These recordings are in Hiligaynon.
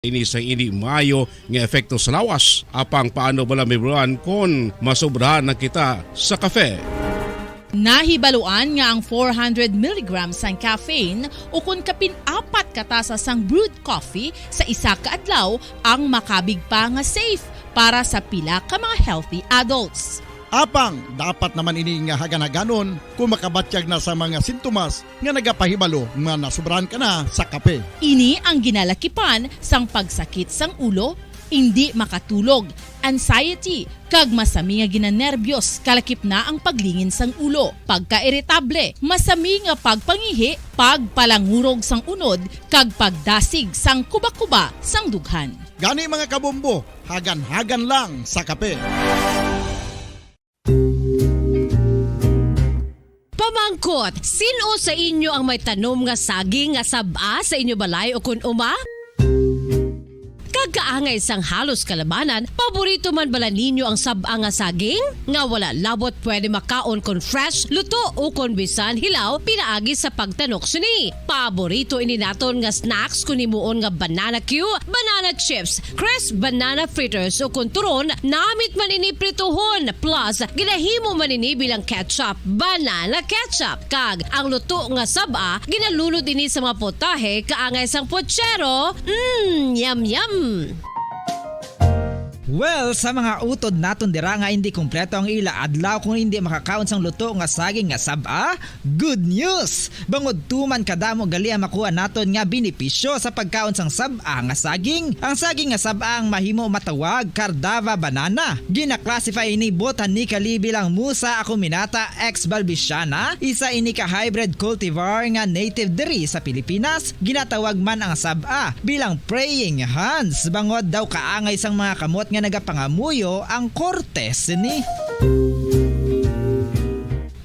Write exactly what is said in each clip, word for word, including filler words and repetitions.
Ini sa hindi maayo nga epekto sa lawas. Apang paano bala, Ma'am Ron, kon masobrahan na kita sa kape? Nahibaluan nga ang four hundred milligrams sang caffeine ukon kapin apat ka tasa sang brewed coffee sa isa ka adlaw ang makabig pa nga safe para sa pila ka mga healthy adults. Apang dapat naman ini nga hagan-haganon kung makabatyag na sa mga sintomas nga nagapahibalo nga nasobrahan ka na sa kape. Ini ang ginalakipan sang pagsakit sang ulo, indi makatulog, anxiety, kag masami nga ginanerbiyos, kalakip na ang paglingin sang ulo, pagkairitable, masami nga pagpangihi, pagpalangurog sang unod, kag pagdasig sang kubakuba sang dughan. Gani, mga kabombo, hagan-hagan lang sa kape. Pamangkot, sin-o sa inyo ang may tanom nga saging nga sab-a sa inyo balay ukon uma? Kag kaangay sang halos kalabanan, paborito man bala ninyo ang sab-a nga saging? Nga wala labot pwede makaon kon fresh, luto, ukon bisan hilaw pinaagi sa pagtanok sini. Paborito ini naton nga snacks kon himuon nga banana cue, banana chips, crisp banana fritters, ukon turon, namit man ini prituhon, plus ginahimo man ini bilang ketchup, banana ketchup. Kag ang luto nga sab-a, ginalunod ini sa mga potahe kaangay sang puchero. Mm, yum, yum! Well, sa mga utod naton dira nga hindi kompleto ang ila adlaw kung hindi makakaon sang luto nga saging nga sab-a, good news! Bangod tuman kadamo gali ang makuha naton nga benepisyo sa pagkaon sang sab-a nga saging. Ang saging nga sab-a ang mahimo matawag Cardava banana. Gina-classify ini botanically bilang Musa acuminata ex balbisiana, isa ini ka hybrid cultivar nga native diri sa Pilipinas. Ginatawag man ang sab-a bilang praying hands, bangod daw kaangay sang mga kamot nga nagapangamuyo ang korte sini.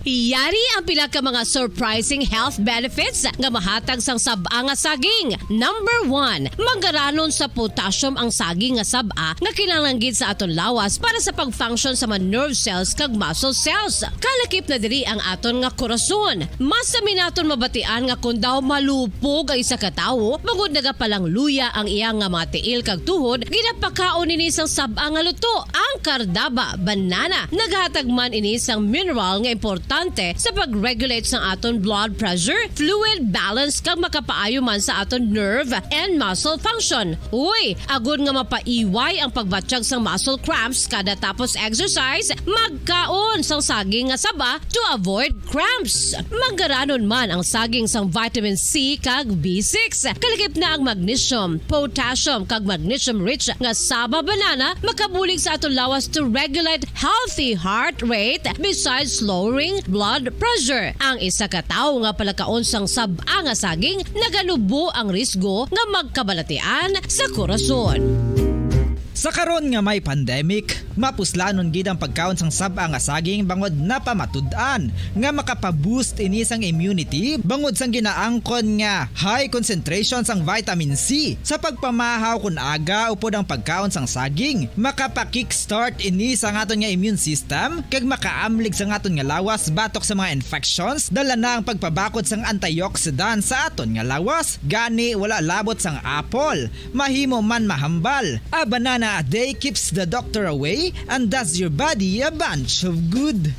Yari ang pila ka mga surprising health benefits nga mahatag sang sab-a nga saging. Number one, manggaranon sa potassium ang saging nga sab-a nga kinahanglan gid sa aton lawas para sa pag-function sa mga nerve cells kag muscle cells. Kalakip na diri ang aton nga korason. Masami naton mabatian nga kon daw malupog ang isa ka tawo, bangod nagapalangluya ang iya nga mga tiil kag tuhod, ginapakaon ini sang sab-a nga luto, ang Cardava banana. Naghatag man ini sang mineral nga importante sa pag-regulate sang aton blood pressure, fluid balance, kag makapaayo man sa aton nerve and muscle function. Uy, agod nga mapaiway ang pagbatyag sang muscle cramps kada tapos exercise, magkaon sang saging nga saba to avoid cramps. Manggaranon man ang saging sang vitamin C kag B six. Kalakip na ang magnesium, potassium, kag magnesium-rich nga saba banana makabulig sa aton lawas to regulate healthy heart rate besides lowering blood pressure. Ang isa ka tawo nga palakaon sang sab-a nga saging naganubo ang risgo nga magkabalatian sa korason. Sa karon nga may pandemic, mapuslanon gid ang pagkaon sang sab-a nga saging bangod napamatud-an nga makapaboost ini sang immunity bangod sang ginaangkon nga high concentration sang vitamin C. Sa pagpamahaw kon aga upod ang pagkaon sang saging, makapa-kickstart ini sa aton nga immune system kag makaamlig sa aton nga lawas batok sa mga infections, dala na ang pagpabakod sang antioxidant sa aton nga lawas. Gani, wala labot sang apple, mahimo man mahambal. A banana a day keeps the doctor away and does your body a bunch of good.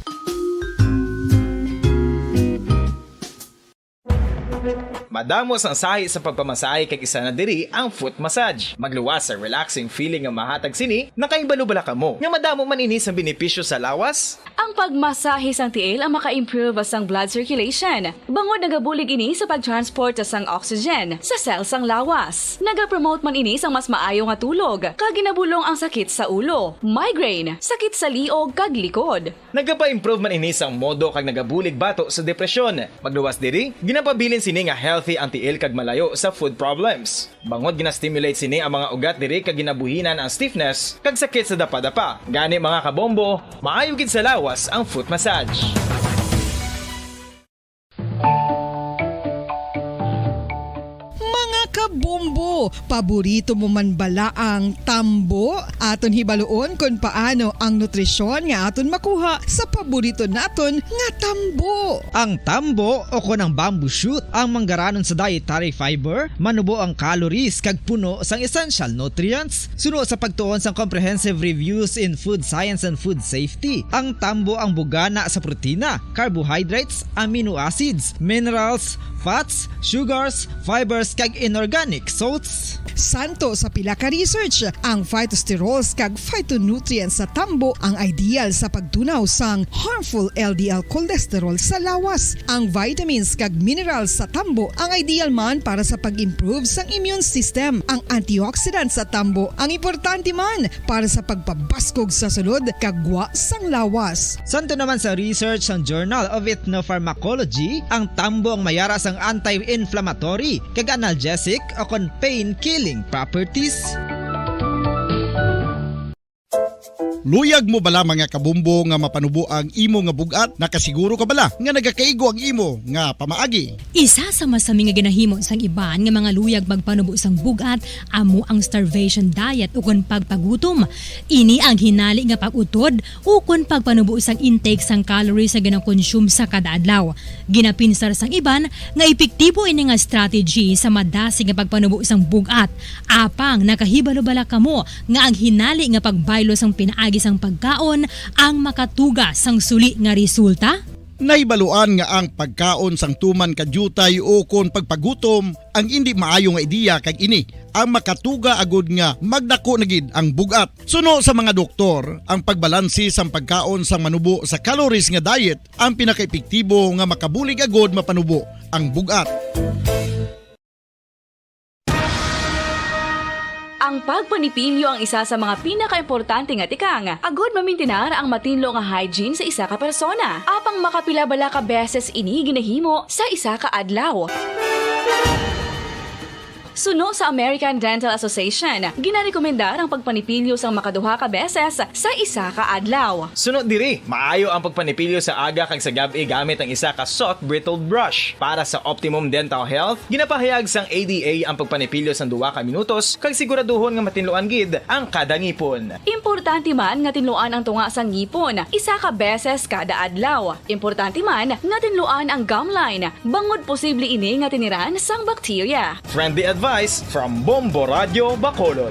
Madamo sang sahi sa pagpamasahe kag isa na diri ang foot massage. Magluwas sa relaxing feeling nga mahatag sini, nakahibalo bala kamo nga madamo man ini sang benepisyo sa lawas? Ang pagmasahe sang tiil ang maka-improve sang blood circulation, bangod nagabulig ini sa pag-transport sang oxygen sa cell sang lawas. Nagapromote man ini sang mas maayo nga tulog, kag ginabulong ang sakit sa ulo, migraine, sakit sa liog, kag likod. Nagapa-improve man ini sang modo kag nagabulig bato sa depresyon. Magluwas diri, ginapabilin sini nga healthy ang tiil kag malayo sa food problems. Bangod gina-stimulate sini ang mga ugat diri kag ginabuhinan ang stiffness kag sakit sa dapadapa. Gani, mga kabombo, maayo gid sa lawas ang foot massage. Mga kabombo, Paborito mo man bala ang tambo? Aton hibaluon kon paano ang nutrisyon nga aton makuha sa paborito naton nga tambo. Ang tambo o kon ang bamboo shoot ang manggaranon sa dietary fiber, manubo ang calories kag puno sang essential nutrients. Suno sa pagtuon sang Comprehensive Reviews in Food Science and Food Safety, ang tambo ang bugana sa protina, carbohydrates, amino acids, minerals, fats, sugars, fibers, kag inorganic salts. Santo sa pila ka research, ang phytosterols kag phytonutrients sa tambo ang ideal sa pagtunaw sang harmful L D L cholesterol sa lawas. Ang vitamins kag minerals sa tambo ang ideal man para sa pag-improve sang immune system. Ang antioxidants sa tambo ang importante man para sa pagpabaskog sa sulod kag gwa sang lawas. Santo naman sa research sang Journal of Ethnopharmacology, ang tambo ang mayara sang anti-inflammatory kag analgesic o kon pain-killing properties. Luyag mo bala, mga kabombo, nga mapanubo ang imo nga bug-at? Nakasiguro ka bala nga nagakaigo ang imo nga pamaagi? Isa sa masami nga ginahimo sang iban nga mga luyag magpanubo sang bug-at amo ang starvation diet ukon pagpagutom. Ini ang hinali nga pag-utod ukon pagpanubo sang intake sang calories nga ginakonsume sa kada adlaw. Ginapinsar sang iban nga epektibo ini nga strategy sa madasig nga pagpanubo sang bug-at. Apang nakahibalo bala kamo nga ang hinali nga pagbaylo sang pinaagi sang pagkaon ang makatuga sang suli nga resulta? Nahibaluan nga ang pagkaon sang tuman ka diutay ukon pagpagutom ang indi maayo nga ideya, kag ini ang makatuga agud nga magdako na gid ang bug-at. Suno sa mga doktor, ang pagbalansi sang pagkaon sang manubo sa calories nga diet ang pinakaepektibo nga makabulig agud mapanubo ang bug-at. Ang pagpanipilyo ang isa sa mga pinakaimportante nga tikang agud mamintinar ang matinlo nga hygiene sa isa ka persona. Apang makapila bala ka beses ini ginahimo sa isa ka adlaw? Suno sa American Dental Association, ginarekomendar ang pagpanipilyo sang makaduha ka beses sa isa ka adlaw. Suno diri, maayo ang pagpanipilyo sa aga kag sa gab-i gamit ang isa ka soft bristled brush. Para sa optimum dental health, ginapahayag sang A D A ang pagpanipilyo sang duha ka minutos kag siguraduhon nga matinluan gid ang kada ngipon. Importante man nga tinluan ang tunga sang ngipon isa ka beses kada adlaw. Importante man nga tinluan ang gum line, bangod posible ini nga tiniran sang bakterya. Friendly advice from Bombo Radio Bacolod.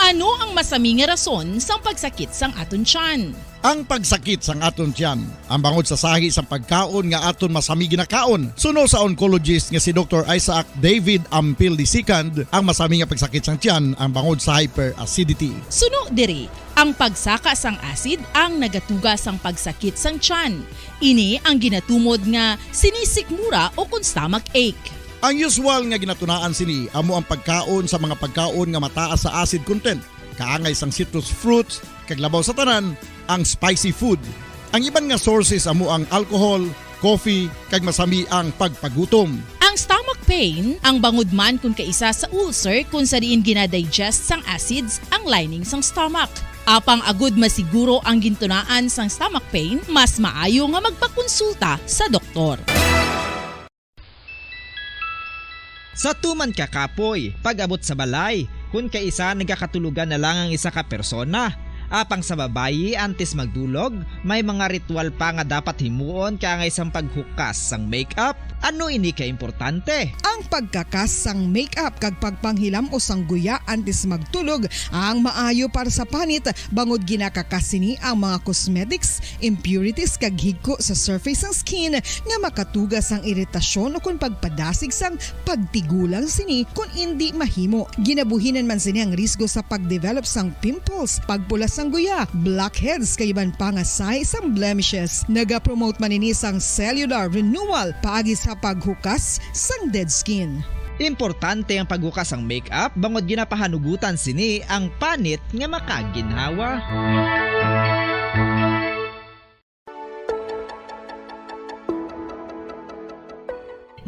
Ano ang masami nga rason sang pagsakit sang aton tiyan? Ang pagsakit sang aton tiyan ang bangod sa sahi sang pagkaon nga aton masami ginakaon. Suno sa oncologist nga si Doktor Isaac David Ampil the second, ang masami nga pagsakit sang tiyan ang bangod sa hyperacidity. Suno diri, ang pagsaka sang acid ang nagatuga sang pagsakit sang tiyan. Ini ang ginatumod nga sinisikmura o kon stomach ache. Ang usual nga ginatunaan sini amo ang pagkaon sa mga pagkaon nga mataas sa acid content, kaangay sang citrus fruits, kag labaw sa tanan, ang spicy food. Ang iban nga sources amo ang alcohol, coffee, kag masami ang pagpagutom. Ang stomach pain ang bangod man kon kaisa sa ulcer, kon sa diin ginadigest sang acids ang lining sang stomach. Apang agud masiguro ang gintunaan sang stomach pain, mas maayo nga magpakonsulta sa doktor. Sa tuman ka kapoy, pag-abot sa balay, kon kaisa nagakatulogan na lang ang isa ka persona. Apang sa babayi, antes magdulog, may mga ritual pa nga dapat himuon kaangay sang paghukas sang makeup. Ano ini ka importante? Ang pagkakas sang makeup kag pagpanghilam-os sang guya antes magtulog ang maayo para sa panit, bangod ginakakas sini ang mga cosmetics, impurities, kag higko sa surface sang skin nga makatuga sang iritasyon ukon pagpadasig sang pagtigulang sini kon indi mahimo. Ginabuhinan man sini ang risgo sa pagdevelop sang pimples, pagpula sang guya, blackheads, kag iban pa nga sahi sang blemishes. Nagapromote man ini sang cellular renewal paagi sa paghukas sang dead skin. Importante ang paghukas sang makeup bangod ginapahanugutan sini ang panit nga makaginhawa.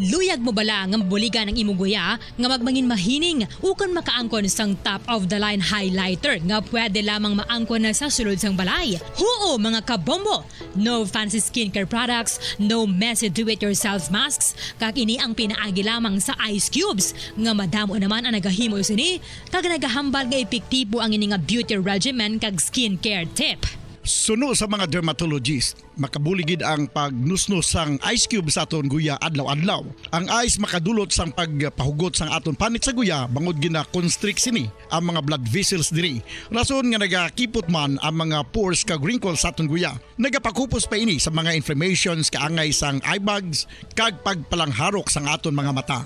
Luyag mo bala nga mabuligan ang imong guya nga magmangin mahining ukon makaangkon sang top of the line highlighter nga pwede lamang maangkon na sa sulod sang balay? Huo, mga kabombo! No fancy skincare products, no messy do-it-yourself masks, kag ini ang pinaagi lamang sa ice cubes nga madamo naman ang nagahimo sini kag nagahambal nga epektibo ang ini nga beauty regimen kag skincare tip. Suno sa mga dermatologist, makabulig gid ang pagnusnos sang ice cube sa aton guya adlaw-adlaw. Ang ice makadulot sang pagpahugot sang aton panit sa guya bangod gina-constrict sini ang mga blood vessels diri, rason nga nagakipot man ang mga pores kag wrinkles sa aton guya. Nagapakupos pa ini sa mga inflammations kaangay sang eye bags kag pagpalangharok sang aton mga mata.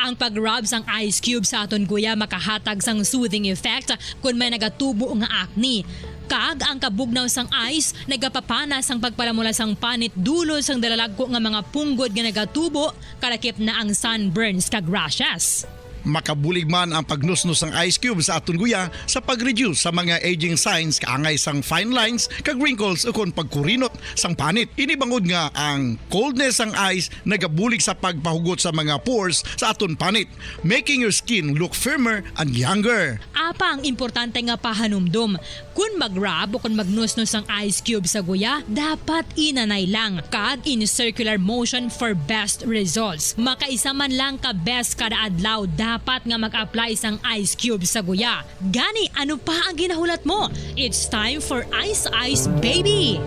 Ang pag-rub sang ice cube sa aton guya makahatag sang soothing effect kon may nagatubo nga acne. Kag ang kabugnaw sang ice nagapapana sang pagpalamula sang panit dulot sang dalalagko nga mga punggod nga nagatubo, kalakip na ang sunburns kag rashes. Makabulig man ang pagnusnos sang ice cube sa aton guya sa pag-reduce sa mga aging signs kaangay sang fine lines kag wrinkles ukon pagkurinot sang panit. Ini bangod nga ang coldness sang ice nagabulig sa pagpahugot sa mga pores sa aton panit, making your skin look firmer and younger. Apang importante nga pahanumdom, kon mag-rub o kon magnusnos ang ice cube sa guya, dapat inanay lang kag in circular motion for best results. Makaisa man lang ka beses kada adlaw dapat nga mag-apply sang ice cube sa guya. Gani, ano pa ang ginahulat mo? It's time for Ice Ice Baby!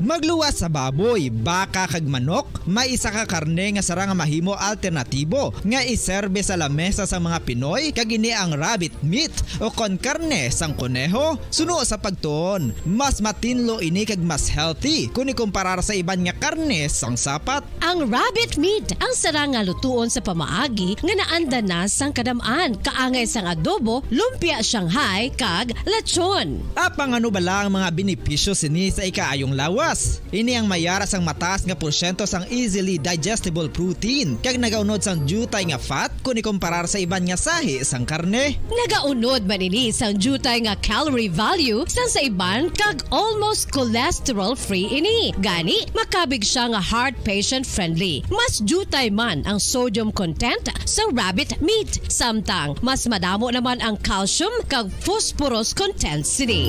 Magluwas sa baboy, baka kag manok, may isa ka karne nga sarang nga mahimo alternatibo nga iserbe sa lamesa sang mga Pinoy, kag ini ang rabbit meat o kon karne sang koneho. Suno sa pagtuon, mas matinlo ini kag mas healthy kon ikumparar sa iban nga karne sang sapat. Ang rabbit meat ang sarang nga lutuon sa pamaagi nga naanda na sang kadam-an, kaangay sang adobo, lumpia Shanghai, kag lechon. Apang ano bala ang mga benepisyo sini sa ikaayong lawas? Ini ang may ara sang mataas nga porsyento sang easily digestible protein kag nagaunod sang diutay nga fat kon ikumparar sa iban nga sahi sang karne. Nagaunod man ini sang diutay nga calorie value sang sa iban kag almost cholesterol-free ini. Gani, makabig sia nga heart patient-friendly. Mas diutay man ang sodium content sang rabbit meat, samtang mas madamo naman ang calcium kag phosphorus content sini.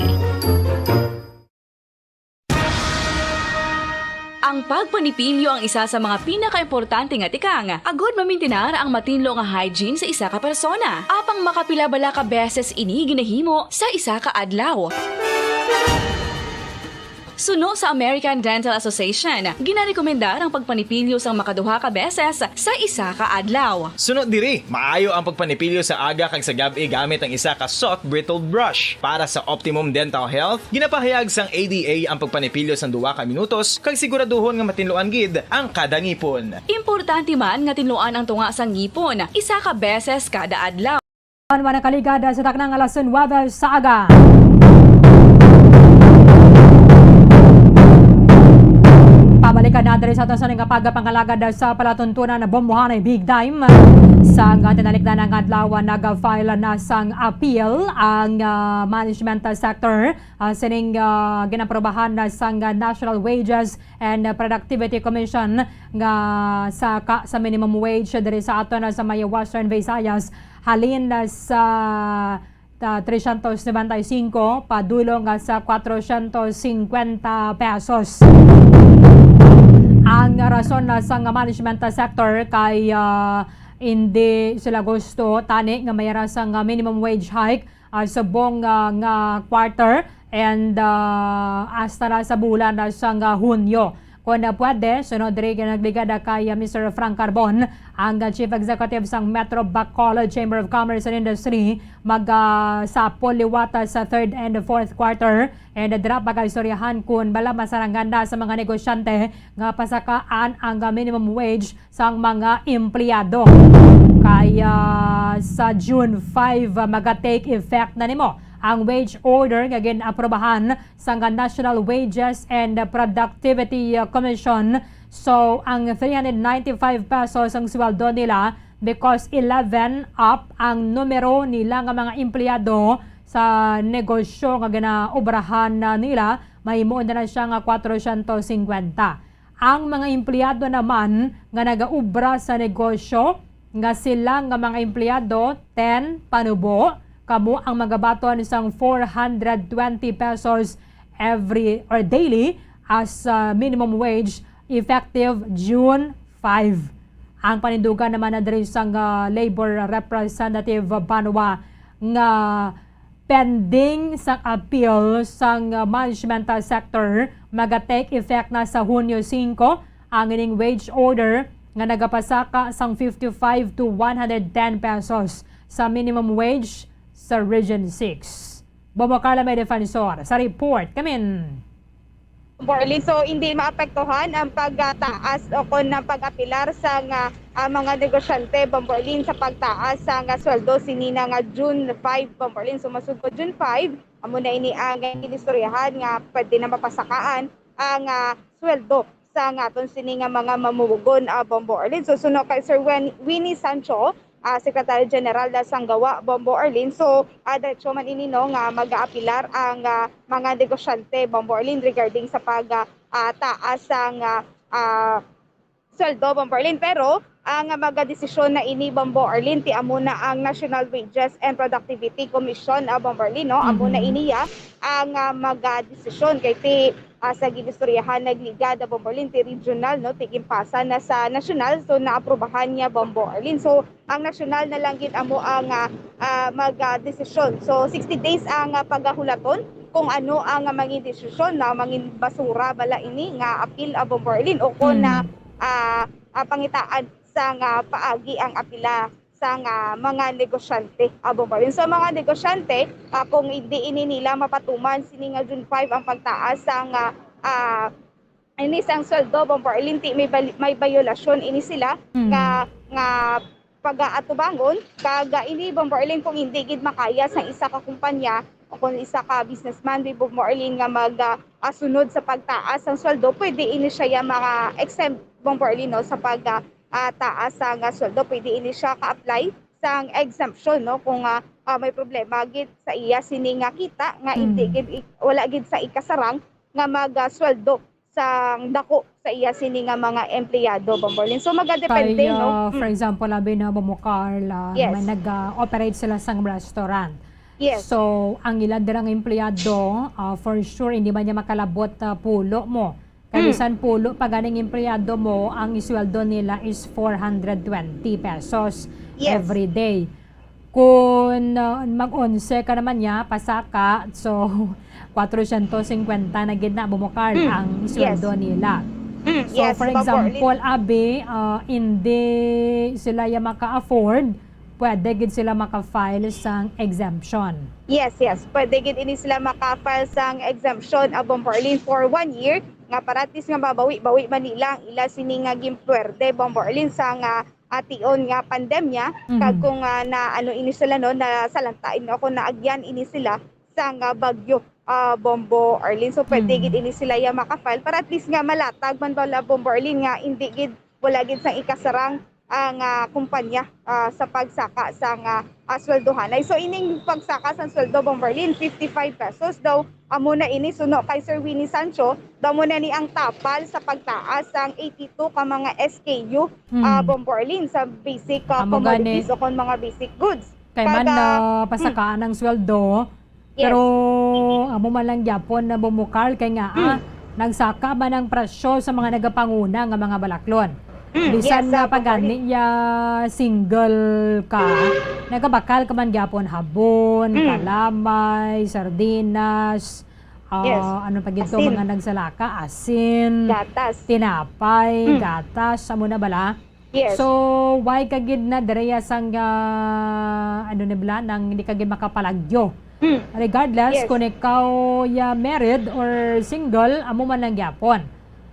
Ang pagpanipilyo ang isa sa mga pinakaimportante nga tikang agud mamintinar ang matinlo nga hygiene sa isa ka persona. Apang makapila bala ka beses ini ginahimo sa isa ka adlaw? Suno sa American Dental Association, ginarekomendar ang pagpanipilyo sang makaduha ka beses sa isa ka adlaw. Suno diri, maayo ang pagpanipilyo sa aga kag sa gab-i gamit ang isa ka soft bristled brush. Para sa optimum dental health, ginapahayag sang A D A ang pagpanipilyo sang duha ka minutos kag siguraduhon nga matinluan gid ang kada ngipon. Importante man nga tinluan ang tunga sa ngipon isa ka beses kada adlaw. Ano man ang kaligad sa taknang alas nuwebe sa aga? Pabalikan na diri sa aton sa nga pagpangalagad sa palatuntunan na bombohanay big time. Sa nga tinalikdan ang adlaw, nag-file na sang appeal ang, ah, management sector, ah, sining, ah, ginaprobahan na sang National Wages and Productivity Commission nga sa ka, sa minimum wage diri sa aton sa may Western Visayas, halin na sa, ah, trescientos noventa y cinco padulong nga sa cuatrocientos cincuenta pesos. Ang rason na sa nga management sector kay, ah, hindi sila gusto tani nga may ra sang minimum wage hike, ah, subong, ah, nga quarter and, ah, hasta na sa bulan na sang, ah, Hunyo. Kung, ah, pwede, sunod diri nga nagligad, ah, kay, ah, Mister Frank Carbon, ang, ah, Chief Executive sang Metro Bacolod Chamber of Commerce and Industry, mag, ah, sapol liwat, ah, sa third and fourth quarter. And, ah, dira pagaistoryahan kung bala masarangan na sa mga negosyante nga pasakaan ang, ah, minimum wage sang mga empleyado. Kaya sa June five, ah, maga-take effect na nimo ang wage order nga gin-aprobahan sang National Wages and Productivity, ah, Commission. So, ang three hundred ninety-five pesos ang sweldo nila because eleven up ang numero nila nga mga empleyado sa negosyo nga ginaobrahan na nila mahimo na lang siya nga kwatrosyentos singkwenta. Ang mga empleyado naman nga nagaubra sa negosyo nga sila nga mga empleyado ten panubo, kamo ang magabaton sang four hundred twenty pesos every or daily as, uh, minimum wage effective June five. Ang panindugan naman na diri sang, uh, labor representative banwa nga pending sang appeal sang, uh, management, uh, sector, maga-take effect na sa Hunyo singko ang ining wage order nga nagapasaka sang fifty-five to one hundred ten pesos sa minimum wage sa Region six. Bomo Carla may defensor sa report. Kamin. Borlin, so hindi maapektuhan ang pagtaas o kon ang pag-apilar sa nga, ah, mga negosyante, Bomborlin, sa pagtaas sa nga sweldo sini na nga June five, Bomborlin. So masugod June five, amo na ini ang inistoryahan nga pwede na mapasakaan ang, ah, sweldo sa nga aton sini nga mga mamumugon, ah, Bomborlin. So suno kay Sir Wen-, Winnie Sancho, ah, Secretary General na sang Gawa, Bombo Arlene. So, ah, diretso man ini, no, nga mag-aapilar ang, ah, mga negosyante, Bombo Arlene, regarding sa pag, ah, ah, taas sang, ah, ah, sweldo, Bombo Arlene. Pero ang, ah, magadesisyon na ini, Bombo Arlene, ti amo na ang National Wages and Productivity Commission, ah, Bombo Arlene, no? Amo na Mhm. ini, ah, ang, ah, magadesisyon kay ti ah, sa ginistoryahan nagligad, ah, Bombo Arlene, ti regional, no, ti ginpasa na sa nasyonal, so naaprubahan niya, Bombo Arlene. So ang nasyonal na lang gid amo ang, ah, ah, mag, ah, desisyon. So sixty days ang, ah, pagahulaton kung ano ang, ah, mangin desisyon, na mangin basura bala ini nga apil, ah, Bombo Arlene, o kung na, Mm. ah, ah, pangitaan sa nga paagi ang apila sa nga mga negosyante, ah, Bombo Arlene. Sa mga negosyante, ah, kung hindi ini nila mapatuman sini nga June five ang pagtaas sang, ah, ah, ini sang sweldo, Bombo Arlene, ti may bali-, may bayolasyon ini sila Mm. nga, nga pagaatubangon, kag, ah, ini, Bombo Arlene, kung hindi gid makaya sa isa ka kumpanya o kung isa ka businessman, di, Bombo Arlene, nga mag, ah, ah, sunod sa pagtaas sang sweldo, pwede ini siya ya maka-exempt, Bombo Arlene, no, sa pag, ah, ah, taas sang, ah, sweldo. Pwede ini siya ka-apply sang exemption, no, kung, ah, ah, may problema gid sa iya sini nga kita nga hindi Mm. gid ik-, wala gid sa ikasarang nga mag, ah, sweldo sang dako sa iya sini nga mga empleyado, Bombo Arlene. So magadepende, Kaya, no? for Mm. example, abi na, Bombo Carla, Yes. may nag-operate sila sang restaurant. Yes. So ang ila dirang empleyado, ah, for sure hindi man niya makalabot, ah, pulo mo. Kay Mm. bisan pulo pa ganing empleyado mo, ang isweldo nila is four hundred twenty pesos Yes. every day. Kung, uh, mag-onse ka naman niya, pasaka, so, kwatrosyentos singkwenta na gid na, Bombo Carla, Mm. ang Yes. isweldo nila. Mm, So, yes, for Bombo Arlene. example, abi, uh, hindi sila ya maka-afford, pwede gid sila maka-file sang exemption. Yes, yes. Pwede gid ini sila maka-file sang exemption, ah, Bombo Arlene, for one year, nga para at least nga mabawi-bawi man nila ang ila sini nga ginpwerde, Bombo Arlene, sa nga ation nga pandemya, Mhm. kag kung, ah, na ano ini sila, no, nasalanta ini o kung naagyan ini sila sa nga bagyo, ah, Bombo Arlene. So, pwede Mm. gid ini sila ya maka-file para at least nga malatag man bala, Bombo Arlene, nga hindi gid, wala gid sang ikasarang ang, ah, kumpanya, ah, sa pagsaka sa nga, ah, sweldohanay. So, ining pagsaka sang sweldo, Bombo Arlene, fifty-five pesos daw. Amo na ini, suno kay Sir Winnie Sancho, daw mo na ni ang tapal sa pagtaas sang eighty-two ka mga S K U, Hmm. ah, Bombo Arlene, sa basic, ah, Amo gani. commodities o kon mga basic goods. Kay man Kada, na hmm. pasakaan ang sweldo, Yes. pero amo man lang gyapon na, Bombo Carla, kay nga, ah, Hmm. nagsaka man ang presyo sa mga nagapanguna nga mga balaklon. Mm, Bisan yes, nga sa pagani pagani. ya single ka, nagabakal ka man gyapon habon, Mm. kalamay, sardinas, ah, Yes. ano pa gid to, Asin. mga nagsalaka, asin, Gatas. tinapay, Mm. gatas, amo na bala. Yes. So, why ka gid na direya sang, ah, ano ni bala, nang di ka gid makapalagyo? Mm. Regardless Yes. kung ikaw ya married or single, amo man lang gyapon.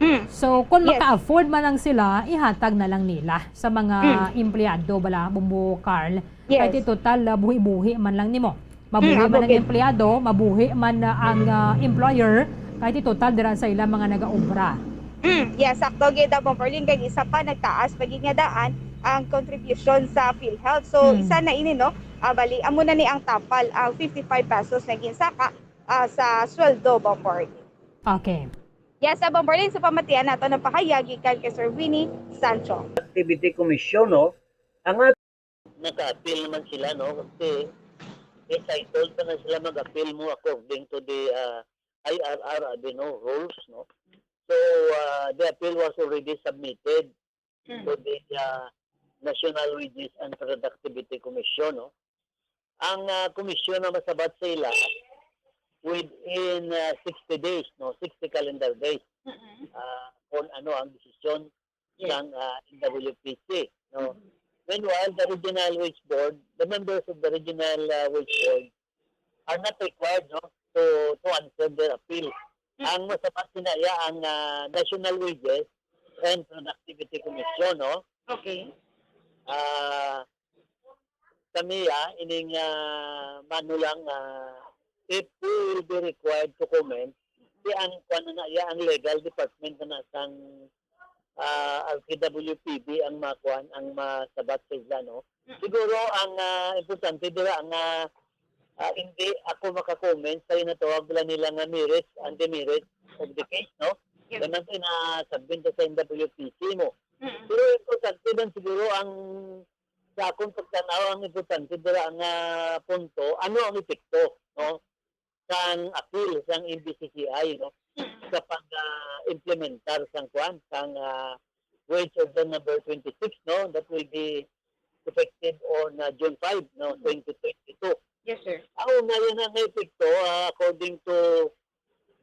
Mm. So, kung Yes. maka-afford man lang sila, ihatag na lang nila sa mga Mm. empleyado bala, Bombo Carla. Yes. Kay ti total, ah, buhi-buhi man lang nimo. Mabuhi Mm, man ang okay. empleyado, mabuhi man, ah, ang, ah, employer, kay ti total dira sa ila mga nagaobra. Mm, yes, sakto gid, ah, Bombo Arlene, kay isa pa, nagtaas pa gid nga daan ang contribution sa PhilHealth. So, Mm. isa na ini, no? Ah, bali, amo na ni ang tapal, ang fifty-five pesos na ginsaka, ah, sa sweldo, Bombo Arlene. Okay. Yes, Bomberlin, sa pamatian nato ng pahayag gikan kay Sir Winnie Sancho. Activity Commission, no? Ang at- Naka-appeal naman sila, no? Kasi entitled pa na sila mag-appeal mo according to the uh, I R R, abi, no, rules, no? So, uh, the appeal was already submitted to the uh, National Wages and Productivity Commission, no? Ang uh, komisyon na masabat sa ila within uh, sixty days, no, sixty calendar days, uh, kung ano ang desisyon ng uh, N W P C, no. Meanwhile, the Regional Wage Board, the members of the Regional uh, Wage Board are not required, no, to to answer their appeal. Ang masabat sina iya ang uh, National Wages and Productivity Commission, no. Okay. Ah, kami, ah, ining, ah, mano lang, ah, if we will be required to comment, di ang, kuwan na iya, ang legal department na sang, ah, R T W P B ang makuan, ang masabat sa isla, no? Siguro ang, ah, importante dira ang, ah, ah, hindi ako maka-comment sa ginatawag nila nga merits and demerits of the case, no? Kaya man ito na-submit sa N W P C mo. Pero importante man siguro ang sa akong pagtanaw, ang importante dira nga punto, ano ang epekto, no, sang appeal sang N B C C I, no, sa pag-implementar sang kuan, sang ah, wage order number twenty-six, no, that will be effective on ah, June five, no, twenty twenty-two. Yes, sir. Ang una yan ang epekto, ah, according to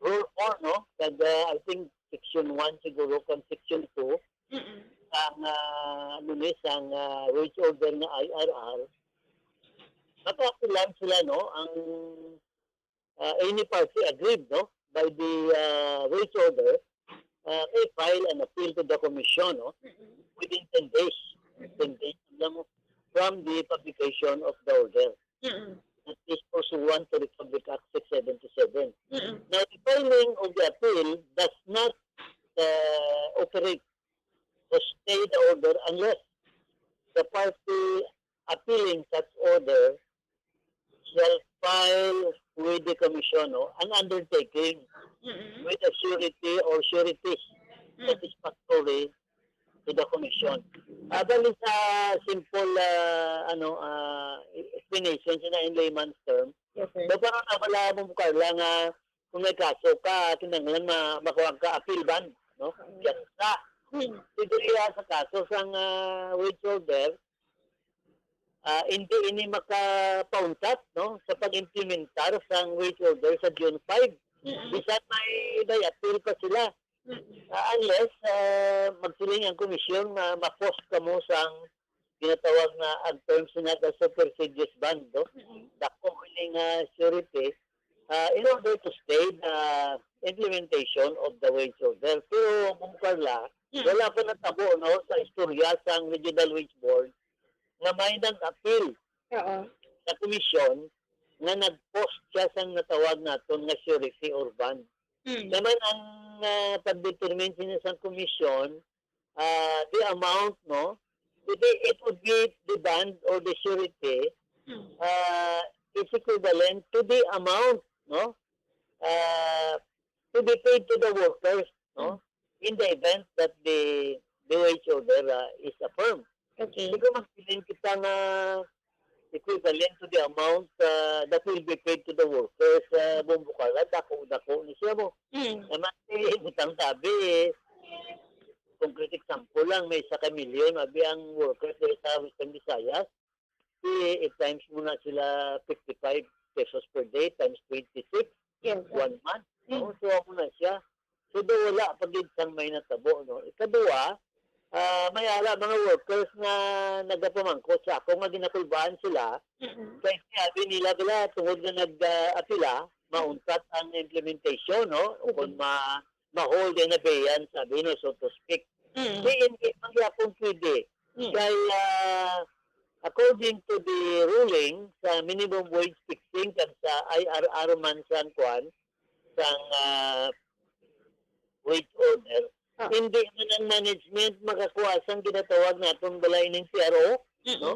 Rule four, no, kag ah, I think section one siguro kag section two, Mm-mm. ang ah, ano ni, sang ah, wage order nga I R R, mapaapilan sila, no, ang ah, any party aggrieved, no, by the ah, wage order, ah, may file an appeal to the commission, no, Mm-mm. within ten days. Ten days lang mo from the publication of the order. Mm-mm. That is pursuant to Republic Act six seventy-seven. Mm-mm. Now, the filing of the appeal does not uh, operate to stay the order unless the party appealing such order shall file with the commission, no, an undertaking Mm-mm. with a surety or sureties Mm. satisfactory to the commission. Ah, bali sa simple ah, ano ah, explanation sina in layman's term, Yes, sir. do para na wala mong Carla nga kung may kaso ka, kinahanglan ma makuha ka appeal bond, no? Yan sa. Mm. Siguro iya sa kaso sang ah, wage order, ah, hindi ini makapauntat, no, sa pag-implementar sang wage order sa June five. Mm-mm. Bisan may may appeal pa sila. Mm-mm. Ah, unless ah, magsiling ang komisyon nga ma-post kamo sang ginatawag nga ang terms na the supersedeas bond, no? Mm-mm. Dako ini nga surety ah, in order to stay the implementation of the wage order. Pero, Ma'am Carla, Mm. wala pa natabo, no, sa istorya sang Regional Wage Board nga may nag-appeal Oo. sa komisyon nga nag-post siya sang natawag naton nga surety or bond. Mm. Naman ang ah, pag-determine sini sang komisyon, ah, the amount, no, it, it would be the bond or the surety Mm. ah, is equivalent to the amount, no, ah, to be paid to the workers, no, in the event that the the wage order ah, is affirmed. Okay. Hindi ko magsiling kita nga equivalent to the amount ah, that will be paid to the workers sa Bombo Carla, dako-dako ni siya mo. Mm. Naman, eh, butang sabi, eh, concrete example lang, may isa ka milyon, abi ang workers diri sa Western Visayas, eh, i-times mo na sila fifty-five pesos per day times twenty-six, Yes. one month. Mm. No? So, amo na siya. So, do wala pa gid sang may natabo, no? Ikaduha, ah, may ara mga workers nga nagapamangkot sa ako nga ginakulbaan sila, Mm-mm. kay sabi nila, bala, tungod nga nag-apila, mauntat ang implementation, no? O kung ma ma-hold in abeyance, sabi, no, so to speak. Mm. Di, hindi man gyapon pwede. Mm. Kay, ah, according to the ruling sa minimum wage fixing kag sa I R R man sang kwan, sang ah, wage order, Ah. hindi man ang management makakuha sang ginatawag naton bala ining T R O, Mm-mm. no?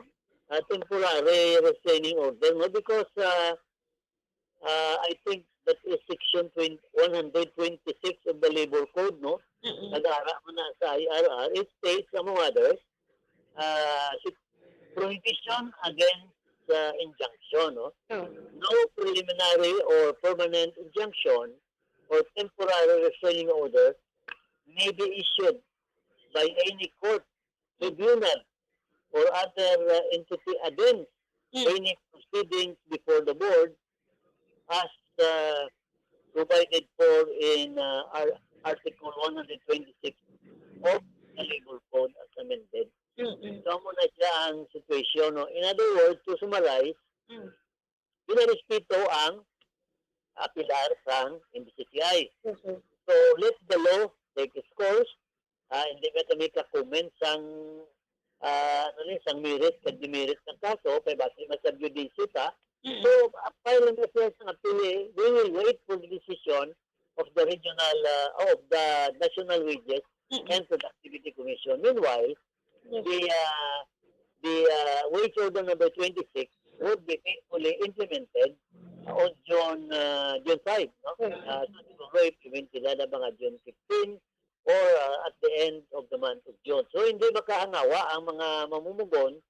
Ah, temporary restraining order, no? Because ah, ah, I think that is section twenty, one hundred twenty-six of the Labor Code, no? Mm-mm. Nag-ara man na sa I R R, it states, among others, uh, si-, prohibition against uh, injunction, no? Oh. No preliminary or permanent injunction or temporary restraining order may be issued by any court, tribunal, or other uh, entity against Mm. any proceedings before the board as uh, provided for in uh, Ar- Article one hundred twenty-six of the Labor Code as amended. Mm-mm. So, amo na siya ang sitwasyon, no? In other words, to summarize, Mm. ginarespeto ang apilar sang M D C C I. Mm-mm. So, let the law take its course. Ah, hindi ka kami ka-comment sang, ah, ano ni, sang merit kag demerit ng kaso, kay basi ma-sub judice ta. Mm-mm. So, ah, file lang siya sang appeal, eh. We will wait for the decision of the regional, ah, of the National Wages Mm-mm. and Productivity Commission. Meanwhile, Yes. the, ah, the, ah, wage order number twenty-six would be faithfully implemented on June, ah, June five, no? Mm. Ah, so, siguro implement sila na mga June fifteen or, ah, at the end of the month of June. So, hindi makahangawa ang mga mamumugon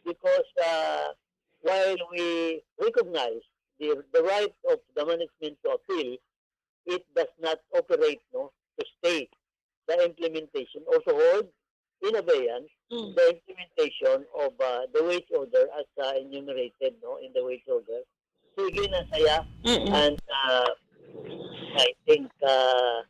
because, ah, while we recognize the, the right of the management to appeal, it does not operate, no, to stay the implementation or to hold in abeyance Mm. the implementation of, uh, the wage order as, uh, enumerated, no, in the wage order. Sige na saya, Mm-mm. and, uh, I think, uh,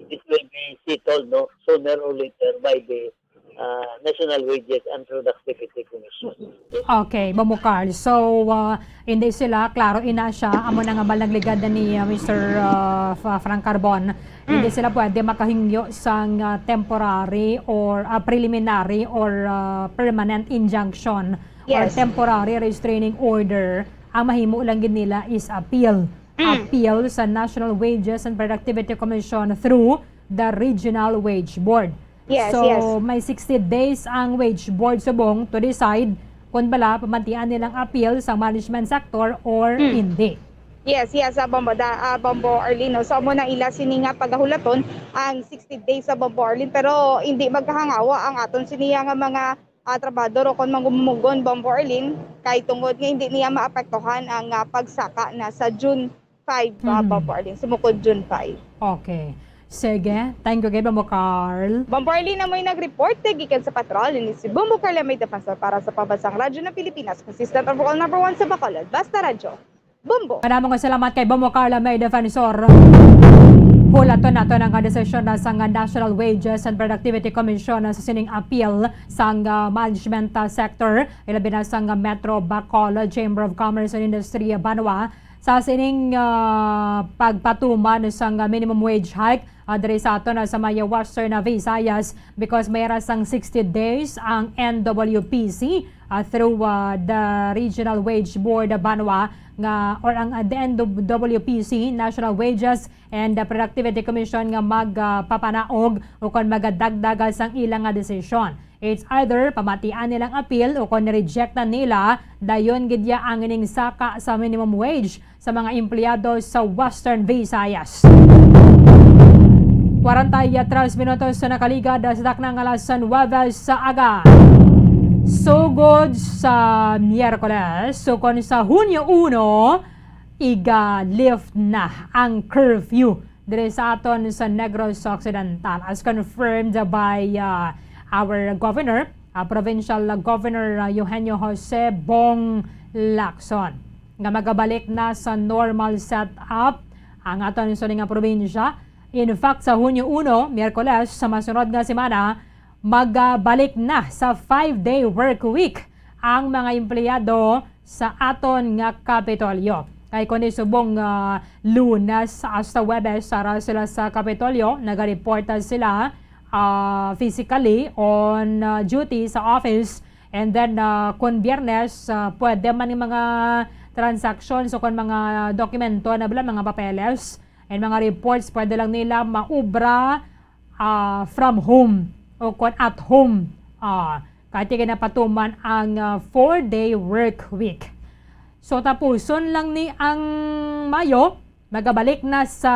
it will be settled, no, sooner or later by the uh, National Wages and Productivity Commission. Okay, Bombo Carl. So, uh, hindi sila, klaro ina siya, amo na nga malagligad na ni uh, Mister uh, F- Frank Carbon. Hindi Mm. sila pwede makahingyo sang uh, temporary or uh, preliminary or uh, permanent injunction or Yes. temporary restraining order. Ang mahimo lang gid nila is appeal. Mm. Appeal sa National Wages and Productivity Commission through the Regional Wage Board. Yes, So, yes. may sixty days ang wage board subong to decide kung bala pamatian nilang appeal sa management sector or Hmm. hindi. Yes, yes, ah, Bombo, da, ah, Bombo Arlene, no? So, amo na ila sini nga pagahulaton ang sixty days sa Bombo Arlene, pero hindi magkahangawa ang aton siniya nga mga, ah, trabahador o kon mangumugon, Bombo Arlene, kay tungod nga hindi niya maapektuhan ang, ah, pagsaka na sa June five, ah, Hmm. Bombo Arlene, sumukod June five. Okay. Sige. Thank you, gid, Bombo Carl. Bombo Arlene, amoy nag-report, eh, gikan sa patrol, ini si Bombo Carla May Defensor para sa Pambansang Radyo ng Pilipinas, consistent and vocal number one sa Bacolod. Basta Radyo. Bombo. Madamo nga salamat kay Bombo Carla May Defensor. Hulaton nato ang desisyon na sang National Wages and Productivity Commission na sa sining appeal sang, ah, management, ah, sector, ilabi na sang Metro Bacolod Chamber of Commerce and Industry, Banwa, sa sining, ah, pagpatuman sang minimum wage hike, ah, diri sa aton, ah, sa may Western, ah, Visayas, because may ra sang sixty days ang N W P C, ah, through, ah, the Regional Wage Board, ah, Banwa, nga, or ang, ah, the N W P C, National Wages and, ah, Productivity Commission, nga magpapanaog o kon magadagdag sang ila nga desisyon. It's either pamatian nilang appeal o kon rejectan nila dayon gid ya ang ining saka sa minimum wage sa mga empleyado sa Western Visayas. Kwarenta y tres minutos sa nakaligad sa takna nga alas nuwebe sa aga. Sugod sa Miyerkules, ukon sa Hunyo uno, iga-lift na ang curfew diri sa aton sa Negros Occidental, as confirmed by, uh, our governor, uh, Provincial Governor, uh, Eugenio Jose Bong Lacson, nga magabalik na sa normal setup ang aton sini nga probinsya. In fact, sa Hunyo uno, Miyerkules, sa masunod nga semana, magabalik na sa five-day work week ang mga empleyado sa aton nga Kapitolyo. Kay kundi subong, ah, Lunes hasta Huwebes, ara sila sa Kapitolyo, nagareport sila, ah, physically on, ah, duty sa office. And then, ah, kung Biyernes, ah, pwede man yung mga transactions o kung mga dokumento na bala, mga papeles and mga reports, pwede lang nila maubra ah, from home o kon at home. Ah, kay ginapatuman ang, ah, four-day work week. So, tapuson lang ni ang Mayo, Magabalik na sa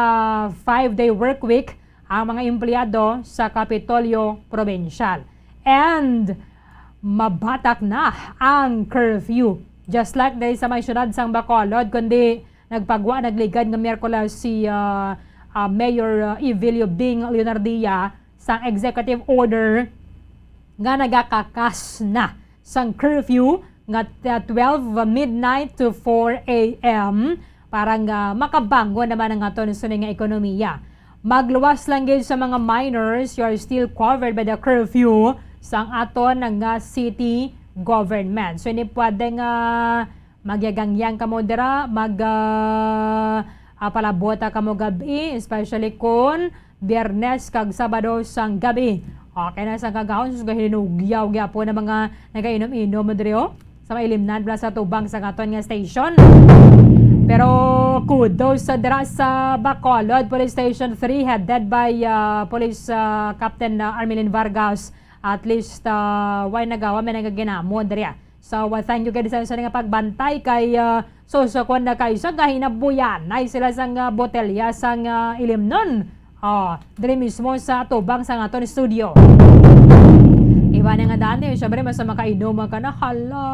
five-day work week ang mga empleyado sa Kapitolyo Probinsyal. And mabatak na ang curfew. Just like diri sa may siyudad sang Bacolod, kundi nagpagwa, nagligad nga Miyerkules si, ah, ah, Mayor, ah, Evelio Bing Leonardia sang executive order nga nagakakas na sang curfew nga, ah, twelve midnight to four a m para nga makabangon naman ang aton sini nga ekonomiya. Magluwas lang gid sa mga minors, you are still covered by the curfew sang aton nga city government. So, hindi pwede nga magyagangyang kamo dira, mag, ah, ah, palabota kamo gab-i, especially kun Biyernes kag Sabado sang gabi. Okay na sang kagahon, sus, gahinugyaw gyapon ang mga nagainom-inom mo diri, oh, sa mailimnan, bala sa tubang sa aton nga station. Pero kudos sa dira sa Bacolod Police Station three, headed by, ah, Police, ah, Captain, ah, Armelin Vargas. At least, ah, way nagawa, may nagaginamon diri, ah. So, uh, thank you kay sa, sa nga pagbantay kay, uh, so, so, kung na kaisa, gahinabuyanay sila sang, uh, botelya sang, uh, ilimnon. Oh, diri mismo sa tubang sa aton studio. Iba na nga dati, syempre, mas makainom ka na, hala.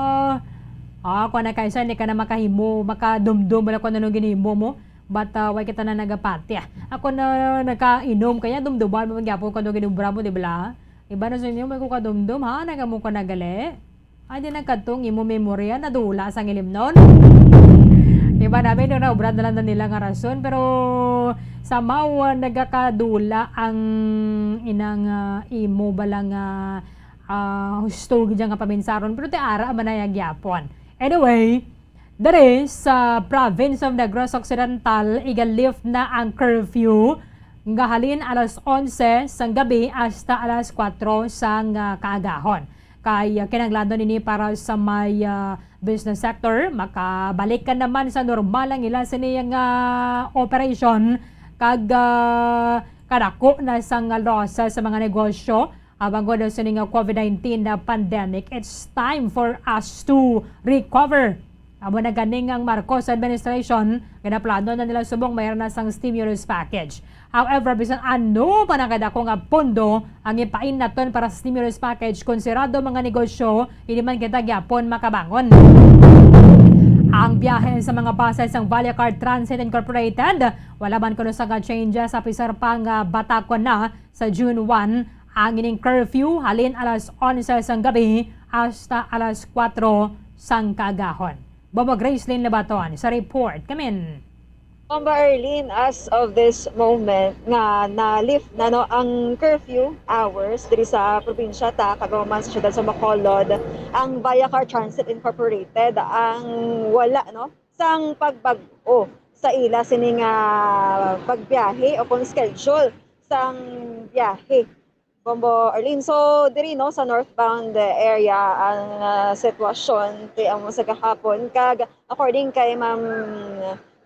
Ah, kung na kaisa, hindi ka na makahimo, makadumdum, wala kung anong ginhimo mo. But, uh, why kita na nagapati, ah? Ako na nakainom kaya, dumduman mo gyapon kung anong ginubra mo, di ba? Iba na sa inyo, may kukadumdum, ha? Nagamu ka na gali? Ay, di nagkadto ang imo memorya, nadula sang ilimnon. Iba namin, no, naubran na lang na nila nga rason, pero somehow, ah, nagakadula ang inang, ah, imo bala nga, ah, husto gid nga paminsaron, pero ti ara man na gyapon. Anyway, diri sa province of Negros Occidental, iga-lift na ang curfew nga halin alas onse sang gabi hasta alas kuwatro sang, ah, kaagahon. Kay, ah, kinahanglanon ini para sa may, ah, business sector, makabalik ka naman sa normal ang ila sini nga operasyon kag, ah, kadako na sang losses sa mga negosyo. Habang gud sini nga COVID nineteen na pandemic, it's time for us to recover. Amo na ganing ang Marcos administration, ginaplano na nila subong mayroon na sang stimulus package. However, bisan ano pa na kadako nga pondo ang ipain naton para sa stimulus package, kung sirado mga negosyo, hindi man kita gyapon makabangon. Ang biyahe sa mga buses sang Vallacar Transit Incorporated, wala man kuno sa nga changes, apisar pa nga batakon na sa June one ang ining curfew halin alas onse sang gabi hasta alas kuwatro sang kaagahon. Bombo Gracelyn Labaton sa report. Kamin. Bombo Arlene, as of this moment nga na-lift na, no, ang curfew hours diri sa probinsya ta, kag human sa siyudad sa Bacolod, ang Viacar Transit Incorporated ang wala, no, sang pagbag-o sa ila sini nga pagbiyahe o kung schedule sang biyahe. Bombo Arlene. So, diri, no, sa northbound area ang, ah, sitwasyon ti amo sa gahapon. Kag according kay Ma'am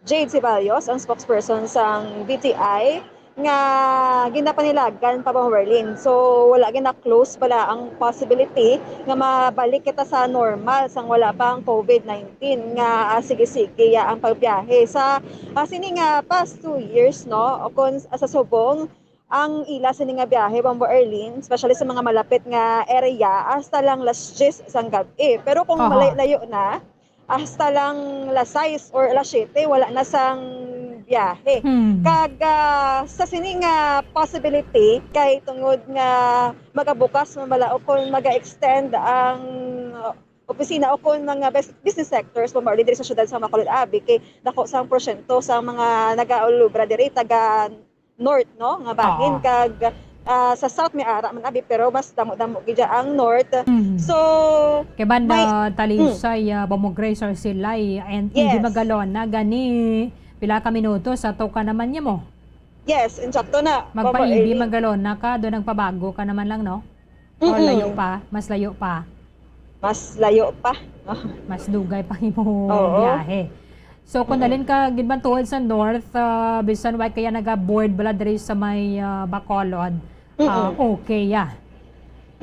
Jade Ceballos, ang spokesperson sang V T I, nga ginapanilagan pa, Bombo Arlene. So, wala gina-close pala ang possibility nga mabalik kita sa normal sang wala pa ang COVID nineteen nga, ah, sige-sige ya ang pagbiyahe. Sa, ah, sini nga past two years, no, o kung sa subong, ang ila sini nga biyahe, Bombo Arlene, especially sa mga malapit nga area, hasta lang las diyes sang gab-i. Pero kung Aha. malayo-layo na, hasta lang las sais or las siyete, wala na sang biyahe. Hmm. Kag, ah, sa sini nga possibility, kay tungod nga magabukas man bala o kung maga-extend ang opisina o kung mga bes-, business sectors, Bombo Arlene, diri sa siyudad sa Bacolod, abi, kay dako sang porsyento sa mga nagaulobra diri, taga north, no, nga bahin, Oo. kag, ah, sa south may ara man abi, pero mas damo-damo gid ang north. Mm. So, Kay banda may, Talisay, ah, Bombo Grace or Silay, and Yes. Magalona, gani pila ka minuto sa to ka naman niya mo? Yes, insakto na. Magpa-E B Magalona ka, doon nagpabago ka naman lang, no? Or Mm-mm. layo pa? Mas layo pa? Mas layo pa. Mas dugay pa ang imo Oo. biyahe. So, kung Mm-mm. dalin ka, gid man tuod sa north, ah, bisan way kaya naga-board bala diri sa may, ah, Bacolod, ah, Mm-mm. okay, ya.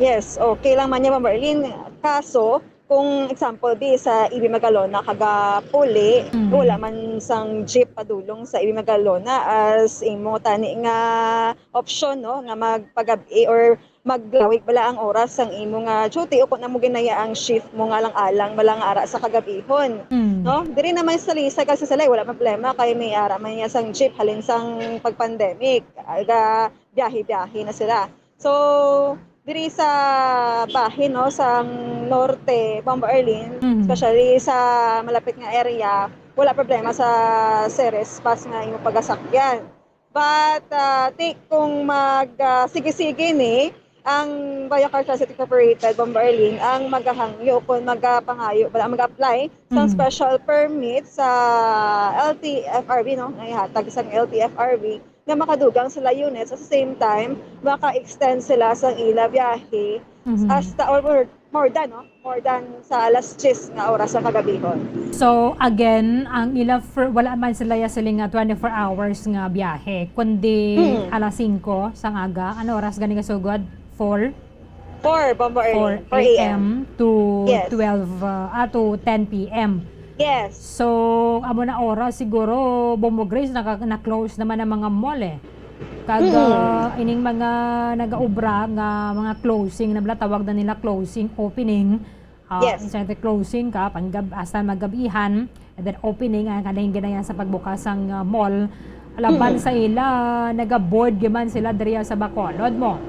Yes, okay lang man niya, Ma'am Marlene. Kaso, Kung example, bi, sa Ibi Magalona kag, ah, Puli, Mm. wala man sang jeep padulong sa Ibi Magalona as imo tani nga option, no, nga magpagab-i or maglawig bala ang oras sang imo nga duty o kung amo ginaya ang shift mo nga alang-alang bala nga ara sa kagabihon, Mm. no? Diri naman sa Lisay kag sa Silay, wala problema kay may ara man niya sang jeep halin sang pag-pandemic, aga biyahe-biyahe na sila. So, diri sa bahin, no, sang Norte, Bombo Arlene, Mhm. especially sa malapit nga area, wala problema sa Ceres Pass nga imo pagasakyan. But, ah, ti-, kung mag, ah, sige-sige ni ang Via Car Transit Incorporated, Bombo Arlene, ang magahangyo kung magapangayo, wala, mag-apply sa Mhm. special permit sa L T F R B, no, nga ihatag sa L T F R B, nga makadugang sila units. At the same time, maka-extend sila sa ila biyahe Mhm. hasta or more, more than, no? More than sa alas diyes nga oras sa kagabihon. So, again, ang ila fir-, wala man sila ya siling nga twenty-four hours nga biyahe, kundi Mm. alas singko sang aga. Ano oras gani kasugod? Four? Four, Bombo Four Arlene. Four A M. A M to Yes. twelve, uh, ah, to ten P M. Yes. So, amo na oras siguro, Bombo Grace, naka-, na-close naman ang mga mall eh. Kag, Mm. ah, ining mga nagaobra nga mga closing, na bala, tawag na nila closing, opening. Ah, Yes. Inside closing ka, panggab-, hasta magabihan, and then opening, ang kaning ginayan sa pagbukas sang, ah, mall. Laban Mm. sa ila, nagaboard gyud man sila diri sa Bacolod mo.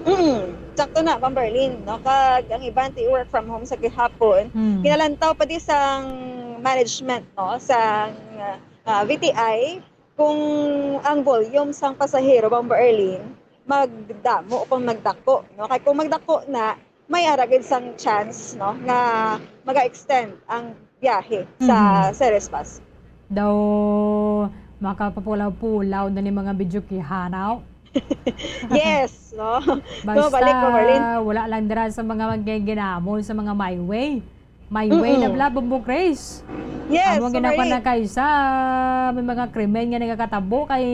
Mm, sakto na, Bombo Arlene, no? Kag ang iban ti work from home sa gihapon. Mm. Ginalantaw pa di sang management, no, sang, ah, V T I kung ang volume sang pasahero, Bombo Arlene, magdamo o kung magdako, no? Kay kung magdako na, may ara gid sang chance, no, nga maga-extend ang biyahe sa Mhm. Ceres Pass. Daw makapapulaw-pulaw na ni mga bidyukihan, aw. Yes, no? Basta, No, balik mo, Marlene. Wala lang dira sa mga maggiginamon sa mga my way. My way na Mm-mm. bala, Bombo Grace. Yes, Amo ginakuan Marlene. Na kaysa may mga krimen nga nagakatabo kay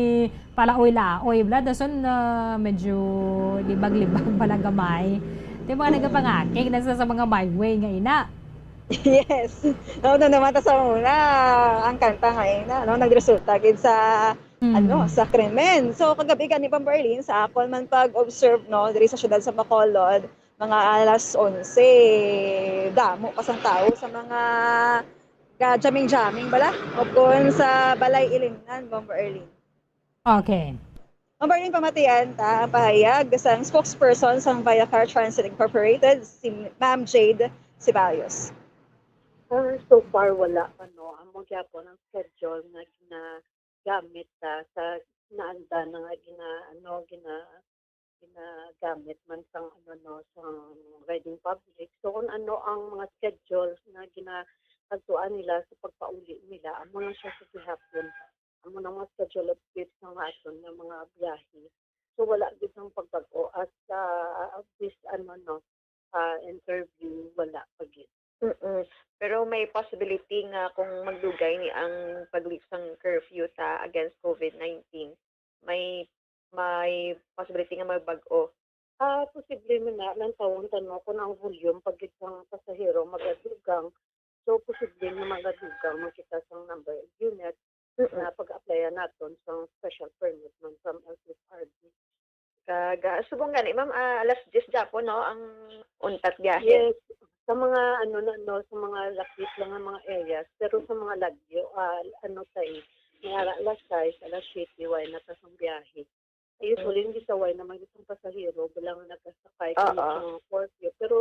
palaoy-laoy bala. Dason, ah, medyo libag-libag pala gamay. Di mga nagapangakig na sa, sa mga my way nga ina. Yes. No, no, naman ta sa una, ang kanta nga ina, no, nagresulta gid sa, Mm. ano, sa krimen. So, kagabi gani, Bombo Arlene, sa akon man pag-observe, no, diri sa siyudad sa Bacolod, mga alas onse, damo pa sang tawo sa mga ga-jamming-jamming bala, o kon sa balay ilingnan, Bombo Arlene. Okay. Bombo Arlene, pamatian ta ang pahayag sang spokesperson sang Viacar Transit Incorporated, si Ma'am Jade Ceballos. Ah, so far, wala pa, no. Amo gyapon ang schedule nga ginagamit ta sa naanda na nga gina-, ano, gina-, ginagamit man sang, ano, no, sang riding public. So, kung ano ang mga schedules nga ginatagtuan nila sa pagpauli nila, amo lang siya sa gihapon. Amo nang mga schedule of trips nga aton nga mga biyahe. So, wala gid ang pagbag-o as, ah, of this, ano, no, ah, interview, wala pa gid. Mm. Pero may possibility nga kung magdugay ni ang pag-lift sang curfew ta against COVID nineteen, may, may possibility nga magbag-o. Ah, posible man na, lantawon ta, no, kung ang volume pag gid sang pasahero magadugang. So, posible nga magadugang man kita sang number of units Mm. na pag-applyan naton sang special permit man from L T F R B. Kag, ah, subong gani, ma'am, ah, alas diyes gyapon, no, ang untat biyahe. Yes. Sa mga, ano na, no, sa mga lapit lang nga mga areas, pero sa mga lagyo, ah, ano ta eh, may ara alas sais, alas siyete, wala na ta sang biyahe. Usually, hindi sa wala naman isang pasahero, bilang nagkasakay kami Oo. sa mga curfew. Pero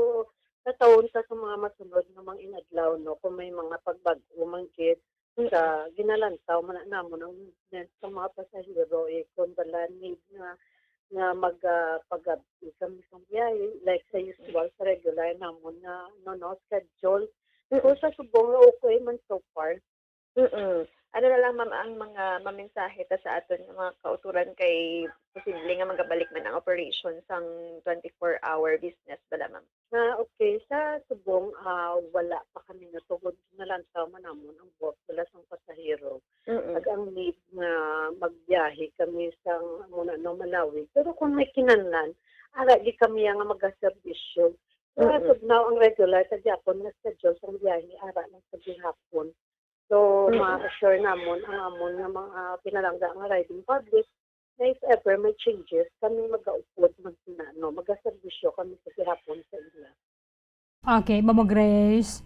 natawon ta sa mga masunod nga mga inadlaw, no, kung may mga pagbag-o man gid, sa ginalantaw man namon ang movement sa mga pasahero, eh, kung bala need nga, nga mag, ah, pag-abdi kami sa biyahe, like sa usual, sa regular namon nga, no, no, schedule. So, sa subong nga okay man so far. Mm. Ano na lang, ma'am, ang mga mamensahe ta sa aton nga mga kauturan kay posible nga magabalik man ang operation sang twenty-four hour business bala, ma'am? Ah, okay. Sa subong, ah, wala pa kami natugod. Nalantaw man namon ang buhat bala sang pasahero. Mm. Kag ang need nga magbiyahe kami sang muna no Malawi. Pero kung may kinahanglan, ara di kami nga magaserbisyo. So, as of now, ang regular sa gihapon nga schedule sang biyahe ara lang sa gihapon. So, Mm. ma-assure namon ang amon nga mga pinalangga nga riding public na if ever may changes, kami magaupod, magsinano, magaserbisyo kami sa gihapon sa ila. Okay, Bobo Grace.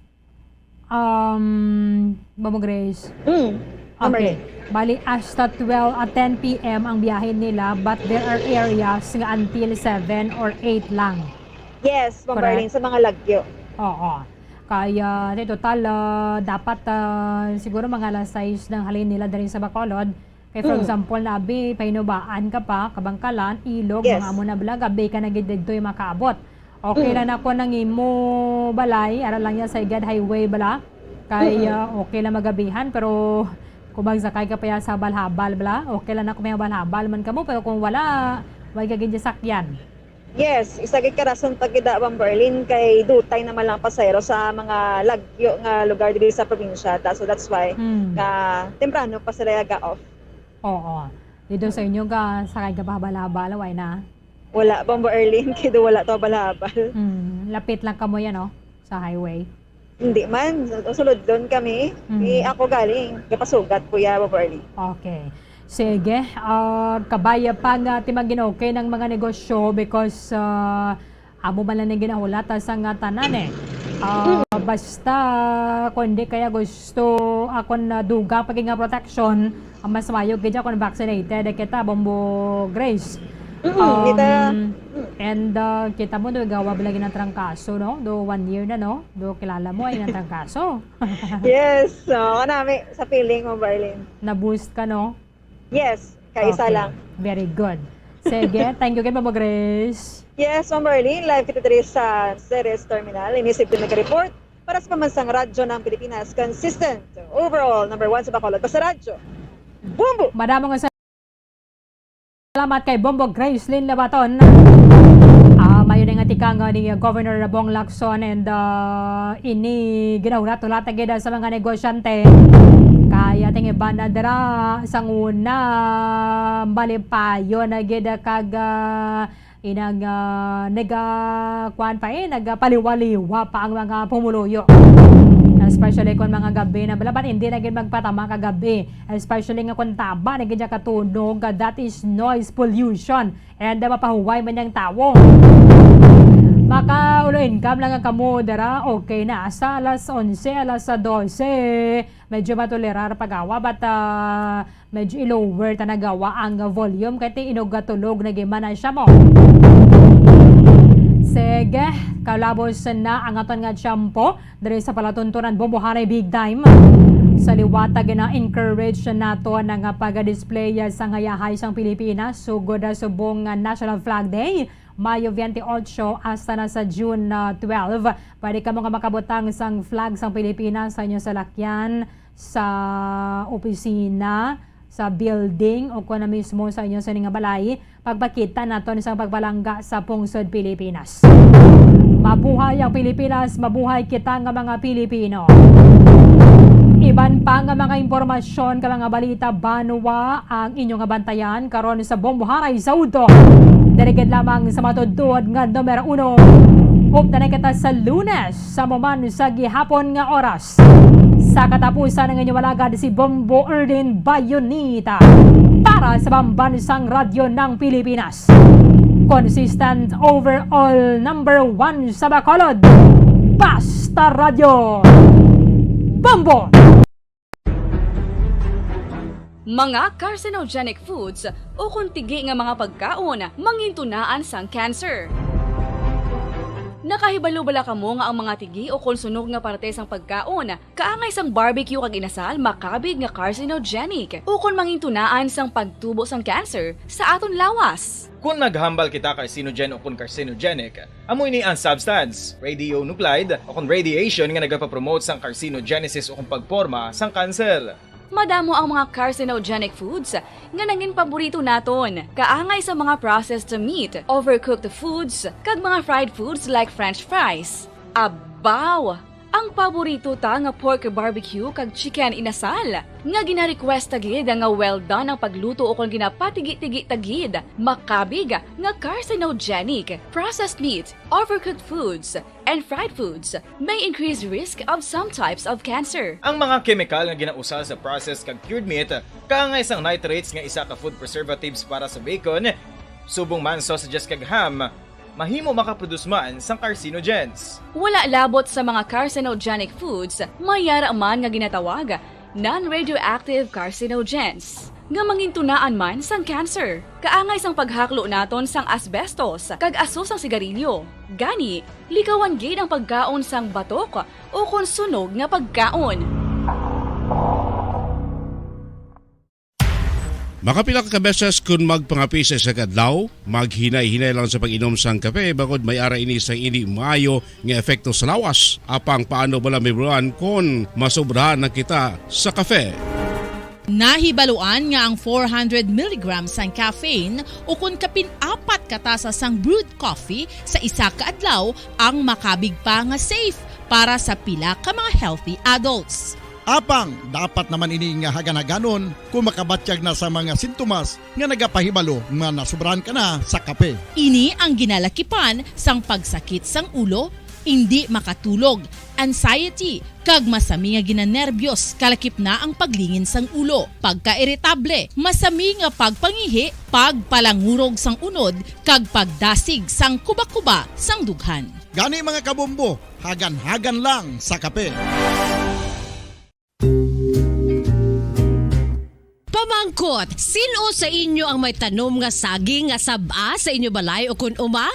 Um, Bobo Grace. Mm. Ma'am Okay. Arlene. Bali, hasta twelve at ten P M ang biyahe nila, but there are areas nga until seven or eight lang. Yes, Ma'am Correct. Arlene, sa mga lagyo. Oo. Kaya, di total, ah, dapat, ah, siguro mga alas sais nang halin nila diri sa Bacolod. Kay, for Mm. example, na abi, pahinubaan ka pa, Kabangkalan, Ilog, Yes. mga amo na bala, gabi ka na gid didto yung makaabot. Okay Mm. lang na kung nang imo balay, ara lang niya sa Igad Highway bala. Kay, Mm-mm. ah, okay lang magabihan, pero kung magsakay ka pa ya sa habal-habal bala, okay lang na kung may habal-habal man kamo, pero kung wala, way ka gid sakyan. Yes, isa gid ka rason pa gid, ah, Ma'am Berlin, kay dutay naman lang pasahero sa mga lagyo nga lugar diri sa probinsya. Ta-, so that's why Hmm. nga temprano pa sila yaga off. Oo. Dito sa inyo, ga, sakay ka pa habal-habal, way na? Wala, Ma'am Berlin, kay do wala to habal-habal. Hmm. Lapit lang kamo yan, no? Sa highway. Hindi man, sulod doon kami. Mm. Ni ako galing, kapasugat ko ya, Ma'am Berlin. Okay. Sige, ah, kabaya pa nga ti magin okay ng mga negosyo because, ah, amo man lang ang ginahulat sa nga tanan eh. Ah, Mm. basta kung hindi kaya gusto akon na dugang pag nga protection, ang mas mayo gid kung vaccinated kita, Bombo Grace. Mm, Um, kita, mm. and, ah, kita mo, do gawa ba lagi ng trangkaso, no? Do one year na, no? Do kilala mo ay ng trangkaso. Yes, so, kanami sa feeling mo, Berlin. Na-boost ka, no? Yes, kaisa Okay. lang. Very good. Sige, thank you kay Ma'am Grace. Yes, Ma'am Berlin, live kita diri sa Ceres Terminal. Inisip din nag-report para sa Pambansang Radyo ng Pilipinas. Consistent, overall, number one sa Bacolod. Basta Radyo. Bumbo! Madamo nga salamat kay Bombo Gracelyn Labaton. Ah, mayo na nga tikang, ah, ni Governor Bong Lacson and, ah, ini ginahulat-hulat na gid sa mga negosyante. Kaya ting iban na dira sang una, malipayo na gid kag, ah, inang, ah, naga-, kuan pa eh, nagapaliwa-liwa pa ang mga pumuluyo. Especially kung mga gabi na, bala, ba't hindi na gid magpatama kagabi? Especially nga kung tama na gid siya katunog, ah, that is noise pollution. And, ah, mapahuway man yang tawo. Maka-ulo income lang nga kamo dira, okay na. Sa alas onse, alas dose, medyo matolerar pa gawa, but, ah, medyo i-lower ta na gawa ang volume kay ti inog tulog na gid man na siya mo. Sige, kalabos na ang aton nga tiyempo diri sa palatuntunan Bombohanay Big Time. Sa liwat, gina-encourage nato na nga pag-display sang hayahay sang Pilipinas sugod na subong nga National Flag Day, Mayo twenty-eight hasta na sa June, ah, twelve. Pwede kamo nga makabutang sang flag sang Pilipinas sa inyong salakyan, sa opisina, sa building, o kung ano mismo sa inyo sini nga balay, pagpakita naton sang pagpalangga sa pungsod Pilipinas. Mabuhay ang Pilipinas, mabuhay kita nga mga Pilipino. Iban pa nga mga impormasyon ka mga balita banwa ang inyo nga bantayan karon sa Bombohanay sa Udto. Diri gid lamang sa matudtod nga numero uno. Updan na kita sa Lunes, sa mo man sa gihapon nga oras. Sa katapusan ng inyong alagad si Bombo Erdin Bayonita para sa Pambansang Radyo ng Pilipinas. Consistent overall number one sa Bacolod. Basta Radyo. Bombo! Mga carcinogenic foods o kung tigi nga mga pagkaon mangintunaan sang cancer. Nakahibalo bala kamo nga ang mga tigi o kon sunog nga parte sang pagkaon, kaangay sang barbecue kag inasal, makabig nga carcinogenic o kon mangintunaan sang pagtubo sang cancer sa aton lawas? Kon naghambal kita carcinogen o kon carcinogenic, amo ini ang substance, radionuclide, o kon radiation nga nagapapromote sang carcinogenesis o kon pagporma sang kanser. Madamo ang mga carcinogenic foods nga nangin paborito naton, kaangay sa mga processed meat, overcooked foods, kag mga fried foods like French fries. Abaw! Ang paborito ta nga pork barbecue kag chicken inasal, nga gina-request ta gid nga well done ang pagluto ukon ginapatigi-tigi ta gid, makabig nga carcinogenic. Processed meat, overcooked foods, and fried foods may increase risk of some types of cancer. Ang mga kemikal nga ginausa sa processed kag cured meat kaangay sang nitrates nga isa ka food preservatives para sa bacon, subong man sausages kag ham, mahimo makaproduce man sang carcinogens. Wala labot sa mga carcinogenic foods, may yara man nga ginatawag non-radioactive carcinogens, nga mangintunaan man sang cancer. Kaangay sang paghaklo naton sang asbestos kag aso sang sigarilyo. Gani, likawan gid ang pagkaon sang batok ukon sunog nga pagkaon. Makapila ka beses kon magpangape sa isa ka adlaw, maghinay-hinay lang sa pag-inom sang kape, bangod may ara ini sa indi maayo nga epekto sa lawas. Apang paano bala, May Bulan, kon masobrahan na kita sa kape? Nahibaluan nga ang four hundred milligrams sang caffeine ukon kapin apat ka tasa sang brewed coffee sa isa ka adlaw ang makabig pa nga safe para sa pila ka mga healthy adults. Apang dapat naman ini nga hagan-haganon kung makabatyag na sa mga sintomas nga nagapahibalo nga nasobrahan ka na sa kape. Ini ang ginalakipan sang pagsakit sang ulo, indi makatulog, anxiety, kag masami nga ginanerbyos, kalakip na ang paglingin sang ulo, pagkairitable, masami nga pagpangihi, pagpalangurog sang unod, kag pagdasig sang kubakuba sang dughan. Gani, mga kabombo, hagan-hagan lang sa kape. Pamangkot, sin-o sa inyo ang may tanom nga saging nga sab-a sa inyo balay ukon uma?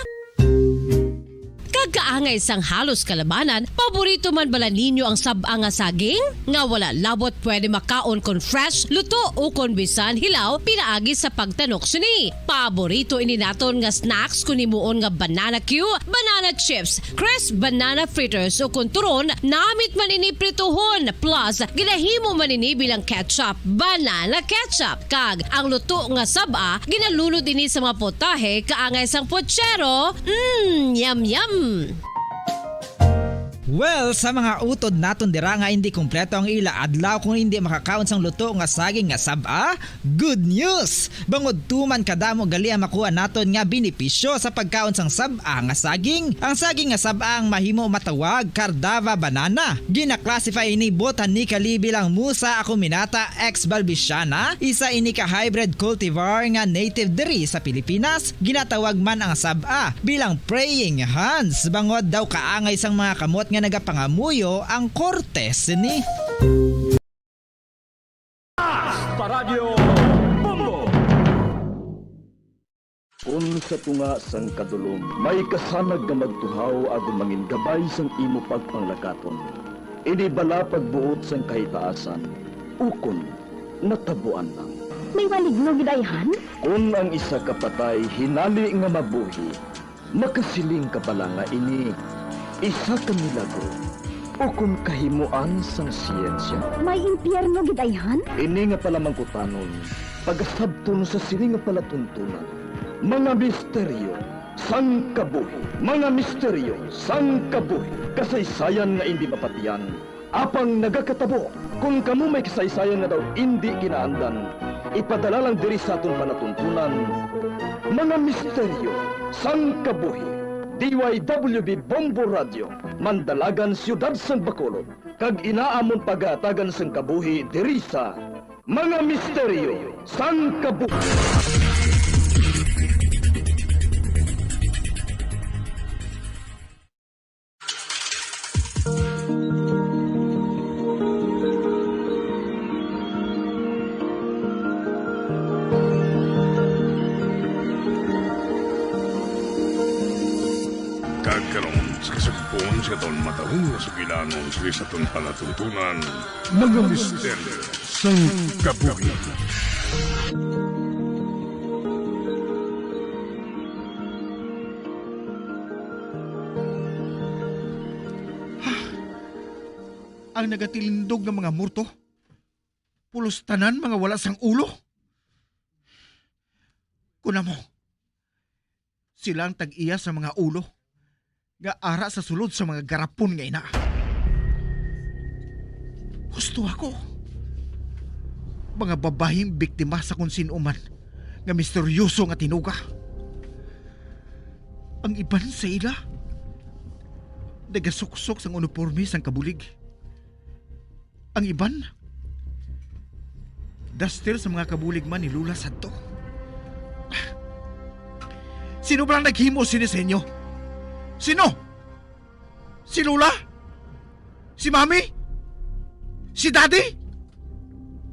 Kag kaangay sang halos kalabanan, paborito man bala ninyo ang sab-a nga saging? Nga wala labot pwede makaon kon fresh, luto, ukon bisan hilaw pinaagi sa pagtanok sini. Paborito ini naton nga snacks kon himuon nga banana cue, banana chips, crisp banana fritters, ukon turon, namit man ini prituhon, plus ginahimo man ini bilang ketchup, banana ketchup. Kag ang luto nga sab-a, ginalunod ini sa mga potahe kaangay sang pochero. Mm, yum, yum! Well, sa mga utod naton dira nga indi kompleto ang ila adlaw kung indi makakaon sang luto nga saging nga sab-a, good news! Bangod tuman kadamo gali ang makuha naton nga benepisyo sa pagkaon sang sab-a nga saging. Ang saging nga sab-a ang mahimo matawag Cardava banana. Gina-classify ini botanically bilang Musa acuminata ex balbisiana, isa ini ka hybrid cultivar nga native diri sa Pilipinas. Ginatawag man ang sab-a bilang praying hands, bangod daw kaangay sang mga kamot nga nagapangamuyo ang korte sini. Paradyo Bombo! Kon sa tunga sang kadulom may kasanag nga magtuhaw agod mangin gabay sang imo pagpanglakaton, ini bala pagbuot sang kahitaasan, ukon natabuan lang? May maligno gid ayhan? Kon ang isa ka patay hinali nga mabuhi, makasiling ka bala nga ini isa ka milagro ukon kahimoan sang siyensya? May impyerno gid ayhan? Ini nga palamangkutanon, pagasabton sa sini nga palatuntunan, mga misteryo sang kabuhi. Mga misteryo sang kabuhi. Kasaysayan nga indi mapatian, apang nagakatabo. Kon kamo may kasaysayan nga daw indi kinaandan, ipadala lang diri sa aton palatuntunan, mga misteryo sang kabuhi. D Y W B Bombo Radio, Mandalagan, Siyudad sang Bacolod, kag ina amon pagahatagan sang kabuhi diri sa Mga Misteryo sang Kabuhi. Kag karon, sa kasugpon sa aton matalom nga sugilanon, sa aton palatuntunan, mga misteryo sang kabuhi. Ang nagatilindog nga mga morto, pulos tanan mga wala sang ulo. Kunamo, sila ang tag-iya sa mga ulo nga ara sa sulod sa mga garapon nga ina. Husto ako. Mga babaying biktima sa kon sin-o man nga misteryoso nga tinuga. Ang iban sa ila nagasuksok sang uniporme sang kabulig. Ang iban, daster sa mga kabulig man ni Lola sadto. Sino ba ang naghimo sini sa inyo? Sino? Si Lola? Si Mami? Si Daddy?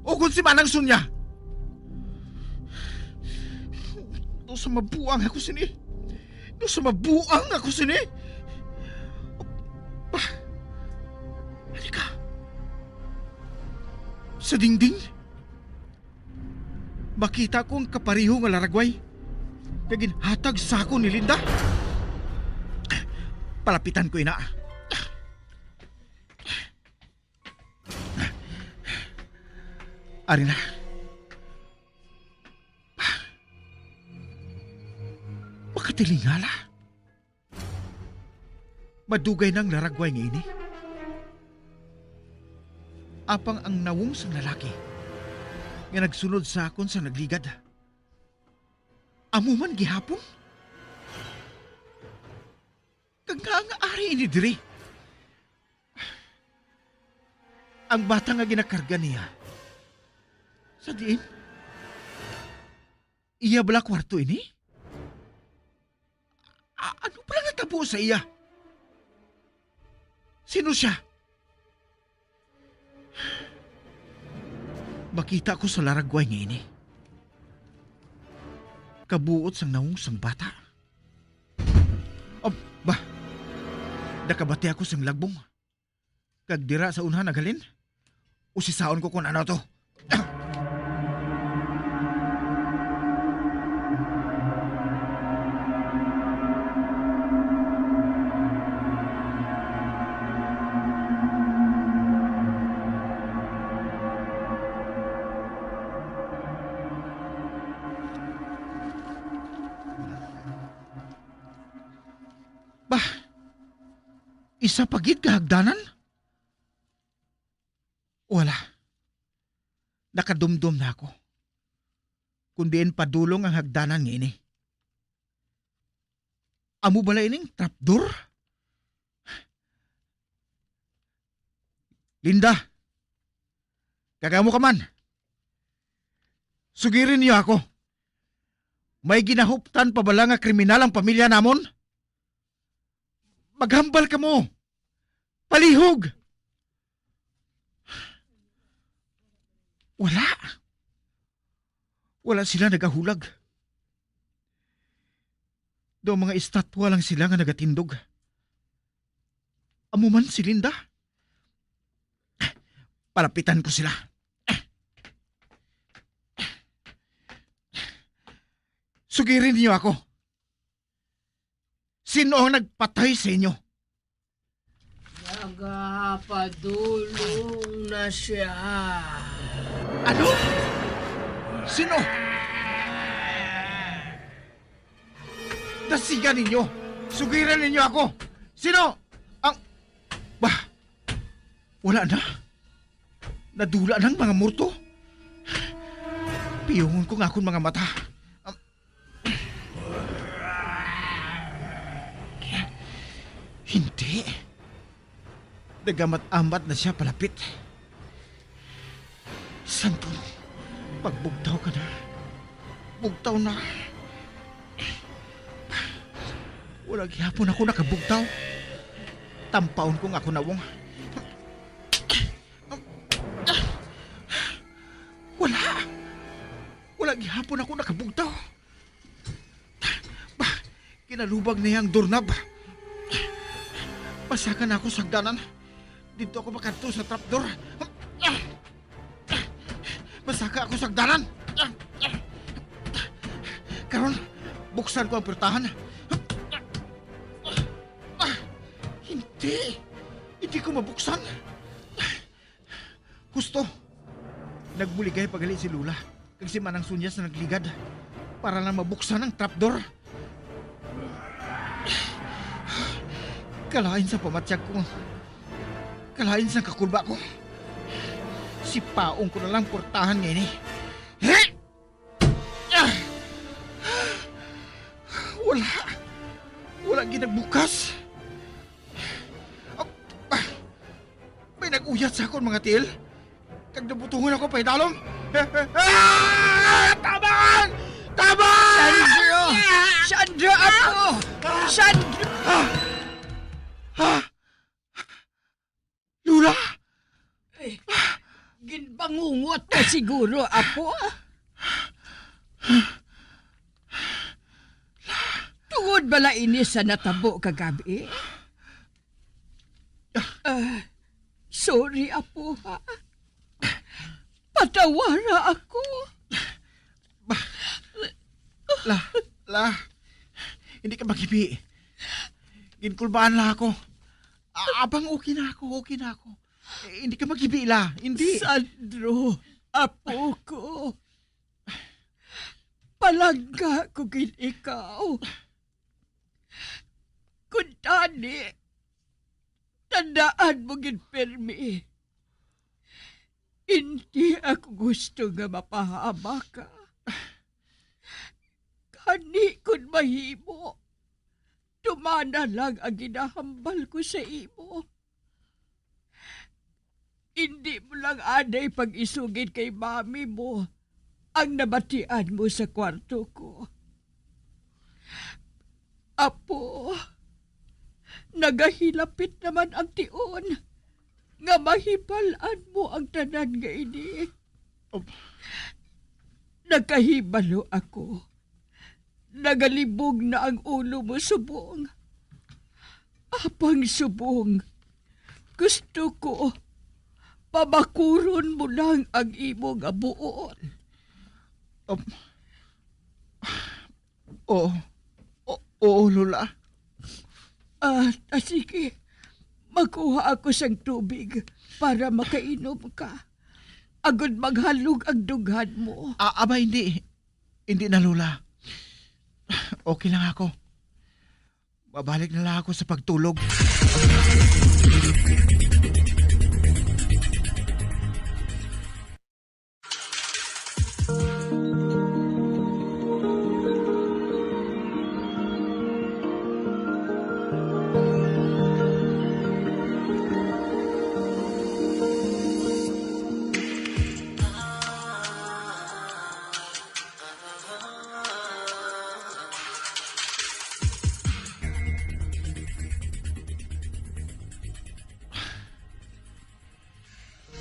O kung si Manang Sonia? Daw sa mabuang ako sini. Daw sa mabuang ako sini. Ah, halika. Sa dingding, makita ko ang kapareho nga laragway nga ginhatag sa akon ni Linda. Palapitan ko ina. Ari na. Makatilingala. Madugay nang laragway nga ini. Apang ang nawong sang lalaki nga nagsunod sa akon sa nagligad, amo man gihapon. Kag nga nga ari ini diri? Ang bata nga ginakarga niya, sa diin? Iya bala kwarto ini? A-, ano pala natabo sa iya? Sino siya? Makita ko sa laragway nga ini. Kabuot sang nawong sang bata. Oh, ba? Nakabati ako sang lagbong. Kag dira sa unhan naghalin? Usisaon ko kon ano to. Bah, isa pa gid ka hagdanan? Wala. Nakadumdom na ako. Kun diin padulong ang hagdanan nga ini. Amo bala ining trapdoor? Linda, kag amo ka man. Sugiri niyo ako. May ginahuptan pa bala nga kriminal ang pamilya namon? Maghambal kamo. Palihog. Wala. Wala sila nagahulag. Daw mga estatwa lang sila nga nagatindog. Amo man si Linda. Palapitan ko sila. Sugiri niyo ako. Sino ang nagpatay sa inyo? Nagapadulong na siya. Ano? Sino? Dasigan ninyo! Sugiran ninyo ako! Sino? Ang, bah, wala na. Nadula na ang mga morto. Piyungon ko nga akon mga mata. Am-, hindi. Nagamat-amat na siya palapit. Santo, pagbugtaw ka na. Bugtaw na. Wala gihapon ako nakabugtaw. Tampaon ko nga ako nawong. Wala. Wala gihapon ako nakabugtaw. Ba, kinalubag niya ang doorknob. Basaka na ako sa hagdanan. Dito ako makadto sa trapdoor. Basaka ako sa hagdanan. Karon, buksan ko ang pwertahan. Hindi. Hindi ko mabuksan. Husto. Nagbuligay pa gali si Lola kag si Manang Sonia sa nagligad para lang mabuksan ang trapdoor. Kalain sa pamatyag ko. Kalain sa kakulba ko. Sipaon ko na lang portahan nga ini. Ah! Wala. Wala gid nagbukas. Ah, ah, may nag-uyat sa akon mga tiil. Kag nabutongon ako pahidalom. Ah! Tabang! Tabang! Sandro! Sandro, apo! Sandro! Ah! Ah! Lola! Eh, ginbangungot ka siguro, apo? Tungod bala ini sa natabo kagabi? Ah, sorry, apo, ha? Patawara ako. Ba, la, la, hindi ka maghibi. Ginkulbaan la ako. A-, abang, okay na ako, okay na ako. Eh, hindi ka maghibi, la, hindi. Sandro, apo ko. Palangga ko gid ikaw. Kuntani, tandaan mo gid pirmi. Hindi ako gusto nga mapahamak ka. Gani, kon mahimo, tumana lang ang ginahambal ko sa imo. Hindi mo lang anay pag-isugid kay mami mo ang nabatian mo sa kwarto ko. Apo, nagahilapit naman ang tion nga mahibal-an mo ang tanan nga ini. Op. Nakahibalo ako. Nagalibog na ang ulo mo subong. Apang subong, gusto ko pabakuron mo lang ang imo nga buot. Um, oo. O-, oo, Lola. Ah, ah, sige. Magkuha ako sang tubig para makainom ka. Agod maghalog ang dughan mo. Ah, aba, hindi. Hindi na, Lola. Okay lang ako. Babalik na lang ako sa pagtulog.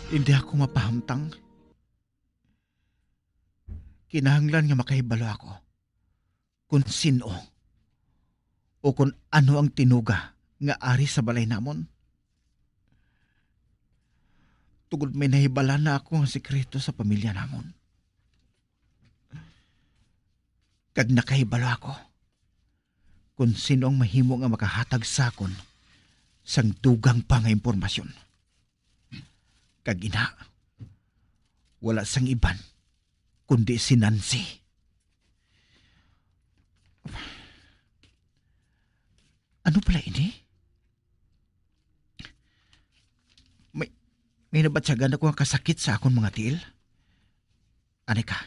Hindi ako mapahamtang. Kinahanglan nga makahibalo ako kon sin-o o kon ano ang tinuga nga ari sa balay namon. Tungod may nahibal-an na ako nga sikreto sa pamilya namon. Kag nakahibalo ako kon sin-o ang mahimo nga makahatag sa akon sang dugang pa nga impormasyon. Kag ina, wala sang iban kundi si Nancy. Ano pala ini? May, may nabatyagan ako nga kasakit sa akon mga tiil. Ani ka,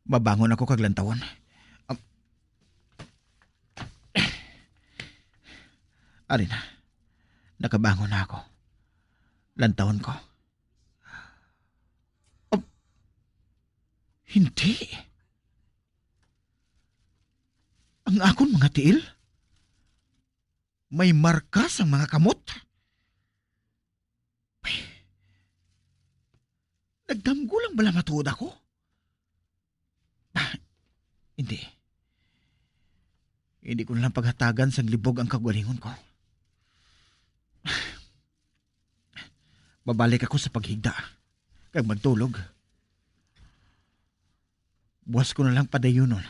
mabangon ako kag lantawon. Am, ari na, nakabangon na ako. Lantawon ko. Am, hindi. Ang akon mga tiil? May marka sang mga kamot. Ay, nagdamgo lang bala matuod ako? Ah, hindi. Hindi ko na lang paghatagan sang libog ang kaugalingon ko. Babalik ako sa paghigda kag magtulog. Buwas ko na lang padayunon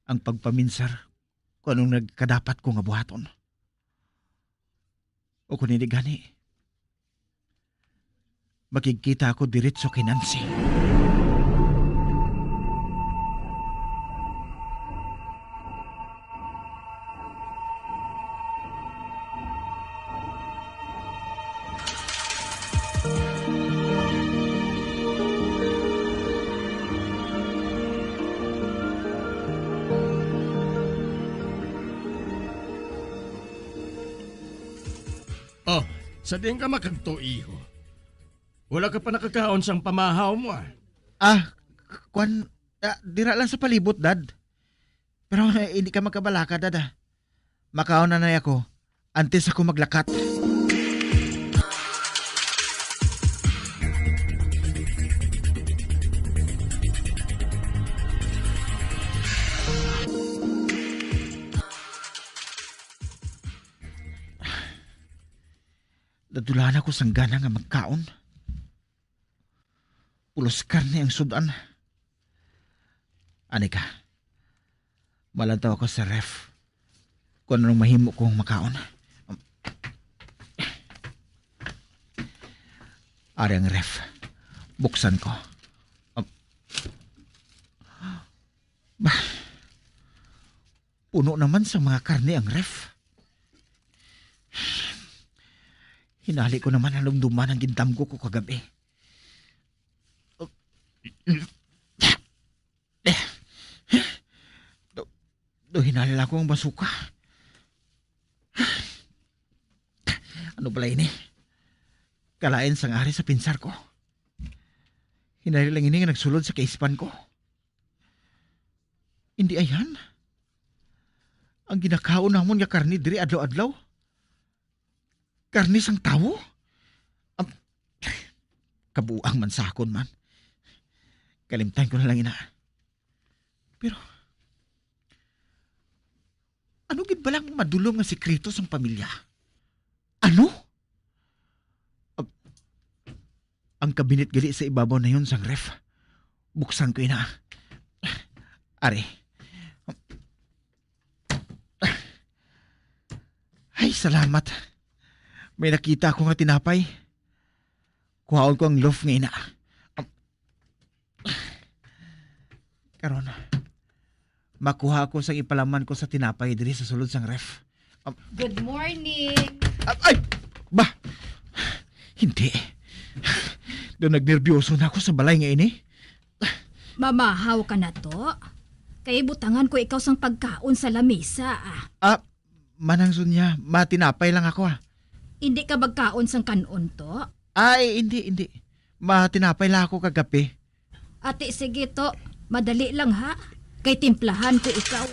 ang pagpaminsar kung anong nagkadapat ko nga buhaton. O kung hindi gani, makigkita ako diretso kay Nancy. Oh, sa diin ka makadto, iho? Wala ka pa nakakaon sang pamahaw mo, ah. Ah, k-, kwan, ah, dira lang sa palibot, Dad. Pero, eh, hindi ka magkabalaka, Dad, ah. Makaon na na ako, antes ako maglakat. Nadulaan ako sang gana nga magkaon. Pulos karne ang sud-an. Ani ka, malantaw ako sa ref kung anong mahimo kong makaon. Ari ang ref. Buksan ko. Bah, puno naman sa mga karne ang ref. Hinali ko naman ang lumduman ang gindamgo ko kagabi. Do, do hinali lang ko ang basuka. Ano pala ini? Kalain sang ari sa pinsar ko. Hinali lang ini nga nagsulod sa kaispan ko. Hindi ayhan. Ang ginakaon namon nga karne diri adlaw-adlaw, karne sang tawo? Am, kabuang man sa akon man. Kalimtan ko na lang ina. Pero, ano gid bala ang madulom nga sikreto sang pamilya? Ano? Ab-, ang kabinet gali sa ibabaw na yun sang ref. Buksan ko ina. Ari. Ay, salamat. May nakita ako nga tinapay. Kuhaon ko ang loaf nga ina. Karon, makuha ko sang ipalaman ko sa tinapay diri sa sulod sang ref. Am- Good morning. Ah, ay! Ba? Hindi. Do nagnerbyoso na ako sa balay nga ini. Mamahaw ka na to. Kay butangan ko ikaw sang pagkaon sa lamisa, ah. Ah, Manang Sonia, matinapay lang ako, ah. Hindi ka magkaon sang kanon to? Ay, hindi, hindi. Matinapay lang ako kagabi. Ati, sige to. Madali lang, ha? Kay timplahan ko ikaw.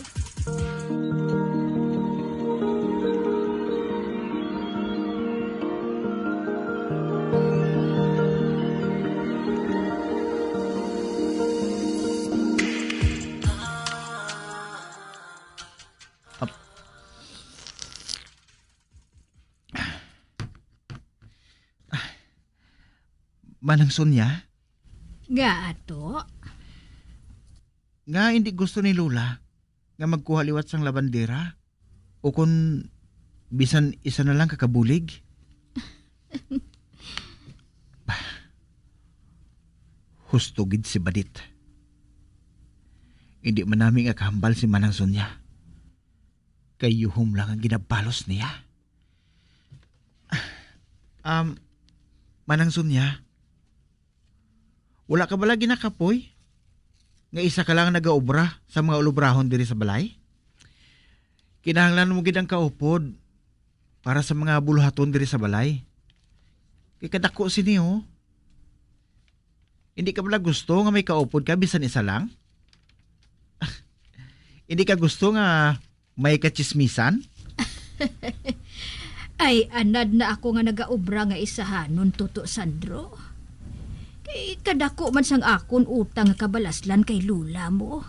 Ap-, Manang Sonia? Nga ato? Nga hindi gusto ni Lola nga magkuha liwat sang labandera? O kon bisan isa na lang ka kabulig? Bah, husto gid si Badit. Hindi man nami nga kahambal si Manang Sonia. Kay yuhom lang ang ginabalos niya. Um, Manang Sonia, wala ka bala ginakapoy nga isa ka lang nagaobra sa mga ulubrahon diri sa balay? Kinahanglan mo gid ang kaupod para sa mga buluhaton diri sa balay. Kay kadako sini, oh. Hindi ka bala gusto nga may kaupod ka bisan isa lang? Hindi ka gusto nga may katsismisan? Ay, anad na ako nga nagaobra nga isahanon, Toto Sandro. Kay kadako man sang akon utang nga kabalaslan kay lola mo.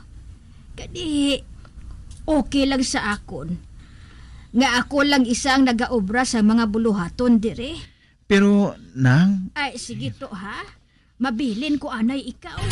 Kani, okay lang sa akon nga ako lang isa ang nagaobra sa mga buluhaton diri. Pero, Nang, Ay, sige to, ha? Mabilin ko anay ikaw.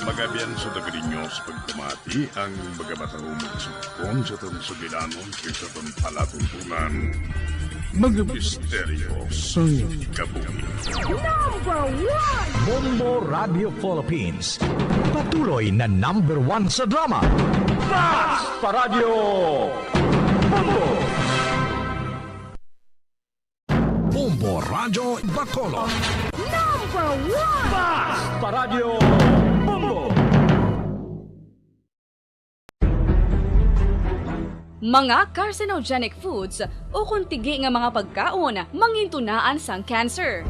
Mga biyan sa Dagrinyo, sa pagpamati ang mga matahong mga sugpon sa aton sugilanon kag sa aton palatuntunan. Mga misteryo sang kabuhi. Number one! Bombo Radio Philippines, patuloy na number one sa drama. Basta Radyo Bombo! Bombo Radyo Bacolod. Number one! Basta Radyo Bombo! Mga carcinogenic foods ukon tigi nga mga pagkaon mangintunaan sang cancer.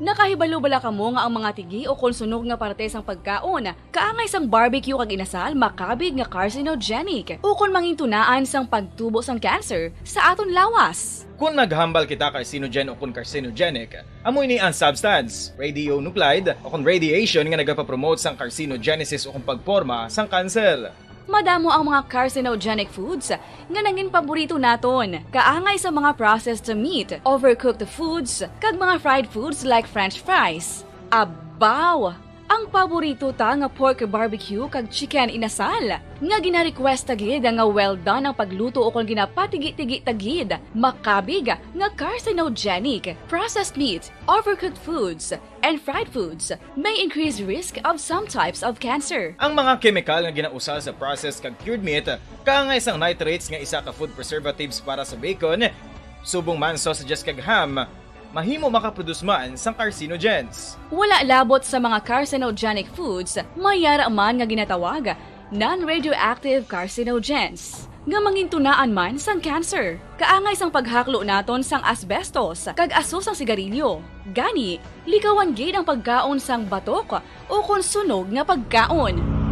Nakahibalo bala kamo nga ang mga tigi ukon sunog nga parte sang pagkaon, kaangay sang barbecue kag inasal, makabig nga carcinogenic ukon mangintunaan sang pagtubo sang cancer sa aton lawas? Kon maghambal kita carcinogen ukon carcinogenic, amo ini ang substance, radionuclide, ukon radiation nga nagapapromote sang carcinogenesis ukon pagporma sang cancer. Madamo ang mga carcinogenic foods nga nangin paborito naton, kaangay sa mga processed meat, overcooked foods, kag mga fried foods like French fries. Abaw! Ang paborito ta nga pork barbecue kag chicken inasal, nga gina-request ta gid nga well done ang pagluto ukon ginapatigi-tigi ta gid, makabig nga carcinogenic. Processed meat, overcooked foods, and fried foods may increase risk of some types of cancer. Ang mga kemikal nga ginausar sa processed kag cured meat, kaangay sang nitrates nga isa ka food preservatives para sa bacon, subong man sausages kag ham, mahimo makaproduce man sang carcinogens. Wala labot sa mga carcinogenic foods, may yara man nga ginatawag non-radioactive carcinogens, nga mangintunaan man sang cancer, kaangay sang paghaklo naton sang asbestos kag aso sang sigarilyo. Gani, likawan gid ang pagkaon sang batok ukon sunog nga pagkaon.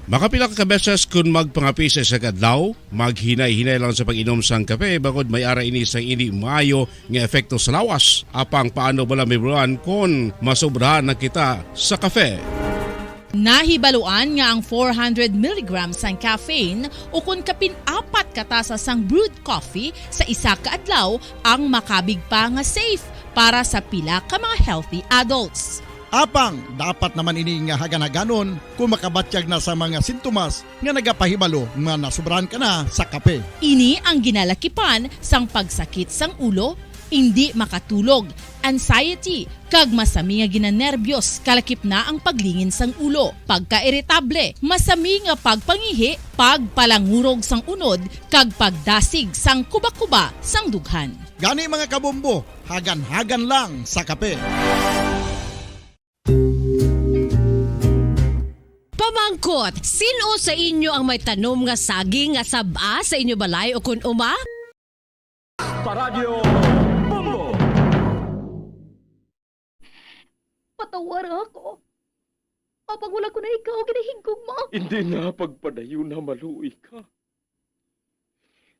Makapila ka beses kon magpangape sa isa ka adlaw, maghinay-hinay lang sa pag-inom sang kape, bangod may ara ini sang indi maayo nga epekto sa lawas. Apang paano bala mahibaluan kon masobrahan na kita sa kape? Nahibaluan nga ang four hundred milligrams sang caffeine ukon kapin apat ka tasa sang brewed coffee sa isa ka adlaw ang makabig pa nga safe para sa pila ka mga healthy adults. Apang dapat naman ini nga hagan-haganon kon makabatyag na sa mga sintomas nga nagapahibalo nga nasobrahan ka na sa kape. Ini ang ginalakipan sang pagsakit sang ulo, indi makatulog, anxiety, kag masami nga ginanerbyos, kalakip na ang paglingin sang ulo, pagkairitable, masami nga pagpangihi, pagpalangurog sang unod, kag pagdasig sang kubakuba sang dughan. Gani, mga kabombo, hagan-hagan lang sa kape. Pamangkot, sin-o sa inyo ang may tanom nga saging nga sab-a sa inyo balay ukon uma? Paradyo Bombo! Patawara ako. Apang wala ko na ikaw ginahigugma. Hindi na pagpadayon na maluoy ka.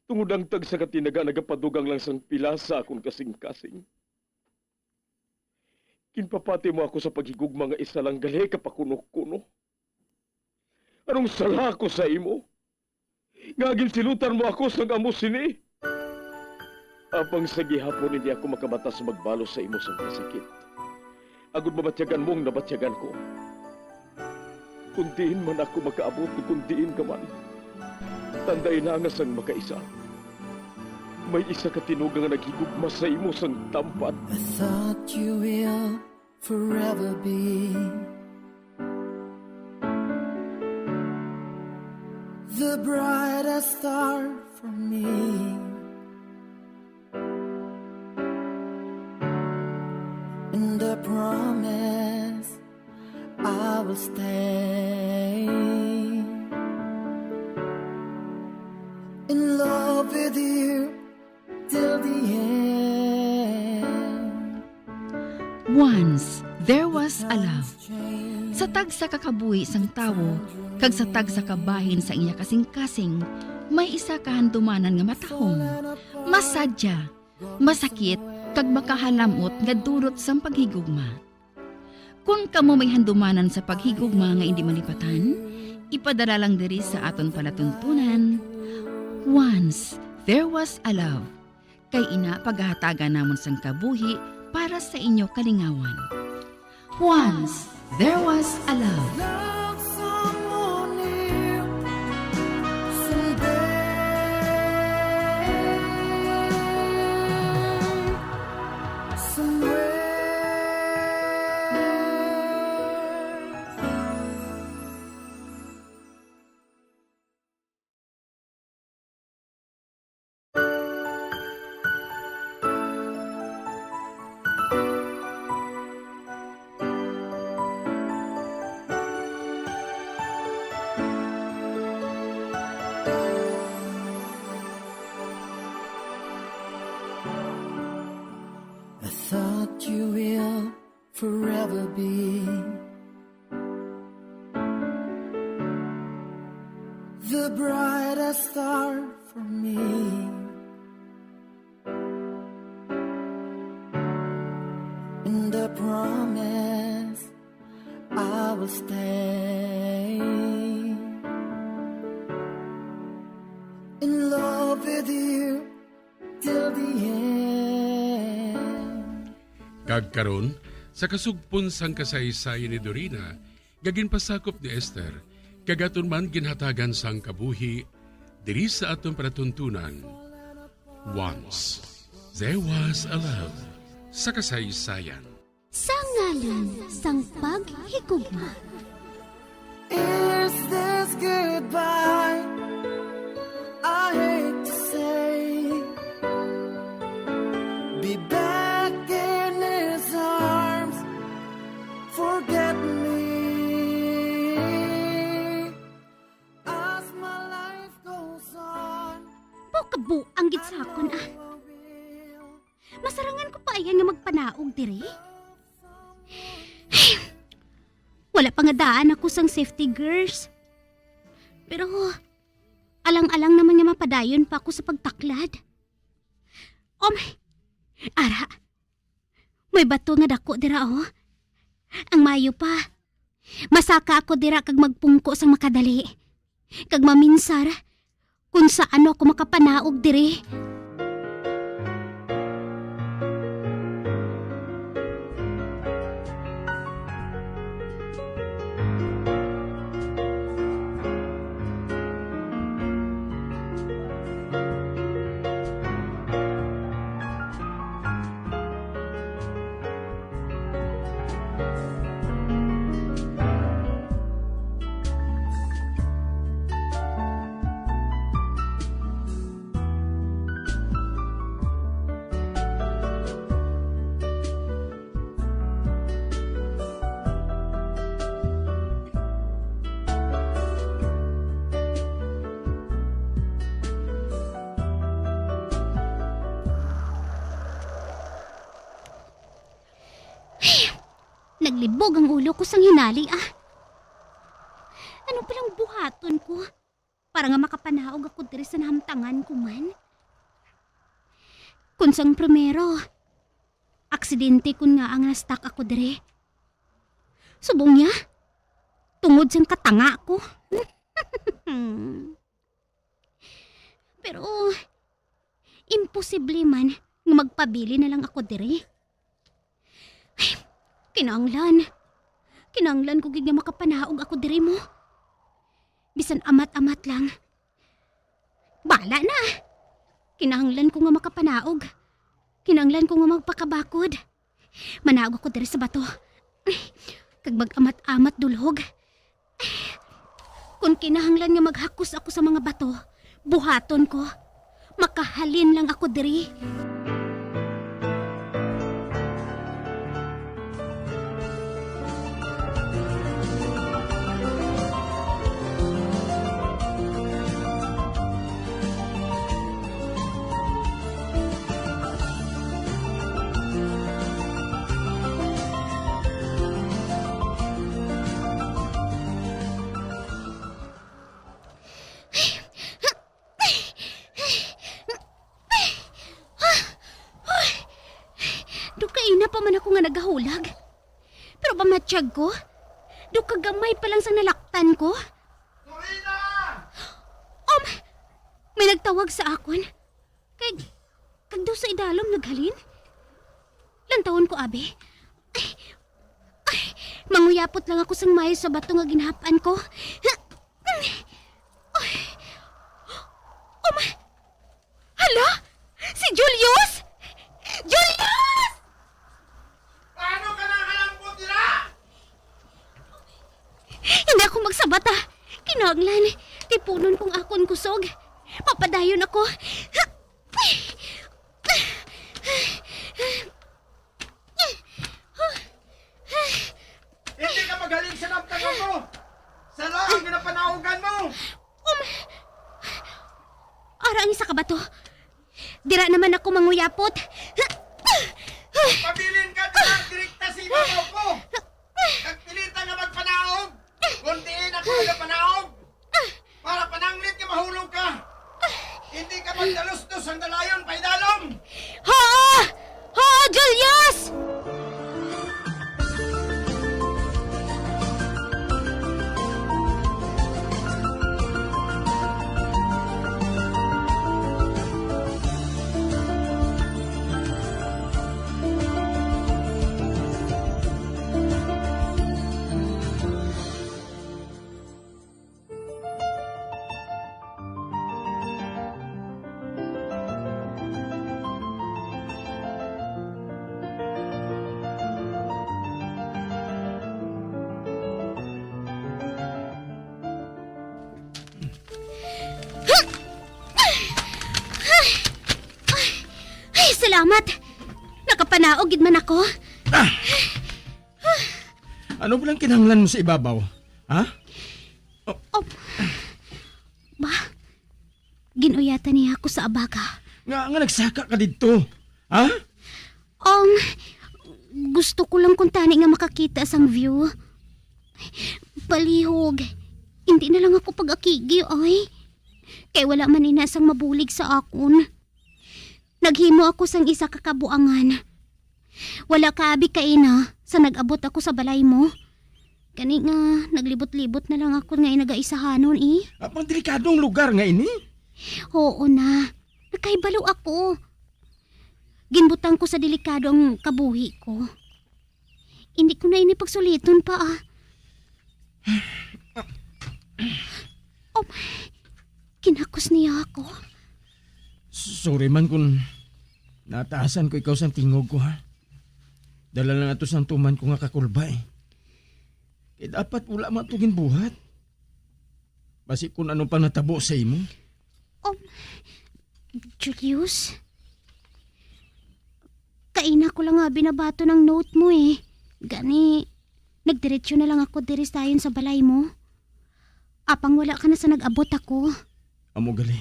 Tungod ang tagsa ka tinaga nagapadugang lang sang pila sa akon kasing-kasing. Ginpapati mo ako sa paghigugma nga isa lang gali ka pakuno-kuno. Anong sala ko sa imo? Nga ginsilutan mo ako sang amo sini? Apang sa gihapon hindi ako makabata sa magbalo sa imo sang kasakit. Agod mabatyagan mo ang nabatyagan ko. Kung diin man ako makaabot, kung diin ka man, tandai na nga sang makaisa, may isa ka tinuga nga naghigugma sa imo sang tampad. I thought you will forever be the brightest star for me. And I promise I will stay in love with you till the end. Once, there was a love. Sa tagsa ka kabuhi sang tawo, kag sa tagsa ka bahin sa iya kasing-kasing, may isa ka handumanan nga matahom, masadya, masakit, kag makahalam-ot nga dulot sang paghigugma. Kon kamo may handumanan sa paghigugma nga indi malipatan, ipadala lang diri sa aton palatuntunan, Once There Was a Love. Kay ina pagahatagan namon sang kabuhi para sa inyo kalingawan. Once There Was a Love. forever be the brightest star for me in the promise I will stay in love with you till the end. Kag karon, sa kasugpon sang kasaysayan ni Dorina, nga ginpasakop ni Esther, kag aton man ginhatagan sang kabuhi diri sa aton palatuntunan. Once, there was a love sa kasaysayan. Sa ngalan sang paghigugma. Is this goodbye? I hate to say, be back in his arms. Forget me as my life goes on. Mao kabuang gid sa akon, ah. Masarangan ko pa iya nga magpanaog diri? Wala pa nga daan ako sang safety gears. Pero alang-alang naman nga mapadayon pa ako sa pagtaklad. Um, ara, may bato nga dako dira, oh. Ang mayo pa, masaka ako dira kag magpungko sang makadali. Kag maminsar kung sa ano ako makapanaog diri. Naglibog ang ulo ko sang hinali, ah. Ano palang buhaton ko para nga makapanaog ako diri sa nahamtangan ko man? Kung sang primero, aksidente kun nga ang na-stuck ako diri. Subong niya, tungod sang katanga ko. Pero, imposible man nga magpabilin na lang ako diri. Ay, kinahanglan. Kinahanglan ko gid nga makapanaog ako diri mo. Bisan amat-amat lang. Bala na. Kinahanglan ko nga makapanaog. Kinahanglan ko nga magpakabakod. Manaog ako diri sa bato. Kag mag-amat-amat dulhog. Kung kinahanglan nga maghakos ako sa mga bato, buhaton ko. Makahalin lang ako diri. Daw kaina pa man ako nga nagahulag. Pero pamatyag ko, daw kagamay pa lang sang nalaktan ko. Dorina! Um, may nagtawag sa akon. Kag, kag daw sa idalom naghalin? Lantawon ko, abi. Ay, ay, manguyapot lang ako sang mayo sa bato nga ginhap-an ko. Ay, oh, ma-, hala? Si Julius? Julius! Paano ka nakalampot dira? Hindi ako magsabat, ah. Kinahanglan, tipunon kong akon kusog. Papadayon ako. Hindi ka magaling sa naptangan mo! Sala ang ginapanaugan mo! Um, ara ang isa ka bato. Dira naman ako manguyapot. Pabilin ka dira, direkta sa ibabaw ko. Nagpilita nga magpanaog, kun diin ako nagapanaog. Para pananglit nga mahulog ka. Hindi ka magdalusdos ang dalayon, paidalom. Haa! Haa, Julius! Ay, salamat! Nakapanaog gid man ako. Ah! Ano ba lang kinahanglan mo sa ibabaw? Ha? Oh. Oh. Ba? Ginuyatan niya ako sa abaga. Nga, nga nagsaka ka didto? Ha? Um, gusto ko lang kuntani nga makakita sang view. Palihog. Hindi na lang ako pag-akigi, ay. Kay wala man ina sang mabulig sa akon. Naghimo ako sang isa ka kabuangan. Wala ka abi kaina sa nag-abot ako sa balay mo. Gani nga, naglibot-libot na lang ako nga nagaisahanon, eh. Apang delikado ang lugar nga ini. Oo na. Nakahibalo ako. Ginbutang ko sa delikado ang kabuhi ko. Hindi ko na ini pagsuliton pa, ah. Oh, kinakos niya ako. Sorry man kung nataasan ko ikaw sang tingog ko, ha? Dala lang ato sang tuman ko nga kakulba, eh. Kay dapat wala man to ginbuhat. Basi kung ano pang natabo sa imo. Um, Julius? Kaina ko lang nga binabaton ang note mo, eh. Gani, nagdiretso na lang ako diri sayon sa balay mo. Apang wala ka na sa nag-abot ako. Amo gali.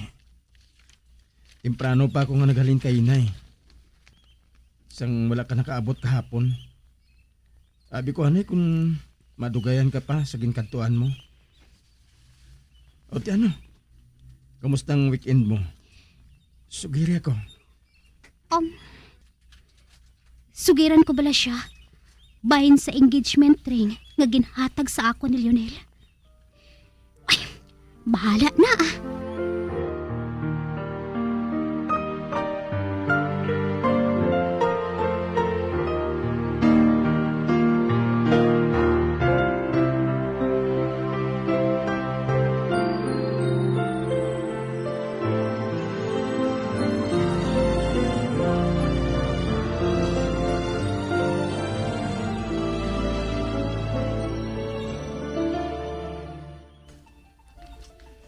Temprano pa ako nga naghalin kaina, eh. Sang wala ka nakaabot kahapon. Abi ko, anay, kung madugayan ka pa sa ginkadtuan mo. O, ti ano? Kamusta ang weekend mo? Sugiri ako. Um, sugiran ko bala siya bahin sa engagement ring nga ginhatag sa akon ni Lionel? Ay, bahala na, ah.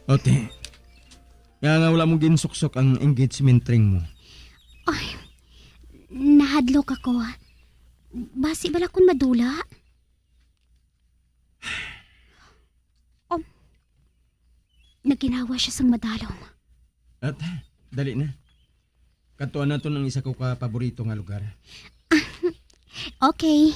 Ote, nga, nga wala mo ginsuksok ang engagement ring mo? Ay, nahadlok ako. Basi bala kun madula? Oh, naginawa siya sang madalom. At, dali na. Kadtuan naton ang isa ko ka paborito nga lugar. Okay.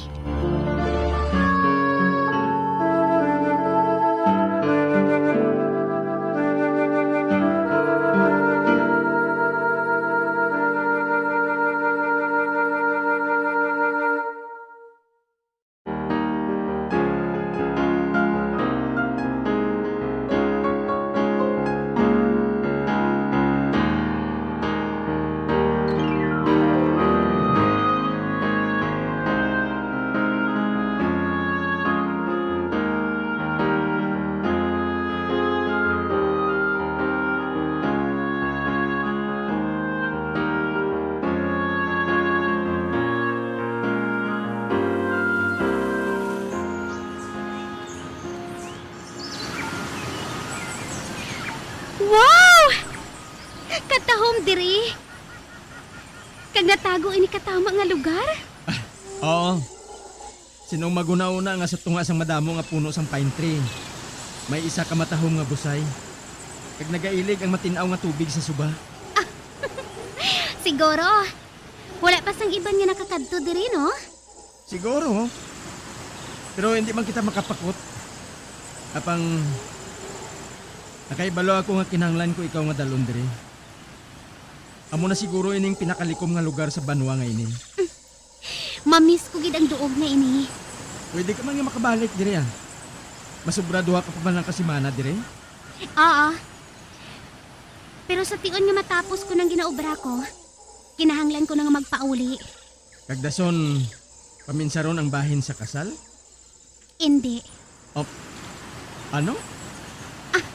Wow! Katahom diri. Kag natago ini katama nga lugar? Oo. Sin-o ang maghunahuna nga sa tunga sang madamo nga puno sang pine tree, may isa ka matahom nga busay, kag nagailig ang matin-aw nga tubig sa suba? Siguro, Wala pa sang iban nga nakakadto diri, no? Siguro. Pero hindi man kita makapakot. Apang nakahibalo ako nga kinahanglan ko ikaw nga dalon diri. Amo na siguro ining pinakalikom nga lugar sa banwa nga ini. Mamiss ko gid ang duog nga ini. Pwede ka man nga makabalik diri, ah. Masubra duha ka pa man lang ka semana diri? Oo. Pero sa tion nga matapos ko nang ginaobra ko, kinahanglan ko na nga magpauli. Kag dason, paminsaron ang bahin sa kasal? Indi. Op-, ano? Ah.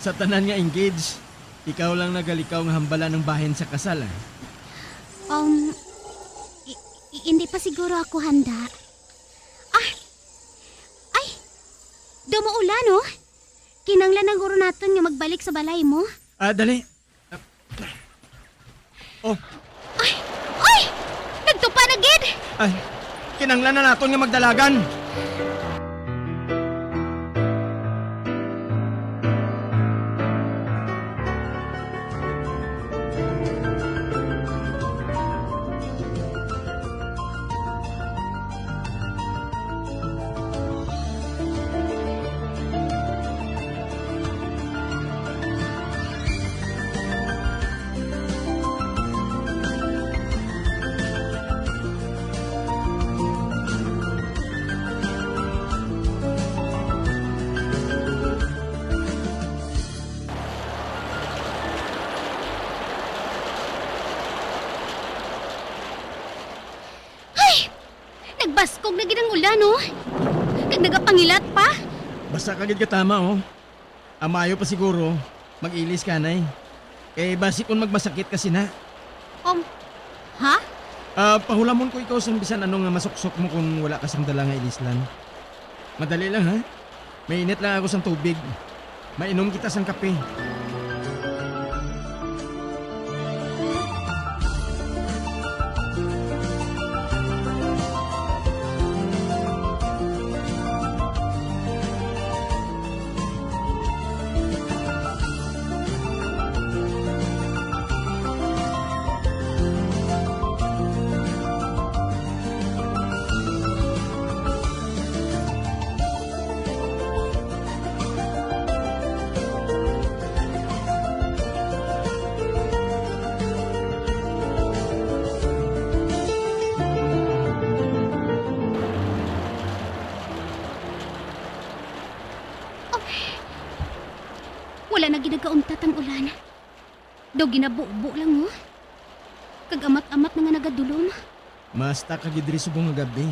Sa tanan nga engaged, ikaw lang nagalikaw nga hambala ng bahin sa kasal, ah. Um, i-, i-, hindi pa siguro ako handa. Ah! Ay! Daw maulan, oh! Kinanglan na guro naton nga magbalik sa balay mo. Ah, dali. Oh. Ay! Ay! Nagtupa na gid! Ay, kinanglan na naton nga magdalagan. Ay! Nagbaskog na gid ang ulan, oh. Kag nagapangilat pa. Basa ka gid katama, oh. Ang maayo pa siguro, mag-ilis ka anay. Kay basi kon magmasakit ka sina. Um, ha? Ah, pahulamon ko ikaw sang bisan ano nga masuksok mo kon wala ka sang dala nga ilislan. Madali lang, ha? Mainit lang ako sang tubig. Mainom kita sang kape. Oh. Wala na gid nagauntat ang ulan. Daw ginabubo lang, oh. Kag amat-amat na nga nagadulom. Mas ta ka gid diri subong nga gab-i.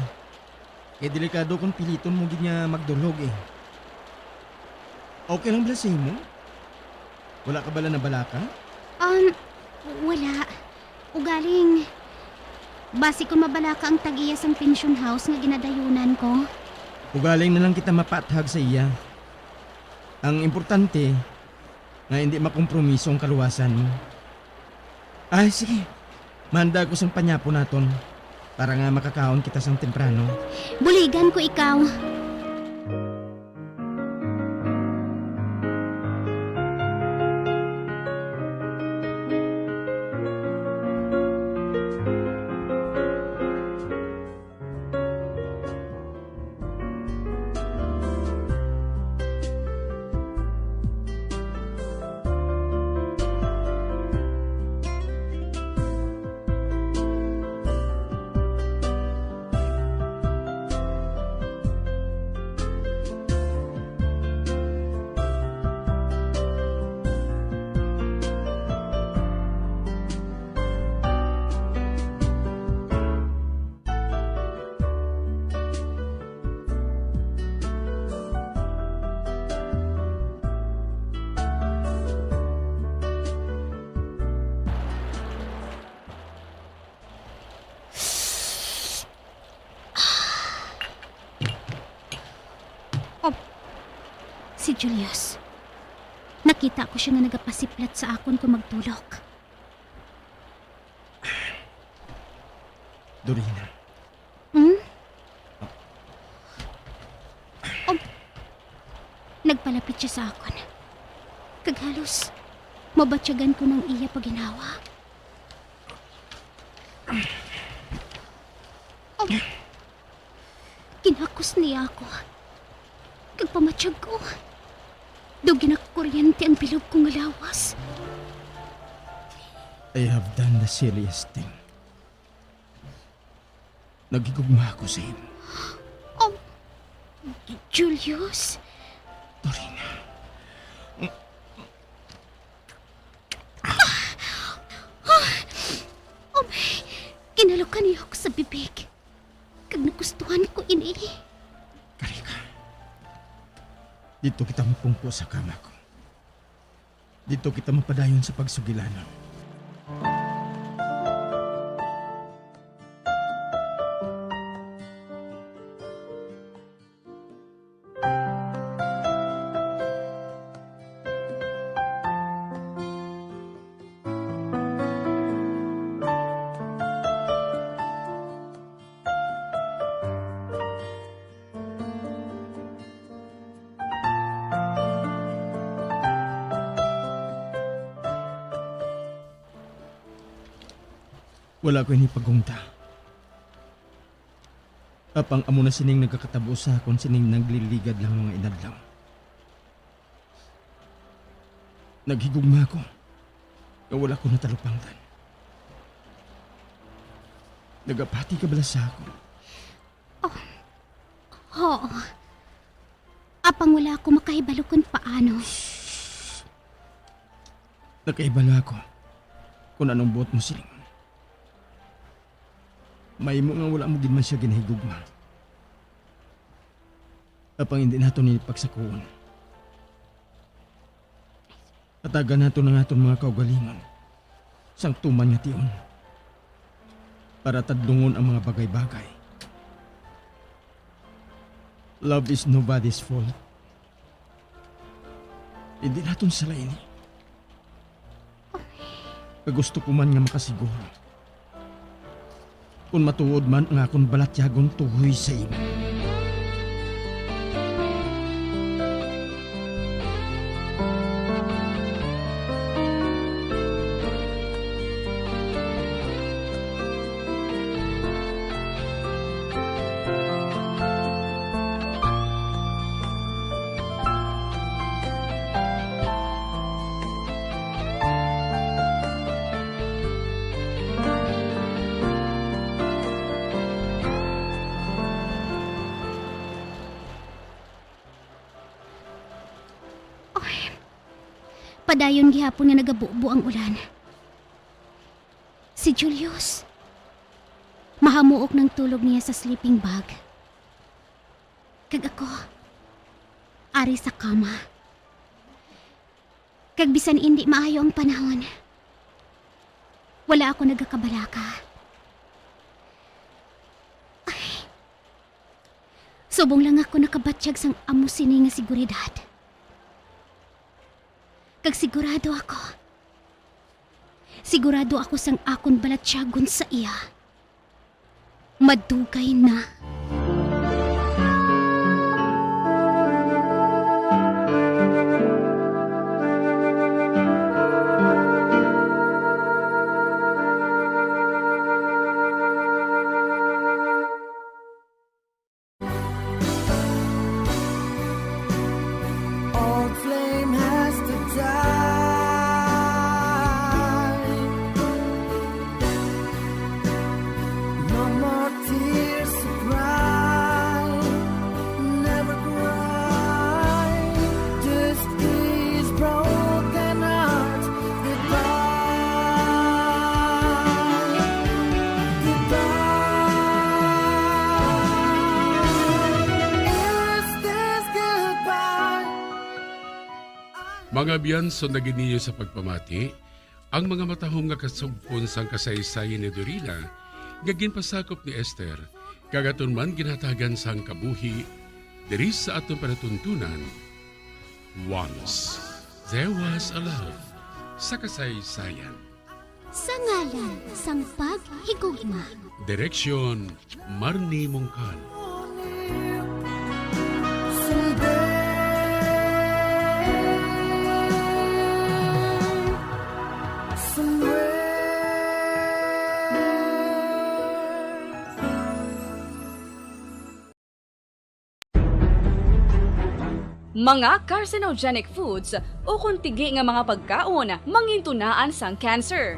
Kay delikado kon piliton mo gid nga magdulhog, eh. Okay lang bala sa imo? Wala ka bala nabalaka? Um, wala. Ugaling, basi kon mabalaka ang tag-iya sang pension house nga ginadayunan ko. Ugaling na lang kita mapaathag sa iya. Ang importante, nga hindi makompromiso ang kaluwasan mo. Ay, sige. Mahanda ako sang panyapon naton para nga makakaon kita sang temprano. Buligan ko ikaw. Oh, si Julius. Nakita ko siya nga nagapasiplat sa akon kon magtulok. Dorina. Hmm? Oh. Nagpalapit siya sa akon. Kag halos mabatyagan ko ang iya pagginawa. Ginakos niya ako, kag pamatyag ko, daw ginakuryente ang bilog ko nga lawas. I have done the silliest thing. Naghigugma ako sa imo. Oh, Julius? Dorina. Oh, may, kinalukan niya ako sa bibig. Kag nagustuhan ko ini. Kari ka. Dito kita mapungko sa kama ko. Dito kita mapadayon sa pagsugilanon. Wala ko ini pagungta. Apang amo na sining nagakatabo sa akon sining nagliligad lang mga inadlaw. Naghigugma ako nga wala ko natalupangdan. Nagapati ka bala sa akon? Oh, oo. Apang wala ako makahibalo kon paano. Nakahibalo ako kon anong buot mo siling. Mahimo nga wala mo gid man siya ginahigugma. Apang hindi naton ini pagsakuon. Hatagan naton ang aton mga kaugalingon sang tuman nga tion para tadlungon ang mga bagay-bagay. Love is nobody's fault. Hindi naton sala ini. Kag gusto ko man nga makasiguro kon matuod man ang akon balatyagon tuhoy sa imo. Oy, padayon gihapon nga nagabubo ang ulan. Si Julius, mahamuok nang tulog niya sa sleeping bag. Kag ako, ari sa kama. Kag bisan indi maayo ang panahon, wala ako nagakabalaka. Ay, subong lang ako nakabatyag sang amo sini nga seguridad. Kag sigurado ako, sigurado ako sang akon balatyagon sa iya. Madugay na. Old flame has to die. No more tears to cry. Never cry. This is broken heart. Goodbye. Goodbye. Is this goodbye? Mga abyan, sunda gid ninyo sa pagpamati ang mga matahom nga kasugpon sang kasaysayan ni Dorina nga ginpasakop ni Esther, kag aton man ginhatagan sang kabuhi diri sa aton palatuntunan. Once There Was a Love sa kasaysayan. Sa ngalan sang paghigugma. Direksyon, Marnie Mongkan. Mga carcinogenic foods ukon tigi nga mga pagkaon mangintunaan sang cancer.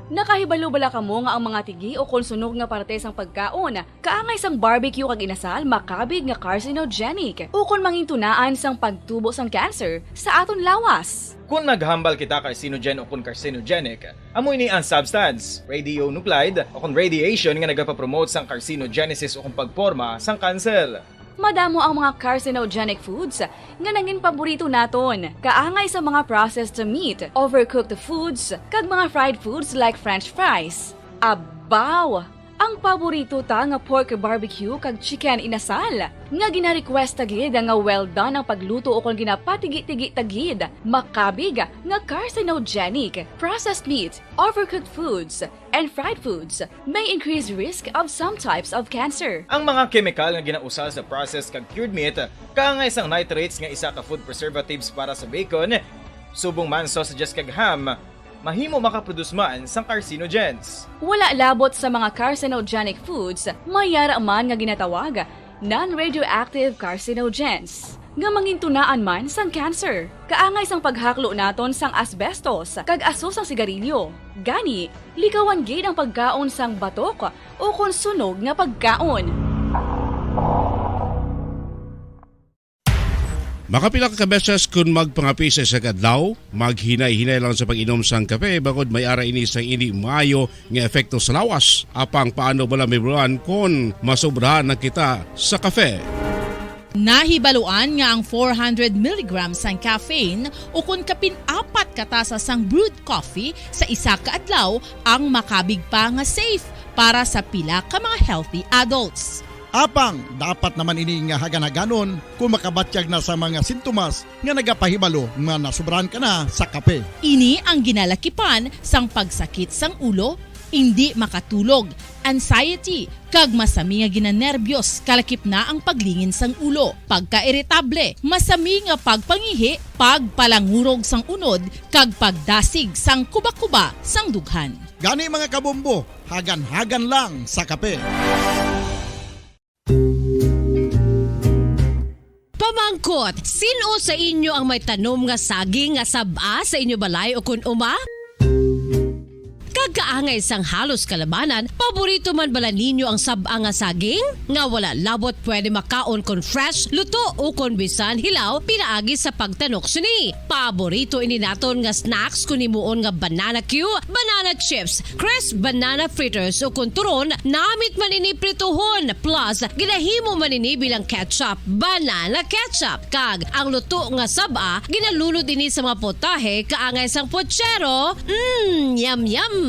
Nakahibalo bala kamo nga ang mga tigi ukon sunog nga parte sang pagkaon kaangay sang barbecue kag inasal makabig nga carcinogenic ukon mangintunaan sang pagtubo sang cancer sa aton lawas? Kon naghambal kita carcinogen ukon carcinogenic, amo ini ang substance, radionuclide, ukon radiation nga nagapapromote sang carcinogenesis ukon pagporma sang cancer. Madamo ang mga carcinogenic foods nga nangin paborito naton, kaangay sa mga processed meat, overcooked foods, kag mga fried foods like French fries. Abaw! Ang paborito ta nga pork barbecue kag chicken inasal, nga gina-request ta gid nga well done ang pagluto ukon ginapatigi-tigi ta gid, makabig nga carcinogenic. Processed meat, overcooked foods, and fried foods may increase risk of some types of cancer. Ang mga kemikal nga ginausal sa processed kag cured meat, kaangay sang nitrates nga isa ka food preservatives para sa bacon, subong man sausages kag ham, mahimo makaproduce man sang carcinogens. Wala labot sa mga carcinogenic foods, may yara man nga ginatawag non-radioactive carcinogens, nga mangintunaan man sang cancer. Kaangay sang paghaklo naton sang asbestos kag aso sang sigarilyo. Gani, likawan gid ang pagkaon sang batok ukon sunog nga pagkaon. Makapila ka beses kon magpangape sa isa ka adlaw, maghinay-hinay lang sa pag-inom sang kape, bangod may ara ini sang indi maayo nga epekto sa lawas. Apang paano bala, Ma'am Ron, kon masobrahan na kita sa kape? Nahibaluan nga ang four hundred milligrams sang caffeine ukon kapin apat ka tasa sang brewed coffee sa isa ka adlaw ang makabig pa nga safe para sa pila ka mga healthy adults. Apang dapat naman ini nga hagan-haganon kon makabatyag na sa mga sintomas nga nagapahibalo nga nasobrahan ka na sa kape. Ini ang ginalakipan sang pagsakit sang ulo, indi makatulog, anxiety, kag masami nga ginanerbyos, kalakip na ang paglingin sang ulo, pagkairitable, masami nga pagpangihi, pagpalangurog sang unod, kag pagdasig sang kubakuba sang dughan. Gani, mga kabombo, hagan-hagan lang sa kape. Pamangkot, sin-o sa inyo ang may tanom nga saging nga sab-a sa inyo balay ukon uma? Kag kaangay sang halos kalabanan, paborito man bala ninyo ang sab-a nga saging? Nga wala labot pwede makaon kon fresh, luto, ukon bisan hilaw pinaagi sa pagtanok sini. Paborito ini naton nga snacks kon himuon nga banana cue, banana chips, crisp banana fritters, ukon turon, namit man ini prituhon, plus ginahimo man ini bilang ketchup, banana ketchup. Kag ang luto nga sab-a, ginalunod ini sa mga potahe kaangay sang pochero. Mm, yum, yum!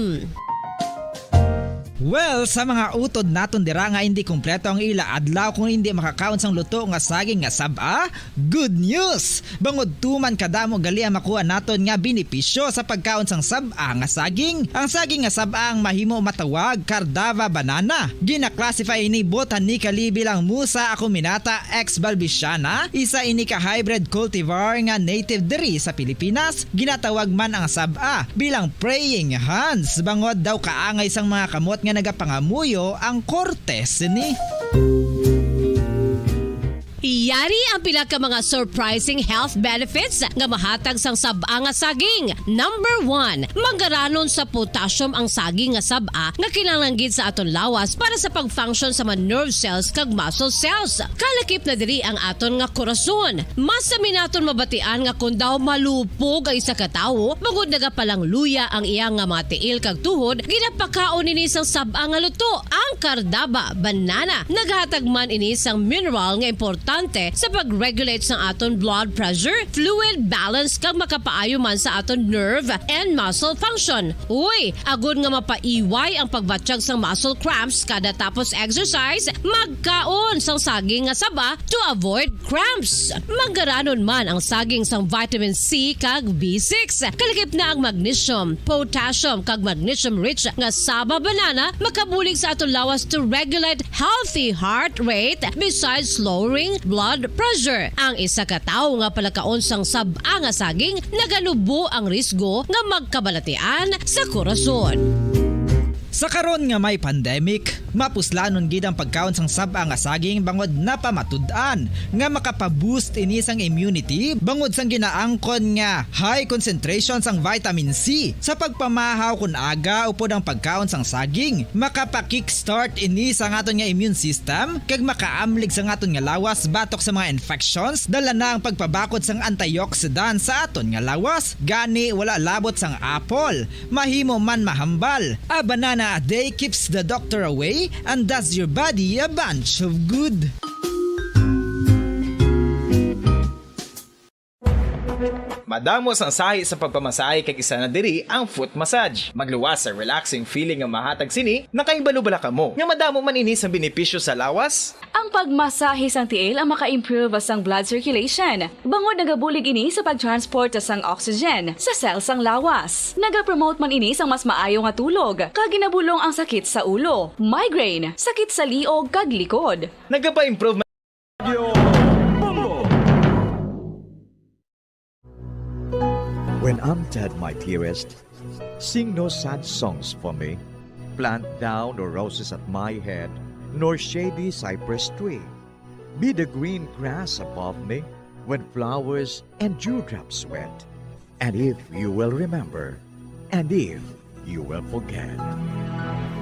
Well, sa mga utod naton dira nga indi kompleto ang ila adlaw kon indi makakaon sang luto nga saging nga sab-a, good news! Bangod tuman kadamo gali ang makuha naton nga benepisyo sa pagkaon sang sab-a nga saging. Ang saging nga sab-a ang mahimo matawag Cardava banana. Gina-classify ini botanically bilang Musa acuminata ex balbisiana, isa ini ka hybrid cultivar nga native diri sa Pilipinas. Ginatawag man ang sab-a bilang praying hands, bangod daw kaangay sang mga kamot nga nagapangamuyo ang korte sini. Yari ang pila ka mga surprising health benefits nga mahatag sang sab-a nga saging. Number one, manggaranon sa potassium ang saging nga sab-a nga kinahanglan gid sa aton lawas para sa pag-function sa mga nerve cells kag muscle cells. Kalakip na diri ang aton nga korason. Masami naton mabatian nga kon daw malupog ang isa ka tawo, bangod nagapalangluya ang iya nga mga tiil kag tuhod, ginapakaon ini sang sab-a nga luto, ang Cardava banana. Naghatag man ini sang mineral nga importante sa pag-regulate sang aton blood pressure, fluid balance, kag makapaayo man sa aton nerve and muscle function. Uy, agod nga mapaiway ang pagbatyag sang muscle cramps kada tapos exercise, magkaon sang saging nga saba to avoid cramps. Manggaranon man ang saging sang vitamin C kag B six. Kalakip na ang magnesium, potassium, kag magnesium-rich nga saba banana makabulig sa aton lawas to regulate healthy heart rate besides lowering blood pressure. Ang isa ka tawo nga palakaon sang sab-a nga saging naganubo ang risgo nga magkabalatian sa korason. Sa karon nga may pandemic, mapuslanon gid ang pagkaon sang sab-a nga saging bangod napamatud-an nga makapa-boost ini sang immunity bangod sang ginaangkon nga high concentration sang vitamin C. Sa pagpamahaw kon aga upod ang pagkaon sang saging, makapa-kickstart ini sa aton nga immune system kag makaamlig sa aton nga lawas batok sa mga infections, dala na ang pagpabakod sang antioxidant sa aton nga lawas. Gani, wala labot sang apple, mahimo man mahambal. A banana a day keeps the doctor away and does your body a bunch of good. Madamo sang sahi sa pagpamasahe kag isa na diri ang foot massage. Magluwas sa relaxing feeling nga mahatag sini, nakahibalo bala kamo nga madamo man ini sang benepisyo sa lawas? Ang pagmasahe sang tiil ang maka-improve sang blood circulation, bangod nagabulig ini sa pag-transport sang oxygen sa cell sang lawas. Nagapromote man ini sang mas maayo nga tulog, kag ginabulong ang sakit sa ulo, migraine, sakit sa liog, kag likod. Nagapa-improve man. When I'm dead, my dearest, sing no sad songs for me. Plant thou no roses at my head, nor shady cypress tree. Be the green grass above me when flowers and dewdrops wet. And if you will remember, and if you will forget.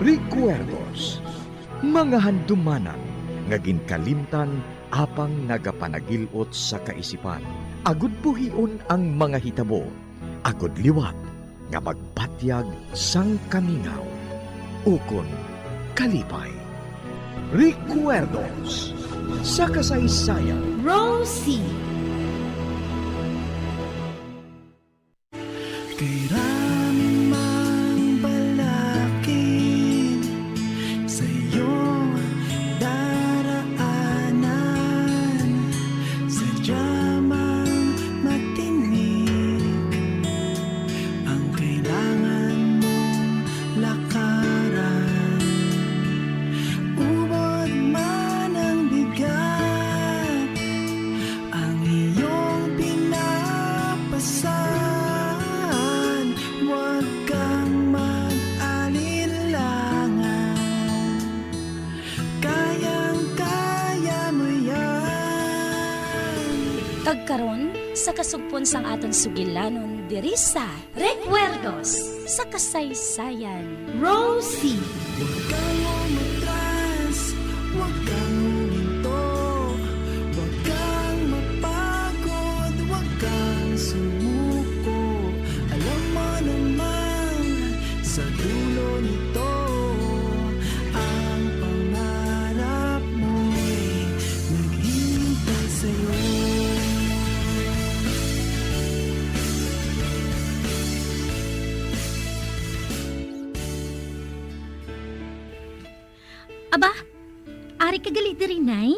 Recuerdos, mga handumanan nga ginkalimtan apang nagapanagil-ot sa kaisipan, agud buhion ang mga hitabo, agud liwat nga magbatyag sang kamingaw ukon kalipay. Recuerdos sa kasaysayan. Rosie. Kay rami mang balakid sa iyong daraanan, sadya mang matinik ang kailangan mong lakaran. Ubod man ang bigat, ang iyong pinapasan, huwag kang mag-alinlangan. Kayang-kaya mo yan. Kag karon, sa kasugpon sang aton sugilanon diri sa Recuerdos sa kasaysayan. Rosie. Huwag kang umatras, huwag kang huminto, huwag kang mapagod, huwag kang sumuko. Alam mo naman, sa dulo nito, ang pangarap mo'y naghihintay sa'yo. Aba, ari ka gali diri, Nay?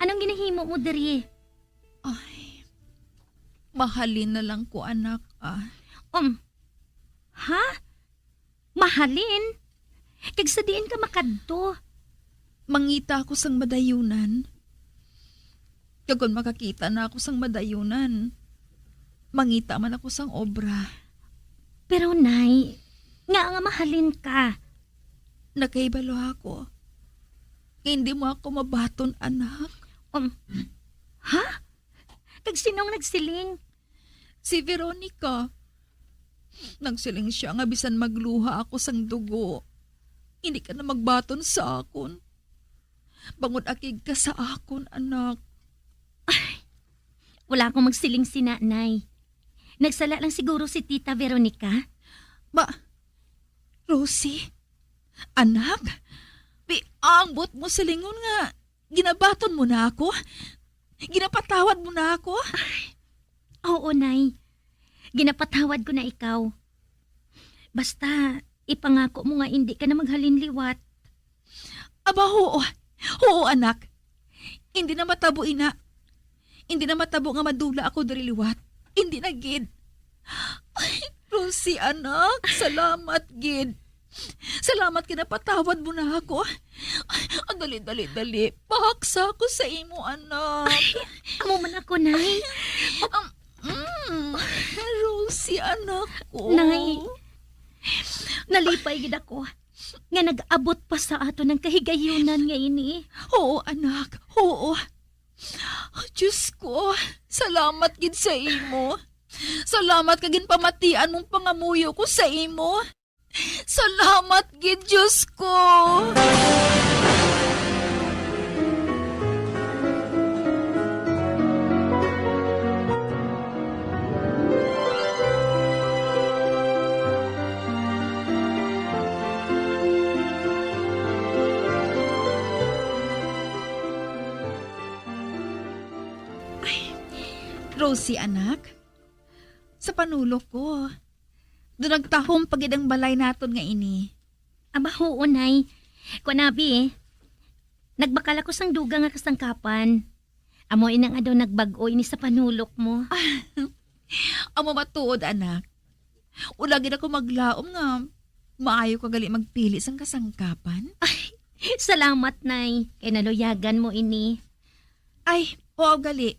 Anong ginahimo mo diri? Ay, mahalin na lang ko, anak, ah. Um, ha? Mahalin? Kag sa diin ka makadto? Mangita ako sang madayunan. Kag kon makakita na ako sang madayunan, mangita man ako sang obra. Pero, Nay, ngaa nga mahalin ka? Nakahibalo ako nga hindi mo ako mabaton, anak. Um, ha? Kag sino ang nagsiling? Si Veronica. Nagsiling sia nga bisan magluha ako sang dugo, hindi ka na magbaton sa akon. Bangod akig ka sa akon, anak. Ay, wala akong magsiling sina, Nay. Nagsala lang siguro si Tita Veronica. Ba, Rosie, anak, biang buot mo silingon nga ginabaton mo na ako? Ginapatawad mo na ako? Ay, oo, Nay. Ginapatawad ko na ikaw. Basta, ipangako mo nga indi ka na maghalin liwat. Aba, huo. Huo, anak. Indi na matabo ina. Indi na matabo nga madula ako diri liwat. Indi na gid. Ay, Rosie, anak, salamat gid. Salamat kay napatawad mo na ako. Ay, dali, dali, dali. Pahaksa ako sa imo, anak. Ay, amo man ako, Nay. Um, mm, Rosie, anak ko. Nay, nalipay gid ako. nga nag-abot pa sa aton ang kahigayunan nga ini. Oo, anak. Oo. Diyos ko, salamat gid sa imo. Salamat kay ginpamatian mong pangamuyo ko sa imo. Salamat gid, Diyos ko. Ay, Rosie, anak, sa panulok ko, do nagtahom pa gid ang balay naton nga ini. Aba, huo, Nay. Kuan, abi, nagbakal ako sang dugang nga kasangkapan. Amo ina nga daw nagbag-o ini sa panulok mo. Amo matuod, anak. Wala gid ako maglaom nga maayo ka gali magpili sang kasangkapan. Ay, salamat, Nay, kay naluyagan mo ini. Ay, oo gali.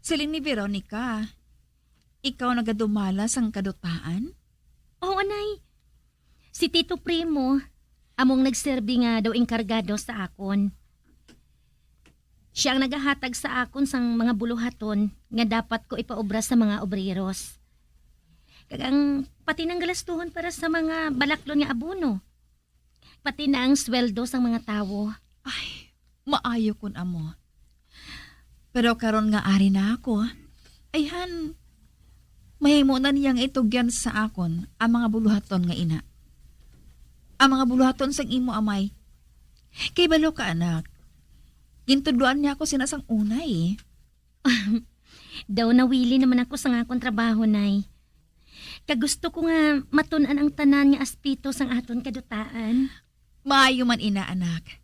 Siling ni Veronica, ikaw nagadumala sang kadutaan? Oo, Nay. Si Tito Primo, among nagserbi nga daw enkargado sa akon. Siya ang nagahatag sa akon sang mga buluhaton nga dapat ko ipaobra sa mga obreros. Kag ang pati nang galastuhon para sa mga balaklon nga abono. Pati na ang sweldo sang mga tawo. Ay, maayo kun amo. Pero karon nga ari na ako, ayhan, mahimo na niyang itugyan sa akon ang mga buluhaton nga ina. Ang mga buluhaton sang imo amay. Kay balo ka, anak, gintudloan niya ako sina sang una, eh. Daw nawili naman ako sa akon trabaho, Nay. Kag gusto ko nga matun-an ang tanan nga aspeto sang aton kadutaan. Maayo man ina, anak.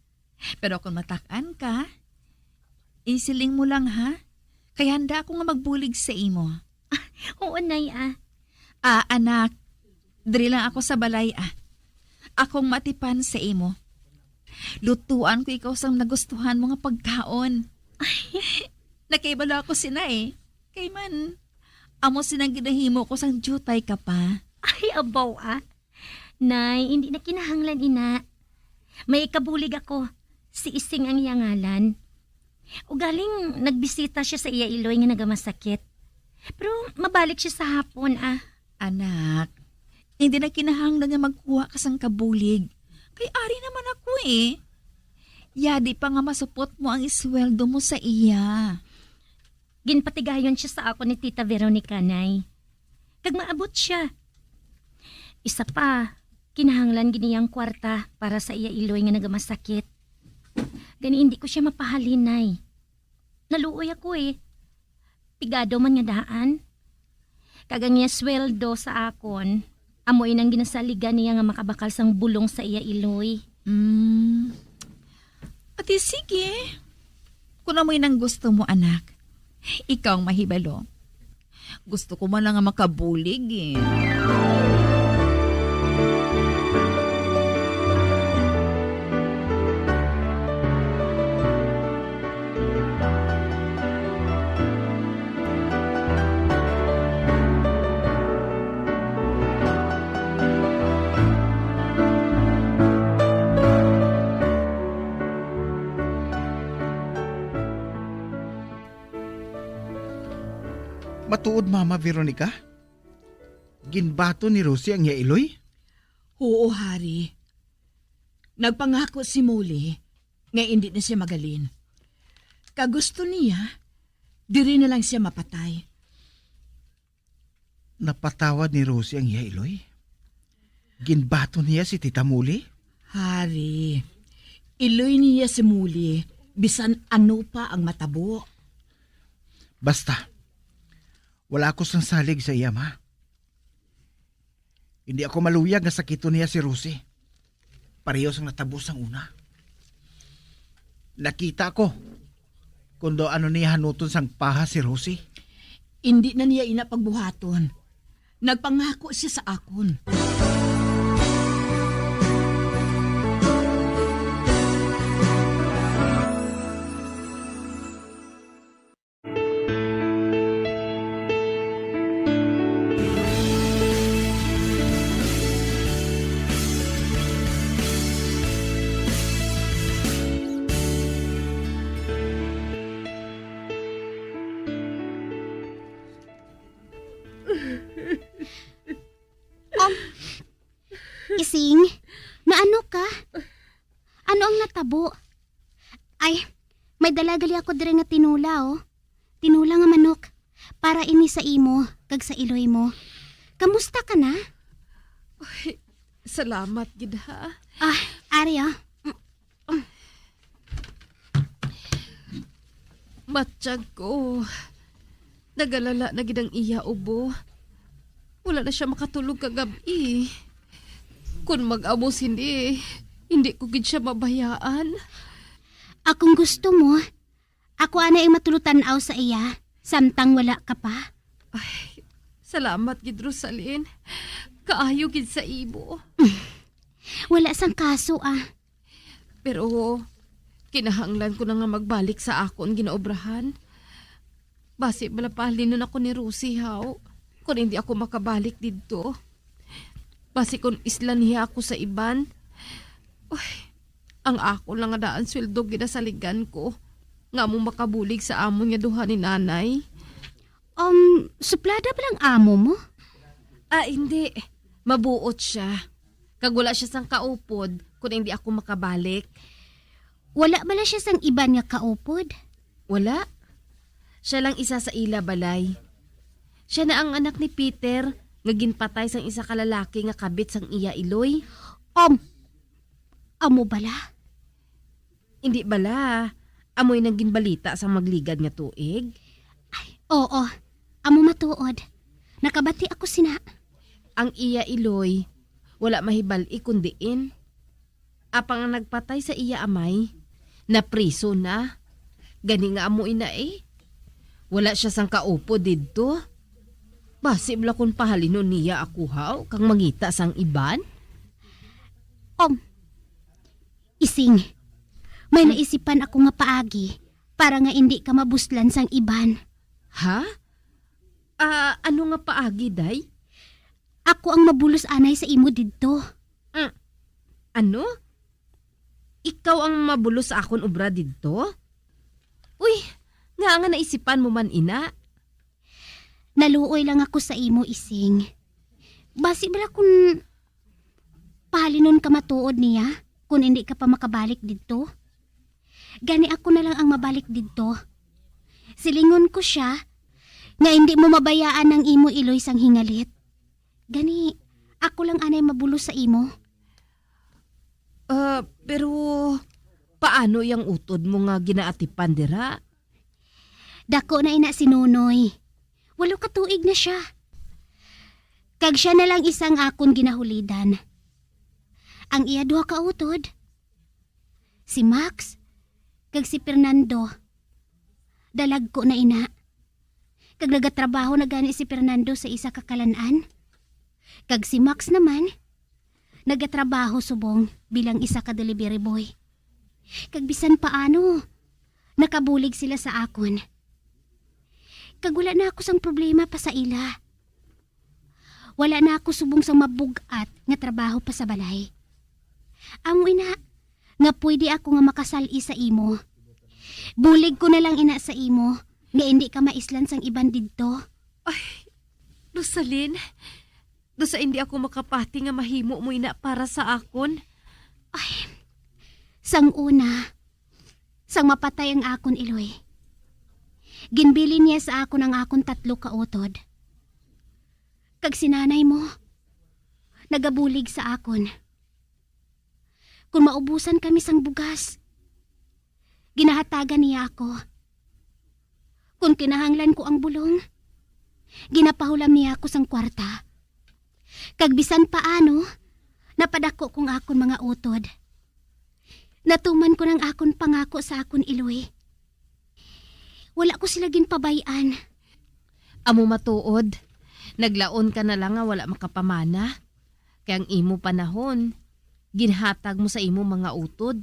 Pero kung matak-an ka, isiling mo lang, ha? Kay handa ako nga magbulig sa imo. Oo, Nay, ah. Ah, anak, diri lang ako sa balay, ah. Akong matipan sa imo. Lutuan ko ikaw sang nagustuhan mo nga pagkaon. Nakahibalo ako sina, eh. Kay man, amo sinang ginahimo ko sang diutay ka pa. Ay, abaw, ah. Nay, hindi na kinahanglan ina. May ikabulig ako. Si Ising ang iya ngalan. Ugaling nagbisita siya sa iya iloy nga nagamasakit. Pero mabalik siya sa hapon, ah. Anak, hindi na kinahanglan nga magkuha ka sang kabulig. Kay ari naman ako, eh. Yadi pa nga masupot mo ang isweldo mo sa iya. Ginpatigayon siya sa akon ni Tita Veronica, Nay. Kag maabot siya. Isa pa, kinahanglan gid niya ang kwarta para sa iya iloy nga nagamasakit. Gani hindi ko siya mapahalin, Nay. Naluoy ako, eh. Pigado man nga daan. Kag ang iya sweldo sa akon, amo inang ginasaligan niya nga makabakal sang bulong sa iya iloy. Mm. Ati, sige. Kung amoy nang gusto mo, anak, ikaw ang mahibalo. Gusto ko man lang nga makabulig, eh. Matuod, Mama Veronica? Ginbaton ni Rosie ang iya iloy? Huo, Hari. Nagpangako si Molly nga indi na siya magalin. Kag gusto niya, diri na lang siya mapatay. Napatawad ni Rosie ang iya iloy? Ginbaton niya si Tita Molly? Hari, iloy niya si Molly, bisan ano pa ang matabo. Basta, wala ako sang salig sa iya, Ma. Hindi ako maluyag nga sakiton niya si Rosie. Pareho sang natabo sang una. Nakita ko kung daw ano niya hanuton sang paha si Rosie. Indi na niya ina pagbuhaton. Nagpangako siya sa akon. Dala gali ako diri nga tinola, oh. Tinola nga manok. Para ini sa imo kag sa iloy mo. Kamusta ka na? Ay, salamat gid, ha. Ah, ari, ah. Matyag ko. Nagalala na gid ang iya ubo. Wala na siya makatulog kagab-i. Kung mag-amo sini, hindi ko gid siya mabayaan. Akong gusto mo, ako anay ang matulutan-aw sa iya, samtang wala ka pa. Ay, salamat gid, Rosalyn. Kaayo gid sa imo. Wala sang kaso, ah. Pero kinahanglan ko na nga magbalik sa akon ginaobrahan. Basi bala pahalinon ako ni Rosie, haw, kon hindi ako makabalik didto. Basi kon isla niya ako sa iban. Uy, ang akon lang nga daan sweldo ginasaligan ko nga amo makabulig sa amon nga duha ni Nanay. Um, suplada ba lang amo mo? Ah, hindi. Mabuot siya. Kag wala siya sang kaupod kon hindi ako makabalik. Wala bala siya sang iban nga kaupod? Wala. Siya lang isa sa ila balay. Siya na ang anak ni Peter nga ginpatay sang isa ka lalaki nga kabit sang iya iloy. Um, amo bala? Hindi bala, amoy nang ginbalita sang magligad nga tuig? Ay, oo, amo matuod. Nakabati ako sina. Ang iya iloy, wala mahibal-i kon diin. Apang ang nagpatay sa iya amay, napriso na. Gani nga amo ina, eh. Wala siya sang kaupod didto. Basi bala kon pahalinon niya ako, haw, kag mangita sang iban? Um, Ising, may naisipan ako nga paagi para nga indi ka mabuslan sang iban. Ha? Ah, ano nga paagi, day? Ako ang mabulos anay sa imo didto. Mm. Ano? Ikaw ang mabulos sa akon obra didto? Uy, nga nga naisipan mo man ina? Naluoy lang ako sa imo, Ising. Basi bala kun pahalinon ka matuod niya kun indi ka pa makabalik didto? Gani ako na lang ang mabalik didto. Silingon ko siya nga indi mo mabayaan ang imo iloy sang hingalit. Gani, ako lang anay mabulos sa imo. Ah, pero paano yang utod mo nga ginaatipan dira? Dako na ina si Nonoy. Walo ka tuig na sia. Kag sia na lang isa ang akon ginahulidan. Ang iya duha ka utod, si Max kag si Fernando, dalagko na ina. Kag nagatrabaho na gani si Fernando sa isa ka kalan-an. Kag si Max naman, nagatrabaho subong bilang isa ka delivery boy. Kag bisan paano, nakabulig sila sa akon. Kag wala na ako sang problema pa sa ila. Wala na ako subong sang mabug-at nga trabaho pa sa balay. Amo ina nga pwede ako nga makasal-i sa imo. Bulig ko na lang ina sa imo nga indi ka maislan sang iban didto. Ay, Rosalyn, daw sa indi ako makapati nga mahimo mo ina para sa akon. Ay, sang una, sang mapatay ang akon iloy, ginbilin niya sa akon ang akon tatlo ka utod. Kag si nanay mo, nagabulig sa akon. Kon maubusan kami sang bugas, ginahatagan niya ako. Kon kinahanglan ko ang bulong, ginapahulam niya ako sang kwarta. Kag bisan paano, napadako ko ang akon mga utod. Natuman ko nang akon pangako sa akon iloy. Wala ko sila ginpabay-an. Amo matuod, naglaon ka na lang nga wala makapamana. Kay ang imo panahon, ginhatag mo sa imo mga utod.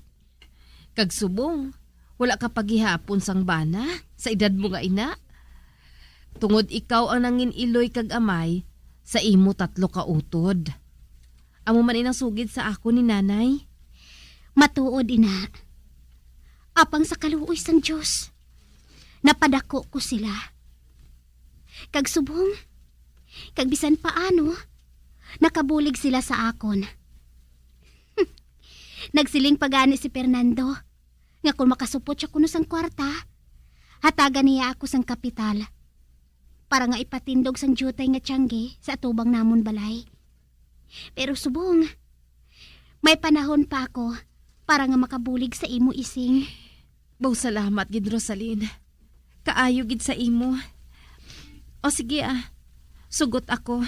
Kag subong, wala ka pa gihapon sang bana sa edad mo nga ina. Tungod ikaw ang nangin-iloy kag amay sa imo tatlo ka utod. Amo man inang sugid sa akon ni nanay. Matuod, ina. Apang sa kaluoy sang Dios, napadako ko sila. Kag subong, kag bisan paano, nakabulig sila sa akon. Nagsiling pa gani si Fernando, nga kon makasupot siya kuno sang kwarta, hatagan niya ako sang kapital para nga ipatindog sang diutay nga tiyangge sa atubang namon balay. Pero subong, may panahon pa ako para nga makabulig sa imo, Ising. Baw salamat gid, Rosalyn. Kaayo gid sa imo. O sige, ah, sugot ako.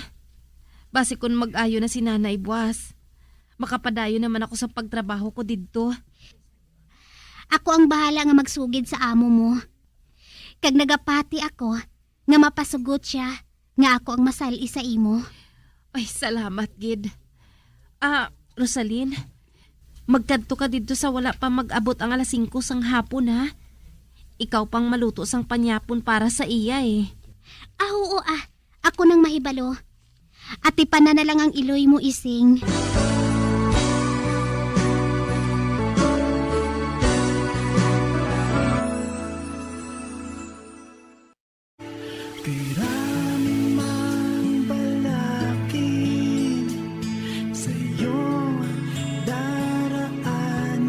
Basi kon mag-ayo na si Nanay buwas, makapadayon naman ako sa pagtrabaho ko didto. Ako ang bahala nga magsugid sa amo mo. Kag nagapati ako nga mapasugot siya nga ako ang masal-i sa imo. Ay, salamat gid. Ah, Rosalyn, magkadto ka didto sa wala pa mag-abot ang alas singko sang hapon, ha? Ikaw pang maluto sang panyapon para sa iya, eh. Ah, oo, ah. Ako nang mahibalo. Atipanan na lang ang iloy mo, Ising. Kay rami mang balakid sa iyong daraanan,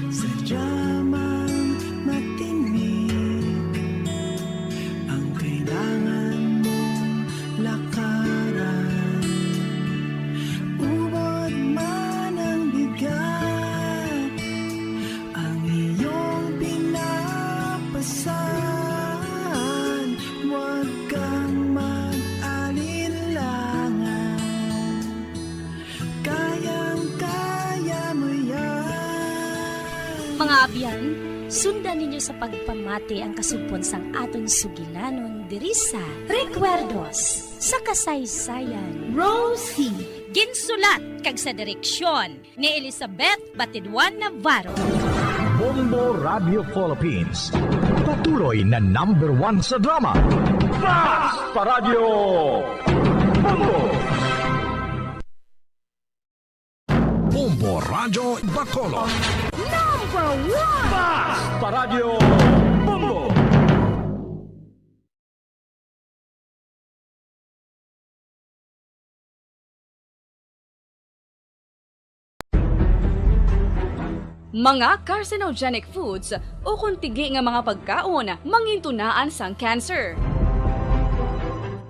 sadya mang matinik ang kailangan mong lakaran. Ubod man ang bigat, ang iyong pinapasan, huwag kang mag-alinlangan. Kayang-kaya mo yan. Mga abyan, sundan ninyo sa pagpamati ang kasugpon sang aton sugilanon diri sa Recuerdos sa Kasaysayan. Rosie. Ginsulat kag sa direksyon ni Elizabeth Batidwan Navarro. Bombo Radio Philippines, patuloy na number one sa drama. Basta Radyo Bombo! Bombo Radyo Bacolod. Number one! Basta Radyo Bombo! Mga carcinogenic foods ukon tigi nga mga pagkaon mangintunaan sang cancer.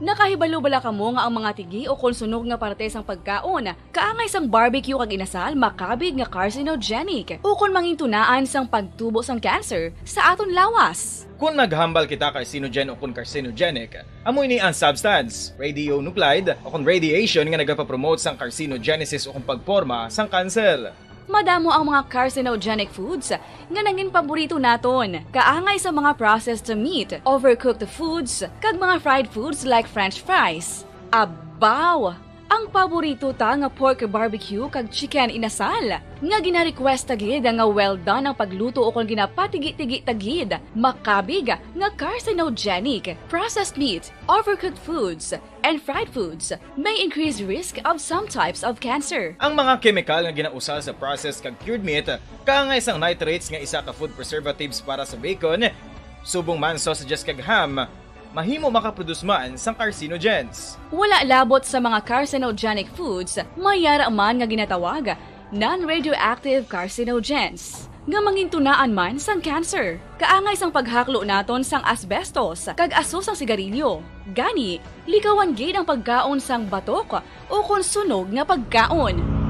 Nakahibalo bala kamo nga ang mga tigi ukon sunog nga parte sang pagkaon kaangay sang barbecue kag inasal makabig nga carcinogenic ukon mangintunaan sang pagtubo sang cancer sa aton lawas? Kon naghambal kita carcinogen ukon carcinogenic, amo ini ang substance, radionuclide, ukon radiation nga nagapapromote sang carcinogenesis ukon pagporma sang kanser. Madamo ang mga carcinogenic foods nga nangin paborito naton, kaangay sa mga processed meat, overcooked foods, kag mga fried foods like French fries. Abaw! Ang paborito ta nga pork barbecue kag chicken inasal, nga gina-request ta gid nga well done ang pagluto ukon ginapatigi-tigi ta gid, makabig nga carcinogenic. Processed meat, overcooked foods, and fried foods may increase risk of some types of cancer. Ang mga kemikal nga ginausal sa processed kag cured meat, kaangay sang nitrates nga isa ka food preservatives para sa bacon, subong man sausages kag ham, mahimo makaproduce man sang carcinogens. Wala labot sa mga carcinogenic foods, may yara man nga ginatawag non-radioactive carcinogens, nga mangintunaan man sang cancer. Kaangay sang paghaklo naton sang asbestos kag aso sang sigarilyo. Gani, likawan gid ang pagkaon sang batok ukon sunog nga pagkaon.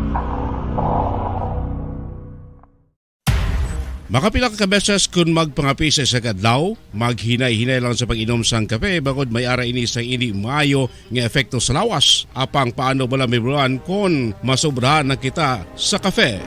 Makapila ka beses kon magpangape sa isa ka adlaw, maghinay-hinay lang sa pag-inom sang kape, bangod may ara ini sa indi maayo nga epekto sa lawas. Apang paano bala may bulan kon masobrahan na kita sa kape?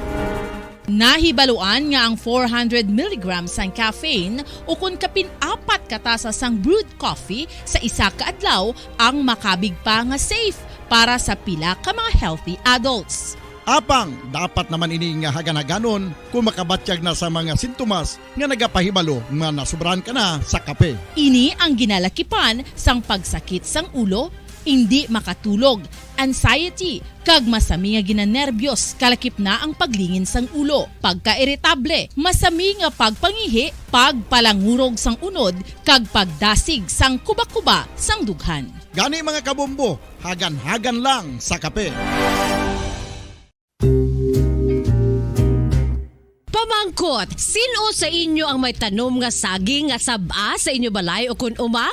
Nahibaluan nga ang four hundred milligrams sang caffeine ukon kapin apat ka tasa sang brewed coffee sa isa ka adlaw ang makabig pa nga safe para sa pila ka mga healthy adults. Apang dapat naman ini nga hagan-haganon kung makabatyag na sa mga sintomas nga nagapahibalo nga nasubrahan ka na sa kape. Ini ang ginalakipan sang pagsakit sang ulo, indi makatulog, anxiety, kag masami nga ginanerbyos, kalakip na ang paglingin sang ulo, pagkairitable, masami nga pagpangihi, pagpalangurog sang unod, kag pagdasig sang kubakuba sang dughan. Gani, mga kabombo, hagan-hagan lang sa kape. Mangkot, sin-o sa inyo ang may tanom nga saging nga sab-a sa inyo balay o kun uma?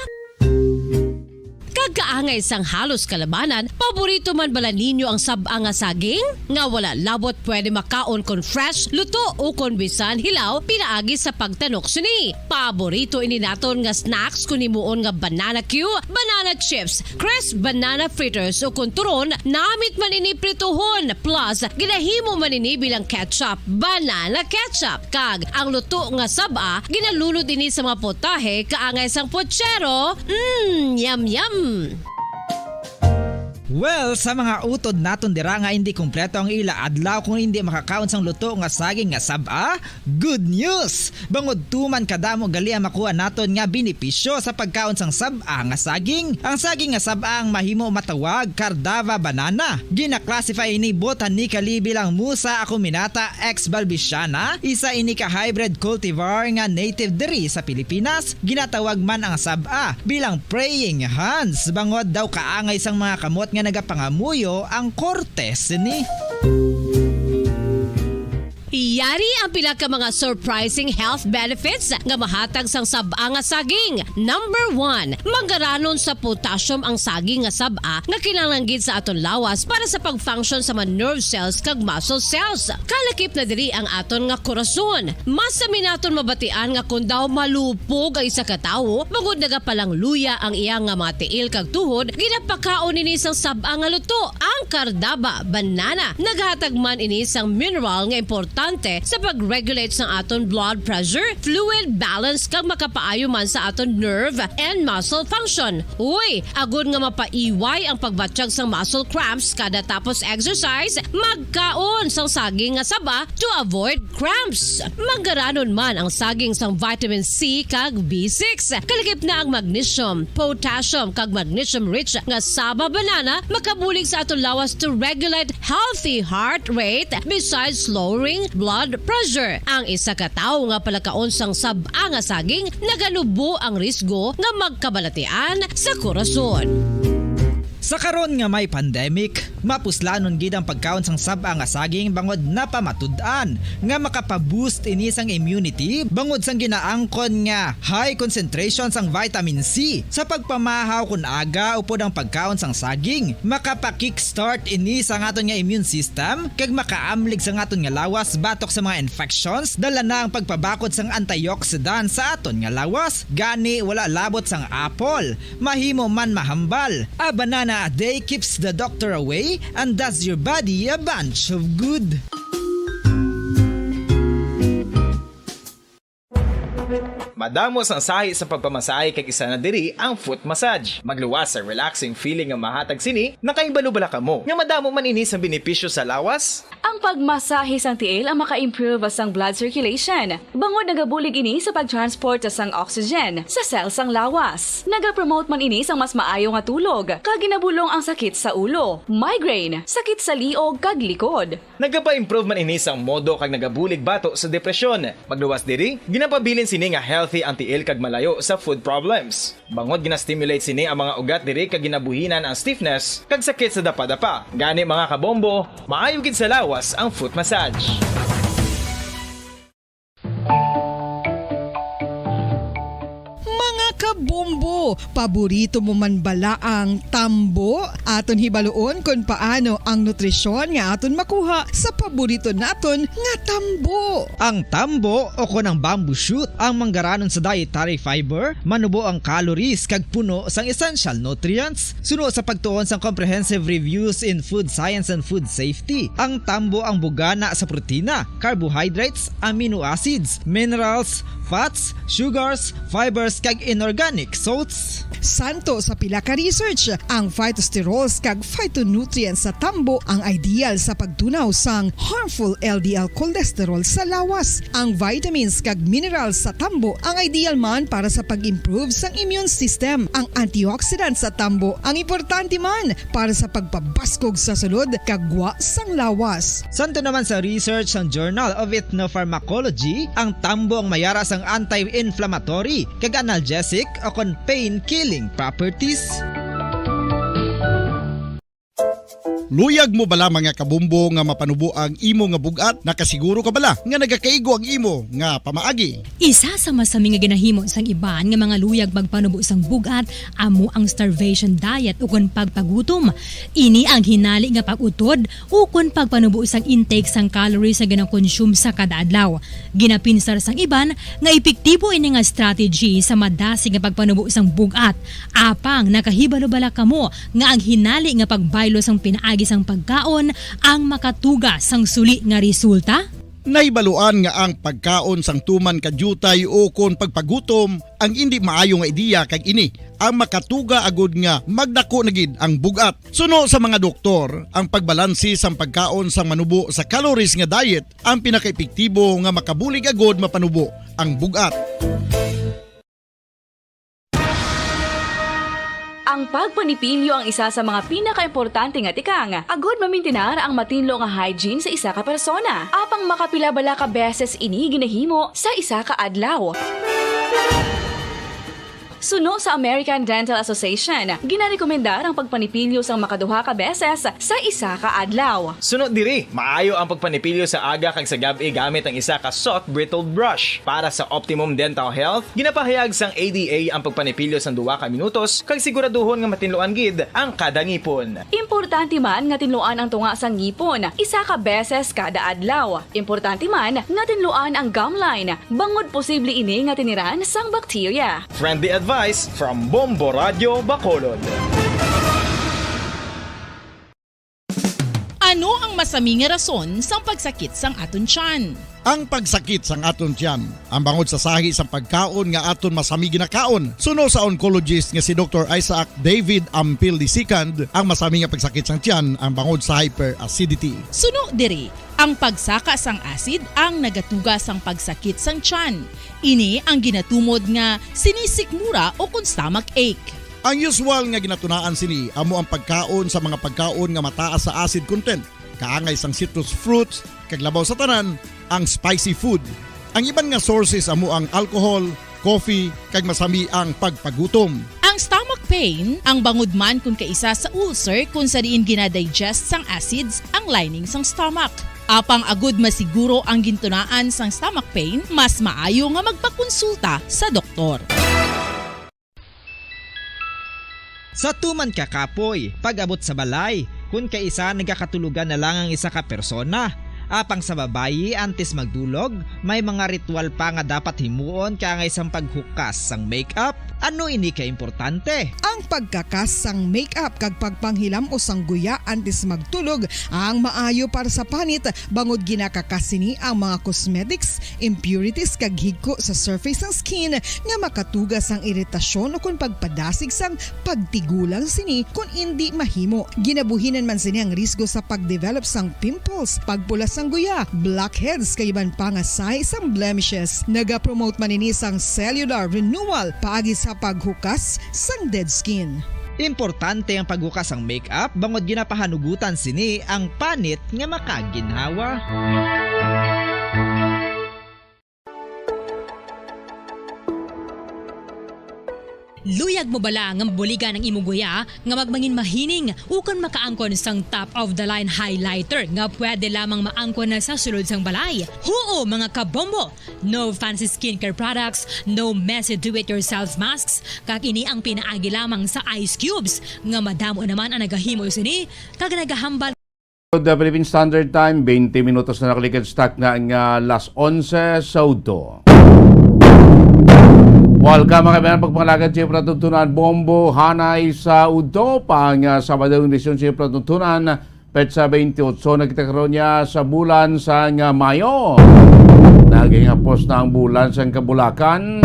Kag kaangay sang halos kalabanan, paborito man bala ninyo ang sab-a nga saging? Nga wala labot pwede makaon kon fresh, luto, o kon bisan hilaw pinaagi sa pagtanok sini. Paborito ini naton nga snacks kon himuon nga banana cue, banana chips, crisp banana fritters, o kon turon, namit man ini prituhon, plus ginahimo man ini bilang ketchup, banana ketchup. Kag ang luto nga sab-a, ginalunod ini sa mga putahe kaangay sang puchero. Mm, yum, yum! Well, sa mga utod naton dira nga indi kompleto ang ila adlaw kung indi makakaon sang luto nga saging nga sab-a, good news! Bangod tuman kadamo gali ang makuha naton nga benepisyo sa pagkaon sang sab-a nga saging. Ang saging nga sab-a ang mahimo matawag Cardava banana. Gina-classify ini botanically bilang Musa acuminata ex balbisiana, isa ini ka hybrid cultivar nga native diri sa Pilipinas. Ginatawag man ang sab-a bilang praying hands, bangod daw kaangay sang mga kamot nga nagapangamuyo ang korte sini. Yari ang pila ka mga surprising health benefits nga mahatag sang sab-a nga saging. Number one, manggaranon sa potassium ang saging nga sab-a nga kinahanglan gid sa aton lawas para sa pag-function sa mga nerve cells kag muscle cells. Kalakip na diri ang aton nga korason. Mas sami naton mabatian nga kon daw malupog ang isa ka tawo, bangod nagapalangluya ang iya nga mga tiil kag tuhod, ginapakaon ini sang sab-a nga luto, ang Cardaba banana. Naghatag man ini sang mineral nga importante sa pag-regulate sang aton blood pressure, fluid balance, kag makapaayo man sa aton nerve and muscle function. Uy, agod nga mapaiway ang pagbatyag sang muscle cramps kada tapos exercise, magkaon sang saging nga saba to avoid cramps. Manggaranon man ang saging sang vitamin C kag B six. Kalakip na ang magnesium, potassium, kag magnesium-rich nga saba banana makabulig sa aton lawas to regulate healthy heart rate besides lowering blood pressure. Ang isa ka tawo nga palakaon sang sab-a nga saging naganubo ang risgo nga magkabalatian sa korason. Sa karon nga may pandemic, mapuslanon gid ang pagkaon sang sab-a nga saging bangod napamatud-an nga makapa-boost ini sang immunity bangod sang ginaangkon nga high concentration sang vitamin C. Sa pagpamahaw kon aga upod ang pagkaon sang saging, makapa-kickstart ini sa aton nga immune system kag makaamlig sa aton nga lawas batok sa mga infections, dala na ang pagpabakod sang antioxidant sa aton nga lawas. Gani wala labot sang apple, mahimo man mahambal. A banana a day keeps the doctor away and does your body a bunch of good. Madamo sang sahi sa pagpamasahe kag isa na diri ang foot massage. Magluwas sa relaxing feeling nga mahatag sini. Nakahibalo bala kamo nga madamo man ini sang benepisyo sa lawas? Ang pagmasahe sang tiil ang maka-improve sang blood circulation, bangod nagabulig ini sa pag-transport sang oxygen sa cell sang lawas. Nagapromote man ini sang mas maayo nga tulog, kag ginabulong ang sakit sa ulo, migraine, sakit sa liog kag likod. Nagapa-improve man ini sang modo kag nagabulig bato sa depresyon. Magluwas diri, ginapabilin sini nga healthy ang tiil kag malayo sa foot problems. Bangod gina-stimulate sini ang mga ugat diri kag ginabuhinan ang stiffness kag sakit sa dapadapa. Gani, mga kabombo, maayo gid sa lawas ang foot massage. Mga kabombo, paborito mo man bala ang tambo? Aton hibaluon kon paano ang nutrisyon nga aton makuha sa paborito naton nga tambo. Ang tambo, o kon ang bamboo shoot, ang manggaranon sa dietary fiber, manubo ang calories kag puno sang essential nutrients. Suno sa pagtuon sang Comprehensive Reviews in Food Science and Food Safety, ang tambo ang bugana sa protina, carbohydrates, amino acids, minerals, fats, sugars, fibers, kag inorganic salts. Santo sa pila ka research, ang phytosterols kag phytonutrients sa tambo ang ideal sa pagtunaw sang harmful L D L cholesterol sa lawas. Ang vitamins kag minerals sa tambo ang ideal man para sa pag-improve sang immune system. Ang antioxidants sa tambo ang importante man para sa pagpabaskog sa sulod kag gwa sang lawas. Santo naman sa research sang Journal of Ethnopharmacology, ang tambo ang mayara sang anti-inflammatory kag analgesic o kon pain-killing properties. Luyag mo bala, mga kabombo, nga mapanubo ang imo nga bug-at? Nakasiguro ka bala nga nagakaigo ang imo nga pamaagi? Isa sa masami nga ginahimo sang iban nga mga luyag magpanubo sang bug-at amo ang starvation diet ukon pagpagutom. Ini ang hinali nga pag-utod ukon pagpanubo sang intake sang calories nga ginakonsume sa kada adlaw. Ginapinsar sang iban nga epektibo ini nga strategy sa madasig nga pagpanubo sang bug-at. Apang nakahibalo bala kamo nga ang hinali nga pagbaylo sang pinaagi sang pagkaon ang makatuga sang suli nga resulta? Nahibaluan nga ang pagkaon sang tuman ka diutay o kon pagpagutom ang indi maayo nga ideya, kag ini ang makatuga agud nga magdako na gid ang bug-at. Suno sa mga doktor, ang pagbalanse sang pagkaon sang manubo sa calories nga diet ang pinakaepektibo nga makabulig agud mapanubo ang bug-at. Ang pagpanipilyo ang isa sa mga pinakaimportante nga tikang agud mamintinar ang matinlo nga hygiene sa isa ka persona. Apang makapila bala ka beses ini ginahimo sa isa ka adlaw? Suno sa American Dental Association, ginarekomendar ang pagpanipilyo sang makaduha ka beses sa isa ka adlaw. Suno diri, maayo ang pagpanipilyo sa aga kag sa gab-i gamit ang isa ka soft bristled brush. Para sa optimum dental health, ginapahayag sang A D A ang pagpanipilyo sang duha ka minutos kag siguraduhon nga matinluan gid ang kada ngipon. Importante man nga tinluan ang tunga sang ngipon isa ka beses kada adlaw. Importante man nga tinluan ang gum line, bangod posible ini nga tiniran sang bakterya. Friendly advice from Bombo Radyo Bacolod. Ano ang masami nga rason sang pagsakit sang aton tiyan? Ang pagsakit sang aton tiyan ang bangod sa sahi sang pagkaon nga aton masami ginakaon. Suno sa oncologist nga si Doktor Isaac David Ampil the second, ang masami nga pagsakit sang tiyan ang bangod sa hyperacidity. Suno diri, ang pagsaka sang acid ang nagatuga sang pagsakit sang tiyan. Ini ang ginatumod nga sinisikmura o kon stomach ache. Ang usual nga ginatunaan sini amo ang pagkaon sa mga pagkaon nga mataas sa acid content, kaangay sang citrus fruits, kag labaw sa tanan, ang spicy food. Ang iban nga sources amo ang alcohol, coffee, kag masami ang pagpagutom. Ang stomach pain ang bangod man kon kaisa sa ulcer kon sa diin ginadigest sang acids ang lining sang stomach. Apang agud masiguro ang gintunaan sang stomach pain, mas maayo nga magpakonsulta sa doktor. Sa tuman ka kapoy, pag-abot sa balay, kon kaisa nagakatulogan na lang ang isa ka persona. Apang sa babayi, antes magdulog, may mga ritual pa nga dapat himuon kaangay sang paghukas sang makeup. Ano ini ka importante? Ang pagkakas sang makeup kag pagpanghilam-os sang guya antes magtulog ang maayo para sa panit, bangod ginakakas sini ang mga cosmetics, impurities kag higko sa surface sang skin nga makatuga sang iritasyon ukon pagpadasig sang pagtigulang sini kon indi mahimo. Ginabuhinan man sini ang risgo sa pagdevelop sang pimples, pagpula sang guya, blackheads kag iban pa nga sahi sang blemishes. Nagapromote man ini sang cellular renewal paagi sa paghukas sang dead skin. Importante ang paghukas sang makeup bangod ginapahanugutan sini ang panit nga makaginhawa. Luyag mo bala nga mabuligan ang imo guya nga magmangin mahining ukon makaangkon sang top of the line highlighter nga pwede lamang maangkon na sa sulod sang balay? Huo, mga kabombo! No fancy skincare products, no messy do-it-yourself masks, kag ini ang pinaagi lamang sa ice cubes nga madamo naman ang nagahimo sini kag nagahambal. The Philippine Standard Time, twenty minutos na nakalikid sa takna nga alas onse sa udto. Welcome, mga kaibigan, pagpangalagad sa palatuntunan Bombo Hanay sa udto, pang, ah, Sabado, edisyon sa palatuntunan, petsa twenty-eight na kita karon niya sa bulan sang, ah, Mayo. Nagahingapos na ang bulan sang kabulakan.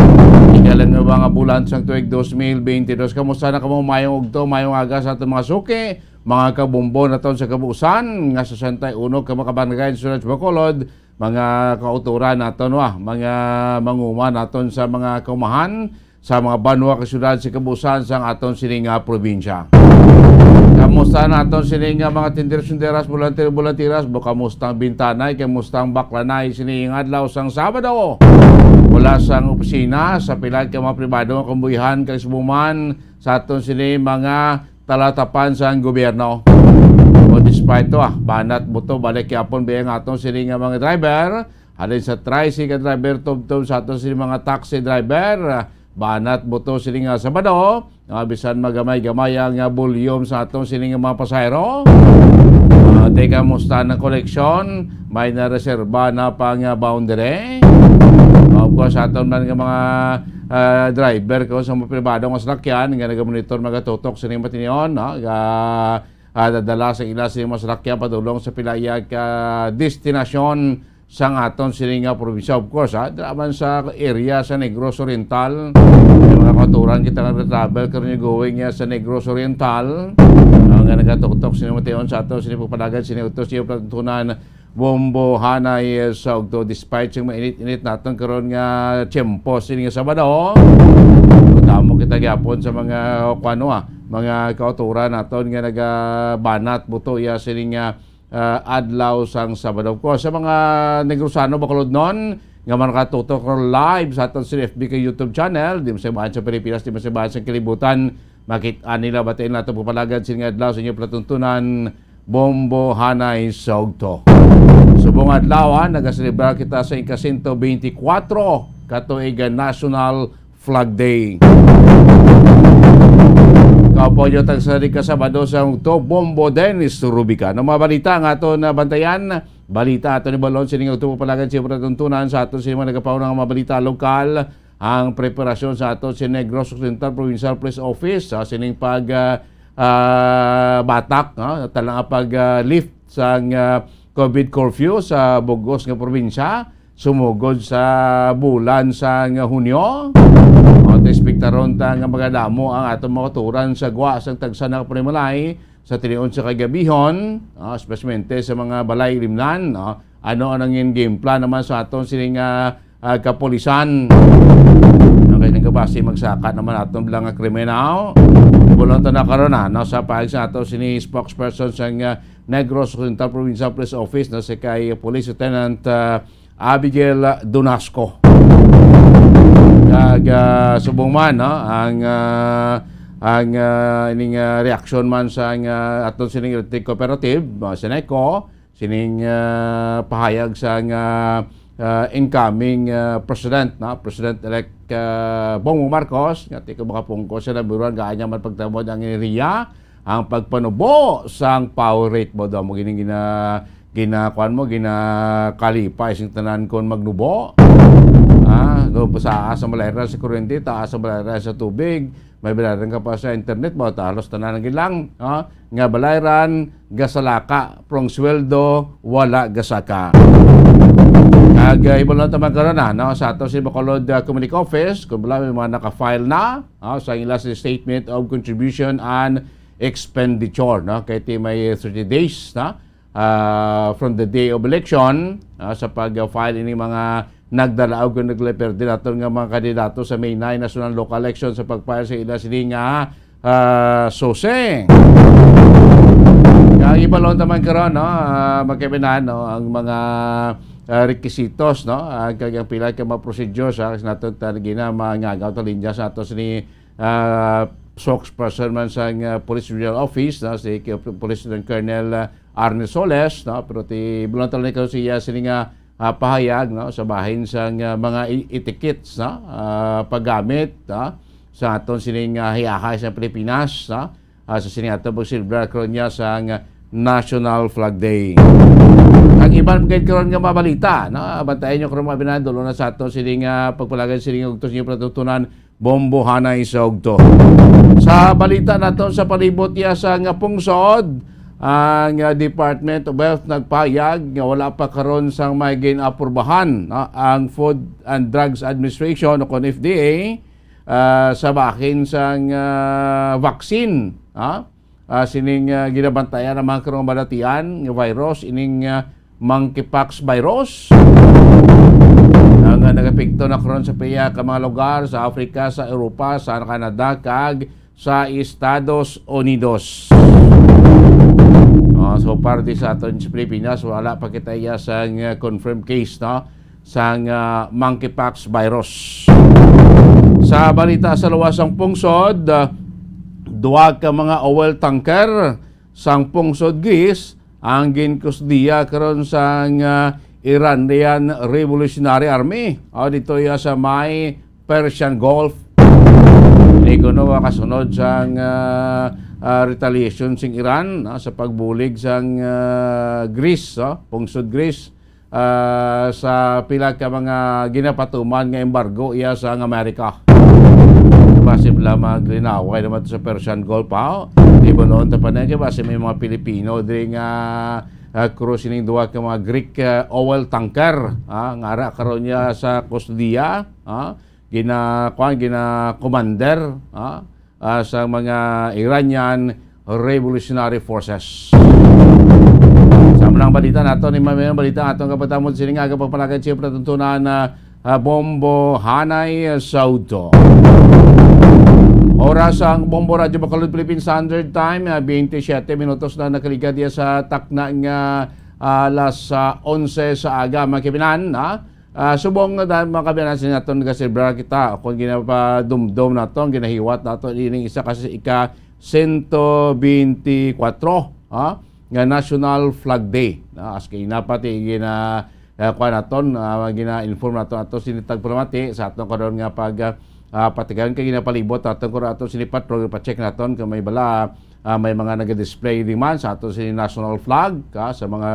Ikalimang bulan sang tuig dos mil bentidós. Kamusta na kamo? Mayong udto, mayong aga sa aton mga suki, mga kabombo naton sa kabuusan nga sesenta y uno ka mga kabarangay sa Siyudad sa Bacolod, mga kautoran naton, wa, mga manguma naton sa mga kaumahan, sa mga banwa kag siyudad sa kabuusan sang aton sini nga probinsya. Kamusta naton sini nga mga tinderos-tinderas, bolantero-bolanteras, bo, kamusta ang bintanay, kamusta ang baklanay sini nga adlaw sang Sabado? Mula sang opisina, sa pila ka mga pribado nga kambuhian kag subo man sa aton sini mga talatapan sang gobyerno. O di despite to, ah, banat buto, balik yapon ba ang aton sini nga mga driver? Halin sa tricycle driver, tubtob sa aton sini mga taxi driver, ah, banat buto sini nga Sabado. Ah, bisan magamay-gamay ang, ah, volume sa aton sini nga mga pasahero. Ah, teka, musta na koleksyon? May nareserba na pa nga boundary? Ah, of course, aton man nga mga, ah, driver ko sa mga pribado nga salakyan nga nagamonitor, magatutok sa ining matinion, no? Ga, ah, dadala sa ila sa mga salakyan padulong sa pila iya ka destinasyon sang aton sini nga probinsya. Of course, ha, dira man sa area sa Negros Oriental, may mga kautoran kita nga nagta-travel karon nga going, ah, sa Negros Oriental, ah, nga nagatuktok sini mation sa aton sini pagpalagad sini utos niyo pagtuntunan Bombo Hanay sa Ugto. Despite sa mainit-init naton karon nga tiyempo sini nga Sabado, damo kita gyapon sa mga, kuano, ah, mga kautoran naton nga nagabanat buto iya sini nga, ah, adlaw sang Sabado. Of course, sa mga Negrosano, Bacolodnon, nga man nakatutok live sa aton sa F B ka YouTube channel, di man sa ibahan sa Pilipinas, di man sa ibahan sa kalibutan, makit-an nila, batiin nato pagpalagad sini nga adlaw sa inyo palatuntunan, Bombo Hanay sa Ugto. Subong adlaw, ha, nagaselebrar kita sa ika-sento beintikwatro ka tuig nga National Flag Day. Kaupo niyo tagsa di ka Sabado sa Ugto, Bombo Dennis Rubica. Ang mga balita nga aton nabantayan, balita aton ibalon sining Ugto, palagan sa palatuntunan sa aton sa mga nagapauna nga mga balita lokal, ang preparasyon sa aton sa Negros Occidental Provincial Police Office, ah, sining pag, ah, ah, batak, no? Talang pag, ah, lift sang, ah, COVID curfew sa bugos nga probinsya, sumugod sa bulan sang Hunyo. O, ta, espektaron ta nga magadamo ang aton mga kautoran sa gwa sang tagsa na ka panimalay sa tinion sa kagabihon, ah, espesmente sa mga balay limnan, no? Ano ang nangin game plan naman sa aton sining, ah, ah, kapulisan? Ang kay nagabasi magsaka naman aton bilang nga kriminal. Bulong to na karon na, no, sa pahayag sa aton sini spokesperson sa, ah, Negros Occidental Provincial Police Office, no, si kay Police Lieutenant, ah, Abigail Donasco. Kag, ah, subong man, no, ang, ah, ang, ah, ining, ah, reaksyon man sa, ah, aton sining electric cooperative, ah, Seneco, sining, ah, pahayag sa, ah, ah, incoming, ah, president, no, President-elect, ah, Bongbong Marcos, nga ti ko makapungko sa number one, gaanya man pagtamod ang enerhiya, ang pagpanubo sang power rate mo daw mo gining gina-, gina-, kuwan mo, ginakalipay sing tanan kon magnubo. Ah, go, taas ang balayran sa kuryente, taas ang balayran sa tubig, may balayran ka pa sa internet mo, talos tanan ang ilang, ah, nga balayran, gasalaka, prong sweldo, wala gasaka. Ag, ah, ibalon ta man karon na, no, sa ato si Bacolod, ah, Communique Office, kung wala may mga naka-file na, ah, sa ila sa Statement of Contribution and Expenditure, no, kay ti may thirty days na, ah, from the day of election, ah, sa pag-file ini mga nagdala og nagleperde naton nga mga kandidato sa May nine national local election sa pag-file sa ila sini nga, ah, susi. Kag ibalon ta man karon, no, ah, magkabinahan, no, ang mga, ah, requisitos, no, ah, kag ang pila ka mga procedures, ah, sa naton ta gina mangagaw ta linya sa ato sini, ah, spokesperson man sa, ah, Police Regional Office, no, si K-, Police Lieutenant Colonel, ah, Arnel Soles, no, pero ti bulong talaga ko siya sini nga, ah, pahayag, no, sa bahin sa, ah, mga i-, etiquettes, no, ah, paggamit, no, sa aton sining, ah, hiyahay sa Pilipinas, no, ah, sa sini ato pagselebrar karon niya sa, ah, National Flag Day. Ang iban pa gid karon nga mabalita, no, bantayan niyo karon mga binan, dulo na sa ato sining, ah, pagpalagay sining ugtos niyo patutunan, Bombo Hanay sa Ugto. Sa balita nato sa palibot iya sa nga pungsod, ang, ah, Department of Health nagpahayag nga wala pa karon sang may gin-aprubahan, no, ang Food and Drugs Administration o kon F D A, ah, sa bahin sang, ah, vaccine, ha? Ah, sining, ah, ginabantayan ang mga karong balatian nga virus, ining, ah, monkeypox virus, ang, ah, nagapekto na karon sa piya ka mga lugar sa Africa, sa Europa, sa Canada, kag sa Estados Unidos. Ah, so far, di sa aton sa Pilipinas, wala pa kita iya sa, ah, confirmed case, no? Sang, ah, monkeypox virus. Sa balita sa luwas sang pungsod, ah, duha ka mga oil tanker sang pungsod Greece ang ginkustodiya karon sang, ah, Iranian Revolutionary Army. O, dito iya sa may Persian Gulf. Di kuno makasunod sang, ah, ah, retaliation sing Iran, ah, sa pagbulig sang, ah, Greece, oh, pungsod Greece, ah, sa pila ka mga ginapatuman nga embargo iya sang Amerika. Basi bala maglinaway naman to sa Persian Gulf, ha? Di ba, noon ta pa na, kay basi may mga Pilipino diri nga, ah, crew sining duha ka mga Greek, ah, oil tanker, ha? Nga ara karon niya sa kustodiya, ha? Gina, kuwan, gina commander, ha? Ah, sa mga Iranian Revolutionary Forces. Sa mga balita nato, ni mga balita ato nga pagtamod sini nga pagpalagay siya pagtuntunan na, ah, Bombo Hanay Saudo. Oras ang Bombo Radyo Bacolod Philippine Standard Time, ah, twenty-seven minutos na nakaligad diya sa takna nga, ah, alas, ah, onse sa aga, mga kaibigan, ha? Ah, subong nga dahil, mga kaibigan, sa naton gaselebrar kita, kung ginapadumdom naton, ginahiwat naton, ining isa kasi ika sento benti kwatro, ha? Nga National Flag Day. Ah, as kay napati gina, eh, kuwan naton, ah, gina-inform naton ato sini tagpalamati sa aton karon nga pag, ah, ah, patigayon kay ginapalibot naton karon ato sini patrol, pa-check naton kung may bala, ah, may mga naga-display di man sa ato sini national flag, ah, sa mga,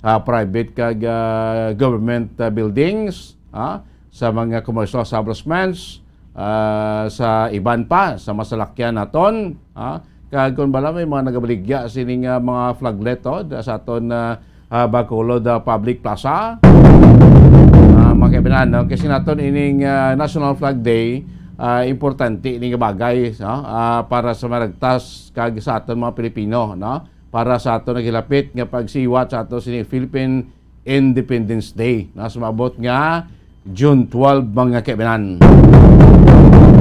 ah, private kag, ah, government, ah, buildings, ah, sa mga commercial establishments, ah, sa iban pa, sa masalakyan naton, ah, kag kung bala may mga nagabaligya sining, ah, mga flaglet, oh, da-, sa aton, ah, ah, Bacolod, ah, Public Plaza. Ah, mga kaibigan, no? Kasi naton ining, ah, National Flag Day, ah, importante ini nga bagay, no? Ah, para sa maragtas kag sa aton mga Pilipino, no? Para sa aton naghilapit nga pagsiwat sa aton sini Philippine Independence Day, no? Sumabot nga June twelve, mga kaibigan.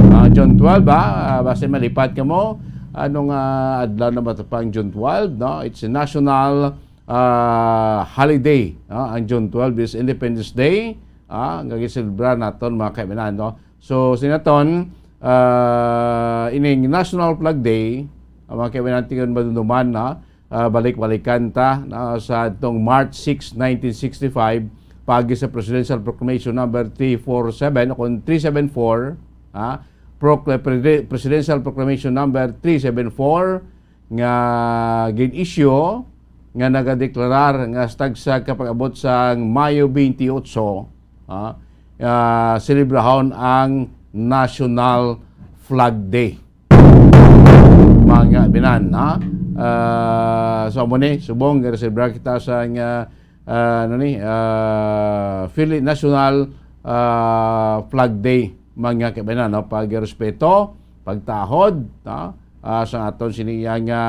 Ah, June twelve, ah, ah, basta malipat ka mo, anong, ah, adlaw na ba ito pa ang June twelve, no? It's a national, ah, holiday, no? Ang June twelve is Independence Day, ah, nga giselebrar naton, mga kaibigan, no? So, sinaton, ah, ining National Flag Day, ang mga kaibigan, tingnan madumduman, no? Ah, balik-balikan ta, no, sa atong March six, nineteen sixty-five, pagi sa Presidential Proclamation number three four seven o kung three seven four, ah, Procla-, Pre-, Presidential Proclamation number three seven four nga gin-issue nga nagadeklarar nga sa tagsa ka pag-abot sang Mayo twenty-eight, ah, ah, selebrahon ang National Flag Day. Mga binan, ha? Ah, so, amo ni, subong, nag-celebrate kita sa nga, ah, ano ni, ah, Phili-, National, ah, Flag Day, mga kaibigan, no? Pagrespeto, pagtahod, no? Ah, sa aton sini nga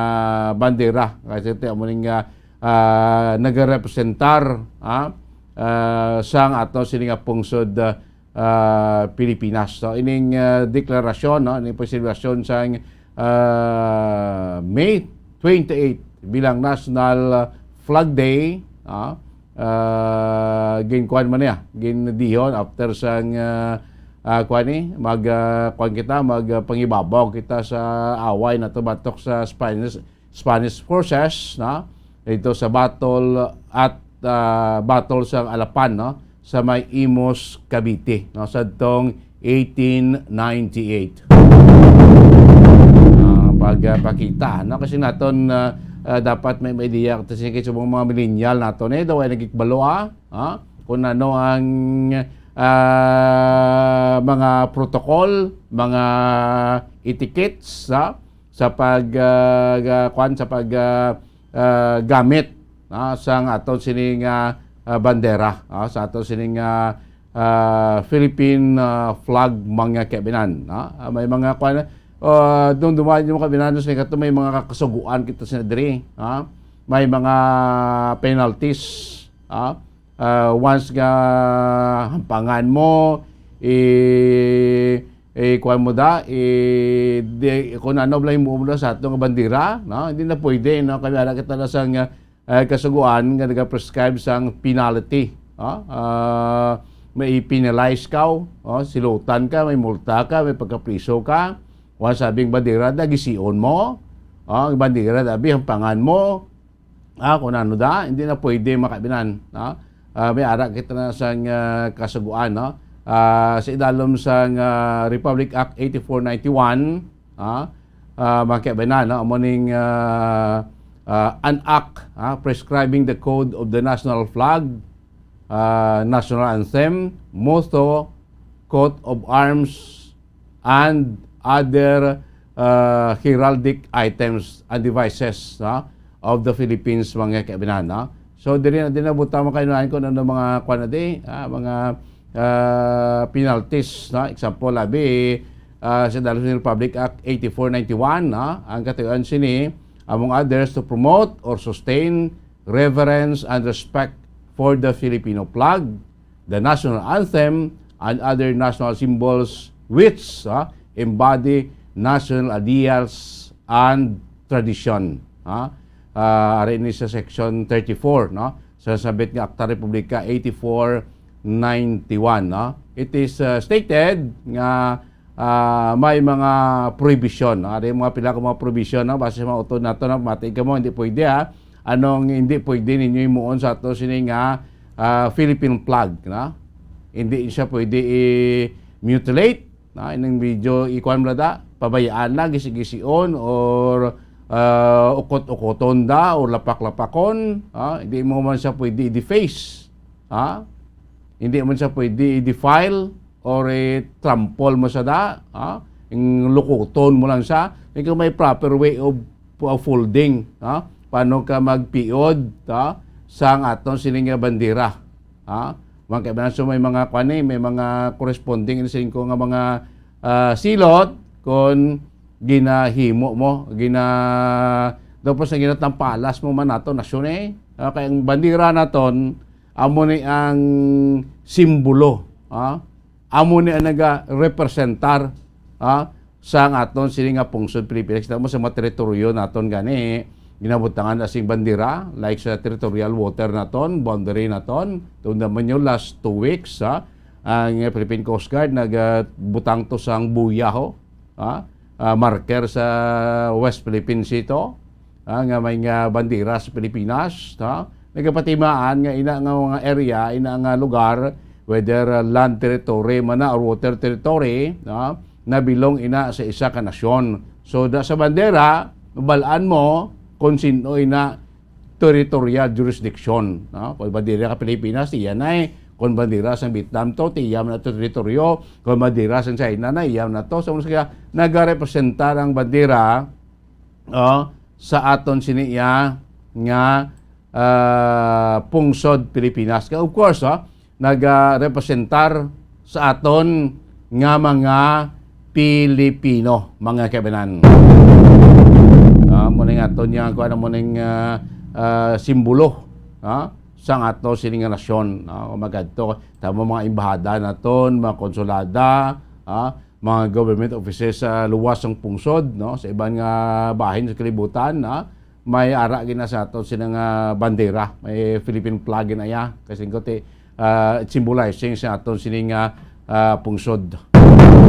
bandera, kasi ito, amo ni nga, ah, nagarepresentar, ha? Ah, sa aton sini nga pungsod, ah, ah, Pilipinas. So, ining, ah, deklarasyon, no, ining selebrasyon sang, ah, May twenty-eight bilang National Flag Day, ah, ah, ginkuan man niya, gindihon after sang, ah, ah, kuan ni, mag, ah, kuan kita, mag, ah, pangibabaw kita sa away nato batok sa Spanish, Spanish forces, no? Dito sa battle at, ah, battle sa Alapan, no? Sa may Imus, Cavite, no? Sa tong eighteen ninety-eight. Ah, pagpakita, no? Kasi naton, ah, ah, dapat may, may idea kasi kay subong mga millennial naton, eh, daw ay nagikbalo, ah, ha? Kung ano ang, ah, mga protocol, mga etiquettes, ha? Sa pag, ah, ga-, kuwan, sa pag, ah, ah, gamit, ah, sang aton sining, ah, ah, bandera, ah, sa aton sining, ah, ah, Philippine, ah, flag, mga kaibigan, ah. Ah, may mga kuwan, ah, dumduman yung kaibigan, sa kato may mga kasuguan kita sa diri, ah. May mga penalties, ah. Ah, once nga hampangan mo, i-, i-, kuwan mo da, i-, di, kung ano bala yung mo da sa atong bandera, no? Hindi na pwede, no? Kami ara kita na sang, ah, kasuguan nga nag-prescribe sang penalty, no? Ah, may penalize ka, oh, silutan ka, may multa ka, may pagkapriso ka. Once sabing bandera da, gisiun mo, oh, bandera da, abi, hampangan mo, Ah, kung ano da, hindi na pwede, mga kaibinan, no? Ah, may ara kita na sang, ah, kasuguan, no? Ah, sa idalom sang, ah, Republic Act eighty-four ninety-one, ah, ah, mga kaibinan, no? Amo ning, ah, ah, an act, ah, prescribing the code of the national flag, ah, national anthem, motto, coat of arms, and other, ah, heraldic items and devices, no, of the Philippines, mga kaibinan, no? So, diri na, diri na butang mga kainuan kung ano mga, kuwan na di, ah, mga, ah, penalties, no? Example, abi, ah, sa Dallas Republic Act eighty-four ninety-one, no? Ang katuyuan sini, among others, to promote or sustain reverence and respect for the Filipino flag, the national anthem, and other national symbols which, ah, embody national ideals and tradition. Ah, ah, ari ni sa section thirty-four, no? Sa sabit nga Akta Republika eighty-four ninety-one, no? It is, ah, stated nga, ah, may mga prohibition, no? Ari mga pila ka mga prohibition, no? Base sa mga utod nato, no? Mati ka mo, hindi pwede, ha? Anong hindi pwede ninyo himuon sa ato sini nga, ah, Philippine flag, no? Hindi siya pwede i-mutilate, no? Ining video, ikuan mo da, pabayaan na, gisi-gision, or, ah, ukot-ukoton da, or lapak-lapakon, ah, hindi mo man siya pwede i-deface, ha? Hindi man siya pwede i-defile or i-trample mo sa da, ha? Ing lukuton mo lang siya. Ikaw may proper way of, of folding, ha? Paano ka magpiod, ha? Sang aton sini nga bandera, ha? Mga kaibanan, so may mga kwan eh, may mga corresponding ini sining ko nga mga, ah, silot kon ginahimo mo, gina-, tapos na ginatampalas mo man nato nasyon eh. Ah, kay ang bandera naton, amo ni ang simbolo, ah. Amo ni ang nagarepresentar, ah, sa ang aton sini nga pungsod Pilipinas. Kita mo sa mga teritoryo naton gani, ginabutangan na sing bandera, like sa territorial water naton, boundary naton. Tunda man yung last two weeks, ah, ang Philippine Coast Guard nagbutang to sang buya, ho, ah, ah, marker sa West Philippine Sea to, ah, nga may nga bandera sa Pilipinas, ha? Nagapatimaan nga ina nga mga area, ina nga lugar, whether, ah, land territory man na or water territory, ha? Nabilong ina sa isa ka nasyon. So, da sa bandera, mabalaan mo kung sino ina territorial jurisdiction, no? Kung bandera ka Pilipinas, iya na eh. Kung bandera sang Vietnam to, ti iya na to teritoryo. Kung bandera sang China na, iya na to. So, kaya nagarepresentar ang bandera, oh, sa aton sini iya nga, ah, pungsod Pilipinas. Kaya, of course, oh, nagarepresentar sa aton nga mga Pilipino, mga kaibanan. Ah, mo ning aton nga, kung ano mo ning, ah, ah, simbolo, ah, sang ato sini nga nasyon, ah, kung magadto, tamo mga embahada naton, mga konsulada, ah, mga government offices sa luwas sang pungsod, no, sa iban nga bahin sa kalibutan, ah, may ara gina sa aton sini nga bandera, may Philippine flag gina iya, kasi ko ti, ah, symbolizing sa aton sini nga, ah, pungsod.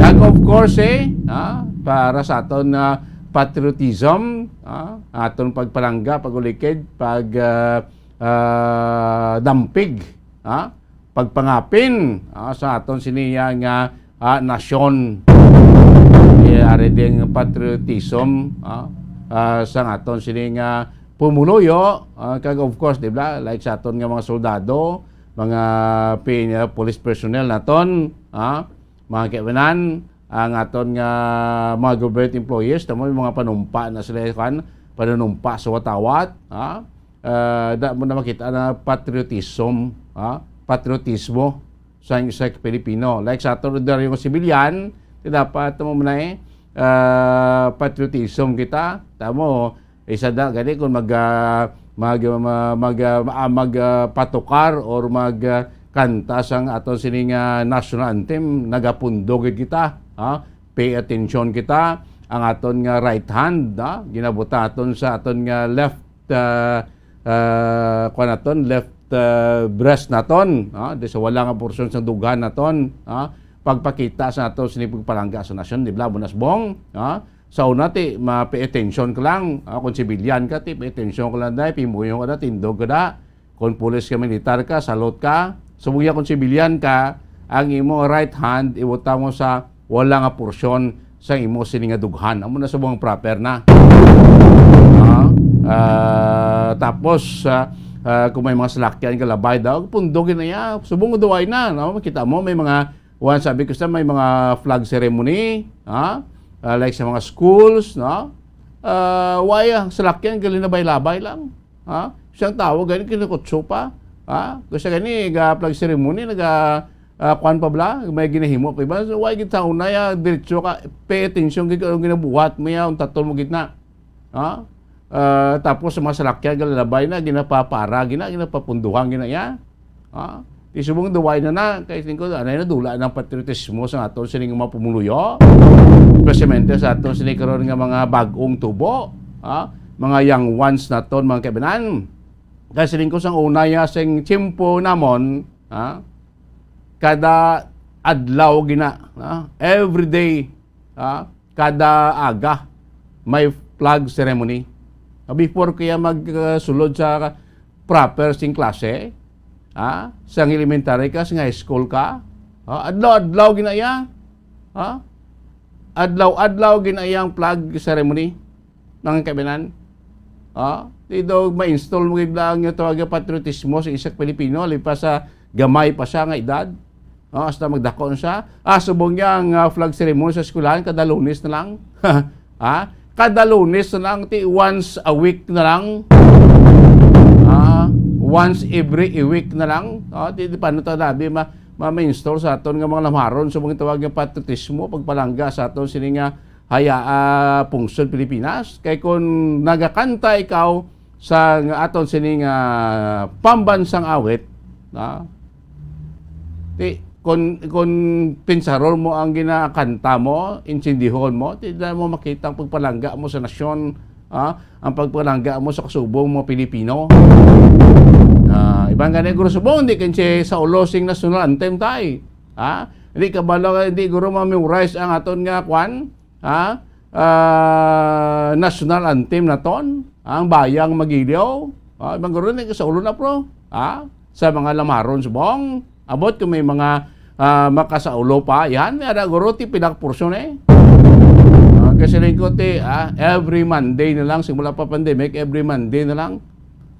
Kag of course, eh, ah, para sa aton nga patriotism, ah, aton pagpalangga, pag-ulikid, pag, ah, ah, dampig, ah, pagpangapin, ah, sa aton sini nga, ah, nasyon. Eh, ari ding patriotism, ah, ah, sa aton sini nga pumuluyo, ah, kag of course, di ba, like sa aton nga mga soldado, mga pin-, ah, police personnel naton, ah, mga kaibanan, ang aton nga mga government employees, tamo yung mga panumpa na sila, kan, panunumpa sa watawat, ha? Ah, da mo na makita na patriotism, ha? Patriotismo sa isa ka Pilipino. Like sa aton ordinaryo nga sibilyan, ti dapat mo man eh, ah, patriotism kita. Tamo, isa da gani kung mag, ah, mag, ma-, mag, ah, ma-, mag, ah, patukar or mag, ah, kanta sang aton sining, ah, national anthem, nagapundo gid kita, ha? Pay attention kita, ang aton nga right hand, ha? Ginabuta aton sa aton nga left, ah, ah, kuwan naton, left, ah, breast naton, ha? Di sa wala nga porsyon sang dughan naton, ha? Pagpakita sa aton sini pagpalangga sa nasyon, di ba, Bunas Bong, ha? Sa una, ti, ma-pay attention ka lang. Ah, kung civilian ka, ti, pay attention ka lang, day, pimuyo ka na, tindog ka na. Kung pulis ka, militar ka, salot ka. Subong ya kung civilian ka, ang imo right hand, ibutang mo sa wala nga porsyon sa imo sini nga dughan. Amo na subong proper na. Ah, ah, tapos, ah, ah, kung may mga salakyan ka, labay daw, pundog na ya. Subong duway na, no? Kita mo, may mga, one, sabi ko sa, may mga flag ceremony, ha? Ah, like sa mga schools, no? Ah, why, ah, salakyan, gali na bay-labay lang. Ha? Siyang tao, gani, kinukutso pa. Ha? Kasi gani, ga flag ceremony, naga, ah, kwan pa bala, may ginahimo pa iba. So, why gid sa una, ya, diretso ka, pay attention gid kung anong ginabuhat mo, ya, ang tatol mo gid na. Ha? Ah, tapos sa mga salakyan, galalabay na, ginapapara, gina, ginapapunduhan, gina, ya. Ha? Ti subong duway na na, kay tingko, anay na dula ng patriotismo sa aton sining mga pumuluyo. Especialmente sa aton sini karon nga mga bag-ong tubo, ha? Mga young ones naton, mga kaibanan. Kay siling ko sang una ya sing tiyempo namon, ha? Kada adlaw gina, ha? Every day, ha? Kada aga may flag ceremony. Before kaya mag, uh, sulod sa proper sing klase, ha? Sang elementary ka, sang high school ka, ha? Adlaw-adlaw gina ya, ha? Adlaw-adlaw gina ya ang flag ceremony, mga kaibanan. Ha? Di daw ma-install mo gid lang yung tawag nga patriotismo sa isa ka Pilipino, lipas sa gamay pa siya nga edad. Ha? Hasta magdako na siya. Ah, subong niya ang, ah, flag ceremony sa eskwelahan, kada Lunes na lang. Ha? Kada Lunes na lang, ti once a week na lang. Ha? Once every week na lang. Ha? Di, di pa na to labi ma-, ma-, ma-install sa aton nga mga lamharon, subong tawag nga patriotismo, pagpalangga sa aton sini nga haya, ah, pungsod Pilipinas. Kay kung nagakanta ikaw sa nga aton sining, ah, pambansang awit, na, ti, kung, kung pinsaron mo ang ginakanta mo, intindihon mo, ti, di mo makita ang pagpalangga mo sa nasyon, ah, ang pagpalangga mo sa kasubong mo Pilipino. Ah, ibang gani, guro, subong, di kinsi sa ulo sing national anthem, tay. Ha? Hindi kabalo, hindi guro ma-memorize ang aton nga kwan, ha? Ah, national anthem naton, ang Bayang Magiliw. Ah, ibang guro ni sa ulo na, pro. Ha? Sa mga lamaron subong. Abot kung may mga, ah, makasaulo pa, yan, may ara guro ti pila ka porsyon, eh. Ah, kasi rin ko ti, ah, every Monday na lang, simula pa pandemic, every Monday na lang.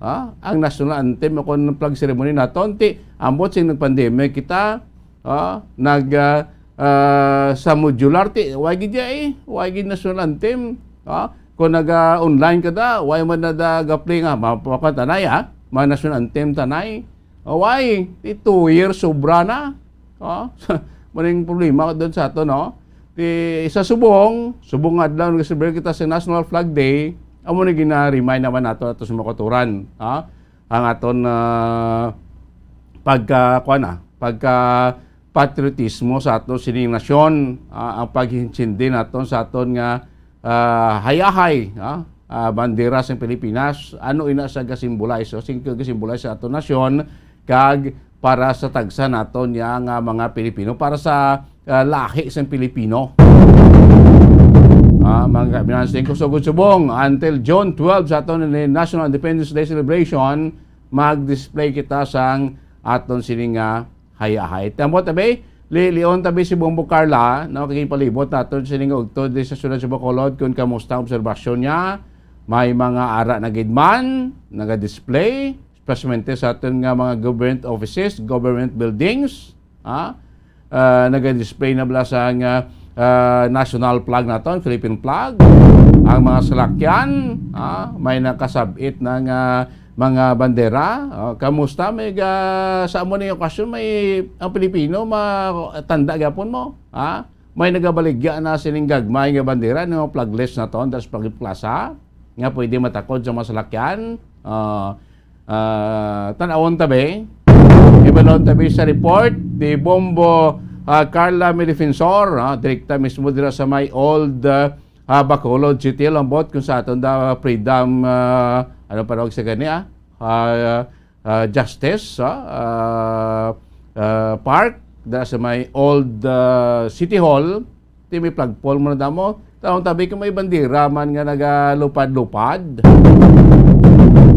Ah, ang national anthem, o kung flag ceremony naton, ti, ambot sing nag-pandemic kita, ah, nag, ah, ah, sa modular, ti, way gid ya, eh. Way gid national anthem. Ah, kung naga-online ka da, way man na da ga-play nga, ma-, ma-, tanay, ah, mga national anthem tanay. Ah, way, ti, two years sobra na. Ah, maning problema doon sa ato, no? Ti, sa subong, subong nga adlaw, nag-celebrate kita sa National Flag Day, amo na gina-remind naman nato, ato sa mga kauturan, ah, ang aton, ah, pagka, kuwan na, pagka patriotismo sa aton sining nasyon, ah, ang paghinsindi naton sa aton nga, ah, hayahay, ah, ah, bandera sa Pilipinas, ano ina sa gasimbolize, o sing gasimbolize sa aton nasyon, kag para sa tagsa naton ya nga mga Pilipino, para sa, ah, lahi sa Pilipino. Ah, mga kabinansin ko, sugod subong, until June twelve sa aton ni National Independence Day celebration, mag-display kita sang aton sini nga hayahay. Tambot, tabi, li-, lion, tabi, si Bombo Carla, no, kay palibot naton sini nga ugtod di sa siyudad sa Bacolod, kung kamusta ang obserbasyon niya, may mga ara na gid man, naga-display, especialmente sa aton nga mga government offices, government buildings, ha? Ah, naga-display na bala sa nga, ah, national flag naton, Philippine flag. Ang mga salakyan, ah, may nakasabit na nga mga bandera. Oh, kamusta? May ga-, sa amo ning okasyon, may ang Pilipino, ma-, tanda gyapon mo, ha? May nagabaligya na sining gagmay nga bandera, nga flagless naton, das Plaza, nga pwede matakod sa mga salakyan. Ah, ah, tan-awon tabi. Ibalon tabi sa report ni Bombo, ah, Carla Medefensor, ah, direkta mismo dira sa may old, ah, ah, Bacolod City, lambot kung sa aton da freedom, ah, ano pa tawag sa gani, ah? Ah, ah, Justice, ah, ah, ah, Park, dira sa may old, ah, City Hall, Ti may flagpole mo na damo. Taong tabi ko may bandera man nga nagalupad-lupad.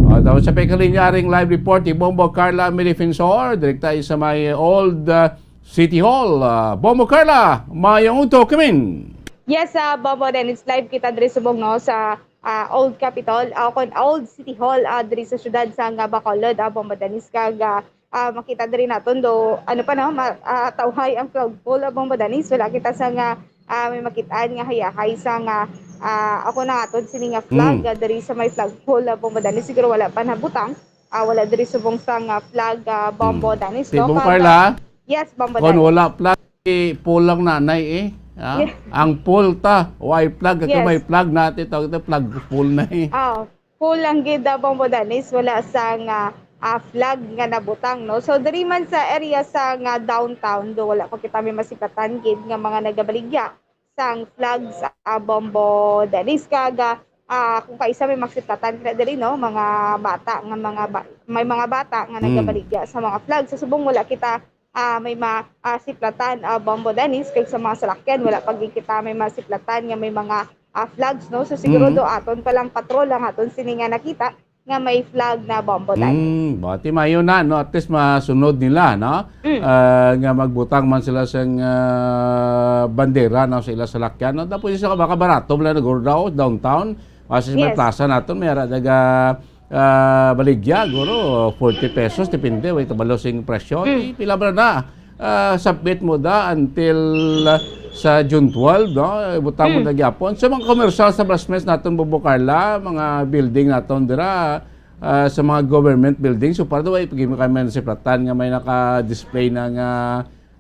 O, tapos sa pagkalinya ring live report ni Bombo Carla Medefensor, direkta sa may Old, ah, City Hall. Ah, Bombo Carla, mayong udto kamin. Yes, ah, Bombo Dennis, live kita diri subong, no, sa, ah, Old Capitol, ah, kon Old City Hall, ah, diri sa siyudad sa nga Bacolod, ah, Bombo Dennis, kag, ah, ah, makita diri naton do, ano pa, no, ma-, ah, tawhay ang flagpole, ah, Bombo Dennis. Wala kita sa nga, ah, may makitaan nga hayahay sa nga, ah, ako na aton sini nga flag, Mm. ah, diri sa may flagpole, ah, Bombo Dennis. Siguro wala pa nabutang. Ah, wala diri subong sa nga flag, ah, Bombo Mm. Dennis, Si no? Bombo Kag, Carla, yes, Bombo kon Dennis. Wala flag, eh, pole lang nanay, eh. Ah, Yeah. Ang pole ta, why flag? Kag Yes. May flag natin, tawag ito, flag pole na, eh. Ah, pole lang gid, ah, Bombo Dennis, wala sa nga, ah, flag nga nabutang, no? So, diri man sa area sa nga downtown, do wala pa kita may masipatan gid nga mga nagabaligya sang flags, ah, Bombo Dennis. Kag, ah, kung kaisa may masipatan ka diri, no? Mga bata nga mga ba-, may mga bata nga Hmm. nagabaligya sa mga flags. Sa subong wala kita, ah, may ma-, ah, siplatan, ah, Bombo Dennis, kag sa mga salakyan, wala pa gid kita may masiplatan nga may mga, ah, flags, no? So, siguro Mm. do aton pa lang patrol ang aton sini nga nakita nga may flag na Bombo Dennis. Mm, bati mayo na, no? At least masunod nila, no? Mm. Ah, nga magbutang man sila sang, ah, bandera, no, sa ila salakyan, no? Tapos isa ka baka barato, wala nagurdaw, downtown, kasi may Yes. plaza naton, may ara daga, ah, baligya, guro, forty pesos, depende, way tabalo sing presyo. Mm. Di, pila ba na? Ah, submit mo da until, ah, sa June twelve, no? Butang mo Hmm. na gyapon. Sa mga commercial establishments naton, Bombo Carla, mga building naton dira, ah, sa mga government building. So, para daw, ay, pag mo kami siplatan nga may naka-display na nga,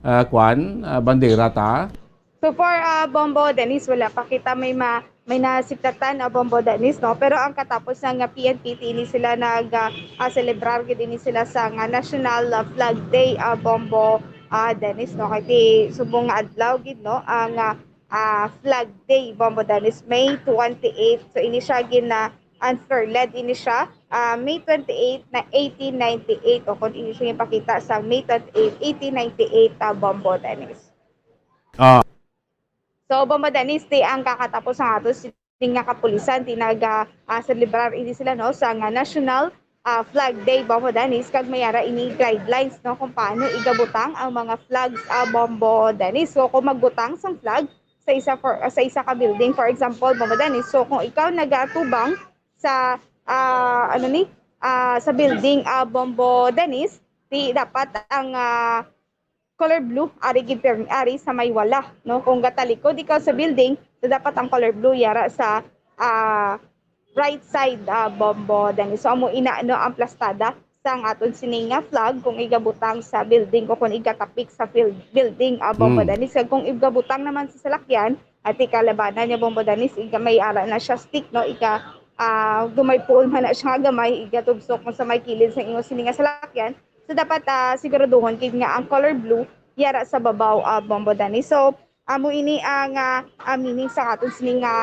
ah, kwan, ah, bandera ta. So far, ah, Bombo Dennis, wala pa kita may ma-, may nasiplatan, ah, Bombo Dennis, no? Pero ang katapos na nga P N P T, ini sila nag, ah, ah, celebrar gid ini sila sa nga National, ah, Flag Day, ah, Bombo, ah, Dennis, no? Kay ti subong nga adlaw gid, no? Ang, ah, ah, Flag Day, Bombo Dennis, May twenty-eight. So, ini siya gina-, unfurled ini siya, ah, May twenty-eight na eighteen ninety-eight, o kung ini siya ipakita sa May twenty-eight, eighteen ninety-eight, ah, Bombo Dennis. Ah. So, Bombo Dennis, ti ang kakatapos ang ato sini nga kapulisan, ti naga, ah, celebrar ini sila, no, sa nga National, ah, Flag Day, Bombo Dennis, kag may ara ini guidelines, no, kung paano igabutang ang mga flags, ah, Bombo Dennis. So, kung magbutang sang flag sa isa for, sa isa ka building, for example, Bombo Dennis, so kung ikaw nagatubang sa, ah, ano ni, ah, sa building, ah, Bombo Dennis, di dapat ang, ah, color blue, ari gid pirmi, ari sa may wala, no? Kung gatalikod ikaw sa building, so dapat ang color blue yara sa, ah, right side, ah, Bombo Dennis. So, amo ina, no, ang plastada sang aton sini nga flag kung igabutang sa building o kung igatapik sa fil-, building, ah, Bombo Hmm. Dennis. Kag kung igabutang naman sa salakyan, ati kalabanan niya, Bombo Dennis, iga may ara na siya stick, no? Iga, ah, gamay puol man na siya nga gamay, igatubsok mo sa may kilid sa inyo sini nga salakyan. So, dapat, ah, siguraduhon gid nga ang color blue yara sa babaw, ah, Bombo Dennis. So, amo ini ang, ah, ah, meaning sa aton sini nga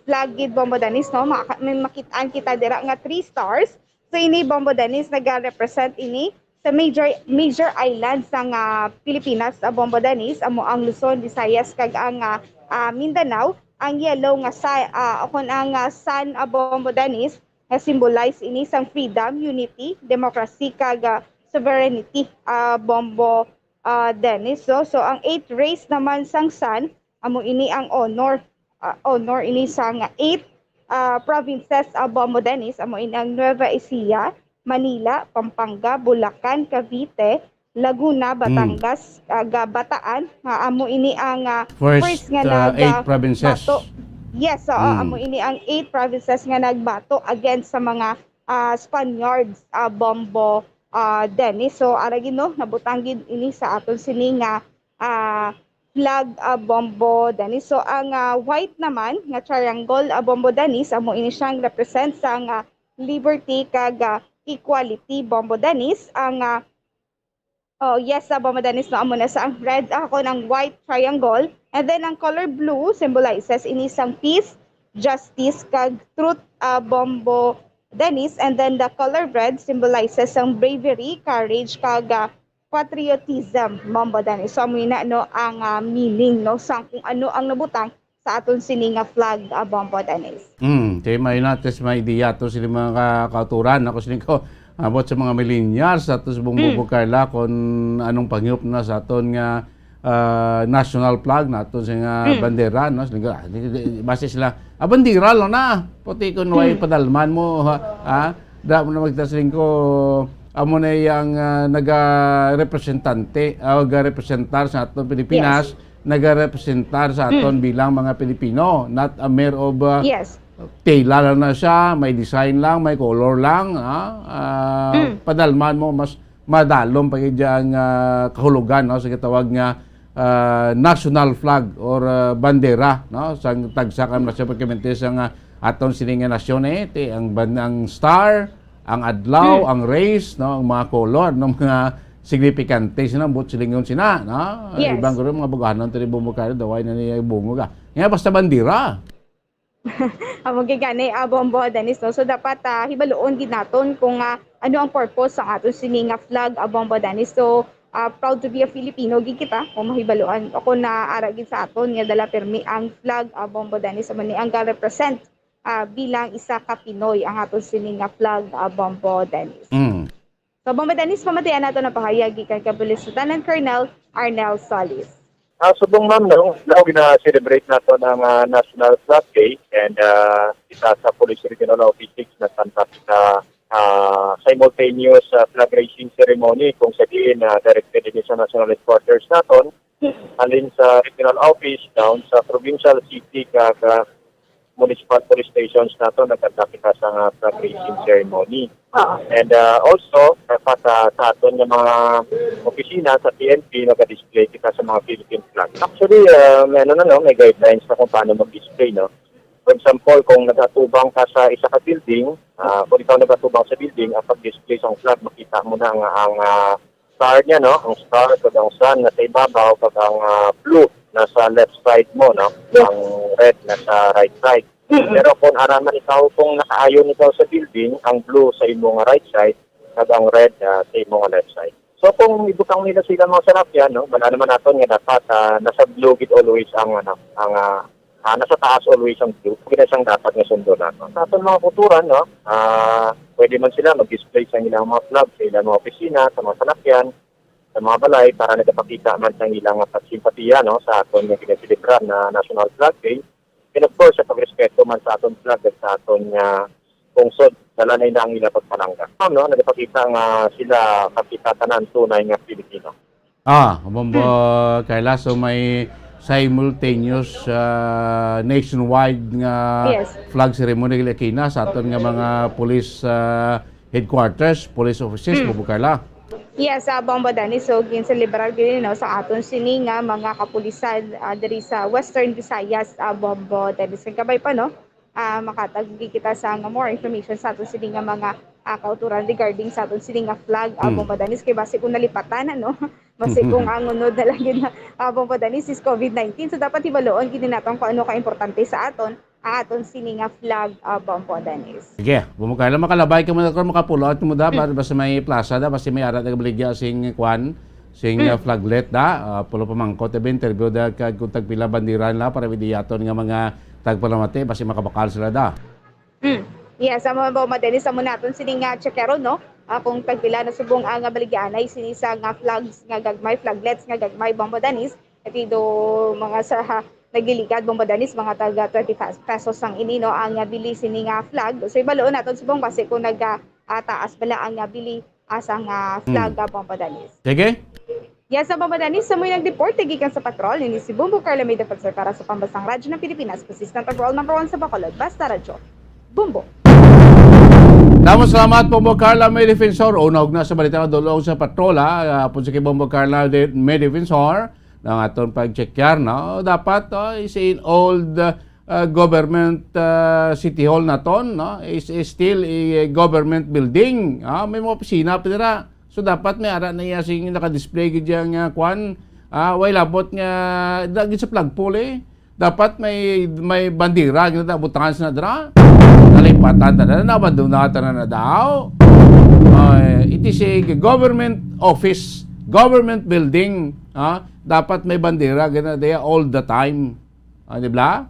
flag gid, Bombo Dennis, no? Maka-, may makitaan kita dira nga three stars. So, ini, Bombo Dennis, naga-represent ini sa major, major island sa nga Pilipinas, ah, Bombo Dennis, amo ang Luzon, Visayas, kag ang, ah, ah, Mindanao. Ang yellow nga sa-, ah, akon ang, ah, sun, ah, Bombo Dennis, nga symbolize ini sang freedom, unity, democracy, kag, ah, sovereignty, ah, Bombo, ah, Dennis. So, so ang eight rays naman sang sun, amo ini ang honor, ah, honor ini sang eight, ah, provinces, ah, Bombo Dennis, amo ini ang Nueva Ecija, Manila, Pampanga, Bulacan, Cavite, Laguna, Hmm. Batangas, ah, ga-, Bataan, nga amo ini ang, ah, First, first nga ah, nag, eight ah, provinces. bato. Yes, oo, Hmm. amo ini ang eight provinces nga nagbato against sa mga, ah, Spaniards, ah, Bombo, ah, Dennis. So, ara gid, no, nabutang gid ini sa aton sini nga, ah, flag, ah, Bombo Dennis. So, ang, ah, white naman nga triangle, ah, Bombo Dennis, amo ini siyang represent sa nga liberty kag, ah, equality, Bombo Dennis. Ang, ah, Oh, yes, sa Bombo Dennis, no, amo na sa ang red, ako ng white triangle. And then, ang color blue symbolizes ini sang peace, justice, kag truth, ah, Bombo Dennis. And then, the color red symbolizes ang bravery, courage, kag, ah, patriotism, Bombo Dennis. So, amo na, no, ang, ah, meaning, no, sa kung ano ang nabutang sa aton sini nga flag, ah, Bombo Dennis. Hmm, kay may nates may ideya to sila mga ka-, kauturan. Ako siling ko, abot sa mga millennials, ato sa Bombo, Carla, kung anong pangyop na sa aton nga, ah, national flag, nato sa nga bandera, no? Siling ko, ah, di, di, base sila, ah, bandera lang na. Puti kung way padalman mo, ha? Ah, da mo na magtasiling ko, amo na yang, ah, naga-representante, ah, naga-representar sa aton Pilipinas, naga-representar sa aton bilang mga Pilipino, not a mere of, ah, Yes. tela lang na siya, may design lang, may color lang, ah, ah, padalman mo, mas madalom pa gid ang, ah, kahulugan, no, sa gitawag nga, ah, national flag or, ah, bandera, no, sa tagsa ka nasyon, pagkabente sa nga aton sini nga nasyon, eh, ti, ang ban-, ang star, ang adlaw, ang race, no, ang mga color, no, mga signifikante sina, buot silingon sina, no? Yes. Ibang guro, mga bugahanon, tiri bumukari, daway na niya bungog, ah. Nga, basta bandera. Amo gid gani, ah, Bombo Dennis, no? So, dapat, ah, hibaluon gid naton kung, ah, ano ang purpose sang aton sini nga flag, ah, Bombo Dennis. So, ah, proud to be a Filipino gid kita, kung mahibaluan, o kung naara gid sa aton nga dala pirmi ang flag, ah, Bombo Dennis, amo ni ang ga-represent, ah, bilang isa ka Pinoy ang aton sini nga flag, ah, Bombo Dennis. Mm. So, Bombo Dennis, pamatian nato ang pahayag gikan kay Police Lieutenant Colonel Arnel Solis. Ah, subong, ma'am, no, now gina-celebrate nato ang, ah, National Flag Day, and, ah, kita sa Police Regional Office six nagkanta kita, ah, simultaneous, ah, flag raising ceremony kung sa diin, ah, directed din sa National Headquarters naton, halin sa Regional Office down sa Provincial City kag, ah, municipal police stations nato nagkanta kita sa nga flag raising ceremony. Oo. And, ah, also, dapat, ah, sa aton nga mga opisina sa P N P, nag-display kita sa mga Philippine flag. Actually, ah, may ano na, no, may guidelines na kung paano mag-display, no? For example, kung nag-atubang ka sa isa ka building, ah, kung ikaw nag-atubang sa building, ang pag-display sa flag, makita mo na nga ang, ah, star niya, no? Ang star kag ang sun nasa ibabaw, kag ang, ah, blue nasa left side mo, no? Yes. Ang red nasa right side. Mm-mm. Pero kung ara man ikaw, kung nakaayon ikaw sa building, ang blue sa imo nga right side, kag ang red, ah, sa imo nga left side. So, kung ibutang nila sila mga salakyan, no? Bala naman naton nga dapat, ah, nasa blue gid always ang, ano, ang, ah, ah, nasa taas always ang blue. Kaya siyang dapat nga sundon naton. Sa aton mga kauturan, no? Ah, pwede man sila mag-display sa ilang mga flag, sa ilang mga opisina, sa mga salakyan, sa mga balay, para nagapakita man sa ilang nga pagsimpatiya, no, sa aton nga ginaselebrar na National Flag Day. And of course, sa pagrespeto man sa aton flag at sa aton nga pungsod, dala na ina ang ila pagpalangga. Ma'am, no, nagapakita nga sila, kakita tanan tunay nga Pilipino. Ah, Bombo, Carla, so may simultaneous, ah, nationwide nga Yes. flag ceremony, Lakina, sa aton nga mga police, ah, headquarters, police offices, Bombo, Carla. Yes, ah, Bombo Dennis, so ginselebrar gid, no, sa aton sini nga mga kapulisan, ah, diri sa Western Visayas, ah, Bombo Dennis. Kag kabay pa, no, ah, makatag gid kita sa nga more information sa aton sini nga mga, ah, kauturan regarding sa aton sini nga flag, ah, Bombo Dennis, kay basi kung nalipatan na, no? Basi kung ang unod na lang gid na, ah, Bombo Dennis, is COVID nineteen. So, dapat hibaluon gid naton kung ano ka importante sa aton, ang aton sini nga flag, ah, Bombo Dennis. Sige, Bombo Carla, makalabay ka mo na, makapulo out mo da, ba-, basta may plaza da, basta may ara nagabaligya sing kwan, sing, ah, flaglet da, ah, pulo pamangkot, eh, interview da, kag kung tagpila bandera nila, para may diyaton nga mga tagpalamati, basta makabakal sila da. Mm. Yes, amo, Bombo Dennis, amo naton sini nga checkero, no? Ah, kung tagpila na subong ang baligyaanay sini sa nga flags nga gagmay, flaglets nga gagmay, Bombo Dennis, ati do mga sa, ha, nagliligad, Bombo Dennis, mga taga twenty pesos ang ini, no, ang, ah, bili sini nga flag. So, ibaloon naton subong basi kung nag, ah, ah, taas bala ang, ah, bili asa nga flag, ah, Bombo Dennis. Sige. Yes, sa Bombo Dennis, sa mo'y nagdeporte gikan sa patrol, ini si Bombo Carla May Defensor para sa Pambansang Radyo ng Pilipinas, consistent overall number one sa Bacolod. Basta Radyo. Bombo. Damo salamat, Bombo Carla May Defensor. Una og na sa balita nga dulong sa patrol, ha. Ah, apod sa kay Bombo Carla de-, May Defensor, ang aton pag-checkar, no? Dapat, oh, is in old, uh, government, uh, city hall naton, no? Is, is still a government building. Ah, may mga opisina pa dira. So, dapat may ara na iya sing naka-display gid iya nga kwan. Ah, way labot nga, da, gid sa flagpole, eh. Dapat may, may bandera, gid na butangan sa nadra. Nalipatan ta na, nabandona ta na na daw. Ay, it is a government office. Government building, ha, dapat may bandera gina diya all the time. Ah, di ba?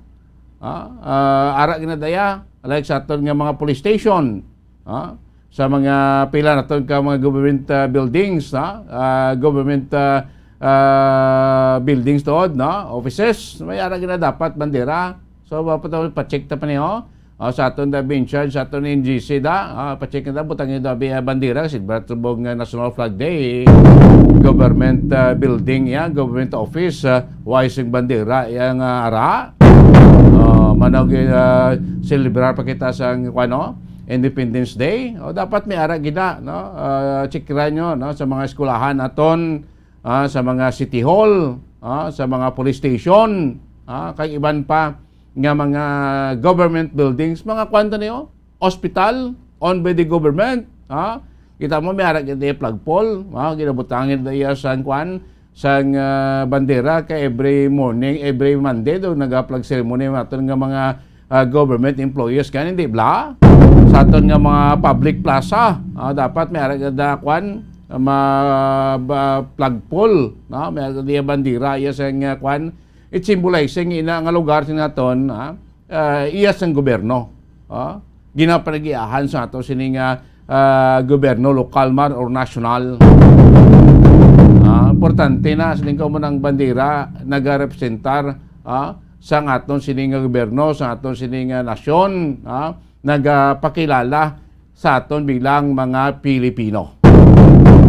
Ah, ah, ara gina diya, like sa aton nga mga police station, ha, sa mga pila naton ka mga government, ah, buildings, ha, ah, government, ah, ah, buildings tuod, no, offices, may ara gina dapat bandera. So, pa-, pa-, pa-check ta pa niyo. Ah, sa aton da in charge, sa aton N G C da, ah, pa-check na, butang niyo da bi-, ah, bandera, kasi ba tubog nga National Flag Day, government, ah, building, ya, government office, ah, why sing bandera, ya nga ara? Ah, manawag, ah, celebrar pa kita sa, kuwan, no? Independence Day. O, dapat may ara gina, no? Ah, check ra nyo, no? Sa mga eskwelahan aton, ah, sa mga city hall, ah, sa mga police station, ah, kag iban pa nga mga government buildings, mga kwan ta niyo, hospital owned by the government, ha? Kita mo, may ara kita flagpole, ha? Ginabutangin na iya sang kwan, sang, ah, bandera kay every morning, every Monday daw naga-flag ceremony ang aton nga mga, ah, government employees, kan hindi bla? Sa aton nga mga public plaza, ah, dapat may ara kita kwan, ma-, ba-, flagpole, no? May ara kita bandera iya sang, ah, kwan, it symbolizing ina nga lugar sini naton, ha? Ah, iya sang gobyerno, ha? Ginapanagiahan sa ato sini nga, ah, gobyerno, lokal man or national. Ah, importante na, siling ko mo, ang bandera nagarepresentar, ah, sa aton sini nga gobyerno, sa aton sini nga nasyon, ah, nagapakilala sa aton bilang mga Pilipino.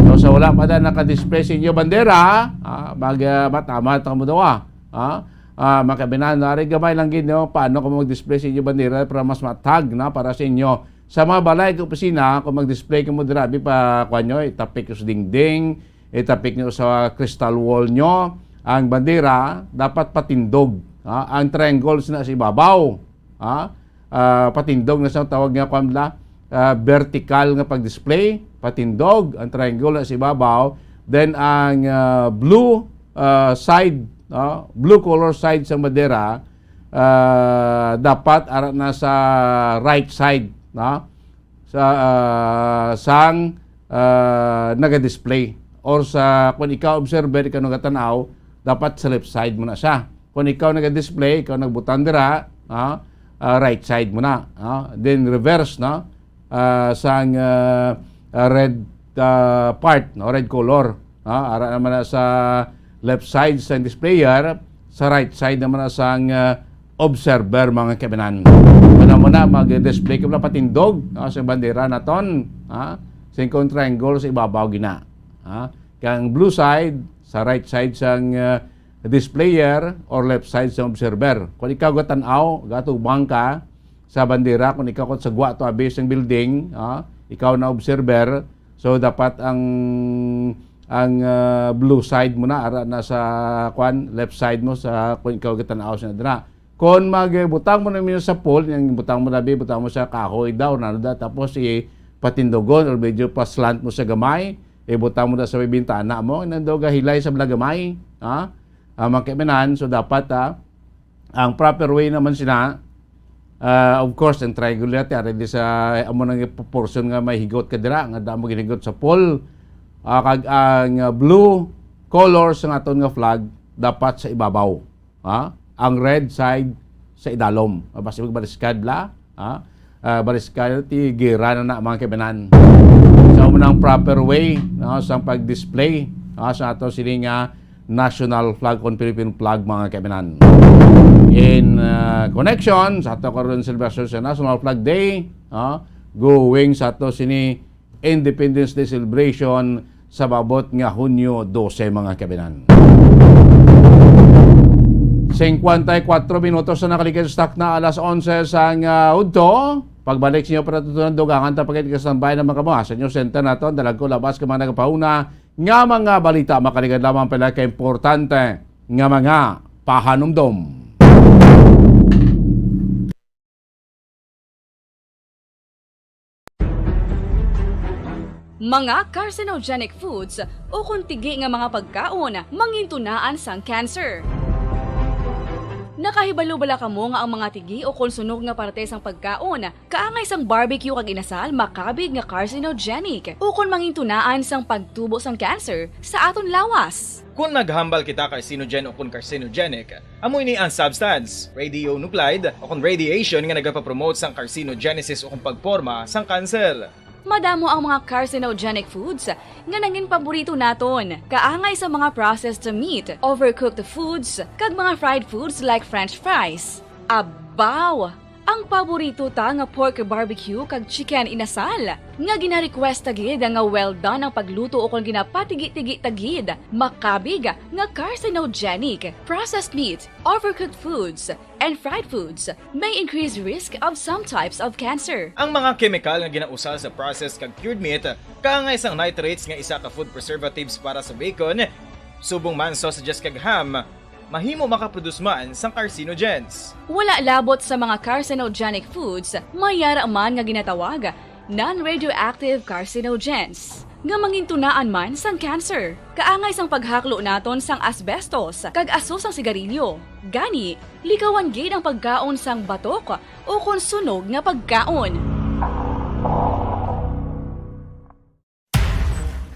So, sa wala pa na naka-display sa inyo bandera, ah, mag, ah, matamat ang mudawa. Ah, ah, mga kabinaan, nari gamay lang gid, no? Paano kung mag-display sa inyo bandera para mas matag na para sa inyo? Sa mga balay ug opisina, kung mag-display kamo dira, abi pa, kuwan nyo, itapik nyo sa dingding, itapik nyo sa crystal wall nyo, ang bandera, dapat patindog. Ah, ang triangle sina sa ibabaw. Ha? Ah, patindog na sa tawag nga, kwan nila, ah, vertical nga pag-display, patindog ang triangle na sa ibabaw, then ang, ah, blue, ah, side, no? Blue color side sang bandera, ah, dapat ara na sa right side, no? Sa, ah, sang, ah, naga-display or sa, kung ikaw observer, ikaw nagatan-aw, dapat sa left side mo na siya. Kung ikaw naga-display, ikaw nagbutang dira, ah, ah, right side mo na, ah. Then reverse, no? Ah, sang, ah, ah, red, ah, part, no? Red color, ah. Ara naman na sa left side sang displayer, sa right side naman na sang, ah, observer, mga kaibanan. Muna-muna, mag-display ko na patindog, no? Sa bandera naton, ah. Sing kung triangle sa ibabaw gina, ah. Kang blue side, sa right side sang, ah, displayer or left side sa observer. Kung ikaw gatan-aw, gatubang ka sa bandera, kung ikaw kung sagwa to abi sang building, ah, ikaw na observer, so dapat ang, ang, ah, blue side mo na, ara na sa, kwan, left side mo sa, kung ikaw gatan-aw sa dira. Kung magbutang mo na minyo sa pole, yung butang mo na bi, butang mo sa kahoy daw, na da, tapos ipatindogon or medyo pa-slant mo sa gamay, ibutang mo na sa may bintana mo, nando gahilay sa mga gamay, ha? Ah, mga kaibanan, so dapat, ah, ang proper way naman sina, ah, of course, ang triangle natin, ari di sa, amo nang portion nga may higot ka dira, nga damo ginigot sa pole, ah, kag ang, ah, blue color sa aton nga flag, dapat sa ibabaw, ha? Ang red side sa idalom. Basta magbaliskad bla, ha? Ah, baliskad, ti gira na na, mga kaibanan. So, amo na ang proper way, no, sa pag-display, no, sa ato sini nga national flag, kon Philippine flag, mga kaibanan. In, ah, connection sa ato karon celebration sa National Flag Day, no, going sa ato sini Independence Day celebration sa maabot nga Hunyo dose, mga kaibanan. Cincuenta y cuatro minutos na nakaligid sa takna alas onse sang, ah, udto. Pagbalik sa inyo para tutunan, dugangan ta pagkit ka standby na mga kamo, ah, sa inyo center naton, dalag ko labas ka mga nagapauna nga mga balita, makaligad lamang pala ka importante nga mga pahanumdom. Mga carcinogenic foods ukon tigi nga mga pagkaon mangintunaan sang cancer. Nakahibalo bala kamo nga ang mga tigi ukon sunog nga parte sang pagkaon kaangay sang barbecue kag inasal makabig nga carcinogenic ukon mangintunaan sang pagtubo sang cancer sa aton lawas? Kon naghambal kita carcinogen ukon carcinogenic, amo ini ang substance, radionuclide, ukon radiation nga nagapapromote sang carcinogenesis ukon pagporma sang kanser. Madamo ang mga carcinogenic foods nga nangin paborito naton, kaangay sa mga processed meat, overcooked foods, kag mga fried foods like French fries. Abaw! Ang paborito ta nga pork barbecue kag chicken inasal, nga gina-request ta gid nga well done ang pagluto ukon ginapatigi-tigi ta gid, makabig nga carcinogenic. Processed meat, overcooked foods, and fried foods may increase risk of some types of cancer. Ang mga kemikal nga ginausal sa processed kag cured meat, kaangay sang nitrates nga isa ka food preservatives para sa bacon, subong man sausages kag ham, mahimo makaproduce man sang carcinogens. Wala labot sa mga carcinogenic foods, may yara man nga ginatawag non-radioactive carcinogens, nga mangintunaan man sang cancer, kaangay sang paghaklo naton sang asbestos kag aso sang sigarilyo. Gani, likawan gid ang pagkaon sang batok ukon sunog nga pagkaon.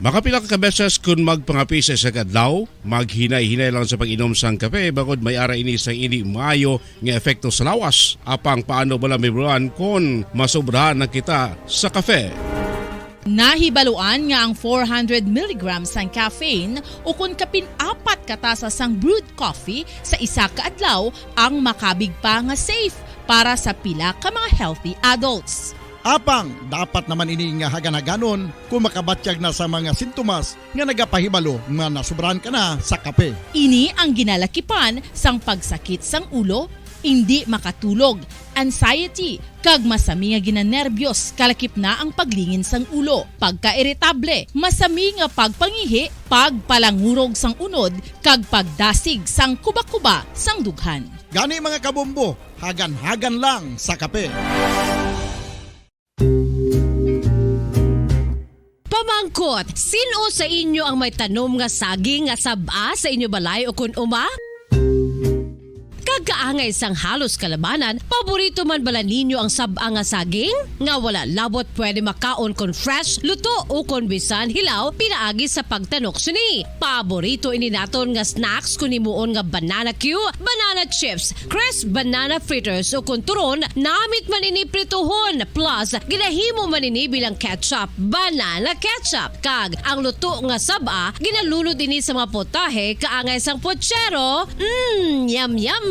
Makapila ka beses kon magpangape sa isa ka adlaw, maghinay-hinay lang sa pag-inom sang kape, bangod may ara ini sang indi maayo nga epekto sa lawas. Apang paano bala, Ma'am Ron, kon masobrahan na kita sa kape? Nahibaluan nga ang four hundred milligrams sang caffeine ukon kapin apat ka tasa sang brewed coffee sa isa ka adlaw ang makabig pa nga safe para sa pila ka mga healthy adults. Apang dapat naman ini nga hagan-haganon kon makabatyag na sa mga sintomas nga nagapahibalo nga nasobrahan ka na sa kape. Ini ang ginalakipan sang pagsakit sang ulo, indi makatulog, anxiety, kag masami nga ginanerbiyos, kalakip na ang paglingin sang ulo, pagkairitable, masami nga pagpangihi, pagpalangurog sang unod, kag pagdasig sang kubakuba sang dughan. Gani, mga kabombo, hagan-hagan lang sa kape. Pamangkot, sin-o sa inyo ang may tanom nga saging nga sab-a sa inyo balay ukon uma? Kag kaangay sang halos kalabanan, paborito man bala ninyo ang sab-a nga saging? Nga wala labot pwede makaon kon fresh, luto, ukon bisan hilaw pinaagi sa pagtanok sini. Paborito ini naton nga snacks kon himuon nga banana cue, banana chips, crisp banana fritters, ukon turon namit man ini prituhon, plus ginahimo man ini bilang ketchup, banana ketchup. Kag ang luto nga sab-a ginalunod ini sa mga potahe kaangay sang pochero. Mm, yum, yum!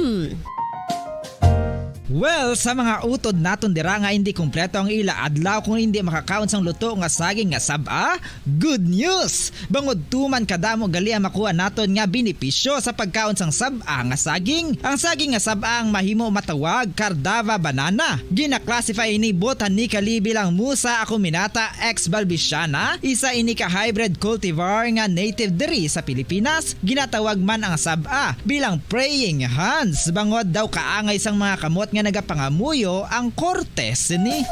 Well, sa mga utod naton dira nga indi kompleto ang ila adlaw kon indi makakaon sang luto nga saging nga sab-a, good news! Bangod tuman kadamo gali ang makuha naton nga benepisyo sa pagkaon sang sab-a nga saging. Ang saging nga sab-a ang mahimo matawag Cardava banana. Gina-classify ini botanically bilang Musa acuminata ex balbisiana, isa ini ka hybrid cultivar nga native diri sa Pilipinas. Ginatawag man ang sab-a bilang praying hands, bangod daw kaangay sang mga kamot nga nagapangamuyo ang korte sini.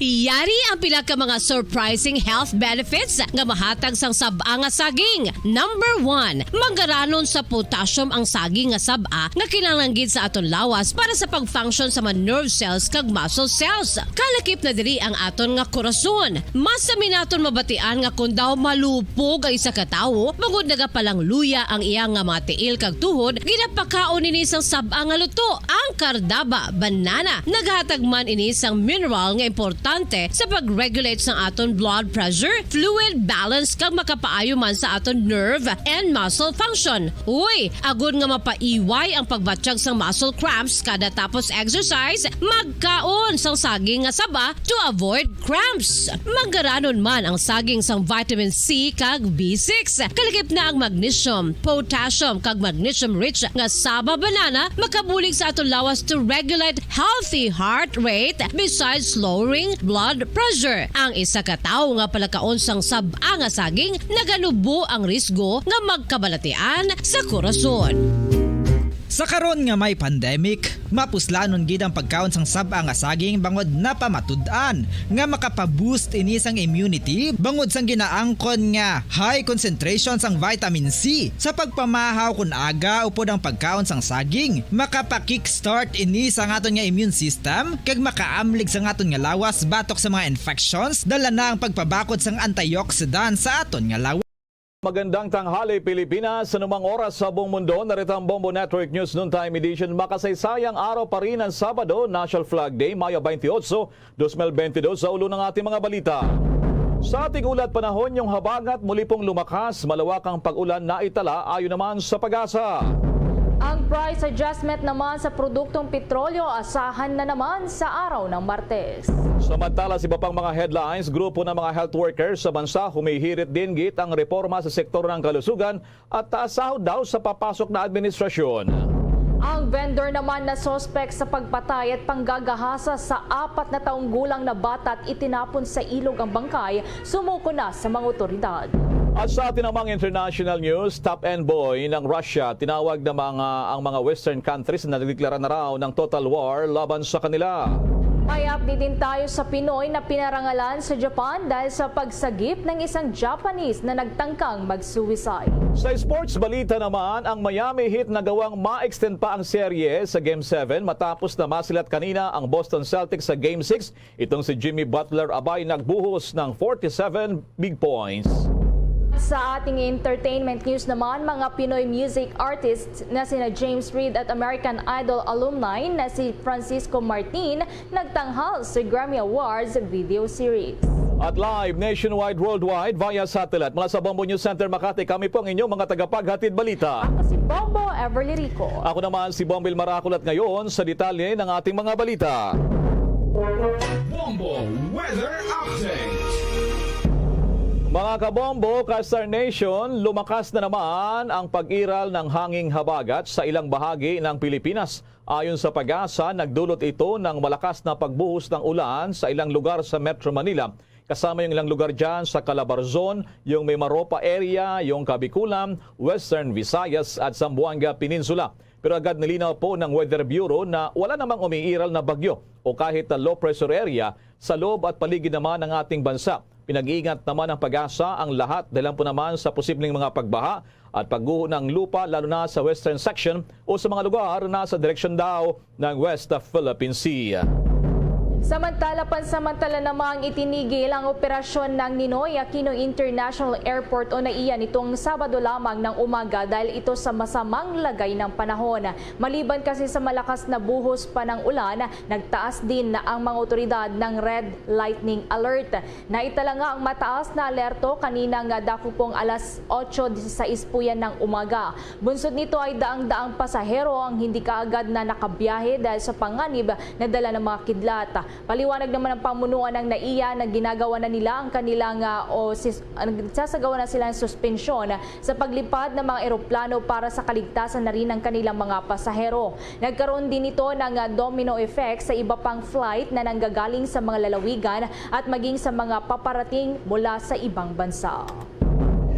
Yari ang pila ka mga surprising health benefits nga mahatag sang sab-a nga saging. Number one, manggaranon sa potassium ang saging nga sab-a nga kinahanglan gid sa aton lawas para sa pag-function sa mga nerve cells kag muscle cells. Kalakip na diri ang aton nga korason. Masami naton mabatian nga kon daw malupog ang isa ka tawo, bangod nagapalangluya ang iya nga mga tiil kag tuhod, ginapakaon ini sang sab-a nga luto, ang Cardava banana. Naghatag man ini sang mineral nga importante sa pag-regulate sang aton blood pressure, fluid balance, kag makapaayo man sa aton nerve and muscle function. Uy, agod nga mapaiway ang pagbatyag sang muscle cramps kada tapos exercise, magkaon sang saging nga saba to avoid cramps. Manggaranon man ang saging sang vitamin C kag B six. Kalakip na ang magnesium, potassium, kag magnesium-rich nga saba banana makabulig sa aton lawas to regulate healthy heart rate besides lowering blood pressure. Ang isa ka tawo nga palakaon sang sab-a nga saging naganubo ang risgo nga magkabalatian sa korason. Sa karon nga may pandemic, mapuslanon gid ang pagkaon sang sab-a nga saging bangod napamatud-an nga makapaboost ini sang immunity bangod sang ginaangkon nga high concentration sang vitamin C. Sa pagpamahaw kun aga upod ang pagkaon sang saging, makapa-kickstart ini sa aton nga immune system kag makaamlig sa aton nga lawas batok sa mga infections, dala na ang pagpabakod sang antioxidant sa aton nga lawas. Magandang tanghali, Pilipinas. Sa anumang oras sa buong mundo, narito ang Bombo Network News Noontime Edition. Makasaysayang araw pa rin ang Sabado, National Flag Day, Mayo twenty-eight, twenty twenty-two. Sa ulo ng ating mga balita. Sa ating ulat panahon, yung habagat muli pong lumakas, malawak ang pag-ulan na itala ayon naman sa PAGASA. Ang price adjustment naman sa produktong petrolyo asahan na naman sa araw ng Martes. Samantala, sa iba pang mga headlines, grupo ng mga health workers sa bansa humihirit din gid ang reforma sa sektor ng kalusugan at taas sahod daw sa papasok na administrasyon. Ang vendor naman na suspek sa pagpatay at panggagahasa sa apat na taong gulang na bata at itinapon sa ilog ang bangkay, sumuko na sa mga otoridad. At sa atin namang international news, top envoy ng Russia tinawag na mga, ang mga Western countries na nagdeklara na raw ng total war laban sa kanila. May update din tayo sa Pinoy na pinarangalan sa Japan dahil sa pagsagip ng isang Japanese na nagtangkang mag-suicide. Sa sports balita naman, ang Miami Heat nagawang ma-extend pa ang serye sa Game seven matapos na masilat kanina ang Boston Celtics sa Game six. Itong si Jimmy Butler abay nagbuhos ng forty-seven big points. Sa ating entertainment news naman, mga Pinoy music artists na sina James Reid at American Idol alumni na si Francisco Martin nagtanghal sa Grammy Awards video series. At live nationwide, worldwide, via satellite. Mula sa Bombo News Center Makati, kami po ang inyong mga tagapaghatid balita. Ako si Bombo Everly Rico. Ako naman si Bombil Maracol at ngayon sa detalye ng ating mga balita. Bombo Weather Update. Mga kabombo, ka-Star Nation, lumakas na naman ang pag-iral ng hanging habagat sa ilang bahagi ng Pilipinas. Ayon sa PAGASA, nagdulot ito ng malakas na pagbuhos ng ulan sa ilang lugar sa Metro Manila, kasama yung ilang lugar dyan sa Calabarzon, yung Mimaropa area, yung Kabikulan, Western Visayas at Zamboanga Peninsula. Pero agad nilinaw po ng Weather Bureau na wala namang umiiral na bagyo o kahit na low pressure area sa loob at paligid naman ng ating bansa. Pinag-iingat naman ng PAGASA ang lahat dahil po naman sa posibleng mga pagbaha at pagguho ng lupa, lalo na sa western section o sa mga lugar na sa direksyon daw ng West Philippine Sea. Samantala, pansamantala namang itinigil ang operasyon ng Ninoy Aquino International Airport o NAIA nitong Sabado lamang ng umaga dahil ito sa masamang lagay ng panahon. Maliban kasi sa malakas na buhos pa ng ulan, nagtaas din na ang mga otoridad ng Red Lightning Alert. Naitala nga ang mataas na alerto kanina nga dakupong alas otso disisais puyan ng umaga. Bunsod nito ay daang-daang pasahero ang hindi kaagad na nakabiyahe dahil sa panganib na dala ng mga kidlat. Paliwanag naman ng pamunuan ng NAIA na ginagawa na nila ang kanilang, ah, o sis-, ah, nagsasagawa na sila ng suspensyon sa paglipad ng mga eroplano para sa kaligtasan na rin ng kanilang mga pasahero. Nagkaroon din ito ng, ah, domino effect sa iba pang flight na nanggagaling sa mga lalawigan at maging sa mga paparating mula sa ibang bansa.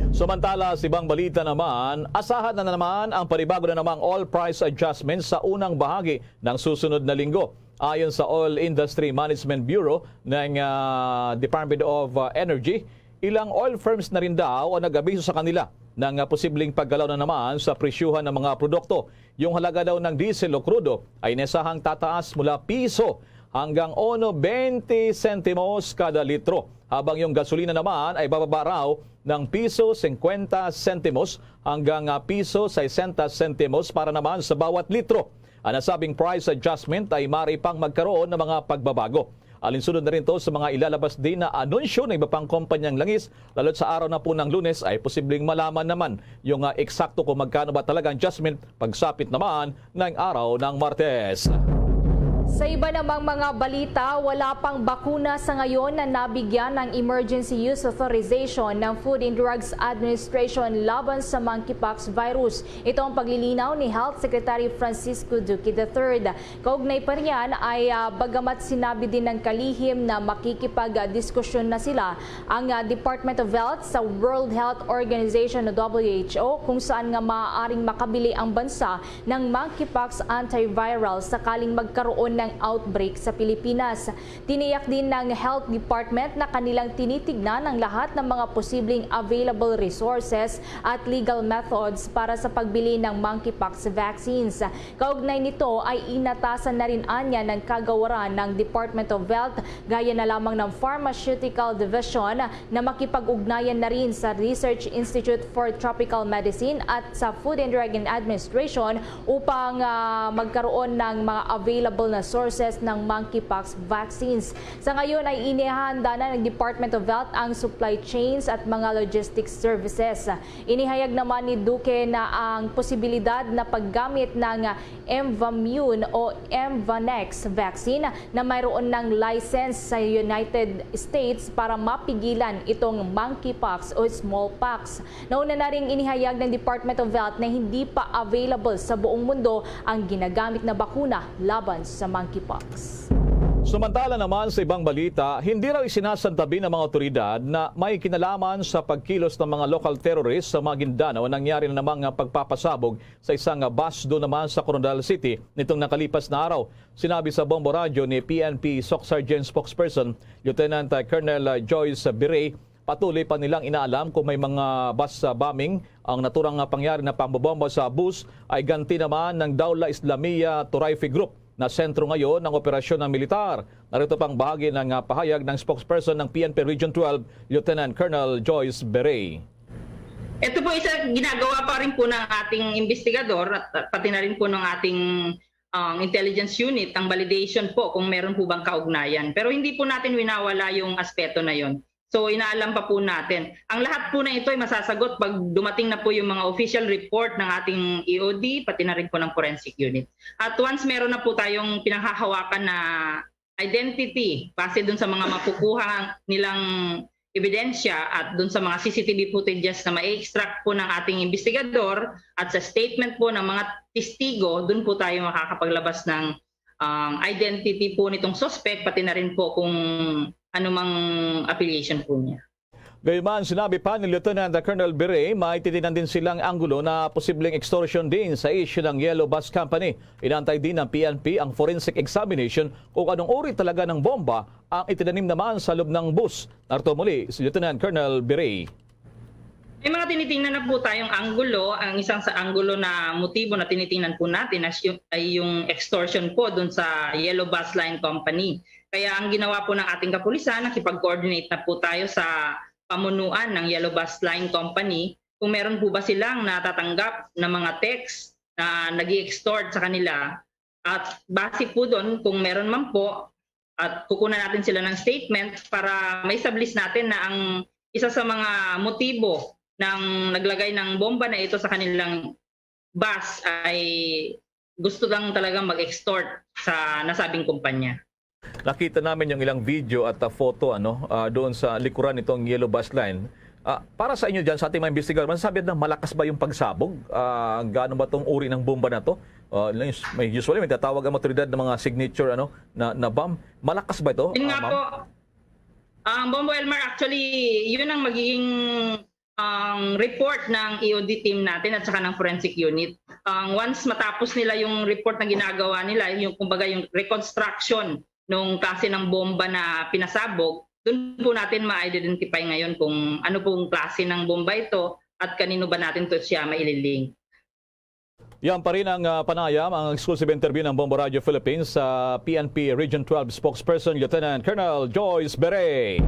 Samantala, sa ibang balita naman, asahan na naman ang panibago na namang oil price adjustment sa unang bahagi ng susunod na linggo. Ayon sa Oil Industry Management Bureau ng, ah, Department of, ah, Energy, ilang oil firms na rin daw ang nag-abiso sa kanila ng, ah, posibleng paggalaw na naman sa presyuhan ng mga produkto. Yung halaga daw ng diesel o krudo ay inisahang tataas mula piso hanggang uno bente sentimos kada litro, habang yung gasolina naman ay bababa raw ng piso singkwenta sentimos hanggang, ah, piso sesenta sentimos para naman sa bawat litro. Ang nasabing price adjustment ay maaari pang magkaroon ng mga pagbabago. Alinsunod na rin to sa mga ilalabas din na anunsyo ng iba pang kumpanyang langis, lalo't sa araw na po ng Lunes ay posibleng malaman naman yung, ah, eksakto kung magkano ba talaga ang adjustment pagsapit naman ng araw ng Martes. Sa iba namang mga balita, wala pang bakuna sa ngayon na nabigyan ng emergency use authorization ng Food and Drugs Administration laban sa monkeypox virus. Ito ang paglilinaw ni Health Secretary Francisco Duque the third. Kaugnay pa riyan ay, ah, bagamat sinabi din ng kalihim na makikipagdiskusyon na sila ang, ah, Department of Health sa World Health Organization o W H O, kung saan nga maaaring makabili ang bansa ng monkeypox antiviral sakaling magkaroon ng outbreak sa Pilipinas. Tiniyak din ng Health Department na kanilang tinitignan ang lahat ng mga posibleng available resources at legal methods para sa pagbili ng monkeypox vaccines. Kaugnay nito ay inatasan na rin anya ng kagawaran ng Department of Health, gaya na lamang ng Pharmaceutical Division, na makipag-ugnayan na rin sa Research Institute for Tropical Medicine at sa Food and Drug Administration upang, ah, magkaroon ng mga available na sources ng monkeypox vaccines. Sa ngayon ay inihanda na ng Department of Health ang supply chains at mga logistics services. Inihayag naman ni Duque na ang posibilidad na paggamit ng Emvamune o Emvanex vaccine na mayroon ng license sa United States para mapigilan itong monkeypox o smallpox. Nauna na ring inihayag ng Department of Health na hindi pa available sa buong mundo ang ginagamit na bakuna laban sa monkeypox. Samantala naman sa ibang balita, hindi raw isinasantabi ng mga otoridad na may kinalaman sa pagkilos ng mga local terrorists sa Maguindanao ang nangyari na namang pagpapasabog sa isang bus doon naman sa Coronadal City nitong nakalipas na araw. Sinabi sa Bombo Radyo ni P N P SOC Sergeant Spokesperson Lieutenant Colonel Joyce Biray, patuloy pa nilang inaalam kung may mga bus bombing. Ang naturang pangyari na pambobomba sa bus ay ganti naman ng Daula Islamia Turaifi Group na sentro ngayon ng operasyon ng militar. Narito pang bahagi ng, ah, pahayag ng spokesperson ng P N P Region twelve, Lieutenant Colonel Joyce Berey. Ito po isa ginagawa pa rin po ng ating investigador at pati na rin po ng ating, um, intelligence unit ang validation po kung meron po bang kaugnayan. Pero hindi po natin winawala yung aspeto na yon. So inaalam pa po natin. Ang lahat po na ito ay masasagot pag dumating na po yung mga official report ng ating E O D, pati na rin po ng forensic unit. At once meron na po tayong pinanghahawakan na identity base dun sa mga makukuha nilang ebidensya at dun sa mga C C T V footages na ma-extract po ng ating investigador at sa statement po ng mga testigo, dun po tayo makakapaglabas ng, um, identity po nitong suspect, pati na rin po kung anumang affiliation po niya. Gayman, sinabi pa ni Lieutenant Colonel Bere, may titinan din silang anggulo na posibleng extortion din sa issue ng Yellow Bus Company. Inantay din ng P N P ang forensic examination kung anong uri talaga ng bomba ang itinanim naman sa loob ng bus. Narito muli si Lieutenant Colonel Bere. May mga tinitingnan na po tayong anggulo. Ang isang sa anggulo na motibo na tinitingnan po natin as yung, ay yung extortion po dun sa Yellow Bus Line Company. Kaya ang ginawa po ng ating kapulisan, nakipag-coordinate na po tayo sa pamunuan ng Yellow Bus Line Company kung meron po ba silang natatanggap na mga text na nag extort sa kanila. At base po doon, kung meron man po, at kukunan natin sila ng statement para ma-establish natin na ang isa sa mga motibo ng naglagay ng bomba na ito sa kanilang bus ay gusto lang talagang mag-extort sa nasabing kumpanya. Nakita namin yung ilang video at, ah, photo, ano, ah, doon sa likuran nitong Yellow Bus Line. Ah, para sa inyo dyan, sa ating mga investigador, masasabi na malakas ba yung pagsabog? Ah, gaano ba tong uri ng bomba na to? Ah, may, usually, may tatawag ang otoridad ng mga signature, ano, na, na bomb. Malakas ba ito? Yun Ah, nga ma'am? po, ang Bombo Elmar, actually, yun ang magiging ang report ng E O D team natin at saka ng forensic unit. Ang once matapos nila yung report na ginagawa nila, yung kumbaga yung reconstruction nung klase ng bomba na pinasabog, doon po natin ma-identify ngayon kung ano pong klase ng bomba ito at kanino ba natin to siya maililink. Yan pa rin ang, ah, panayam, ang exclusive interview ng Bombo Radio Philippines sa P N P Region twelve spokesperson Lieutenant Colonel Joyce Bere.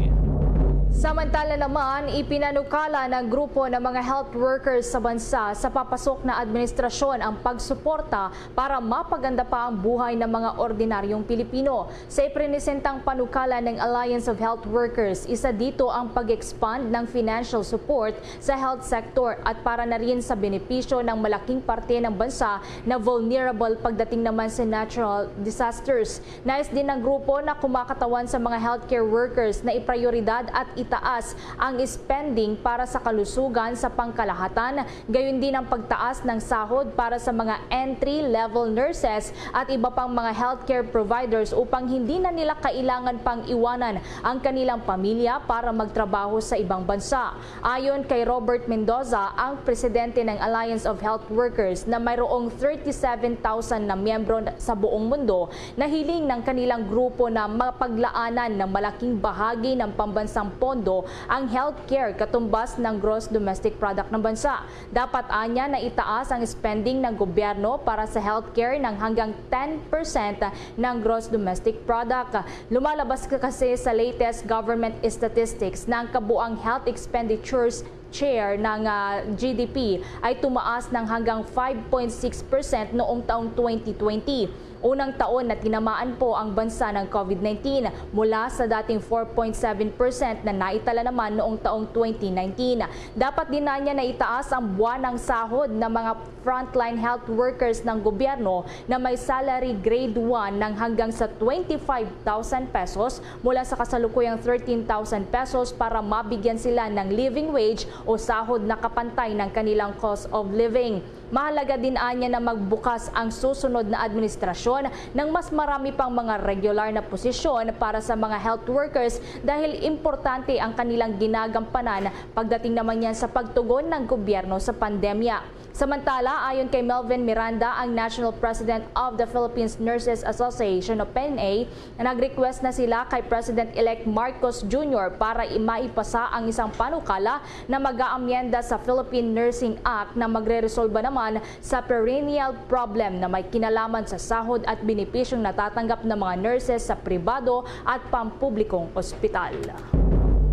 Samantala naman, ipinanukala ng grupo ng mga health workers sa bansa sa papasok na administrasyon ang pagsuporta para mapaganda pa ang buhay ng mga ordinaryong Pilipino. Sa iprenesentang panukala ng Alliance of Health Workers, isa dito ang pag-expand ng financial support sa health sector at para na rin sa benepisyo ng malaking parte ng bansa na vulnerable pagdating naman sa natural disasters. Nais din ng grupo na kumakatawan sa mga healthcare workers na iprioridad at itaas ang spending para sa kalusugan sa pangkalahatan, gayon din ang pagtaas ng sahod para sa mga entry-level nurses at iba pang mga healthcare providers upang hindi na nila kailangan pang iwanan ang kanilang pamilya para magtrabaho sa ibang bansa. Ayon kay Robert Mendoza, ang presidente ng Alliance of Health Workers na mayroong thirty-seven thousand na miyembro sa buong mundo, nahiling ng kanilang grupo na mapaglaanan ng malaking bahagi ng pambansang pondo ang healthcare katumbas ng gross domestic product ng bansa. Dapat anya na itaas ang spending ng gobyerno para sa healthcare ng hanggang ten percent ng gross domestic product. Lumalabas ka kasi sa latest government statistics na ang kabuang health expenditures share ng, ah, G D P ay tumaas ng hanggang five point six percent noong taong twenty twenty. Unang taon na tinamaan po ang bansa ng COVID nineteen mula sa dating four point seven percent na naitala naman noong taong twenty nineteen. Dapat din na niya na itaas ang buwanang sahod ng mga frontline health workers ng gobyerno na may salary grade one ng hanggang sa twenty-five thousand pesos mula sa kasalukuyang thirteen thousand pesos para mabigyan sila ng living wage o sahod na kapantay ng kanilang cost of living. Mahalaga din anya na magbukas ang susunod na administrasyon ng mas marami pang mga regular na posisyon para sa mga health workers dahil importante ang kanilang ginagampanan pagdating naman yan sa pagtugon ng gobyerno sa pandemya. Samantala, ayon kay Melvin Miranda, ang National President of the Philippines Nurses Association o P N A, nag-request na sila kay President-elect Marcos Junior para i-, maipasa ang isang panukala na mag-aamyenda sa Philippine Nursing Act na magreresolba naman sa perennial problem na may kinalaman sa sahod at benepisyong natatanggap ng mga nurses sa pribado at pampublikong ospital.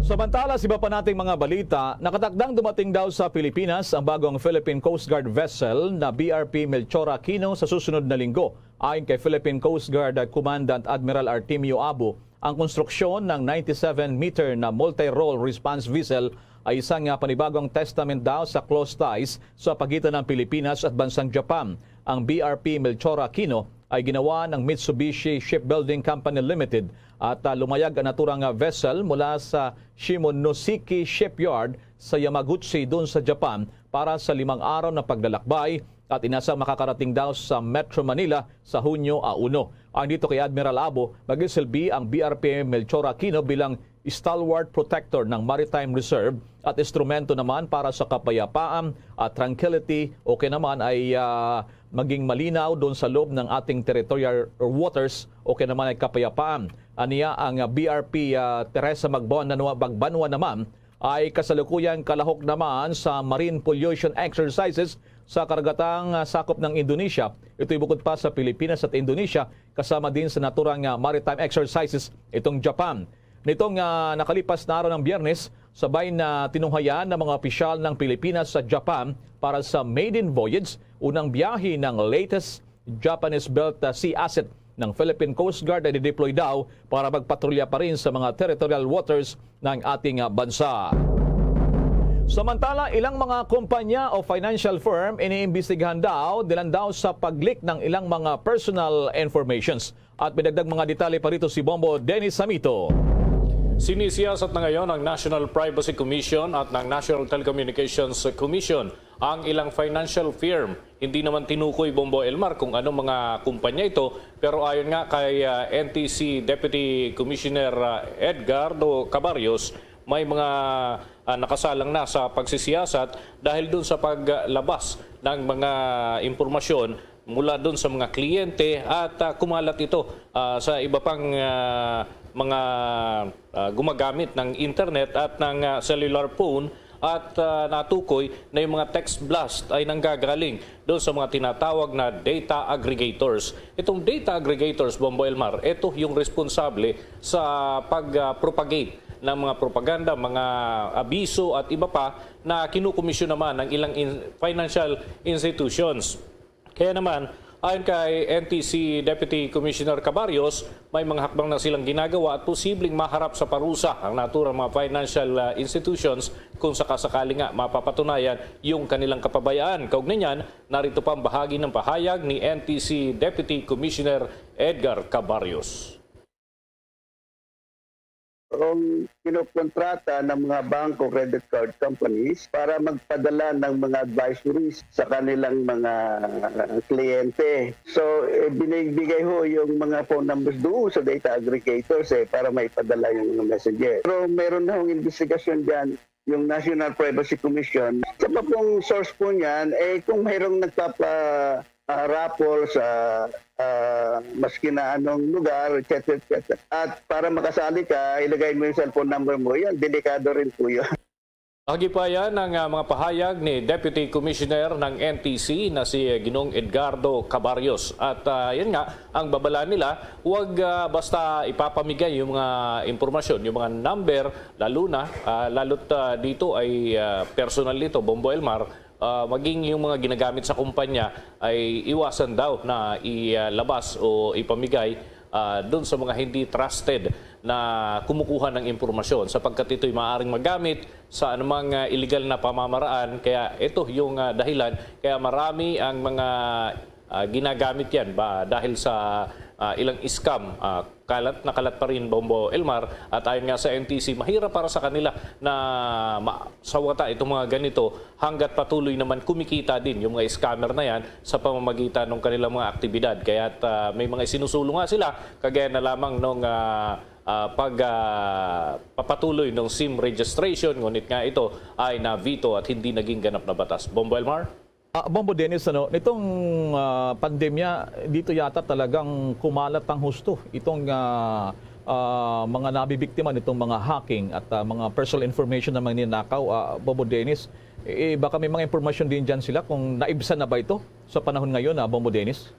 Samantala, sa iba pa nating mga balita, nakatakdang dumating daw sa Pilipinas ang bagong Philippine Coast Guard vessel na B R P Melchor Aquino sa susunod na linggo. Ayon kay Philippine Coast Guard Commandant Admiral Artemio Abo, ang konstruksyon ng ninety-seven meter na multi-role response vessel ay isang, ah, panibagong testament daw sa close ties sa pagitan ng Pilipinas at bansang Japan. Ang B R P Melchor Aquino ay ginawa ng Mitsubishi Shipbuilding Company Limited at, ah, lumayag ang naturang, ah, vessel mula sa Shimonoseki Shipyard sa Yamaguchi, dun sa Japan, para sa limang araw na paglalakbay at inasang makakarating daw sa Metro Manila sa Hunyo a uno. Ayon dito kay Admiral Abo, magsisilbi ang B R P Melchor Aquino bilang stalwart protector ng Maritime Reserve at instrumento naman para sa kapayapaan at tranquility o kaya naman ay, ah, maging malinaw doon sa loob ng ating territorial waters o kaya naman ay kapayapaan. Aniya ang, ah, B R P, ah, Teresa Magbanwa, Magbanwa naman ay kasalukuyang kalahok naman sa marine pollution exercises sa karagatang, ah, sakop ng Indonesia. Ito'y bukod pa sa Pilipinas at Indonesia, kasama din sa naturang, ah, maritime exercises itong Japan. Nitong, ah, nakalipas na araw ng Biyernes, sabay na tinunghayan ng mga opisyal ng Pilipinas sa Japan para sa maiden voyage, unang biyahe ng latest Japanese-built, ah, sea asset ng Philippine Coast Guard na i-deploy daw para magpatrolya pa rin sa mga territorial waters ng ating, ah, bansa. Samantala, ilang mga kumpanya o financial firm iniimbestigahan daw, dilan daw sa pag-leak ng ilang mga personal informations. At may dagdag mga detalye pa rito si Bombo Dennis Samito. Sinisiyasat na ngayon ng National Privacy Commission at ng National Telecommunications Commission ang ilang financial firm. Hindi naman tinukoy, Bombo Elmar, kung anong mga kumpanya ito, pero ayon nga kay, ah, N T C Deputy Commissioner, ah, Edgardo Cabarrios, may mga, ah, nakasalang na sa pagsisiyasat dahil dun sa paglabas ng mga impormasyon mula dun sa mga kliyente at, ah, kumalat ito, ah, sa iba pang, ah, mga, ah, gumagamit ng internet at ng, ah, cellular phone at, ah, natukoy na yung mga text blast ay nanggagaling doon sa mga tinatawag na data aggregators. Itong data aggregators, Bombo Elmar, ito yung responsable sa pag, ah, propagate ng mga propaganda, mga abiso at iba pa na kinukomisyon naman ng ilang in-, financial institutions. Kaya naman, ayon kay N T C Deputy Commissioner Cabarrios, may mga hakbang na silang ginagawa at posibleng maharap sa parusa ang naturang mga financial, ah, institutions kung sakasakali nga mapapatunayan yung kanilang kapabayaan. Kaugnay niyan, narito pa ang bahagi ng pahayag ni N T C Deputy Commissioner Edgar Cabarrios. Ang kinokontrata ng mga bangko, credit card companies para magpadala ng mga advisories sa kanilang mga kliyente. So, eh, binibigay ho yung mga phone numbers doon sa data aggregators, eh, para maipadala yung mga messenger. Pero meron na hong investigasyon dyan yung National Privacy Commission. Sa pa pong source po niyan, eh, kung mayroong nagpapa ah, raffle sa, ah, maski na anong lugar, et cetera, et cetera. At para makasali ka, ilagay mo yung cellphone number mo. Yan, delikado rin po yun. Agi pa yan ang, ah, mga pahayag ni Deputy Commissioner ng N T C na si Ginoong Edgardo Cabarrios. At, ah, yan nga, ang babala nila, huwag, ah, basta ipapamigay yung mga impormasyon, yung mga number, lalo na, ah, lalo't, ah, dito ay, ah, personal nito, Bombo Elmar, ah, maging yung mga ginagamit sa kumpanya ay iwasan daw na ilabas o ipamigay, ah, dun sa mga hindi trusted na kumukuha ng impormasyon, sapagkat ito'y maaaring magamit sa anumang, ah, iligal na pamamaraan. Kaya ito yung, ah, dahilan kaya marami ang mga, ah, ginagamit yan ba dahil sa, ah, ilang scam, ah, kalat na kalat pa rin, Bombo Elmar, at ayon nga sa N T C, mahirap para sa kanila na ma-, sawata itong mga ganito hanggat patuloy naman kumikita din yung mga scammer na yan sa pamamagitan ng kanilang mga aktibidad. Kaya't, ah, may mga isinusulong nga sila, kagaya na lamang nung, ah, ah, pag, ah, papatuloy ng SIM registration, ngunit nga ito ay na-veto at hindi naging ganap na batas. Bombo Elmar? Ah, Bombo Dennis, ano, nitong, ah, pandemya, dito yata talagang kumalat ang husto itong, ah, ah, mga nabibiktima nitong mga hacking at, ah, mga personal information na mga ninakaw, ah, Bombo Dennis. Eh, baka may mga impormasyon din dyan sila kung naibsan na ba ito sa panahon ngayon, ah, Bombo Dennis?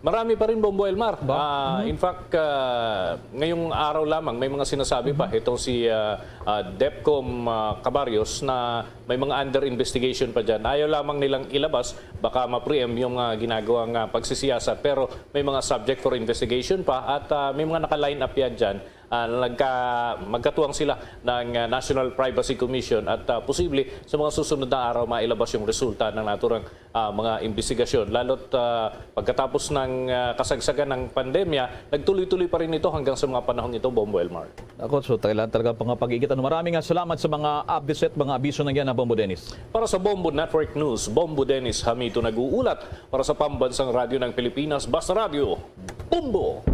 Marami pa rin, Bombo Elmar. Ba? Ah, Mhm. In fact, ah, ngayong araw lamang may mga sinasabi pa Mhm. itong si, ah, ah, Depcom, ah, Cabarrios na may mga under investigation pa dyan. Ayaw lamang nilang ilabas, baka ma-preempt yung, ah, ginagawang, ah, pagsisiyasat. Pero may mga subject for investigation pa at, ah, may mga naka-line up yan dyan. Ah, nagka-, magkatuwang sila ng, ah, National Privacy Commission at, ah, posible sa mga susunod na araw mailabas yung resulta ng naturang, ah, mga investigasyon. Lalo't, ah, pagkatapos ng, ah, kasagsagan ng pandemya, nagtuloy-tuloy pa rin ito hanggang sa mga panahong ito, Bombo Elmar. Ako, so kailangan talaga pang pag-igitan. Maraming nga salamat sa mga updates at mga abiso na yan, ha, Bombo Dennis. Para sa Bombo Network News, Bombo Dennis Hamito nag-uulat. Para sa Pambansang Radyo ng Pilipinas, Basta Radyo, Bombo!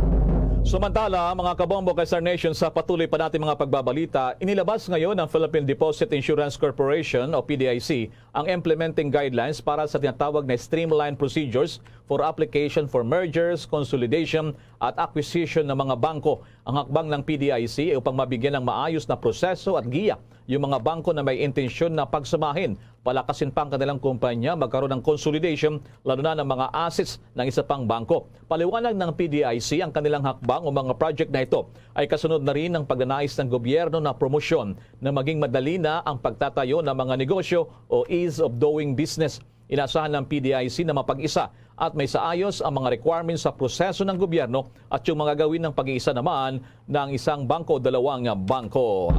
Samantala, mga kabombo kay Star Nation, sa patuloy pa nating mga pagbabalita, inilabas ngayon ng Philippine Deposit Insurance Corporation o P D I C ang implementing guidelines para sa tinatawag na streamlined procedures for application for mergers, consolidation at acquisition ng mga bangko. Ang hakbang ng P D I C ay upang mabigyan ng maayos na proseso at giya yung mga bangko na may intensyon na pagsamahin, palakasin pa ang kanilang kumpanya, magkaroon ng consolidation, lalo na ng mga assets ng isa pang bangko. Paliwanag ng P D I C, ang kanilang hakbang o mga project na ito ay kasunod na rin ng pagnanais ng gobyerno na promosyon na maging madali na ang pagtatayo ng mga negosyo o ease of doing business. Inaasahan ng P D I C na mapag-isa at may saayos ang mga requirements sa proseso ng gobyerno at yung mga gawin ng pag-iisa naman ng isang bangko o dalawang bangko.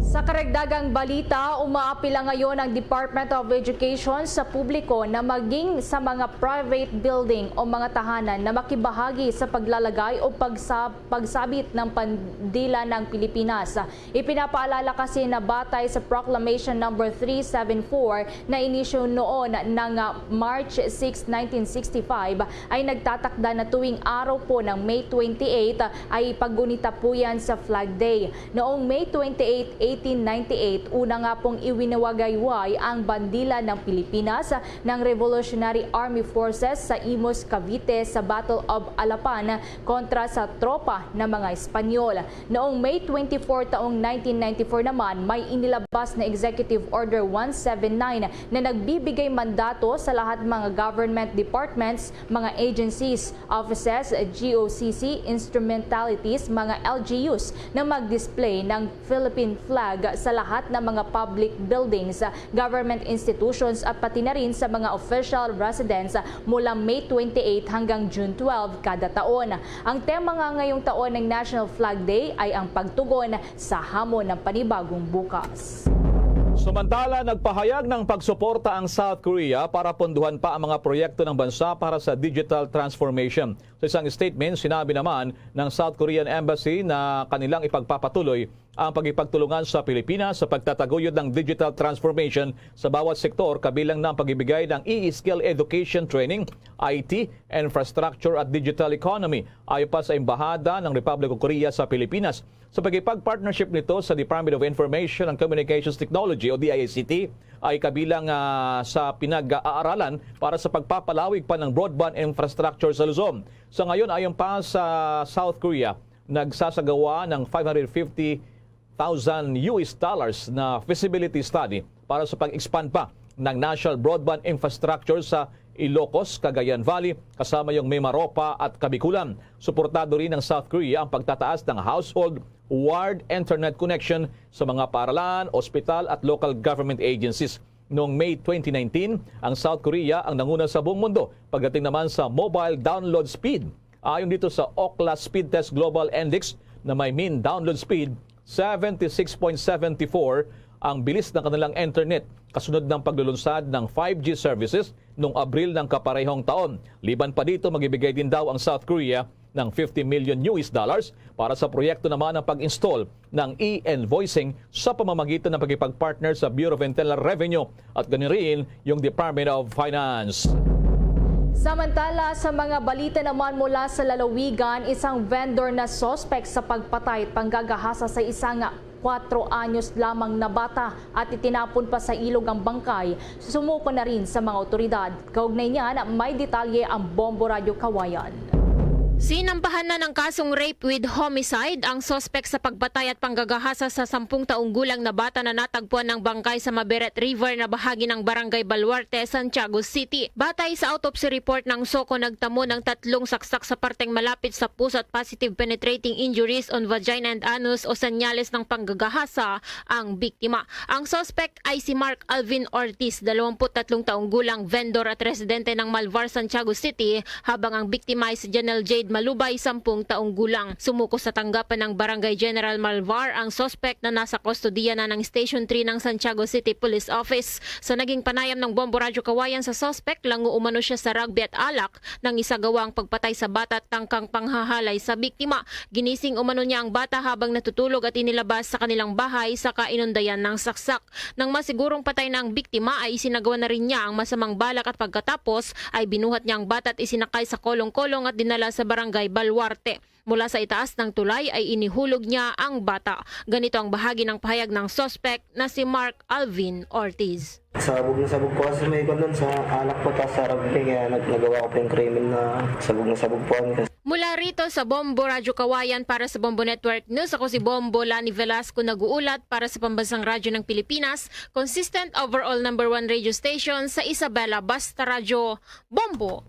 Sa karagdagang balita, umaapila ngayon ang Department of Education sa publiko na maging sa mga private building o mga tahanan na makibahagi sa paglalagay o pagsa-, pagsabit ng bandila ng Pilipinas. Ipinapaalala kasi na batay sa Proclamation Number three seven four na inisyu noon ng, ah, March six, nineteen sixty-five, ay nagtatakda na tuwing araw po ng May twenty-eight ay paggunita po yan sa Flag Day. Noong May twenty-eight, eighteen ninety-eight, una nga pong iwinawagayway ang bandila ng Pilipinas ng Revolutionary Army Forces sa Imus, Cavite sa Battle of Alapan kontra sa tropa ng mga Espanyol. Noong May twenty-four taong nineteen ninety-four naman, may inilabas na Executive Order one seven nine na nagbibigay mandato sa lahat mga government departments, mga agencies, offices, G O C C, instrumentalities, mga L G Us na mag-display ng Philippine flag sa lahat ng mga public buildings, government institutions at pati na rin sa mga official residence mula May twenty-eight hanggang June twelve kada taon. Ang tema nga ngayong taon ng National Flag Day ay ang pagtugon sa hamon ng panibagong bukas. Samantala, nagpahayag ng pagsuporta ang South Korea para punduhan pa ang mga proyekto ng bansa para sa digital transformation. Sa isang statement, sinabi naman ng South Korean Embassy na kanilang ipagpapatuloy ang pagkipagtulungan sa Pilipinas sa pagtataguyod ng digital transformation sa bawat sektor, kabilang na ang pag-ibigay ng e-skill education training, I T, infrastructure at digital economy. Ayon pa sa Embahada ng Republic of Korea sa Pilipinas, sa pagkipag-partnership nito sa Department of Information and Communications Technology o D I I C T, ay kabilang ah, sa pinag-aaralan para sa pagpapalawig pa ng broadband infrastructure sa Luzon. Sa ngayon, ayon pa sa South Korea, nagsasagawa ng five hundred fifty thousand U S dollars na feasibility study para sa pag-expand pa ng national broadband infrastructure sa Ilocos, Cagayan Valley, kasama yung Mimaropa at Kabikulan. Suportado rin ng South Korea ang pagtataas ng household wired internet connection sa mga paaralan, ospital at local government agencies. Noong May twenty nineteen, ang South Korea ang nanguna sa buong mundo pagdating naman sa mobile download speed. Ayon dito sa Ookla Speed Test Global Index na may mean download speed seventy six point seven four ang bilis ng kanilang internet, kasunod ng paglulunsad ng five G services noong Abril ng kaparehong taon. Liban pa dito, magbibigay din daw ang South Korea ng fifty million U S dollars para sa proyekto naman ng pag-install ng e-invoicing sa pamamagitan ng pagkipag-partner sa Bureau of Internal Revenue at gani rin yung Department of Finance. Samantala, sa mga balita naman mula sa lalawigan, isang vendor na suspect sa pagpatay at panggagahasa sa isang kwatro anyos lamang na bata at itinapon pa sa ilog ang bangkay, sumuko na rin sa mga otoridad. Kaugnay niyan, may detalye ang Bombo Radyo Kawayan. Sinampahan na ng kasong rape with homicide ang suspect sa pagpatay at panggagahasa sa sampung taong gulang na bata na natagpuan ng bangkay sa Maberet River na bahagi ng Barangay Baluarte, Santiago City. Batay sa autopsy report ng SOCO, nagtamo ng tatlong saksak sa parteng malapit sa puso at positive penetrating injuries on vagina and anus o senyales ng panggagahasa ang biktima. Ang suspect ay si Mark Alvin Ortiz, dalawampu't tatlong taong gulang, vendor at residente ng Malvar, Santiago City, habang ang biktima ay si Janelle Jade Malubay, sampung taong gulang. Sumuko sa tanggapan ng Barangay General Malvar ang suspect na nasa kustodiya na ng Station three ng Santiago City Police Office. Sa naging panayam ng Bombo Radyo Kawayan sa suspect, lango umano siya sa rugby at alak nang isagawa ang pagpatay sa bata at tangkang panghahalay sa biktima. Ginising umano niya ang bata habang natutulog at inilabas sa kanilang bahay, saka inundayan ng saksak. Nang masigurong patay na ang biktima, ay isinagawa na rin niya ang masamang balak at pagkatapos ay binuhat niya ang bata at isinakay sa kolong-kolong at dinala sa Barangay Baluarte. Mula sa itaas ng tulay ay inihulog niya ang bata. Ganito ang bahagi ng pahayag ng suspect na si Mark Alvin Ortiz. Sabog na sabog po kasi may kwan doon sa alak po, tas sa rugby, kaya nag nagawa ko po yung krimen na sabog na sabog po kami. Mula rito sa Bombo Radyo Kawayan para sa Bombo Network News, ako si Bombo Lani Velasco, nag-uulat para sa Pambansang Radyo ng Pilipinas, consistent overall number one radio station sa Isabela, Basta Radyo, Bombo.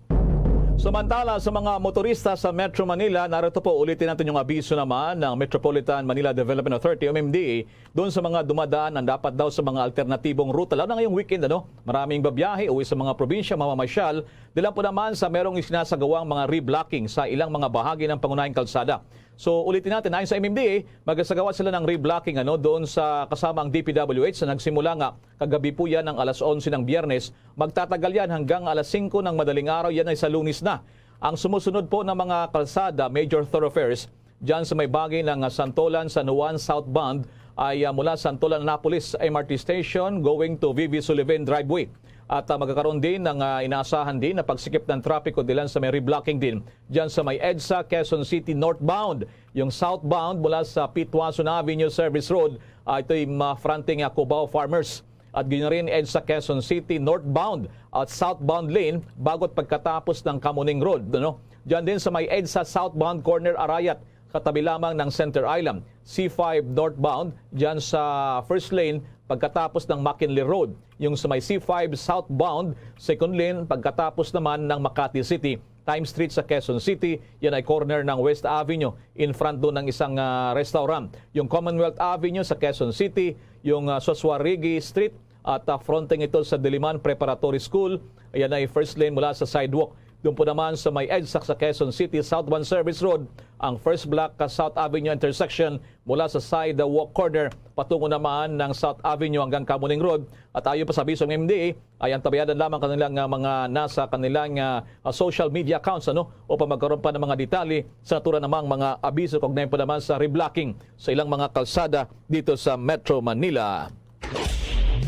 Samantala, sa mga motorista sa Metro Manila, narito po, ulitin natin yung abiso naman ng Metropolitan Manila Development Authority o M M D A doon sa mga dumadaan ang dapat daw sa mga alternatibong ruta, lalo na ngayong weekend, ano? Maraming babiyahe uwi sa mga probinsya, mamamasyal, dilan po naman sa merong isinasagawang mga reblocking sa ilang mga bahagi ng pangunahing kalsada. So, ulitin natin, ayon sa M M D A, magsasagawa sila ng reblocking, ano, doon sa kasama ang D P W H sa nagsimula nga kagabi po yan ng alas onse ng Biyernes. Magtatagal yan hanggang alas singko ng madaling araw, yan ay sa Lunes na. Ang sumusunod po na mga kalsada, major thoroughfares, dyan sa may bagi ng Santolan, San Juan southbound ay ah, mula Santolan Annapolis M R T Station going to V V Sullivan Driveway. At, ah, magkakaroon din ng, ah, inaasahan din na pagsikip ng trapiko dilan sa may reblocking din dyan sa may EDSA Quezon City northbound. Yung southbound mula sa Pituason Avenue Service Road, ah, ito'y ma-fronting, ah, Cubao Farmers. At ganyan rin EDSA Quezon City northbound at southbound lane bago at pagkatapos ng Kamuning Road, ano? Diyan din sa may EDSA southbound corner Arayat, katabi lamang ng Center Island. C five northbound, dyan sa first lane, pagkatapos ng McKinley Road. Yung sa may C five southbound, second lane, pagkatapos naman ng Makati City. Times Street sa Quezon City, yan ay corner ng West Avenue, in front doon ng isang, ah, restaurant. Yung Commonwealth Avenue sa Quezon City, yung, ah, Susuarigi Street, at, ah, fronting ito sa Diliman Preparatory School. Yan ay first lane mula sa sidewalk. Doon po naman sa may EDSA sa Quezon City, South One Service Road, ang first block ka South Avenue intersection mula sa sidewalk corner patungo naman ng South Avenue hanggang Kamuning Road. At ayon pa sa abiso ng M D A, ay antabayanan lamang kanilang, ah, mga nasa kanilang, ah, ah, social media accounts, ano, upang magkaroon pa ng mga detalye sa natura namang mga abiso kaugnay po naman sa reblocking sa ilang mga kalsada dito sa Metro Manila.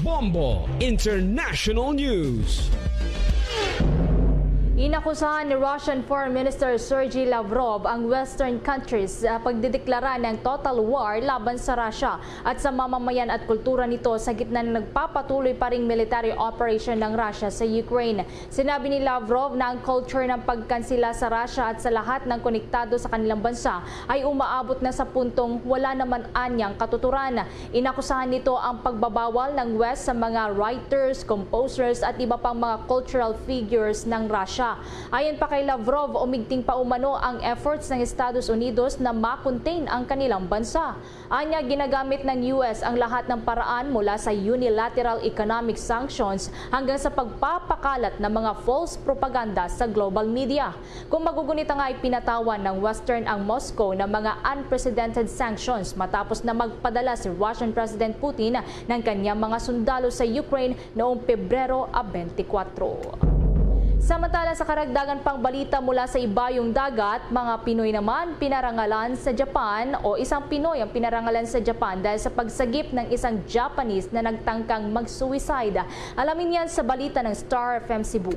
Bombo International News. Inakusahan ni Russian Foreign Minister Sergey Lavrov ang Western countries sa pagdedeklara ng total war laban sa Russia at sa mamamayan at kultura nito sa gitna ng nagpapatuloy pa ring military operation ng Russia sa Ukraine. Sinabi ni Lavrov na ang culture ng pagkansila sa Russia at sa lahat ng konektado sa kanilang bansa ay umaabot na sa puntong wala naman anyang katuturan. Inakusahan nito ang pagbabawal ng West sa mga writers, composers at iba pang mga cultural figures ng Russia. Ayon pa kay Lavrov, umigting pa umano ang efforts ng Estados Unidos na ma-contain ang kanilang bansa. Anya, ginagamit ng U S ang lahat ng paraan mula sa unilateral economic sanctions hanggang sa pagpapakalat ng mga false propaganda sa global media. Kung magugunita nga, ipinatawan ng Western ang Moscow ng mga unprecedented sanctions matapos na magpadala si Russian President Putin ng kanyang mga sundalo sa Ukraine noong Pebrero a twenty-four. Samantala, sa karagdagan pang balita mula sa ibayong dagat, mga Pinoy naman pinarangalan sa Japan, o isang Pinoy ang pinarangalan sa Japan dahil sa pagsagip ng isang Japanese na nagtangkang mag-suicide. Alamin yan sa balita ng Star F M Cebu.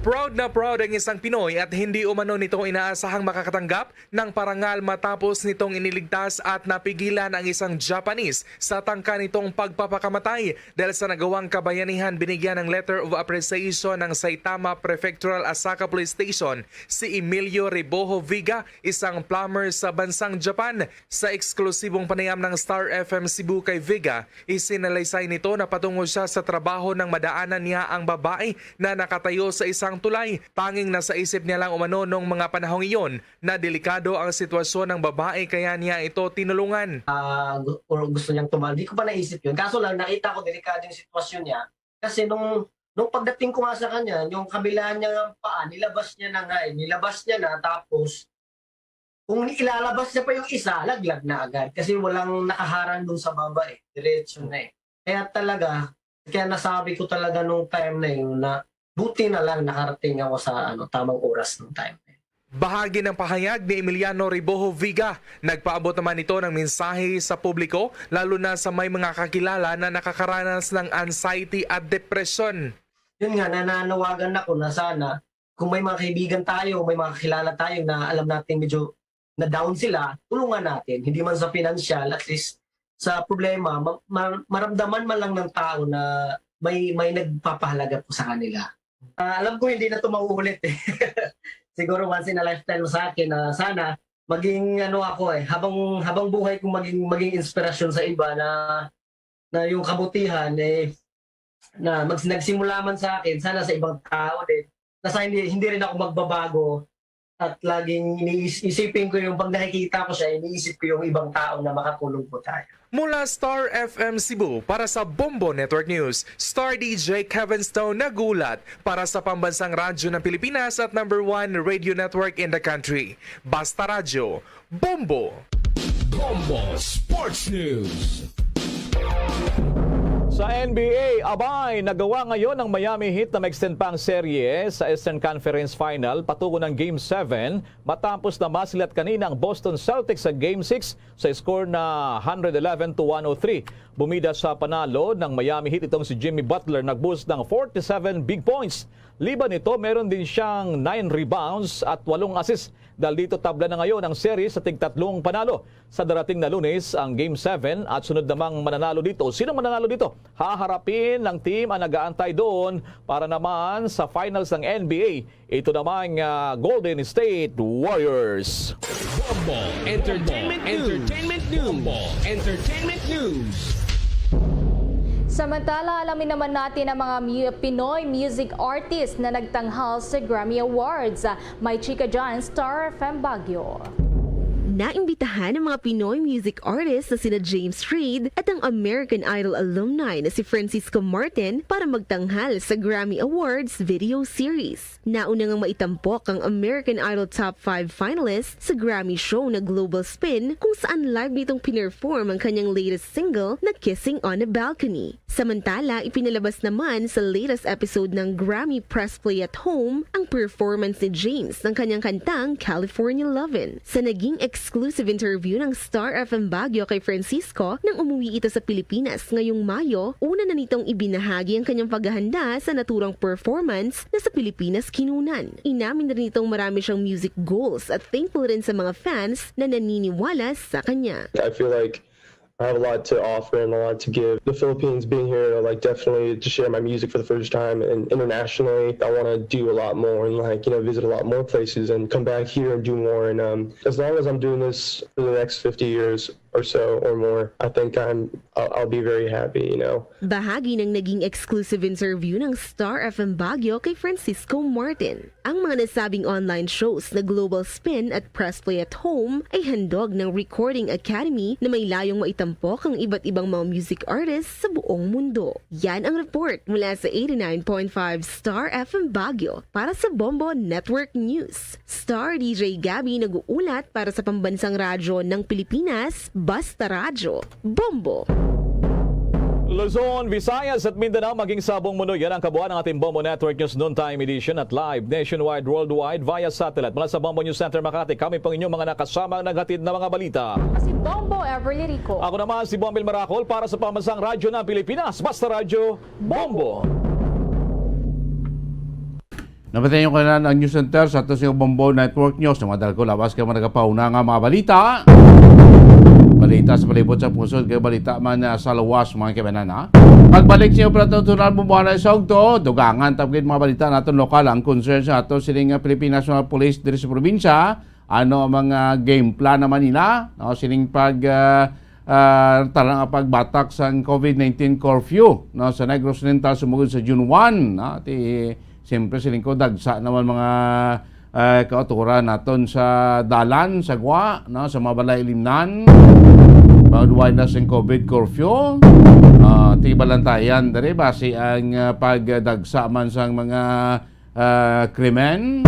Proud na proud ang isang Pinoy at hindi umano nito inaasahang makakatanggap ng parangal matapos nitong iniligtas at napigilan ang isang Japanese sa tangka nitong pagpapakamatay. Dahil sa nagawang kabayanihan, binigyan ng letter of appreciation ng Saitama Prefectural Asaka Police Station si Emilio Rebojo Viga, isang plumber sa bansang Japan. Sa eksklusibong panayam ng Star F M Cebu kay Viga, isinalaysay nito na patungo siya sa trabaho nang madaanan niya ang babae na nakatayo sa isang tulay. Tanging nasa isip niya lang umano nung mga panahong iyon na delikado ang sitwasyon ng babae kaya niya ito tinulungan. Ah, gu- or gusto niyang tumalon. Di ko pa naisip yun. Kaso lang, nakita ko delikado yung sitwasyon niya. Kasi nung, nung pagdating ko nga sa kanya, yung kabilaan niya ng paa, nilabas niya na nga eh. Nilabas niya na, tapos kung ilalabas niya pa yung isa, laglag na agad. Kasi walang nakaharang dun sa baba eh. Diretso na eh. Kaya talaga, kaya nasabi ko talaga nung time na yun na buti na lang nakarating ako sa ano tamang oras ng time na yun. Bahagi ng pahayag ni Emiliano Ribojo Viga, nagpaabot naman ito ng mensahe sa publiko, lalo na sa may mga kakilala na nakakaranas ng anxiety at depression. Yun nga, nananawagan ako na sana kung may mga kaibigan tayo, may mga kakilala tayo na alam natin medyo na down sila, tulungan natin. Hindi man sa pinansyal, at least sa problema, ma- ma- maramdaman man lang ng tao na may may nagpapahalaga po sa kanila. Ah, alam ko hindi na ito mauulit eh. Siguro once in a lifetime sa akin na sana maging ano ako eh, habang habang buhay kong maging maging inspirasyon sa iba na na yung kabutihan eh na mag, nagsimula man sa akin, sana sa ibang tao din. Nasa hindi hindi rin ako magbabago at laging iniisipin ko yung pag nakikita ko siya, iniisip ko yung ibang tao na makatulong po tayo. Mula Star F M Cebu para sa Bombo Network News, Star D J Kevin Stone nagulat para sa pambansang radyo ng Pilipinas at number one radio network in the country. Basta Radyo, Bombo! Bombo Sports News! Sa N B A, abay, nagawa ngayon ng Miami Heat na ma-extend pa ang serye sa Eastern Conference Final patungo ng Game seven matapos na masilat kanina ang Boston Celtics sa Game six sa score na one eleven to one oh three. Bumida sa panalo ng Miami Heat itong si Jimmy Butler, nag-boost ng forty-seven big points. Liban nito, meron din siyang nine rebounds at walong assists. Dahil dito, tabla na ngayon ang series sa tigtatlong panalo. Sa darating na Lunes ang Game seven at sunod namang mananalo dito. Sino mananalo dito? Haharapin ng team ang nag-aantay doon para naman sa finals ng N B A. Ito namang, ah, Golden State Warriors. Bombo Entertainment News. Entertainment News. Bombo Entertainment News. Samantala, alamin naman natin ang mga mu- Pinoy music artist na nagtanghal sa Grammy Awards. May chika dyan, Star F M Baguio. Naimbitahan ang mga Pinoy music artist na sina James Reid at ang American Idol alumni na si Francisco Martin para magtanghal sa Grammy Awards video series. Nauna ngang maitampok ang American Idol Top five finalist sa Grammy show na Global Spin, kung saan live nitong pinerform ang kanyang latest single na Kissing on a Balcony. Samantala, ipinalabas naman sa latest episode ng Grammy Press Play at Home ang performance ni James ng kanyang kantang California Lovin'. Sa naging exclusive interview ng Star F M Baguio kay Francisco nang umuwi ito sa Pilipinas ngayong Mayo, una na nitong ibinahagi ang kanyang paghahanda sa naturang performance na sa Pilipinas kinunan. Inamin rin nitong marami siyang music goals at thankful rin sa mga fans na naniniwala sa kanya. I feel like I have a lot to offer and a lot to give. The Philippines, being here, like, definitely to share my music for the first time and internationally, I want to do a lot more and, like, you know, visit a lot more places and come back here and do more. And um, as long as I'm doing this for the next fifty years or so or more, I think I'm I'll, I'll be very happy. You know. Bahagi ng naging exclusive interview ng Star F M Baguio kay Francisco Martin. Ang mga nasabing online shows na Global Spin at Press Play at Home ay handog ng Recording Academy na may layong maitampok ang iba't ibang mga music artists sa buong mundo. Yan ang report mula sa eighty-nine point five Star F M Baguio para sa Bombo Network News. Star D J Gabby nag-uulat para sa pambansang radyo ng Pilipinas, Basta Radyo, Bombo. Luzon, Visayas at Mindanao, maging sa buong mundo. Yan ang kabuuan ng ating Bombo Network News Noontime Edition at live nationwide, worldwide via satellite. Mula sa Bombo News Center Makati, kami pong inyong mga nakasamang naghatid na mga balita. Si Bombo Everly Rico. Ako naman si Bombil Maracol para sa Pambansang Radyo ng Pilipinas, Basta Radyo, Bombo. Napatay yung kailangan ang News Center sa ato sa Bombo Network News. Ang mga dala ko lawas kay mga nagapauna nga mga balita. Balita sa palibot sa pusod kay balita man, ah, sa lawas, mga kaibanan, ha. Pagbalik sa operator Tunal Bumbana sa Ugto, dugangan tapgid mga balita naton lokal ang concern sa ato sining, ah, Philippine National Police diri sa probinsya. Ano ang mga game plan naman nila, no, sining pag, ah, ah, tala nga pagbatak sang COVID nineteen curfew, no, sa Negros Oriental sumugod sa June one, no? Ti, siyempre, siling ko, dagsa naman mga, ah, kauturan naton sa dalan, sa gwa, no, sa mga balay ilimnan. Pagduway na sing COVID curfew, ah, ti balantayan diri basi ang, ah, pagdagsa man sang mga, ah, krimen.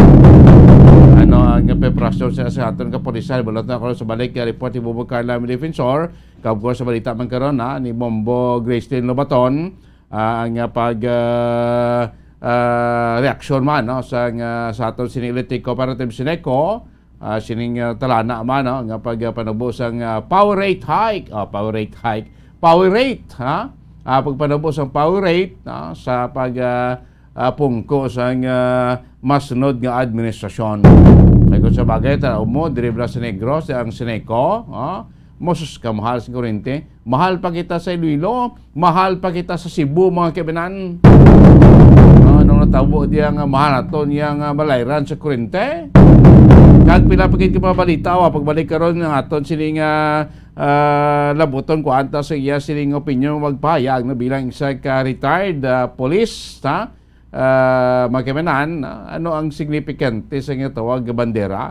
Ano ang preparasyon sa, sa aton kapulisan? Bulot na ako sa balik nga report ni Bubo Carla, ang defensor. Kag, of course, sa balita man karon, ha, ni Bombo Gracelyn Lobaton, ah, ang, ah, pag, ah, ah, reaksyon man, no, sa, nga, sa aton sining Electric Cooperative Sineco, ah, sining, ah, talana man, no, nga pag, ah, panubo sang, ah, power rate hike, ah, power rate hike, power rate, ha? Ah, pagpanubo sang power rate, no, sa pag, ah, ah, pungko sang, ah, masunod nga administrasyon. Kay kung sa bagay, tanaw mo, diri bala sa Negros, ang Sineco, ah, mo, sus, kamahal sa kuryente. Mahal pa kita sa Iloilo, mahal pa kita sa Cebu, mga kaibanan. Ah, nung natabo diya nga mahal naton iya nga balayran sa kuryente. Kag pila pa gid ka mga balita, wa, pagbalik karon nga aton sini nga, ah, labuton ko anta sa iya sining opinyon magpahayag na bilang isa ka retired, ah, police, ha? Ah, mga kaibanan, ah, ano ang signifikante sa ginatawag nga bandera?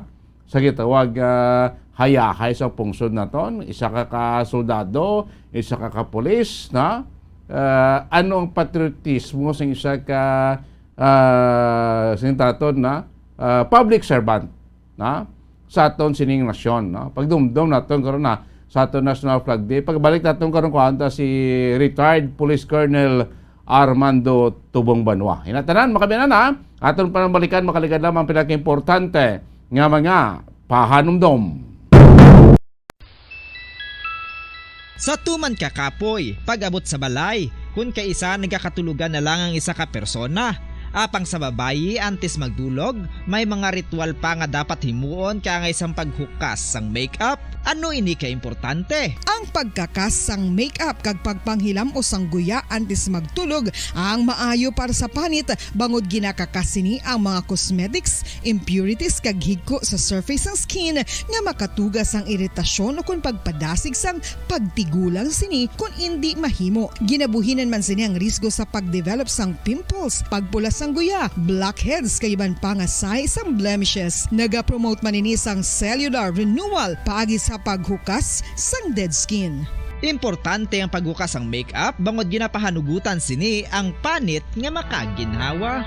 Sa ginatawag, ah, hayahay sa pungsod naton, isa ka ka soldado, isa ka ka pulis, na? Ah, ano ang patriotismo sa isa ka, ah, sa taton na, ah, public servant, na? Sa aton sining nasyon, no? Pagdumdom naton karon na, sa aton National Flag Day. Pagbalik naton karon, kuhaan ta si retired Police Colonel Armando Tubong Banua. Inatanan, makabianan na, aton panambalikan, makaligad lamang pila ka importante nga mga pahanumdom. Sa tuman ka kapoy, pag-abot sa balay, kun kaisa nagakatulogan na lang ang isa ka persona. Apang sa babayi, antes magdulog, may mga ritual pa nga dapat himuon kaangay sang paghukas sang makeup. Ano ini ka importante? Ang pagkakas sang makeup kag pagpanghilam-os sang guya antes magtulog ang maayo para sa panit, bangod ginakakas sini ang mga cosmetics, impurities kag higko sa surface sang skin nga makatuga sang iritasyon ukon pagpadasig sang pagtigulang sini kon indi mahimo. Ginabuhinan man sini ang risgo sa pagdevelop sang pimples, pagpula sang guya, blackheads kag iban pa nga sahi sang blemishes. Nagapromote man ini sang cellular renewal paagi sa paghukas sang dead skin. Importante ang paghukas sang makeup bangod ginapahanugutan sini ang panit nga makaginhawa.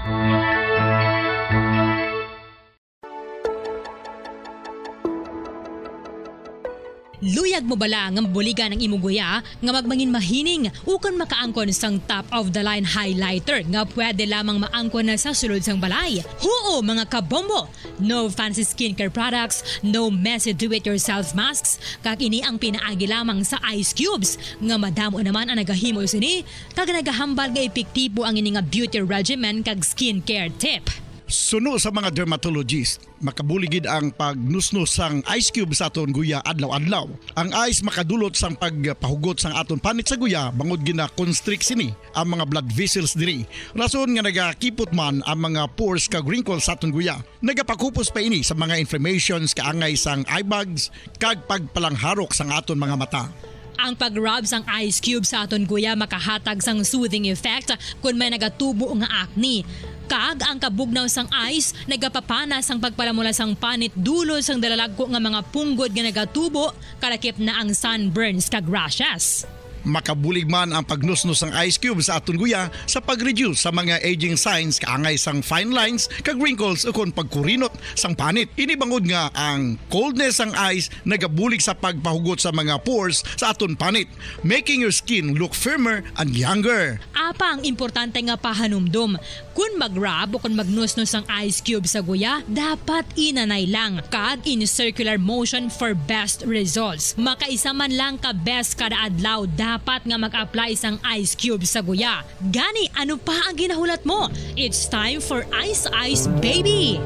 Luyag mo bala nga mabuligan ang imo guya nga magmangin mahining ukon makaangkon sang top of the line highlighter nga pwede lamang maangkon na sa sulod sang balay? Huo, mga kabombo! No fancy skincare products, no messy do-it-yourself masks, kag ini ang pinaagi lamang sa ice cubes nga madamo naman ang nagahimo sini kag nagahambal nga epektibo ang ini nga beauty regimen kag skincare tip. Suno sa mga dermatologist, makabulig gid ang pagnusnos sang ice cube sa aton guya adlaw-adlaw. Ang ice makadulot sang pagpahugot sang aton panit sa guya bangod gina-constrict sini ang mga blood vessels diri. Rason nga nagakipot man ang mga pores kag wrinkles sa aton guya. Nagapakupos pa ini sa mga inflammations kaangay sang eye bags kag pagpalangharok sang aton mga mata. Ang pag-rub sang ice cube sa aton guya makahatag sang soothing effect kon may nagatubo nga acne. Kag ang kabugnaw sang ice nagapapana sang pagpalamula sang panit dulot sang dalalagko nga mga punggod nga nagatubo, kalakip na ang sunburns kag rashes. Makabulig man ang pagnusnos sang ice cube sa aton guya sa pag-reduce sa mga aging signs kaangay sang fine lines kag wrinkles ukon pagkurinot sang panit. Ini bangod nga ang coldness sang ice nagabulig sa pagpahugot sa mga pores sa aton panit, making your skin look firmer and younger. Apang importante nga pahanumdom, kon mag-rub o kon magnusnos ang ice cube sa guya, dapat inanay lang kag in circular motion for best results. Makaisa man lang ka beses kada adlaw dapat nga mag-apply sang ice cube sa guya. Gani, ano pa ang ginahulat mo? It's time for Ice Ice Baby!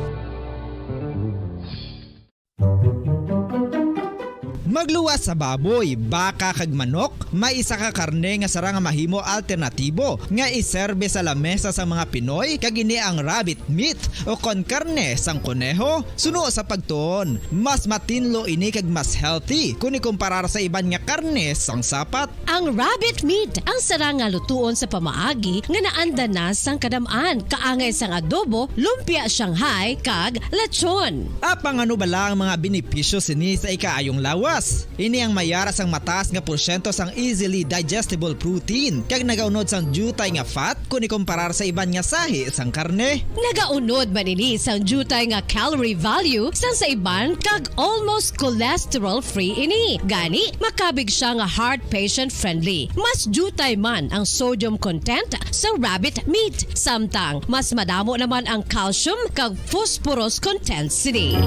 Magluwas sa baboy, baka kag manok, may isa ka karne nga sarang nga mahimo alternatibo nga iserbe sa lamesa sang mga Pinoy, kag ini ang rabbit meat o kon karne sang koneho. Suno sa pagtuon, mas matinlo ini kag mas healthy kon ikumparar sa iban nga karne sang sapat. Ang rabbit meat ang sarang nga lutuon sa pamaagi nga naanda na sang kadam-an, kaangay sang adobo, lumpia Shanghai, kag lechon. Apang ano bala ang mga benepisyo sini sa ikaayong lawas? Ini ang may ara sang mataas nga porsyento sang easily digestible protein, kag nagaunod sang diutay nga fat kon ikumparar sa iban nga sahi sang karne. Nagaunod man ini sang diutay nga calorie value sang sa iban, kag almost cholesterol-free ini. Gani, makabig siya nga heart patient-friendly. Mas diutay man ang sodium content sa rabbit meat, samtang mas madamo naman ang calcium kag phosphorus content sini.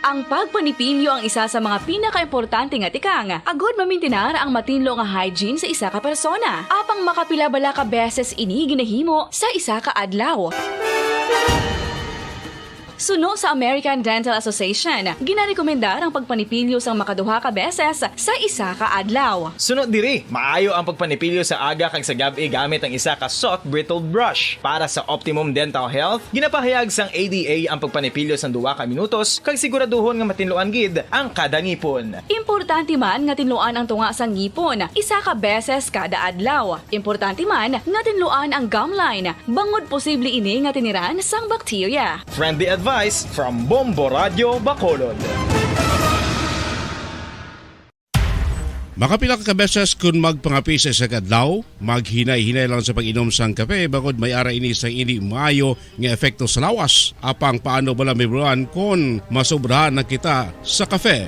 Ang pagpanipilyo ang isa sa mga pinakaimportante nga tikang agod mamintinar ang matinlo nga hygiene sa isa ka persona. Apang makapila bala ka beses ini ginahimo sa isa ka adlaw? Suno sa American Dental Association, ginarekomendar ang pagpanipilyo sang makaduha ka beses sa isa ka adlaw. Suno diri, maayo ang pagpanipilyo sa aga kag sa gab-i gamit ang isa ka soft bristled brush. Para sa optimum dental health, ginapahayag sang A D A ang pagpanipilyo sang duha ka minutos kag siguraduhon nga matinluan gid ang kada ngipon. Importante man nga tinluan ang tunga sang ngipon isa ka beses kada adlaw. Importante man nga tinluan ang gum line bangod posible ini nga tiniran sang bakterya. Friendly advice from Bombo Radyo Bacolod. Makapila ka beses kun magpangape sa isa ka adlaw, maghinay-hinay lang sa pag-inom sang kape, bangod may ara ini sang indi maayo nga epekto sa lawas. Apang paano bala mahibaluan kon masobrahan na kita sa kape?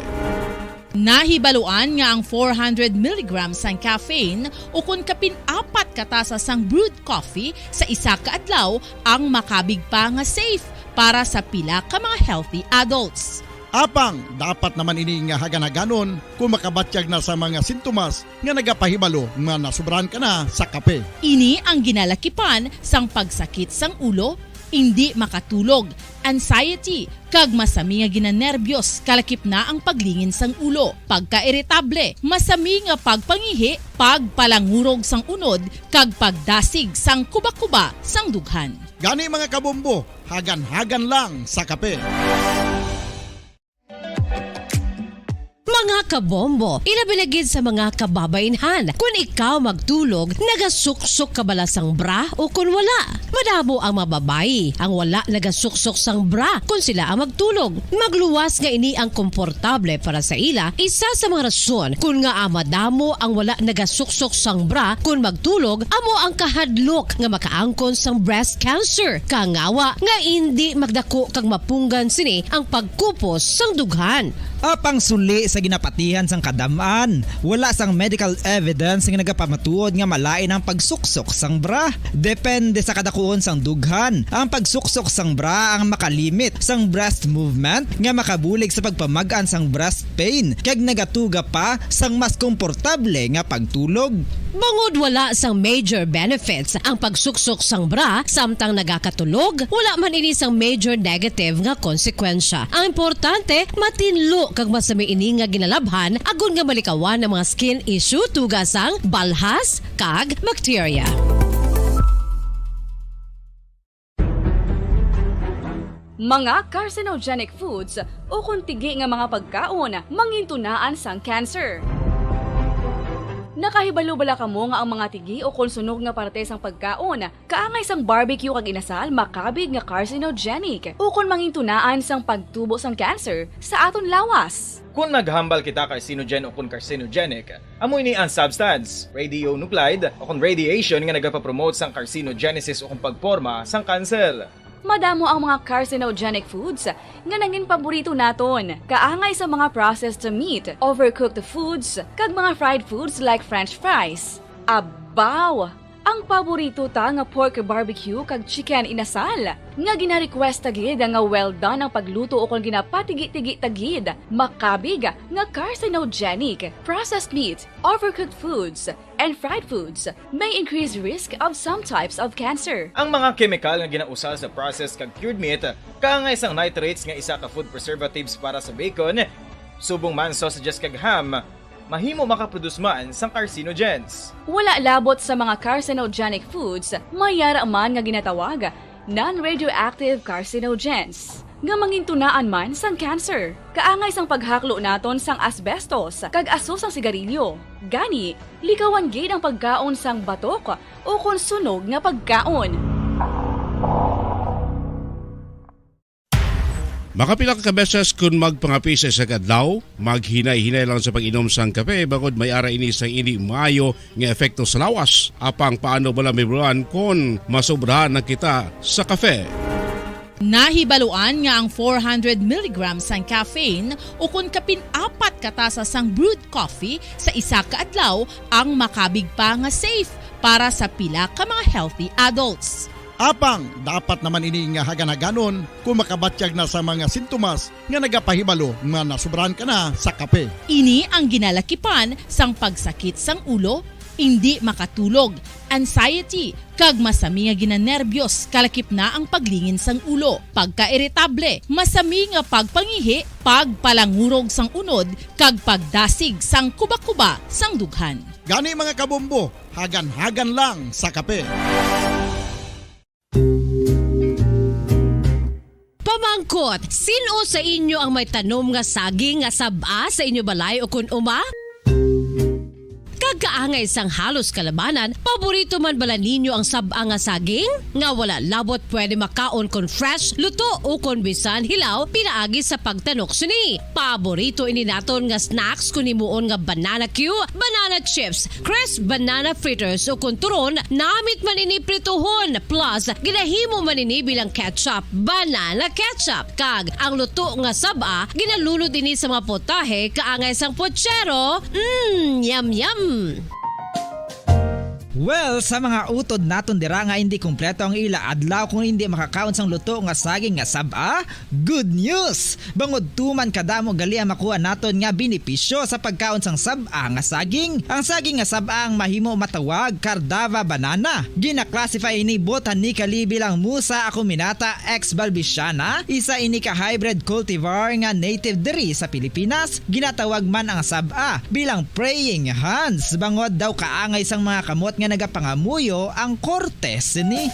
Nahibaluan nga ang four hundred milligrams sang caffeine, ukon kapin apat ka tasa sang brewed coffee sa isa ka adlaw, ang makabig pa nga safe para sa pila ka mga healthy adults. Apang dapat naman ini nga hagan-haganon kung makabatyag na sa mga sintomas nga nagapahibalo nga nasubrahan ka na sa kape. Ini ang ginalakipan sang pagsakit sang ulo, indi makatulog, anxiety, kag masami nga ginanerbyos, kalakip na ang paglingin sang ulo, pagkairitable, masami nga pagpangihi, pagpalangurog sang unod, kag pagdasig sang kuba-kuba sang dughan. Gani, mga kabombo, hagan-hagan lang sa kape. Mga kabombo, ilabi na gid sa mga kababainhan, kun ikaw magtulog, nagasuksok ka bala sang bra o kun wala? Madamo ang mga babayi ang wala nagasuksok sang bra kun sila ang magtulog. Magluwas nga ini ang komportable para sa ila, isa sa mga rason kun ngaa madamo ang wala nagasuksok sang bra kun magtulog amo ang kahadlok nga makaangkon sang breast cancer, kangawa nga indi magdako kag mapunggan sini ang pagkupos sang dughan. Apang suli sa ginapatihan sang kadam-an, wala sang medical evidence nga nagapamatuod nga malain ang pagsuksok sang bra. Depende sa kadakuon sang dughan, ang pagsuksok sang bra ang makalimit sang breast movement nga makabulig sa pagpamag-an sang breast pain kag nagatuga pa sang mas komportable nga pagtulog. Bangod wala sang major benefits ang pagsuksok sang bra samtang nagakatulog, wala man ini sang major negative nga konsekwensya. Ang importante, matinlo kag masami ini nga ginalabhan agod nga malikawan ang mga skin issue tuga sang balhas kag bakterya. Mga carcinogenic foods ukon tigi nga mga pagkaon mangintunaan sang cancer. Nakahibalo bala kamo nga ang mga tigi ukon sunog nga parte sang pagkaon kaangay sang barbecue kag inasal makabig nga carcinogenic ukon mangintunaan sang pagtubo sang cancer sa aton lawas? Kon maghambal kita carcinogen ukon carcinogenic, amo ini ang substance, radionuclide, ukon radiation nga nagapapromote sang carcinogenesis ukon pagporma sang kanser. Madamo ang mga carcinogenic foods nga nangin paborito naton, kaangay sa mga processed meat, overcooked foods, kag mga fried foods like French fries. Abaw! Ang paborito ta nga pork barbecue kag chicken inasal, nga gina-request ta gid nga well done ang pagluto ukon ginapatigi-tigi ta gid, makabig nga carcinogenic. Processed meat, overcooked foods, and fried foods may increase risk of some types of cancer. Ang mga kemikal nga ginausal sa processed kag cured meat, kaangay sang nitrates nga isa ka food preservatives para sa bacon, subong man sausages kag ham, mahimo makaproduce man sang carcinogens. Wala labot sa mga carcinogenic foods, may ara man nga ginatawag non-radioactive carcinogens, nga mangintunaan man sang cancer. Kaangay sang paghaklo naton sang asbestos kag aso sang sigarilyo. Gani, likawan gid ang pagkaon sang batok ukon sunog nga pagkaon. Makapila ka beses kun magpangape sa isa ka adlaw, maghinay-hinay lang sa pag-inom sang kape, bangod may ara ini sang indi maayo nga epekto sa lawas. Apang paano bala mahibaluan kon masobrahan na kita sa kape? Nahibaluan nga ang four hundred milligrams sang caffeine ukon kapin apat ka tasa sang brewed coffee sa isa ka adlaw ang makabig pa nga safe para sa pila ka mga healthy adults. Apang dapat naman ini nga hagan-haganon kung makabatyag na sa mga sintomas nga nagapahibalo nga nasubrahan ka na sa kape. Ini ang ginalakipan sang pagsakit sang ulo, indi makatulog, anxiety, kag masami nga ginanerbyos, kalakip na ang paglingin sang ulo, pagkairitable, masami nga pagpangihi, pagpalangurog sang unod, kag pagdasig sang kuba-kuba sang dughan. Gani, mga kabombo, hagan-hagan lang sa kape. Pamangkot, sin-o sa inyo ang may tanom nga saging nga sab-a sa inyo balay ukon uma? Kaangay sang halos kalabanan, paborito man bala ninyo ang sab-a nga saging? Nga wala labot pwede makaon kon fresh, luto, o kon bisan hilaw pinaagi sa pagtanok sini. Paborito ini naton nga snacks kon himuon nga banana cue, banana chips, crisp banana fritters, o kon turon, namit man ini prituhon, plus ginahimo man ini bilang ketchup, banana ketchup. Kag ang luto nga sab-a, ginalunod ini sa mga potahe kaangay sang pochero. Mm, yum, yum! Well, sa mga utod naton dira nga hindi kompleto ang ila adlaw kung hindi makakaon sang luto nga saging nga sab-a, good news! Bangod tuman kadamo gali ang makuha naton nga benepisyo sa pagkaon sang sab-a nga saging. Ang saging nga sab-a ang mahimo matawag Cardava banana. Gina-classify ini botanically bilang Musa acuminata ex balbisiana, isa ini ka hybrid cultivar nga native diri sa Pilipinas. Ginatawag man ang sab-a bilang praying hands, bangod daw kaangay sang mga kamot nga nagapangamuyo ang korte sini.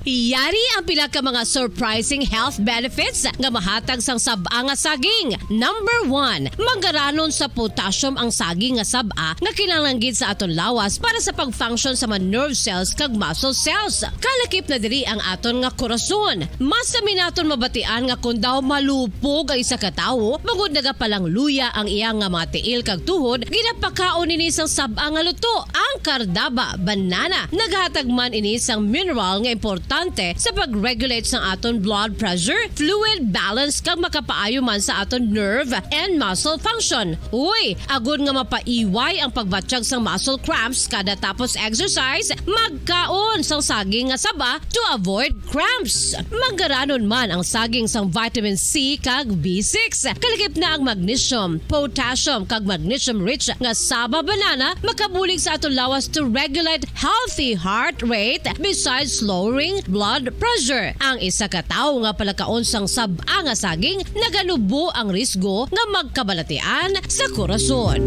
Yari ang pila ka mga surprising health benefits nga mahatag sang sab-a nga saging. Number one, manggaranon sa potassium ang saging nga sab-a nga kinahanglan gid sa aton lawas para sa pag-function sa mga nerve cells kag muscle cells. Kalakip na diri ang aton nga korason. Mas sami naton mabatian nga kon daw malupog ang isa ka tawo, bangod nagapalangluya ang iya nga mga tiil kag tuhod, ginapakaon ini sang sab-a nga luto, ang Cardava banana. Naghatag man ini sang mineral nga importante sa pag-regulate sang aton blood pressure, fluid balance, kag makapaayo man sa aton nerve and muscle function. Uy, agod nga mapaiway ang pagbatyag sang muscle cramps kada tapos exercise, magkaon sang saging nga saba to avoid cramps. Manggaranon man ang saging sang vitamin C kag B six. Kalakip na ang magnesium, potassium, kag magnesium-rich nga saba banana makabulig sa aton lawas to regulate healthy heart rate besides lowering blood pressure. Ang isa ka tawo nga palakaon sang sab-a nga saging naganubo ang risgo nga magkabalatian sa korason.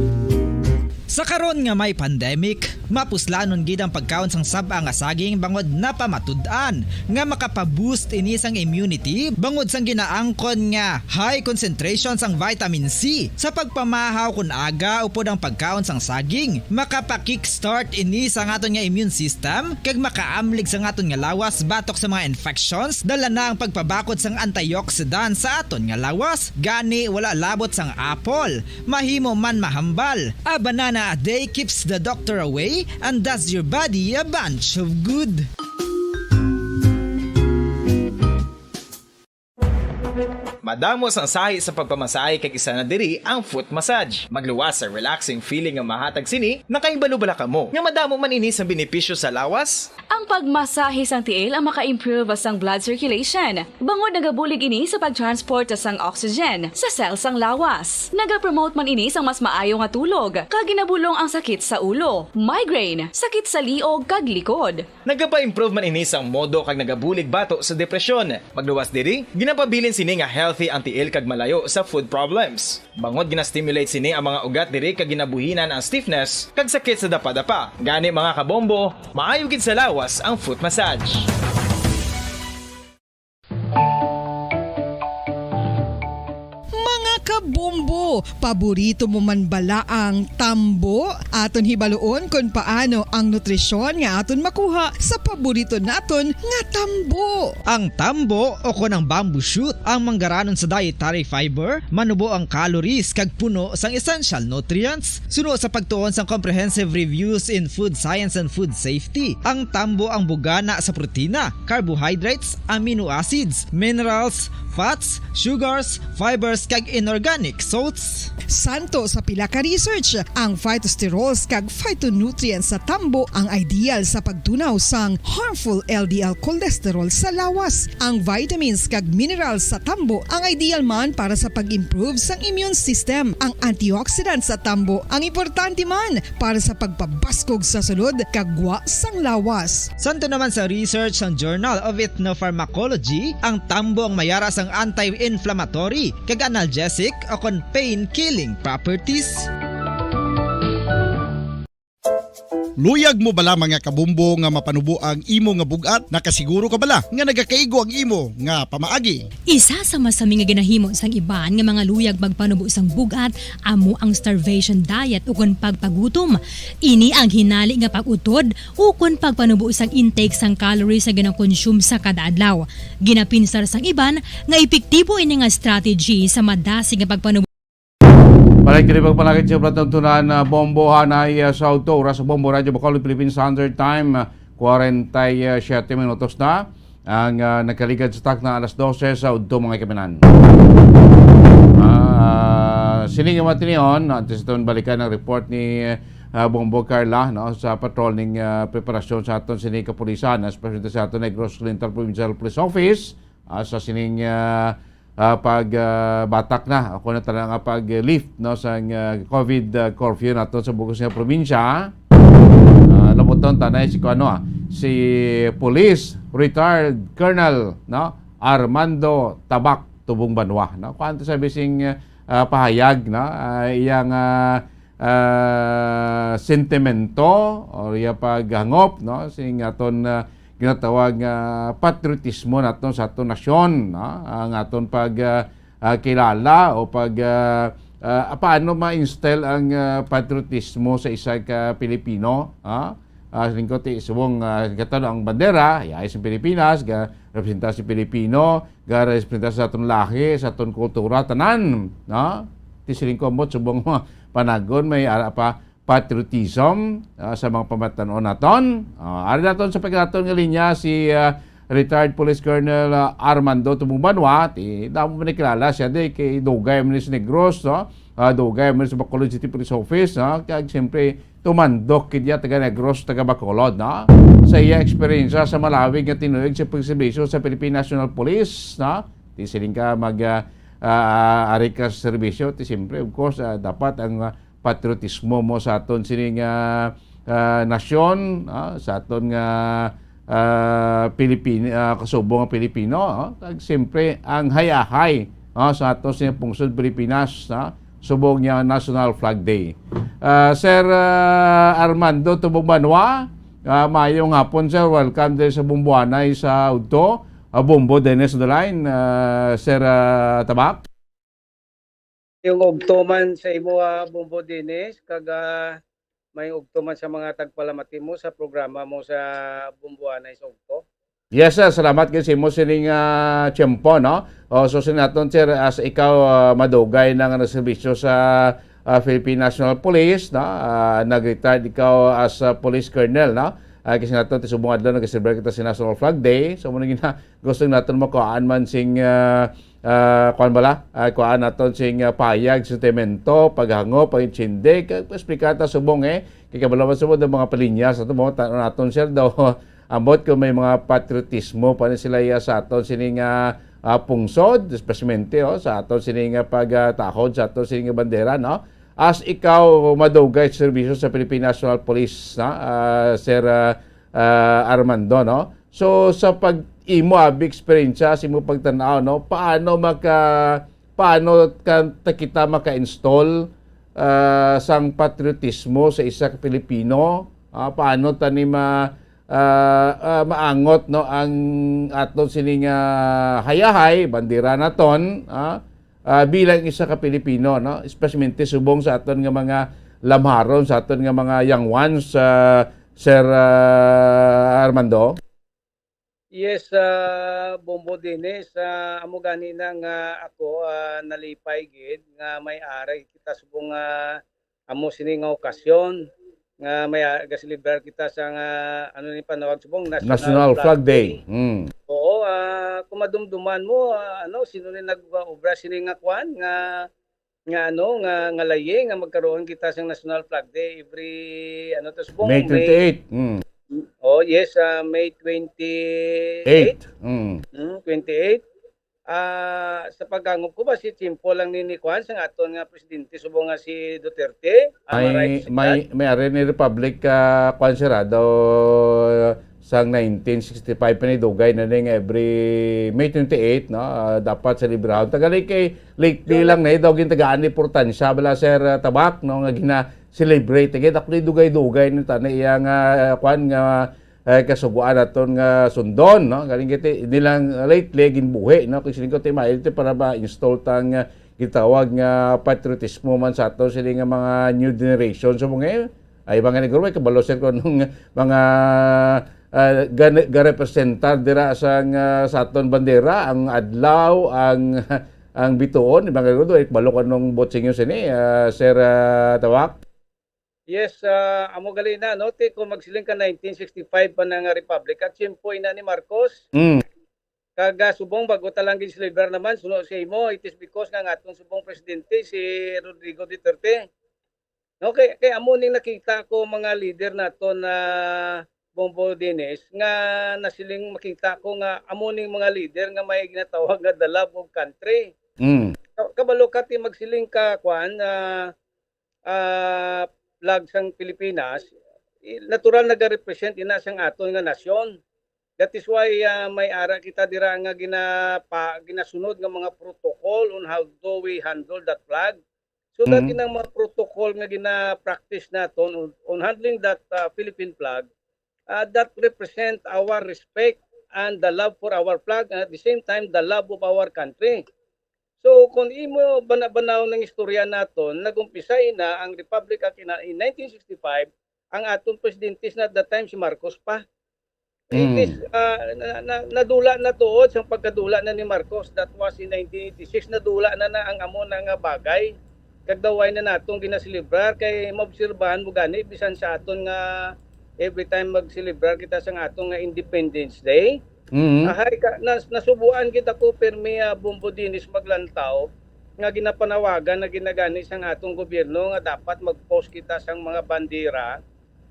Sa karon nga may pandemic, mapuslanon gid ang pagkaon sang sab-a nga saging bangod napamatud-an nga makapa-boost ini sang immunity bangod sang ginaangkon nga high concentration sang vitamin C sa pagpamahaw kon aga upod ang pagkaon sang saging. Makapa-kickstart ini sa aton nga immune system kag makaamlig sa aton nga lawas batok sa mga infections. Dala na ang pagpabakod sang antioxidant sa aton nga lawas. Gani, wala labot sang apple. Mahimo man mahambal. A banana a day keeps the doctor away and does your body a bunch of good. Madamo sang sahi sa pagpamasahe kag isa na diri ang foot massage. Magluwas sa relaxing feeling nga mahatag sini, nakahibalo bala kamo nga madamo man ini sang benepisyo sa lawas? Ang pagmasahe sang tiil ang maka-improve sang blood circulation, bangod nagabulig ini sa pag-transport sang oxygen sa cell sang lawas. Nagapromote man ini sang mas maayo nga tulog, kag ginabulong ang sakit sa ulo, migraine, sakit sa liog, kag likod. Nagapa-improve man ini sang modo kag nagabulig bato sa depresyon. Magluwas diri, ginapabilin sini nga healthy ang tiil kag malayo sa foot problems. Bangod gina-stimulate sini ang mga ugat diri kag ginabuhinan ang stiffness kag sakit sa dapadapa. Gani, mga kabombo, maayo gid sa lawas ang foot massage. Mga kabombo, paborito mo man bala ang tambo? Aton hibaluon kon paano ang nutrisyon nga aton makuha sa paborito naton nga tambo. Ang tambo o kon ang bamboo shoot ang manggaranon sa dietary fiber, manubo ang calories kag puno sang essential nutrients. Suno sa pagtuon sang Comprehensive Reviews in Food Science and Food Safety, ang tambo ang bugana sa protina, carbohydrates, amino acids, minerals, fats, sugars, fibers, kag inorganic salts. Santo sa pila ka research, ang phytosterols kag phytonutrients sa tambo ang ideal sa pagtunaw sang harmful L D L cholesterol sa lawas. Ang vitamins kag minerals sa tambo ang ideal man para sa pag-improve sang immune system. Ang antioxidants sa tambo ang importante man para sa pagpabaskog sa sulod kag gwa sang lawas. Santo naman sa research sang Journal of Ethnopharmacology, ang tambo ang mayara sang anti-inflammatory kag analgesic o kon pain-killing properties. Luyag mo bala, mga kabombo, nga mapanubo ang imo nga bug-at? Nakasiguro ka bala nga nagakaigo ang imo nga pamaagi? Isa sa masami nga ginahimo sang iban nga mga luyag magpanubo sang bug-at amo ang starvation diet ukon pagpagutom. Ini ang hinali nga pag-utod ukon pagpanubo sang intake sang calories nga ginakonsume sa kada adlaw. Ginapinsar sang iban nga epektibo ini nga strategy sa madasig nga pagpanubo. Balik diri pagpanakit sa pagtuntunan na bombo anay, ah, sa udto. Oras sa Bombo, Radyo Bacolod, Philippine Standard Time, ah, kwarenta y siete minutos na ang, ah, nagkaligad sa takna alas dose sa udto, mga kaminan. Ah, sini nga matinion, antes ito balikan ang report ni, ah, Bombo Carla, no, sa patrol ning, ah, preparasyon sa aton sini kapulisan, especially sa aton Negros Oriental Provincial Police Office, ah, sa sining, ah, ah, pag, ah, batak na, ako na talaga nga pag-lift, no, sa, ah, COVID, ah, curfew nato sa bug-os nga probinsya. Ah, labuton tanay si kuno, ah, si Police Retired Colonel, no, Armando Tabak Tubong Banwa, no. Kuan to sa bising, ah, pahayag, no, ah, iyang, ah, ah, sentimento o iya paghangop, no, sing aton, ah, ginatawag nga patriotismo naton sa aton nasyon, no? Ang aton pag, ah, ah, kilala o pag, ah, ah, paano ma-instill ang, ah, patriotismo sa isa ka Pilipino, ha? Ah, lingkod ti subong, ah, kataw ang bandera, iya sa Pilipinas, ga representa sa Pilipino, ga representa sa aton lahi, sa aton kultura, tanan, no? Ti siling ko, ambot subong mga panagon, may ara pa, patriotism, ah, sa mga pamatan-on naton. Ah, ari naton sa pagkanaton nga linya si, ah, retired Police Colonel, ah, Armando Tumubanwa. Ti damo man ni kilala siya di kay dugay man ni sa Negros, no? Ah, dugay man sa Bacolod City Police Office, no? Kag siyempre tumandok kid iya taga Negros, taga Bacolod, no? Sa iya eksperyensya sa malawig nga tinuyog sa pagserbisyo sa Philippine National Police, no? Ti siling ka mag, ah, ah, ari ka sa serbisyo, ti siyempre, of course, ah, dapat ang, ah, patriotismo mo sa aton sini nga, ah, nasyon, ah, sa aton nga, ah, Pilipin-, ah, kasubong nga Pilipino, ah, kag siyempre ang hayahay, ah, sa aton sini pungsod Pilipinas, ah, subong nga National Flag Day. Ah, Sir, ah, Armando Tubog Banwa, ah, maayong hapon, sir. Welcome diri sa Bumbuanay sa Udto. Ah, Bumbo Dennis on the line, ah, Sir, ah, Tabak. Yung ugto man sa imo, ah, Bumbo Dennis, kag, ah, may ugto man sa mga tagpalamati mo sa programa mo sa Bumbuanay sa Ugto. Yes, sir. Salamat gid sa imo sining, ah, tiyempo, no? O, so, sinaton, sir, as ikaw, ah, madugay na nga nagserbisyo sa, ah, Philippine National Police, no? Ah, nag-retired ikaw as a police colonel, no? Ah, kasi naton, ti subong adlaw, nag-celebrate kita sa National Flag Day. So, muna gina-, gusto naton makuhaan man sing, ah, ah, kuan bala, ah, kuhaan naton sing, ah, payag, sentimento, paghangop, pag-intindi, kag explicar ta subong, eh, kay kabalo man subong ang mga palinya sa aton, mga tan-, naton, sir, daw, ambot kung may mga patriotismo pa ni sila iya sa aton sini nga, ah, pungsod, especially, oh, sa aton sini nga pagtahod sa aton sini nga bandera, no? As ikaw madugay sa serbisyo sa Philippine National Police, no? Ah, Sir, ah, ah, Armando, no? So, sa pag-, imo abi eksperyensya, sa imo pagtan-aw, no? Paano maka-, paano ka, ta-, kita maka-install, ah, sang patriotismo sa isa ka Pilipino? Ah, paano tani ma-, ah, ah, maangot, no, ang aton sini nga hayahay, bandera naton, ah, ah, bilang isa ka Pilipino, no? Especially subong sa aton nga mga lamharon, sa aton nga mga young ones, ah, Sir, ah, Armando? Yes, ah, Bombo Dennis, ah, amo gani na nga ako, ah, nalipay gid nga may ara kita subong nga amo sini nga okasyon nga may, ah, gaselebrar kita sa nga, ano ni panawag subong, National National Flag Flag Day. Day. Mm. Oo, ah, kung madumduman mo, ah, ano, sino ni nag-obra sini nga kwan, nga, nga ano, nga, nga layi nga magkaroon kita sa National Flag Day every, ano to, subong, May May twenty-eight. Mm. Oh, yes, ah, May twenty-eight. Eight. Mm. Mm, twenty-eight. Ah, sa paghangop ko, basi tiyempo lang ni, ni kuan, sa aton nga presidente, subong nga si Duterte. Am I May, right, Sir may, Brad? May ari ni Republic, ah, kuan, sir, ah, daw sang nineteen sixty-five pa ni dugay na ni nga every May twenty-eight, no? Ah, dapat selebrahon. Tagali kay lately Yun lang lang. Na daw gintagaan ni importansya bala, Sir, ah, Tabak, no, nga gina-, celebrate. Kaya ako dugay-dugay ni tana iya nga, ah, kwan nga, eh, kasuguan naton nga sundon, no? Galing kiti nilang lately ginbuhi, no? Kay siling ko, ti, maayo ti para ma-install tang, ah, gitawag nga patriotismo man sa ato sini nga mga new generation. So, mga, ay, mga negro, may kabalo, sir, kung anong mga, ah, gan-, garepresentar dira sa, nga, sa aton bandera, ang adlaw, ang, ang bituon, mga negro, ay kabalo kung anong botsing yun sini, ah, Sir, ah, Tawak? Yes, ah, amo gali na, no? Ti, kung magsiling ka nineteen sixty-five pa na nga Republic, at tiyempo ina ni Marcos. Mm. Kag, ah, subong bago ta lang gin-silibrar naman, suno sa imo, it is because nga ang aton subong presidente si Rodrigo Duterte. No, kay, kay amo ning nakita ko mga leader naton na Bombo Dines nga nasiling makita ko nga amo ning mga leader nga may ginatawag nga the love of country. Mm. Ka-, kabalo ka ti magsiling ka, kwan, ah, ah, flag sang Pilipinas, i-, natural nagarepresent ina sang aton nga nasyon. That is why, ah, may ara kita dira nga ginapa-, ginasunod nga mga protocol on how do we handle that flag. So, that Mm. inang mga protocol nga gina-practice naton on, on handling that, ah, Philippine flag, ah, that represent our respect and the love for our flag, and at the same time, the love of our country. So, kung imo bana-banaw ng istorya naton, nag-umpisa ina ang Republic Act ina in nineteen sixty-five, ang aton presidente na at that time si Marcos pa. It is, Mm. ah, na, na, nadula na tuod sang pagkadula na ni Marcos, that was in nineteen eighty-six, nadula na na ang amo na nga bagay. Kag daw wala na natong ginaselebrar, kay maobserbahan mo gani, bisan sa aton nga every time magselebrar kita sang aton nga Independence Day, Mm. ahay ka, nas-, nasubuan kita ko, pirmi, ah, Bombo Dinis maglantaw, nga ginapanawagan na ginagani sang atong gobyerno nga dapat mag-post kita sang mga bandera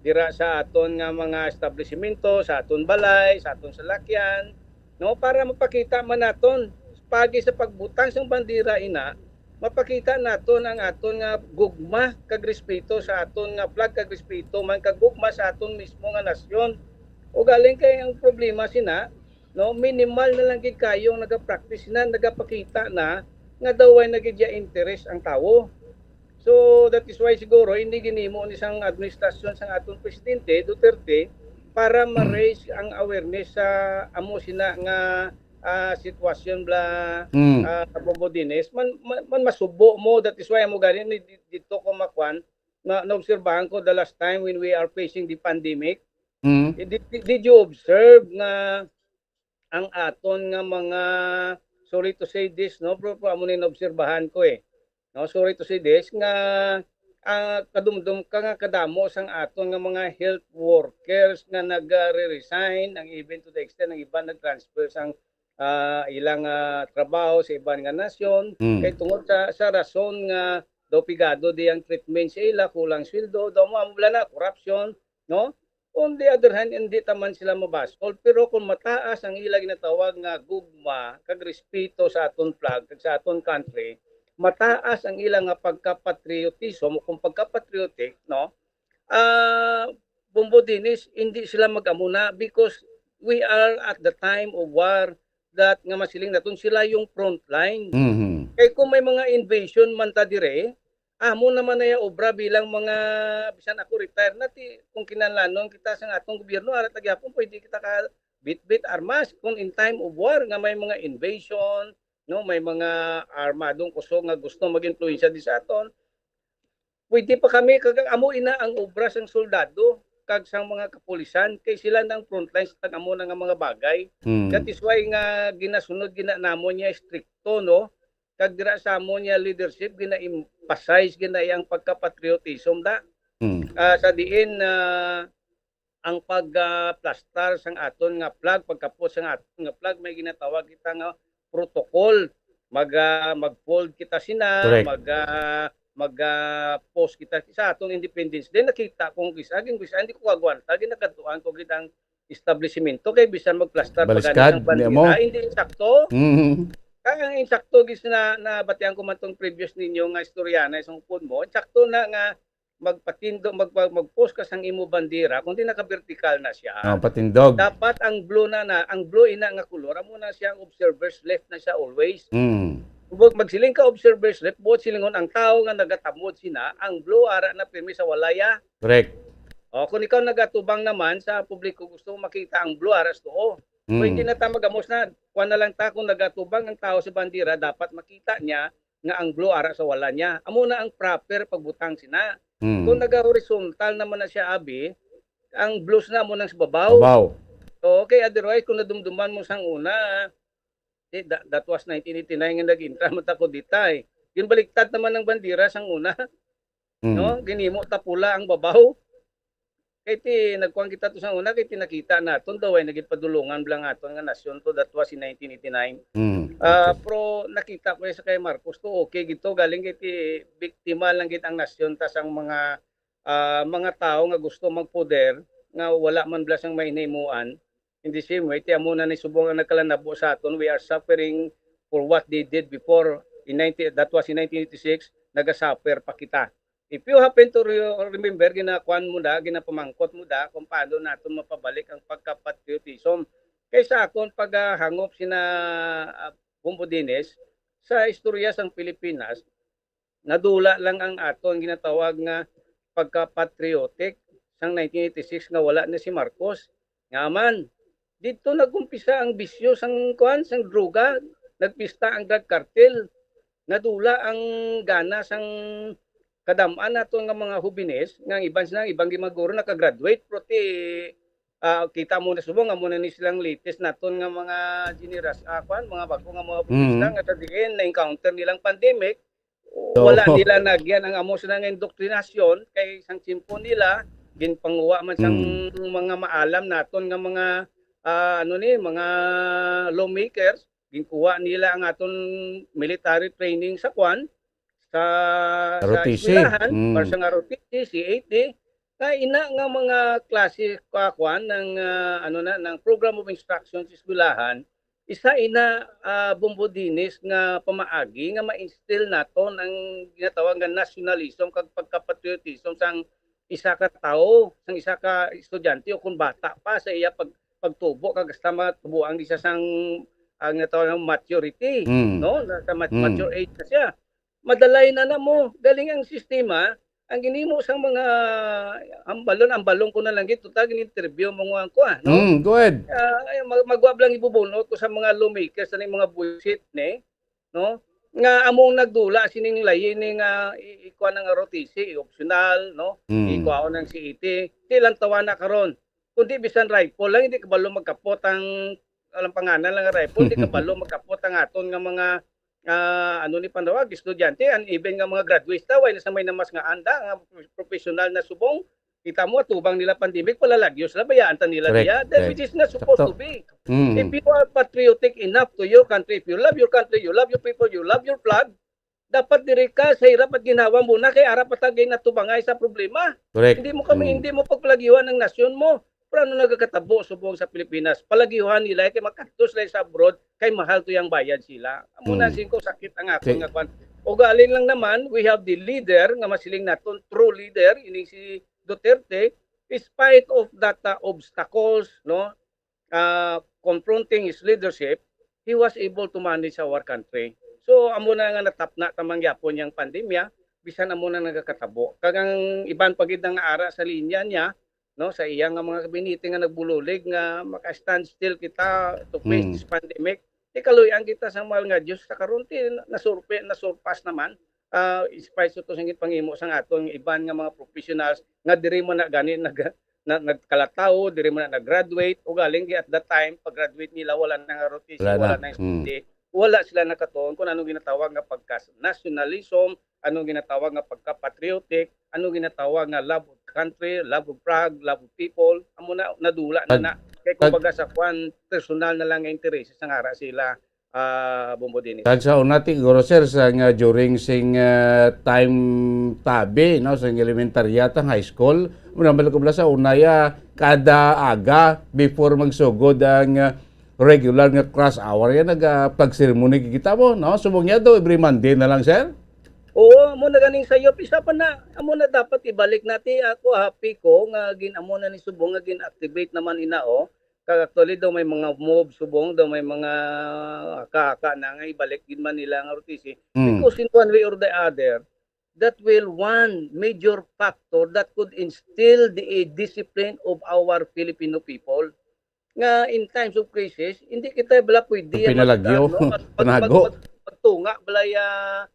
dira sa aton nga mga establisimento, sa aton balay, sa aton salakyan, no, para mapakita man naton, pagi sa pagbutang sang bandera ina, mapakita naton ang aton nga gugma kag respeto sa aton nga flag kag respeto man kag gugma sa aton mismo nga nasyon. Ugaling kay ang problema sina, no, minimal na lang gid kayo ang nagapractice na, nagapakita na nga daw way na gid ya interes ang tawo. So, that is why siguro hindi ginimo ni sang administrasyon sang aton presidente Duterte para Mm. ma-raise ang awareness sa amo sina nga, ah, sitwasyon bla, Mm. ah, Bombo Dinis. Man, man, man masubo mo, that is why amo gani ni di-, dito ko makwan, na naobserbahan ko the last time when we are facing the pandemic. Mm. Eh, did, did, did you observe nga ang aton nga mga, sorry to say this, no, pero, pero amo ni naobserbahan ko, eh. No, sorry to say this, nga, ah, kadumdom ka nga kadamo sang aton nga mga health workers nga nag-, ah, re-resign, ang even to the extent ang iban nag-transfer sang, ah, ilang, ah, trabaho sa iban nga nasyon. Mm. Kay tungod sa, sa rason nga daw pigado di ang treatment sa ila, kulang sweldo, daw mo, amo bala na, corruption, no? On the other hand, hindi ta man sila mabasol, pero kung mataas ang ila ginatawag nga gugma kag respeto sa aton flag kag sa aton country, mataas ang ila nga pagka-patriotism o kung pagka-patriotic, no? Ah, Bombo Dinis, hindi sila mag-amuna because we are at the time of war that nga masiling naton sila yung frontline. Mhm. Kay kung may mga invasion man ta dire, amo naman na yung obra bilang mga, bisan ako retire na, ti, kung kinahanglanon kita sa atong gobyerno, ara ta gyapon, pwede kita ka bitbit armas. Kung in time of war, nga may mga invasion, no, may mga armadong kusog nga gusto mag-influensya di sa aton, pwede pa kami, kag amo ina ang obra sang soldado, kag sang mga kapulisan, kay sila na ang frontline sa tag-amo na nga mga bagay. Hmm. That is why nga ginasunod, gina-, namon niya stricto, no? Kag dira sa amon niya leadership, gina-emphasize, gina ang pagka-patriotism da. Hmm. Ah, sa diin, ah, ang pag, ah, plastar sang aton nga flag, pagkapos sang aton nga flag, may ginatawag kita nga protocol. Mag, ah, mag-fold kita sina, Correct. mag, ah, mag, ah, post kita sa aton Independence Day. Nakita ko ang isa, gin-, isa, hindi ko kagwanta, ginakadtuan ko gid ang establishmento kay bisan magplastar pa gani Baliskad, ang di bandera, mo? Hindi insakto. Mm. Kaya ang insakto gis na, nabatian ko man tong previous ninyo nga istorya na isang upod mo, insakto na nga magpatindog, mag-, mag-, mag-post ka sang imo bandera, kundi naka-vertical na siya. Oh, patindog. Dapat ang blue na, na, ang blue ina nga kulor, amo na siya ang observer's left na siya always. Mm. Bu-, magsiling ka observer's left, buot silingon ang tawo nga nagatamod sina, ang blue ara na pirmi sa walaya. Correct. O, kung ikaw nagatubang naman sa publiko, gusto mo makita ang blue ara sa tuo. Mm. Pwede na ta magamos na, kuwan na lang ta, kung nagatubang ang tawo sa bandera, dapat makita niya nga ang blue ara sa wala niya. Amo na ang proper pagbutang sina. Mm. Kung naga-horizontal naman na siya, abi, ang blues na mo nang sa babaw. Babaw. Oo, kay otherwise, kung nadumduman mo sang una, eh, da-, that was nineteen eighty-nine nga nag-intra man ta kudeta, eh. Ginbaliktad naman ang bandera sang una, Mm. no? Ginhimo ta pula ang babaw. Kay ti, nagkuhan kita to sang una, kay ti nakita naton daw ay naging padulungan lang aton nga nasyon to, that was in nineteen eighty-nine. Mm. Ah, Okay. pero nakita ko sa kay Marcos to, okay gid to, galing kay ti biktima lang gid ang nasyon ta sang mga, ah, mga tawo nga gusto magpoder nga wala man bala sang mahinay himuan. In the same way, ti amo na ni subong ang nagkalanabo sa aton. We are suffering for what they did before in nineteen, that was in nineteen eighty-six, nagasuffer pa kita. If you happen to re-, remember, ginakuan mo da, ginapamangkot mo da kung paano naton mapabalik ang pagka-patriotism. Kay sa akon paghangop sina, ah, Bombo Dines, sa istorya sang Pilipinas, nadula lang ang aton ginatawag nga pagka-patriotic sang nineteen eighty-six nga wala na si Marcos. Nga man, didto nag-umpisa ang bisyo sang, kuan, sang droga, nagpista ang drug cartel. Nadula ang gana sang kadam-an naton nga mga hubines, nga ang iban sila, ang ibang mga guro nakagraduate, pero ti, ah, kita mo na subong, amo na ni silang latest naton nga mga generas-, ah, kuan, mga bag-o nga mga Mm. business nga sa diin na-encounter nilang pandemic, So, wala nila nagyan ang amo sila nga indoktrinasyon kay sang tiyempo nila, ginpanguha man sang Mm. mga maalam naton nga mga, ah, ano ni, mga lawmakers, ginkuha nila ang aton military training sa kwan, sa, sa R O T C. eskwelahan, Mm. or sa R O T C, C A T, nga ina nga mga klase ka kwan ng, ah, ano na, ng program of instruction sa eskwelahan, isa ina, ah, Bombo Dinis nga pamaagi nga ma-instill naton ang ginatawag nga nationalism kag pagkapatriotism sang isa ka tawo, sang isa ka estudyante o kung bata pa sa iya pag-, pagtubo kag hasta matubuan siya sang, ang natawag nga maturity, Mm. no? Na, sa mat-, Mm. mature age na siya. Madalay na na mo. Galing ang sistema, ang ginhimo sang mga ambalon, ambalon ko na lang gid, total gin-interview mo nga ko, ah, no? Mm, go ahead. Ah, ay, mag-, magwa lang ibubunot ko sa mga lawmakers sa mga bullshit, ne? No? Nga among nagdula sining layi ni nga i-, ikuha ng R O T C, optional, no? Mm. Ikuha ng C E T. Di lang tawa na karon. Kundi bisan rifle lang, hindi kabalo magkapot ang, alam pangalan lang nga rifle, hindi kabalo magkapot ang aton nga mga, ah, ano ni panawag, estudyante, and even nga mga graduates ta, way na sa may namas nga anda, nga professional na subong, kita mo, atubang nila pandemic, palalagyo sila, bayaan ta nila Correct, diya. That correct. which is not supposed Sakto. to be. Mm. If you are patriotic enough to your country, if you love your country, you love your people, you love your flag, dapat diri ka sa hirap at ginhawa muna kay ara pa ta ginatubangay sa problema. Correct. Hindi mo kami, Mm. hindi mo pagpalagiwan ang nasyon mo. Pero ano nagakatabo subong sa Pilipinas? Palagiwan nila kay makadto sila sa abroad kay mahal to yang bayad sila. Amo na Mm. singko sakit ang akon Kay nga kwan. Ugaling lang naman, we have the leader nga masiling naton true leader, ini si Duterte, despite of that, uh, obstacles, no, uh, confronting his leadership, he was able to manage our country. So, amo na nga natapna ta man gyapon yang pandemya, bisan amo na nagakatabo. Kag ang iban pa gid nga ara sa linya niya, no, sa iya nga mga kabinete nga nagbululig nga maka-stand still kita to face Hmm. this pandemic, di kaluy-an kita sa mahal nga Dios sa karon ti nasurpe-, nasurpass naman, ah, in spite sa to sa pangimo sang aton iban nga mga professionals nga diri man na gani nag-, na, nagkalataw, diri man na nag-graduate, ugaling at that time, pag-graduate nila, wala na nga R O T C, Wala na. wala na yung Hmm. C T, wala sila nakatuon kung anong ginatawag nga pagka-nationalism, anong ginatawag nga pagka-patriotic, anong ginatawag nga love of country, love of flag, love of people. Amo na, nadula na Pag-, na. Kaya pag- kumbaga sa kwan, personal na lang nga interes sa nga ara sila, ah, Bombo Dinis. Kag sa una, ti, siguro, sir, sa nga during sing, ah, time tabi, no, sa elementarya tang high school, muna balik ko bala sa una, ya, kada aga before magsugod ang, ah, regular nga class hour, ya, nag, ah, pag-ceremony kita mo, no? Subong niya daw, every Monday na lang, sir? Oo, amo na ganing sayop. Isa pa na, amo na dapat ibalik nati ako, happy ko nga gin-, amo na ni subong nga gin-activate naman ina, oh. Kag actually daw may mga mob subong, daw may mga haka-haka na nga ibalik gid man nila ang R O T C. Mm. Because in one way or the other, that will one major factor that could instill the discipline of our Filipino people. Nga in times of crisis, hindi kita bala pwede Pag pinalagyo, mag-, ano, mag-, mag-, panago. mag-, magtunga bala ya,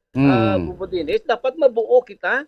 Mm. ah, Bubo Dinis. Dapat mabuo kita.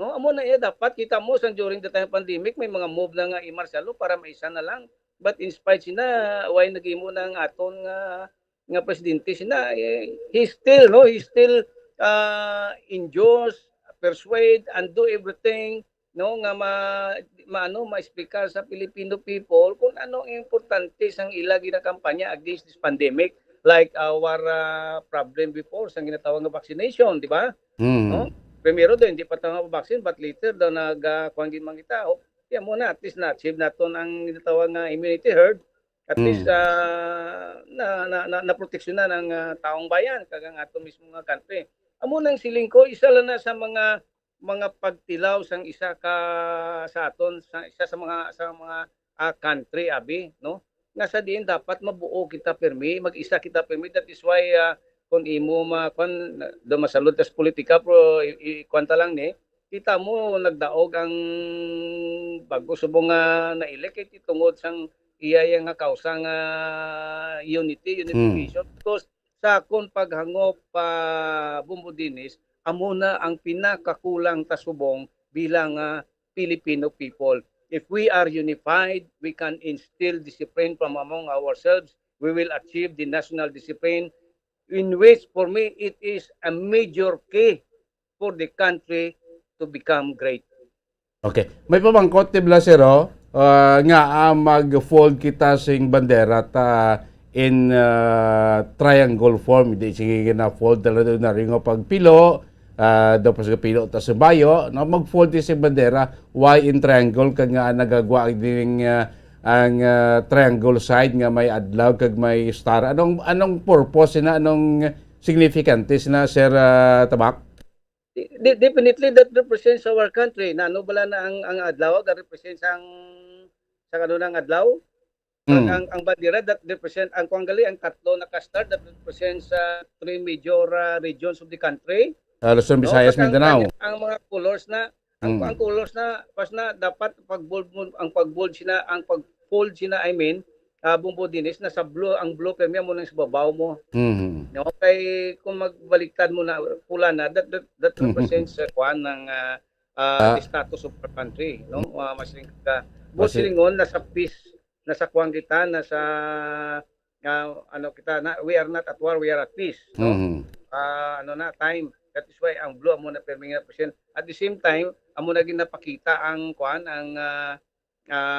No, amo na iya dapat kita mo sang during the time pandemic, may mga move na nga i-martial law para maisa na lang. But in spite sina, way naghimo na ang aton nga, nga presidente sina, eh, he still, no, he still, ah, induce, persuade, and do everything, no, nga ma-, maano, ma-explicar sa Filipino people kung ano ang importante sang ila ginakampanya against this pandemic, like our, ah, problem before sang ginatawag nga vaccination, di ba? Mm. No? Primero daw, hindi pa tayo nga vaccine, but later daw nag, ah, kuwan gid man kita. O, yan muna, at least na-achieve naton ang ginatawag nga immunity herd. At Mm. least, ah, na, na, na, naproteksyonan ang, ah, taong bayan, kag ang ato mismo nga country. Amo nang siling ko, isa lang na sa mga, mga pagtilaw sang isa ka, sa aton, sa isa sa mga, sa mga, ah, country, abi, no? Nga sa diin dapat mabuo kita pirmi, mag-isa kita pirmi. That is why, ah, kung imo ma-, kwan, do masalod ta sa politika, pero i-, i-, kwan ta lang ni, kita mo, nagdaog ang bago subong nga na-elect, kay tungod sang iya, iya nga kausa nga unity, Hmm. unification. Because sa akon paghangop pa, Bombo Dinis, amo na ang pinakakulang ta subong bilang, ah, Filipino people. If we are unified, we can instill discipline from among ourselves. We will achieve the national discipline, in which, for me, it is a major key for the country to become great. Okay. May pamangkot, di ba, sir, oh? Ah, nga, ah, mag-fold kita sing bandera ta in, ah, triangle form. Di sige na fold talaga na rin nga pagpilo. Ah, daw pas pilo ta sa bayo, no? Mag-fold sing bandera. Why in triangle? Kag nga nagagwa ding, ah, ang, ah, triangle side nga may adlaw kag may star. Anong, anong purpose na? Anong significance na, Sir, ah, Tabak? De-, de-, definitely that represents our country. Na ano bala na ang, ang adlaw, ga represents ang, sa ano ng adlaw? Ang, Mm. ang, ang bandera that represent, ang kuwan gali, ang tatlo na ka-star that represents, ah, three major, ah, regions of the country. Ah, Luzon, No? Visayas, Pag ang, Mindanao. ang, ang mga colors na, ang, Mm. ang colors na, pas na dapat pag-bold mo, ang pag-bold sina, ang pag-fold sina, I mean, ah, Bombo Dinis, nasa blue, ang blue, pero mo nang sa babaw mo. Mm. No? Kay kung magbaliktad mo na, pula na, that, that, that represents, uh, kuwan ng, ah, ah, Ah. the status of our country, no? Ah, mas ring-, ah, Mas both silingon, nasa peace, nasa kuwan kita, nasa, ah, ano kita, na, we are not at war, we are at peace, no? Mhm. Ah, ano na, time. That is why ang blue amo na permi nga represent. At the same time, amo na ginapakita ang kuwan, ang, ah,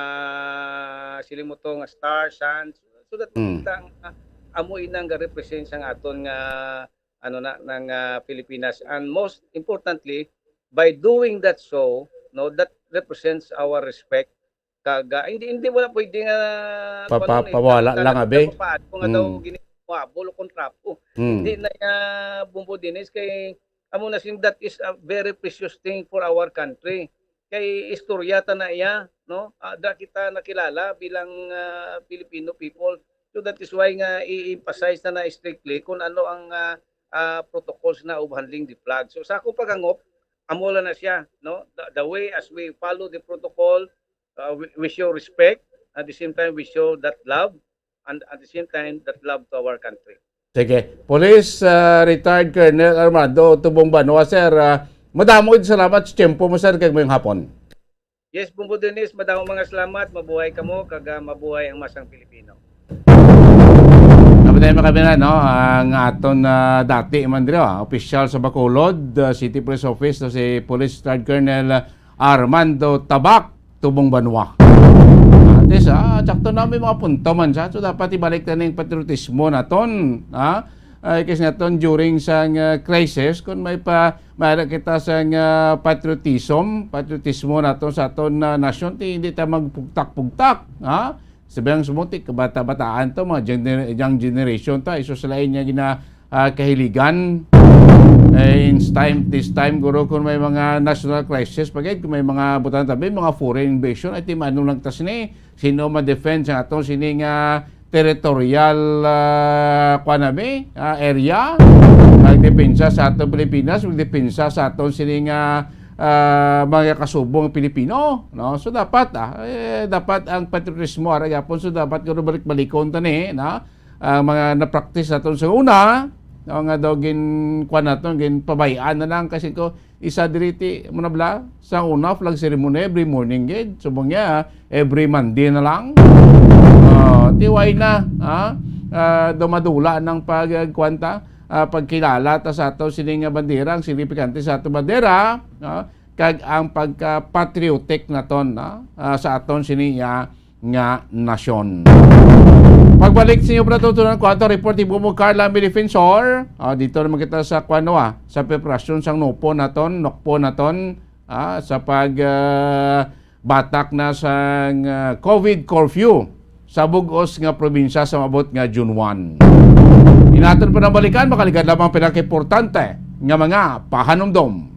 ah, siling mo to nga star, sun, so that Mm. makita ang, ah, amo inang ga-represent sang aton nga, ano na, ng, ah, Pilipinas. And most importantly, by doing that so, no, that represents our respect. Kag, ah, hindi, hindi, wala pwede nga, Pa-, kuwan pa-, ni, pawala ta-, lang, ta-, abi. Papaano nga daw Mm. gini-, wabol o kontrapo. Mm. Hindi na niya, Bombo Dinis, kay amo na sing that is a very precious thing for our country. Kay istorya ta na iya, no? Ah, da kita nakilala bilang, ah, Filipino people. So that is why nga i-emphasize na na strictly kung ano ang, ah, ah, protocols na of handling the flag. So sa akong paghangop, amo lang na siya, no? The, the way as we follow the protocol, uh, we, we show respect, at the same time we show that love, and at the same time that love to our country. Sige. Police, ah, Retired Colonel Armando Tubong Banwa, sir, ah, madamo gid salamat sa tiyempo mo, sir, kag mayong hapon. Yes, Bombo Dinis, madamo mga salamat, mabuhay kamo, kag, ah, mabuhay ang masang Pilipino. Dapat tayo makabina, no? Ang aton, ah, dati man diri, ah, opisyal sa Bacolod, ah, City Police Office, to si Police Retired Colonel Armando Tabak, Tubong Banwa. At least, ah, sakto na may mga punto man siya. So, dapat ibalik na ning patriotismo naton, ha? Ay, kasi naton during sa, ah, crisis, kung may pa, may kita sa, ah, patriotism, patriotismo naton sa aton, ah, nasyon, ti, hindi ta magpugtak-pugtak, ha? Sabi ang sumuti, kabata-bataan to, mga gener-, young generation to, iso sila inya gina-, ah, kahiligan. Eh, in time, this time, guro, kung may mga national crisis, pagid, kung may mga butang tabi, mga foreign invasion, ay, ti maano lang ta sini, sino ma-defend sa aton sini nga territorial, ah, kuwan na mi, ah, area? Magdepensa sa aton Pilipinas, magdepensa sa aton sini nga, ah, mga kasubong Pilipino, no? So, dapat, ah, eh, dapat ang patriotismo, ara gyapon, so, dapat guro balik-balikon ta ni, no? Ang mga na-practice naton sa una, no, nga daw gin-, kuwan naton, ginpabayaan na lang kasi ko, isa diri ti, mo na bala, sa una, flag ceremony every morning gid. Subong niya, every Monday na lang. Ah, ti why na, ha? Ah, daw madula ng pag, ah, kuwan ta, ah, pagkilala ta sa ato sini nga bandera, ang signifikante sa ato bandera, no? Kag ang pagka-patriotic naton, no? Ah, sa aton sini nga nga nasyon. Pagbalik sa inyo, Brad Tutunan, kuwanto report ni Bubo Carla, may defensor. Ah, dito naman kita sa kuwan, ah, sa preparasyon sang nokpo naton, nokpo naton, ah, sa pag, ah, batak na sang, ah, COVID curfew sa bug-os nga probinsya sa maabot nga June one. Inaton pa nang balikan, makaligad lamang pinakaimportante nga mga pahanumdom.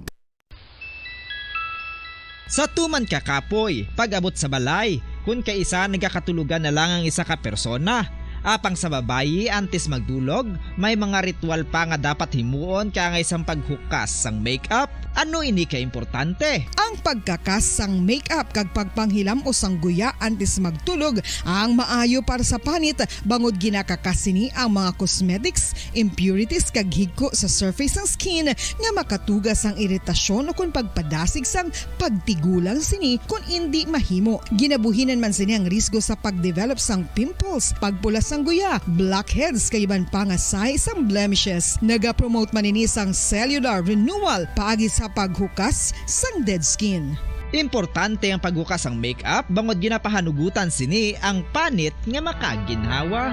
Sa tuman ka kapoy, pag-abot sa balay, kun kaisa nagakatulogan na lang ang isa ka persona. Apang sa babayi, antes magdulog, may mga ritual pa nga dapat himuon kaangay sang paghukas sang make-up. Ano ini ka importante? Ang pagkakas sang make-up kag pagpanghilam-os sang guya antes magtulog ang maayo para sa panit, bangod ginakakas sini ang mga cosmetics, impurities kag higko sa surface sang skin nga makatuga sang iritasyon ukon pagpadasig sang pagtigulang sini kon indi mahimo. Ginabuhinan man sini ang risgo sa pagdevelop sang pimples, pagpula sang guya, blackheads kag iban pa nga sahi sang blemishes. Nagapromote man ini sang cellular renewal paagi sa paghukas sang dead skin. Importante ang paghukas sang make-up bangod ginapahanugutan sini ang panit nga makaginhawa.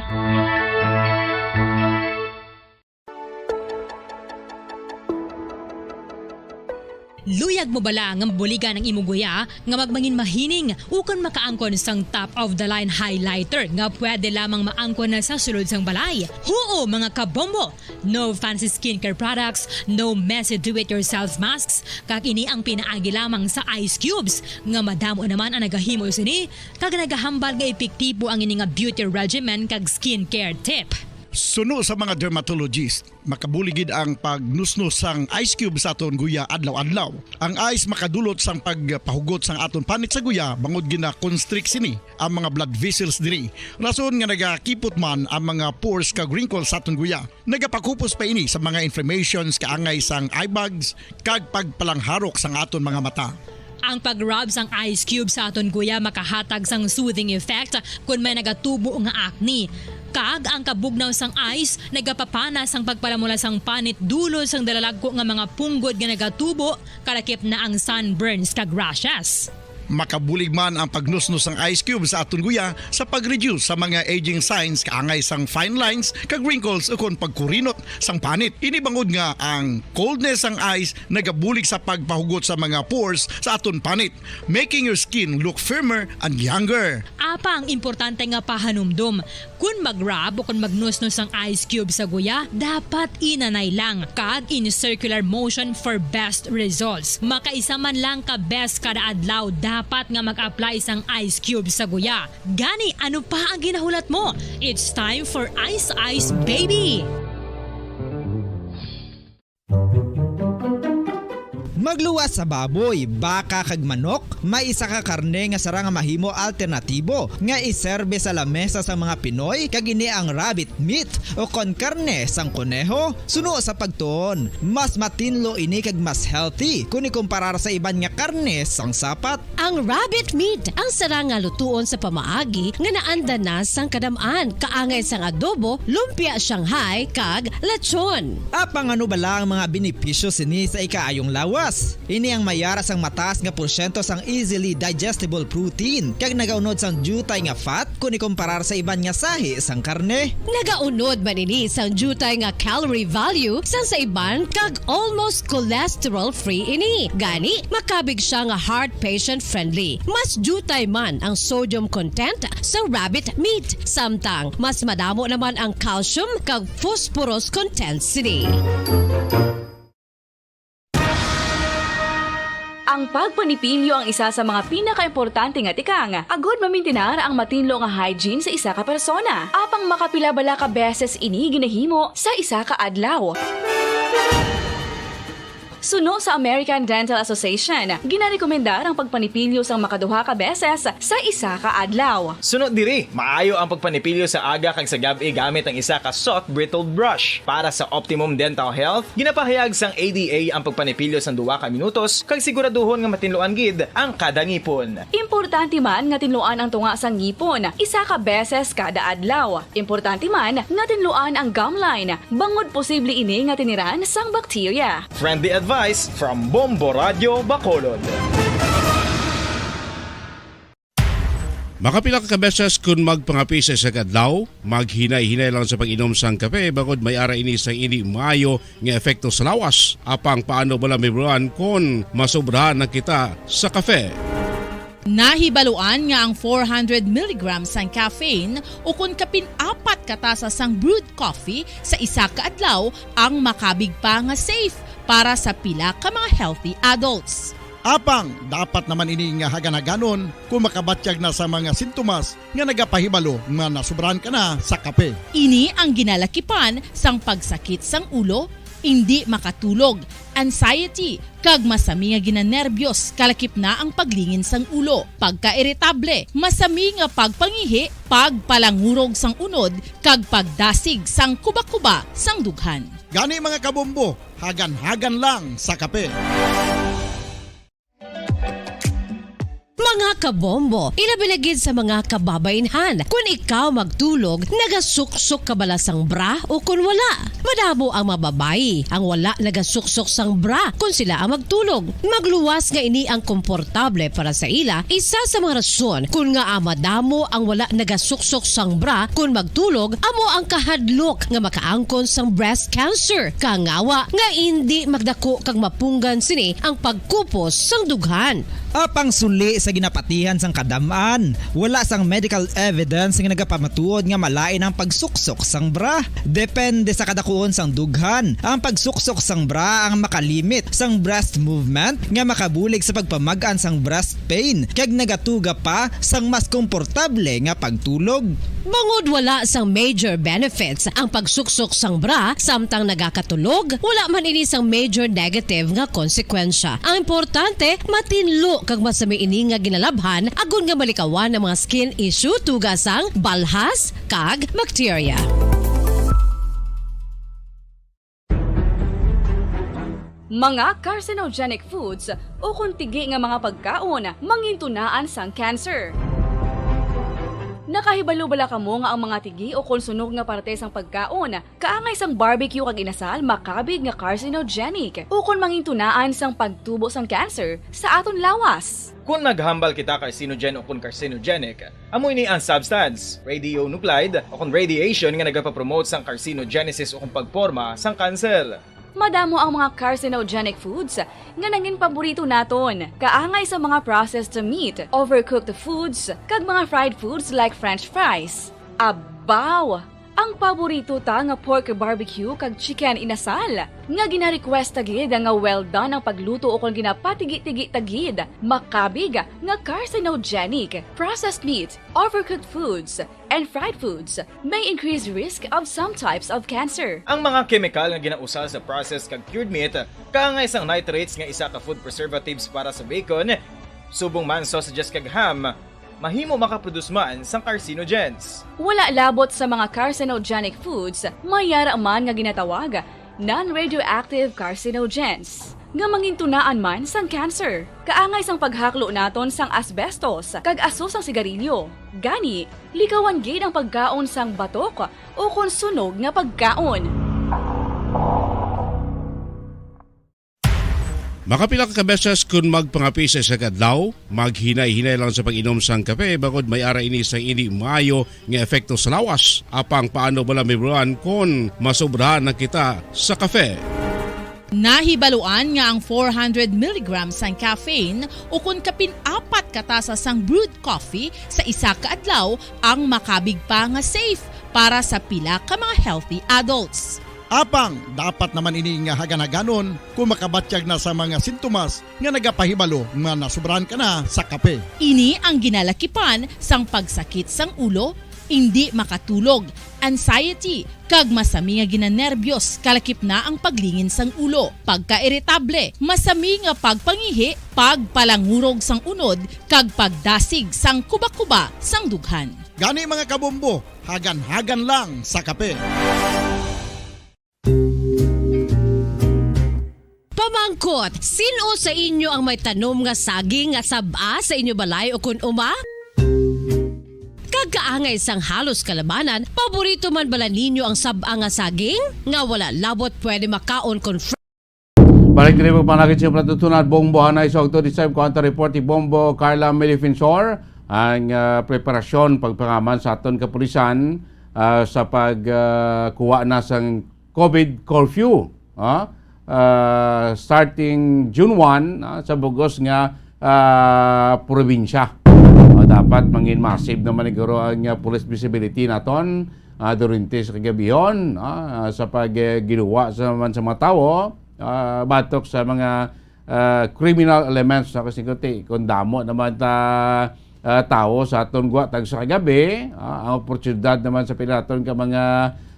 Luyag mo bala nga mabuligan ang imo guya nga magmangin mahining ukon makaangkon sang top of the line highlighter nga pwede lamang maangkon na sa sulod sang balay? Huo, mga kabombo! No fancy skincare products, no messy do-it-yourself masks, kag ini ang pinaagi lamang sa ice cubes nga madamo naman ang nagahimo sini kag nagahambal nga epektibo ang ini nga beauty regimen kag skincare tip. Suno sa mga dermatologist, makabulig gid ang pagnusnos sang ice cube sa aton guya adlaw-adlaw. Ang ice makadulot sang pagpahugot sang aton panit sa guya bangod gina-constrict sini ang mga blood vessels diri, rason nga nagakipot man ang mga pores kag wrinkles sa aton guya. Nagapakupos pa ini sa mga inflammations kaangay sang eye bags kag pagpalangharok sang aton mga mata. Ang pag-rub sang ice cube sa aton guya makahatag sang soothing effect kon may nagatubo nga acne. Kag ang kabugnaw sang ice nagapapana sang pagpalamula sang panit dulot sang dalalagko nga mga punggod nga nagatubo, kalakip na ang sunburns kag rashes. Makabulig man ang pagnusnos sang ice cube sa aton guya sa pag-reduce sa mga aging signs kaangay sang fine lines kag wrinkles ukon pagkurinot sang panit. Ini bangod nga ang coldness sang ice nagabulig sa pagpahugot sa mga pores sa aton panit, making your skin look firmer and younger. Apang importante nga pahanumdom, kon mag-rub o kon magnusnos ang ice cube sa guya, dapat inanay lang kag in circular motion for best results. Makaisa man lang ka beses kada adlaw dapat nga mag-apply sang ice cube sa guya. Gani, ano pa ang ginahulat mo? It's time for Ice Ice Baby! Magluwas sa baboy, baka kag manok, may isa ka karne nga sarang nga mahimo alternatibo nga iserbe sa lamesa sang mga Pinoy, kag ini ang rabbit meat o kon karne sang koneho. Suno sa pagtuon, mas matinlo ini kag mas healthy kon ikumparar sa iban nga karne sang sapat. Ang rabbit meat ang sarang nga lutuon sa pamaagi nga naanda na sang kadam-an, kaangay sang adobo, lumpia Shanghai, kag lechon. Apang ano bala ang mga benepisyo sini sa ikaayong lawas? Ini ang may ara sang mataas nga porsyento sang easily digestible protein kag nagaunod sang diutay nga fat kon ikumparar sa iban nga sahi sang karne. Nagaunod man ini sang diutay nga calorie value sang sa iban kag almost cholesterol-free ini. Gani, makabig siya nga heart patient-friendly. Mas diutay man ang sodium content sa rabbit meat, samtang mas madamo naman ang calcium kag phosphorus content sini. Ang pagpanipilyo ang isa sa mga pinakaimportante nga tikang agud mamintinar ang matinlo nga hygiene sa isa ka persona. Apang makapila bala ka beses ini ginahimo sa isa ka adlaw? Suno sa American Dental Association, ginarekomendar ang pagpanipilyo sang makaduha ka beses sa isa ka adlaw. Suno diri, maayo ang pagpanipilyo sa aga kag sa gab-i gamit ang isa ka soft bristle brush. Para sa optimum dental health, ginapahayag sang A D A ang pagpanipilyo sang duha ka minutos kag siguraduhon nga matinluan gid ang kada ngipon. Importante man nga tinluan ang tunga sang ngipon isa ka beses kada adlaw. Importante man nga tinluan ang gum line bangod posible ini nga tiniran sang bakterya. Friendly advice from Bombo Radio Bacolod. Makapila ka beses kun magpangape sa isa ka adlaw, maghinay-hinay lang sa pag-inom sang kape, bangod may ara ini sang indi maayo nga epekto sa lawas. Apang paano bala mahibaluan kon masobra na kita sa kape? Nahibaluan nga ang four hundred milligrams sang caffeine ukon kapin apat ka tasa sang brewed coffee sa isa ka adlaw ang makabig pa nga safe para sa pila ka mga healthy adults. Apang dapat naman ini nga hagan-haganon kung makabatyag na sa mga sintomas nga nagapahibalo nga nasubrahan ka na sa kape. Ini ang ginalakipan sang pagsakit sang ulo, indi makatulog, anxiety, kag masami nga ginanerbiyos, kalakip na ang paglingin sang ulo, pagkairitable, masami nga pagpangihi, pagpalangurog sang unod, kag pagdasig sang kubakuba sang dughan. Gani, mga kabombo, hagan-hagan lang sa kape. Mga kabombo, ilabi na gid sa mga kababainhan, kun ikaw magtulog, nagasuksok ka bala sang bra o kun wala? Madamo ang mga babayi ang wala nagasuksok sang bra kun sila ang magtulog. Magluwas nga ini ang komportable para sa ila, isa sa mga rason kun ngaa madamo ang wala nagasuksok sang bra kun magtulog amo ang kahadlok nga makaangkon sang breast cancer. Kangawa nga indi magdako kag mapunggan sini ang pagkupos sang dughan. Apang suli sa ginapatihan sang kadam-an, wala sang medical evidence nga nagapamatuod nga malain ang pagsuksok sang bra. Depende sa kadakuon sang dughan, ang pagsuksok sang bra ang makalimit sang breast movement nga makabulig sa pagpamag-an sang breast pain kag nagatuga pa sang mas komportable nga pagtulog. Bangod wala sang major benefits ang pagsuksok sang bra samtang nagakatulog, wala man ini sang major negative nga konsekwensya. Ang importante, matinlo kag masami ini nga ginalabhan agod nga malikawan ang mga skin issue tuga sang balhas kag bakterya. Mga carcinogenic foods ukon tigi nga mga pagkaon mangintunaan sang cancer. Nakahibalo bala kamo nga ang mga tigi ukon sunog nga parte sang pagkaon, kaangay sang barbecue kag inasal, makabig nga carcinogenic ukon mangintunaan sang pagtubo sang cancer sa aton lawas? Kon maghambal kita carcinogen ukon carcinogenic, amo ini ang substance, radionuclide, ukon radiation nga nagapapromote sang carcinogenesis ukon pagporma sang kanser. Madamo ang mga carcinogenic foods nga nangin paborito naton, kaangay sa mga processed meat, overcooked foods, kag mga fried foods like French fries. Abaw! Ang paborito ta nga pork barbecue kag chicken inasal, nga gina-request ta gid nga well done ang pagluto ukon ginapatigi-tigi ta gid, makabig nga carcinogenic. Processed meat, overcooked foods, and fried foods may increase risk of some types of cancer. Ang mga kemikal nga ginausal sa processed kag cured meat, kaangay sang nitrates nga isa ka food preservatives para sa bacon, subong man sausages kag ham, mahimo makaproduce man sang carcinogens. Wala labot sa mga carcinogenic foods, may yara man nga ginatawag non-radioactive carcinogens, nga mangintunaan man sang cancer. Kaangay sang paghaklo naton sang asbestos kag aso sang sigarilyo. Gani, likawan gid ang pagkaon sang batok ukon sunog nga pagkaon. Makapila ka beses kun magpangape sa isa ka adlaw, maghinay-hinay lang sa pag-inom sang kape, bangod may ara ini sang indi maayo nga epekto sa lawas. Apang paano bala mahibaluan kon masobrahan na kita sa kape? Nahibaluan nga ang four hundred milligrams sang caffeine ukon kapin apat ka tasa sang brewed coffee sa isa ka adlaw ang makabig pa nga safe para sa pila ka mga healthy adults. Apang dapat naman ini nga hagan-haganon kung makabatyag na sa mga sintomas nga nagapahibalo nga nasubrahan ka na sa kape. Ini ang ginalakipan sang pagsakit sang ulo, indi makatulog, anxiety, kag masami nga ginanerbyos, kalakip na ang paglingin sang ulo, pagkairitable, masami nga pagpangihi, pagpalangurog sang unod, kag pagdasig sang kuba-kuba sang dughan. Gani, mga kabombo, hagan-hagan lang sa kape. Pamangkot, sin-o sa inyo ang may tanom nga saging nga sab-a sa inyo balay o kun uma? Kag kaangay sang halos kalabanan, paborito man bala ninyo ang sab-a nga saging nga wala labot pwede makaon kon fr- Balik diri mo panagin sa palatuntunan, Bombo Hanay. So, to this time, kuha report ni Bombo Carla Melifensor ang, ah, preparasyon pagpangaman sa aton kapulisan, ah, sa pag, ah, kuha na sang COVID curfew, ah, ah, starting June one, ah, sa bugos nga, ah, probinsya. O, dapat mangin massive naman siguro ang, ah, police visibility naton, ah, durante sa kagabihon, ah, sa pag, eh, giluwa sa, man sa mga tawo, ah, batok sa mga, ah, criminal elements, no? Kasi kuti, kung damo naman ta, ah, tawo sa aton gwa tag sa kagabi, ah, ang oportunidad naman sa pila naton ka mga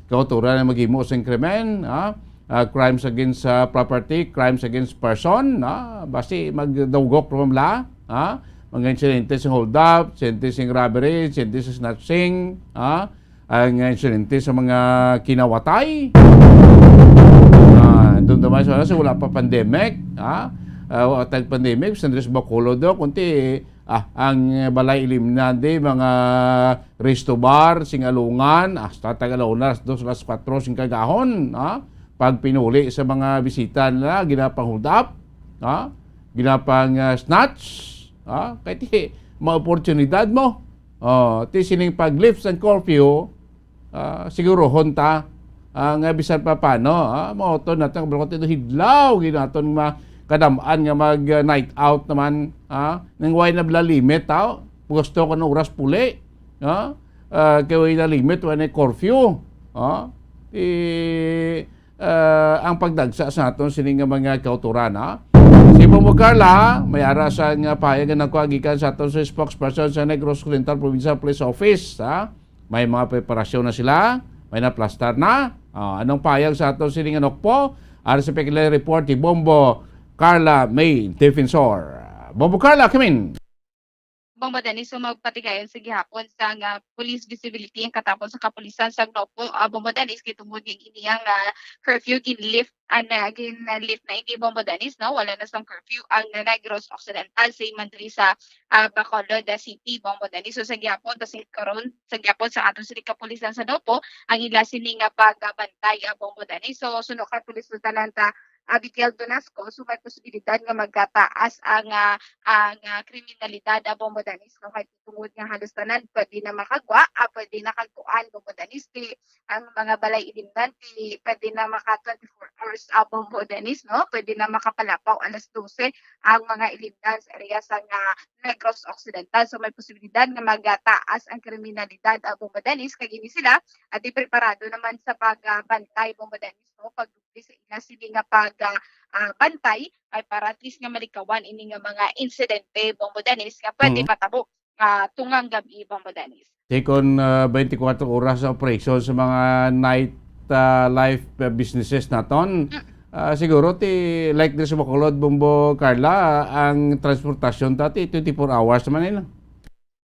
kauturan na maghimo sing krimen, ah, ah, crimes against, ah, property, crimes against person, ah, basi magdawgok ra man bala, ah, mga insidente sing hold up, insidente sing robbery, insidente sing snatching, ah, ang insidente sa mga kinawatay. Ah, doon naman sa, sa wala pa pandemic, ah, ah, wala tag pandemic, sa Andres Bacolod do, kunti, ah, ang balay ilimnan di, mga resto bar, sing alungan, hasta tag alauna, alas dos, alas kuwatro, sing kagahon, ah, pag pinuli sa mga bisita nila, ginapang hold up, ah, ginapang, ah, snatch, ah, kay ti, maoportunidad mo. Oh, ti sining pag-lift sang curfew, ah, sigurohon ta, ah, nga bisan pa paano, ah, mao to naton, kabalo ko, hidlaw gid naton ma-, kadam-an nga mag, ah, night out naman, ah, nang way na bala limit, ah, gusto ko ng oras puli, ah, ah, kay way na limit, way na curfew, ah, i-, ah, ang pagdagsa sa aton sini nga mga kauturan, ha? Si Bombo Carla, may ara sa nga pahayag nga nakuha gikan sa aton sa spokesperson sa Negros Occidental Provincial Police Office, ha? May mga preparasyon na sila, may naplastar na. Ah, anong pahayag sa aton sini nga nokpo? Ara sa pagkilay report ni Bombo Carla May Defensor. Bombo Carla, come in. Bombo Dennis, so magpatigayon sa gihapon sa nga police visibility ang katapon sa kapulisan sa Glopo, ah, Bombo Dennis, kay tungod nga ini ang, ah, curfew gin-lift, ah, na, gin-lift na ini, Bombo Dennis, no? Wala na sang curfew ang Negros Occidental, same man diri sa, ah, Bacolod, ah, City, Bombo Dennis. So sa gihapon, tas karon, sa gihapon sa aton sini kapulisan sa Glopo, ang ila sini nga pagbantay, ah, Bombo Dennis. So suno kay Police Lieutenant, ah, Abigail Donasco, so may posibilidad nga magataas ang, ah, ang, ah, kriminalidad, ah, Bombo Dennis, no? Kay tungod nga halos tanan pwede na makagwa, ah, pwede na kagkuan, Bombo Dennis, ti ang mga balay ilimnan, ti pwede na maka twenty-four hours, ah, Bombo Dennis, no? Pwede na makapalapaw alas dose ang mga ilimnan sa area sa nga Negros Occidental. So may posibilidad nga magataas ang kriminalidad, ah, Bombo Dennis, kag ini sila, ah, ti preparado naman sa pag, ah, bantay, Bombo Dennis, no? Pag sa ila sini nga pag, ah, ah, bantay ay para at least nga malikawan ini nga mga insidente, Bombo Dennis, nga pwede Mm. matabo, ah, tungang gab-i, Bombo Dennis. Di kon, ah, twenty-four oras sa operation sa mga night, ah, life, ah, businesses naton, Mm. ah, siguro ti like diri sa Bacolod, Bombo Carla, ang transportasyon ta ti twenty-four hours naman nila.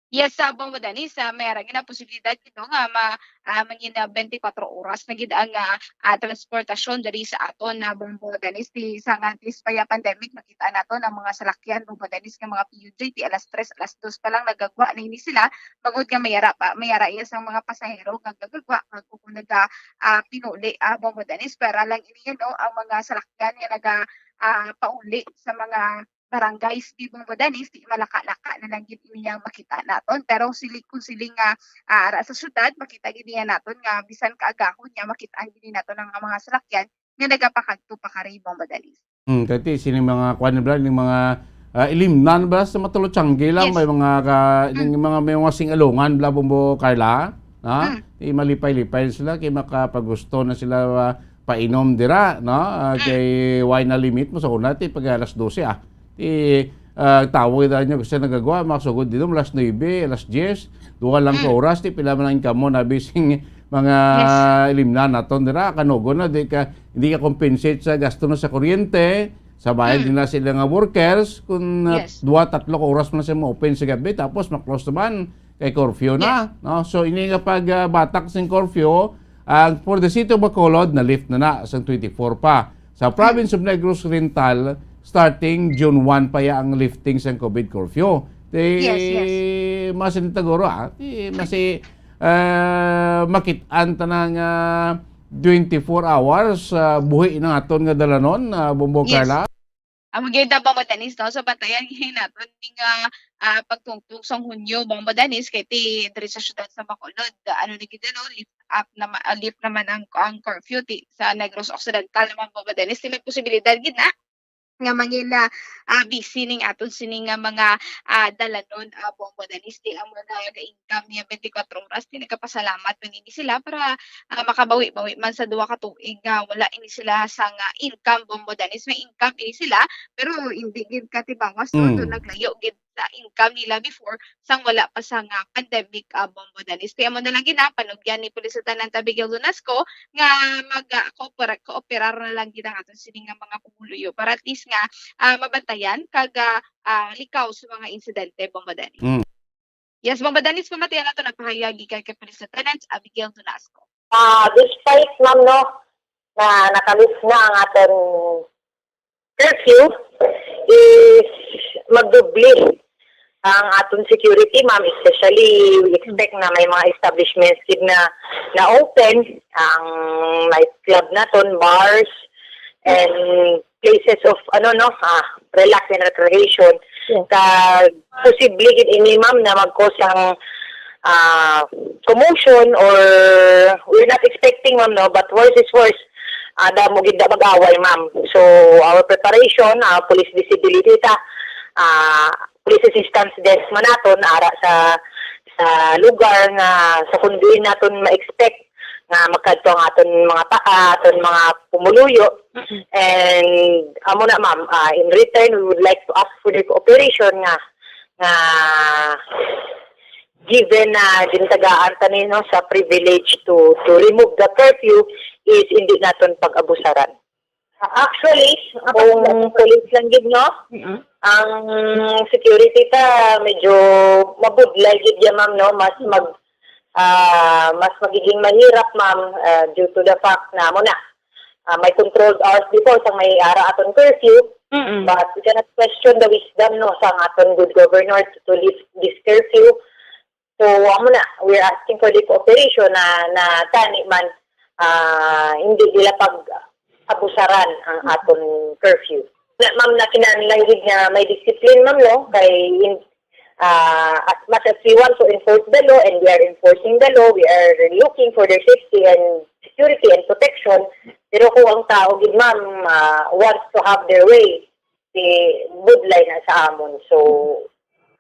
Yes, sa Bombo Dennis, ah, may ara gid na posibilidad gid, no, nga ma-, ah, mangin, ah, twenty-four oras na gid ang, ah, ah, transportasyon diri sa aton na Bombo Dennis. Di sa nga, this pa ya pandemic, makita naton ang mga salakyan, Bombo Dennis, nga mga P U J, ti alas tres, alas dos pa lang nagagwa na ini sila. Bangod nga may ara pa, may ara iya sang mga pasahero nga gagagwa, nga kung naga, ah, pinuli, ah, Bombo Dennis, para lang ini, no, ang mga salakyan nga naga, ah, pauli sa mga barangays, di, Bombo Dennis, di malaka-laka na lang gid ini ang makita naton. Pero sili-, kung siling nga, ah, ara sa syudad, makita gid niya naton nga bisan kaagahon niya, makita gid naton ang mga salakyan nga nagapakadto pa kari, Bombo Dennis. Hmm, kay ti, sining mga kuan nila, ning mga, ah, ilimnan ba sa Matulutsyangge lang, Yes. may mga ka-, Mm. ning mga, may mga sing-alungan bala, Bombo Carla, ha? Mm. Ti malipay-lipay sila, kay makapagusto na sila, ah, painom dira, no? Ah, kay why na limit mo sa una, ti pag alas dose, ah. Ti, ah, tawag na nyo kasi nagagawa, makasugod dito, alas nuebe, alas diyes, duha lang ka oras, ti pila man ang income mo, nabising mga Yes. ilimnan naton dira, kanugo na, di ka, hindi ka compensate sa gasto na sa kuryente, sa bayan din na sila nga workers, kung ah, Yes. duha, tatlo ka oras man sa mo open sa gabi, tapos ma-close naman, kay curfew na, Yes. no? So, ini nga pag ah, batak sing curfew, ang for the city of Bacolod, na-lift na na sang twenty-four pa. Sa province of Negros Oriental, starting June one pa ya ang lifting sang covid curfew. Ti, Yes, yes. Masin taguro, ah, ti, masi, ah, makit-an ta na nga twenty-four hours, ah, buhi na aton nga dalanon, ah, Bombo Yes. Carla. Amo gyud na, Bombo Dennis, no? So, bantayan gyud naton ning, ah, ah, pagtungtong sang Hunyo, Bombo Dennis, kay ti diri sa siyudad sa Bacolod, ano na gyud, no? Lift up naman, ah, lift naman ang, ang curfew ti, sa Negros Occidental naman, Bombo Dennis. Ti may posibilidad gyud na nga mangila, ah, busy ning aton sini nga mga, ah, dalanon, ah, Bombo Dennis. Ti amo na ga-income niya twenty-four oras, ti nagapasalamat man ini sila para ah, makabawi-bawi man sa duha ka tuig nga wala ini sila sang income, Bombo Dennis. May income ini sila, pero hindi gid katibawas, no? Mm. So, naglayo gid sa income nila before sang wala pa sang pandemic, ah, Bombo Dennis. Kaya mo na lang gid na, panugyan ni Police Lieutenant Abigail Lunasco nga mag, ah, koopera-, kooperar na lang gid ang aton sini nga mga pumuluyo para at least nga, ah, mabantayan kag, ah, ah, likaw sa mga insidente, Bombo Dennis. Mm. Yes, Bombo Dennis, pamatian nato na pahayag gikan kay Police Lieutenant Abigail Tunasco. Ah, despite, ma'am, no, na nakalift na ang aton curfew, is magdubli ang aton security, ma'am. Especially, we expect na may mga establishments gid na na-open, ang nightclub naton, bars, and places of, ano, no, ah, relax and recreation. Yes. Kag posible gid ini, ma'am, na mag-cause ang, ah, commotion, or we're not expecting, ma'am, no, but worse is worse. Ah, damo gid na mag-away, ma'am. So, our preparation, ah, police visibility ta, ah, police assistance desk man naton ara sa, sa lugar nga sa kung diin naton ma-expect nga magkadto ang aton mga paa, aton mga pumuluyo. Mm-mm. And amo na, ma'am, ah, in return, we would like to ask for the cooperation nga, nga given na gintagaan ta ni, no, sa privilege to, to remove the curfew, is hindi naton pag-abusaran. Ah, actually, ah, kung police lang gid, no? Mm-mm. Ang security ta medyo mabudlay gid ya, ma'am, no? Mas mag-, ah, mas magiging mahirap, ma'am, ah, due to the fact na mo na, ah, may controlled hours before sa may ara aton curfew. Mm-mm. But we cannot question the wisdom, no, sa aton good governor to lift this curfew. So, amo na, we're asking for the cooperation na, na tani man, ah, hindi nila pag-abusaran ang aton curfew. Na, ma'am, na kinahanglan gid nga may discipline, ma'am, no? Kay in-, ah, as much as we want to enforce the law and we are enforcing the law, we are looking for their safety and security and protection. Pero kung ang tao gid, ma'am, ah, wants to have their way, ti budlay na sa amon. So,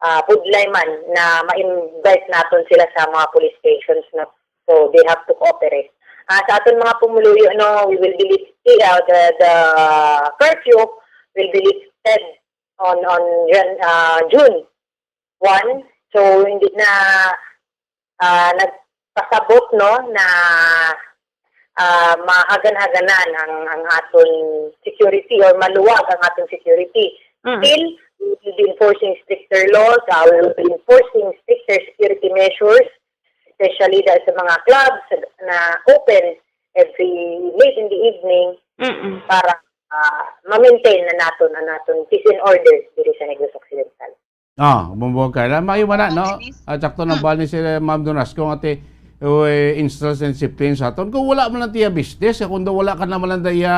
ah, budlay man na ma-invite naton sila sa mga police stations, no? So, they have to cooperate. Ah, sa aton mga pumuluyo, no, we will be lift-, eh, ah, the, the curfew will be lifted on, on Jan-, ah, June one. So, hindi na, ah, nagpasabot, no, na, ah, mahagan-haganan ang, ang aton security or maluwag ang aton security. Mm. Still, we will be enforcing stricter laws, ah, we will be enforcing stricter security measures, especially dahil sa mga clubs na open every late in the evening Mm-mm. para, ah, ma-maintain na naton ang naton peace and order diri sa Negros Occidental. Ah, Bombo Carla. Maayo man na, no? Dennis. At sakto nang bali si Ma'am Donasco nga ti, uy, instance and discipline sa aton. Kung wala man lang tiya business, eh, kung daw wala ka naman lang daya,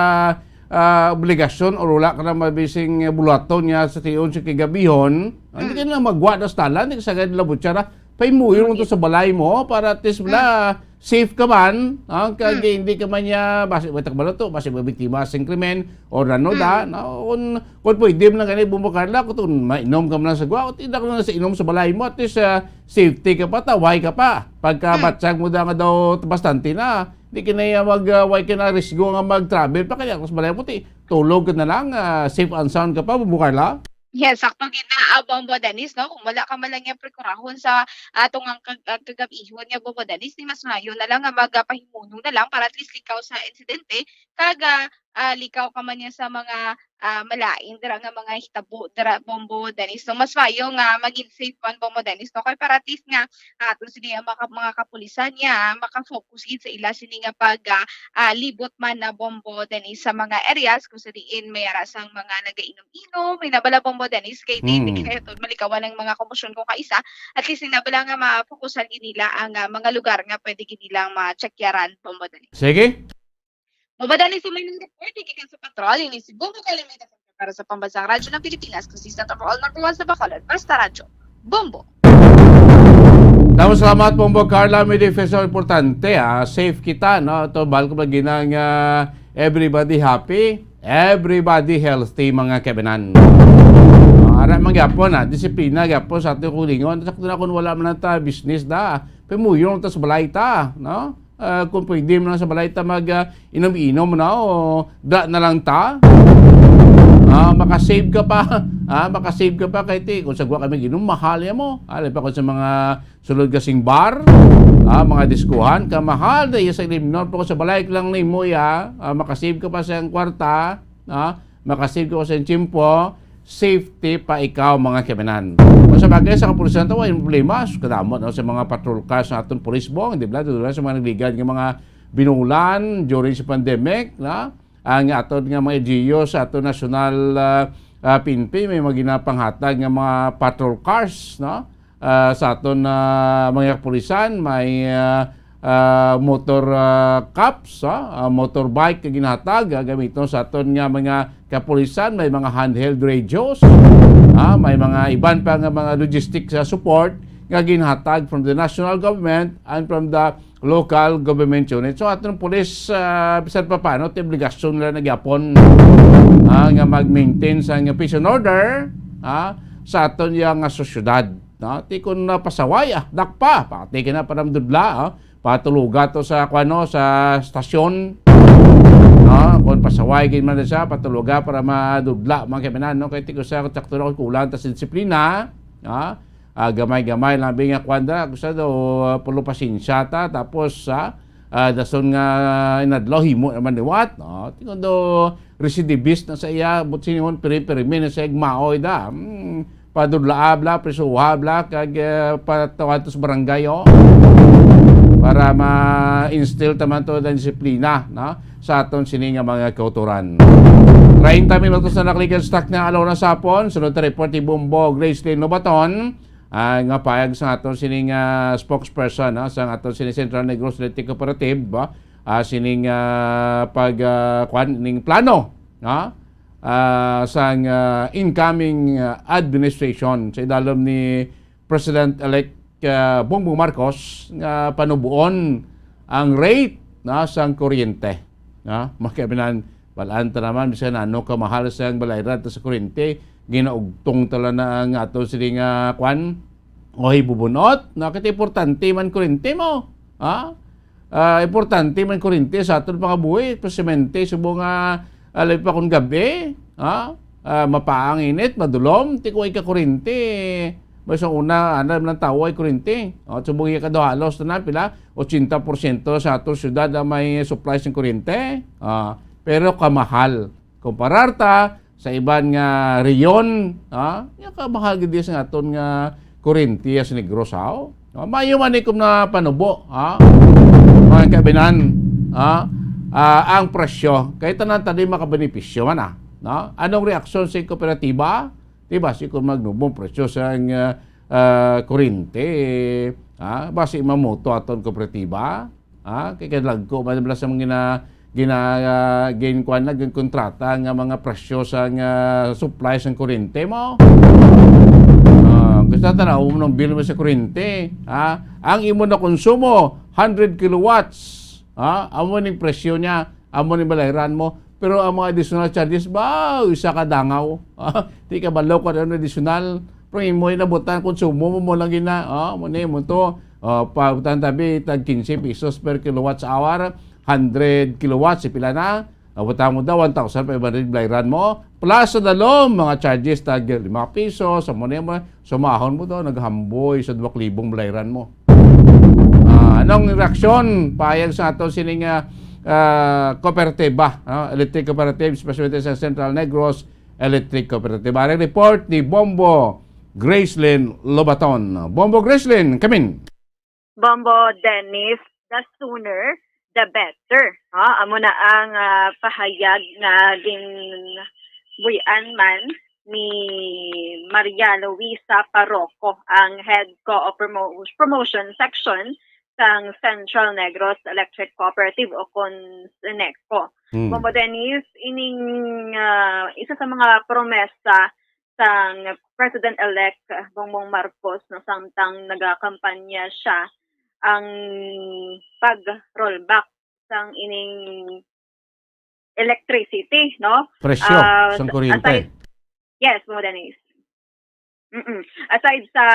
ah, obligasyon or wala ka na mabising bulaton niya sa tion sa kigabihon, hindi ka na magwa na sa talan, hindi ka sagad labutsara. Paimuyo mo to sa balay mo para at least wala, safe ka man, ah, kag hindi ka man niya, basi, wala ka balato, basi mabiktima sa krimen, or ano da, no? Kung, kung pwede mo lang gani, Bombo Carla, kung mainom ka man sa gwa, o tinda ka lang sa inom sa balay mo, at least, ah, safety ka pa, taway ka pa. Pagka batsag mo da nga daw bastante na, Di ka na iya mag, ah, way ka na risgo nga mag-travel pa, kaya mas malay mo, ti-, tulog ka na lang, ah, safe and sound ka pa, Bombo Carla. Yes, sakto gid na, ah, Bombo Dennis, no? Kung wala ka man lang yang prekurahon sa atong ang kag-, ang kagab-ihon nga, Bombo Dennis, di mas maayo na lang nga magapahimuno na lang para at least likaw sa insidente, kag, ah, ah, likaw ka man niya sa mga, ah, malain dira nga mga hitabo dira, Bombo Dennis. So, mas maayo nga maging safe man, Bombo Dennis, no? Kay para at least nga, ah, ato sini ang mga, mga kapulisan niya, maka-focus gid sa ila sini nga pag, ah, ah, libot man na, Bombo Dennis, sa mga areas kung sa diin may ara sang mga nagainom-inom, may nabala, Bombo Dennis, kay di, di Hmm. kaya to malikawan ang mga komosyon ko kaisa, at least nabala nga mafokusan gid nila ang, ah, mga lugar nga pwede gid nilang ma-checkyaran, Bombo Dennis. Sige. Bombo Dennis, sa may report, gikan sa patrol, ini si Bombo Carla Mendez para sa Pambansang Radyo ng Pilipinas, consistent overall number one sa Bacolod, basta radyo. Bombo. Damo salamat, Bombo Carla. May defense importante, ah. Safe kita, no? Ito, bahal ko ba ginang, ah, everybody happy, everybody healthy, mga kaibinan. Ah, ara man gyapon, ah. Disiplina gyapon sa ating kulingon. Sakto na kung wala man ta business da. Pamuyong ta sa balay ta, no? Ah, kung pwede man sa balay ta mag, ah, inom-inom, no? O da na lang ta. Ah, makasave ka pa. Ah, makasave ka pa kay ti, kung sagwa kami ginom, mahal ya mo. Alay pa kung sa mga sulod kasing bar, ah, mga diskuhan, kamahal na iya sa ilimnon. Pero kung sa balay lang nimo ya, ah, makasave ka pa sa iyang kwarta, ah, makasave ka pa sa iyang tiyempo, safety pa ikaw, mga kaibinan. Kung sa bagay, sa kapulisan to, way problema. Kadamo, no, sa mga patrol cars sa aton police bong, di ba? Doon sa mga nagligad nga mga binulan during sa pandemic, na ang aton nga mga L G U sa aton national, ah, ah, P N P, may mga ginapanghatag nga mga patrol cars, no? Ah, sa aton, ah, mga kapulisan, may, ah, ah, motor, ah, cops, ah, ah, motorbike nga ginhatag, ah, gamiton sa aton nga mga kapulisan, may mga handheld radios, ah, may mga iban pa nga mga logistics sa support nga ginhatag from the national government and from the local government unit. So, aton police, ah, bisan pa paano, ti obligasyon nila na gyapon, ah, nga mag-maintain sa nga peace and order, ah, sa aton ya nga sosyedad, no? Ti kun napasaway, ah, dakpa, pati ka na para madudla, ah, patuluga to sa, kuwano, sa stasyon, no? Kung pasaway gid man siya, patuluga para madudla, mga kaibinan, no? Kay ti kun sa sakto na kung kulang ta sa disiplina, ah, ah, gamay-gamay lang bi nga kuwan da, gusto daw, ah, pulo pasensya ta, tapos, ah, ah, dason nga inadlaw, himo naman liwat, no? Tingod do recidivist na sa iya, but siningon, piri-pirmi na sa igmaoy da. Hmm, padudlaa bla, prisuha bla, kag, eh, patawatos barangay, oh. Para ma-instill taman to ang disiplina, no? Sa aton sini nga mga kautoran. Treinta minutos na nakalikan sa takna, alaw na sa hapon. Sunod ta report ni Bombo Gracelyn Lobaton. Ah, nga payag sa aton sining, ah, spokesperson, no, sa aton sining Central Negros Leyte Cooperative, ah, sining, ah, pag, ah, kwan, ning plano, no, ah, sang, ah, incoming, ah, administration sa idalom ni President-elect, ah, Bongbong Marcos nga panubuon ang rate, no, sang kuryente, no? Makiabinan, balaan ta naman, bisan ano kamahal sang balayran ta sa kuryente, ginaugtong ta lang na ang ato sini nga kwan, o hibubunot, no? Kay importante man kuryente mo, ha? Ah, importante man kuryente sa aton pangabuhi, precisamente subong nga, ah, labi pa kung gabi, ha? Ah, mapaang init, madulom, ti kung ikakuryente, may sa una, ano lang tawo ay kuryente. O, subong iya kaduhalos na pila, ochenta porsyento sa aton syudad ang may supply sa kuryente. Ah, pero kamahal. Kumparar ta sa iban nga rehiyon, ah, ya kamahal gid sa aton nga kuryente sa Negros, ha? No? Maayo man ni kung napanubo, ha? Mga kabinan, ha? Ah, ang presyo, kay tanan ta di makabenepisyo man, ah, no? Anong reaksyon sa kooperatiba? Di ba, si kung magnubong presyo sa, ah, ah, kuryente, ha? Basi mamoto aton kooperatiba, ha? Kay kadagko man bala sa mga gina-, gina-, ah, ginkuan na, ginkontrata nga mga presyo sa nga supply sa kuryente mo. Ah, gusto ta na, um, nang bill mo sa kuryente, ha? Ang imo na konsumo, hundred kilowatts, ha? Amo ning presyo niya, amo ning balayran mo. Pero ang mga additional charges, ba, isa ka dangaw. Di ka balo kung ano additional. Pero imo yung nabutan, konsumo mo, mo lang gina. Oh, mo ni, mo to. Oh, pabutan tabi, tag quince pesos per kilowatt hour. hundred kilowatts, si pila na? Nabutang mo daw, one thousand five hundred, bayaran mo. Plus sa dalom, mga charges, tag lima piso, sa mo niya mo, sumahon mo daw, naghamboy sa duwa ka libong bayaran mo. Ah, anong reaksyon? Payag sa ato sining, ah, ah, kooperatiba, ah, electric cooperative, especially sa Central Negros Electric Cooperative. Ang report ni Bombo Gracelyn Lobaton. Bombo Gracelyn, kamin. Bombo Dennis, the sooner, the better. Ha? Amo na ang, ah, pahayag nga ginbuy-an man ni Maria Luisa Parroco, ang head co-op promo-, promotion section sang Central Negros Electric Cooperative o kon Seneco. Hmm. Bombo Dennis, ining, ah, isa sa mga promesa sang President-elect Bongbong Marcos, no, samtang nagakampanya siya, ang pag-rollback sang ining electricity, no? Presyo Ah, sang kuryente. Aside, yes, Bombo Dennis. Mm-mm. Aside sa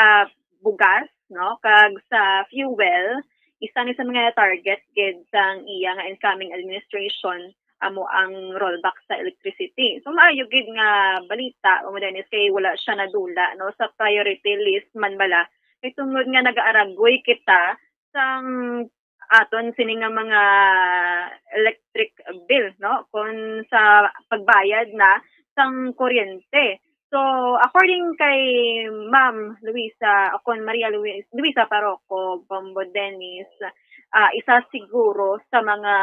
bugas, no, kag sa fuel, isa ni sa mga target gid sang iya nga incoming administration amo ang rollback sa electricity. So, maayo gid nga balita, Bombo Dennis, kay wala siya nadula, no, sa priority list man bala. Kay tungod nga nagaaragoy kita sang aton sini nga mga electric bill, no, kon sa pagbayad na sang kuryente. So, according kay Ma'am Luisa, o kon Maria Luis-, Luisa Parroco, Bombo Dennis, ah, isa siguro sa mga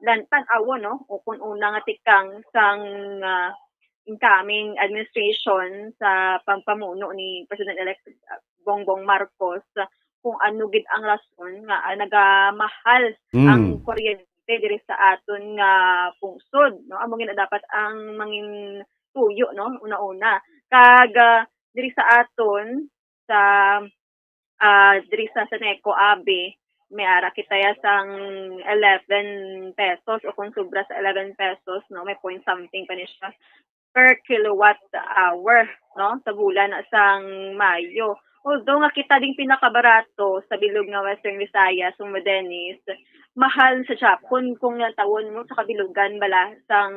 lan-, tan-awon, no, o kung una nga tikang sang, ah, incoming administration sa pagpamuno ni President-elect Bongbong Marcos, kung ano gid ang rason nga, ah, nagamahal Mm. ang kuryente diri sa aton nga pungsod, no? Amo gid na dapat ang mangin tuyo, no? Una-una. Kag, ah, diri sa aton, sa, ah, diri sa Seneco, abi, may ara kita ya sang eleven pesos o kung sobra sa eleven pesos, no? May point something pa ni siya per kilowatt hour, no? Sa bulan na sang Mayo. Although nga kita ding pinakabarato sa bilog nga Western Visayas, Bombo Dennis, mahal sa Japon kung natawon mo sa kabilugan bala sang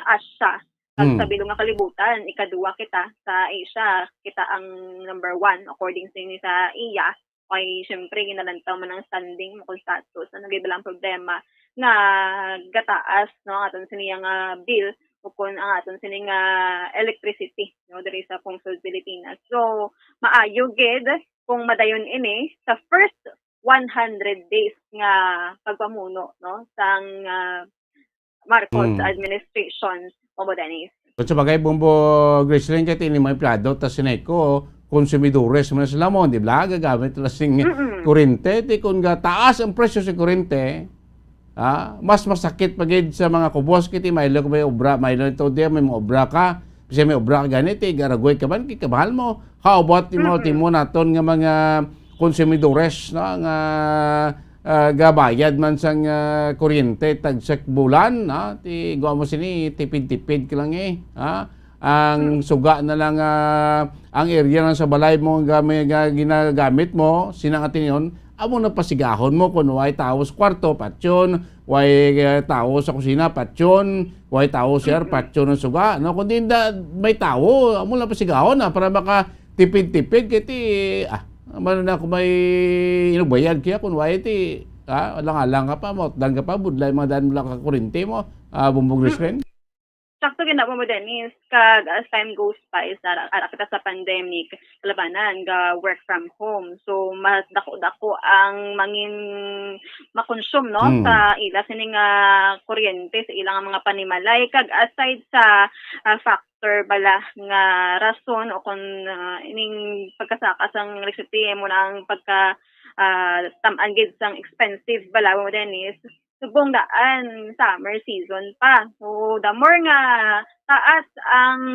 Asia. Kag Hmm. sa bilog nga kalibutan, ikaduwa kita sa Asia, kita ang number one according sa, sa iya. Kay, syempre, ginalantaw man ang standing mo kung status. Ano gid bala ang problema nga gataas, no, ang aton sini nga bill o kung ang aton sini nga electricity, no, diri sa pungsod Pilipinas. So, maayo gid kung madayon ini sa first one hundred days nga pagpamuno, no, sang, ah, Marcos Mm. administration, Bombo Dennis. Kung sa bagay, Bombo Gracelyn, kay ini mga empleyado ta Seneco, konsumidores man sila mo, di ba? Gagamit sila sing Mm-mm. kurente. Ti kung ga taas ang presyo sa kurente, ah, mas masakit pa gid sa mga kubos, kiti may lo may obra, may lo ito di, may mga obra ka, kasi may obra ka ganit, eh, garagoy ka man, kay kamahal mo. How about ti mo, Mm-mm. ti mo naton nga mga konsumidores, no, nga, ah, gabayad man sang, ah, kuryente tagsak bulan, no? Ti, guwa mo sini, tipid-tipid ka lang, eh, ha? Ang Mm. suga na lang, ah, ang area lang sa balay mo nga may, nga ginagamit mo, sina nga tinion, amo na pasigahon mo kung way tawo sa kwarto, patyon, way, eh, tawo sa kusina, patyon, way tawo sa Mm-mm. patyon ang suga, no? Kundi da, may tawo, amo lang pasigahon na para maka tipid-tipid kay ti, ah, man na ako may inubayad kaya kung wala ti, ah, alang-alang ka pa, mautdan ka pa, budlay mga daan mo lang ka kurente mo, ah, Bombo Gracelyn. Sakto gid na, Bombo Dennis, kag as time goes by, sa ara, ara kita sa pandemic, kalabanan ga work from home. So, mas dako-dako ang mangin makonsume, no, Hmm. sa ila sini nga kuryente, sa ilang mga panimalay. Kag aside sa, ah, factor bala nga rason o kung, ah, ining pagkasaka sang electricity mo na ang pagka, ah, tam-an gid sang expensive bala mo, Dennis. Subong daan summer season pa. So, the more nga taas ang,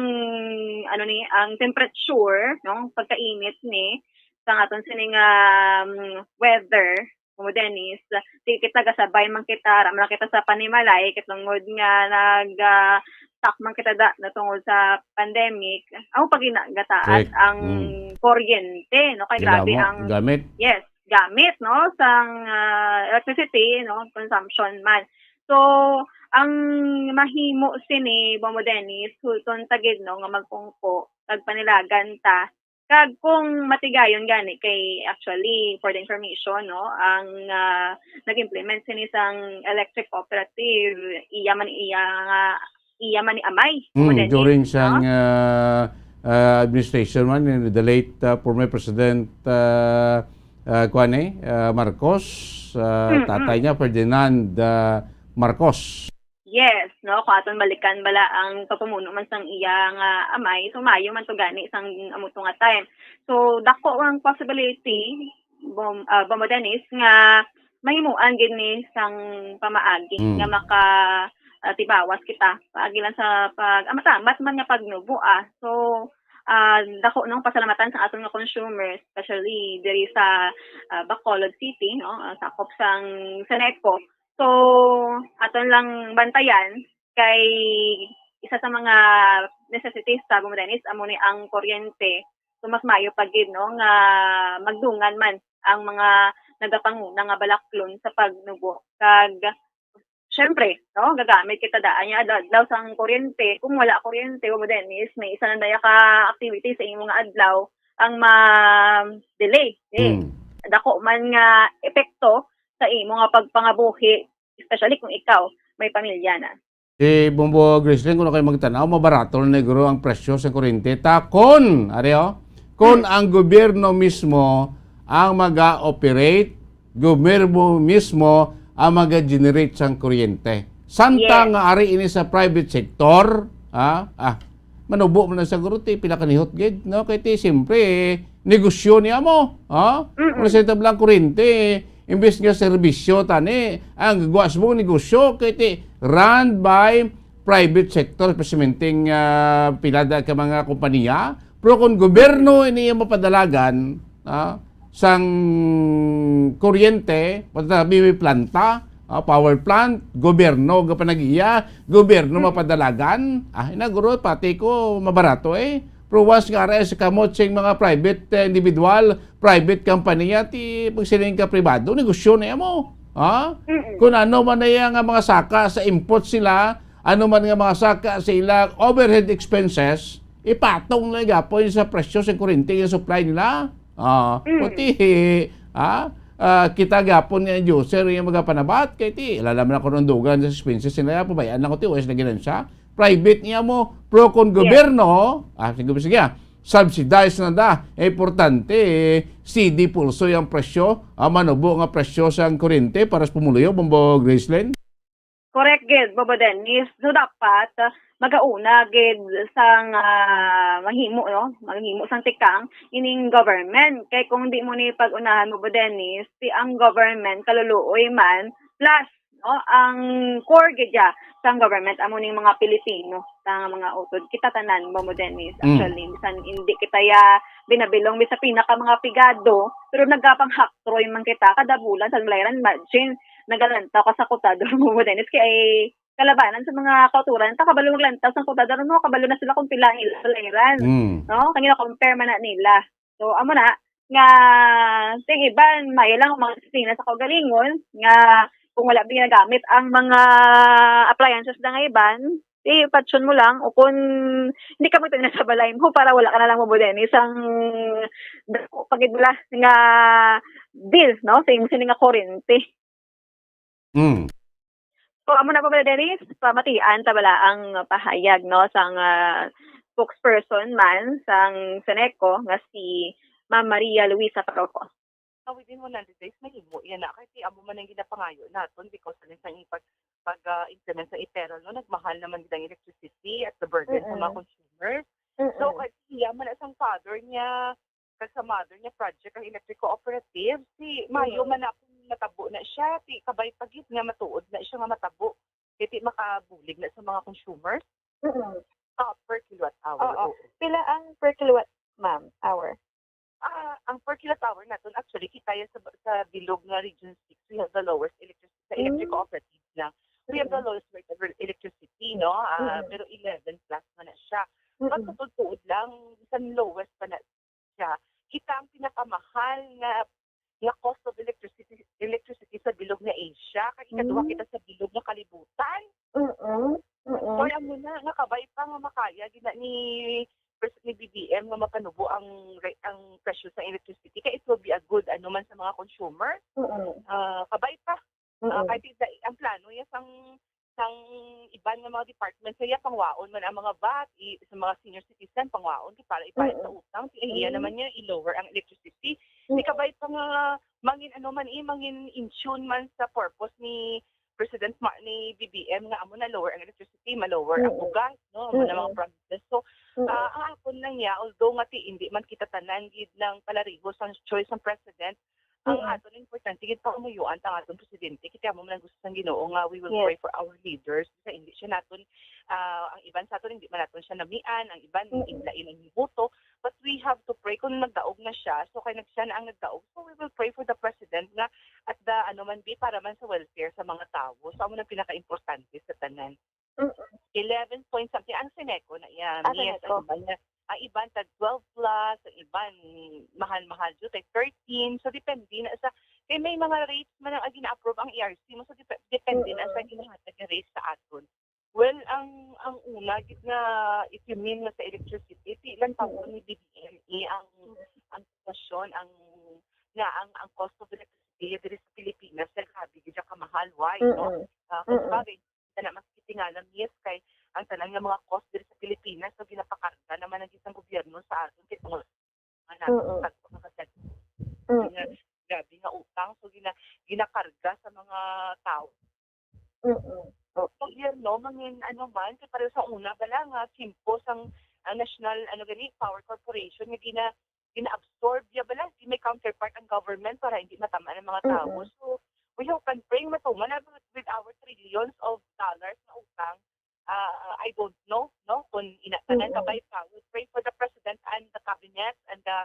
ano ni, ang temperature, no, pagkainit ni sang aton sining, um, weather, mo, Dennis, di kita gasabay man kita, ara man kita sa panimalay, kay tungod nga nag, ah, stuck man kita da, na tungod sa pandemic, amo pa gina-, gataas Correct. ang Mm. kuryente, no? Kay Gila grabe mo, ang gamit. Yes. gamit, no, sang, ah, electricity, no, consumption man. So, ang mahimo sini, Bombo Dennis, hulton ta gid, no, nga magpungko kag panilagan ta. Kag kung matigayon gani, kay actually, for the information, no, ang, ah, nag-implement sini sang electric cooperative, iya man iya nga, iya man ni amay, Bombo Mm, Dennis, during no? sang, ah, ah, administration man ni the late, ah, former President, ah, ah, kuwan eh, ah, Marcos, ah, Mm, tatay mm. niya, Ferdinand, ah, Marcos. Yes, no, kung aton balikan bala ang pagpamuno man sang iya nga amay, so maayo man to gani sang amo to nga time. So, dako ang possibility, Bom-, ah, Bombo Dennis, nga mahimuan gid ni sang pamaagi Mm. nga maka, ah, tibawas kita paagi lang sa pag-, ah, matamat man nga pagnubo, ah. So, ah, dako nung pasalamatan sa aton nga consumers, especially diri sa, ah, Bacolod City, no, ah, sakop sang Seneco. So, aton lang bantayan kay isa sa mga necessities sa Bombo Dennis amo ni ang kuryente. So, mas maayo pa gid, no, nga magdungan man ang mga nagapanguna nga balaklon sa pagnubo. Kag, syempre, no, gagamit kita daan niya adlaw sang kuryente. Kung wala kuryente, Bombo Dennis, may isa na daya ka activity sa imo nga adlaw ang ma-delay. Eh, Mm. dako man nga epekto sa imo nga pagpangabuhi, especially kung ikaw may pamilya na. Si Bombo Grizzly, kung kayo magtanaw, mabarato na guro ang presyo sa kuryente. Ta kon, ari, oh, kon Hmm. ang gobyerno mismo ang mag-operate, gobyerno mismo ang mag-generate sang kuryente. Santa Yes. nga ari ini sa private sector, ha? Ah, manubo man na sa guro, ti, pila kanihot gid, no? Kay ti, siyempre, negosyo niya mo, ha? Mm-mm. Kung sa tablang kuryente, imbes nga serbisyo, tani, ang gagwas mo negosyo, kay ti, run by private sector, especially, ah, pila da ka mga kompanya. Pero kung gobyerno ini yung mapadalagan, ah, sang kuryente, pati may planta, ah, power plant, gobyerno, gapanag-iya, gobyerno Mm. mapadalagan, ah, inaguro, pati ko mabarato eh. Pero once nga ara sa kamot sing mga private, eh, individual, private company, ti pagsiling ka pribado, negosyo na mo. Ha? Mm-mm. Kung ano man na iya nga mga saka sa input sila, ano man nga mga saka sa ilang overhead expenses, ipatong na gapon sa presyo sa kuryente nga supply nila. Ah, Mm. Puti, ha? Ah, kita gapon nga end user yung magapanabat, kay ti, alam na kung dugan sa expenses nila, pabayaan lang ko ti, wala sila ginansya. Private niya mo, pero kung Yes. gobyerno, ah, sige, sige, ah, subsidize na da. Eh, importante, eh, steady pulso yung presyo, ah, manubo nga presyo sa kuryente para sa pumuluyo, Bombo Gracelyn? Correct gid, Bombo Dennis. So, dapat, ah, magauna gid sang, ah, mahimo, no? Mahimo sang tikang ining government. Kay kung di mo ni pag-unahan, Bombo Dennis, si ang government kaluluoy man, plus, no, ang core gid ya sang government amo ning mga Pilipino, sa mga utod. Kita tanan, Bombo Dennis, Mm. actually, bisan hindi kita ya binabilong, bisan pinaka mga pigado, pero nagapang-haktroy man kita kada bulan sa Balayran. Imagine, nagalantaw ka sa Kotador, Bombo Dennis, kay kalabanan sa mga kauturan, ta kabalo maglantaw sa Kotador, no, kabalo na sila kung pila ang ila Balayran, Mm. no? Kani na compare man na nila. So, amo na, nga, sing iban, maayo lang ang mga disiplina sa kaugalingon, nga kung wala ba ginagamit ang mga appliances na nga iban, ipatyon mo lang, o kung hindi ka magtanim sa balay mo, para wala ka na lang mabudenis ang dako pa gid bala nga bill, no, sa imo sini nga kurente. Mm. So, amo na po bala, Dennis, pamatian ta bala ang pahayag, no, sang, ah, spokesperson man sang Seneco nga si Ma'am Maria Luisa Parroco. Sa within one hundred days, mahimo yan na. Kasi amo man ang ginapangayo naton because alin sang ipag-, pag, ah, implement sa e-perol, no, nagmahal naman gid ang electricity at the burden sa mga Mm-mm. consumers. So, Mm-mm. kay iya man na sang father niya, kag sa mother niya project ang electric cooperative, si mayo Mm-mm. man na kung natabo na siya, ti kabay pa gid nga matuod na siya nga matabo. Kay ti makabulig na sa mga consumers. Mm-mm. Ah, per kilowatt hour, Oo. oo. Pila ang per kilowatt, ma'am, hour? Ah, ang per kilowatt hour naton, actually, kita yan sa, sa bilog nga Region six, we have the lowest electric, sa electric Mm. cooperatives na. We have the Mm. lowest rate of electricity, no? Ah, Mm-mm. pero eleven plus man na siya. Mm-mm. Pag sa tuod-tuod lang, sa lowest pa na siya, kita ang pinakamahal nga nga cost of electricity electricity sa bilog nga Asia, kay ikaduha Mm. kita sa bilog nga kalibutan. Mm-mm. Mm-mm. So, yan mo na, nga kabay pa nga makaya gid na ni pres-, ni B B M nga mapanubo ang re-, ang presyo sa electricity, kay it will be a good, ano man, sa mga consumer. Mm-mm. Ah, kabay pa. Ah, Mm-mm. Kay ti-, ang plano ya sang, sang iban nga mga departments, kaya pangwaon man ang mga vat, i-, sa mga senior citizen, pangwaon, kay para ipalit sa Mm-mm. utang, ti iya Mm. naman niya, i-lower ang electricity. Mm. Di kabay pa nga, mangin ano man, eh, mangin in tune man sa purpose ni President Ma-, ni B B M nga amo na lower ang electricity, ma-lower ang Mm. bugas, no? Amo na mga Mm. promises. So, Mm. ah, ang akon lang niya, although nga ti, hindi man kita tanan gid nang palariho sang choice sang president, ang Mm. aton importante gid pangamuyoan ta ang aton presidente. Kita mo man ang gusto sang Ginoo nga we will Yes. pray for our leaders. Sa hindi siya naton, ah, ang iban sa aton hindi man naton siya namian, ang iban Mm. lain ang boto. But we have to pray kung nagdaog na siya. So, kay nag-, siya na ang nagdaog. So, we will pray for the president nga at the, ano man, be, para man sa welfare sa mga tawo. So, amo na pinaka-importante sa tanan. Mm. Eleven point something. Ang Seneco na iya, Ah, Miss, Seneco. Ang iban niya, ang iban tag twelve plus, ang iban mahal-mahal jud, tag thirteen. So, depende na sa, kay may mga rates man ang gina-approve ang E R C mo. So, dep-, depende na sa Mm. ginahatag nga rates sa aton. Well, ang, ang una gid nga, if you mean nga sa electricity, ti lang Mm. ni B D M E ang, ang sitwasyon, ang, nga ang, ang cost of electricity diri sa Pilipinas, grabe gid siya kamahal. Why, no? Mm-mm. Ah, kung Mm-mm. sabagay, hindi na makikitingala, Miss, kay ang tanan nga mga cost diri sa Pilipinas, so ginapakarga naman ang isang gobyerno sa aton, kay tungod nga natin Mm-mm. sa pagkakasal. Mm. Nga, grabe nga utang, so gina-, ginakarga sa mga tao. Mm-mm. Gobyerno, mangin ano man, kay pareho sa una, bala nga, simpo sang, ah, National, ano gani, Power Corporation, nga gina-, gina-absorb, ya bala, di may counterpart ang government para hindi matamaan ang mga tao. Mm-mm. So, we hope and pray matuman na with, with our trillions of dollars na utang. Ah, I don't know, no, kung ina tanan Mm-mm. kabay pa. We pray for the president and the cabinet and the,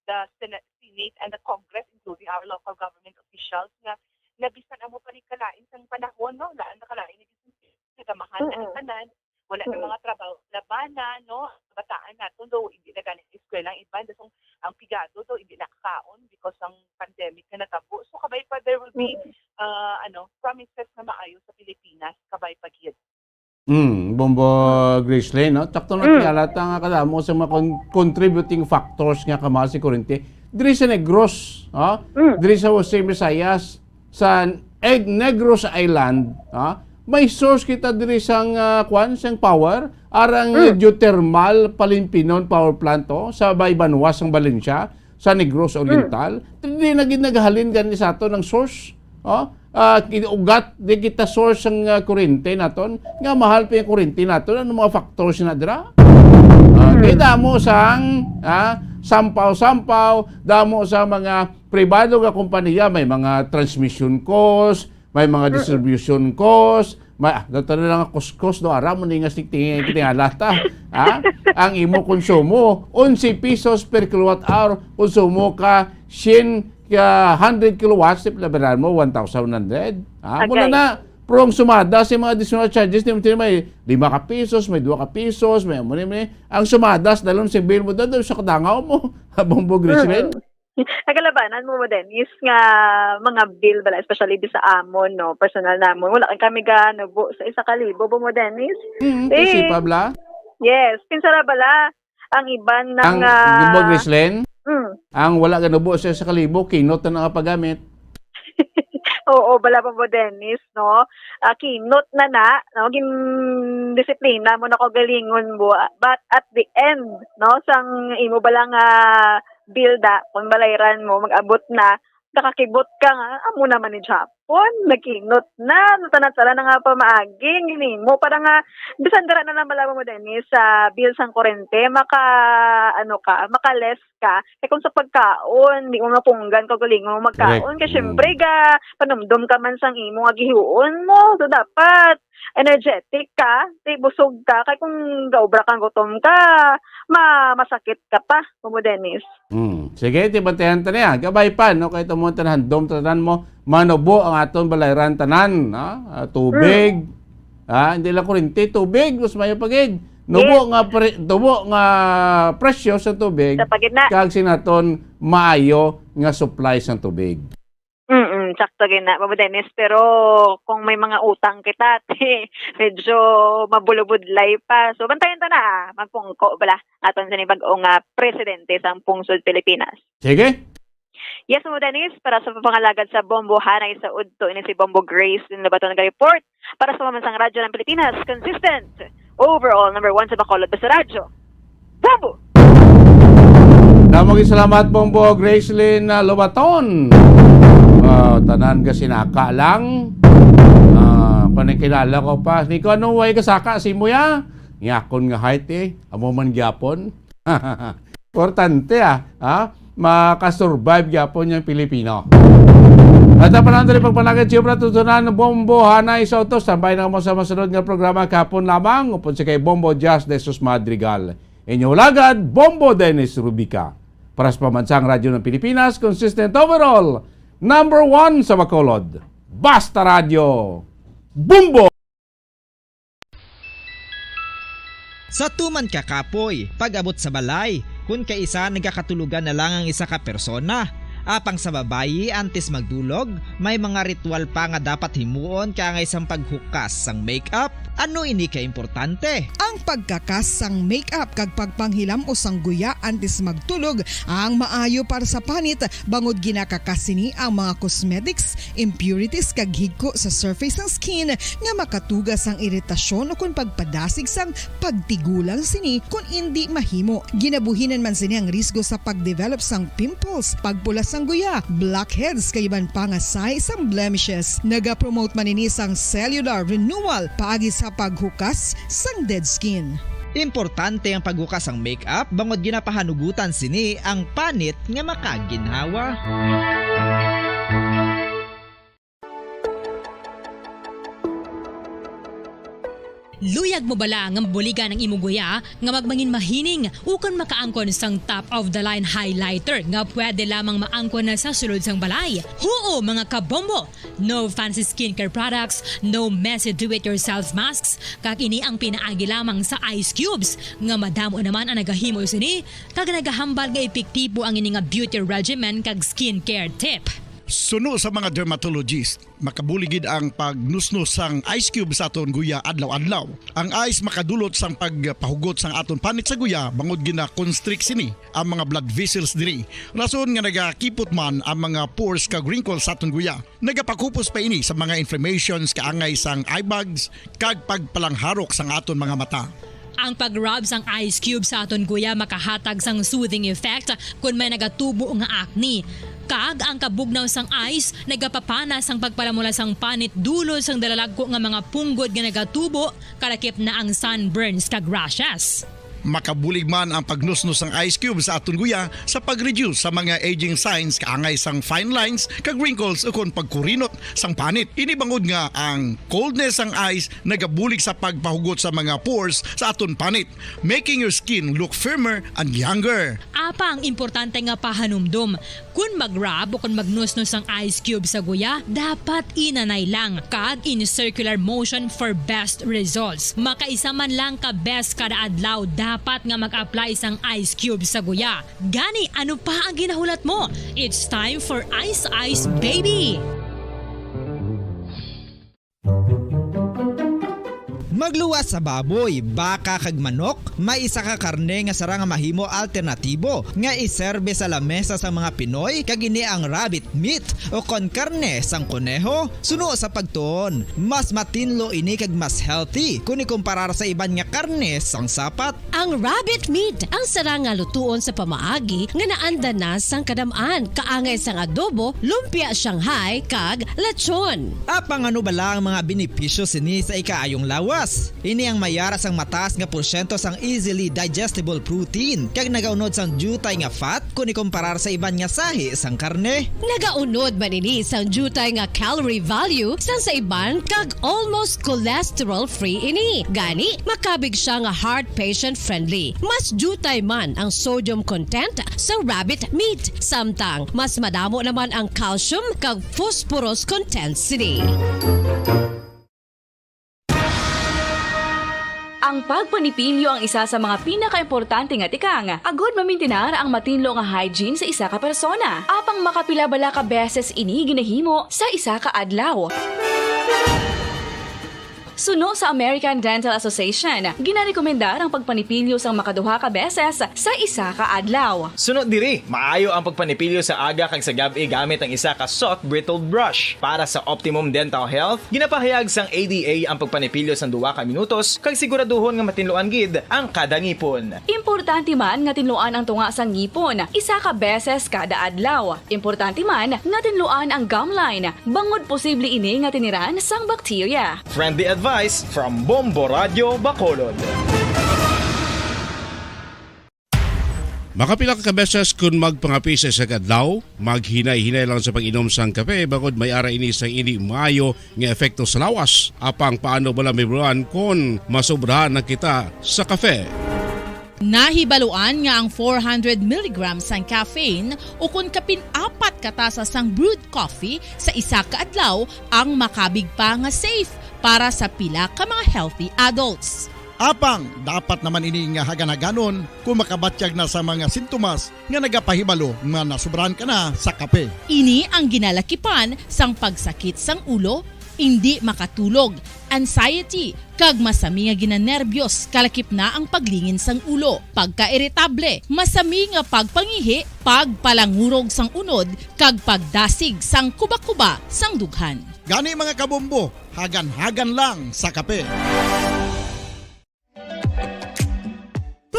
the Senate, Senate and the Congress, including our local government officials, nga, nga bisan amo pa ni kalain sang panahon, no, laan na kalain na gid, nagamahan na ang Mm-mm. tanan, wala na Mm-mm. mga trabaho labanan, no, bataan naton, do hindi na gani eskwela ang iban, so ang pigado, do hindi nakakaon because ang pandemic nga natabo. So, kabay pa, there will be, Mm-mm. ah, ano, promises na maayo sa Pilipinas, kabay pa gid. Mm, Bombo Gracelyn, no? Sakto na Mm. tingala ta nga kadamo sa mga con-, contributing factors nga kamahal si kurente. Diri sa Negros, ha? Mm. Diri sa Jose Visayas, sa Eg-, Negros Island, ha? May source kita diri sang, ah, kwan, sang power, arang Mm. geothermal Palimpinon power plant, oh, sa may banwa sang Valencia, sa Negros Mm. Oriental. Di na gid naghalin gani sa aton ang source. Oh, ah, ki-, ugat di kita source ang, ah, kurente naton. Nga mahal pa yung kurente naton. Ano mga factors na dira? Ah, kay Mm. damo sang, ah, sampaw-sampaw, damo sa mga pribado nga kompanya, may mga transmission cost, may mga Mm. distribution cost, may, ah, daw tanan lang ang kuskus, do, ara mo ni nga stig-, ting-, tingala ta. Ha? Ang imo konsumo, onse pesos per kilowatt hour, konsumo ka syen ka hundred kilowatts, di pala mo, one thousand one hundred. Ha? Muna Agay. na, pero ang sumada sa mga additional charges, di mo, di mo, may lima ka pesos, may dua ka pesos, may amo ni, may, ang sumadas, dalon sa bill mo, dado sa kadangaw mo, habang bugris Mm. rin. Nagalabanan mo, Dennis, nga mga bill bala, especially di sa amon, no, personal namon. Wala kami ganubo sa isa ka libo ba mo, Dennis? Mm, Eh, kasi pa bala? Yes, pinsara bala ang iban na Ang nga Gumbo Grislen? Mm. Ang wala ganubo sa isa ka libo, kinot na nakapagamit. Oo, bala pa mo, Dennis, no? Ah, kinot na na, no? Gin-, disiplina mo na kaugalingon mo. But at the end, no, sang imo bala nga bill da, kung balayran mo, mag-abot na, nakakibot ka nga, amo naman ni Japon, nagkinot na, no, tanan-tanan na nga pamaagi, ginimo, para nga, bisan dira na lang bala mo, Dennis, sa bill sang kurente, maka, ano ka, maka-less ka. Kay kung sa pagkaon, di mo mapunggan, kaugalingon mo magkaon. Correct. Kay Mm. syempre, ga, panumdom ka man sang imo nga gihuon mo. So, dapat, energetic ka, di busog ka. Kay kung gaobra kang gutom ka, ma-, masakit ka pa, Momo Dennis. Hmm. Sige, ti bantayan ta niya. Gabay pa, no? Kay tumon tanan, handom tanan mo, manubo ang aton balayran tanan, no? Ah, tubig. Hmm. Ah, hindi lang kurinti, tubig, mas mayo pa gid. Nubo Yes. nga pre-, tubo nga presyo sa tubig, Sa pagid na. kag sinaton maayo nga supply sang tubig. Mm, sakto gid na, Bobo Dennis. Pero kung may mga utang kita, te, medyo mabulubudlay pa. So, bantayan ta na, ah. Magpungko bala aton sini bag-o nga presidente sang Pungsod Pilipinas. Sige. Yes, Bobo Dennis, para sa pangalagad sa Bombo Hanay sa udto, ini si Bombo Grace Lobaton naga-report para sa Pambansang Radyo ng Pilipinas, consistent, overall number one sa Bacolod sa radyo. Bombo! Damo gid salamat, Bombo Gracelyn, ah, Lobaton. Ah, tanan ka sinaka lang. Ah, panay kilala ko pa. Ni ko, ano, way ka saka, si mo ya? Ngakon nga height, eh. Amo man gyapon. Importante, ah. Ha? Makasurvive gyapon yung Pilipino. At ang panahon dali pagpanagad, siyempre, tutunan, Bombo Hanay Soto. Tambay na mo sa masunod nga programa kahapon lamang. Upod si kay Bombo Jazz de Sus Madrigal. Inyo lagad, Bombo Dennis Rubica. Para sa Pambansang Radyo ng Pilipinas, consistent overall, number one sa Bacolod. Basta Radyo, Bombo! Sa tuman ka kapoy, pag-abot sa balay, kun kaisa nagakatulogan na lang ang isa ka persona. Apang sa babayi, antes magdulog, may mga ritual pa nga dapat himuon kaangay sang paghukas sang make-up. Ano ini ka importante? Ang pagkakas sang make-up kag pagpanghilam-os sang guya antes magtulog ang maayo para sa panit, bangod ginakakas sini ang mga cosmetics, impurities kag higko sa surface sang skin nga makatuga sang iritasyon ukon pagpadasig sang pagtigulang sini kon indi mahimo. Ginabuhinan man sini ang risgo sa pagdevelop sang pimples, pagpula sang guya, blackheads kag iban pa nga sahi sang blemishes. Nagapromote man ini sang cellular renewal paagi sa paghukas sang dead skin. Importante ang paghukas sang make-up bangod ginapahanugutan sini ang panit nga makaginhawa. Luyag mo bala nga mabuligan ang imo guya nga magmangin mahining ukon makaangkon sang top of the line highlighter nga pwede lamang maangkon na sa sulod sang balay? Huo, mga kabombo! No fancy skincare products, no messy do-it-yourself masks, kag ini ang pinaagi lamang sa ice cubes, nga madamo naman ang nagahimo sini, kag nagahambal nga epektibo ang ini nga beauty regimen kag skincare tip. Suno sa mga dermatologist, makabulig gid ang pagnusnos sang ice cube sa aton guya adlaw-adlaw. Ang ice makadulot sang pagpahugot sang aton panit sa guya, bangod gina-constrict sini ang mga blood vessels diri. Rason nga nagakipot man ang mga pores kag wrinkles sa aton guya. Nagapakupos pa ini sa mga inflammations kaangay sang eye bags kag pagpalangharok sang aton mga mata. Ang pag-rub sang ice cube sa aton guya makahatag sang soothing effect kon may nagatubo nga acne. Kag ang kabugnaw sang ice nagapapana sang pagpalamula sang panit dulot sang dalalagko nga mga punggod nga nagatubo, kalakip na ang sunburns kag rashes. Makabulig man ang pagnusnos sang ice cube sa aton guya sa pag-reduce sa mga aging signs kaangay sang fine lines kag wrinkles ukon pagkurinot sang panit. Ini bangod nga ang coldness sang ice nagabulig sa pagpahugot sa mga pores sa aton panit, making your skin look firmer and younger. Apang importante nga pahanumdom, kon mag-rub o kon magnusnos ang ice cube sa guya, dapat inanay lang kag in circular motion for best results. Makaisa man lang ka beses kada adlaw dapat nga mag-apply sang ice cube sa guya. Gani, ano pa ang ginahulat mo? It's time for Ice Ice Baby! Magluwas sa baboy, baka kag manok, may isa ka karne nga sarang nga mahimo alternatibo nga iserbe sa lamesa sang mga Pinoy, kag ini ang rabbit meat o kon karne sang koneho. Suno sa pagtuon, mas matinlo ini kag mas healthy kon ikumparar sa iban nga karne sang sapat. Ang rabbit meat ang sarang nga lutuon sa pamaagi nga naanda na sang kadam-an, kaangay sang adobo, lumpia Shanghai, kag lechon. Apang ano bala ang mga benepisyo sini sa ikaayong lawas? Ini ang may ara sang mataas nga porsyento sang easily digestible protein, kag nagaunod sang diutay nga fat kon ikumparar sa iban nga sahi sang karne. Nagaunod man ini sang diutay nga calorie value sang sa iban, kag almost cholesterol-free ini. Gani, makabig sia nga heart patient-friendly. Mas diutay man ang sodium content sa rabbit meat, samtang mas madamo naman ang calcium kag phosphorus content sini. Ang pagpanipilyo ang isa sa mga pinakaimportante nga tikang agud mamintinar ang matinlo nga hygiene sa isa ka persona. Apang makapila bala ka beses ini ginahimo sa isa ka adlaw? Suno sa American Dental Association, ginarekomendar ang pagpanipilyo sang makaduha ka beses sa isa ka adlaw. Suno diri, maayo ang pagpanipilyo sa aga kag sa gab-i gamit ang isa ka soft bristled brush. Para sa optimum dental health, ginapahayag sang A D A ang pagpanipilyo sang duha ka minutos kag siguraduhon nga matinluan gid ang kada ngipon. Importante man nga tinluan ang tunga sang ngipon isa ka beses kada adlaw. Importante man nga tinluan ang gum line bangod posible ini nga tiniran sang bakterya. Friendly advice from Bombo Radio Bacolod. Makapila ka beses kun magpangape sa isa ka adlaw, maghinay-hinay lang sa pag-inom sang kape, bangod may ara ini sang indi maayo nga epekto sa lawas. Apang paano bala mahibaluan kon masobrahan na kita sa kape? Nahibaluan nga ang four hundred milligrams sang caffeine o kon kapin apat ka tasa sang brewed coffee sa isa ka adlaw ang makabig pa nga safe para sa pila ka mga healthy adults. Apang dapat naman ini nga hagan-haganon kung makabatyag na sa mga sintomas nga nagapahibalo nga nasubrahan ka na sa kape. Ini ang ginalakipan sang pagsakit sang ulo, indi makatulog, anxiety, kag masami nga ginanerbiyos, kalakip na ang paglingin sang ulo, pagkairitable, masami nga pagpangihi, pagpalangurog sang unod, kag pagdasig sang kuba-kuba sang dughan. Gani, mga kabombo, hagan-hagan lang sa kape.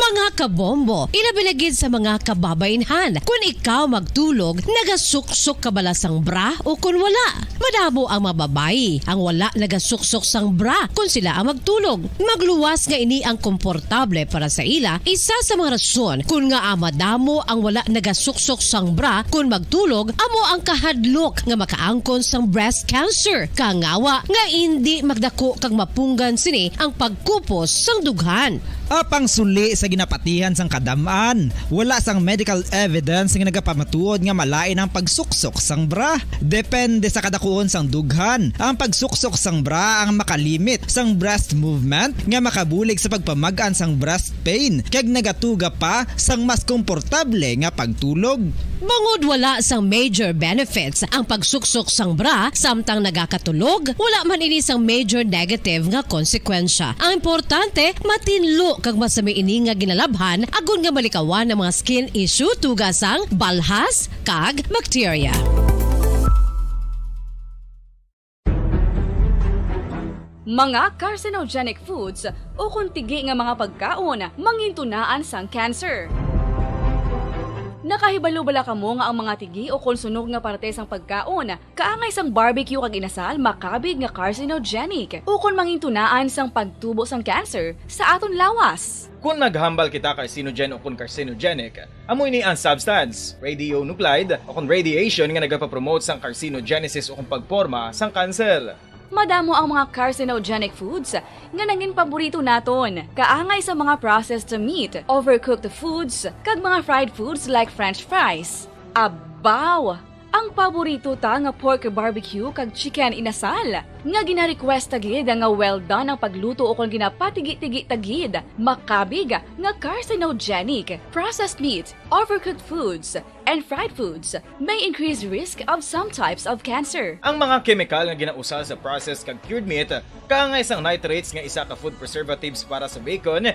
Mga kabombo, ilabi na gid sa mga kababainhan, kun ikaw magtulog, nagasuksok ka bala sang bra o kun wala? Madamo ang mga babayi ang wala nagasuksok sang bra kun sila ang magtulog. Magluwas nga ini ang komportable para sa ila. Isa sa mga rason kun ngaa madamo ang wala nagasuksok sang bra kun magtulog amo ang kahadlok nga makaangkon sang breast cancer. Kangawa nga indi magdako kag mapunggan sini ang pagkupos sang dughan. Apang suli sa ginapatihan sang kadam-an, wala sang medical evidence nga nagapamatuod nga malain ang pagsuksok sang bra. Depende sa kadakuon sang dughan, ang pagsuksok sang bra ang makalimit sang breast movement nga makabulig sa pagpamag-an sang breast pain kag nagatuga pa sang mas komportable nga pagtulog. Bangod wala sang major benefits ang pagsuksok sang bra samtang nagakatulog, wala man ini sang major negative nga konsekwensya. Ang importante, matinlo kag masami ini nga ginalabhan agod nga malikawan ang mga skin issue tuga sang balhas kag bakterya. Mga carcinogenic foods o kon tigi nga mga pagkaon mangintunaan sang cancer. Nakahibalo bala kamo nga ang mga tigi o kon sunog nga parte sang pagkaon, kaangay sang barbecue kag inasal, makabig nga carcinogenic o kon mangintunaan sang pagtubo sang cancer sa aton lawas? Kon naghambal kita carcinogen o kon carcinogenic, amo ini ang substance, radionuclide o kon radiation nga nagapapromote sang carcinogenesis o kon pagporma sang kanser. Madamo ang mga carcinogenic foods nga nangin paborito naton, kaangay sa mga processed meat, overcooked foods, kag mga fried foods like French fries. Abaw! Ang paborito ta nga pork barbecue kag chicken inasal, nga ginarequest ta gid nga well done ang pagluto ukon ginapatigi-tigi ta gid, makabig nga carcinogenic. Processed meat, overcooked foods, and fried foods may increase risk of some types of cancer. Ang mga kemikal nga ginausal sa processed kag cured meat, kaangay sang nitrates nga isa ka food preservatives para sa bacon,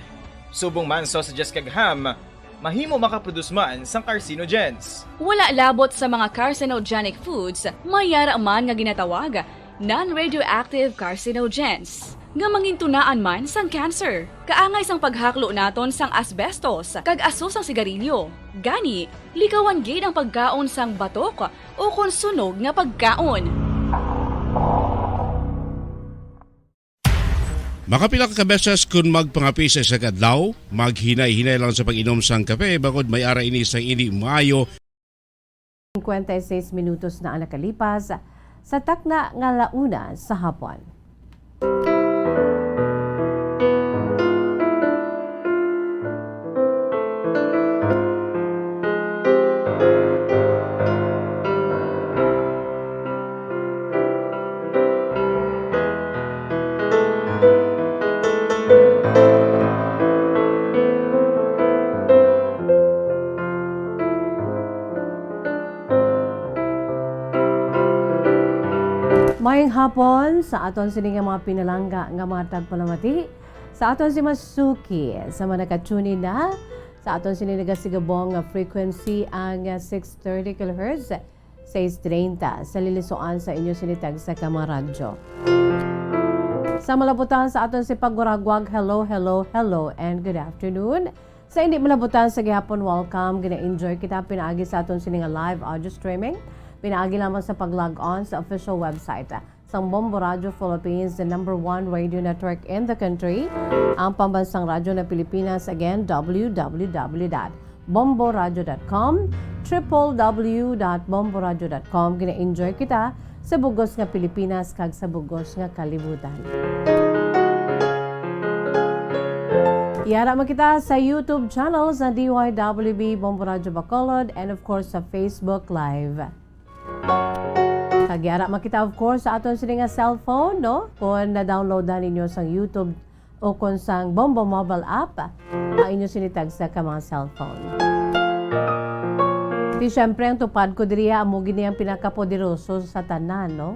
subong man sausages kag ham, mahimo makaproduce man sang carcinogens. Wala labot sa mga carcinogenic foods, may yara man nga ginatawag non-radioactive carcinogens, nga mangintunaan man sang cancer. Kaangay sang paghaklo naton sang asbestos kag aso sang sigarilyo. Gani, likawan gid ang pagkaon sang batok o kon sunog nga pagkaon. Makapila ka beses kun magpangape sa isa ka adlaw, maghinay-hinay lang sa pag-inom sang kape, bangod may ara ini sang indi maayo. Cincuenta y seis minutos na ang nakalipas sa takna nga launa sa hapon. Hapon sa aton sini nga mga pinalangga nga mga tagpalamati, sa aton si Masuki, sa mga nakatune in na, sa aton sini nagasigabong nga frequency ang six thirty kilohertz, sais treinta, sa lilisuan sa inyo sini tagsa ka mga radyo. Sa malabutan sa aton si pagwaraguag, hello, hello, hello, and good afternoon. Sa hindi malabutan sa gihapon, welcome. Gina-enjoy kita pinaagi sa aton sini nga live audio streaming. Pinaagi lamang sa pag-log on sa official website sang Bombo Radio Philippines, the number one radio network in the country, ang pambansang radyo na Pilipinas. Again, w w w dot bombo radio dot com, triple w dot bombo radio dot com. Gina-enjoy kita sa bugos nga Pilipinas kag sa bugos nga kalibutan. Yara man kita sa YouTube channel sa D Y W B Bombo Radyo Bacolod and of course sa Facebook Live. Kag yara man kita, of course, sa aton sini nga cellphone, no? Kung na-download na ninyo sang YouTube o kung sang Bombo mobile app, ang inyo sini tagsa ka mga cellphone. Di syempre, ang tupad ko diri, amo gini ang pinakapoderoso sa tanan, no?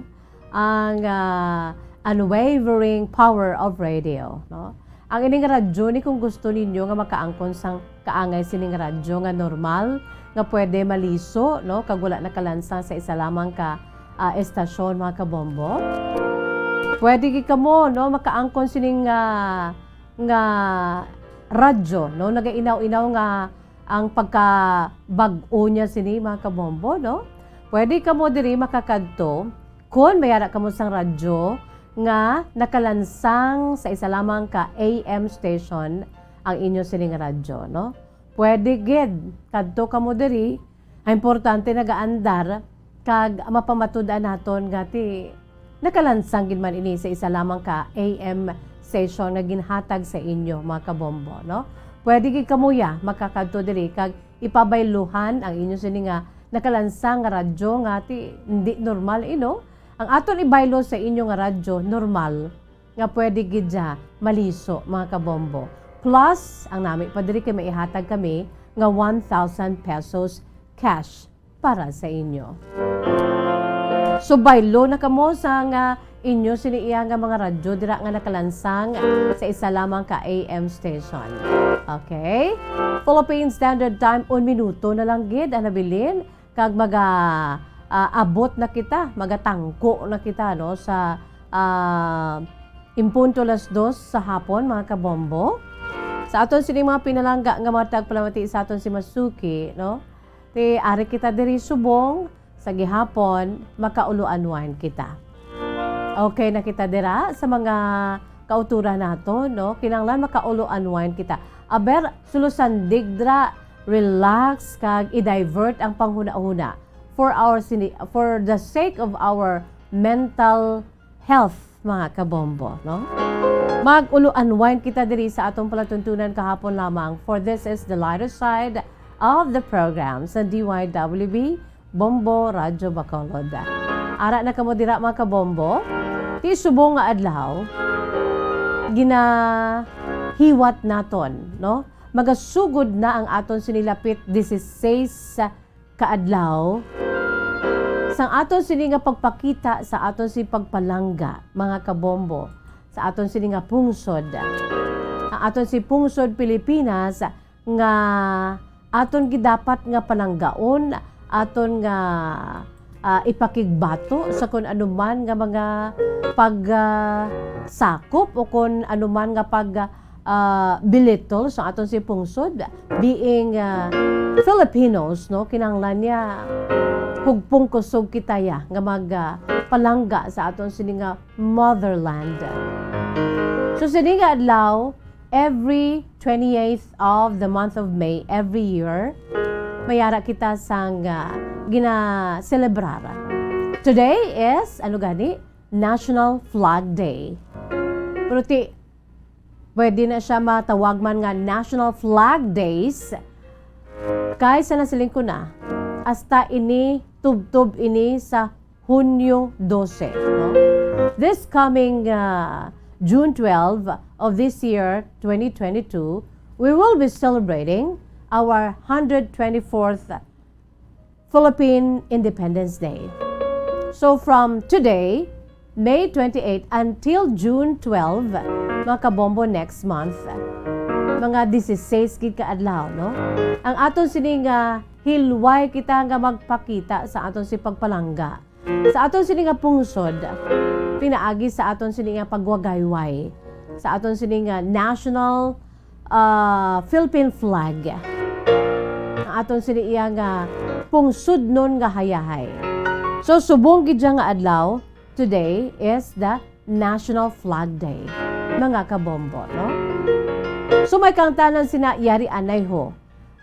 Ang, ah, unwavering power of radio, no? Ang ining radyo ni, kung gusto ninyo nga makaangkon sang kaangay sining radyo nga normal, nga pwede maliso, no, kag wala nakalansang sa isa lamang ka, ah, estasyon, mga kabombo. Pwede gid kamo, no, makaangkon sining, ah, nga radyo, no, nagainaw-inaw nga ang pagkabag-o niya sini, mga kabombo, no? Pwede kamo diri makakadto kon mayara kamo sang radyo nga nakalansang sa isa lamang ka A M station ang inyo sining radyo, no? Pwede gid kadto kamo diri. Ang importante, nagaandar kag mapamatud-an naton nga ti nakalansang gid man ini sa isa lamang ka A M station nga ginhatag sa inyo, mga kabombo, no? Pwede gid kamo ya makakadto diri kag ipabayluhan ang inyo sini nga nakalansang nga radyo nga ti hindi normal, eh, no? Ang aton ibaylo sa inyo nga radyo, normal nga pwede gid siya maliso, mga kabombo. Plus, ang nami pa diri kay maihatag kami nga one thousand pesos cash para sa inyo. So, baylo na kamo sa nga inyo sini iya nga mga radyo dira nga nakalansang sa isa lamang ka A M station. Okay? Philippine Standard Time, un minuto na lang gid ang nabilin. Kag maga, ah, abot na kita, magatangko na kita, no, sa, ah, in punto las dos sa hapon, mga kabombo. Sa aton sini mga pinalangga nga mga tagpalamati sa aton si Masuki, no, ti ari kita diri subong sa gihapon, makaulo-unwind kita. Okay na kita dira sa mga kauturan nato, no? Kinahanglan makaulo-unwind kita. Aber, sulusandig dira, relax, kag i-divert ang panghunahuna for our sini-, for the sake of our mental health, mga kabombo, no? Mag-ulo-unwind kita diri sa atong palatuntunan kahapon lamang, for this is the lighter side of the program sa D Y W B Bombo Radyo Bacolod. Ara na kamo dira, mga kabombo. Ti subong nga adlaw, ginahiwat naton, no? Magasugod na ang aton sinilapit dieciséis ka adlaw sang aton sini nga pagpakita sa aton sini pagpalangga, mga kabombo, sa aton sini nga pungsod. Ang aton si pungsod Pilipinas nga aton gid dapat nga palanggaon, aton nga, ah, ipakigbato sa kun ano man nga mga pag, ah, sakop o kun ano man nga pag, ah, belittle sa aton si pungsod. Being, ah, Filipinos, no, kinahanglan niya hugpong kusog kita ya nga mag, ah, palangga sa aton sini nga motherland. So, sini nga adlaw, every twenty-eighth of the month of May every year, mayara kita sang, ah, ginaselebrar. Today is, ano gani? National Flag Day. Pero ti, pwede na siya matawag man nga National Flag Days. Kay sa nasiling ko na, hasta ini, tubtob ini sa Hunyo dose, no? This coming, uh, June twelve of this year, twenty twenty-two, we will be celebrating our hundred twenty-fourth Philippine Independence Day. So from today, May twenty-eight until June twelve, mga kabombo, next month. Mga dieciséis gid ka adlaw, no? Ang aton sini nga hilway kita nga magpakita sa aton si pagpalangga. Sa aton sini nga pungsod, pinaagi sa aton sini nga pagwagayway. Sa aton sini nga national, ah, Philippine flag. Ang aton sini iya nga pungsodnon nga hayahay. So, subong gid siya nga adlaw, today is the National Flag Day, mga kabombo, no? So, may kangtanan sina, yari anay ho.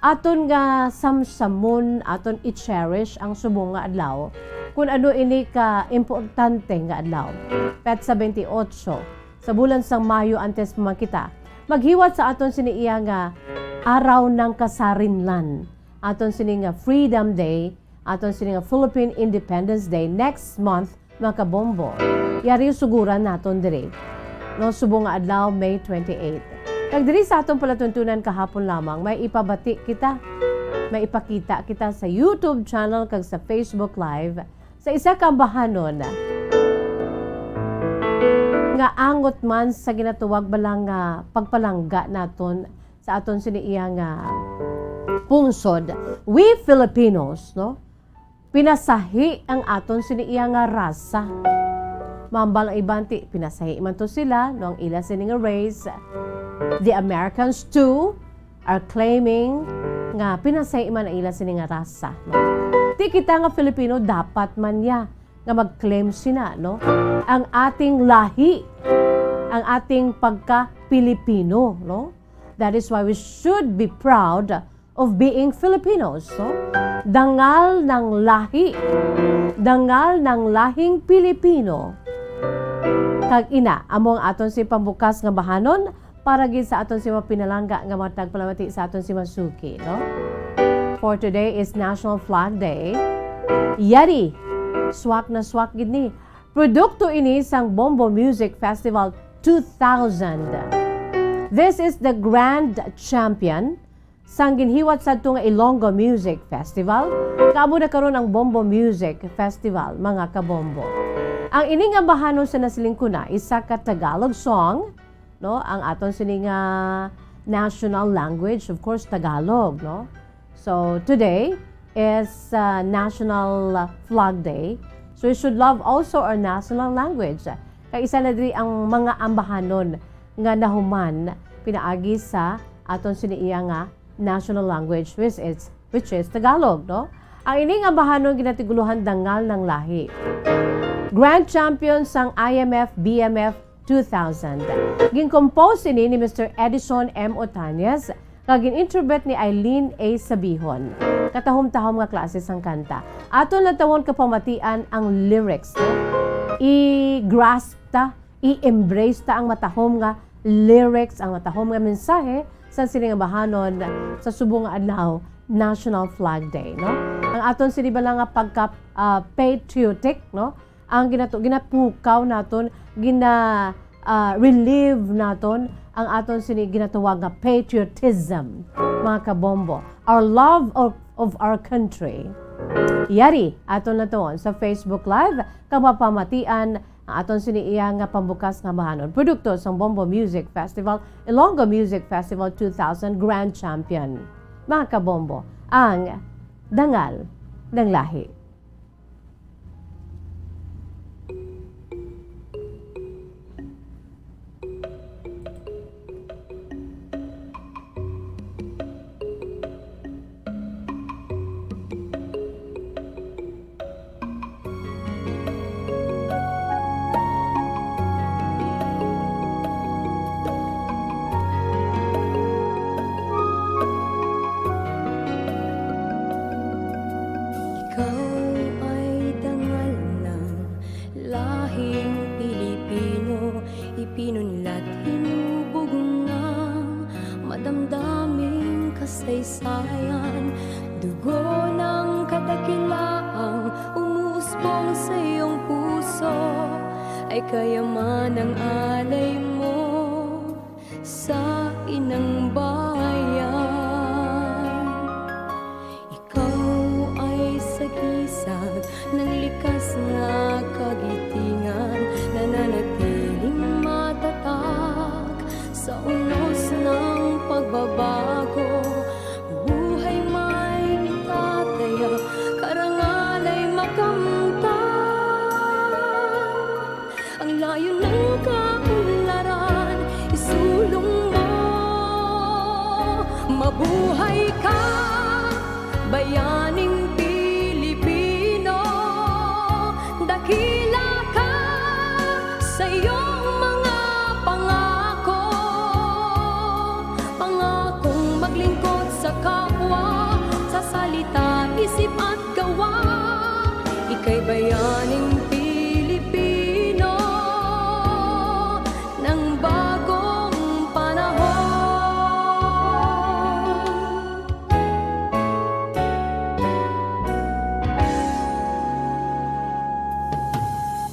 Aton nga samsamon, aton i-cherish ang subong nga adlaw, kun ano ini ka importante nga adlaw. Petsa twenty-eight sa bulan sang Mayo, antes pa man kita maghiwat sa aton sini iya nga araw ng kasarinlan, aton sini nga Freedom Day, aton sini nga Philippine Independence Day next month, mga kabombo. Yari suguran naton diri, no, subong nga adlaw, May twenty-eight. Kag diri sa aton palatuntunan kahapon lamang, may ipabati kita, may ipakita kita sa YouTube channel kag sa Facebook Live sa isa ka ambahanon nga angot man sa ginatawag bala nga pagpalangga naton sa aton sini iya nga pungsod. We Filipinos, no? Pinasahi ang aton sini iya nga rasa. Mambal ang iban ti, pinasahi man to sila, no, ang ila sini nga race. The Americans too are claiming nga pinasahi man ang ila sini nga rasa, no? Ti kita nga Filipino, dapat man niya nga mag-claim sina, no? Ang ating lahi, ang ating pagka-Pilipino, no? That is why we should be proud of being Filipinos, no? Dangal ng lahi, dangal ng lahing Pilipino. Kag ina, amo ang aton si pambukas nga bahanon para gid sa aton si mga pinalangga nga mga tagpalamati sa aton si masuki, no? For today is National Flag Day. Yari, swak na swak gid ni. Produkto ini sang Bombo Music Festival two thousand. This is the grand champion sang ginhiwat sadto nga Ilonggo Music Festival. Kaamo na karon ang Bombo Music Festival, mga kabombo. Ang ini nga bahanon sa nasiling ko na, isa ka Tagalog song, no? Ang aton sini nga national language, of course, Tagalog, no? So, today is, uh, National Flag Day. So, we should love also our national language. Kay isa na diri ang mga ambahanon nga nahuman pinaagi sa aton sini iya nga national language, which is, which is Tagalog, no? Ang ini nga ambahanon ginatiguluhan Dangal ng Lahi. Grand champion sang I M F B M F two thousand. Gin-compose ini ni Mister Edison M. Otanes, kag gin-interpret ni Eileen A. Sabihon. Katahom-tahom nga klase sang kanta. Aton lang tawon kapamatian ang lyrics, no? I-grasp ta, i-embrace ta ang matahom nga lyrics, ang matahom nga mensahe sa sini nga bahanon sa subong nga adlaw, National Flag Day, no? Ang aton sini bala nga pagka, ah, patriotic, no? Ang ginato-, ginapukaw naton, gina-, ah, relieve naton ang aton sini ginatawag nga patriotism, mga kabombo. Our love of, of our country. Yari, aton na tuon sa Facebook Live, kag mapamatian ang aton sini iya nga pambukas nga bahanon. Produkto sang Bombo Music Festival, Ilonggo Music Festival two thousand Grand Champion. Mga kabombo, ang dangal ng lahi. Ikaw ay dangal ng lahing Pilipino, ipinunlat, hinubog ng madamdaming kasaysayan. Dugo ng kadakilaang umuusbong sa iyong puso, ay kayaman ang alay mo sa inang bayan. Ikaw ay sagisag ng likas nga kagitingan, Babago, buhay may itataya, karangalay makamtan. Ang layo ng kaunlaran, isulong mo. Mabuhay ka, bayaning Pilipino. Dakila ka sa iyong mga pangako. Pangakong maglingkod sa kapwa, sa salita, isip at gawa. Ika'y bayaning Pilipino ng bagong panahon.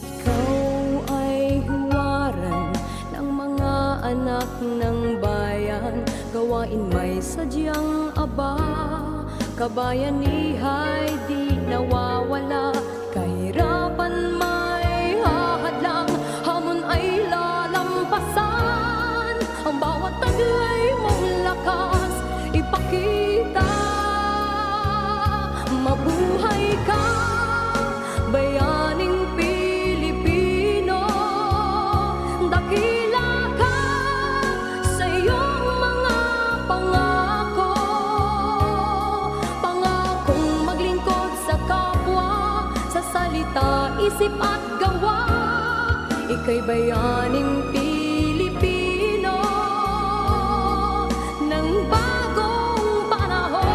Ikaw ay huwaran ng mga anak ng bayan, gawain may sadyang aba. Kabayanihay di nawawala, kahirapan may hahadlang, hamon ay lalampasan. Ang bawat taglay mong lakas ipakita. Mabuhay ka, bayaning Pilipino. Dakila ka sa iyong mga pangako. Pangakong maglingkod sa kapwa, sa salita, isip at gawa. Ika'y bayaning Pilipino ng bagong panahon.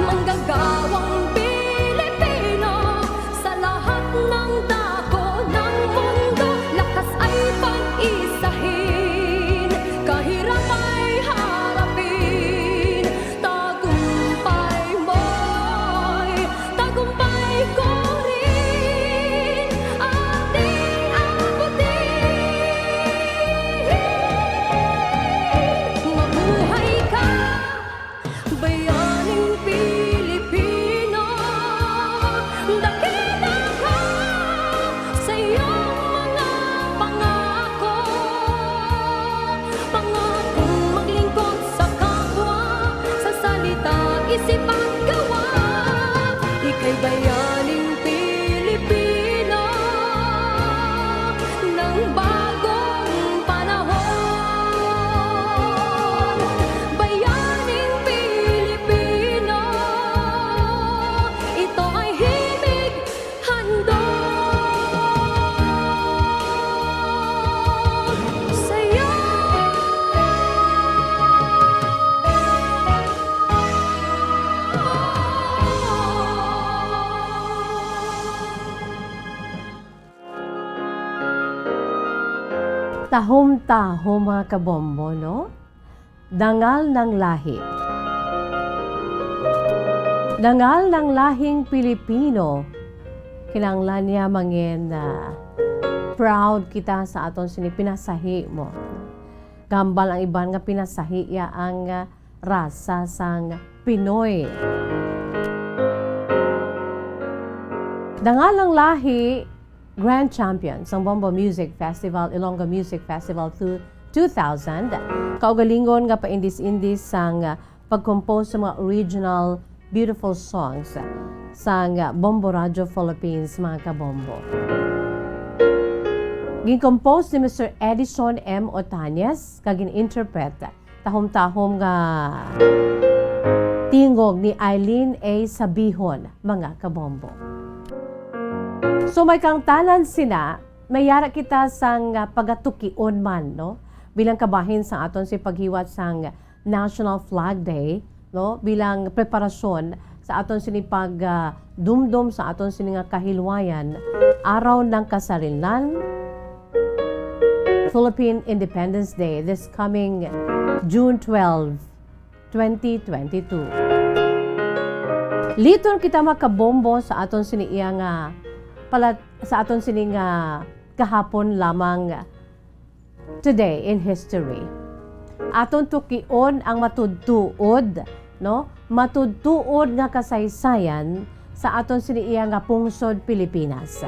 Manggagawang Pilipino sa lahat ng dako ng mundo. Lakas ay pag-isahin, kahirap ay harapin. Tagumpay mo'y tagumpay ko rin. Ating abutin. Mabuhay ka, bayaning Pilipino. Dakila ka sa iyong mga pangako. Pangakong maglingkod sa kapwa, sa salita, isip at gawa. Ika'y bayaning Pilipino ng bagong panahon. Bayaning Pilipino, ito ay himig handog sa'yo. Tahom-tahom, mga kabombo, no? Dangal ng lahi. Dangal ng lahing Pilipino. Kinahanglan niya mangin, ah, proud kita sa aton sini pinasahi mo. Gambal ang iban nga pinasahi ya ang, ah, rasa sang Pinoy. Dangal ng lahi, grand champion sang Bombo Music Festival, Ilonggo Music Festival two, two thousand. Kaugalingon nga paindis-indis sang, ah, pag-compose sa mga original beautiful songs sang, ah, Bombo Radio Philippines, mga kabombo. Gin-compose ni Mister Edison M. Otanes kag gin-interpret tahom-tahom nga tingog ni Eileen A. Sabihon, mga kabombo. So, may kangtanan sina, may yara kita sang, ah, pagatukion man, no? Bilang kabahin sa aton si paghiwat sang National Flag Day, no? Bilang preparasyon sa aton sini pag, ah, dumdom sa aton sini nga kahilwayan, Araw ng Kasarilan, Philippine Independence Day, this coming June twelve, twenty twenty-two. Liton kita makabombo sa aton sini iya nga pala-, sa aton sini nga kahapon lamang, Today in History. Aton tukion ang matudtuod, no? Matudtuod nga kasaysayan sa aton sini iya nga pungsod Pilipinas.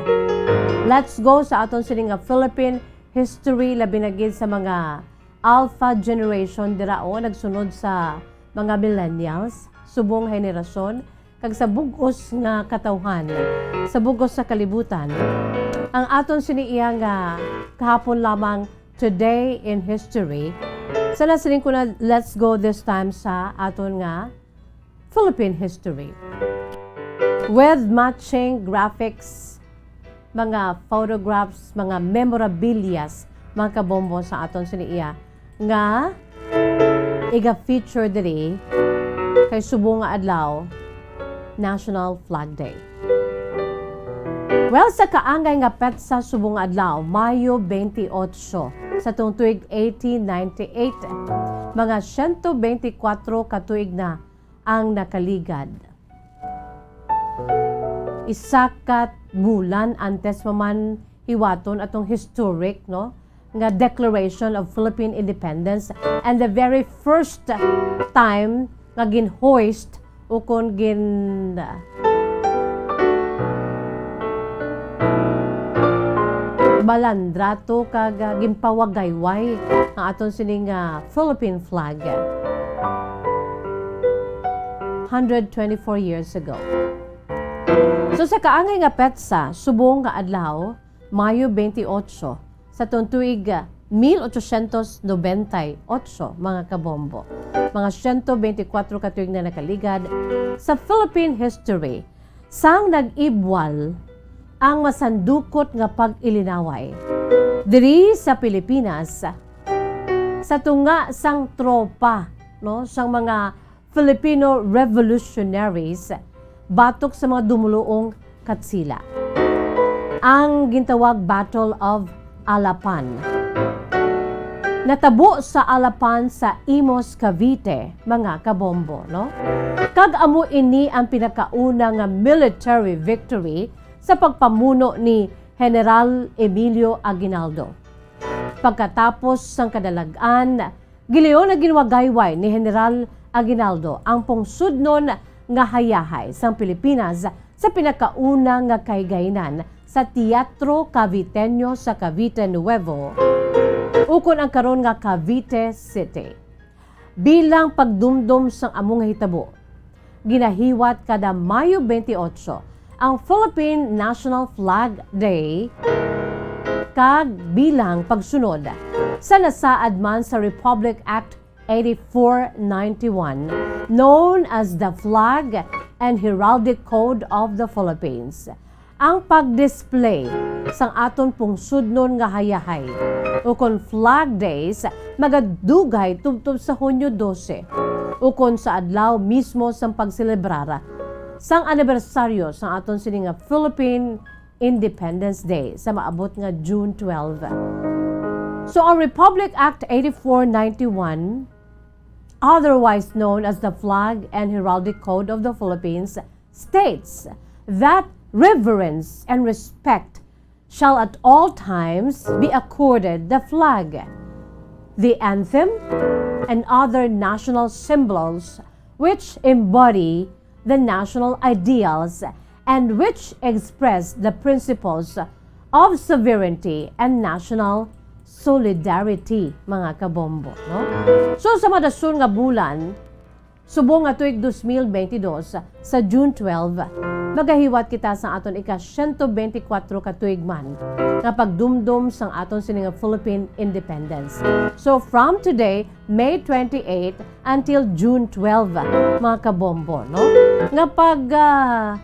Let's go sa aton sini nga Philippine history, labi na gid sa mga alpha generation dira, o, nagsunod sa mga millennials, subong henerasyon, kag sa bug-os nga katawhan, sa bug-os sa kalibutan. Ang aton sini iya nga kahapon lamang, today in history. Sana siling ko na, let's go this time sa aton nga Philippine history. With matching graphics, mga photographs, mga memorabilias, mga kabombo, sa aton sini iya nga iga-feature diri kay subong nga adlaw, National Flag Day. Well, sa kaangay nga petsa subong nga adlaw, Mayo twenty-eight, sa tuong tuig eighteen ninety-eight, mga siyento bente kwatro ka tuig na ang nakaligad. Isa ka bulan antes pa man hiwaton atong historic, no, nga declaration of Philippine independence, and the very first time nga gin-hoist ukon gin balandrato kag, ah, ginpawagayway ang aton sining, ah, Philippine flag hundred twenty-four years ago. So, sa kaangay nga petsa, subong nga adlaw, Mayo twenty-eight, sa tuong tuig, ah, mil ochocientos noventa y ocho, mga kabombo, mga siyento bente kwatro ka tuig na nakaligad, sa Philippine history, sang nag-ibwal ang masandukot nga pag-ilinaway diri sa Pilipinas, sa tunga sang tropa, no, sang mga Filipino revolutionaries batok sa mga dumuluong Katsila, ang gintawag Battle of Alapan. Natabo sa Alapan sa Imus, Cavite, mga kabombo, no? Kag amo ini ang pinakauna nga military victory sa pagpamuno ni General Emilio Aguinaldo. Pagkatapos sang kadalag-an, gilion na ginwagayway ni General Aguinaldo ang pungsudnon nga hayahay sang Pilipinas sa pinakauna nga kahigaynan sa Teatro Caviteño sa Cavite Nuevo, ukon ang karon nga Cavite City. Bilang pagdumdom sang amo nga hitabo, ginahiwat kada Mayo twenty-eight ang Philippine National Flag Day, kag bilang pagsunod sa nasaad man sa Republic Act eighty-four ninety-one, known as the Flag and Heraldic Code of the Philippines. Ang pag-display sang aton pungsudnon nga hayahay ukon Flag Days magadugay tubtob sa Hunyo dose, ukon sa adlaw mismo sang pagselebrar sang anibersaryo sang aton sini nga Philippine Independence Day sa maabot nga June twelve. So, ang Republic Act eighty-four ninety-one, otherwise known as the Flag and Heraldic Code of the Philippines, states that reverence and respect shall at all times be accorded the flag, the anthem, and other national symbols which embody the national ideals and which express the principles of sovereignty and national solidarity, mga kabombo, no? So, sa madason nga bulan, subong nga tuig dos mil bente dos, sa June twelve, magahiwat kita sa aton ika-siyento bente kwatro ka tuig man nga pagdumdom sang aton sini nga Philippine Independence. So, from today, May twenty-eight, until June twelve, mga kabombo, no? Nga pag, ah,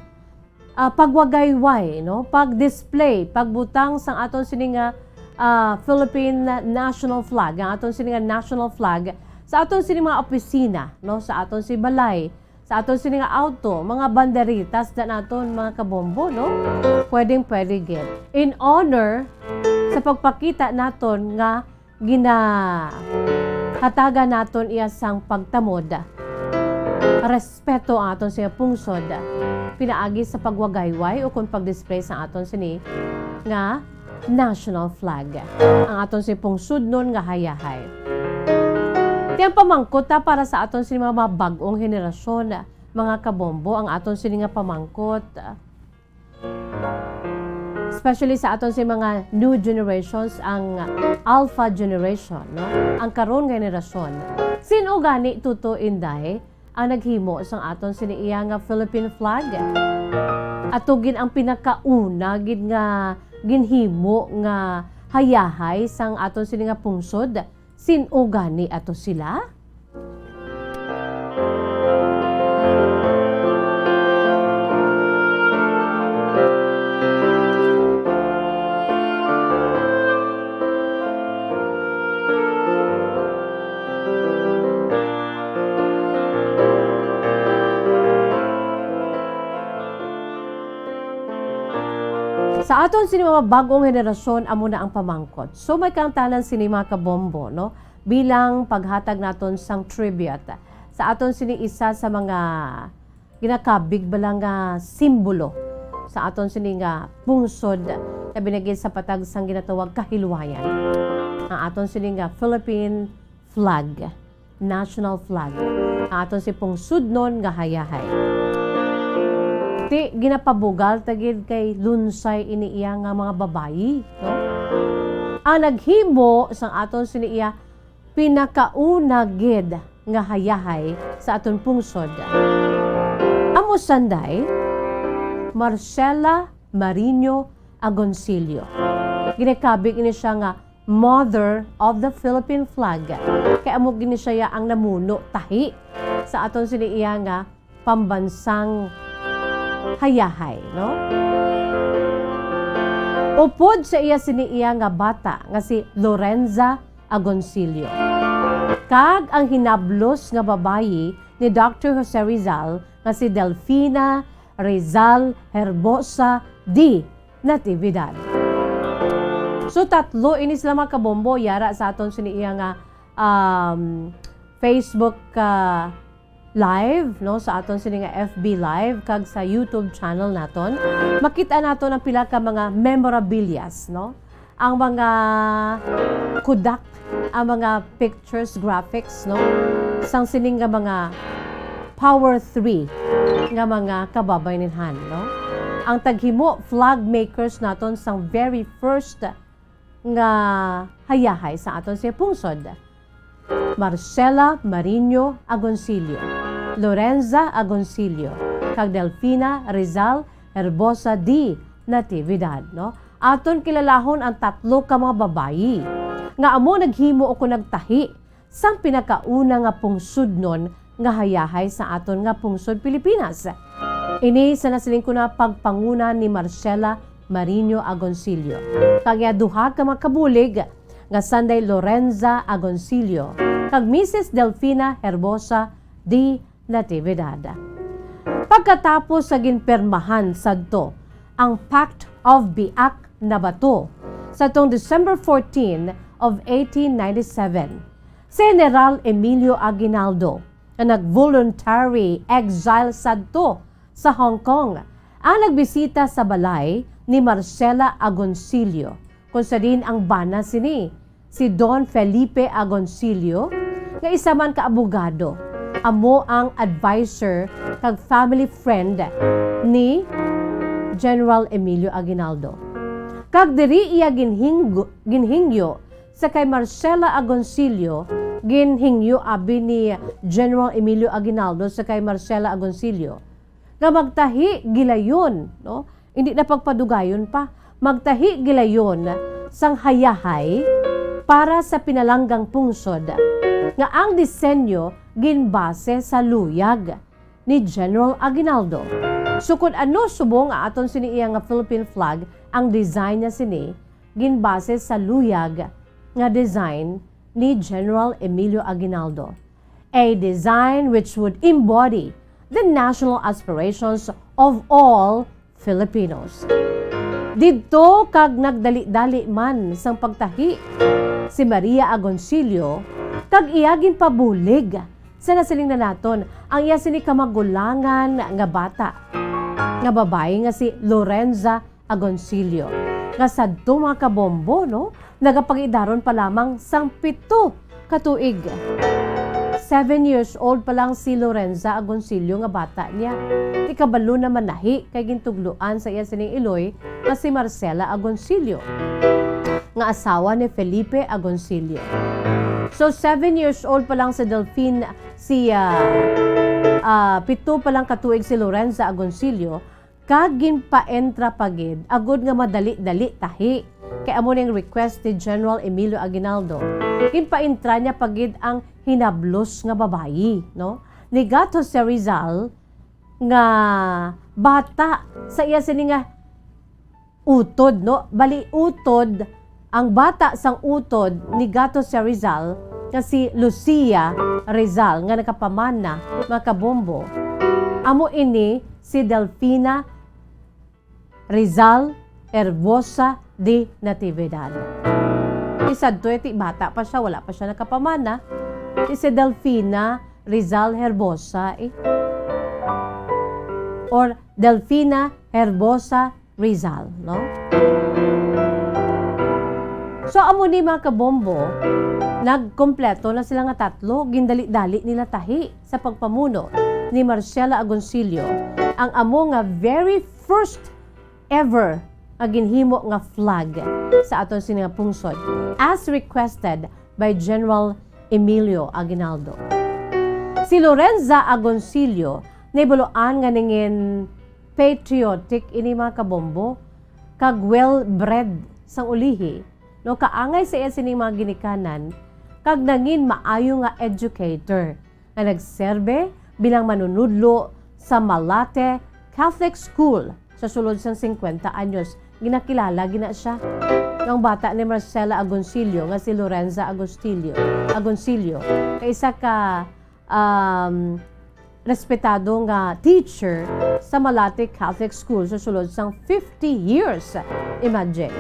ah, pagwagayway, no? Pag-display, pagbutang sang aton sini nga, ah, Philippine National Flag, ang aton sini nga national flag, sa aton sini mga opisina, no? Sa aton si balay, sa aton sini nga auto, mga banderitas na naton, mga kabombo, no? Pwedeng pwede gid. In honor sa pagpakita naton nga ginahatagan naton iya sang pagtamod, respeto ang aton sining pungsod, pinaagi sa pagwagayway ukon pag-display sa aton sini nga national flag, ang aton sini pungsudnon nga hayahay. Ti ang pamangkot ta para sa aton sini mga bag-ong henerasyon, mga kabombo, ang aton sini nga pamangkot. Especially sa aton si mga new generations, ang alpha generation, no? Ang karon nga henerasyon. Sin-o gani, Tuto, Inday, ang naghimo sang aton sini iya nga Philippine flag? Ato gid ang pinakauna gid nga ginhimo nga hayahay sang aton sini nga pungsod. Sin-o gani ato sila? Sa aton sini mga bag-ong henerasyon, amo na ang pamangkot. So, may kaangtanan sini, mga kabombo, no? Bilang paghatag naton sang tribute sa aton sini isa sa mga ginakabig bala nga simbolo sa aton sini nga pungsod, labi na gid sa patag sang ginatawag kahilwayan, ang aton sini nga Philippine flag, national flag, ang aton si pungsudnon nga hayahay. Ti, ginapabugal ta gid kay lunsay ini iya nga mga babayi, no? Ang naghimo sang aton sini iya pinakauna gid nga hayahay sa aton pungsod. Amo sanday, Marcela Mariño Agoncillo. Ginakabig ini siya nga Mother of the Philippine Flag. Kay amo gid ni siya ang namuno tahi sa aton sini iya nga pambansang hayahay, no? Upod sa iya sini iya nga bata nga si Lorenza Agoncillo, kag ang hinablos nga babayi ni Doctor Jose Rizal nga si Delfina Rizal Herbosa de Natividad. So, tatlo ini sila, mga kabombo, yara sa aton sini iya nga, um, Facebook, ah, live, no, sa aton sini nga F B live kag sa YouTube channel naton. Makita naton ang pila ka mga memorabilias, no? Ang mga kudak, ang mga pictures, graphics, no? Sang sining nga mga power three nga mga kababaynilhan, no? Ang taghimo flag makers naton sang very first nga hayahay sa aton sa pungsod. Marcela Mariño Agoncillo, Lorenza Agoncillo, kag Delfina Rizal Herbosa de Natividad, no? Aton kilalahon ang tatlo ka mga babayi nga amo naghimo o nagtahi sang pinakauna nga pungsudnon nga hayahay sa aton nga pungsod Pilipinas. Ini sa nasiling ko na pagpanguna ni Marcela Mariño Agoncillo, kag iya duha ka mga kabulig nga sanday Lorenza Agoncillo kag Missus Delfina Herbosa de Natividad. Pagkatapos sa ginpirmahan sadto ang Pact of Biak Nabato sa tong December fourteen of eighteen ninety-seven, si General Emilio Aguinaldo, nga nag-voluntary exile sadto sa Hong Kong, ang nagbisita sa balay ni Marcela Agoncillo, kung sa diin ang bana sini, si Don Felipe Agoncillo, nga isa man ka abogado, amo ang adviser kag family friend ni General Emilio Aguinaldo. Kag diri iya ginhinggo-, ginhingyo sa kay Marcela Agoncillo, ginhingyo abi ni General Emilio Aguinaldo sa kay Marcela Agoncillo nga magtahi gilayon, no? Hindi na pagpadugayon pa, magtahi gilayon sang hayahay para sa pinalanggang pungsod nga ang disenyo ginbase sa luyag ni General Aguinaldo. So, kun ano subong nga aton sini iya nga Philippine flag, ang design niya sini ginbase sa luyag nga design ni General Emilio Aguinaldo, a design which would embody the national aspirations of all Filipinos. Didto kag nagdali-dali man sang pagtahi si Maria Agoncillo kag iya ginpabulig sa nasiling na naton ang iya sini kamagulangan nga bata nga babayi nga si Lorenza Agoncillo, nga sadto, mga kabombo, no, nagapag-idaron pa lamang sang pito ka tuig. Seven years old pa lang si Lorenza Agoncillo nga bata niya. Ikabalo na manahi kay gintugloan sa iya sining iloy nga si Marcela Agoncillo, nga asawa ni Felipe Agoncillo. So, seven years old pa lang si Delfin, si, ah, ah, pito pa lang ka tuig si Lorenza Agoncillo, kag ginpaentra pa gid agod nga madali-dali tahi. Kay amo ning request ni General Emilio Aguinaldo. Ginpaentra niya pa gid ang hinablos nga babayi, no? Ni Gat Jose Rizal nga bata sa iya sini nga utod, no? Bali, utod, ang bata sang utod ni Gat Jose Rizal nga si Lucia Rizal nga nakapamana, mga kabombo. Amo ini si Delfina Rizal Herbosa de Natividad. Isa to, ti bata pa siya, wala pa siya nakapamana. Ti si Delfina Rizal Herbosa, eh. Or Delfina Herbosa Rizal, no? So, amo ni, mga kabombo, nagkompleto na sila nga tatlo, gindali-dali nila tahi sa pagpamuno ni Marcela Agoncillo ang amo nga very first ever nga ginhimo nga flag sa aton sini nga pungsod, as requested by General Emilio Aguinaldo. Si Lorenza Agoncillo nahibaluan nga nangin patriotic ini, mga kabombo, kag well-bred sang ulihi, no, kaangay sa iya sining mga ginikanan, kag nangin maayo nga educator nga nagserbe bilang manunudlo sa Malate Catholic School sa sulod sang singkwenta anyos. Ginakilala gina siya. Ang bata ni Marcela Agoncillo nga si Lorenza Agostillo, Agoncillo, kay isa ka, um, respetado nga teacher sa Malate Catholic School sa sulod sang fifty years. Imagine.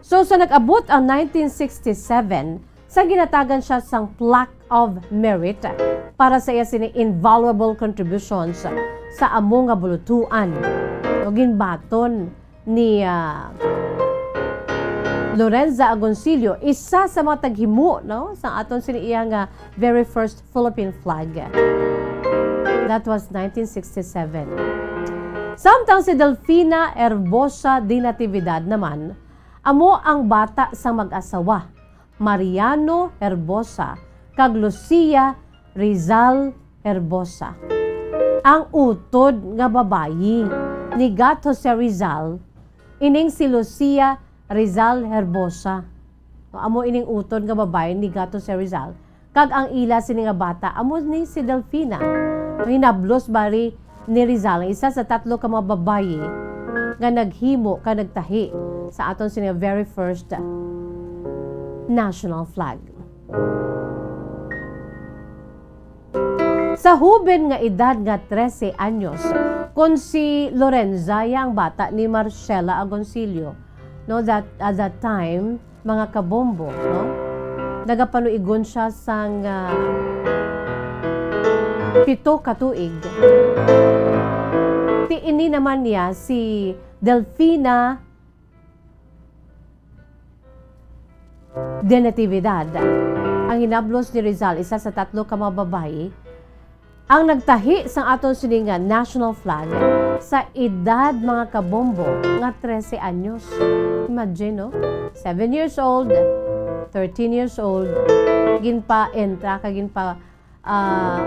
So, sa nag-abot ang nineteen sixty-seven, sa ginatagan siya sang Plaque of Merit para sa iya sini invaluable contributions sa amo nga bulutuan. O ginbaton ni, ah, Lorenza Agoncillo, isa sa mga taghimo, no, sa aton sini iya nga very first Philippine flag. That was nineteen sixty-seven. Samtang si Delfina Herbosa de Natividad naman, amo ang bata sang mag-asawa, Mariano Herbosa kag Lucia Rizal Herbosa. Ang utod nga babayi ni Gat Jose Rizal, ining si Lucia Rizal Herbosa. Amo ining utod nga babayi ni Gat Jose Rizal. Kag ang ila sini nga bata, amo ni si Delfina. Hinablos bali ni Rizal, isa sa tatlo ka mga babayi nga naghimo ka nagtahi sa aton sini nga very first national flag. Sa huben nga edad nga trese anyos, kon si Lorenza ya ang bata ni Marcela Agoncillo, no, that, at that time, mga kabombo, no? Nagapanuigon siya sang, ah, pito ka tuig. Ti ini naman niya si Delfina de Natividad. Ang hinablos ni Rizal, isa sa tatlo ka mga babayi, ang nagtahi sang aton sini nga national flag sa edad, mga kabombo, nga trese anyos. Imagine, no? Seven years old, thirteen years old, ginpa-entra ka, ginpa, ah,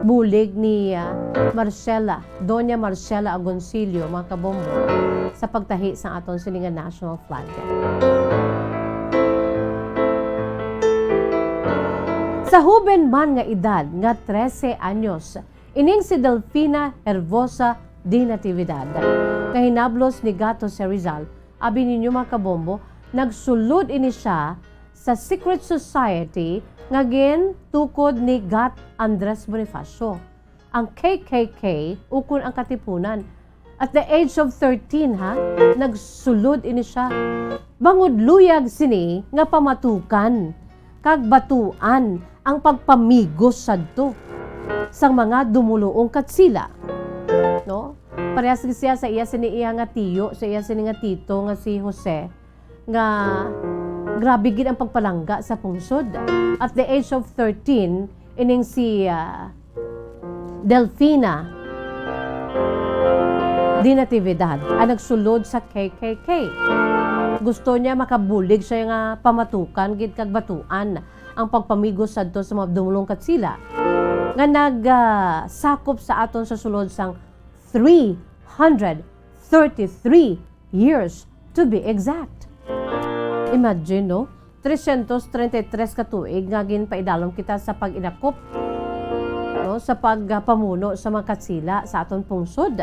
bulig ni, ah, Marcela, Doña Marcela Agoncillo, mga kabombo, sa pagtahi sang aton sini nga national flag. Sa huben man nga edad nga trese anyos, ining si Delfina Herbosa de Natividad, nga hinablos ni Gat Jose Rizal, abi ninyo, mga kabombo, nagsulod ini siya sa secret society nga gintukod ni Gat Andres Bonifacio, ang K K K, ukon ang Katipunan. At the age of thirteen, ha, nagsulod ini siya. Bangod luyag sini nga pamatukan kag batuan ang pagpamigos sadto sang mga dumuluong Katsila, no? Parehas gid siya sa iya sini iya nga tiyo, sa iya sini nga tito nga si Jose, nga grabe gid ang pagpalangga sa pungsod. At the age of thirteen, ining si, ah, Delfina de Natividad ang nagsulod sa K K K. Gusto niya makabulig siya nga pamatukan gid kag batuan ang pagpamigos sadto sa mga dumulong Katsila nga nag, ah, sakop sa aton sa sulod sang three hundred thirty-three years, to be exact. Imagine, no? Trescientos treinta y tres ka tuig nga ginpaidalom kita sa pag-inakop, no, sa pagpamuno sa mga Katsila sa aton pungsod.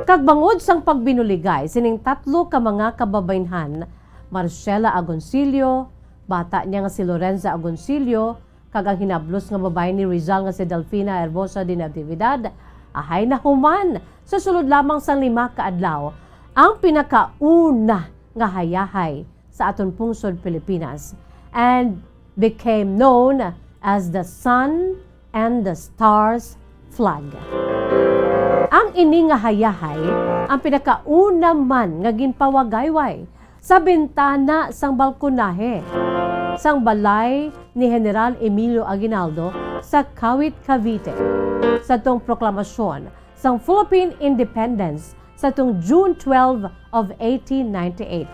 Kag bangod sang pagbinuligay sining tatlo ka mga kababaynhan, Marcela Agoncillo, bata niya nga si Lorenza Agoncillo, kag ang hinablos nga babayi ni Rizal nga si Delfina Herbosa de Natividad, ahay nahuman sa sulod lamang sang lima ka adlaw ang pinakauna nga hayahay sa aton pungsod Pilipinas and became known as the Sun and the Stars flag. Ang ini nga hayahay ang pinakauna man nga ginpawagayway sa bintana sang balkonahe sang balay ni General Emilio Aguinaldo sa Kawit, Cavite, sa tong proklamasyon sang Philippine Independence sa tong June twelve of eighteen ninety-eight,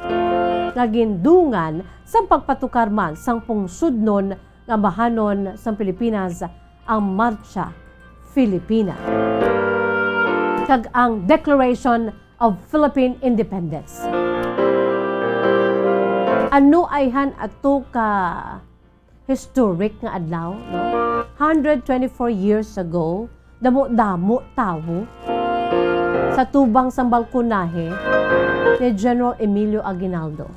nga gindungan sang pagpatukar man sang pungsudnon nga bahanon sang Pilipinas ang Marcha Filipina kag ang Declaration of Philippine Independence. Ano ayhan ato ka historic nga adlaw, no? Hundred twenty-four years ago, damo-damo tawo sa tubang sang balkonahe ni General Emilio Aguinaldo.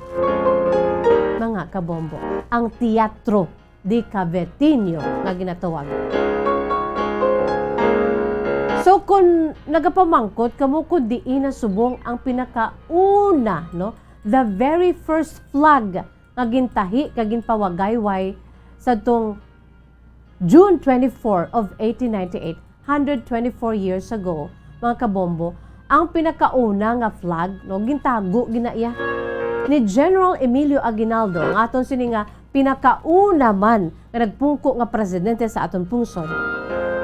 Mga kabombo, ang teatro de Cavetino nga ginatawag. So, kung nagapamangkot kamo kung diin na subong ang pinakauna, no, the very first flag nga gintahi kag ginpawagayway sa tong June twenty-four of eighteen ninety-eight, hundred twenty-four years ago, mga kabombo, ang pinakauna nga flag, no, gintago gina iya ni General Emilio Aguinaldo, nga aton sini nga pinakauna man nga nagpungko nga presidente sa aton pungsod.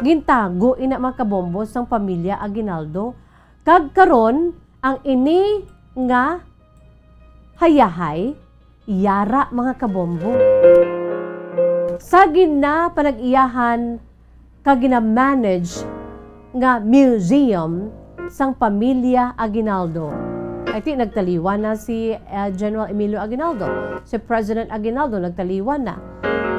Gintago ina, mga kabombo, sang pamilya Aguinaldo, kag karon ang ini nga hayahay yara, mga kabombo. Sa ginapanag-iyahan kag gina-manage nga museum sang pamilya Aguinaldo. Ay, ti nagtaliwan na si, eh, General Emilio Aguinaldo, si President Aguinaldo nagtaliwan na.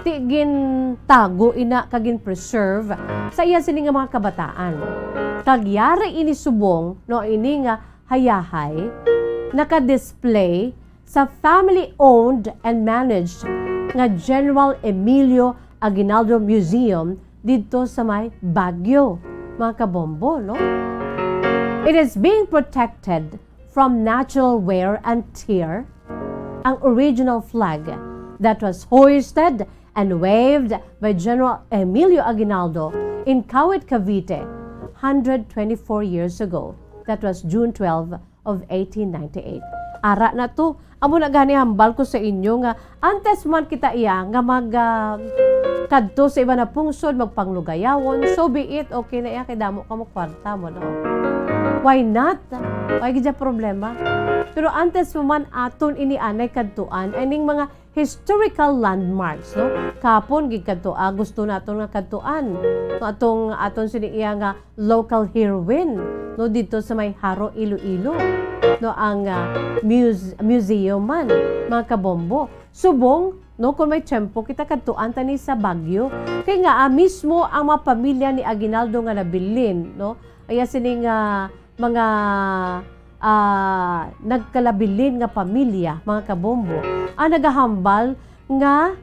Ti gintago ina kag gin-preserve sa iya sini nga mga kabataan. Kag yari ini subong, no, ini nga hayahay naka-display sa family-owned and managed nga General Emilio Aguinaldo Museum didto sa may Baguio, mga kabombo, no? It is being protected from natural wear and tear. Ang original flag that was hoisted and waved by General Emilio Aguinaldo in Kawit, Cavite, hundred twenty-four years ago. That was June twelve of eighteen ninety-eight. Ara na to. Amo na gani hambal ko sa inyo nga antes man kita iya nga mag, ah, kadto sa iba na pungsod, magpanglugayawon, so be it, okay na iya, kay damo ka mo kwarta mo, no? Why not? Why gid siya problema? Pero antes mo man aton ini anay kadtuan, ay ning mga historical landmarks, no? Kapon gid kadto, ah, gusto naton nga kadtuan. No, atong, aton sini iya nga local heroine, no, dito sa may Jaro, Iloilo, no, ang, ah, muse-, museum man, mga kabombo. Subong, no, kung may tiyempo kita, kadtuan ta ni sa Baguio. Kay nga, ah, mismo ang mga pamilya ni Aguinaldo nga nabilin, no, aya sining, ah, mga, ah, nagkalabilin nga pamilya, mga kabombo, ang nagahambal nga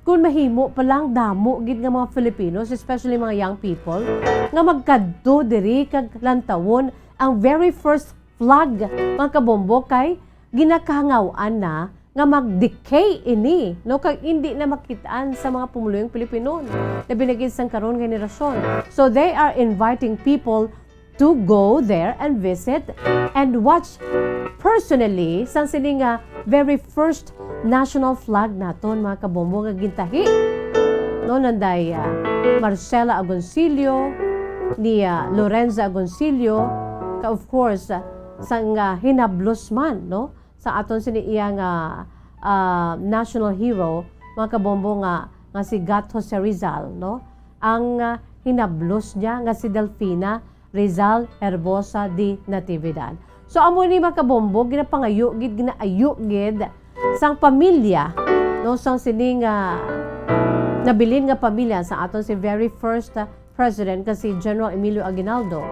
kung mahimo pa lang, damo gid nga mga Filipinos, especially mga young people, nga magkadto diri kag lantawon ang very first flag, mga kabombo, kay ginakahangaw-an na nga mag-decay ini, no, kag indi na makit-an sa mga pumuluyong Pilipino, labi na gid sang karon nga henerasyon. So they are inviting people to go there and visit and watch personally sang sini nga very first national flag naton, mga kabombo, nga gintahi, no, nanday, ah, Marcela Agoncillo, ni, ah, Lorenza Agoncillo, Of course, ah, sang, ah, hinablos man, no, sa aton sini iya nga, ah, national hero, mga kabombo, nga, nga si Gat Jose Rizal, no, ang, ah, hinablos niya nga si Delfina Rizal Herbosa de Natividad. So, amo ni, mga kabombo, ginapangayo gid, ginaayo gid sang pamilya, no, sang sini nga nabilin nga pamilya sa aton si very first, ah, president nga si General Emilio Aguinaldo,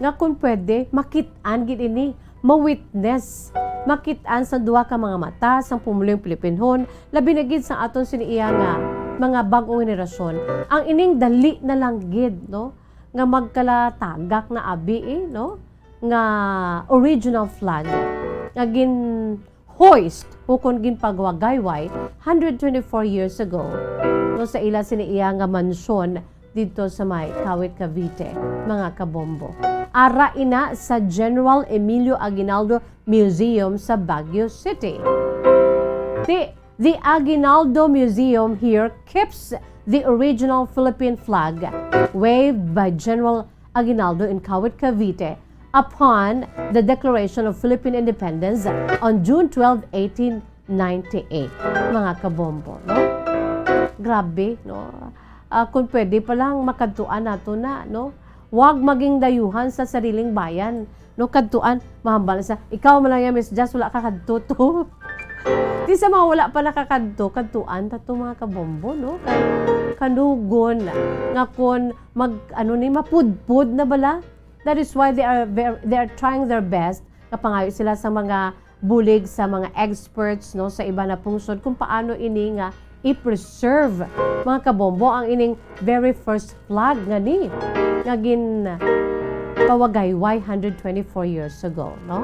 nga kung pwede, makit-an gid ini, ma-witness, makit-an sa duha ka mga mata sang pumulong Pilipinhon, labi na gid sa aton sini iya nga mga bag-ong henerasyon, ang ining dali na lang gid, no, nga magkalatagak na abi, eh, no, nga original flag nga gin hoist ukon ginpagwagayway hundred twenty-four years ago, no, sa ila sini iya nga mansyon didto sa may Kawit, Cavite, mga kabombo. Ara ina sa General Emilio Aguinaldo Museum sa Baguio City. The, the Aguinaldo Museum here keeps the original Philippine flag waved by General Aguinaldo in Kawit, Cavite, upon the declaration of Philippine independence on June twelve, eighteen ninety-eight, mga kabombo, no? Grabe, no? Ah, kung pwede pa lang, makadtuan nato na, no? Wag maging dayuhan sa sariling bayan, no? Kadtuan, mahambal sa, ikaw man lang yan, Miss Jazz, wala ka kadto to. Di sa mga wala pa nakakadto, kadtuan ta to, mga kabombo, no? Kay kanugon nga kung mag, ano ni, mapudpod na bala. That is why they are ver-, they are trying their best nga pangayo sila sa mga bulig sa mga experts, no, sa iban na pungsod kung paano ini nga i-preserve, mga kabombo, ang ining very first flag nga ni, nga ginpawagayway hundred twenty-four years ago, no?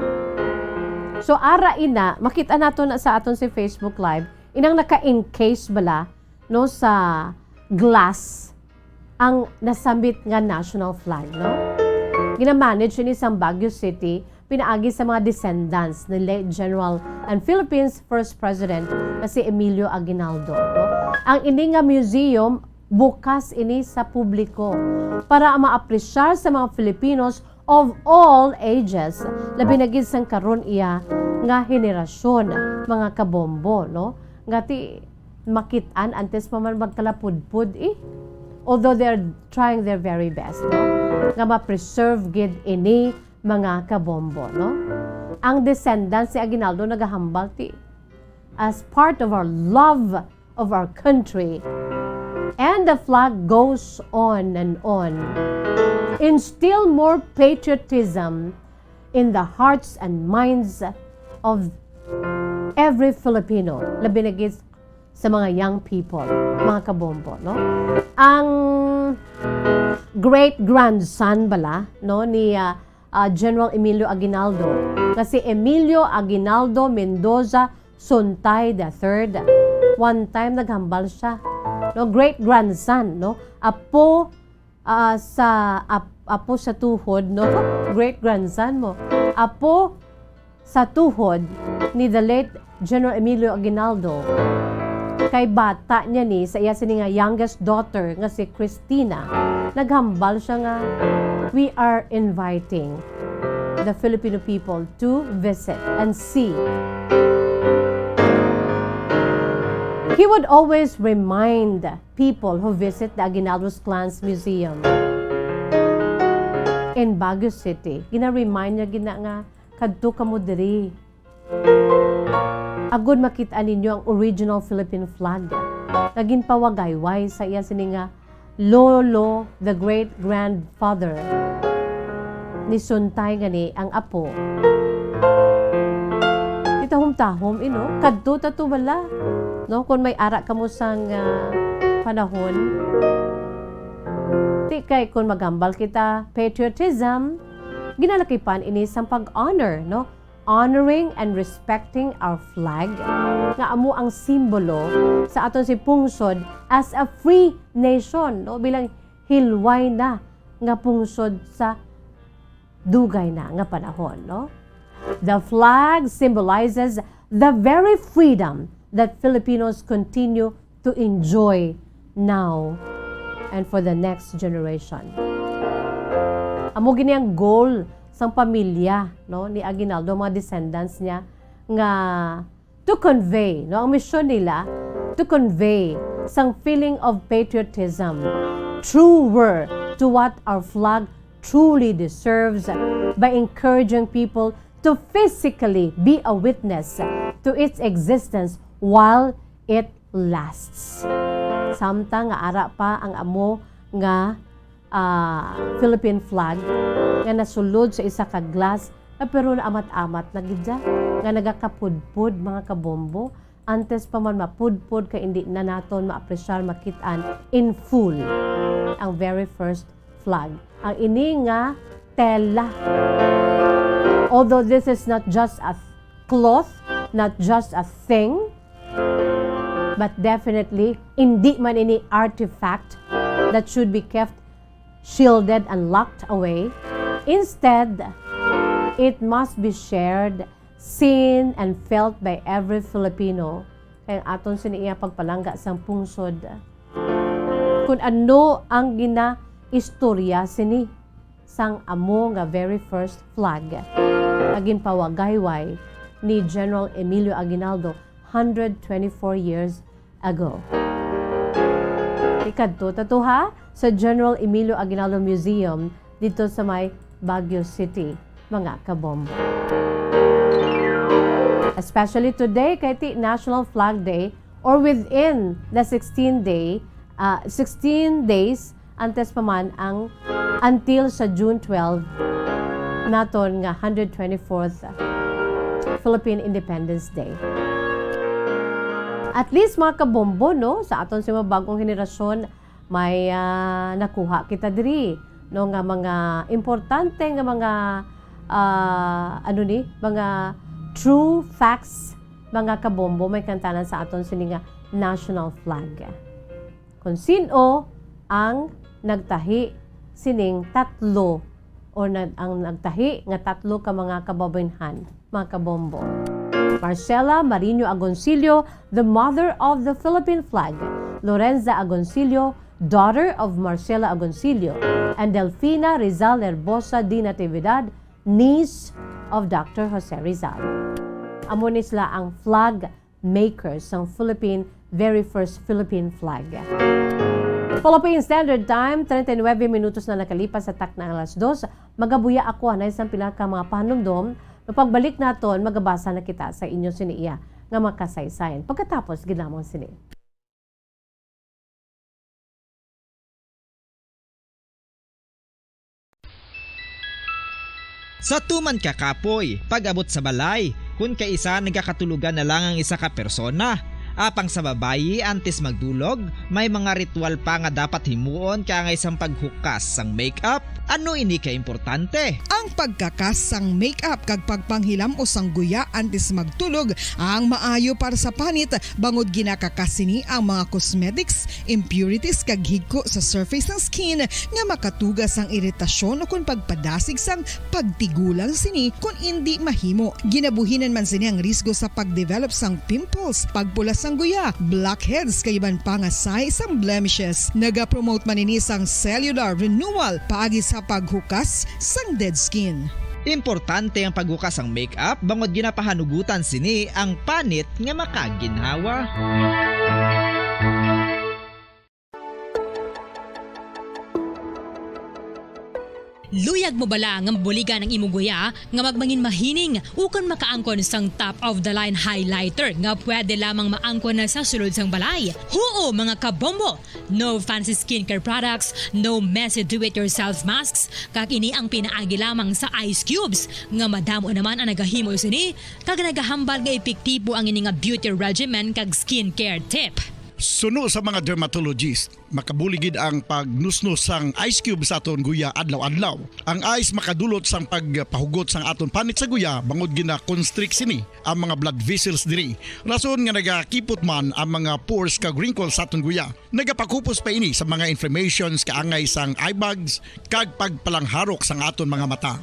So, ara ina, makita nato na sa aton si Facebook Live, inang naka-encase bala, no, sa glass ang nasambit nga national flag, no? Ginamanage ini sang Baguio City pinaagi sa mga descendants ni late General and Philippines First President nga si Emilio Aguinaldo, no? Ang ini nga museum bukas ini sa publiko para maapresyar sa mga Filipinos of all ages, labi na gid sang karon iya nga henerasyon, mga kabombo, no? Nga ti makit-an antes pa man magkalapudpod, eh. Although they're trying their very best, no? Nga ma-preserve gid ini, mga kabombo, no? Ang descendants ni Aguinaldo nagahambal ti, as part of our love of our country. And the flag goes on and on. Instill more patriotism in the hearts and minds of every Filipino, labi na gid sa mga young people, mga kabombo, no? Ang great grandson bala, no, ni, ah, ah, General Emilio Aguinaldo, nga si Emilio Aguinaldo Mendoza Suntay the third. One time naghambal siya, no, great grandson, no, apo, ah, sa ap-, apo sa tuhod, no, great grandson mo, apo sa tuhod ni the late General Emilio Aguinaldo. Kay bata niya ni sa iya sini nga youngest daughter nga si Christina. Naghambal siya nga, "We are inviting the Filipino people to visit and see." He would always remind people who visit the Aguinaldo's Clans Museum in Baguio City. Gina-remind niya gina nga, "Kadto kamo diri. Agud makita ninyo ang original Philippine flag nga ginpawagayway sa iya sini nga lolo, the great grandfather ni Suntay nga ni ang apo." Itahom-tahom, ino? Kadto ta to bala. No, kung may ara kamo sang, ah, panahon. Ti kay kung maghambal kita, patriotism, ginalakipan ini sang pag-honor, no? Honoring and respecting our flag, nga amo ang simbolo sa aton si pungsod as a free nation, no? Bilang hilway na nga pungsod sa dugay na nga panahon, no? The flag symbolizes the very freedom that Filipinos continue to enjoy now and for the next generation. Amo gini ang goal sang pamilya, no, ni Aguinaldo, mga descendants niya, nga to convey, no, ang misyon nila, to convey sang feeling of patriotism, truer to what our flag truly deserves, by encouraging people to physically be a witness to its existence while it lasts. Samtang nga ara pa ang amo nga, ah, Philippine flag nga nasulod sa isa ka glass, ah, pero naamat-amat na gid siya, nga nagakapudpod, mga kabombo. Antes pa man mapudpod, kay indi na naton maapresyar, makit-an in full ang very first flag. Ang ini nga tela. Although this is not just a th- cloth, not just a thing, but definitely, indi man ini artifact that should be kept shielded and locked away. Instead, it must be shared, seen, and felt by every Filipino. Kay ang aton sini iya pagpalangga sang pungsod. Kun ano ang ginaistorya sini sang amo nga very first flag nga ginpawagayway ni General Emilio Aguinaldo hundred twenty-four years ago. Ikadto ta to, ha, sa General Emilio Aguinaldo Museum dito sa may Baguio City, mga kabombo. Especially today, kay ti National Flag Day, or within the sixteen day, ah, sixteen days antes pa man ang until sa June twelve naton nga hundred twenty-fourth Philippine Independence Day. At least, mga kabombo, no, sa aton sa mga bagong henerasyon, may, ah, nakuha kita diri, no, nga mga importante nga mga, ah, ano ni, mga true facts, mga kabombo, may kantanan sa aton sini nga national flag. Kung sin-o ang nagtahi sining tatlo, o nag-, ang nagtahi nga tatlo ka mga kababaynhan, mga kabombo. Marcela Mariño Agoncillo, the mother of the Philippine flag, Lorenza Agoncillo, daughter of Marcela Agoncillo, and Delfina Rizal Nerbosa de Natividad, niece of Doctor Jose Rizal. Amo ni sila ang flag makers sang Philippine, very first Philippine flag. Philippine Standard Time, treinta y nueve minutos na nakalipas sa takna ang alas dos. Magabuya ako anay sang pila ka mga panumdom. Mapagbalik naton, magabasa na kita sa inyo sini iya nga makasaysayan. Pagkatapos, ginamang sini. Sa tuman ka kapoy, pag-abot sa balay, kun kaisa nagakatulogan na lang ang isa ka persona. Apang sa babayi, antes magdulog, may mga ritual pa nga dapat himuon kaangay sang paghukas sang make-up. Ano ini ka importante? Ang pagkakas sang make-up kag pagpanghilam-os sang guya antes magtulog ang maayo para sa panit, bangod ginakakas sini ang mga cosmetics, impurities kag higko sa surface sang skin nga makatuga sang iritasyon ukon pagpadasig sang pagtigulang sini kon indi mahimo. Ginabuhinan man sini ang risgo sa pagdevelop sang pimples, pagpula sang guya, blackheads kag iban pa nga sahi sang blemishes. Nagapromote man ini sang cellular renewal paagi sa paghukas sang dead skin. Importante ang paghukas sang make-up bangod ginapahanugutan sini ang panit nga makaginhawa. Luyag mo bala nga mabuligan ang imo guya nga magmangin mahining ukon makaangkon sang top of the line highlighter nga pwede lamang maangkon na sa sulod sang balay? Huo, mga kabombo! No fancy skincare products, no messy do-it-yourself masks, kag ini ang pinaagi lamang sa ice cubes nga madamo naman ang nagahimo sini kag nagahambal nga epektibo ang ini nga beauty regimen kag skincare tip. Suno sa mga dermatologist, makabulig gid ang pagnusnos sang ice cube sa aton guya adlaw-adlaw. Ang ice makadulot sang pagpahugot sang aton panit sa guya bangod gina-constrict sini ang mga blood vessels diri, rason nga nagakipot man ang mga pores kag wrinkles sa aton guya. Nagapakupos pa ini sa mga inflammations kaangay sang eye bags kag pagpalangharok sang aton mga mata.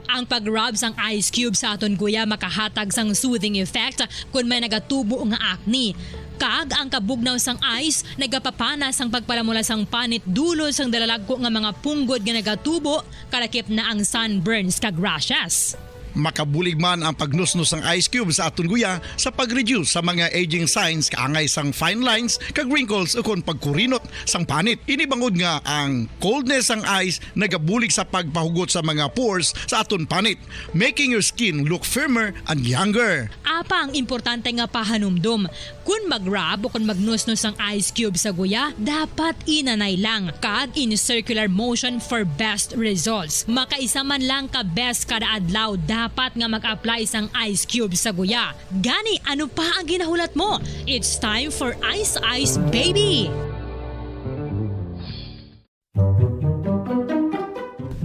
Ang pag-rub sang ice cube sa aton guya makahatag sang soothing effect kon may nagatubo nga acne. Kag ang kabugnaw sang ice nagapapana sang pagpalamula sang panit dulot sang dalalagko nga mga punggod nga nagatubo, kalakip na ang sunburns kag rashes. Makabulig man ang pagnusnos sang ice cube sa aton guya sa pag-reduce sa mga aging signs kaangay sang fine lines kag wrinkles ukon pagkurinot sang panit. Ini bangod nga ang coldness sang ice nagabulig sa pagpahugot sa mga pores sa aton panit, making your skin look firmer and younger. Apang importante nga pahanumdom, kun mag-rub o kun magnusnos ang ice cube sa guya, dapat inanay lang kag in circular motion for best results. Makaisa man lang ka beses kada adlaw dapat nga mag-apply sang ice cube sa guya. Gani, ano pa ang ginahulat mo? It's time for Ice Ice Baby!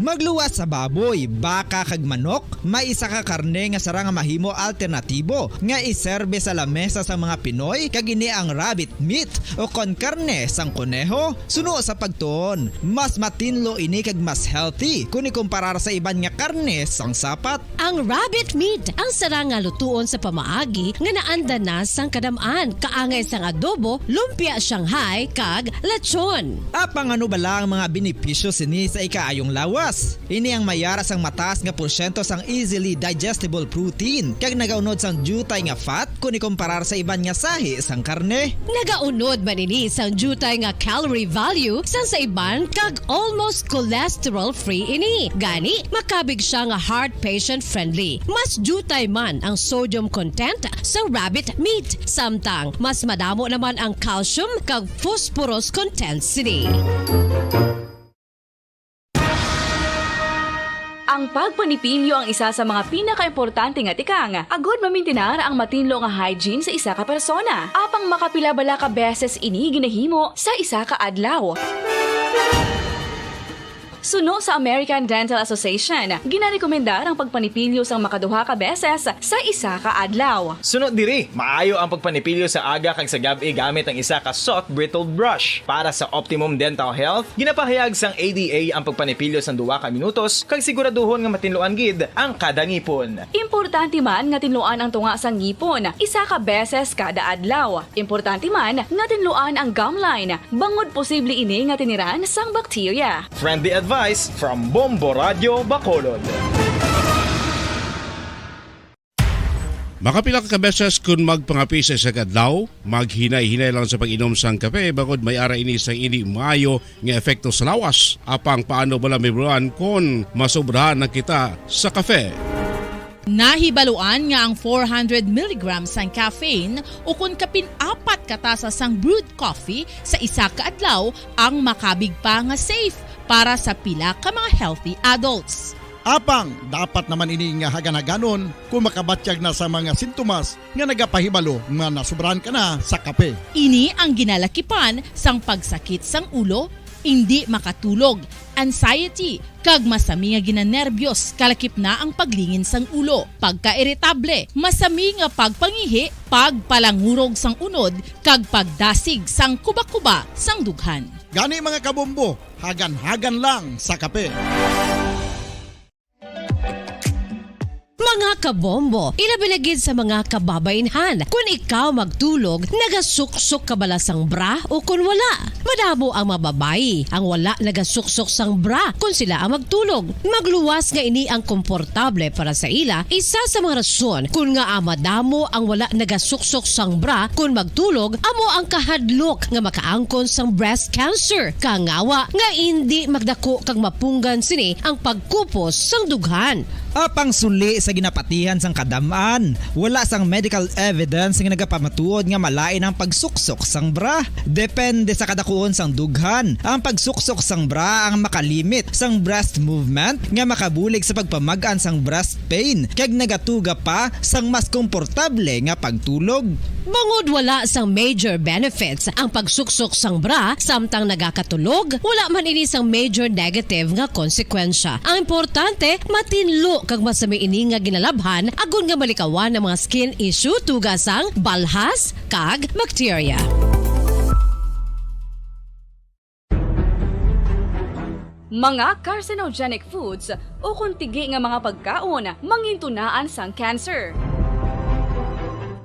Magluwas sa baboy, baka kag manok, may isa ka karne nga sarang nga mahimo alternatibo nga iserbe sa lamesa sa mga Pinoy, kag ini ang rabbit meat o kon karne sang koneho. Suno sa pagtuon, mas matinlo ini kag mas healthy kun ikumparar sa iban nga karne sang sapat. Ang rabbit meat ang sarang nga lutuon sa pamaagi nga naanda na sang kadam-an, kaangay sang adobo, lumpia Shanghai, kag lechon. Apang ano bala ang mga benepisyo sini sa ikaayong lawas? Ini ang may ara sang mataas nga porsyento sang easily digestible protein, kag nagaunod sang diutay nga fat kun ikumparar sa iban nga sahi sang karne. Nagaunod man ini sang diutay nga calorie value sang sa iban, kag almost cholesterol-free ini. Gani, makabig siya nga heart patient-friendly. Mas diutay man ang sodium content sang rabbit meat, samtang mas madamo naman ang calcium kag phosphorus content sini. Ang pagpanipilyo ang isa sa mga pinakaimportante nga tikang agud mamintinar ang matinlo nga hygiene sa isa ka persona. Apang makapila bala ka beses ini ginahimo sa isa ka adlaw? Suno sa American Dental Association, ginarekomendar ang pagpanipilyo sang makaduha ka beses sa isa ka adlaw. Suno diri, maayo ang pagpanipilyo sa aga kag sa gab-i gamit ang isa ka soft bristled brush. Para sa optimum dental health, ginapahayag sang A D A ang pagpanipilyo sang duha ka minutos kag siguraduhon nga matinluan gid ang kada ngipon. Importante man nga tinluan ang tunga sang ngipon isa ka beses kada adlaw. Importante man nga tinluan ang gum line, bangod posible ini nga tiniran sang bakterya. Friendly advice from Bombo Radio Bacolod. Makapila ka beses kun magpangape sa isa ka adlaw, maghinay-hinay lang sa pag-inom sang kape, bangod may ara ini sang indi maayo nga epekto sa lawas. Apang paano bala mahibaluan kon masobrahan na kita sa kape? Nahibaluan nga ang four hundred milligrams sang caffeine, ukon kapin apat ka tasa sang brewed coffee sa isa ka adlaw, ang makabig pa nga safe para sa pila ka mga healthy adults. Apang dapat naman ini nga hagan-haganon kung makabatyag na sa mga sintomas nga nagapahibalo nga nasobrahan ka na sa kape. Ini ang ginalakipan sang pagsakit sang ulo, indi makatulog, anxiety, kag masami nga ginanerbiyos, kalakip na ang paglingin sang ulo, pagkairitable, masami nga pagpangihi, pagpalangurog sang unod, kag pagdasig sang kubakuba sang dughan. Gani, mga kabombo, hagan-hagan lang sa kape. Mga kabombo, ilabi na gid sa mga kababaynhan, kun ikaw magtulog, nagasuksok ka bala sang bra o kun wala? Madamo ang mga babayi ang wala nagasuksok sang bra kun sila ang magtulog. Magluwas nga ini ang komportable para sa ila, isa sa mga rason kun ngaa madamo ang wala nagasuksok sang bra kun magtulog, amo ang kahadlok nga makaangkon sang breast cancer. Kangawa nga indi magdako kag mapunggan sini ang pagkupos sang dughan. Apang suli sa ginapatihan sang kadam-an, wala sang medical evidence nga nagapamatuod nga malain ang pagsuksok sang bra. Depende sa kadakuon sang dughan, ang pagsuksok sang bra ang makalimit sang breast movement nga makabulig sa pagpamag-an sang breast pain, kag nagatuga pa sang mas komportable nga pagtulog. Bangod wala sang major benefits ang pagsuksok sang bra samtang nagakatulog, wala man ini sang major negative nga konsekwensya. Ang importante, matinlo kag masami ini nga ginalabhan agod nga malikawan ang mga skin issue, tuga sang balhas kag bakterya. Mga carcinogenic foods ukon tigi nga mga pagkaon mangintunaan sang cancer.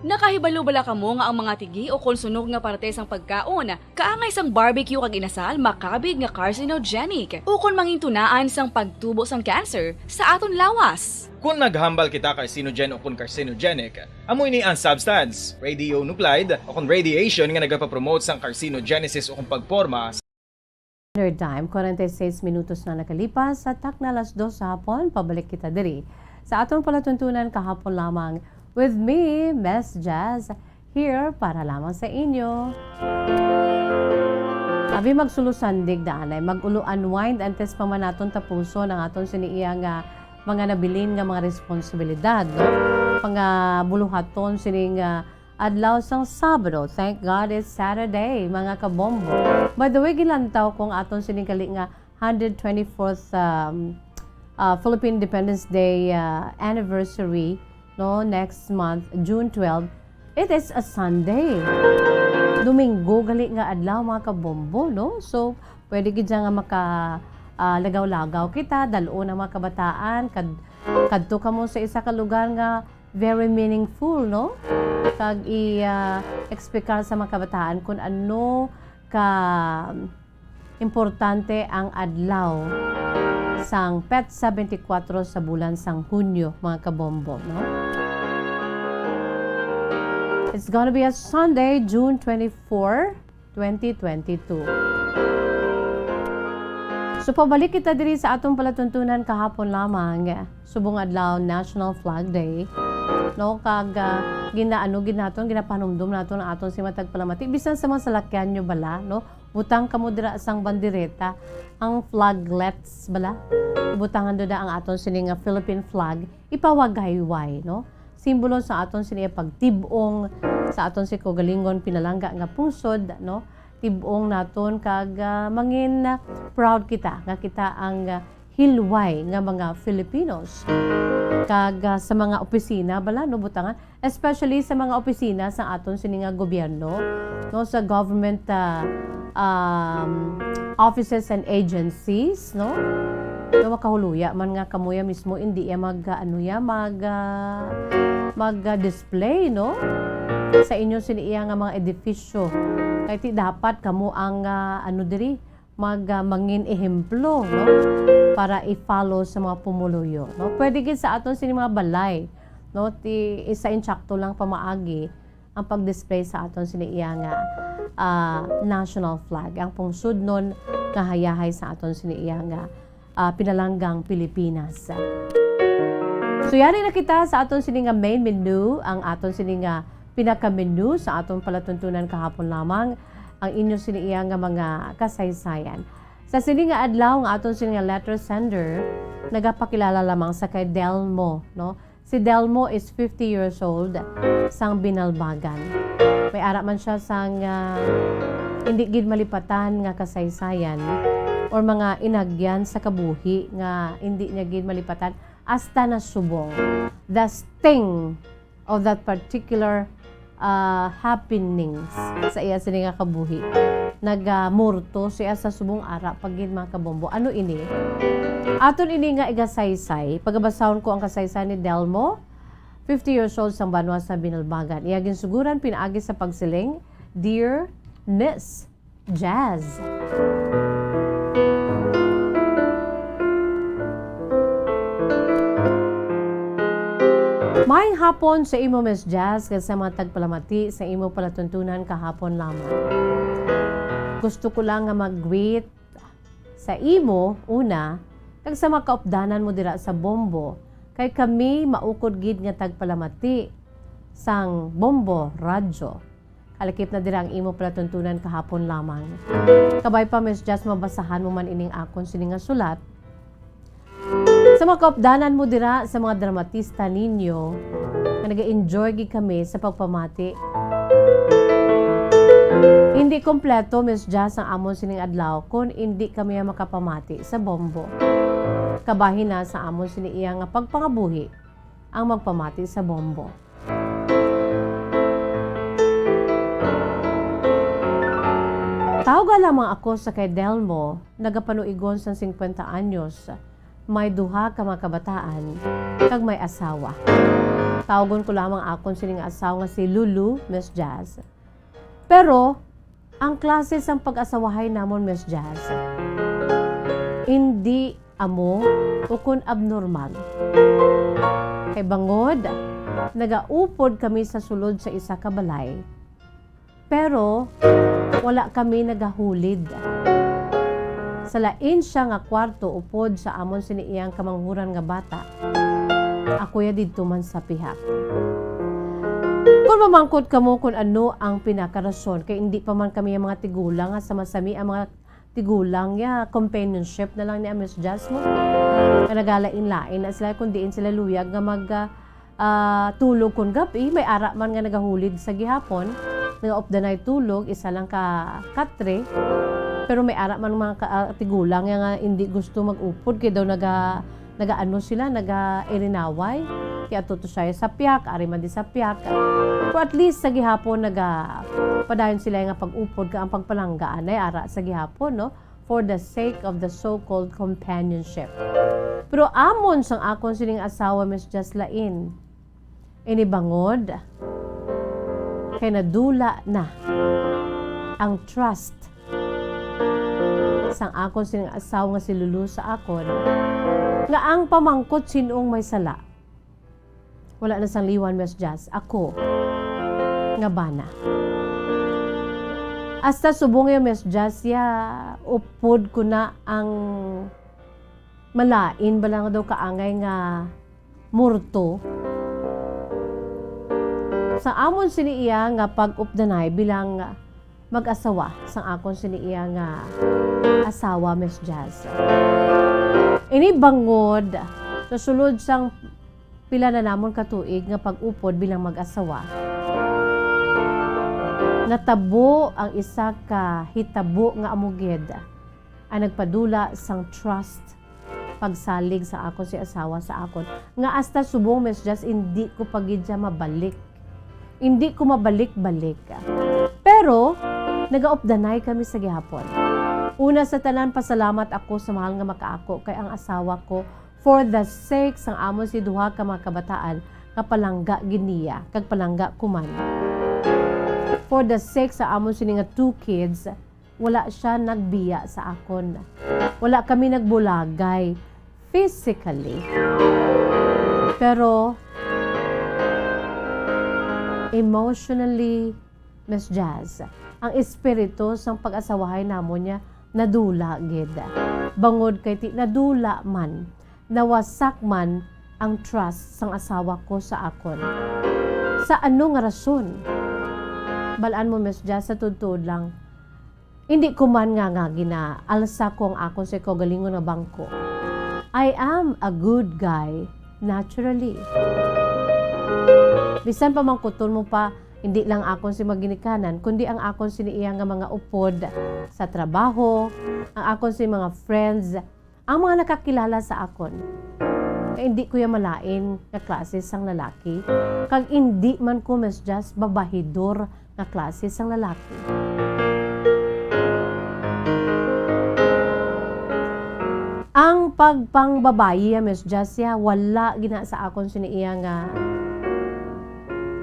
Nakahibalo bala kamo nga ang mga tigi ukon sunog nga parte sang pagkaon kaangay sang barbecue kag inasal makabig nga carcinogenic ukon mangintunaan sang pagtubo sang cancer sa aton lawas? Kon naghambal kita carcinogen ukon carcinogenic, amo ini ang substance, radionuclide ukon radiation, nga nagapapromote sang carcinogenesis ukon pagporma Standard Time, forty-six minutos na nakalipas sa takna alas dos sa hapon. Pabalik kita diri sa aton palatuntunan kahapon lamang with me, Miss Jazz, here para lamang sa inyo. Abi, magsulusandig na anay, mag-ulo unwind antes pa man naton tapuson ang aton sini iya nga mga nabilin nga mga responsibilidad, no? Mga buluhaton sining, ah, adlaw sang Sabado. Thank God it's Saturday, mga kabombo. By the way, gilantaw ko ang aton sining gali nga hundred twenty-fourth, um, uh, Philippine Independence Day, uh, anniversary, no, next month, June twelve. It is a Sunday. Domingo gali nga adlaw, mga kabombo, no? So, pwede gid siya nga maka, ah, lagaw-lagaw kita, dal-on ang mga kabataan, kad-, kadto kamo sa isa ka lugar nga very meaningful, no? Kag i, ah, explicar sa mga kabataan kung ano ka importante ang adlaw sang petsa twenty-four sa bulan sang Hunyo, mga kabombo, no? It's gonna be a Sunday, June twenty-four, twenty twenty-two. So, pabalik kita diri sa atong palatuntunan kahapon lamang, subong adlaw, National Flag Day, no? Kag, ah, ginaano gid naton, ginapanumdom naton ang aton sini matag palamati, bisan sa mga salakyan nyo bala, no? Butang kamo dira sang bandereta, ang flaglets bala. Butangan do na ang aton sini nga Philippine flag, ipawagayway, no? Simbolo sa aton sini pagtib-ong sa aton si kaugalingon pinalangga nga pungsod, no? Tib-ong naton kag, ah, mangin, ah, proud kita nga kita ang, ah, hilway nga mga Filipinos. Kag, ah, sa mga opisina bala, no, butangan, especially sa mga opisina sa aton sini nga gobyerno, no, sa government, ah, um, offices and agencies, no? No, makahuluya man nga kamo ya mismo, hindi ya mag, ah, ano ya, mag, ah, mag, ah, display, no? Sa inyo sini iya nga mga edifisyo. Kay ti dapat kamo ang, ah, ano diri, mag, ah, mangin ehemplo, no? Para i-follow sa mga pumuluyo, no? Pwede gid sa aton sini mga balay, no? Ti, isa insakto lang pamaagi ang pag-display sa aton sini iya nga, ah, national flag, ang pungsodnon nga hayahay sa aton sini iya nga, ah, pinalanggang Pilipinas. So, yari na kita sa aton sini nga main menu, ang aton sini nga pinaka-menu sa aton palatuntunan kahapon lamang, ang inyo sini iya nga mga kasaysayan. Sa sini nga adlaw nga aton sini nga letter sender, nagapakilala lamang sa kay Delmo, no? Si Delmo is fifty years old, sang Binalbagan. May ara man siya sang, ah, hindi gid malipatan nga kasaysayan or mga inagyan sa kabuhi nga hindi niya gid malipatan hasta nasubong. The sting of that particular, ah, happenings sa iya sini nga kabuhi. Nagamurto siya sa subong ara pa gid, mga kabombo. Ano ini? Aton ini nga igasaysay. Pagabasahon ko ang kasaysayan ni Delmo, fifty years old, sang banwa sa Binalbagan. Iya ginsuguran pinaagi sa pagsiling, "Dear Miss Jazz." Maayong hapon sa imo, Miss Jazz, kag sa mga tagpalamati sa imo palatuntunan kahapon lamang. Gusto ko lang nga mag-greet sa imo, una, kag sa mga kaupdanan mo dira sa Bombo, kay kami maukod gid nga tagpalamati sang Bombo Radyo. Kalakip na dira ang imo palatuntunan kahapon lamang. Kabay pa, Miss Jazz, mabasahan mo man ining akon sini nga sulat. Sa mga kaupdanan mo dira, sa mga dramatista ninyo, nga naga-enjoy gid kami sa pagpamati. Hindi kompleto, Miss Jazz, ang amon sining adlaw kon indi kami makapamati sa Bombo. Kabahin na sa amon sini iya nga pagpangabuhi ang magpamati sa Bombo. Tawga lamang ako sa kay Delmo, nagapanuigon sang singkwenta anyos, may duha ka mga kabataan, kag may asawa. Tawgon ko lamang akon sini nga asawa nga si Lulu, Miss Jazz. Pero, ang klase sang pag-asawahay namon, Miss Jazz, indi amo ukon abnormal. Kay bangod, nagaupod kami sa sulod sa isa ka balay. Pero wala kami nagahulid. Sa lain sia nga kwarto upod sa amon sini iyang kamanghuran nga bata, ako ya didto man sa pihak. Kung mamangkot kamo kung ano ang pinakarason, kay hindi pa man kami ang mga tigulang nga sama-sami ang mga tigulang ya, companionship na lang ni Miss Jazz mo. Nga nagalain-lain na sila kung diin sila luyag nga mag, ah, ah, tulog kon gab-i, may ara man nga nagahulid sa gihapon, nagaupdanay tulog, isa lang ka katre. Pero may ara man mga ka-, ah, tigulang nga, nga hindi gusto mag-upod, kay daw naga-, nagaano sila, nagairinaway. Kay ato to siya sa piyak, ari man di sa piyak. Pero at least sa gihapon, naga-, padayon sila nga pag-upod, ka ang pagpalanggaan ay ara sa gihapon, no? For the sake of the so-called companionship. Pero amon sang akon sining asawa, Miss Jaslain, ini bangod kay nadula na ang trust sang akon sining asawa nga si Lulu sa akon, nga ang pamangkot sin-ong may sala. Wala na sang liwan, Miss Jazz. Ako nga bana. Hasta subong ya, Miss Jazz, ya upod ko na ang malain ba lang daw kaangay nga murto. Sa amon sini iya nga pag-updanay bilang mag-asawa sang akon sini iya nga asawa, Miss Jazz. Ini bangod, sa sulod sang pila na namon ka tuig nga pag-upod bilang mag-asawa, natabo ang isa ka hitabo nga amo gid ang nagpadula sang trust, pagsalig sa akon si asawa sa akon, nga hasta subong, Miss Jazz, hindi ko pa gid siya mabalik. Hindi ko mabalik-balik. Pero, nagaupdanay kami sa gihapon. Una sa tanan, pasalamat ako sa mahal nga makaako kay ang asawa ko, for the sake sang amon si duha ka mga kabataan, nga palangga gid niya, kag palangga ko man. For the sake sa amon sini nga two kids, wala siya nagbiya sa akon. Wala kami nagbulagay physically. Pero emotionally, Miss Jazz, ang espiritu sang pag-asawahay namon niya nadula gid. Bangod kay ti nadula man, nawasak man ang trust sang asawa ko sa akon. Sa ano nga rason? Balaan mo, Miss Jazz, sa tuod-tuod lang, hindi ko man nga, nga ginaalsa ko ang akon sa kaugalingon nga bangko. I am a good guy naturally. Bisan pa man kuton mo pa, hindi lang akon si maginikanan, kundi ang akon sini iya nga mga upod sa trabaho, ang akon si mga friends, ang mga nakakilala sa akon, nga hindi ko ya malain nga klase sang lalaki, kag indi man ko, Miss Jazz, babahidor nga klase sang lalaki. Ang pagpangbabayi, ya, Miss Jazz, ya, wala gina sa akon sini iya nga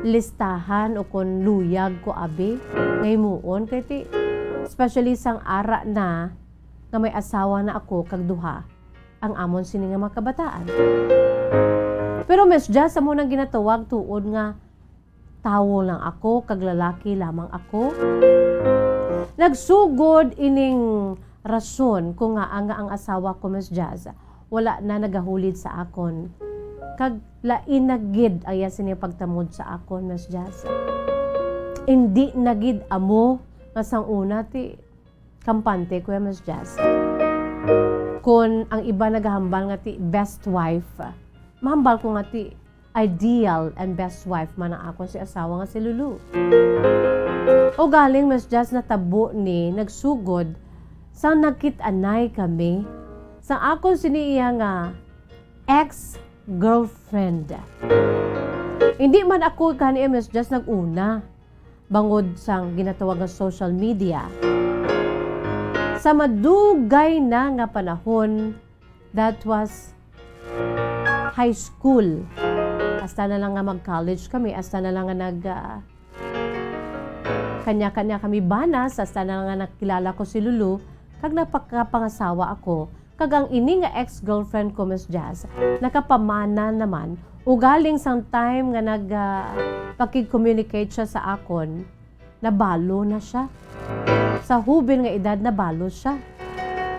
listahan o kon luyag ko abi nga himuon, kay ti, especially sang ara na nga may asawa na ako kag duha ang amon sini nga mga kabataan. Pero, Miss Jazz, amo nang ginatawag tuod nga tawo lang ako kag lalaki lamang ako. Nagsugod ining rason ko nga, nga ang asawa ko, Miss Jazz, wala na nagahulid sa akon. Kag lain na gid ang iya sini pagtamod sa akon, Miss Jazz. Indi na gid amo nga sang una ti kampante ko ya, Miss Jazz. Kon ang iba nagahambal nga ti best wife, mahambal ko nga ti ideal and best wife man ang akon si asawa nga si Lulu. Ugaling, Miss Jazz, natabo ni nagsugod sang nagkit-anay kami sang akon sini iya nga ex-girlfriend. Hindi man ako kani, Miss Jazz, nag-una bangod sang ginatawag nga social media. Sa madugay na nga panahon, that was high school. Hasta na lang nga mag-college kami, hasta na lang nga nag, ah, kanya-kanya kami banas, hasta na lang nga nakilala ko si Lulu, kag napakapangasawa ako. Kag ang ini nga ex-girlfriend ko, Miss Jazz, nakapamana naman, ugaling sang time nga nag, ah, pakig-communicate siya sa akon, nabalo na siya. Sa hubin nga edad, nabalo siya.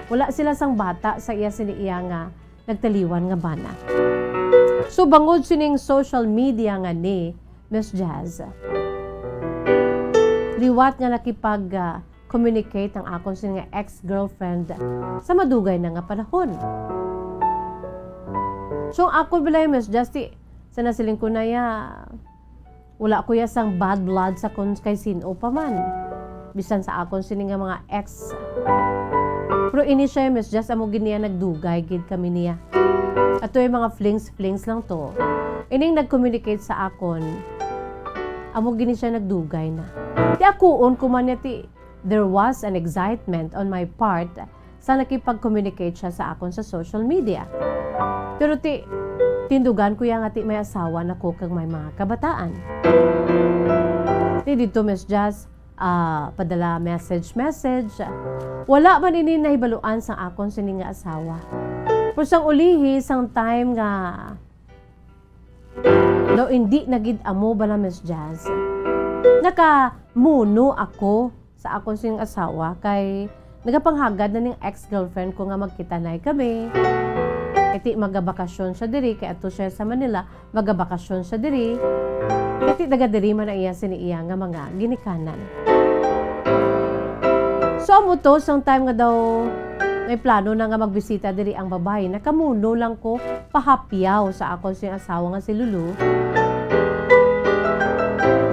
Wala sila sang bata sa iya sini iya nga nagtaliwan nga bana. So, bangod sining social media nga ni Miss Jazz, liwat nga nakipag, ah, communicate ang akon sini nga ex-girlfriend sa madugay na nga panahon. So, ang akon balay, Miss Jazz, ti, sa nasiling ko na ya, wala ko ya sang bad blood sa kun kay sin-o pa man. Bisan sa akon sini nga mga ex. Pero ini siya, Miss Jazz, amo gid niya nagdugay gid kami niya. Ato yung mga flings-flings lang to. Ining nag-communicate sa akon, amo gini siya nagdugay na. Ti akuon ko man niya, ti, there was an excitement on my part sa nakipag-communicate siya sa akon sa social media. Pero ti, tindugan ko ya nga ti may asawa na ko kag may mga kabataan. Ti dito, Miss Jazz, ah, padala message, message. Wala man ini nahibaluan sang akon sini nga asawa. Pero sang ulihi, sang time nga daw indi na gid amo bala, Miss Jazz. Nakamuno ako sa akon sing asawa kay nagapanghagad na ning ex-girlfriend ko nga magkitanay kami. Kay ti magabakasyon siya diri, kay ato siya sa Manila, magabakasyon siya diri. Kay ti taga diri man ang iya sini iya nga mga ginikanan. So, amo to, sang time nga daw may plano na nga magbisita diri ang babayi, nakamuno lang ko pahapyaw sa akon sing asawa nga si Lulu.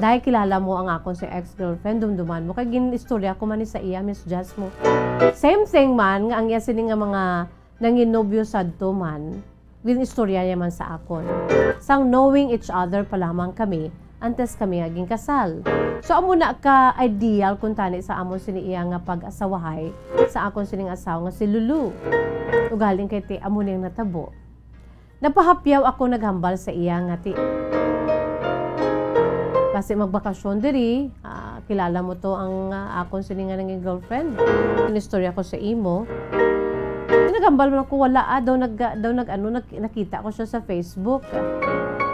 Dahil kilala mo ang akon si ex-girlfriend, dumduman mo. Kay gin-istorya ko man ni sa iya, Miss Jazz mo. Same thing man, nga ang iya sini nga mga nanginobyo sadto man, gin-istorya niya man sa akon. Sang knowing each other pa lamang kami, antes kami nga ginkasal. So, amo na ka ideal kung tani sa amon sini iya nga pag-asawahay sa akon sining asawa nga si Lulu. Ugaling kay ti, amo ning natabo. Napahapyaw ako naghambal sa iya nga ti, basi magbakasyon diri, ah, kilala mo to ang, ah, akon sini nga nanging girlfriend. Inistorya ko sa imo. Naghambal man ako, wala, ah, daw nag-, daw nag-, ano, nag-, nakita ko siya sa Facebook.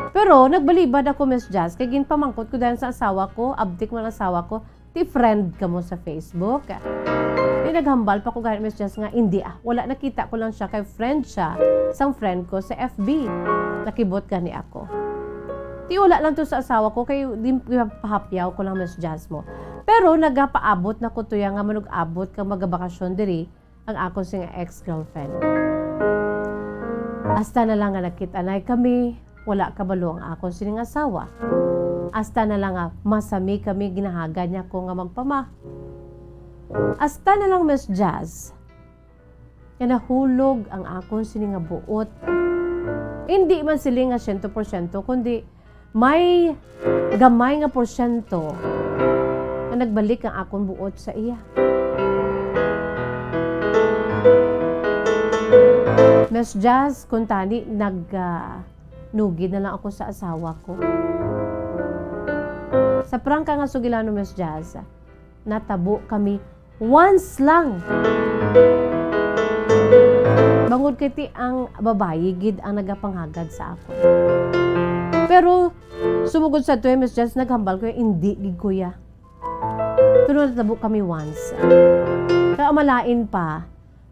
Pero nagbalibad ako, Miss Jazz, kay ginpamangkot ko dayon sa asawa ko, abtik man ang asawa ko, ti friend kamo sa Facebook. Di naghambal pa ko gani, Miss Jazz, nga hindi, ah, wala, nakita ko lang siya kay friend siya sang friend ko sa F B. Nakibot gani ako. Ti wala lang to sa asawa ko kay di pahapyaw ko lang, Miss Jazz mo. Pero nagapaabot na ko to ya nga manug-abot kag magabakasyon diri ang akon sing ex-girlfriend. Hasta na lang nga nagkit-anay kami, wala kabalo ang akon sining asawa. Hasta na lang nga masami kami, ginahagad niya ko nga magpama. Hasta na lang, Miss Jazz, nga nahulog ang akon sini nga buot. Hindi man siling nga siyento porsyento, kundi may gamay nga porsyento nga nagbalik ang akon buot sa iya. Miss Jazz, kung tani nag, ah, nugid na lang ako sa asawa ko. Sa prangka nga sugilanon, Miss Jazz, natabo kami once lang. Bangod kay ti ang babayi gid ang nagapanghagad sa akon. Pero sumugod sa tuwi, Miss Jazz, naghambal ko, "Indi gid, kuya." Pero natabo kami once. Kaya malain pa,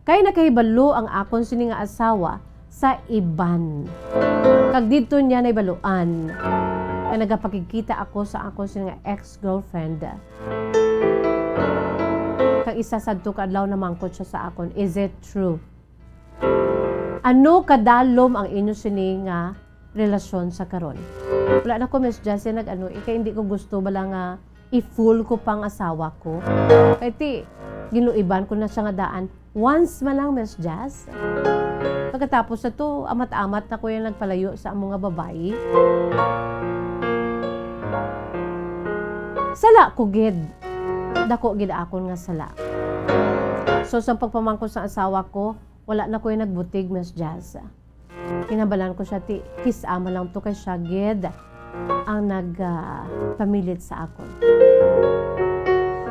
kay nakahibalo ang akon sini nga asawa sa iban. Kag didto niya nahibaluan nga nagapakigkita ako sa akon sini nga ex-girlfriend. Kag isa sadto ka adlaw namangkot siya sa akon, "Is it true? Ano kadalom ang inyo sini nga relasyon sa karon?" Wala na ko, Miss Jazz, ya nag-ano, eh, kay hindi ko gusto bala nga i-fool ko pang asawa ko. Kay ti, ginuiban ko na siya nga daan. Once man lang, Miss Jazz. Pagkatapos sa to, amat-amat na ko yung nagpalayo sa amo nga babayi. Sala ko gid. Dako gid akon nga sala. So, sa pagpamangkot sa asawa ko, wala na ko yung nagbutig, Miss Jazz. Kinahanglan ko siya ti kis-a man lang to kay siya gid ang nag, ah, pamilit sa akon.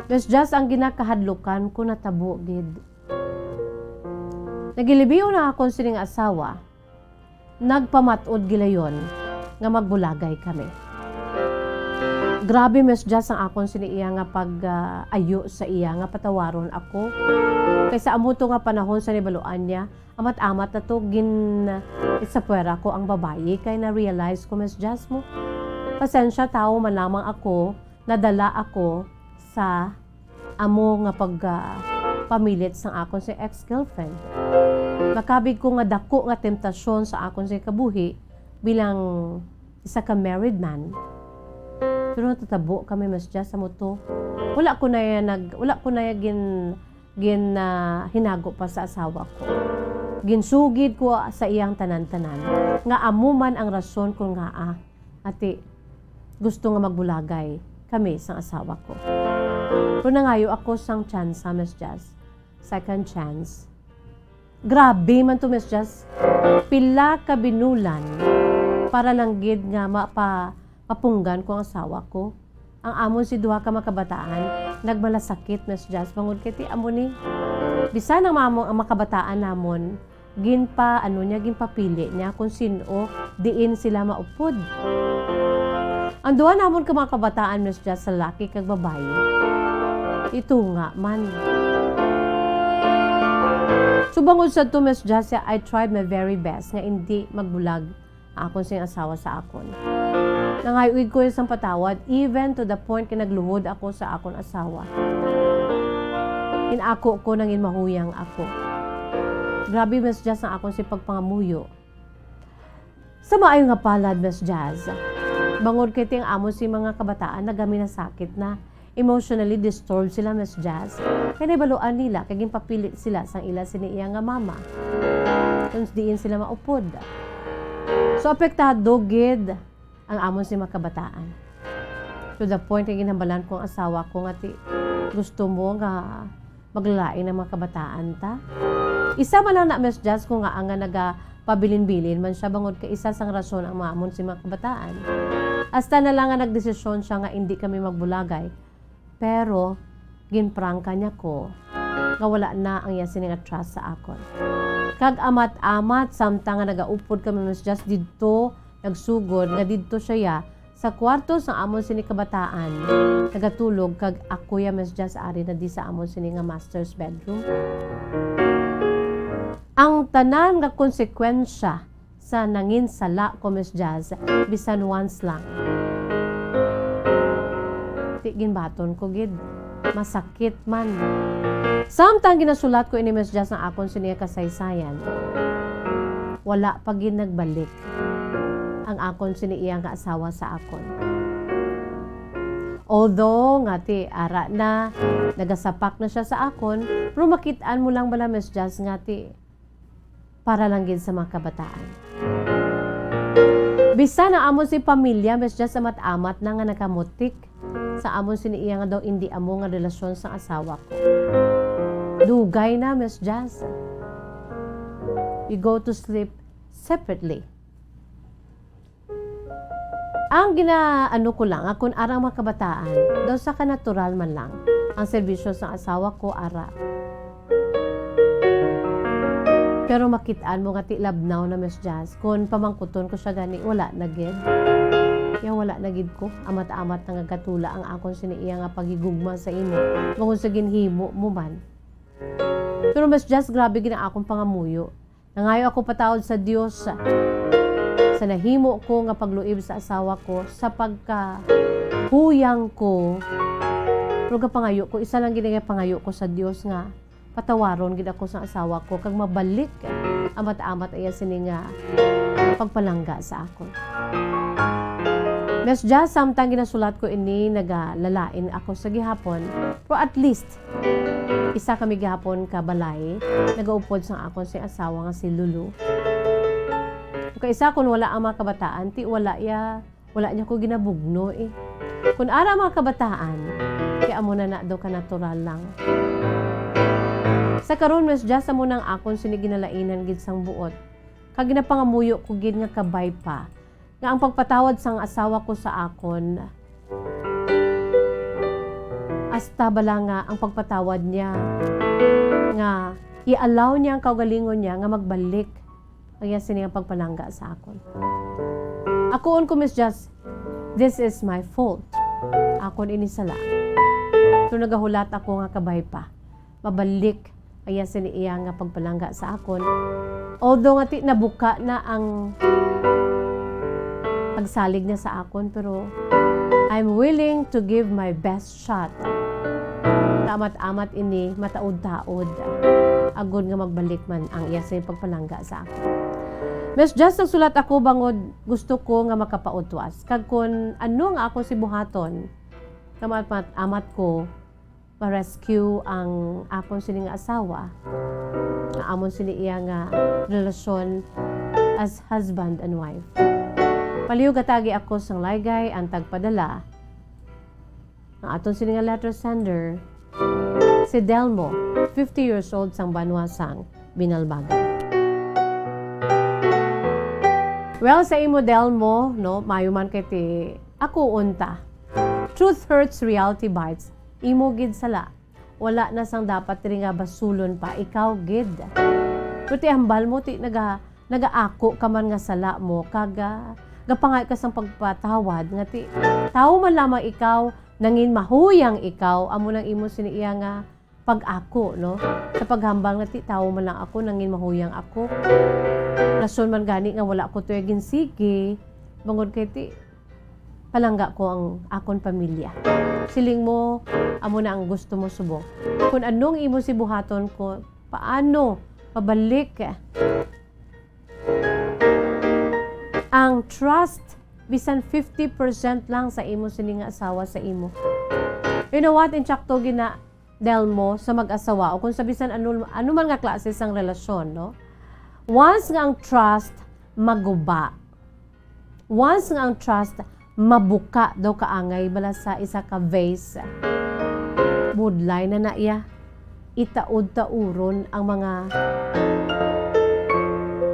Miss Jazz, ang ginakahadlukan ko natabo gid. Nagilibion ang akon sining asawa, nagpamat-od gilayon nga magbulagay kami. Grabe, Miss Jazz, ang akon sini iya nga pag, ah, ayo sa iya nga patawaron ako. Kay sa amo to nga panahon sa nibaluan niya, amat-amat na to gin, isapwera ko ang babayi kay na-realize ko, Miss Jazz, mo. Pasensya, tawo man lamang ako, nadala ako sa amo nga pag, ah, pamilit sang akon si ex-girlfriend. Makabig ko nga dako nga temptasyon sa akon si kabuhi bilang isa ka married man. Pero natatabo kami, Miss Jazz, sa muto. Wala ko na ya nag, wala ko na ya gin, gin, ah, hinago pa sa asawa ko. Ginsugid ko sa iyang tanan-tanan nga amo man ang rason kung ngaa, ati, gusto nga magbulagay kami sang asawa ko. Pero nangayo ako sang tsansa, Miss Jazz. Second chance. Grabe man to, Miss Jazz. Pila ka binulan para lang gid nga mapa-, mapunggan ko ang asawa ko. Ang amon si duha ka makabataan, nagmalasakit, Miss Jazz, bangod kay ti amo ni. Bisan ang mamo-, ang makabataan namon, ginpa-, ano niya, ginpapili niya kung sin-o diin sila maupod. Ang duha namon ka mga kabataan, Miss Jazz, lalaki kag babayi, itunga man. So, bangod sa to, Miss Jazz, I tried my very best nga indi magbulag akon sing asawa sa akon. Nangayuig ko sang patawad, even to the point nga nagluhod ako sa akon asawa. Inako ko nangin mahuyang ako. Grabe, Miss Jazz, ang akon si pagpangamuyo. Sa maayo nga palad, Miss Jazz, bangod kay ti ang amon si mga kabataan nagaminasakit na. Emotionally disturbed sila, Miss Jazz. Kay nahibaluan nila kay ginpapilit sila sang ila sini iya nga mama kung diin sila maupod. So, apektado gid ang amon si mga kabataan. To the point nga ginhambalan ko ang asawa ko nga ti, "Gusto mo nga maglalain ang mga kabataan ta?" Isa man lang na, Miss Jazz, ko nga ang nga nagapabilin-bilin man siya bangod kay isa sang rason ang mga amon si mga kabataan. Hasta na lang nga nagdesisyon siya nga indi kami magbulagay. Pero ginprangka niya ko nga wala na ang iya sini nga trust sa akon. Kag amat-amat, samtang nga nagaupod kami, Miss Jazz, didto, nagsugod nga didto siya ya sa kwarto sang amon sini kabataan nagatulog, kag ako ya, Miss Jazz, ari na di sa amon sini nga master's bedroom. Ang tanan nga konsekwensya sa nanginsala ko, Miss Jazz, bisan once lang. Ti ginbaton ko gid. Masakit man. Samtang ginasulat ko ini, Miss Jazz, ang akon sini nga kasaysayan, wala pa gid nagbalik ang akon sini iya nga asawa sa akon. Although nga ti ara na, nagasapak na siya sa akon, pero makit-an mo lang bala, Miss Jazz, nga ti para lang gid sa mga kabataan. Bisan ang amon si pamilya, Miss Jazz, amat-amat na nga nakamutik sa amon sini iya nga daw indi amo nga relasyon sang asawa ko. Dugay na, Miss Jazz. We go to sleep separately. Ang ginaano ko lang, akon arang mga kabataan, daw sa kanatural man lang, ang serbisyo sang asawa ko ara. Pero makit-an mo nga ti labnaw na, Miss Jazz. Kon pamangkuton ko siya gani, wala na gid. Ya, wala na gid ko. Amat-amat na nga gatula ang akon sini iya nga paghigugma sa imo. Bangod sa ginhimo mo man. Pero, Miss Jazz, grabe gid ang akong pangamuyo. Nangayo ako patawad sa Dios sa, sa nahimo ko nga pagluib sa asawa ko sa pagkahuyang ko. Pero gapangayo ko, isa lang gid nga pangayo ko sa Dios nga patawaron gid ako sa asawa ko kag mabalik amat-amat iya sini nga pagpalangga sa akon. Miss Jazz, samtang ginasulat ko ini, nagalalain ako sa gihapon. Pero at least, isa kami gihapon ka balay, nagaupod sang akon sing asawa nga si Lulu. Kay isa, kun wala ang mga kabataan, ti wala ya, wala niya ko ginabugno eh. Kun ara ang mga kabataan, ti amo na na daw ka natural lang. Sa karon, Miss Jazz, amo nang akon sini ginalainan gid sang buot. Kag ginapangamuyo ko gid nga kabay pa nga ang pagpatawad sang asawa ko sa akon, hasta bala nga ang pagpatawad niya, nga i-allow niya ang kaugalingon niya nga magbalik ang iya sini nga pagpalangga sa akon. Akuon ko, Miss Jess, this is my fault. Akon ini sala. Pero nagahulat ako nga kabay pa mabalik ang iya sini iya nga pagpalangga sa akon. Although nga ti nabuka na ang pagsalig niya sa akon, pero I'm willing to give my best shot. Kaamat-amat ini, mataod-taod, agod nga magbalik man ang iya sini pagpalangga sa akon. Miss Jess, nagsulat ako bangod gusto ko nga makapautwas. Kag kun ano nga ako si buhaton, kaamat-amat ko, ma-rescue ang akon sini nga asawa, nga amon sini iya nga relasyon as husband and wife. Palihog hatagi ako sang laygay ang tagpadala. Ang aton sini nga letter sender, si Delmo, fifty years old, sang banwa sang Binalbagan. Well, sa imo, Delmo, no, maayo man kay ti ako unta. Truth hurts, reality bites. Imo gid sala. Wala na sang dapat diri nga basulon pa. Ikaw gid. Pero ti hambal mo, ti naga-, nagaako ka man nga sala mo, kag, ah, gapangayo ka sang pagpatawad, nga ti, tawo man lamang ikaw, nangin mahuyang ikaw, amo nang imo sini iya nga pag-ako, no? Sa paghambal nga, ti, tawo man lang ako, nangin mahuyang ako. Rason man gani nga wala ko tuya ginsigi, bangod kay, ti, palangga ko ang akon pamilya. Siling mo, amo na ang gusto mo subong. Kung anong imo si buhaton ko, paano pabalik ang trust, bisan fifty percent lang sa imo sini nga asawa sa imo. You know what? Insakto gina, Delmo, sa mag-asawa o kung sa bisan ano, ano man nga klase sang relasyon, no? Once nga ang trust maguba, once nga ang trust mabuka daw kaangay bala sa isa ka vase, budlay na na iya. Itaod-taoron ang mga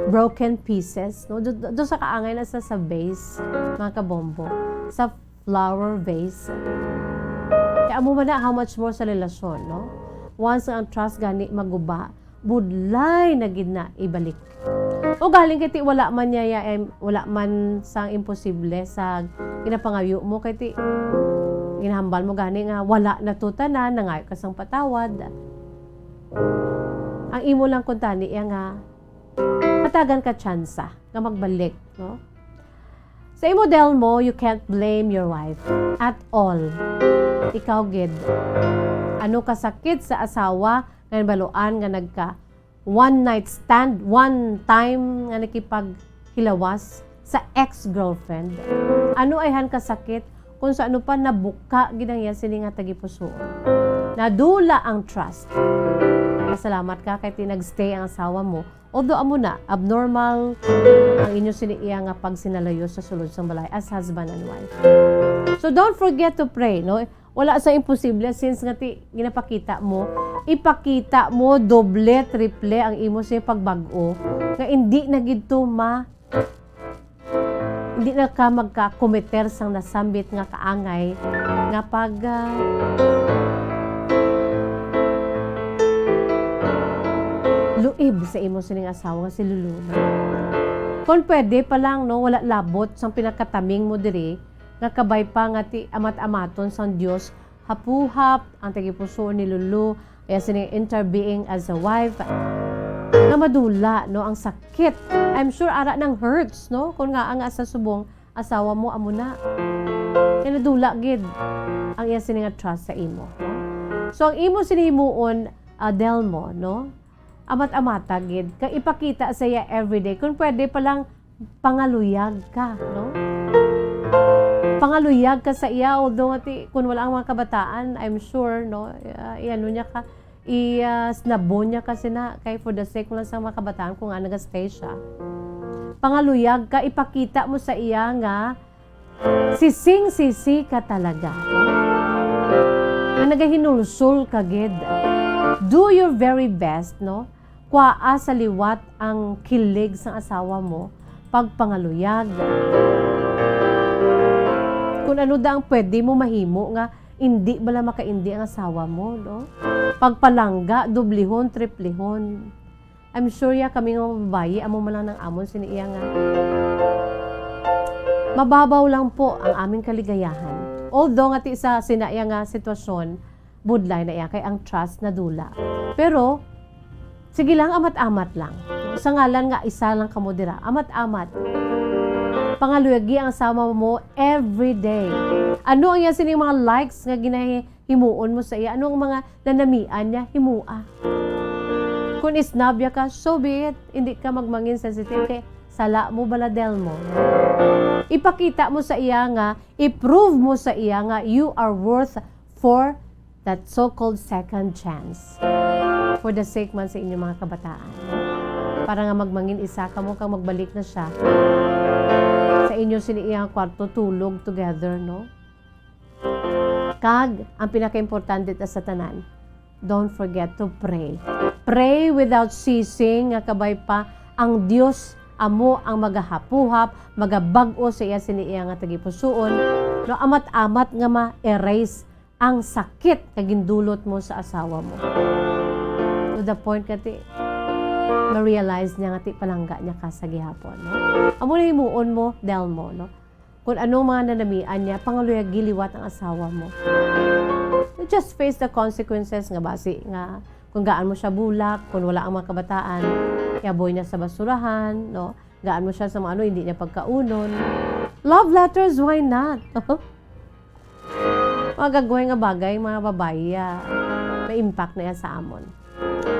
broken pieces, no? Do, do, do sa kaangay na sa, sa vase, mga kabombo, sa flower vase. Kaya amo man na, how much more sa relasyon, no? Once nga ang trust gani maguba, budlay na gid na ibalik. O galing kay ti wala man niya, ya, em, wala man sang imposible sa ginapangayo mo, kay ti ginahambal mo gani nga wala na to tanan, nangayo ka sang patawad. Ang imo lang kuntani iya nga hatagan ka tsansa nga magbalik, no? Sa imo, Delmo, you can't blame your wife at all. Ikaw gid. Ano kasakit sa asawa nga nabaluan nga nagka one night stand, one time nga nakipaghilawas sa ex-girlfriend? Ano ayhan kasakit kung sa ano pa nabuka gid ang iya sini nga tagipusoon? Nadula ang trust. Pasalamat ka kay ti nagstay ang asawa mo. Although amo na, abnormal ang inyo sini iya nga pagsinalayo sa sulod sang balay as husband and wife. So don't forget to pray, no? Wala sa imposible since nga ti ginapakita mo, ipakita mo doble, triple ang imo sa pagbag-o nga hindi na gid to ma-, hindi na ka magka-committer sang nasambit nga kaangay nga pag, ah, luib sa imo sining asawa nga si Lulu, no? Kon pwede pa lang, no, wala labot sang pinakataming mo diri, nga kabay pa nga ti amat-amaton sang Dios, hapuhap ang tagipusoon ni Lulu, kaya sini interbeing as a wife, nga madula, no, ang sakit. I'm sure ara nang hurts, no, kung nga ang sa subong asawa mo amo na. Kaya nadula gid ang iya sini nga trust sa imo, no? So, ang imo sini himuon, ah, Delmo, no? Amat-amata gid, kag ipakita sa iya everyday. Kung pwede pa lang, pangaluyag ka, no? Pangaluyag ka sa iya, although nga ti, kung wala ang mga kabataan, I'm sure, no? Ah, iano niya ka, i, ah, snabo niya ka sina, kay for the sake mo lang sa mga kabataan, kung nga nag-stay siya. Pangaluyag ka, ipakita mo sa iya nga sising-sisi ka talaga, no? Nga nagahinulsol ka gid. Do your very best, no? Kuhaa sa liwat ang kilig sang asawa mo, pagpangaluyag. Kung ano da ang pwede mo mahimo nga indi bala makaindi ang asawa mo, no? Pagpalangga, dublihon, triplihon. I'm sure ya kami nga mga babayi, amo man lang nang amon sini iya nga. Mababaw lang po ang aming kaligayahan. Although nga ti sa sina iya nga sitwasyon, budlay na iya kay ang trust nadula. Pero, sige lang, amat-amat lang. Sa ngalan nga isa lang kamo dira, amat-amat. Pangaluyagi ang asawa mo every day. Ano ang iya sining mga likes nga ginahimuon mo sa iya? Ano ang mga nanamian niya? Himua. Kung isnabya ka, so be it. Hindi ka magmangin sensitive kay sala mo bala, Delmo. Ipakita mo sa iya nga, i-prove mo sa iya nga you are worth for that so-called second chance. For the sake man sa inyong mga kabataan. Para nga magmangin isa kamo kag magbalik na siya sa inyo sini iyang kwarto, tulog together, no? Kag ang pinakaimportante ta sa tanan, don't forget to pray. Pray without ceasing, nga kabay pa ang Dios amo ang magahapuhap, magabag-o sa iya sini iya nga tagipusoon, no, amat-amat nga ma-erase ang sakit nga gindulot mo sa asawa mo. To the point nga ti, ma-realize niya nga ti palangga niya ka sa gihapon, no? Amo na himuon mo, Delmo, no? Kung anong mga nanamian niya, pangaluyagi liwat ang asawa mo. You just face the consequences nga basi nga kung gaan mo siya bulak, kung wala ang mga kabataan, i-aboy niya sa basurahan, no? Gaan mo siya sa mga ano, hindi niya pagkaunon. Love letters, why not? Mga gagway nga bagay, mga babayi, ah, may impact na yan sa amon.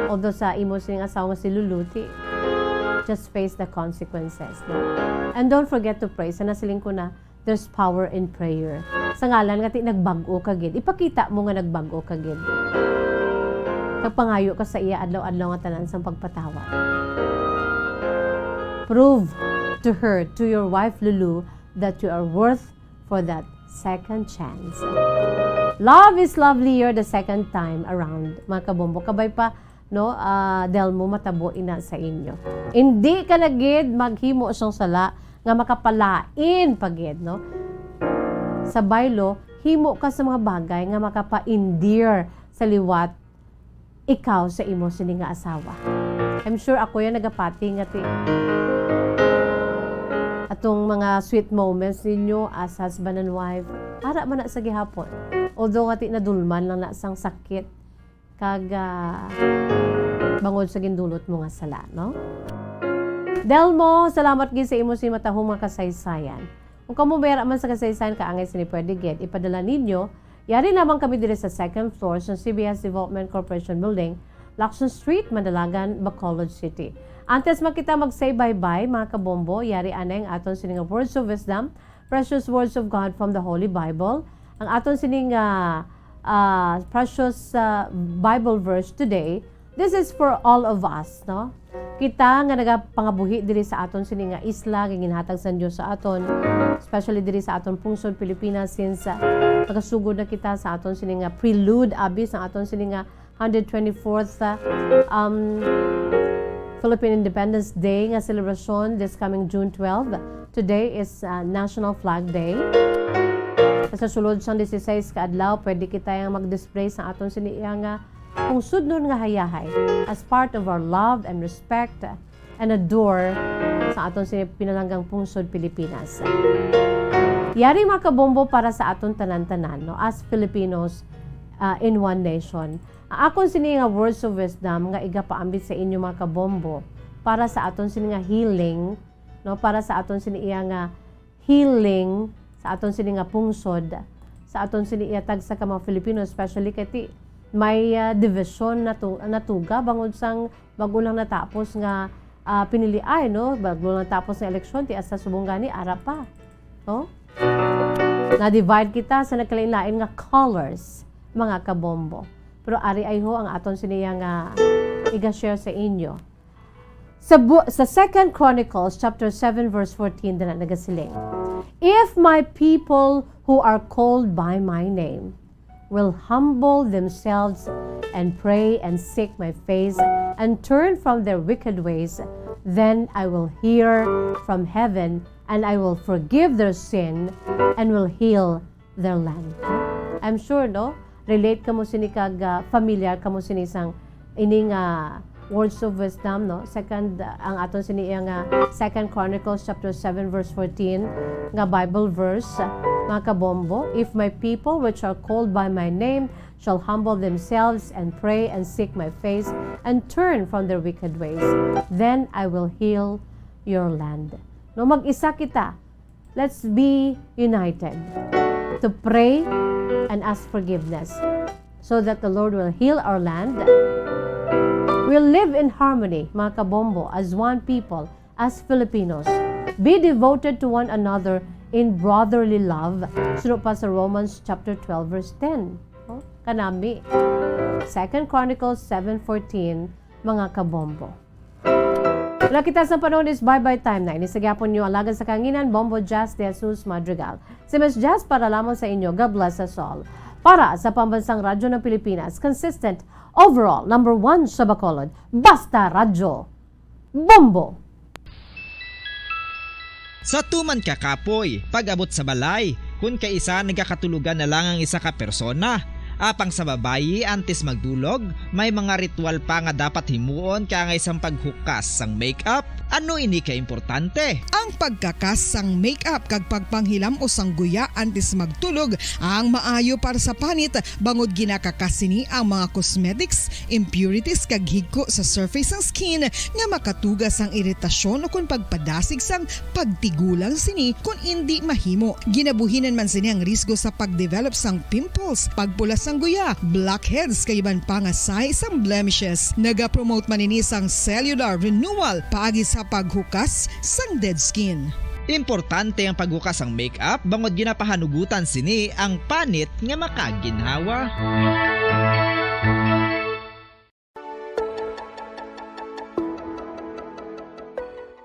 Although sa imo sining asawa nga si Luluti, just face the consequences, no? And don't forget to pray. Sa nasiling ko na, there's power in prayer. Sa ngalan nga ti nagbag-o ka gid, ipakita mo nga nagbag-o ka gid. Kag pangayo ka sa iya adlaw-adlaw nga tanan sang pagpatawad. Prove to her, to your wife, Lulu, that you are worth for that second chance. Love is lovelier the second time around. Mga kabombo, kabay pa, no, ah, Delmo, matabo ina sa inyo. Hindi ka na gid maghimo sang sala nga makapalain pa gid, no? Sa baylo, himo ka sa mga bagay nga makapa-endear sa liwat ikaw sa imo sini nga asawa. I'm sure ako yan nagapati nga ti atong mga sweet moments ninyo as husband and wife. Ara man na sa gihapon. Although nga ti nadulman lang na sang sakit kag, ah, bangod sa gindulot mo nga sala, no? Delmo, salamat gid sa imo sini matahong mga kasaysayan. Kung kamo may ara man sa kasaysayan kaangay sini, pwede gid ipadala ninyo. Yari lamang kami diri sa second floor sa C B S Development Corporation Building, Lacson Street, Mandalagan, Bacolod City. Antes man kita mag-say bye-bye, mga kabombo, yari anay ang aton sini nga words of wisdom, precious words of God from the Holy Bible. Ang aton sini nga, ah, precious, ah, Bible verse today, this is for all of us, no? Kita nga nagapangabuhi diri sa aton sini nga isla nga ginhatag sang Dios sa aton, especially diri sa aton pungsod Pilipinas, since, ah, nagasugod na kita sa aton sini nga prelude, abi, sa aton sini nga hundred twenty-fourth, ah, um, Philippine Independence Day nga selebrasyon this coming June twelve. Today is, ah, National Flag Day. Sa sulod sang dieciséis ka adlaw, pwede kita yang mag-display sa aton sini iya nga pungsodnon nga hayahay as part of our love and respect and adore sa aton sini pinalanggang pungsod Pilipinas. Yari, mga kabombo, para sa aton tanan-tanan, no, as Filipinos, ah, in one nation. Ang akon sini nga words of wisdom nga igapaambit sa inyo, mga kabombo, para sa aton sini nga healing, no, para sa aton sini iya nga healing sa aton sini nga pungsod, sa aton sini iya tagsa ka mga Filipino, especially kay ti may, ah, division natu-, natuga bangod sang bag-o lang natapos nga, ah, piniliay, no? Bag-o lang natapos nga eleksyon, ti hasta subong gani, ara pa. No? Na-divide kita sa nagkalain-lain nga colors, mga kabombo. Pero ari ay ho ang aton sini iya nga iga-share sa inyo. Sa bu-, sa Second Chronicles chapter seven verse fourteen, dana nagasiling, "If my people who are called by my name will humble themselves and pray and seek my face and turn from their wicked ways, then I will hear from heaven and I will forgive their sin and will heal their land. I'm sure, no? Relate kamo sini kag, ah, familiar kamo sini sang ini nga words of wisdom, no? Second, ah, ang aton sini iya nga Second Chronicles chapter seven verse fourteen nga Bible verse, ah, mga kabombo, "If my people which are called by my name shall humble themselves and pray and seek my face and turn from their wicked ways, then I will heal your land." No, mag-isa kita. Let's be united to pray and ask forgiveness so that the Lord will heal our land. We'll live in harmony, mga kabombo, as one people, as Filipinos. Be devoted to one another in brotherly love. Suno pa sa Romans chapter twelve, verse ten. Oh, kanami. Second Chronicles seven fourteen, mga kabombo. Wala kita sa panahon is bye-bye time na. Ini sa gyapon niyo, alagad sa kanginan, Bombo Jazz de Jesus Madrigal. Si Miss Jazz para lamang sa inyo. God bless us all. Para sa Pambansang Radyo ng Pilipinas, consistent, overall, number one sa Bacolod. Basta Radyo. Bombo! Sa tuman ka kapoy, pag-abot sa balay, kun kaisa nagakatulogan na lang ang isa ka persona. Apang sa babayi, antes magdulog, may mga ritual pa nga dapat himuon kaangay sang paghukas sang make-up. Ano ini ka importante? Ang pagkakas sang make-up kag pagpanghilam-os sang guya antes magtulog ang maayo para sa panit, bangod ginakakas sini ang mga cosmetics, impurities kag higko sa surface sang skin nga makatuga sang iritasyon ukon pagpadasig sang pagtigulang sini kon indi mahimo. Ginabuhinan man sini ang risgo sa pagdevelop sang pimples, pagpula sang guya, blackheads kag iban pa nga sahi sang blemishes. Nagapromote man ini sang cellular renewal paagi sa paghukas sang dead skin. Importante ang paghukas sang make-up bangod ginapahanugutan sini ang panit nga makaginhawa.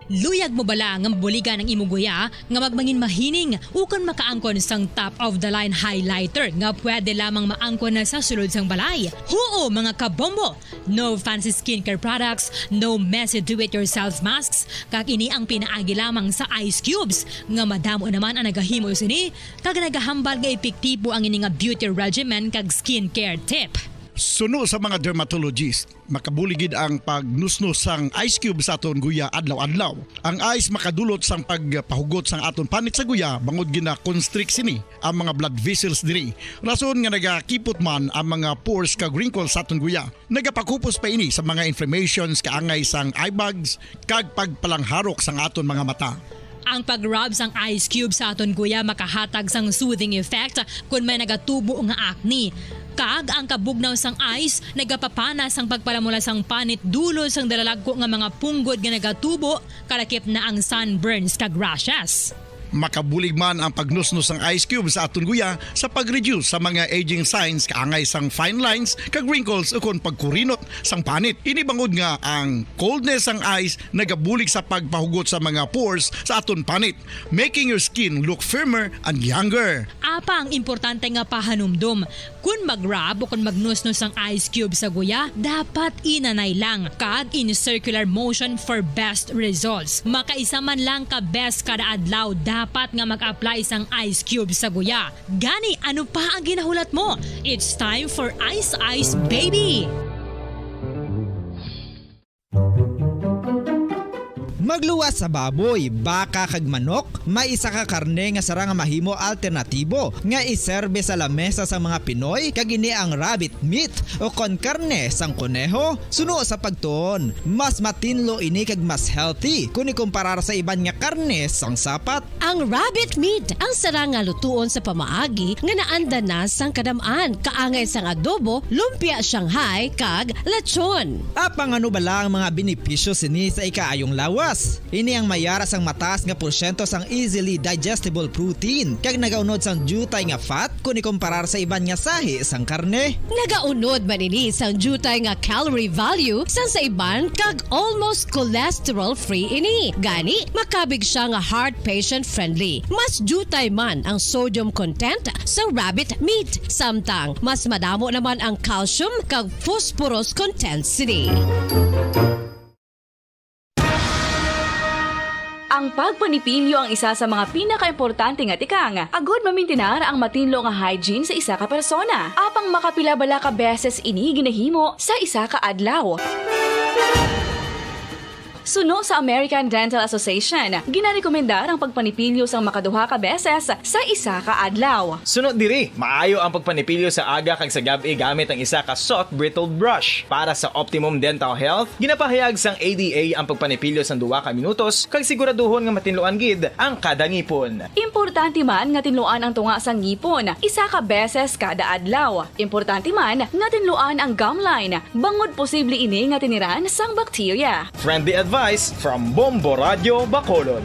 Luyag mo bala nga mabuligan ang imo guya nga magmangin mahining ukon makaangkon sang top of the line highlighter nga pwede lamang maangkon na sa sulod sang balay? Huo, mga kabombo! No fancy skincare products, no messy do-it-yourself masks, kag ini ang pinaagi lamang sa ice cubes nga madamo naman ang nagahimo sini kag nagahambal nga epektibo ang ini nga beauty regimen kag skincare tip. Suno sa mga dermatologist, makabulig gid ang pagnusnos sang ice cube sa aton guya adlaw-adlaw. Ang ice makadulot sang pagpahugot sang aton panit sa guya bangod gina-constrict sini ang mga blood vessels diri, rason nga nagakipot man ang mga pores kag wrinkles sa aton guya. Nagapakupos pa ini sa mga inflammations kaangay sang eye bags kag pagpalangharok sang aton mga mata. Ang pag-rub sang ice cube sa aton guya makahatag sang soothing effect kon may nagatubo nga acne. Kag ang kabugnaw sang ice nagapapana sang pagpalamula sang panit dulot sang dalalagko nga mga punggod nga nagatubo, kalakip na ang sunburns kag rashes. Makabulig man ang pagnusnos sang ice cube sa aton guya sa pag-reduce sa mga aging signs kaangay sang fine lines kag wrinkles ukon pagkurinot sang panit. Ini bangod nga ang coldness sang ice nagabulig sa pagpahugot sa mga pores sa aton panit, making your skin look firmer and younger. Apang importante nga pahanumdom, kon mag-rub o kon magnusnos ang ice cube sa guya, dapat inanay lang kag in circular motion for best results. Makaisa man lang ka beses kada adlaw dapat nga mag-apply sang ice cube sa guya. Gani, ano pa ang ginahulat mo? It's time for Ice Ice Baby! Magluwas sa baboy, baka kag manok, may isa ka karne nga sarang nga mahimo alternatibo nga iserbe sa lamesa sang mga Pinoy, kag ini ang rabbit meat ukon karne sang koneho. Suno sa pagtuon, mas matinlo ini kag mas healthy kon ikumparar sa iban nga karne sang sapat. Ang rabbit meat ang sarang nga lutuon sa pamaagi nga naanda na sang kadam-an, kaangay sang adobo, lumpia Shanghai, kag lechon. Apang ano bala ang mga benepisyo sini sa ikaayong lawas? Ini ang may ara sang mataas nga porsyento sang easily digestible protein, kag nagaunod sang diutay nga fat kon ikumparar sa iban nga sahi sang karne. Nagaunod man ini sang diutay nga calorie value sang sa iban, kag almost cholesterol-free ini. Gani, makabig sia nga heart patient-friendly. Mas diutay man ang sodium content sa rabbit meat, samtang mas madamo naman ang calcium kag phosphorus content sini. Ang pagpanipilyo ang isa sa mga pinakaimportante nga tikang agud mamintinar ang matinlo nga hygiene sa isa ka persona. Apang makapila bala ka beses ini ginahimo sa isa ka adlaw? Suno sa American Dental Association, ginarekomendar ang pagpanipilyo sang makaduha ka beses sa isa ka adlaw. Suno diri, maayo ang pagpanipilyo sa aga kag sa gab-i gamit ang isa ka soft bristled brush. Para sa optimum dental health, ginapahayag sang A D A ang pagpanipilyo sang duha ka minutos kag siguraduhon nga matinluan gid ang kada ngipon. Importante man nga tinluan ang tunga sang ngipon isa ka beses kada adlaw. Importante man nga tinluan ang gum line, bangod posible ini nga tiniran sang bakterya. Friendly advice from Bombo Radio Bacolod.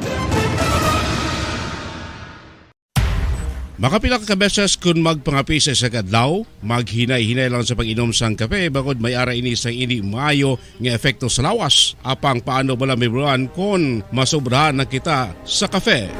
Makapila ka beses kun magpangape sa isa ka adlaw, maghinay-hinay lang sa pag-inom sang kape, bangod may ara ini sang indi maayo nga epekto sa lawas. Apang paano bala mahibaluan kon masobrahan na kita sa kape?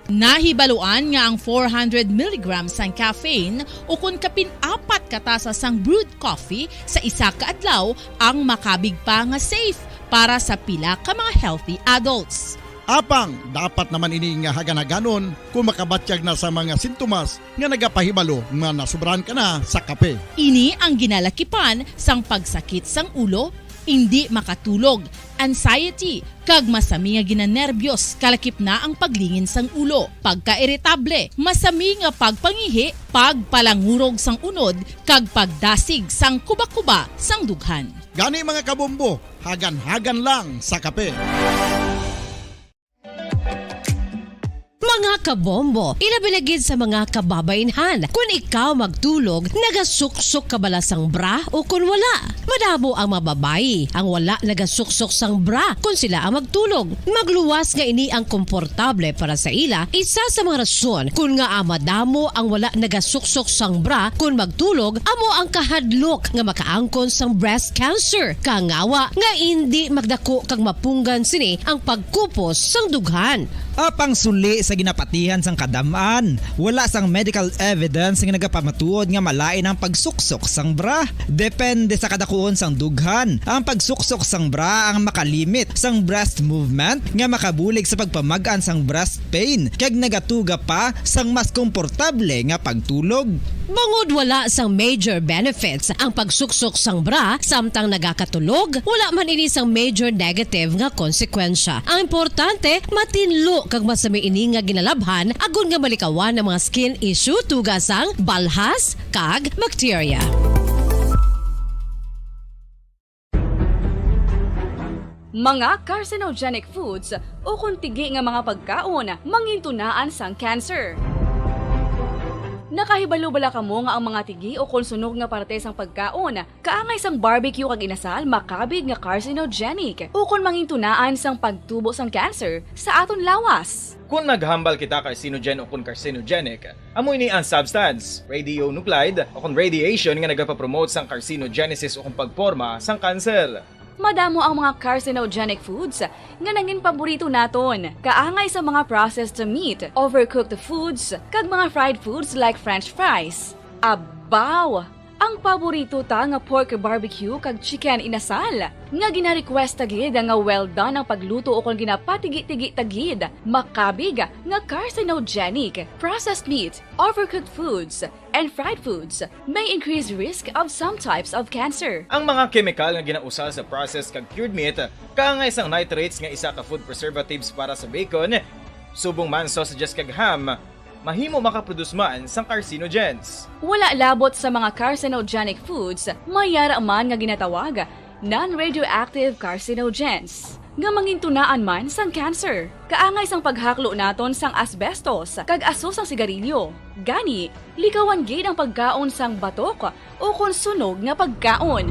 Nahibaluan nga ang four hundred milligrams sang caffeine, ukon kapin apat ka tasa sang brewed coffee sa isa ka adlaw, ang makabig pa nga safe para sa pila ka mga healthy adults. Apang dapat naman ini nga hagan-haganon kon makabatyag na sa mga sintomas nga nagapahibalo nga nasobrahan ka na sa kape. Ini ang ginalakipan sang pagsakit sang ulo, indi makatulog, anxiety, kag masami nga ginanerbyos, kalakip na ang paglingin sang ulo, pagkairitable, masami nga pagpangihi, pagpalangurog sang unod, kag pagdasig sang kuba-kuba sang dughan. Gani, mga kabombo, hagan-hagan lang sa kape. Mga kabombo, ilabi na gid sa mga kababainhan, kun ikaw magtulog, nagasuksok ka bala sang bra o kun wala? Madamo ang mga babayi ang wala nagasuksok sang bra kun sila ang magtulog. Magluwas nga ini ang komportable para sa ila. Isa sa mga rason kun ngaa madamo ang wala nagasuksok sang bra kun magtulog amo ang kahadlok nga makaangkon sang breast cancer, kangawa nga indi magdako kag mapunggan sini ang pagkupos sang dughan. Apang suli sa ginapatihan sang kadam-an, wala sang medical evidence nga nagapamatuod nga malain ang pagsuksok sang bra. Depende sa kadakuon sang dughan, ang pagsuksok sang bra ang makalimit sang breast movement nga makabulig sa pagpamag-an sang breast pain kag nagatuga pa sang mas komportable nga pagtulog. Bangod wala sang major benefits ang pagsuksok sang bra samtang nagakatulog, wala man ini sang major negative nga konsekwensya. Ang importante, matinlo kag masami ini nga ginalabhan agod nga malikawan ang mga skin issue tuga sang balhas kag bakterya. Mga carcinogenic foods ukon tigi nga mga pagkaon mangintunaan sang cancer. Nakahibalo bala kamo nga ang mga tigi ukon sunog nga parte sang pagkaon kaangay sang barbecue kag inasal makabig nga carcinogenic ukon mangintunaan sang pagtubo sang cancer sa aton lawas? Kon naghambal kita carcinogen ukon carcinogenic, amo ini ang substance, radionuclide, ukon radiation nga nagapapromote sang carcinogenesis ukon pagporma sang kanser. Madamo ang mga carcinogenic foods nga nangin paborito naton, kaangay sa mga processed meat, overcooked foods, kag mga fried foods like French fries. Abaw! Ang paborito ta nga pork barbecue kag chicken inasal, nga gina-request ta gid nga well done ang pagluto ukon ginapatigi-tigi ta gid, makabig nga carcinogenic. Processed meat, overcooked foods, and fried foods may increase risk of some types of cancer. Ang mga kemikal nga ginausal sa processed kag cured meat, kaangay sang nitrates nga isa ka food preservatives para sa bacon, subong man sausages kag ham, mahimo makaproduce man sang carcinogens. Wala labot sa mga carcinogenic foods, may ara man nga ginatawag non-radioactive carcinogens, nga mangintunaan man sang cancer. Kaangay sang paghaklo naton sang asbestos kag aso sang sigarilyo. Gani, likawan gid ang pagkaon sang batok ukon sunog nga pagkaon.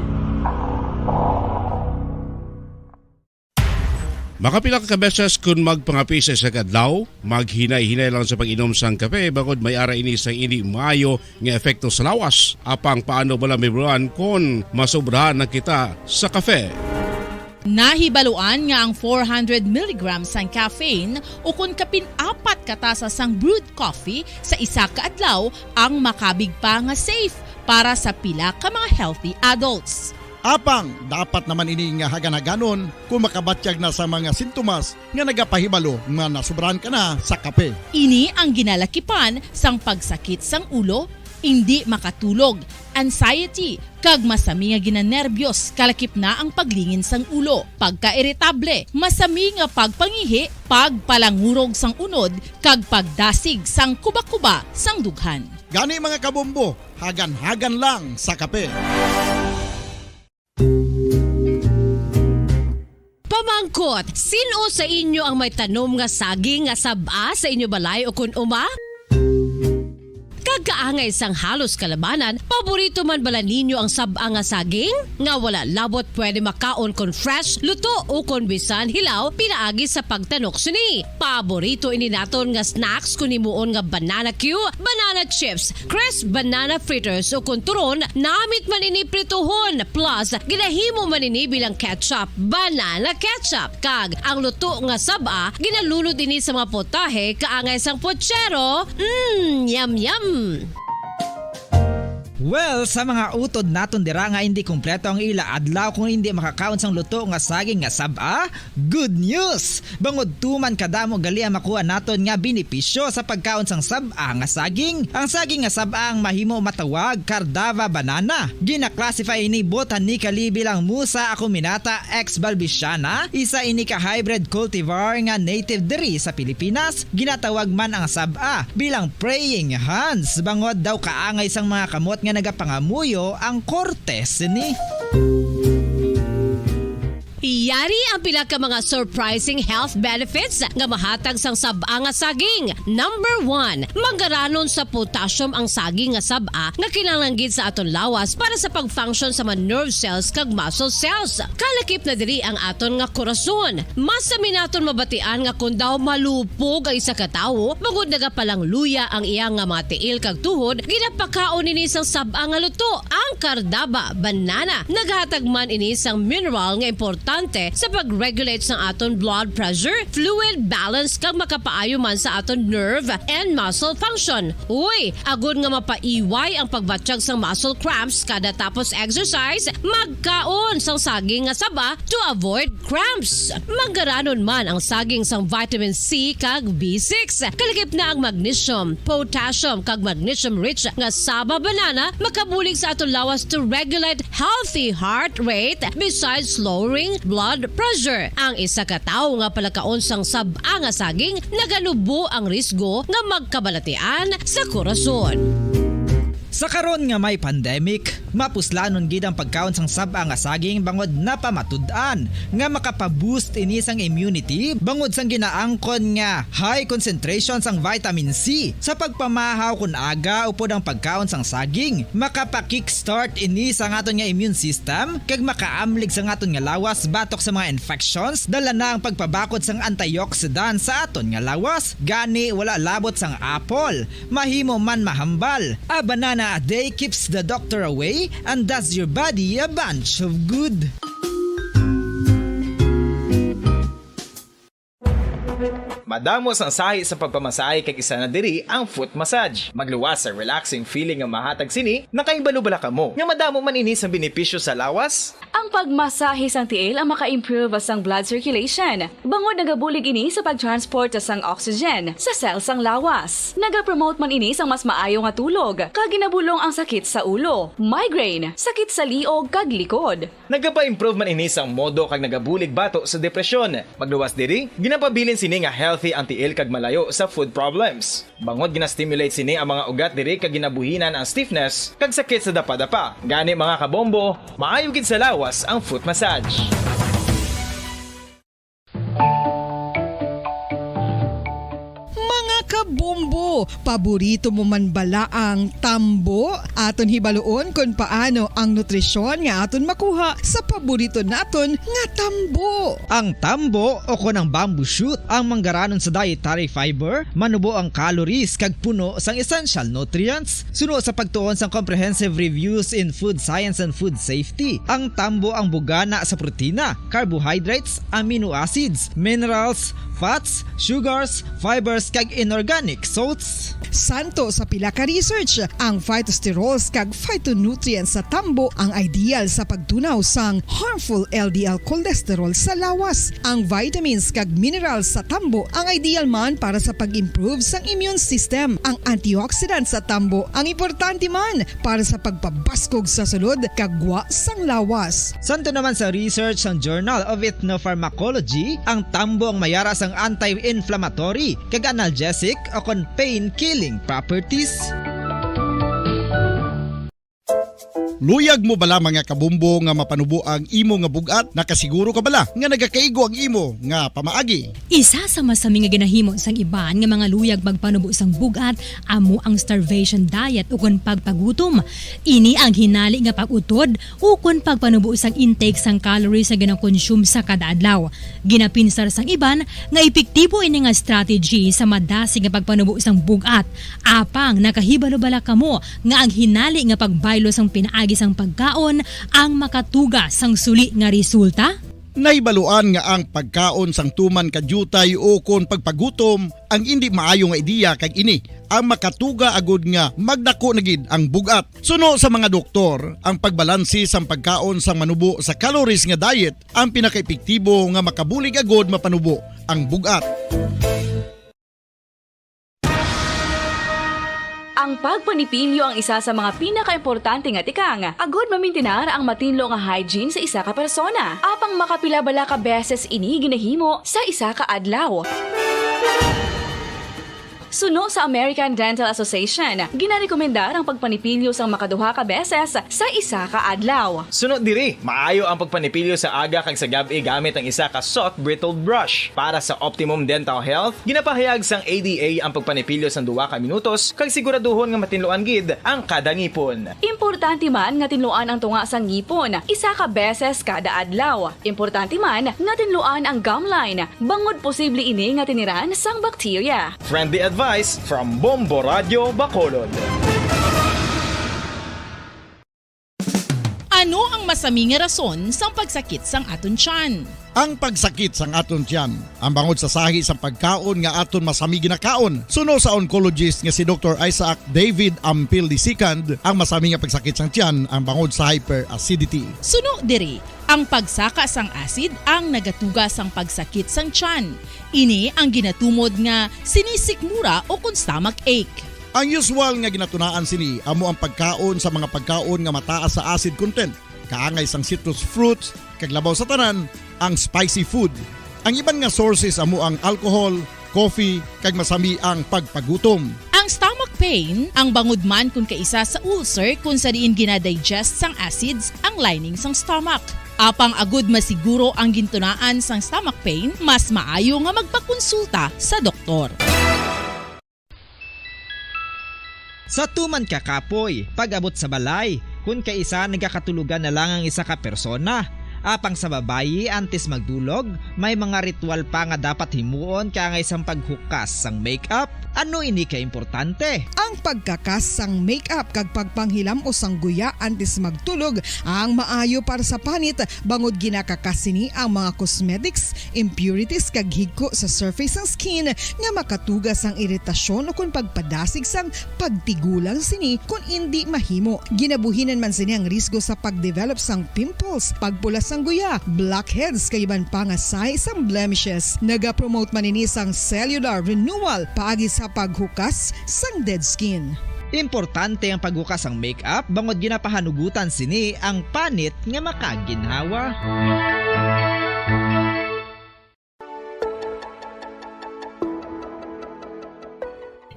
Makapila ka beses kun magpangape sa isa ka adlaw, maghinay-hinay lang sa pag-inom sang kape, bangod may ara ini sang indi maayo nga epekto sa lawas. Apang paano bala mahibaluan kon masobrahan na kita sa kape? Nahibaluan nga ang four hundred milligrams sang caffeine, ukon kapin apat ka tasa sang brewed coffee sa isa ka adlaw, ang makabig pa nga safe para sa pila ka mga healthy adults. Apang dapat naman ini nga hagan-haganon kung makabatyag na sa mga sintomas nga nagapahibalo nga nasobrahan ka na sa kape. Ini ang ginalakipan sang pagsakit sang ulo, indi makatulog, anxiety, kag masami nga ginanerbiyos, kalakip na ang paglingin sang ulo, pagkairitable, masami nga pagpangihi, pagpalangurog sang unod, kag pagdasig sang kuba-kuba sang dughan. Gani, mga kabombo, hagan-hagan lang sa kape. Pamangkot, sin-o sa inyo ang may tanom nga saging nga sab-a sa inyo balay ukon uma? Kag kaangay sang halos kalabanan, paborito man bala ninyo ang sab-a nga saging? Nga wala labot pwede makaon kon fresh, luto, ukon bisan hilaw pinaagi sa pagtanok sini. Paborito ini naton nga snacks kon himuon nga banana cue, banana chips, crisp banana fritters, ukon turon, namit man ini prituhon, plus ginahimo man ini bilang ketchup, banana ketchup. Kag ang luto nga sab-a, ginalunod ini sa mga putahe kaangay sang putsero. Mm, yum, yum! Well, sa mga utod naton dira nga indi kompleto ang ila adlaw kung indi makakaon sang luto nga saging nga sab-a, good news! Bangod tuman kadamo gali ang makuha naton nga benepisyo sa pagkaon sang sab-a nga saging. Ang saging nga sab-a ang mahimo matawag Cardava banana. Gina-classify ini botanically bilang Musa acuminata ex balbisiana, isa ini ka hybrid cultivar nga native diri sa Pilipinas. Ginatawag man ang sab-a bilang praying hands, bangod daw kaangay sang mga kamot nga nagapangamuyo ang korte sini. Yari ang pila ka mga surprising health benefits nga mahatag sang sab-a nga saging. Number one, manggaranon sa potassium ang saging nga sab-a nga kinahanglan gid sa aton lawas para sa pag-function sa mga nerve cells kag muscle cells. Kalakip na diri ang aton nga korason. Masami naton mabatian nga kon daw malupog ang isa ka tawo, bangod nagapalangluya ang iya nga mga tiil kag tuhod, ginapakaon ini sang sab-a nga luto. Ang Cardaba banana naghatag man ini sang mineral nga importante sa pag-regulate sang aton blood pressure, fluid balance, kag makapaayo man sa aton nerve and muscle function. Uy, agod nga mapaiway ang pagbatyag sang muscle cramps kada tapos exercise, magkaon sang saging nga saba to avoid cramps. Manggaranon man ang saging sang vitamin C kag B six. Kalakip na ang magnesium, potassium, kag magnesium-rich nga saba banana makabulig sa aton lawas to regulate healthy heart rate besides lowering blood pressure. Ang isa ka tawo nga palakaon sang sab-a nga saging naganubo ang risgo nga magkabalatian sa korason. Sa karon nga may pandemic, mapuslanon gid ang pagkaon sang sab-a nga saging bangod napamatud-an nga makapa-boost ini sang immunity bangod sang ginaangkon nga high concentration sang vitamin C. Sa pagpamahaw kon aga upod ang pagkaon sang saging, makapa-kickstart ini sang aton nga immune system kag makaamlig sang aton nga lawas batok sa mga infections. Dala na ang pagpabakod sang antioxidant sa aton nga lawas. Gani, wala labot sang apple, mahimo man mahambal. A banana a day keeps the doctor away and does your body a bunch of good. Madamo sang sahi sa pagpamasahe kag isa na diri ang foot massage. Magluwas sa relaxing feeling nga mahatag sini, nakahibalo bala kamo nga madamo man ini sang benepisyo sa lawas? Ang pagmasahe sang tiil ang maka-improve sang blood circulation, bangod nagabulig ini sa pag-transport sang oxygen sa cell sang lawas. Nagapromote man ini sang mas maayo nga tulog, kag ginabulong ang sakit sa ulo, migraine, sakit sa liog kag likod. Nagapa-improve man ini sang modo kag nagabulig bato sa depresyon. Magluwas diri, ginapabilin sini nga healthy ang tiil kag malayo sa foot problems. Bangod gina-stimulate sini ang mga ugat diri kag ginabuhinan ang stiffness kag sakit sa dapadapa. Gani, mga kabombo, maayo gid sa lawas ang foot massage. Mga Bombo, paborito mo man bala ang tambo? Aton hibaluon kon paano ang nutrisyon nga aton makuha sa paborito naton nga tambo. Ang tambo o kon ang bamboo shoot ang manggaranon sa dietary fiber, manubo ang calories kag puno sang essential nutrients. Suno sa pagtuon sang comprehensive reviews in food science and food safety, ang tambo ang bugana sa protina, carbohydrates, amino acids, minerals, fats, sugars, fibers, kag inorganic salts. Santo sa pila ka research, ang phytosterols kag phytonutrients sa tambo ang ideal sa pagtunaw sang harmful L D L cholesterol sa lawas. Ang vitamins kag minerals sa tambo ang ideal man para sa pag-improve sang immune system. Ang antioxidants sa tambo ang importante man para sa pagpabaskog sa sulod kag gwa sang lawas. Santo naman sa research sang Journal of Ethnopharmacology, ang tambo ang mayara sang anti-inflammatory kag analgesic o kon pain-killing properties. Luyag mo bala, mga kabombo, nga mapanubo ang imo nga bug-at? Nakasiguro ka bala nga nagakaigo ang imo nga pamaagi? Isa sa masami nga ginahimo sang iban nga mga luyag magpanubo sang bug-at amo ang starvation diet ukon pagpagutom. Ini ang hinali nga pag-utod ukon pagpanubo sang intake sang calories nga ginakonsume sa kada adlaw. Ginapinsar sang iban nga epektibo ini nga strategy sa madasig nga pagpanubo sang bug-at. Apang nakahibalo bala kamo nga ang hinali nga pagbaylo sang pinaagi sang pagkaon ang makatuga sang suli nga resulta? Nahibaluan nga ang pagkaon sang tuman ka diutay ukon pagpagutom ang indi maayo nga ideya, kag ini ang makatuga agud nga magdako na gid ang bug-at. Suno sa mga doktor, ang pagbalanse sang pagkaon sang manubo sa calories nga diet ang pinakaepektibo nga makabulig agud mapanubo ang bug-at. Ang pagpanipilyo ang isa sa mga pinakaimportante nga tikang agud mamintinar ang matinlo nga hygiene sa isa ka persona. Apang makapila bala ka beses ini ginahimo sa isa ka adlaw? Suno sa American Dental Association, ginarekomendar ang pagpanipilyo sang makaduha ka beses sa isa ka adlaw. Suno diri, maayo ang pagpanipilyo sa aga kag sa gab-i gamit ang isa ka soft bristled brush. Para sa optimum dental health, ginapahayag sang A D A ang pagpanipilyo sang duha ka minutos kag siguraduhon nga matinluan gid ang kada ngipon. Importante man nga tinluan ang tunga sang ngipon isa ka beses kada adlaw. Importante man nga tinluan ang gum line, bangod posible ini nga tiniran sang bakterya. Friendly advice from Bombo Radyo Bacolod. Ano ang masami nga rason sang pagsakit sang aton tiyan? Ang pagsakit sang aton tiyan ang bangod sa sahi sang pagkaon nga aton masami ginakaon. Suno sa oncologist nga si Doktor Isaac David Ampil the second, ang masami nga pagsakit sang tiyan ang bangod sa hyperacidity. Suno diri, ang pagsaka sang acid ang nagatuga sang pagsakit sang tiyan. Ini ang ginatumod nga sinisikmura o kon stomach ache. Ang usual nga ginatunaan sini amo ang pagkaon sa mga pagkaon nga mataas sa acid content, kaangay sang citrus fruits, kag labaw sa tanan, ang spicy food. Ang iban nga sources amo ang alcohol, coffee, kag masami ang pagpagutom. Ang stomach pain ang bangod man kon kaisa sa ulcer, kon sa diin gina-digest sang acids ang lining sang stomach. Apang agud masiguro ang gintunaan sang stomach pain, mas maayo nga magpakonsulta sa doktor. Sa tuman ka kapoy, pag-abot sa balay, kon kaisa nagakatulogan na lang ang isa ka persona. Apang sa babayi, antes magdulog, may mga ritual pa nga dapat himuon kaangay sang paghukas sang makeup. Ano ini ka importante? Ang pagkakas sang makeup kag pagpanghilam-os sang guya antes magtulog ang maayo para sa panit, bangod ginakakas sini ang mga cosmetics, impurities kag higko sa surface sang skin nga makatuga sang iritasyon ukon pagpadasig sang pagtigulang sini kon indi mahimo. Ginabuhinan man sini ang risgo sa pag-develop sang pimples, pagpula sang guya, blackheads kag iban pa nga sahi sang blemishes. Nagapromote man ini sang cellular renewal paagi sa paghukas sang dead skin. Importante ang paghukas sang makeup bangod ginapahanugutan sini ang panit nga makaginhawa.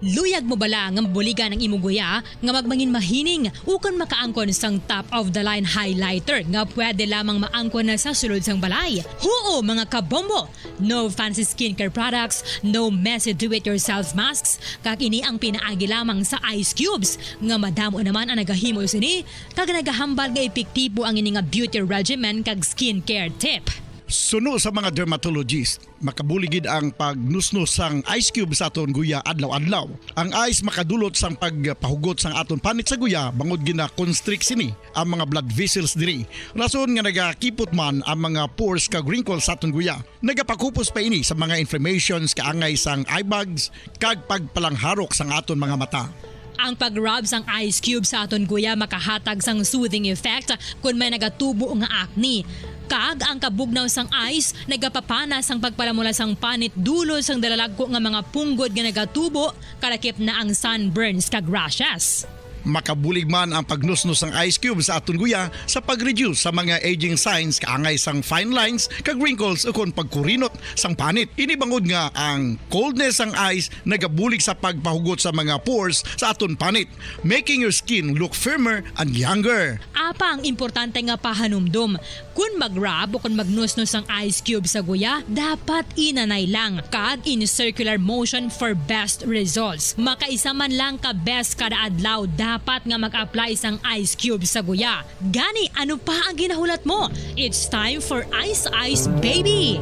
Luyag mo bala nga mabuligan ang imo guya nga magmangin mahining ukon makaangkon sang top of the line highlighter nga pwede lamang maangkon na sa sulod sang balay? Huo, mga kabombo! No fancy skincare products, no messy do-it-yourself masks, kag ini ang pinaagi lamang sa ice cubes nga madamo naman ang nagahimo sini kag nagahambal nga epektibo ang ini nga beauty regimen kag skincare tip. Suno sa mga dermatologist, makabulig gid ang pagnusnos sang ice cube sa aton guya adlaw-adlaw. Ang ice makadulot sang pagpahugot sang aton panit sa guya bangod gina-constrict sini ang mga blood vessels diri, rason nga nagakipot man ang mga pores kag wrinkles sa aton guya. Nagapakupos pa ini sa mga inflammations kaangay sang eye bags kag pagpalangharok sang aton mga mata. Ang pag-rub sang ice cube sa aton guya makahatag sang soothing effect kon may nagatubo nga acne. Kag ang kabugnaw sang ice nagapapana sang pagpalamula sang panit dulot sang dalalagko nga mga punggod nga nagatubo, kalakip na ang sunburns kag rashes. Makabulig man ang pagnusnos sang ice cube sa aton guya sa pag-reduce sa mga aging signs kaangay sang fine lines kag wrinkles ukon pagkurinot sang panit. Ini bangod nga ang coldness sang ice nagabulig sa pagpahugot sa mga pores sa aton panit, making your skin look firmer and younger. Apang importante nga pahanumdom, kon mag-rub o kon magnusnos ang ice cube sa guya, dapat inanay lang kag in circular motion for best results. Makaisa man lang ka beses kada adlaw dapat nga mag-apply sang ice cube sa guya. Gani, ano pa ang ginahulat mo? It's time for Ice Ice Baby!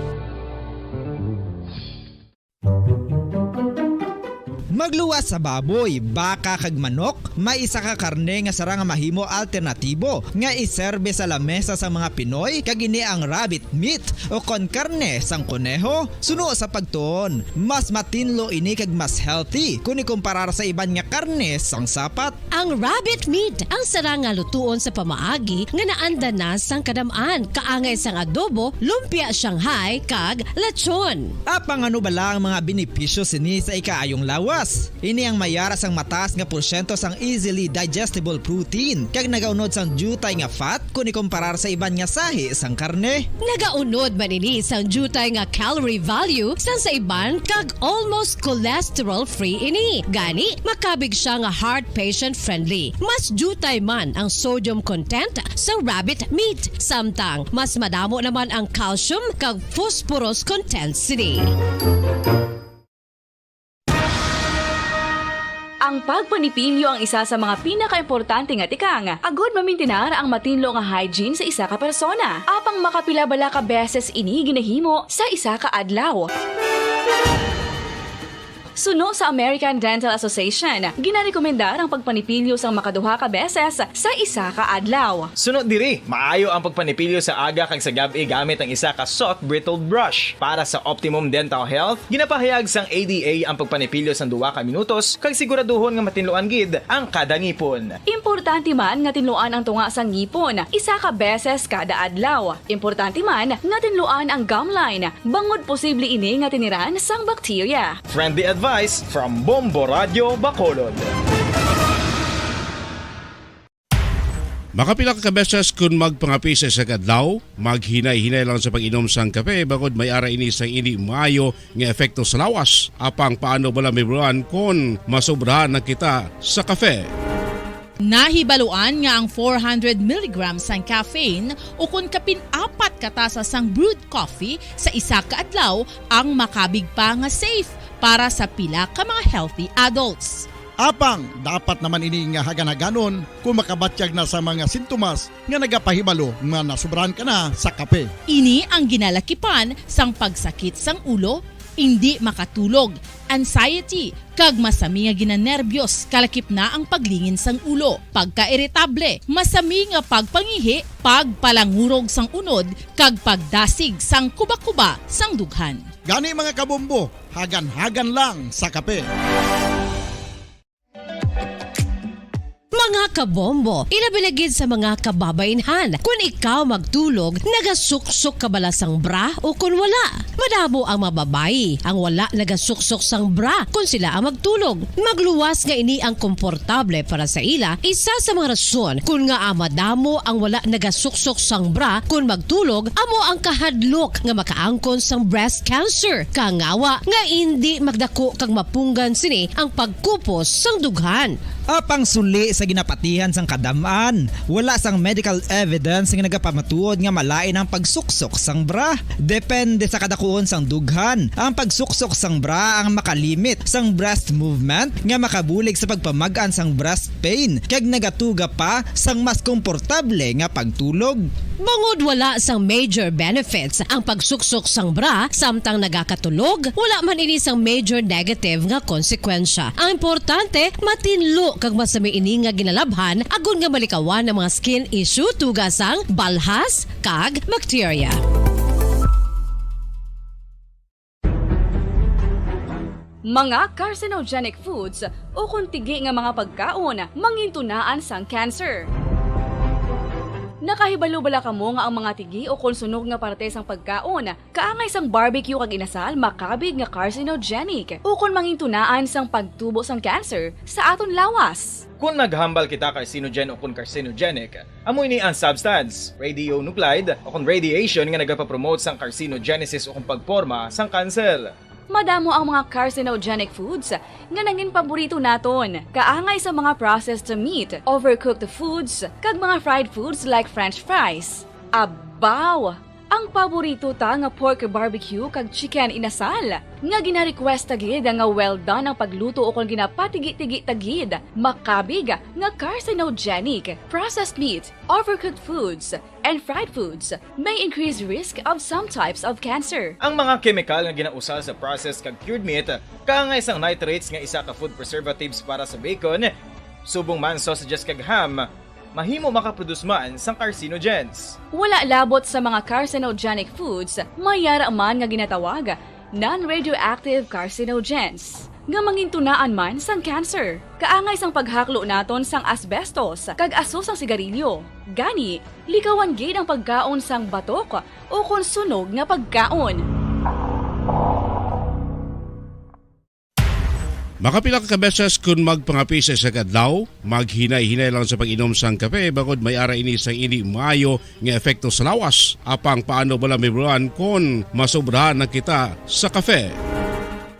Magluwas sa baboy, baka, kag manok, may isa ka karne nga sarang nga mahimo alternatibo nga iserbe sa lamesa sang mga Pinoy, kag ini ang rabbit meat o kon karne sang koneho. Suno sa pagtuon, mas matinlo ini kag mas healthy kon ikumparar sa iban nga karne sang sapat. Ang rabbit meat ang sarang nga lutuon sa pamaagi nga naanda na sang kadam-an, kaangay sang adobo, lumpia Shanghai, kag lechon. Apang ano bala ang mga benepisyo sini sa ikaayong lawas? Ini ang mayara sang mataas nga porsyento sang easily digestible protein kag nagaunod sang diutay nga fat kon ikumparar sa iban nga sahi sang karne. Nagaunod man ini sang diutay nga calorie value sang sa iban kag almost cholesterol-free ini. Gani, makabig sia nga heart patient-friendly. Mas diutay man ang sodium content sa rabbit meat, samtang mas madamo naman ang calcium kag phosphorus content sini. Ang pagpanipilyo ang isa sa mga pinakaimportante nga tikang agud mamintinar ang matinlo nga hygiene sa isa ka persona. Apang makapila bala ka beses ini ginahimo sa isa ka adlaw? Suno sa American Dental Association, ginarekomendar ang pagpanipilyo sang makaduha ka beses sa isa ka adlaw. Suno diri, maayo ang pagpanipilyo sa aga kag sa gab-i gamit ang isa ka soft bristled brush. Para sa optimum dental health, ginapahayag sang A D A ang pagpanipilyo sang duha ka minutos kag siguraduhon nga matinluan gid ang kada ngipon. Importante man nga tinluan ang tunga sang ngipon isa ka beses kada adlaw. Importante man nga tinluan ang gum line, bangod posible ini nga tiniran sang bakterya. Friendly advice from Bombo Radyo Bacolod. Makapila ka beses kon magpangape sa isa ka adlaw, maghinay-hinay lang sa pag-inom sang kape bangod may ara ini sang indi maayo nga epekto sa lawas. Apang paano bala mahibaluan kon masobrahan na kita sa kape? Nahibaluan nga ang four hundred milligrams sang caffeine o kon kapin apat ka tasa sang brewed coffee sa isa ka adlaw ang makabig pa nga safe para sa pila ka mga healthy adults. Apang dapat naman ini nga hagan-haganon kon makabatyag na sa mga sintomas nga nagapahibalo nga nasobrahan ka na sa kape. Ini ang ginalakipan sang pagsakit sang ulo, indi makatulog, anxiety, kag masami nga ginanerbyos, kalakip na ang paglingin sang ulo, pagkairitable, masami nga pagpangihi, pagpalangurog sang unod, kag pagdasig sang kubakuba sang dughan. Gani, mga kabombo, hagan-hagan lang sa kape. Mga kabombo, ilabi na gid sa mga kababaynhan, kun ikaw magtulog, nagasuksok ka bala sang bra o kun wala? Madamo ang mga babayi ang wala nagasuksok sang bra kun sila ang magtulog. Magluwas nga ini ang komportable para sa ila, isa sa mga rason kun ngaa madamo ang wala nagasuksok sang bra kun magtulog amo ang kahadlok nga makaangkon sang breast cancer. Kangawa nga indi magdako kag mapunggan sini ang pagkupos sang dughan. Apang suli sa ginapatihan sang kadam-an, wala sang medical evidence nga nagapamatuod nga malain ang pagsuksok sang bra. Depende sa kadakuon sang dughan, ang pagsuksok sang bra ang makalimit sang breast movement nga makabulig sa pagpamag-an sang breast pain kag nagatuga pa sang mas komportable nga pagtulog. Bangod wala sang major benefits ang pagsuksok sang bra samtang nagakatulog, wala man ini sang major negative nga konsekwensya. Ang importante, matinlo kag masami ini nga ginalabhan agod nga malikawan ang mga skin issue tuga sang balhas kag bakterya. Mga carcinogenic foods ukon tigi nga mga pagkaon mangintunaan sang cancer. Nakahibalo bala kamo nga ang mga tigi ukon sunog nga parte sang pagkaon kaangay sang barbecue kag inasal makabig nga carcinogenic ukon mangintunaan sang pagtubo sang cancer sa aton lawas? Kon naghambal kita carcinogen ukon carcinogenic, amo ini ang substance, radionuclide, ukon radiation nga nagapapromote sang carcinogenesis ukon pagporma sang kanser. Madamo ang mga carcinogenic foods nga nangin paborito naton, kaangay sa mga processed meat, overcooked foods, kag mga fried foods like French fries. Abaw! Ang paborito ta nga pork barbecue kag chicken inasal, nga gina-request ta gid nga well done ang pagluto ukon ginapatigi-tigi ta gid, makabig nga carcinogenic. Processed meat, overcooked foods, and fried foods may increase risk of some types of cancer. Ang mga kemikal nga ginausal sa processed kag cured meat, kaangay sang nitrates nga isa ka food preservatives para sa bacon, subong man sausages kag ham, mahimo makaproduce man sang carcinogens. Wala labot sa mga carcinogenic foods, may yara man nga ginatawag non-radioactive carcinogens, nga mangintunaan man sang cancer. Kaangay sang paghaklo naton sang asbestos kag aso sang sigarilyo. Gani, likawan gid ang pagkaon sang batok ukon sunog nga pagkaon. Makapila ka beses kon magpangape sa isa ka adlaw, maghinay-hinay lang sa pag-inom sang kape, bangod may ara ini sang indi maayo nga epekto sa lawas. Apang paano bala mahibaluan kon masobrahan na kita sa kape?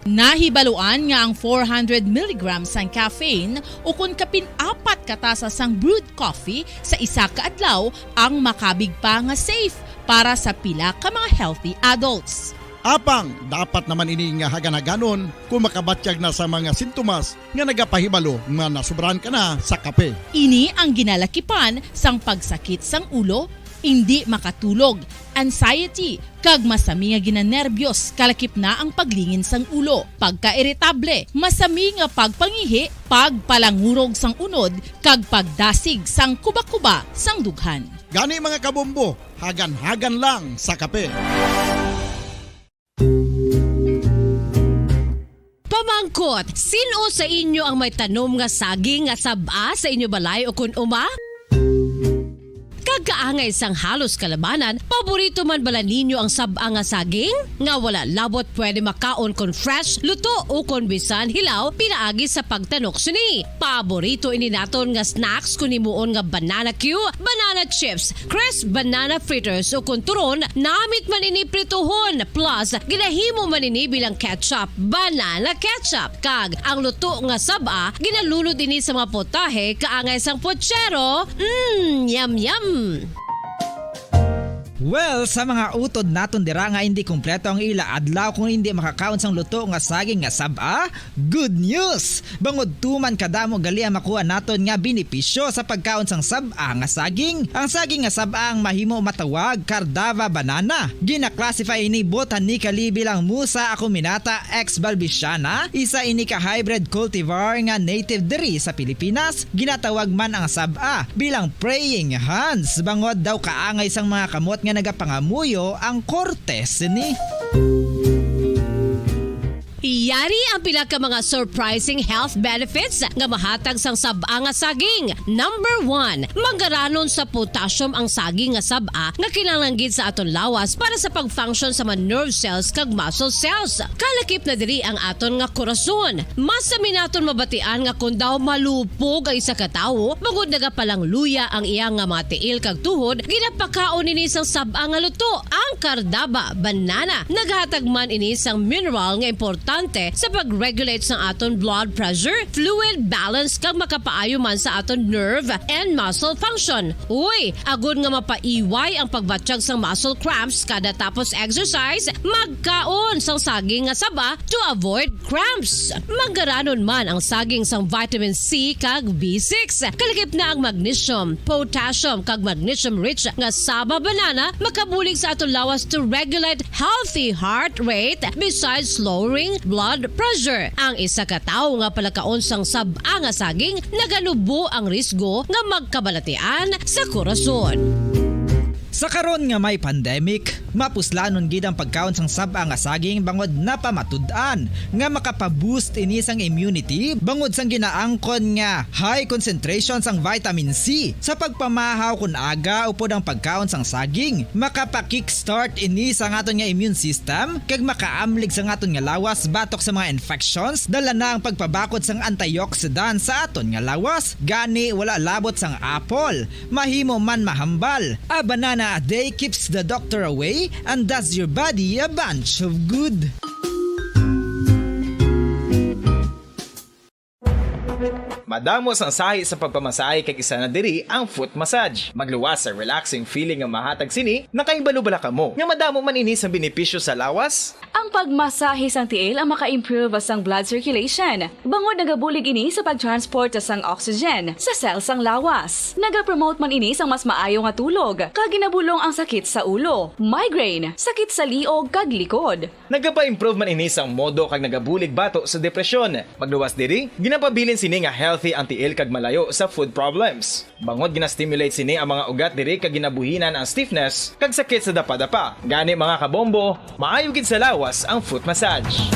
Nahibaluan nga ang four hundred milligrams sang caffeine, ukon kapin apat ka tasa sang brewed coffee sa isa ka adlaw, ang makabig pa nga safe para sa pila ka mga healthy adults. Apang dapat naman ini nga hagan-haganon kon makabatyag na sa mga sintomas nga nagapahibalo nga nasobrahan ka na sa kape. Ini ang ginalakipan sang pagsakit sang ulo, indi makatulog, anxiety, kag masami nga ginanerbiyos, kalakip na ang paglingin sang ulo, pagkairitable, masami nga pagpangihi, pagpalangurog sang unod, kag pagdasig sang kubakuba sang dughan. Gani, mga kabombo, hagan-hagan lang sa kape. Pamangkot, sin-o sa inyo ang may tanom nga saging nga sab-a sa inyo balay ukon uma? Kag kaangay sang halos kalabanan, paborito man bala ninyo ang sab-a nga saging? Nga wala labot pwede makaon kon fresh, luto, ukon bisan hilaw pinaagi sa pagtanok sini. Paborito ini naton nga snacks kon himuon nga banana cue, banana chips, crisp banana fritters, ukon turon, namit man ini prituhon, plus ginahimo man ini bilang ketchup, banana ketchup, kag ang luto nga sab-a ginalunod ini sa mga putahe kaangay sang puchero. Mm, yum, yum! Well, sa mga utod naton dira nga indi kompleto ang ila adlaw kung indi makakaon sang luto nga saging nga sab-a, good news! Bangod tuman kadamo gali ang makuha naton nga benepisyo sa pagkaon sang sab-a nga saging. Ang saging nga sab-a ang mahimo matawag Cardava banana. Gina-classify ini botanically bilang Musa acuminata ex balbisiana, isa ini ka hybrid cultivar nga native diri sa Pilipinas. Ginatawag man ang sab-a bilang praying hands, bangod daw kaangay sang mga kamot nga nagapangamuyo ang korte sini. Yari ang pila ka mga surprising health benefits nga mahatag sang sab-a nga saging. Number one, manggaranon sa potassium ang saging nga sab-a nga kinahanglan gid sa aton lawas para sa pag-function sa mga nerve cells kag muscle cells. Kalakip na diri ang aton nga korason. Mas sami naton mabatian nga kon daw malupog ang isa ka tawo, bangod nagapalangluya ang iya nga mga tiil kag tuhod, ginapakaon ini sang sab-a nga luto. Ang kardaba, banana, naghatag man ini sang mineral nga importante sa pag-regulate sang aton blood pressure, fluid balance, kag makapaayo man sa aton nerve and muscle function. Uy, agod nga mapaiway ang pagbatyag sang muscle cramps kada tapos exercise, magkaon sang saging nga saba to avoid cramps. Manggaranon man ang saging sang vitamin C kag B six. Kalakip na ang magnesium, potassium, kag magnesium-rich nga saba banana makabulig sa aton lawas to regulate healthy heart rate besides lowering blood pressure. Ang isa ka tawo nga palakaon sang sab-a nga saging naganubo ang risgo nga magkabalatian sa korason. Sa karon nga may pandemic, mapuslanon gid ang pagkaon sang sab-a nga saging bangod napamatud-an nga makapa-boost ini sang immunity bangod sang ginaangkon nga high concentration sang vitamin C. Sa pagpamahaw kon aga upod ang pagkaon sang saging, makapa-kickstart ini sang aton nga immune system kag makaamlig sang aton nga lawas batok sa mga infections. Dala na ang pagpabakod sang antioxidant sa aton nga lawas, gani wala labot sang apple. Mahimo man mahambal. A banana a day keeps the doctor away and does your body a bunch of good. Madamo sang sahi sa pagpamasahe kag isa na diri ang foot massage. Magluwas sa relaxing feeling nga mahatag sini, nakahibalo bala kamo nga madamo man ini sa benepisyo sa lawas? Ang pagmasahe sang tiil ang maka-improve sang blood circulation, bangod nagabulig ini sa pag-transport sang oxygen sa cell sang lawas. Nagapromote man ini sang mas maayo nga tulog, kag ginabulong ang sakit sa ulo, migraine, sakit sa liog kag likod. Nagapa-improve man ini sang modo kag nagabulig bato sa depresyon. Magluwas diri, ginapabilin sini nga healthy ang tiil kag malayo sa foot problems. Bangod gina-stimulate sini ang mga ugat diri kag ginabuhinan ang stiffness kag sakit sa dapadapa. Gani, mga kabombo, maayo gid sa lawas ang foot massage.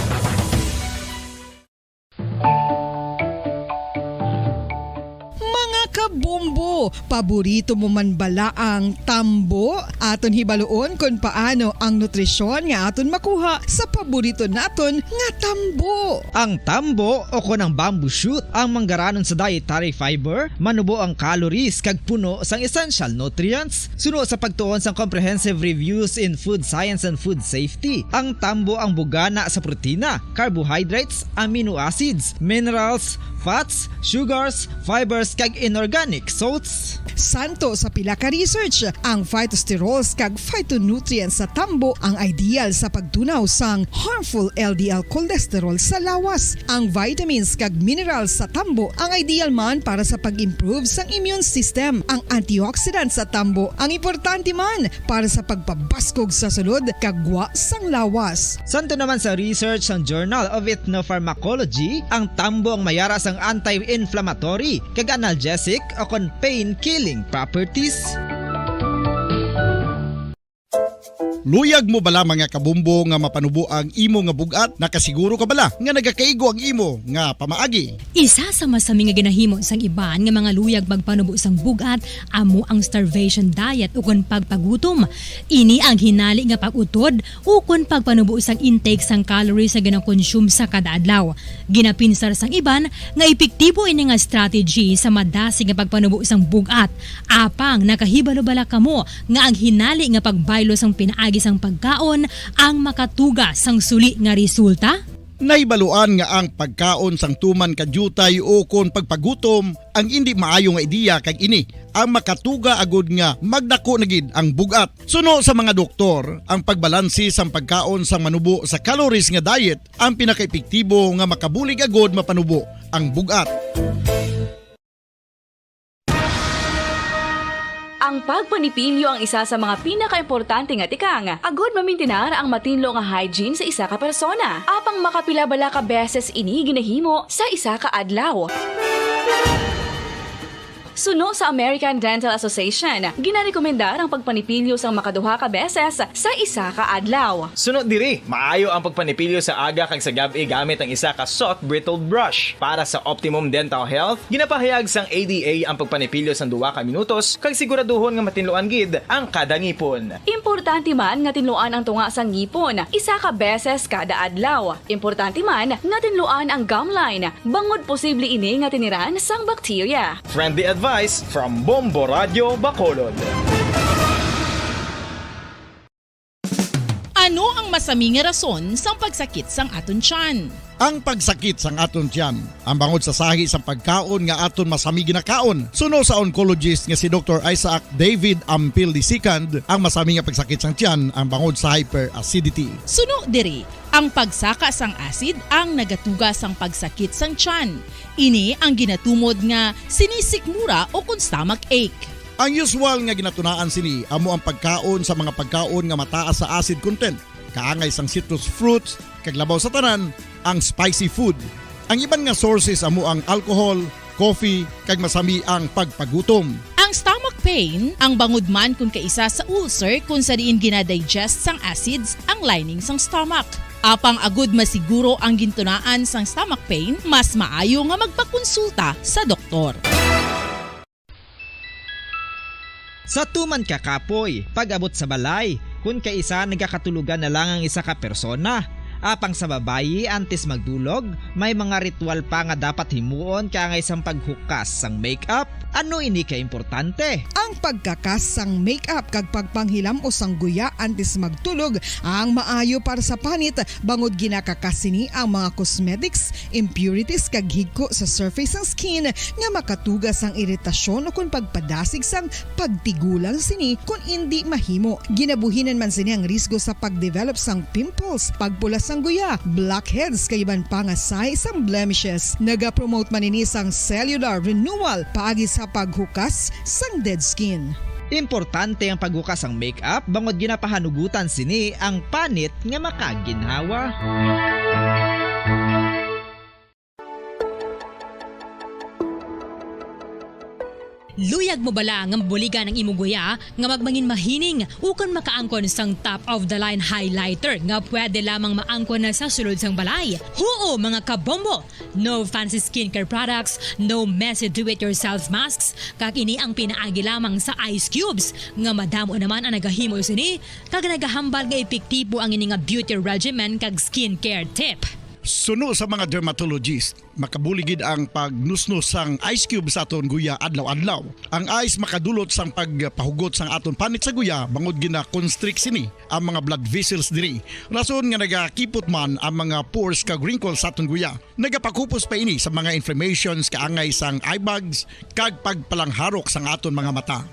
Mga kabombo, paborito mo man bala ang tambo? Aton hibaluon kon paano ang nutrisyon nga aton makuha sa paborito naton nga tambo. Ang tambo o kon ang bamboo shoot, ang manggaranon sa dietary fiber, manubo ang calories kag puno sang essential nutrients. Suno sa pagtuon sang Comprehensive Reviews in Food Science and Food Safety, ang tambo ang bugana sa protina, carbohydrates, amino acids, minerals, fats, sugars, fibers, kag inorganic salts. Santo sa pila ka research, ang phytosterols kag phytonutrients sa tambo ang ideal sa pagtunaw sang harmful L D L cholesterol sa lawas. Ang vitamins kag minerals sa tambo ang ideal man para sa pag-improve sang immune system. Ang antioxidants sa tambo ang importante man para sa pagpabaskog sa sulod kag gwa sang lawas. Santo naman sa research sang Journal of Ethnopharmacology, ang tambo ang mayara sang anti-inflammatory kag analgesic o kon pain-killing properties. Luyag mo bala, mga kabombo, nga mapanubo ang imo nga bug-at? Nakasiguro ka bala nga nagakaigo ang imo nga pamaagi? Isa sa masami nga ginahimo sang iban nga mga luyag magpanubo sang bug-at amo ang starvation diet ukon pagpagutom. Ini ang hinali nga pag-utod ukon pagpanubo sang intake sang calories nga ginakonsume sa kada adlaw. Ginapinsar sang iban nga epektibo ini nga strategy sa madasig nga pagpanubo sang bug-at. Apang nakahibalo bala kamo nga ang hinali nga pagbaylo sang pinaagi sang pagkaon ang makatuga sang suli nga resulta? Nahibaluan nga ang pagkaon sang tuman ka diutay ukon pagpagutom ang indi maayo nga ideya, kag ini ang makatuga agud nga magdako na gid ang bug-at. Suno sa mga doktor, ang pagbalanse sang pagkaon sang manubo sa calories nga diet ang pinakaepektibo nga makabulig agud mapanubo ang bug-at. Ang pagpanipilyo ang isa sa mga pinakaimportante nga tikang agud mamintinar ang matinlo nga hygiene sa isa ka persona. Apang makapila bala ka beses ini ginahimo sa isa ka adlaw? Suno sa American Dental Association, ginarekomendar ang pagpanipilyo sang makaduha ka beses sa isa ka adlaw. Suno diri, maayo ang pagpanipilyo sa aga kag sa gab-i gamit ang isa ka soft bristled brush. Para sa optimum dental health, ginapahayag sang A D A ang pagpanipilyo sang duha ka minutos kag siguraduhon nga matinluan gid ang kada ngipon. Importante man nga tinluan ang tunga sang ngipon isa ka beses kada adlaw. Importante man nga tinluan ang gum line, bangod posible ini nga tiniran sang bakterya. Friendly advice from Bombo Radio Bacolod. Ano ang masami nga rason sang pagsakit sang aton tiyan? Ang pagsakit sang aton tiyan, ang bangod sa sahi sang pagkaon nga aton masami ginakaon. Suno sa oncologist nga si Doktor Isaac David Ampil the second, ang masami nga pagsakit sang tiyan ang bangod sa hyperacidity. Suno diri, ang pagsaka sang acid ang nagatuga sang pagsakit sang tiyan. Ini ang ginatumod nga sinisikmura o kon stomach ache. Ang usual nga ginatunaan sini amo ang pagkaon sa mga pagkaon nga mataas sa acid content, kaangay sang citrus fruits, kag labaw sa tanan, ang spicy food. Ang iban nga sources amo ang alcohol, coffee, kag masami ang pagpagutom. Ang stomach pain, ang bangod man kon kaisa sa ulcer kon sa diin gina-digest sang acids ang lining sang stomach. Apang agud masiguro ang gintunaan sang stomach pain, mas maayo nga magpakonsulta sa doktor. Sa tuman ka kapoy, pag-abot sa balay, kun kaisa nagakatulogan na lang ang isa ka persona. Apang sa babayi, antes magdulog, may mga ritual pa nga dapat himuon kaangay sang paghukas sang makeup. Ano ini ka importante? Ang pagkakas sang makeup kag pagpanghilam-os sang guya antes magtulog ang maayo para sa panit, bangod ginakakas sini ang mga cosmetics, impurities, kag higko sa surface sang skin nga makatuga sang iritasyon ukon pagpadasig sang pagtigulang sini kon indi mahimo. Ginabuhinan man sini ang risgo sa pagdevelop sang pimples, pagpula sang guya, blackheads, kag iban pa nga sahi sang blemishes. Nagapromote man ini sang cellular renewal paagi sa paghukas sang dead skin. Importante ang paghukas sang makeup bangod ginapahanugutan sini ang panit nga makaginhawa. Luyag mo bala nga mabuligan ang imo guya nga magmangin mahining ukon makaangkon sang top-of-the-line highlighter nga pwede lamang maangkon na sa sulod sang balay? Huo, mga kabombo! No fancy skincare products, no messy do-it-yourself masks, kag ini ang pinaagi lamang sa ice cubes, nga madamo naman ang nagahimo sini, kag nagahambal nga epektibo ang ini nga beauty regimen kag skincare tip. Suno sa mga dermatologist, makabulig gid ang pagnusnos sang ice cube sa aton guya adlaw-adlaw. Ang ice makadulot sang pagpahugot sang aton panit sa guya, bangod gina-constrict sini ang mga blood vessels diri, rason nga nagakipot man ang mga pores kag wrinkles sa aton guya. Nagapakupos pa ini sa mga inflammations kaangay sang eye bags kag pagpalangharok sang aton mga mata.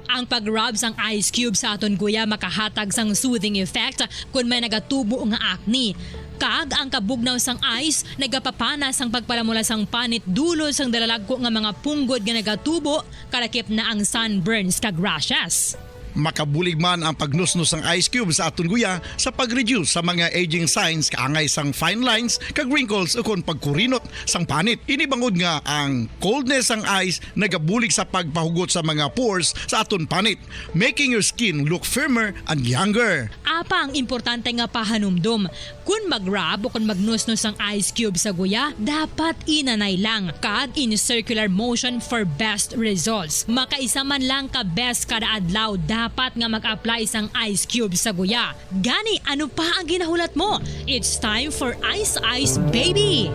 Ang pag-rub sang ice cube sa aton guya makahatag sang soothing effect kon may nagatubo nga acne. Kag ang kabugnaw sang ice nagapapana sang pagpalamula sang panit dulot sang dalalagko nga mga punggod nga nagatubo, kalakip na ang sunburns kag rashes. Makabulig man ang pagnusnos sang ice cube sa aton guya sa pag-reduce sa mga aging signs kaangay sang fine lines kag wrinkles ukon pagkurinot sang panit. Ini bangod nga ang coldness sang ice nagabulig sa pagpahugot sa mga pores sa aton panit, making your skin look firmer and younger. Apang importante nga pahanumdom, kon mag-rub o kon magnusnos ang ice cube sa guya, dapat inanay lang kag in circular motion for best results. Makaisa man lang ka beses kada adlaw dapat nga mag-apply sang ice cube sa guya. Gani, ano pa ang ginahulat mo? It's time for Ice Ice Baby!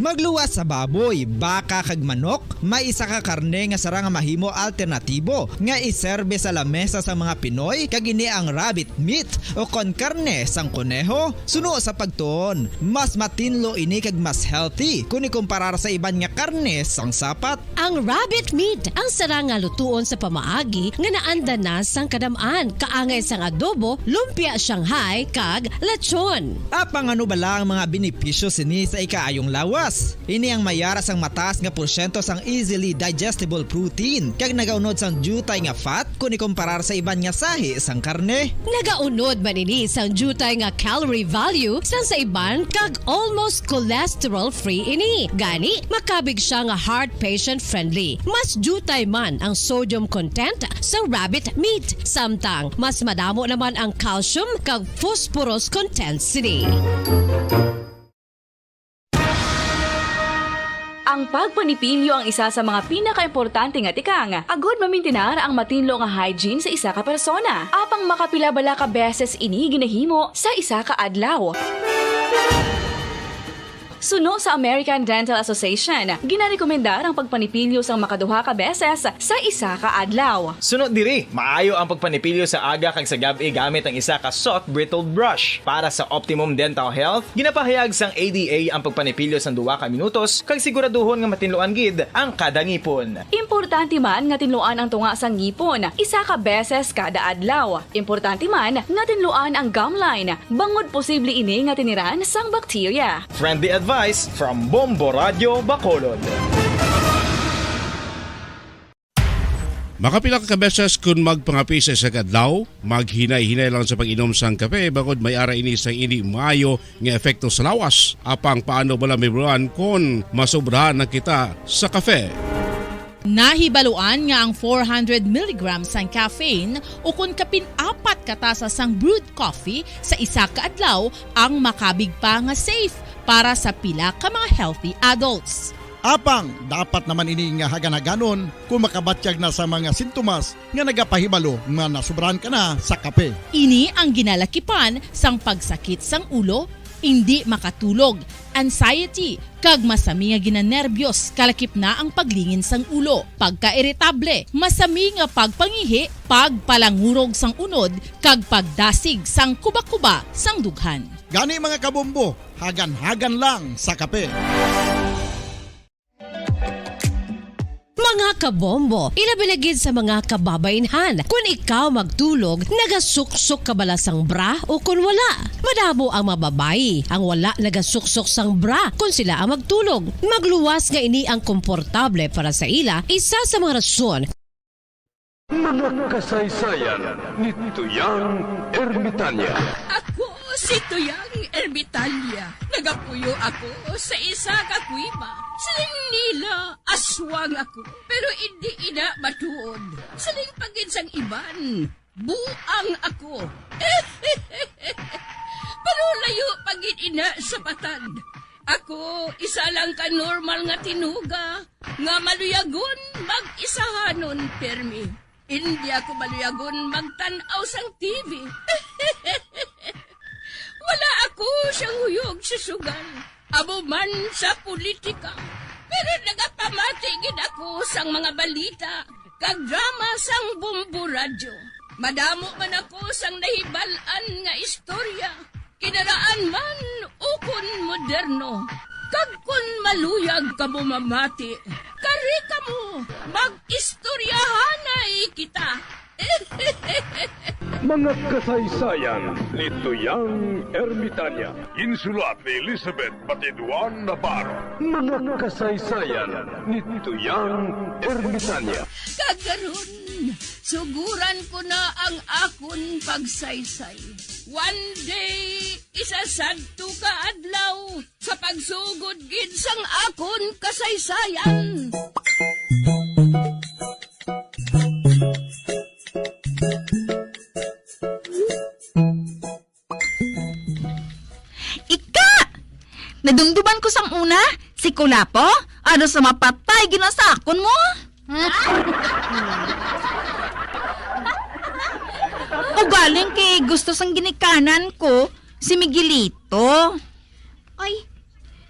Magluwas sa baboy, baka, kag manok, may isa ka karne nga sarang nga mahimo alternatibo nga iserbe sa lamesa sang mga Pinoy, kag ini ang rabbit meat, o kon karne sang koneho. Suno sa pagtuon, mas matinlo ini kag mas healthy kon ikumparar sa iban nga karne sang sapat. Ang rabbit meat ang sarang nga lutuon sa pamaagi nga naanda na sang kadam-an, kaangay sang adobo, lumpia Shanghai, kag lechon. Apang ano bala ang mga benepisyo sini sa ikaayong lawas? Ini ang may ara sang mataas nga porsyento sang easily digestible protein, kag nagaunod sang diutay nga fat kon ikomparar sa iban nga sahi sang karne. Nagaunod man ini sang diutay nga calorie value sang sa iban, kag almost cholesterol-free ini. Gani, makabig siya nga heart patient-friendly. Mas diutay man ang sodium content sa rabbit meat, samtang mas madamo naman ang calcium kag phosphorus content sini. Ang pagpanipilyo ang isa sa mga pinakaimportante nga tikang agod mamintinar ang matinlo nga hygiene sa isa ka persona. Apang makapila bala ka beses ini ginahimo sa isa ka adlaw? Suno sa American Dental Association, ginarekomendar ang pagpanipilyo sang makaduha ka beses sa isa ka adlaw. Suno diri, maayo ang pagpanipilyo sa aga kag sa gab-i gamit ang isa ka soft bristled brush. Para sa optimum dental health, ginapahayag sang A D A ang pagpanipilyo sang duha ka minutos kag siguraduhon nga matinluan gid ang kada ngipon. Importante man nga tinluan ang tunga sang ngipon isa ka beses kada adlaw. Importante man nga tinluan ang gum line, bangod posible ini nga tiniran sang bakterya. Friendly advice from Bombo Radio Bacolod. Makapila ka beses kun magpangape sa isa ka adlaw, maghinay-hinay lang sa pag-inom sang kape, bangod may ara ini sang indi maayo nga epekto sa lawas. Apang paano bala mahibaluan kon masobrahan na kita sa kape? Nahibaluan nga ang four hundred milligrams sang caffeine ukon kapin apat ka tasa sang brewed coffee sa isa ka adlaw ang makabig pa nga safe para sa pila ka mga healthy adults. Apang dapat naman ini nga hagan-haganon kon makabatyag na sa mga sintomas nga nagapahibalo nga nasobrahan ka na sa kape. Ini ang ginalakipan sang pagsakit sang ulo, indi makatulog, anxiety, kag masami nga ginanerbyos, kalakip na ang paglingin sang ulo, pagkairitable, masami nga pagpangihi, pagpalangurog sang unod, kag pagdasig sang kubakuba sang dughan. Gani, mga kabombo, hagan-hagan lang sa kape. Mga kabombo, ilabi na gid sa mga kababaynhan, kun ikaw magtulog, nagasuksok ka bala sang bra o kun wala? Madamo ang mga babayi ang wala nagasuksok sang bra kun sila ang magtulog. Magluwas nga ini ang komportable para sa ila, isa sa mga rason. Mga kasaysayan ni Tuyang Ermitanya. Ako si Tuyang Ermitanya. Nagapuyo ako sa isa ka kuweba. Siling nila, aswang ako, pero indi ina matuod. Siling pa gid sang iban, buang ako. Pero layo pa gid ina sa patag. Ako, isa lang ka normal nga tinuga nga maluyagon mag-isahanon pirmi. Indi ako maluyagon magtan-aw sang T V. Wala ako siyang huyog sa sugal, amo man sa politika. Pero nagapamati gid ako sang mga balita kag drama sang Bombo Radyo. Madamo man ako sang nahibal-an nga istorya, kinaraan man ukon moderno. Kag kon maluyag kamo mamati, kari kamo, mag-istoryahanay kita. Mga kasaysayan ni Tuyang Ermitanya. Ginsulat ni Elizabeth Batiduan Navarro. Mga kasaysayan ni Tuyang Ermitanya. Kag karon, suguran ko na ang akon pagsaysay. One day, isa sadto ka adlaw, sa pagsugod gid sang akon kasaysayan. Ika! Nadumduman ko sang una, si Kulapo, ano sa mapatay, ginasakon mo? Ugaling kay gusto sang ginikanan ko, si Miguelito. Oy,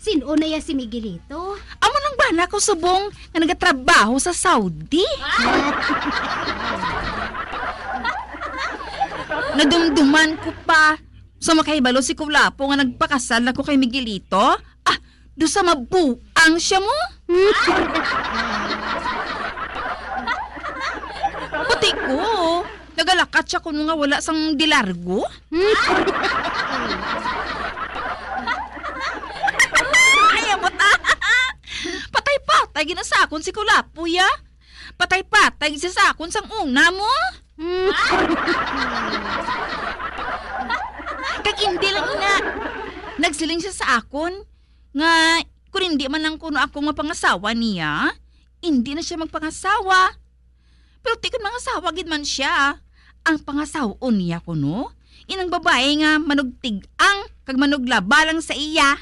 sin-o na ya si Miguelito? Amo nang bana ko subong nga nagatrabaho sa Saudi. Nadumduman ko pa sa makahibalo si Kulapo nga nagpakasal na ko kay Miguelito. Ah, do sa mabuang siya mo. Pati ko, nagalakat siya kuno nga wala sang dilargo. Ay, abot, ah. akon si Kulapoy, ah. Patay-patay gid siya sa akon sang una mo. Hmm. Kag indi lang ina. Nagsiling siya sa akon nga kung indi man lang kuno ako mapangasawa niya, indi na siya magpangasawa. Pero ti kon mangasawa gid man siya, ang pangasawon niya kuno, inang babayi nga manugtig-ang kag manuglaba lang sa iya.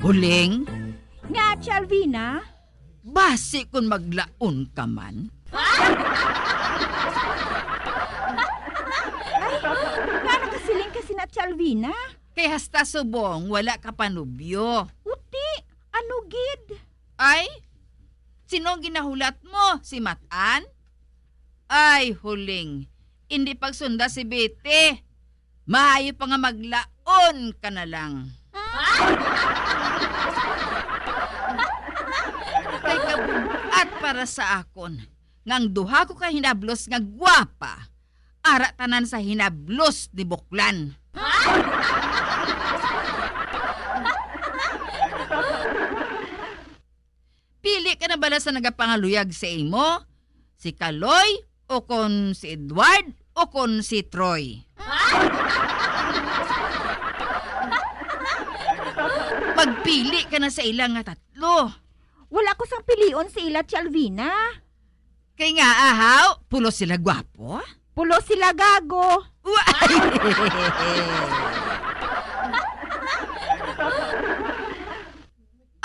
Huling? Nga, Ate Alvina? Basi kon maglaon ka man. Ay, nga nakasiling ka sina Ate Alvina? Kay hasta subong wala ka pa nobyo. Uti, ano gid? Ay, sino ang ginahulat mo? Si Matan? Ay, huling. Indi pagsunda si Bete. Maayo pa nga maglaon ka na lang. Kay kabug-at para sa akon nga ang duha ko ka hinablos nga gwapa, ara tanan sa hinablos ni Buklan. Pili ka na bala sa nagapangaluyag sa imo, si Kaloy o kon si Edward o kon si Troy? Magpili ka na sa ila nga tatlo. Wala ko sang pilion sa ila, Ate Alvina. Kay nga, ahaw, pulos sila gwapo? Pulos sila gago. Wa-,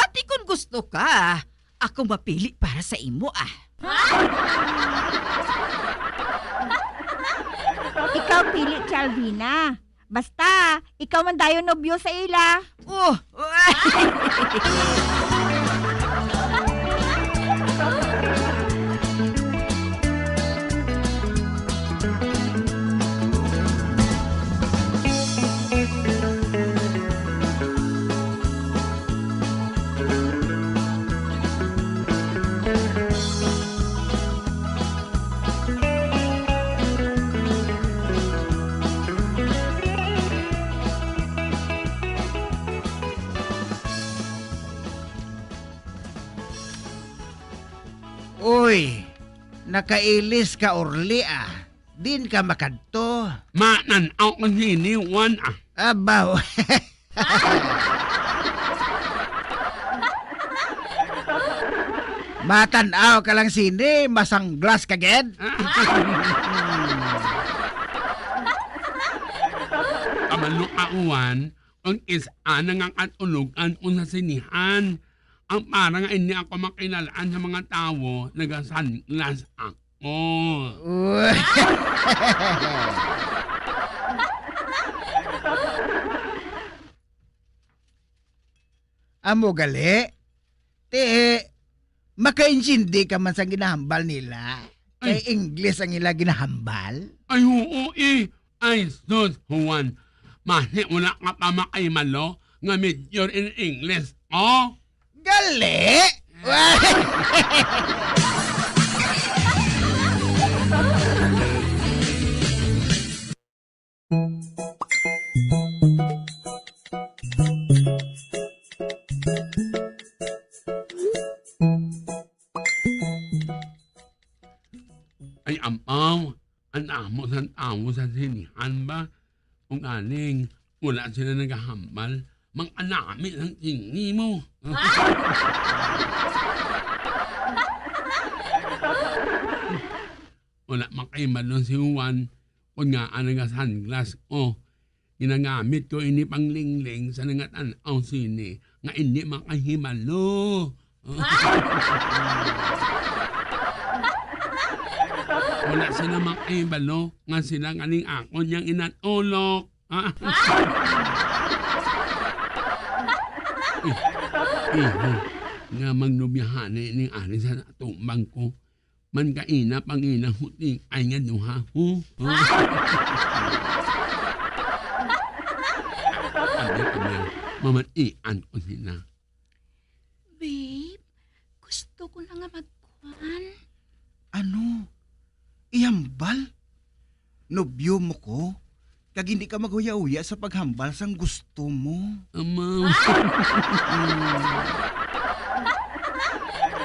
Ati, kon gusto ka, ako mapili para sa imo, ah. Ikaw pili, Ate Alvina. Basta, ikaw man dayon nobyo sa ila. Oh. Uy, nakailis ka, Orly, ah. Din ka makadto. Manan-aw ko sini, Juan, ah. Abaw. Matan-aw ka lang sini, masanglas ka gid. Kabalo ka, Juan, kung is-a na nga katulugan ko sa sinihan. Ang para nga indi ako makilal-an sa mga tawo, nagasanglas ako. Amo gali? Ti, makaintindi ka man sang ginahambal nila. Kay Ay. English ang ila ginahambal. Ay, oo, eh. Ay, sus, Juan. Masi wala ka pa makahibalo nga major in English, oh? Gali! Ay, ampaw, ang amo sang tawo sa sinihan ba? Kung galing, wala sila nagahambal, mang-anami sang tingin mo. Wala makahibalo si Juan kung ngaa naga-sunglass ko. Ginagamit ko ini panglingling sa nagatan-aw sini nga indi makahibalo. Wala sila makahibalo nga sila galing akon yang inatulok. Eh, iho, nga mangnobyahan ni ari sa atumbang ko. Man kaina pangina huti ay nga duha, ho? Ay, Amel, mamatian ko sina. Babe, gusto ko na nga magkuan. Ano? Ihambal? Nobyo mo ko? Kag hindi ka maghuya-huya sa paghambal sang gusto mo. Amaw.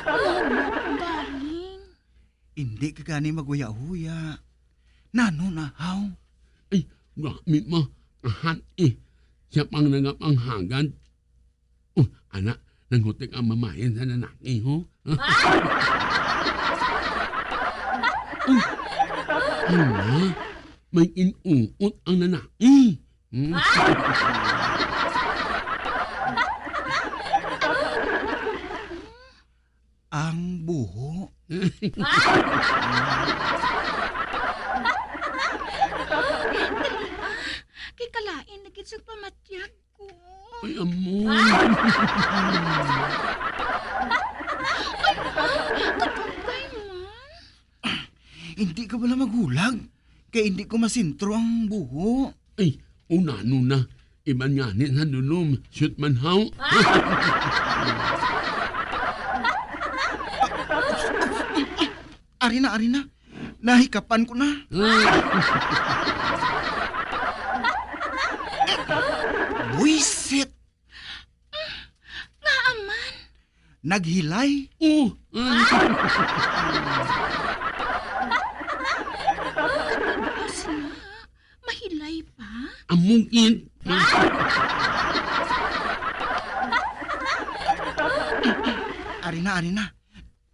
Ano, galing? Hindi ka gani maghuya-huya. Nano na, haw? Ay, gamit mo. Ahan eh. Siya pang nangapanghagad. Oh, ana, nanghutik ang mamahin sa nanaki, ho? Oh, ana, may inuot ang nanaki. Hmm? Ang buho. Dali, ah. Kay kalain na gid sa pamatyag ko. Ay, amo. Ay, ah, katugay man. Hindi ka bala maghulag, kay hindi ko masentro ang buho. Ay, unano na. Iban nga ni sa dulom, shoot man haw. Ari na, ari na. Nahikapan ko na. Buisit! Ngaa man? Naghilay. Oh. Katibas na. Mahilay pa? Amugin. Ari na, ari na.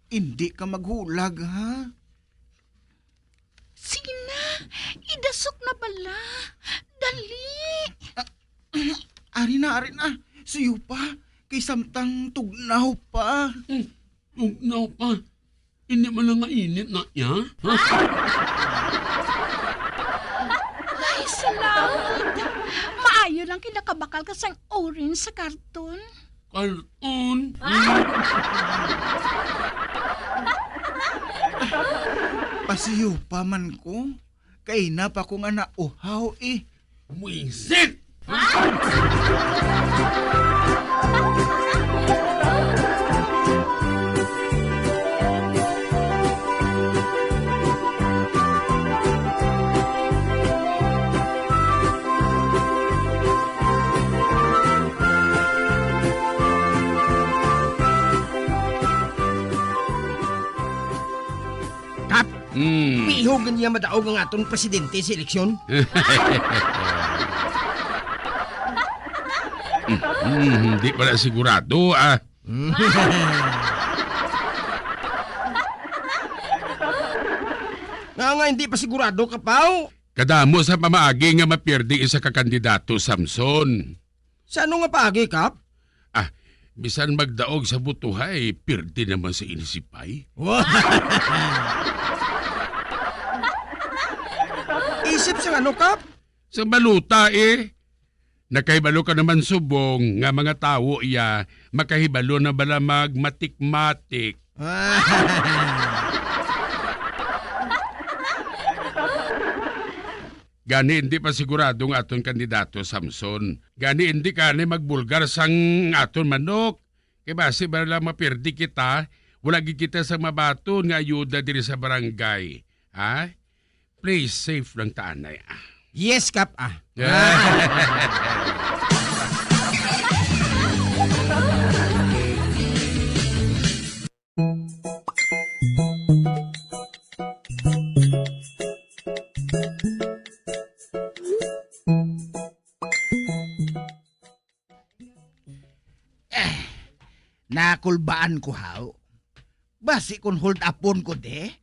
Indi ka maghulag, ha? Sige na, idasok na bala. Dali. Ah, ari na, ari na. Suyo pa, kay samtang tugnaw pa. Hmm, tugnaw pa. Hindi man lang mainit na niya, ha? Ay, salamat. Maayo lang kinakabakal ka sang orange sa karton. Karton? Pasiyo pa man ko. Kay na pa ko nga nauhaw, eh. Buwisit! Kap, Mm. Piho gid niya madaog ang aton presidente sa eleksyon? Mm, hindi pala sigurado, ah. Nga nga hindi pa sigurado, Kapaw. Kadamo sa pamaagi nga mapierde isa ka kandidato, Samson. Sa ano nga paagi, Kap? Ah, bisan magdaog sa botohay, pirti naman sa inisipay. Isip sa ano, Kap? Sa balota, eh. Nakahibalo ka naman subong nga mga tawo iya makahibalo na bala magmatik-matik. Gani hindi pa sigurado ang aton kandidato, Samson. Gani hindi ka ni magbulgar sang aton manok. Kay basi ba lang mapirdi kita, wala gid kita sa mabaton nga ayuda diri sa barangay. Ha? Play safe lang ta, anay, ah. Yes, Kap, ah. Eh, nakulbaan ko, haw. Basi kon hold upon ko, de?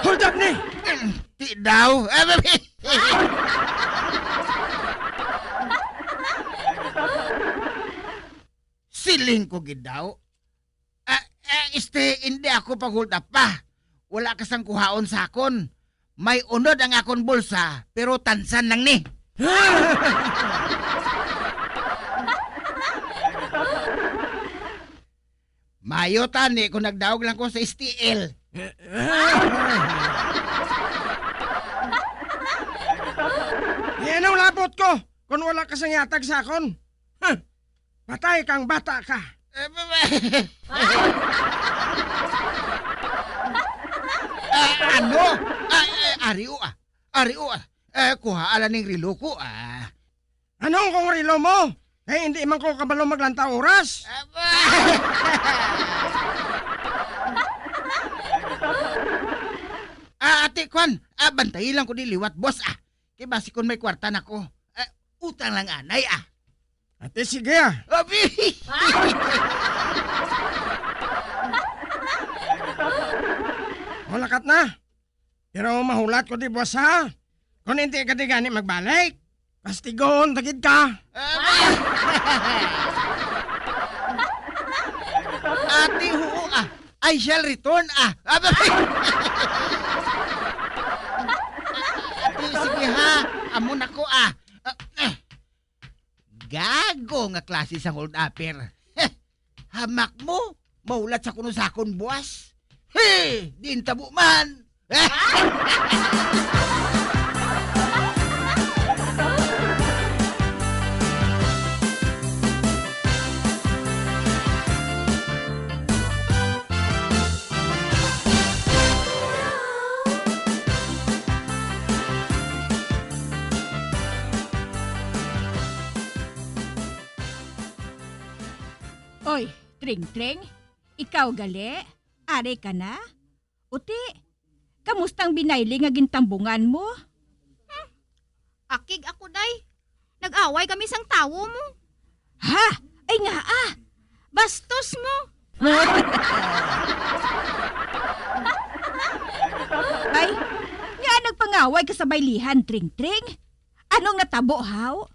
Hold up ni! Ti daw. Siling ko gid daw. Ah, ah, este, hindi ako pag-hold up pa. Wala ka sang kuhaon sa akon. May unod ang akon bulsa, pero tansan lang ni. Mayo tani kung nagdaog lang ko sa S T L. Labot ko kon wala ka sang ihatag sa akon. Huh. Patay kang bata ka. Eh, ba, ba? Ah, ano? Ah, eh, ari o, ah. Ari o, ah. Eh, kuha ala ning relo ko, ah. Anong kung relo mo? Eh, hindi man ko kabalo maglantaw oras. Ah, ba? Ah, ate, kwan. Ah, bantayi lang ko di liwat, boss, ah. Kay basi kon may kwarta na ko. Ah, utang lang anay, ah. Ate, sige, ah. Abi! Malakat na. Pero mahulat ko di, boss, ha? Kung hindi ka di gani magbalik, kastigoon ta gid ka. Abi! Ate, huo, ah. I shall return, ah. Abi! Ate, sige, ha? Amo na ko, ah. Ah, eh. Gago nga klase sang hold-upper. Hamak mo, maulat sa kuno sa akon buwas. He, diin tabo man. Oy, Tring-tring, ikaw gali? Ari ka na? Uti, kamusta ang binayli nga gintambungan mo? Hmm, akig ako, day. Nag-away kami sang tawo mo. Ha? Ay nga, ah! Bastos mo! Ay, nga nagpangaway ka sa baylihan, Tring-tring? Anong natabo, haw?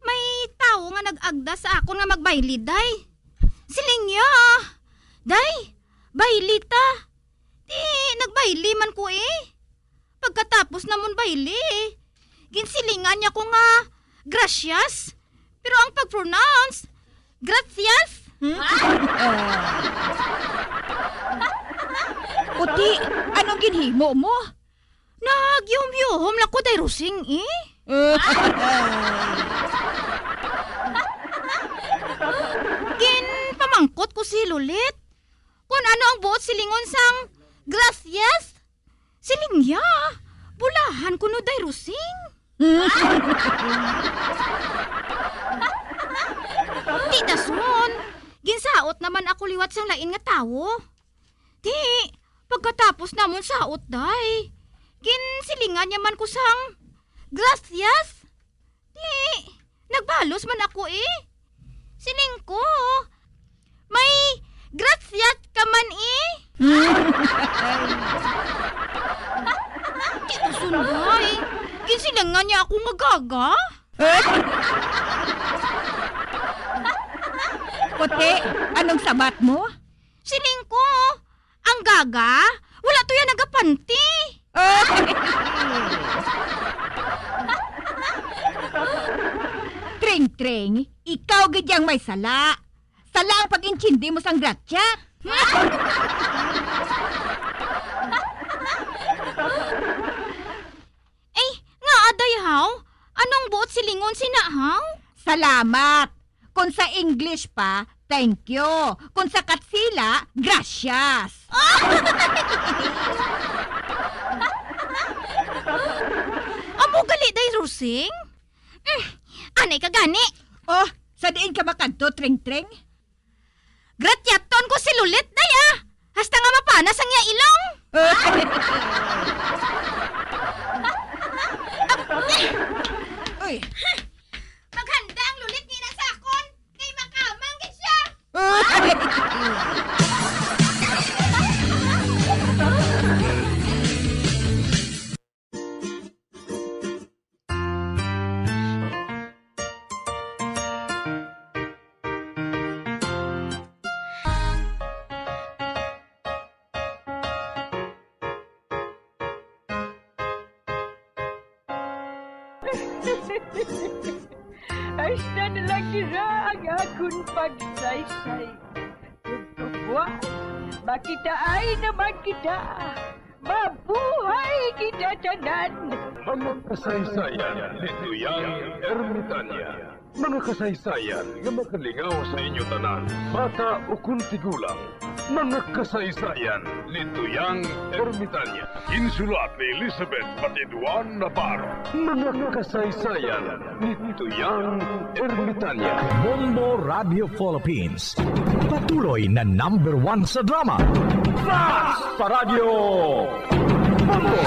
May tawo nga nag-agda sa akon nga magbayli, day. Siling niya, "Day, bayli ta." Di, nagbayli man ko, eh. Pagkatapos namon bayli, ginsilingan niya ko nga, "Gracias." Pero ang pag-pronounce, "Gracias." Hmm? Uti, anong ginhimo mo? Nagyuhom-yuhom lang ko, Day Rosing, eh. Ginpamangkot ko si Lulit kung ano ang buot silingon sang gracias. Siling niya, bulahan kuno, Day Rosing. Di dason, ginsaot naman ako liwat sang lain nga tawo. Di, pagkatapos namon saot, day, ginsilingan niya man ko sang, "Gracias." Di, nagbalos man ako, eh. Siling ko, "May gracias ka man, eh." Di ko sunday. Ginsilingan niya ako nga gaga. Puti, anong sabat mo? Siling ko, ang gaga, wala to yan nagapanti. Tring-tring, ikaw gid yang may sala. Sala ang pag-intindi mo sang gratya. Ay, ngaa, day, haw? Anong buot silingon sina, haw? Salamat. Kung sa English pa, "Thank you." Kung sa Katsila, "Gracias." Amo gali, day, Rosing? Mm, anay ka gani. Oh, sa diin ka makadto, Tring-tring? Gratyaton ko si Lulit, day, ah! Hasta nga mapanas ang iya ilong! Uy! Maghanda ang Lulit nina sa akon, kay makamang gid siya! Hasta na lang dira ang akon pagsaysay. Tugtugwa, makitaay naman kita. Mabuhay kita tanan! Mga kasaysayan ni Tuyang Ermitanya. Mga kasaysayan nga makalingaw sa inyo tanan, bata ukon tigulang. Mga kasaysayan ni Tuyang Ermitanya. Ginsulat ni Elizabeth Batiduan Navarro. Mga kasaysayan ni Tuyang Ermitanya. Bombo Radio Philippines. Patuloy na number one sa drama. Fast Paradyo! Bombo!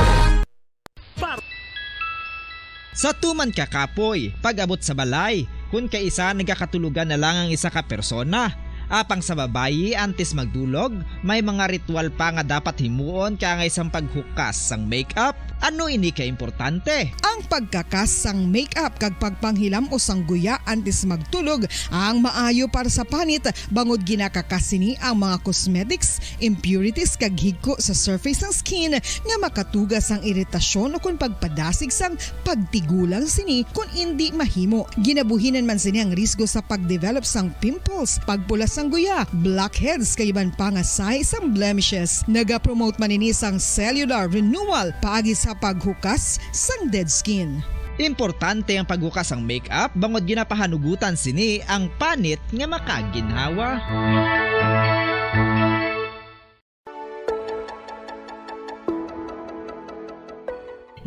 Sa tuman ka kapoy, pag-abot sa balay, kun kaisa nagakatulogan na lang ang isa ka persona. Apang sa babayi, antes magdulog, may mga ritual pa nga dapat himuon kaangay sang paghukas sang makeup. Ano ini ka importante? Ang pagkakas sang makeup kag pagpanghilam-os sang guya antes magtulog ang maayo para sa panit, bangod ginakakas sini ang mga cosmetics, impurities kag higko sa surface sang skin nga makatuga sang iritasyon ukon pagpadasig sang pagtigulang sini kon indi mahimo. Ginabuhinan man sini ang risgo sa pagdevelop sang pimples, pagpula sang guya, blackheads kag iban pa nga sahi sang blemishes. Nagapromote man ini sang cellular renewal paagi sa paghukas sang dead skin. Importante ang paghukas sang makeup bangod ginapahanugutan sini ang panit nga makaginhawa.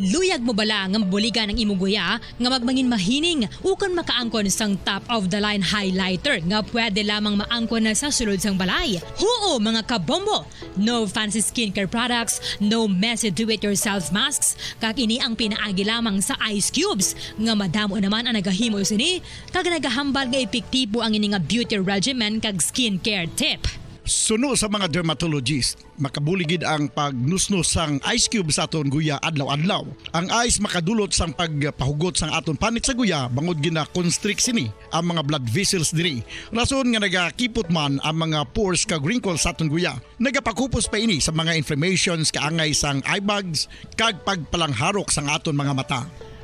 Luyag mo bala nga mabuligan ang imong guya nga magmangin mahining ukon makaangkon sang top of the line highlighter nga pwede lamang maangkon na sa sulod sang balay? Huo, mga kabombo! No fancy skincare products, no messy do-it-yourself masks, kag ini ang pinaagi lamang sa ice cubes nga madamo naman ang nagahimo sini kag nagahambal nga epektibo ang ini nga beauty regimen kag skincare tip. Suno sa mga dermatologist, makabulig gid ang pagnusnos sang ice cube sa aton guya adlaw-adlaw. Ang ice makadulot sang pagpahugot sang aton panit sa guya bangod gina-constrict sini ang mga blood vessels diri. Rason nga nagakipot man ang mga pores kag wrinkles sa aton guya. Nagapakupos pa ini sa mga inflammations kaangay sang eye bags kag pagpalangharok sang aton mga mata.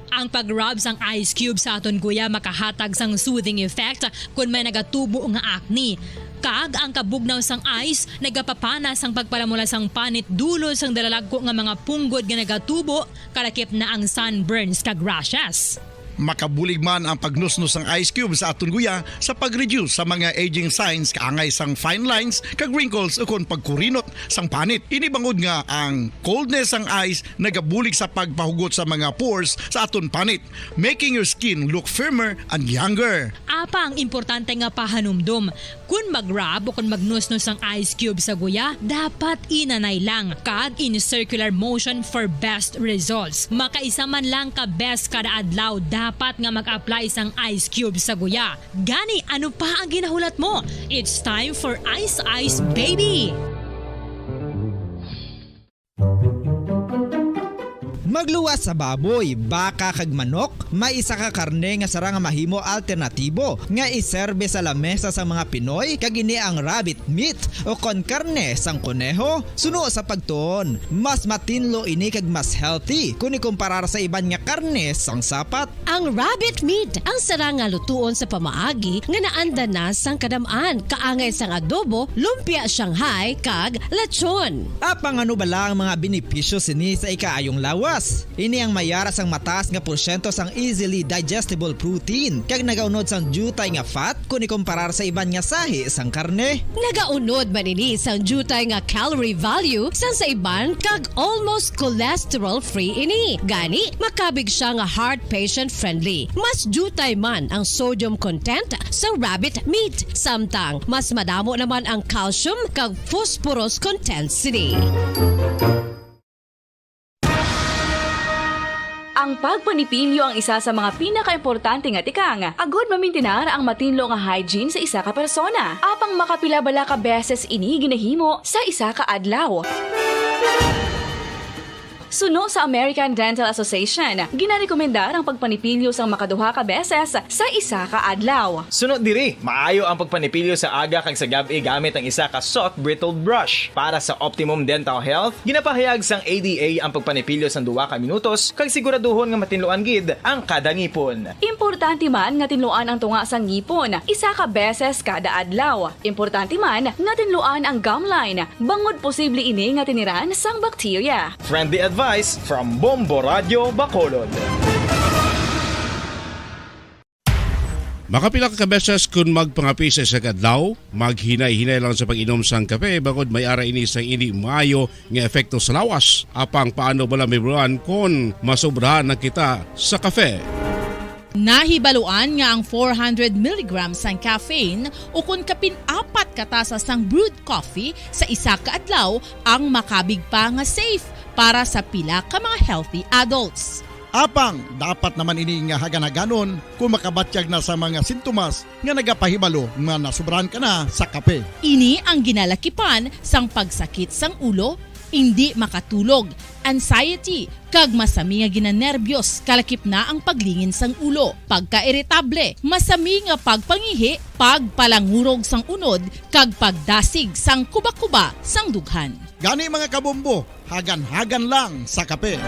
Ang pag-rub sang ice cube sa aton guya makahatag sang soothing effect kon may nagatubo nga acne. Kag ang kabugnaw sang ice nagapapana sang pagpalamula sang panit dulot sang dalalagko nga mga punggod nga nagatubo, kalakip na ang sunburns kag rashes. Makabulig man ang pagnusnos sang ice cube sa aton guya sa pag-reduce sa mga aging signs kaangay sang fine lines kag wrinkles ukon pagkurinot sang panit. Ini bangod nga ang coldness sang ice nagabulig sa pagpahugot sa mga pores sa aton panit, making your skin look firmer and younger. Apang importante nga pahanumdom, kon mag-rub o kon magnusnos ang ice cube sa guya, dapat inanay lang kag in circular motion for best results. Makaisa man lang ka beses kada adlaw dapat nga mag-apply sang ice cube sa guya. Gani, ano pa ang ginahulat mo? It's time for Ice Ice Baby! Magluwas sa baboy, baka, kag manok, may isa ka karne nga sarang nga mahimo alternatibo nga iserbe sa lamesa sang mga Pinoy, kag ini ang rabbit meat, o kon karne sang koneho. Suno sa pagtuon, mas matinlo ini kag mas healthy kon ikumparar sa iban nga karne sang sapat. Ang rabbit meat ang sarang nga lutuon sa pamaagi nga naanda na sang kadam-an, kaangay sang adobo, lumpia Shanghai, kag lechon. Apang ano bala ang mga benepisyo sini sa ikaayong lawas? Ini ang mayara sang mataas nga porsyento sang easily digestible protein, kag nagaunod sang diutay nga fat kon ikumparar sa iban nga sahi sang karne. Nagaunod man ini sang diutay nga calorie value sang sa iban kag almost cholesterol-free ini. Gani, makabig sia nga heart patient-friendly. Mas diutay man ang sodium content sa rabbit meat, samtang mas madamo naman ang calcium kag phosphorus content sini. Ang pagpanipilyo ang isa sa mga pinakaimportante nga tikang agud mamintinar ang matinlo nga hygiene sa isa ka persona. Apang makapila bala ka beses ini ginahimo sa isa ka adlaw? Suno sa American Dental Association, ginarekomendar ang pagpanipilyo sang makaduha ka beses sa isa ka adlaw. Suno diri, maayo ang pagpanipilyo sa aga kag sa gab-i gamit ang isa ka soft bristled brush. Para sa optimum dental health, ginapahayag sang A D A ang pagpanipilyo sang duha ka minutos kag siguraduhon nga matinluan gid ang kada ngipon. Importante man nga tinluan ang tunga sang ngipon isa ka beses kada adlaw. Importante man nga tinluan ang gum line, bangod posible ini nga tiniran sang bakterya. Friendly advice from Bombo Radio Bacolod. Makapila ka beses kun magpangape sa isa ka adlaw, maghinay-hinay lang sa pag-inom sang kape, bangod may ara ini sang indi maayo nga epekto sa lawas. Apang paano bala mahibaluan kon masobrahan na kita sa kape? Nahibaluan nga ang four hundred milligrams sang caffeine ukon kapin apat ka tasa sang brewed coffee sa isa ka adlaw ang makabig pa nga safe para sa pila ka mga healthy adults. Apang dapat naman ini nga hagan-haganon kung makabatyag na sa mga sintomas nga nagapahibalo nga nasobrahan ka na sa kape. Ini ang ginalakipan sang pagsakit sang ulo, indi makatulog, anxiety, kag masami nga ginanerbiyos, kalakip na ang paglingin sang ulo, pagkairitable, masami nga pagpangihi, pagpalangurog sang unod, kag pagdasig sang kubakuba sang dughan. Gani, mga kabombo, hagan-hagan lang sa kape.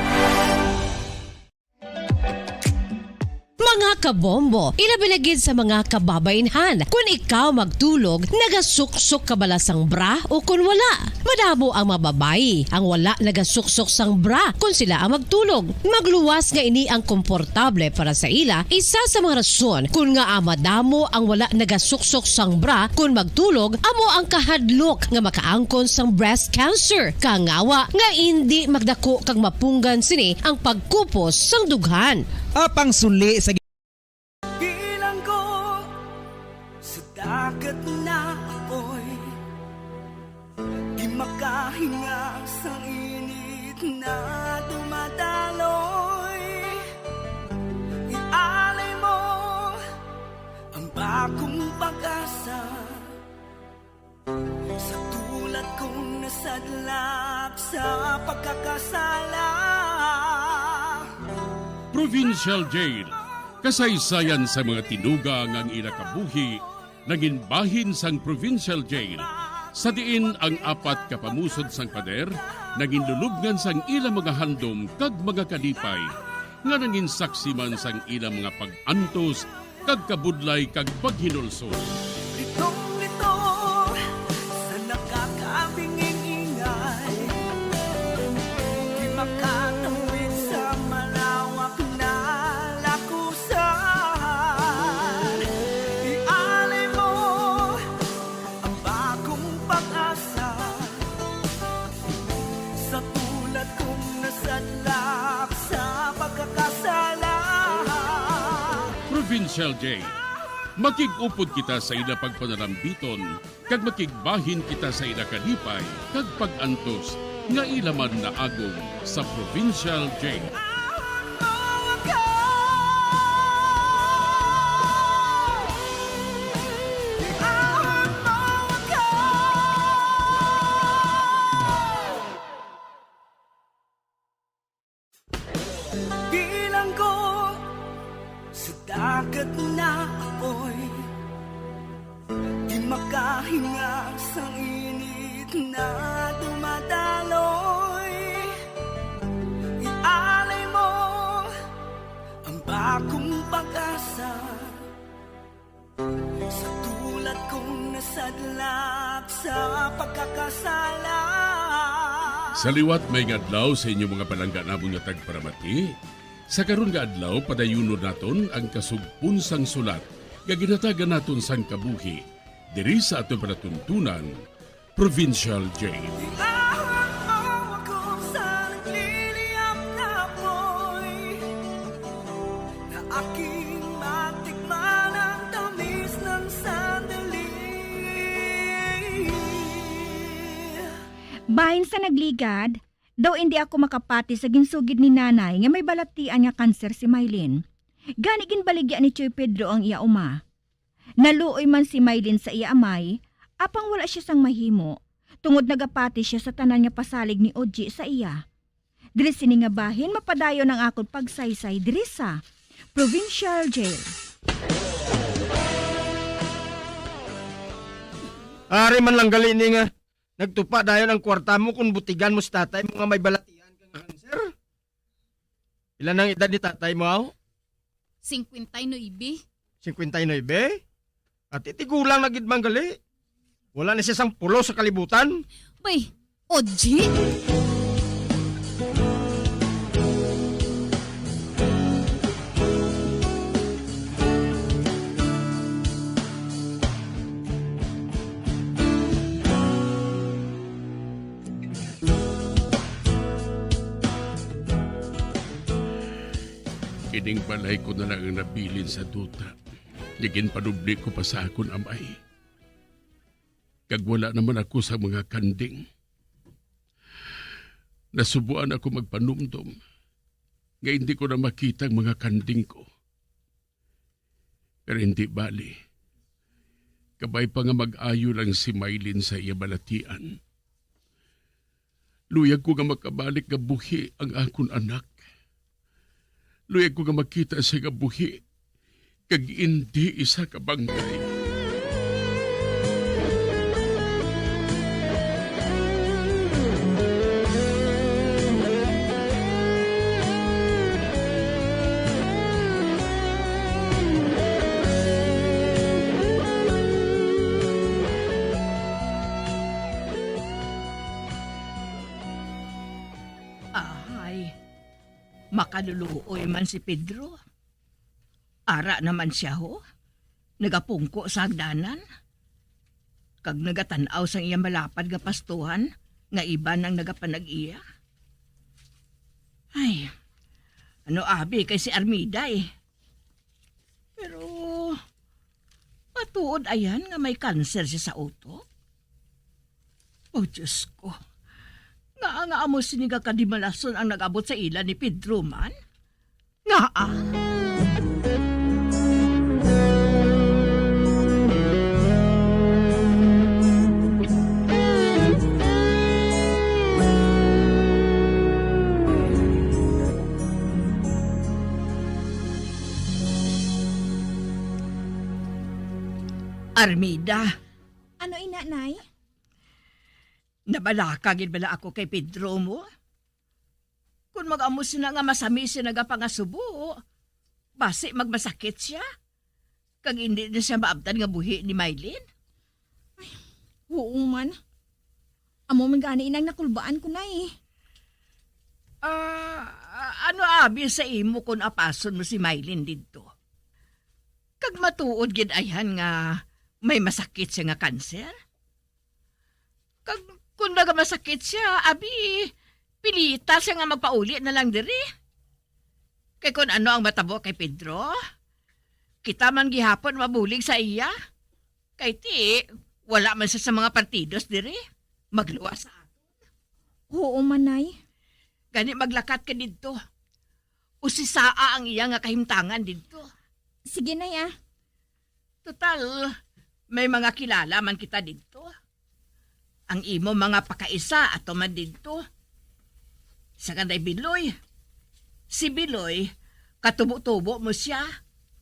Mga kabombo, ilabi na gid sa mga kababainhan. Kun ikaw magtulog, nagasuksok ka bala sang bra o kun wala? Madamo ang mga babayi ang wala nagasuksok sang bra kun sila ang magtulog. Magluwas nga ini ang komportable para sa ila, isa sa mga rason kun ngaa madamo ang wala nagasuksok sang bra kun magtulog, amo ang kahadlok nga makaangkon sang breast cancer, kangawa nga indi magdako kag mapunggan sini ang pagkupos sang dughan. Apang suli sa Bilanggo sa dagat na apoy, di makahinga sa init na dumadaloy. Ialay mo ang bagong pag-asa sa tulad kong nasadlak sa pagkakasala. Provincial Jail, kasaysayan sa mga tinuga nga ang ila kabuhi nangin bahin sang Provincial Jail, sa diin ang apat ka pamusod sang pader nangin lulubngan sang ila mga handom kag mga kalipay, nga nangin saksi man sang ila mga pag-antos kag kabudlay kag paghinulsol. Litong-lito sa nakakabinging ingay, di makatawid sa malawak na lakusan. Ialay mo ang bagong pag-asa sa tulad kong nasadlak sa pagkakasala. Provincial Jail. Makig-upod kita sa ila pagpanalambiton, kag makigbahin kita sa ila kalipay kag pag-antos nga ila man naagom sa Provincial Jail. Bilanggo sa dagat na apoy, di makahinga sa init na dumadaloy. Ialay mo ang bagong pag-asa sa tulad kong nasadlak sa pagkakasala. Sa liwat, maayong adlaw sa inyo, mga palangga namon nga tagparamati. Sa karon nga adlaw, padayunon naton ang kasugpon sang sulat nga ginhatagan naton sang kabuhi diri sa aton palatuntunan, Provincial Jail. Iahon mo ako sa nagliliyab na apoy, na aking matikman ang tamis ng sandali. Bahin sa nagligad, daw indi ako makapati sa ginsugid ni Nanay nga may balatian nga kanser si Mylene. Gani ginbaligya ni Tioy Pedro ang iya uma. Naluoy man si Mylene sa iya amay, apang wala sia sang mahimo, tungod nagapati sia sa tanan nga pasalig ni Oji sa iya. Diri sini nga bahin mapadayon ang akon pagsaysay diri sa Provincial Jail. Ari man lang gali ni nga nagtupa dayon ang kwarta mo kung butigan mo si tatay mo nga may balatian ka nga kanser. Pila nang edad ni tatay mo, aw? Cincuenta y nueve. Cincuenta y nueve? At itigulang na gid man gali. Wala na siya sang pulo sa kalibutan. Bay, Oji? Ining balay ko na lang ang nabilin sa duta nga ginpanubli ko pa sa akon amay. Kag wala naman ako sa mga kanding. Nasubuan ako magpanumdom nga hindi ko na makita ang mga kanding ko. Pero hindi bali. Kabay pa nga mag-ayo lang si Mylene sa iya balatian. Luyag ko nga makabalik nga buhi ang akon anak. Luyag ko nga makita siya nga buhi, kag indi isa ka bangkay. Ay, makaluluoy man si Pedro. Ara naman sia, ho, nagapungko sa hagdanan, kag nagatan-aw sang iya malapad nga pastuhan nga iban ang nagapanag-iya. Ay, ano abi kay si Armida, eh. Pero matuod ayan nga may kanser siya sa utok? Oh, Diyos ko. Ngaa nga amo sini nga kadimalason ang nag-abot sa ila ni Pedro man? Ngaa? Armida. Ano ina, Nay? Nabalaka gid bala ako kay Pedro mo? Kon mag-amo sina nga masami siya nagapangasubo, basi magmasakit siya, kag indi na siya maabtan nga buhi ni Mylene? Ay, oo man. Amo man gani inang nakulbaan ko, Nay. Ah, ano abi sa imo kon apason mo si Mylene didto? Kag matuod gid ayhan nga may masakit siya nga kanser? Kag kon nagamasakit siya, abi, pilita siya nga magpauli na lang diri. Kay kon ano ang matabo kay Pedro, kita man gihapon mabulig sa iya. Kay ti, wala man siya sa mga partidos diri. Magluwas sa aton. Oo man, Nay. Gani maglakat ka didto. Usisaa ang iya nga kahimtangan didto. Sige, Nay, ah. Total, may mga kilala man kita didto. Ang imo mga pakaisa ato man didto. Sa kanday Biloy. Si Biloy, katubo-tubo mo siya,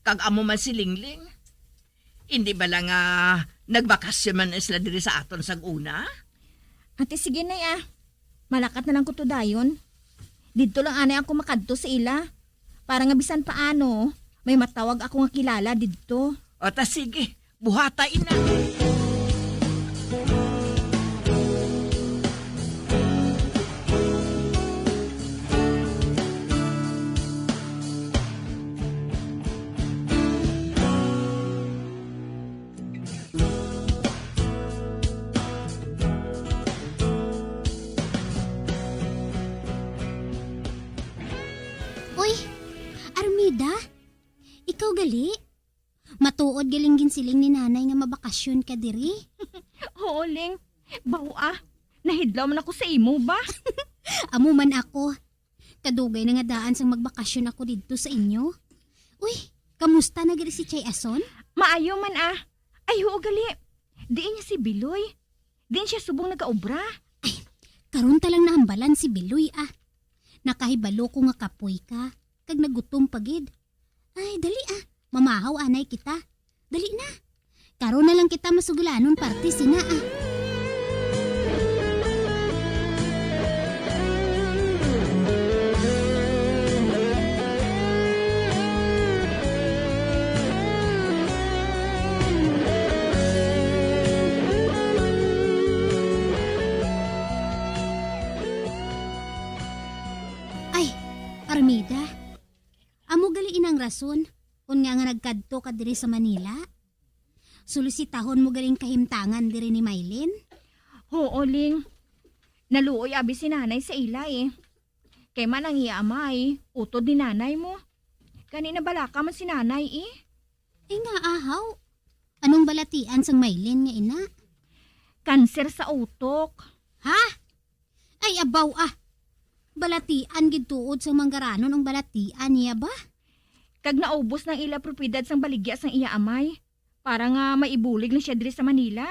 kag amo man si Lingling. Indi bala nga nagbakasyon man na sila diri sa aton sang una? Ate, sige, Nay, ah. Malakat na lang ko to dayon. Didto lang anay ako makadto sa ila. Para nga bisan paano, may matawag ako nga kilala didto. O ta, sige, buhata ina. Uy, Armida, ikaw gali? Matuod galing ginsiling ni Nanay nga mabakasyon ka diri? Oo, Ling. Baw, ah, nahidlaw man ako sa imo ba? Amo man ako. Kadugay na nga daan sang magbakasyon ako didto sa inyo. Uy, kamusta na gali si Chay Ason? Maayo man, ah. Ay, huo gali. Diin niya si Biloy? Diin siya subong nagaobra? Ay, karon ta lang nahambalan si Biloy, ah. Nakahibalo ko nga kapoy ka, kag nagutom pa gid. Ay, dali ah, mamahaw anay kita. Dali na. Karon na lang kita masugalanon parte sina ah. Ay, Armida, amo gali inang rason kon nga, nga nagkadto ka diri sa Manila? Solisitahon mo galing kahimtangan diri ni Mylene? Huo, Ling. Naluoy abi si Nanay sa ila, eh. Kay man ang iya amay, utod ni Nanay mo. Gani nabalaka man si Nanay, eh. Ay nga, ahaw. Anong balatian sang Mylene nga ina? Kanser sa utok. Ha? Ay, abaw, ah. Balatian gid tuod sang manggaranon ang balatian niya ba? Kag naubos na ang ila propiedad sang baligya sang iya amay, para nga maibulig na siya diri sa Manila.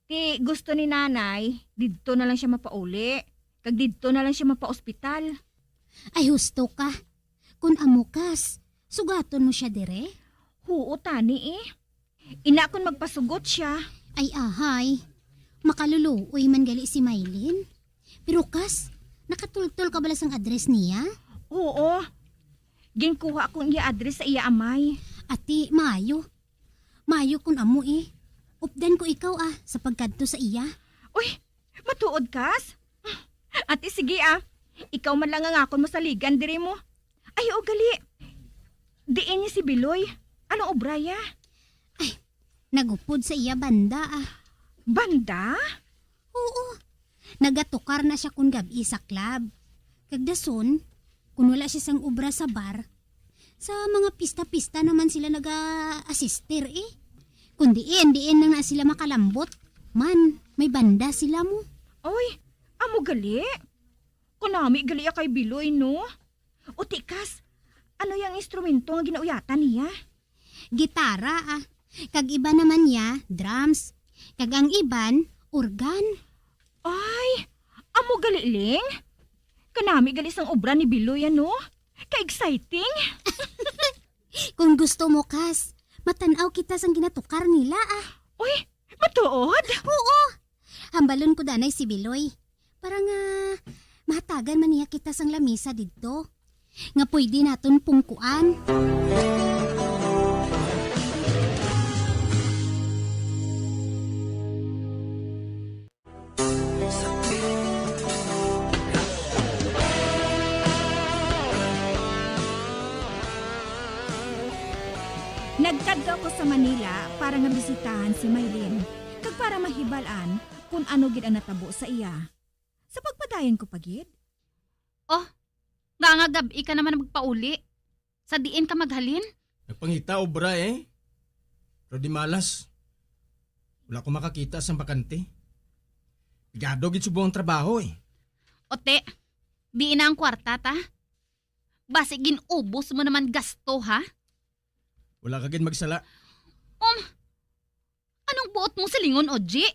Ti gusto ni Nanay, didto na lang siya mapauli, kag didto na lang siya mapaospital. Ay, husto ka. Kun amo kas, sugaton mo siya dire? Huo tani, eh. Ina, kun magpasugot siya. Ay, ahay. Makaluluoy man gali si Mylene. Pero kas, nakatultol ka bala sang address niya? Oo. Ginkuha ko ang iya address sa iya amay. Ati, maayo. Maayo kun amo, eh. Updan ko ikaw, ah, sa pagkadto sa iya. Uy, matuod kas? Ati, sige, ah. Ikaw man lang ang akon masaligan diri mo. Ay, o gali. Diin niya si Biloy? Ano obra ya? Ay, nagupod sa iya banda, ah. Banda? Oo. Nagatukar na siya kun gab-i sa club. Kag dason, kun wala siya sang obra sa bar, sa mga pista-pista naman sila naga-assister, eh. Kun diin, diin lang na sila makalambot, man, may banda sila mo. Oy, amo gali? Kanami gali ya kay Biloy, no? O ti kas, ano yang instrumento nga ginauyatan niya? Gitara, ah. Kag iban naman niya, drums. Kag ang iban, organ. Ay, amo gali, Ling? Kanami gali sang obra ni Biloy, ano? Ka-exciting! Kung gusto mo, kas, matan-aw kita sang ginatukar nila, ah. Uy, matuod? Oo. Hambalon ko danay si Biloy. Para nga mahatagan man niya kita sang lamisa didto, nga pwede naton pungkuan. Nagkadto ako sa Manila para nga bisitahan si Mylene, kag para mahibal-an kon ano gid ang natabo sa iya. Sa pagpadayon ko pa gid. Oh, nga nga gab-i ka naman magpauli. Sa diin ka maghalin? Nagpangita obra, eh. Pero di malas. Wala ko makakita sang bakante. Pigado gid subong ang trabaho, eh. Ote, diin na ang kwarta, ta? Basi gin-ubos mo naman gasto, ha? Wala ka gid magsala. Um, anong buot mong silingon, Oji?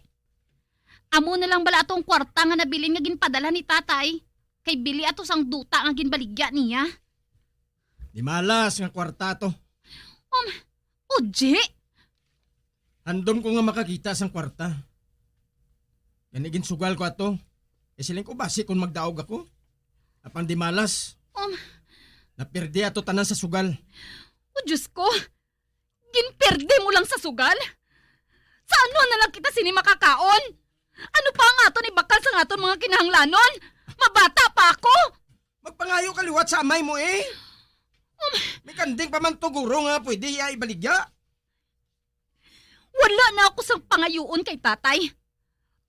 Amo na lang bala atong kwarta nga nabilin nga ginpadala ni tatay, kay bili ato sang duta nga ginbaligya niya. Di malas nga kwarta to. Um, Oji? Handom ko nga makakita sang kwarta. Gani ginsugal ko ato. Kay siling ko basi kon magdaog ako. Apang di malas. Um. Napirdi ato tanan sa sugal. O Diyos ko! Ginperde mo lang sa sugal? Sa ano na lang kita sini makakaon? Ano pa ang aton ibakal sa aton mga kinahanglanon? Mabata pa ako! Magpangayo ka liwat sa amay mo, eh. Um. May kanding pa man to, guro, nga pwede iya ibaligya. Wala na ako sang pangayuon kay tatay.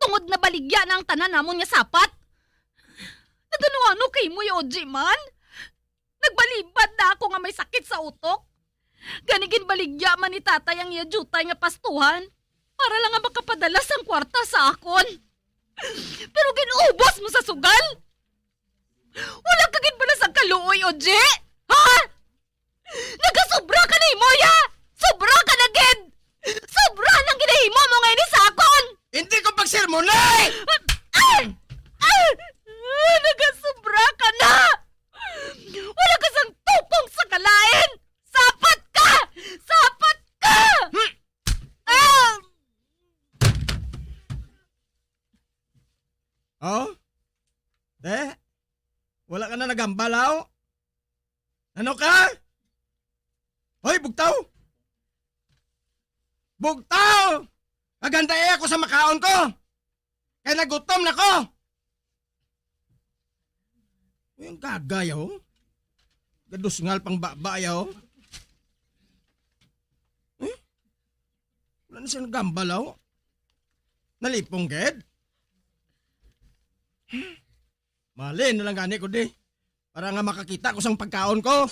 Tungod nabaligya na ang tanan namon nga sapat. Nagano-ano kay mo, Oji, man? Nagbalibad na ako nga may sakit sa utok. Gani ginbaligya man ni tatay ang iya diutay nga pastuhan para lang nga makapadala sang kwarta sa akon. Pero gin-ubos mo sa sugal. Wala ka gid bala sang kaluoy, Oji? Ha? Nagasobra ka na, Imoya! Sobra ka na gid! Sobra nang ginahimo mo nga ini sa akon! Hindi ko pagsermonay! Ah! Ah! Ah! Nagasobra ka na! Oh? Eh? Wala ka na nagambalaw? Ano ka? Hoy, bugtaw! Bugtaw! Maghanday ako sa makaon ko! Kay nagutom na ko! Uy, ang gagay, oh. Gadusngal pang baba, oh. Eh? Wala na siya nagambal, oh. Nalipong, gid. Mali na lang gani ko, di. Para nga makakita ko sang pagkaon ko.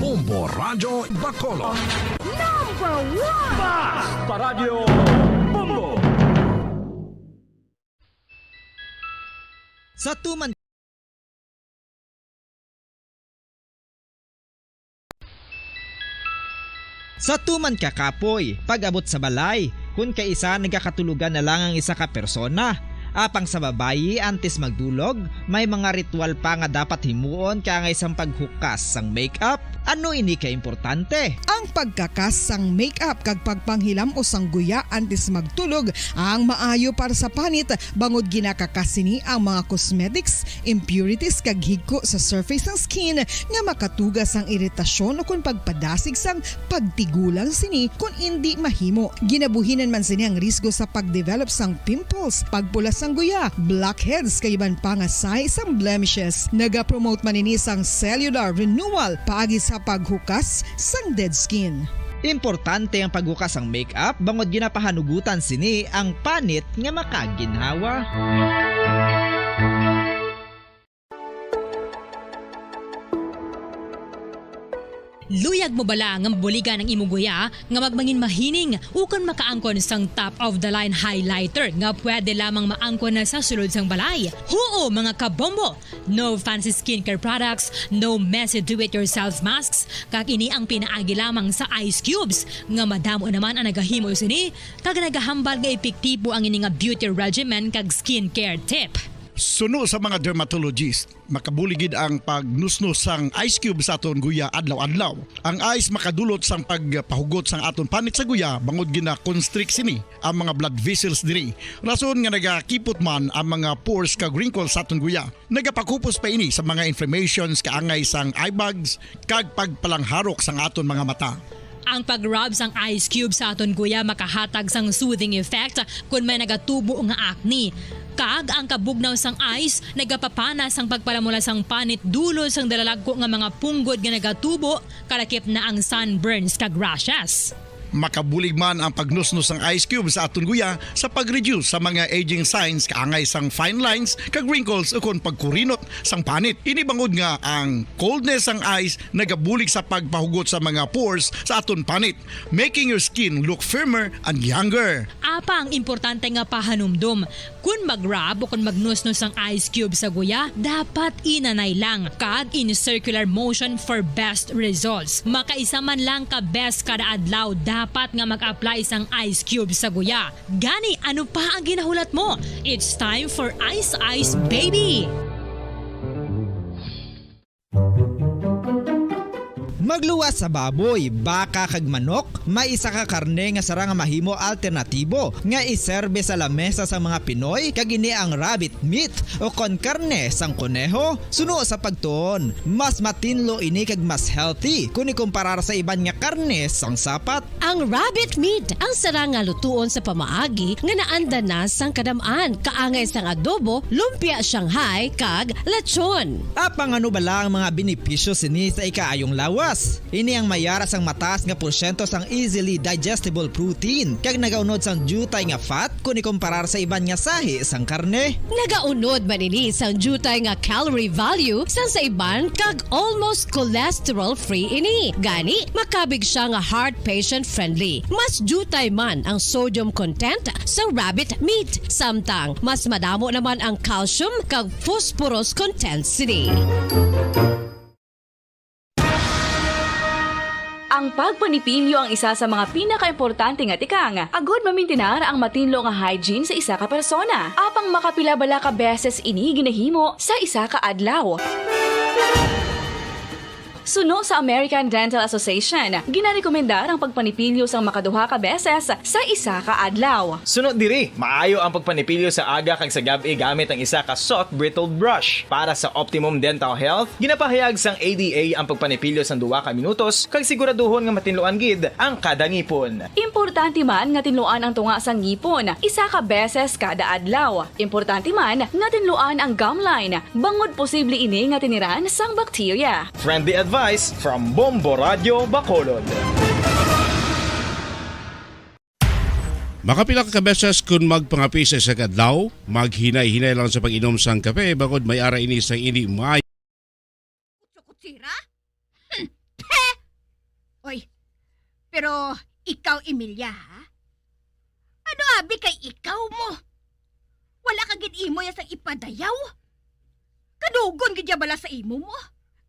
Bombo Radyo Bacolod. Number one! Basta Radyo Bombo! Sa tuman Sa tuman ka kapoy, pag-abot sa balay, kun kaisa nagakatulogan na lang ang isa ka persona. Apang sa babayi, antes magdulog, may mga ritual pa nga dapat himuon kaangay sang paghukas sang makeup. Ano ini ka importante? Ang pagkakas sang makeup kag pagpanghilam-os sang guya antes magtulog ang maayo para sa panit, bangod ginakakas sini ang mga cosmetics, impurities kag higko sa surface sang skin nga makatuga sang iritasyon ukon pagpadasig sang pagtigulang sini kon indi mahimo. Ginabuhinan man sini ang risgo sa pagdevelop sang pimples, pagpula sang guya, blackheads kag iban pa nga sign sang blemishes. Nagapromote man ini sang cellular renewal paagi sa paghukas sang dead skin. Importante ang paghukas sang makeup bangod ginapahanugutan sini ang panit nga makaginhawa. Luyag mo bala nga mabuligan ang imo guya nga magmangin mahining ukon makaangkon sang top of the line highlighter nga pwede lamang maangkon na sa sulod sang balay? Huo, mga kabombo! No fancy skincare products, no messy do-it-yourself masks, kag ini ang pinaagi lamang sa ice cubes nga madamo naman ang nagahimo sini kag nagahambal nga epektibo ang ini nga beauty regimen kag skincare tip. Suno sa mga dermatologist, makabulig gid ang pagnusnos sang ice cube sa aton guya adlaw-adlaw. Ang ice makadulot sang pagpahugot sang aton panit sa guya bangod gina-constrict sini ang mga blood vessels diri. Rason nga nagakipot man ang mga pores kag wrinkles sa aton guya. Nagapakupos pa ini sa mga inflammations kaangay sang eye bags kag pagpalangharok sang aton mga mata. Ang pag-rub sang ice cube sa aton guya makahatag sang soothing effect kon may nagatubo nga acne. Kag ang kabugnaw sang ice nagapapana sang pagpalamula sang panit dulot sang dalalagko nga mga punggod nga nagatubo, kalakip na ang sunburns kag rashes. Makabulig man ang pagnusnos sang ice cube sa aton guya sa pag-reduce sa mga aging signs kaangay sang fine lines kag wrinkles ukon pagkurinot sang panit. Ini bangod nga ang coldness sang ice nagabulig sa pagpahugot sa mga pores sa aton panit, making your skin look firmer and younger. Apang importante nga pahanumdom, kon mag-rub o kon magnusnos ang ice cube sa guya, dapat inanay lang kag in circular motion for best results. Makaisa man lang ka beses kada adlaw dapat nga mag-apply sang ice cube sa guya. Gani, ano pa ang ginahulat mo? It's time for Ice Ice Baby! Magluwas sa baboy, baka kag manok, may isa ka karne nga sarang nga mahimo alternatibo nga iserbe sa lamesa sang mga Pinoy, kag ini ang rabbit meat o kon karne sang koneho. Suno sa pagtuon, mas matinlo ini kag mas healthy kon ikumparar sa iban nga karne sang sapat. Ang rabbit meat ang sarang nga lutuon sa pamaagi nga naanda na sang kadam-an, kaangay sang adobo, lumpia Shanghai, kag lechon. Apang ano bala ang mga benepisyo sini sa ikaayong lawas? Ini ang may ara sang mataas nga porsyento sang easily digestible protein kag nagaunod sang diutay nga fat kon ikumparar sa iban nga sahi sang karne. Nagaunod man ini sang diutay nga calorie value sang sa iban kag almost cholesterol-free ini. Gani, makabig sia nga heart patient-friendly. Mas diutay man ang sodium content sa rabbit meat, samtang mas madamo naman ang calcium kag phosphorus content sini. Ang pagpanipilyo ang isa sa mga pinakaimportante nga tikang agod mamintinar ang matinlo nga hygiene sa isa ka persona. Apang makapila bala ka beses ini ginahimo sa isa ka adlaw? Suno sa American Dental Association, ginarekomendar ang pagpanipilyo sang makaduha ka beses sa isa ka adlaw. Suno diri, maayo ang pagpanipilyo sa aga kag sa gab-i gamit ang isa ka soft bristled brush. Para sa optimum dental health, ginapahayag sang A D A ang pagpanipilyo sang duha ka minutos kag siguraduhon nga matinluan gid ang kada ngipon. Importante man nga tinluan ang tunga sang ngipon isa ka beses kada adlaw. Importante man nga tinluan ang gum line, bangod posible ini nga tiniran sang bakterya. Friendly advice from Bombo Radio Bacolod. Makapila ka beses kun magpangape sa isa ka adlaw, maghinay-hinay lang sa pag-inom sang kape, bangod may ara ini sang indi maayo. Kutsira? Hmm. He! Oy, pero ikaw, Emilia, ha? Ano abi kay ikaw mo? Wala ka gid imo ya sang ipadayaw? Kanugon gid ya bala sa imo mo?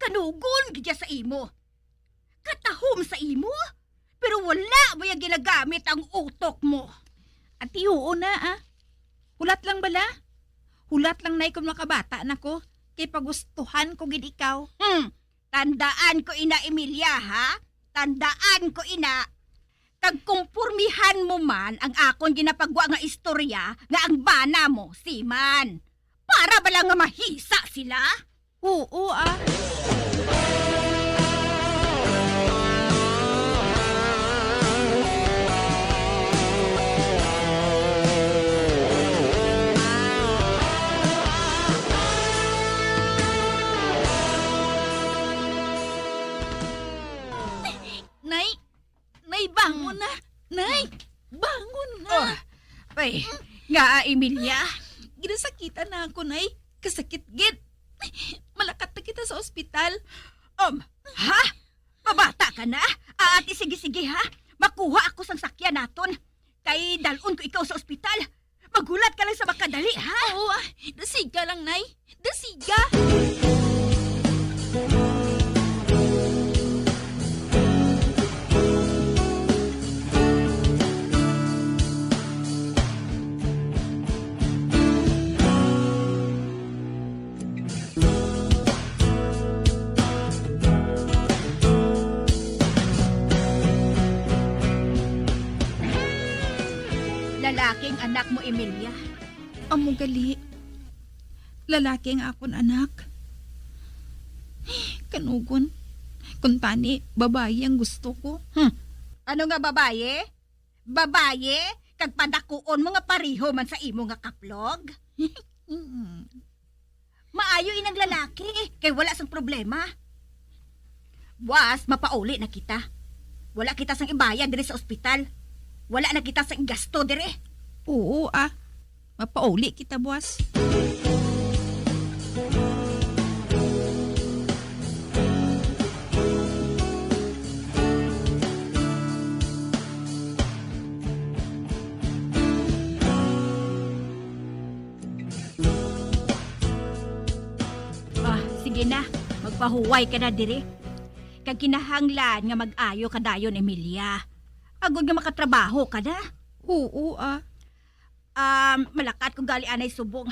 Kanugon gid ya sa imo? Katahom sa imo? Pero wala mo ya ginagamit ang utok mo. Ati, oo na, ah. Hulat lang bala? Hulat lang, Nay, kung makabata na ko, kay pagustuhan ko gid ikaw. Hmm. Tandaan ko ina, Emilia, ha? Tandaan ko ina. Kag kumpormihan mo man ang akon ginapagwa nga istorya nga ang bana mo, seaman. Para bala nga mahisa sila? Oo, ah. Nay, Nay, bangon na. Nay, bangon na. Oh, ay, nga, Emilia? Ginasakitan na ako, Nay. Kasakit gid. Malakat na kita sa ospital. Um, ha? Mabata ka na? Ah, ati, sige, sige, ha? Makuha ako sang sakyan naton. Kay dalon ko ikaw sa ospital. Maghulat ka lang sa makadali, ha? Oo, ah. Dasiga lang, Nay. Dasiga! Lalaki ang anak mo, Emilia. Amo gali. Lalaki ang akon anak. Kanugon. Kuntani, babayi ang gusto ko. Hmm. Ano nga babayi? Babayi? Kag padakuon mo nga pareho man sa imo nga kaplog? Mm. Maayo inang lalaki, kay wala sang problema. Buas, mapauli na kita. Wala kita sang ibayad diri sa ospital. Wala na kita sang igasto diri. Oo, ah. Mapauli kita, buas. Ah, sige na. Magpahuway ka na diri. Kag kinahanglan nga mag-ayo ka dayon, Emilia. Agod nga makatrabaho ka na. Oo, ah. Um, malakat ko gali anay subong.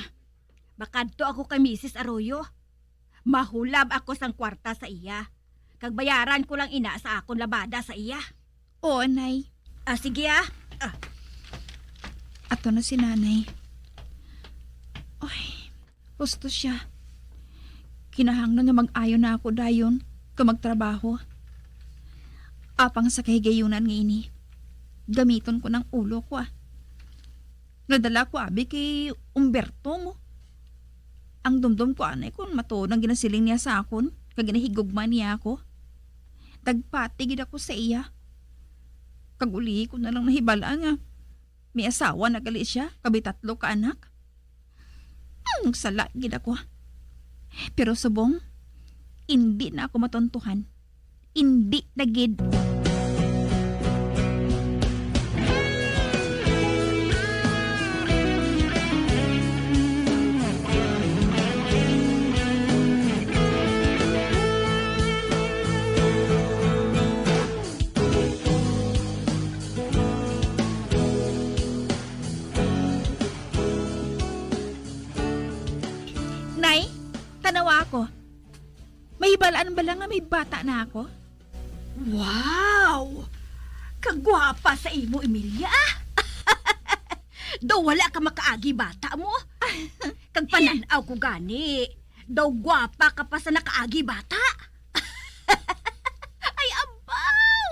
Makadto ako kay Misis Arroyo. Mahulab ako sang kwarta sa iya. Kag bayaran ko lang ina sa akon labada sa iya. Oo, Nay. Ah, sige, ah. Ah. Ato na si Nanay. Ay, husto siya. Kinahanglan nga mag-ayo na ako dayon kag magtrabaho. Apang sa kahigayunan nga ini, gamiton ko nang ulo ko, ah. Nadala ko abi kay Umberto mo. Ang dumdom ko anay kon matuod ang ginasiling niya sa akon kag ginahigugma niya ako. Nagpati gid ako sa iya. Kag uli ko na lang nahibal-an nga may asawa na gali siya, kag may tatlo ka anak. Hmm, nagsala gid ako. Pero subong, indi na ako matuntuhan. Indi na gid. Nay, tanawa ako. May balaan bala nga may bata na ako? Wow! Kagwapa sa imo, Emilia, ah! Daw wala ka makaagi bata mo. Kag panan-aw ko gani, daw gwapa ka pa sa nakaagi bata. Ay, abaw!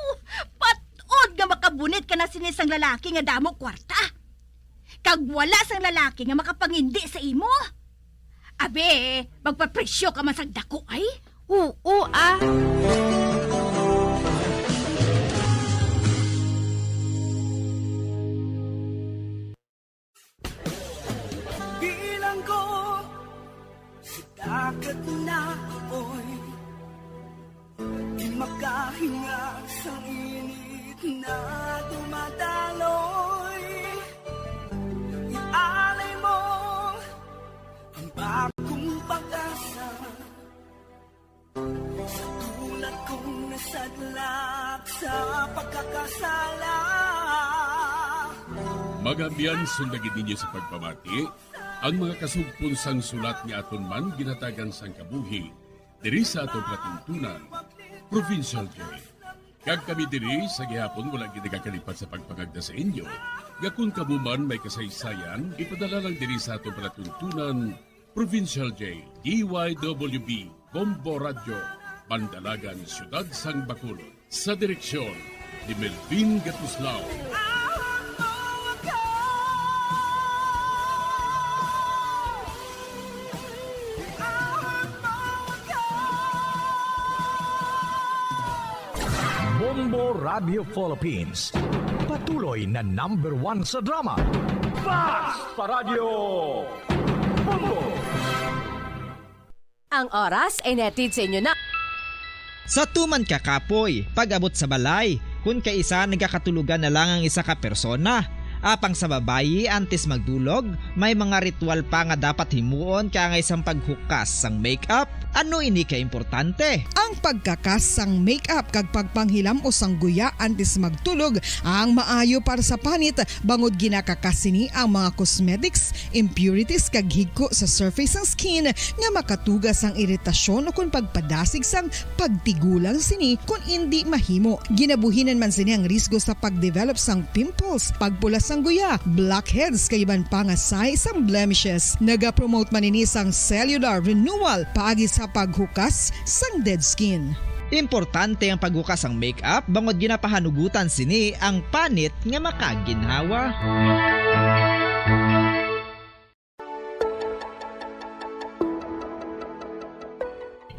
Patod nga makabunit ka na sini sang lalaki nga damo kwarta. Kag wala sang lalaki nga makapangindi sa imo. Abi, magpapresyo ka man sang dako, ay? Oo, ah. Bilang ko sa dagat na apoy, di makahinga sa init na dumadaloy. Ialay mo ang bagong pag-asa sa tulad kong nasadlak sa pagkakasala. Mga abyan, sunda gid ninyo sa pagpamati ang mga kasugpon sang sulat nga aton man ginhatagan sang kabuhi diri sa aton palatuntunan, Provincial J. Kag kami diri sa gihapon wala gid nagakalipat sa pagpangagda sa inyo nga kon kamo man may kasaysayan, ipadala lang diri sa aton palatuntunan, Provincial J, D Y W B, Bombo Radyo, Bandalagan, Siyudad sang Bacolod. Sa direksyon ni Melvin Gatuslao. Bombo Radio Philippines, patuloy na number one sa drama. Fast pa Radyo Bombo! Ang oras ay nahatid sa inyo na. Sa tuman ka kapoy, pag-abot sa balay, kun kaisa nagakatulogan na lang ang isa ka persona. Apang sa babayi, antes magdulog, may mga ritual pa nga dapat himuon kaangay sang paghukas sang makeup. Ano ini ka importante? Ang pagkakas sang makeup kag pagpanghilam-os sang guya antes magtulog ang maayo para sa panit, bangod ginakakas sini ang mga cosmetics, impurities kag higko sa surface sang skin nga makatuga sang iritasyon ukon pagpadasig sang pagtigulang sini kon indi mahimo. Ginabuhinan man sini ang risgo sa pagdevelop sang pimples, pagpula sang guya, blackheads kag iban pa nga sign sang blemishes. Nagapromote man ini sang cellular renewal paagi sa paghukas sang dead skin. Importante ang paghukas sang makeup bangod ginapahanugutan sini ang panit nga makaginhawa.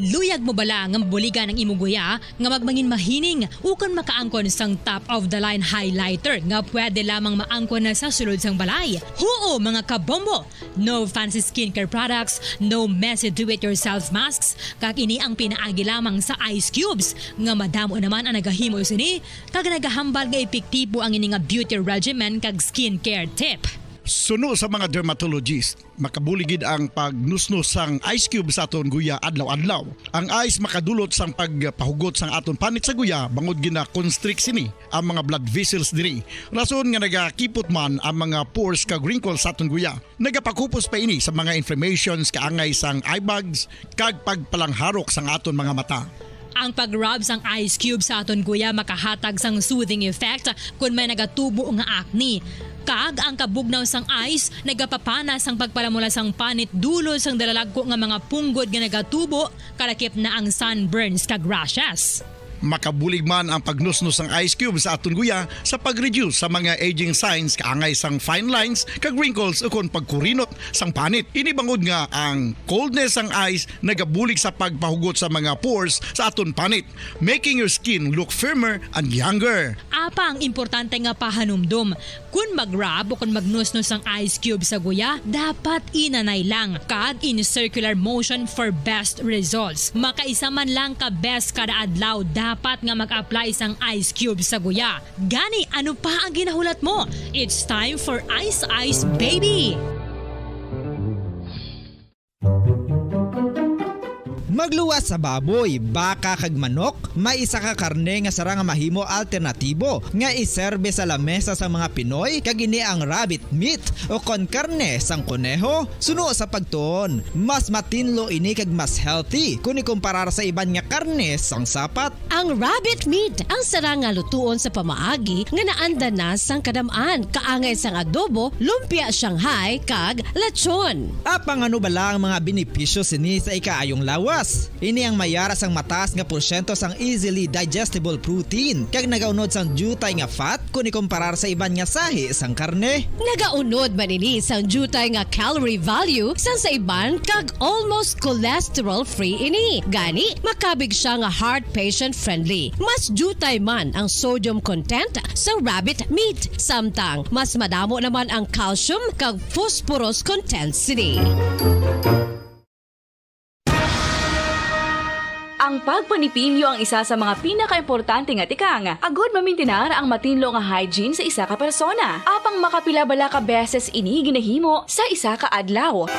Luyag mo bala nga mabuligan ang imong guya nga magmangin mahining ukon makaangkon sang top of the line highlighter nga pwede lamang maangkon na sa sulod sang balay? Huo, mga kabombo! No fancy skincare products, no messy do-it-yourself masks, kag ini ang pinaagi lamang sa ice cubes nga madamo naman ang nagahimo sini kag nagahambal nga epektibo ang ini nga beauty regimen kag skincare tip. Suno sa mga dermatologist, makabulig gid ang pagnusnos sang ice cube sa aton guya adlaw-adlaw. Ang ice makadulot sang pagpahugot sang aton panit sa guya bangod gina-constrict sini ang mga blood vessels diri. Rason nga nagakipot man ang mga pores kag wrinkles sa aton guya. Nagapakupos pa ini sa mga inflammations kaangay sang eye bags kag pagpalangharok sang aton mga mata. Ang pag-rub sang ice cube sa aton guya makahatag sang soothing effect kon may nagatubo nga acne. Kag ang kabugnaw sang ice nagapapana sang pagpalamula sang panit dulot sang dalalagko nga mga punggod nga nagatubo, kalakip na ang sunburns kag rashes. Makabulig man ang pagnusnos sang ice cube sa aton guya sa pag-reduce sa mga aging signs kaangay sang fine lines kag wrinkles ukon pagkurinot sang panit. Ini bangod nga ang coldness sang ice nagabulig sa pagpahugot sa mga pores sa aton panit, making your skin look firmer and younger. Apang importante nga pahanumdom, kon mag-rub o kon magnusnos ang ice cube sa guya, dapat inanay lang kag in circular motion for best results. Makaisa man lang ka beses kada adlaw dapat nga mag-apply sang ice cube sa guya. Gani, ano pa ang ginahulat mo? It's time for Ice Ice Baby! Magluwas sa baboy, baka kag manok, may isa ka karne nga sarang nga mahimo alternatibo nga iserbe sa lamesa sa mga Pinoy, kag ini ang rabbit meat o kon karne sang koneho. Suno sa pagtuon, mas matinlo ini kag mas healthy kon ikumparar sa iban nga karne sang sapat. Ang rabbit meat ang sarang nga lutuon sa pamaagi nga naanda na sang kadam-an, kaangay sang adobo, lumpia Shanghai, kag lechon. Apang ano bala ang mga benepisyo sini sa ikaayong lawas? Ini ang may ara sang mataas nga porsyento sang easily digestible protein, kag nagaunod sang diutay nga fat kon ikumparar sa iban nga sahi sang karne. Nagaunod man ini sang diutay nga calorie value sang sa iban, kag almost cholesterol-free ini. Gani, makabig sia nga heart patient-friendly. Mas diutay man ang sodium content sa rabbit meat, samtang mas madamo naman ang calcium kag phosphorus content sini. Ang pagpanipilyo ang isa sa mga pinakaimportante nga tikang agod mamintinar ang matinlo nga hygiene sa isa ka persona. Apang makapila bala ka beses ini ginahimo sa isa ka adlaw?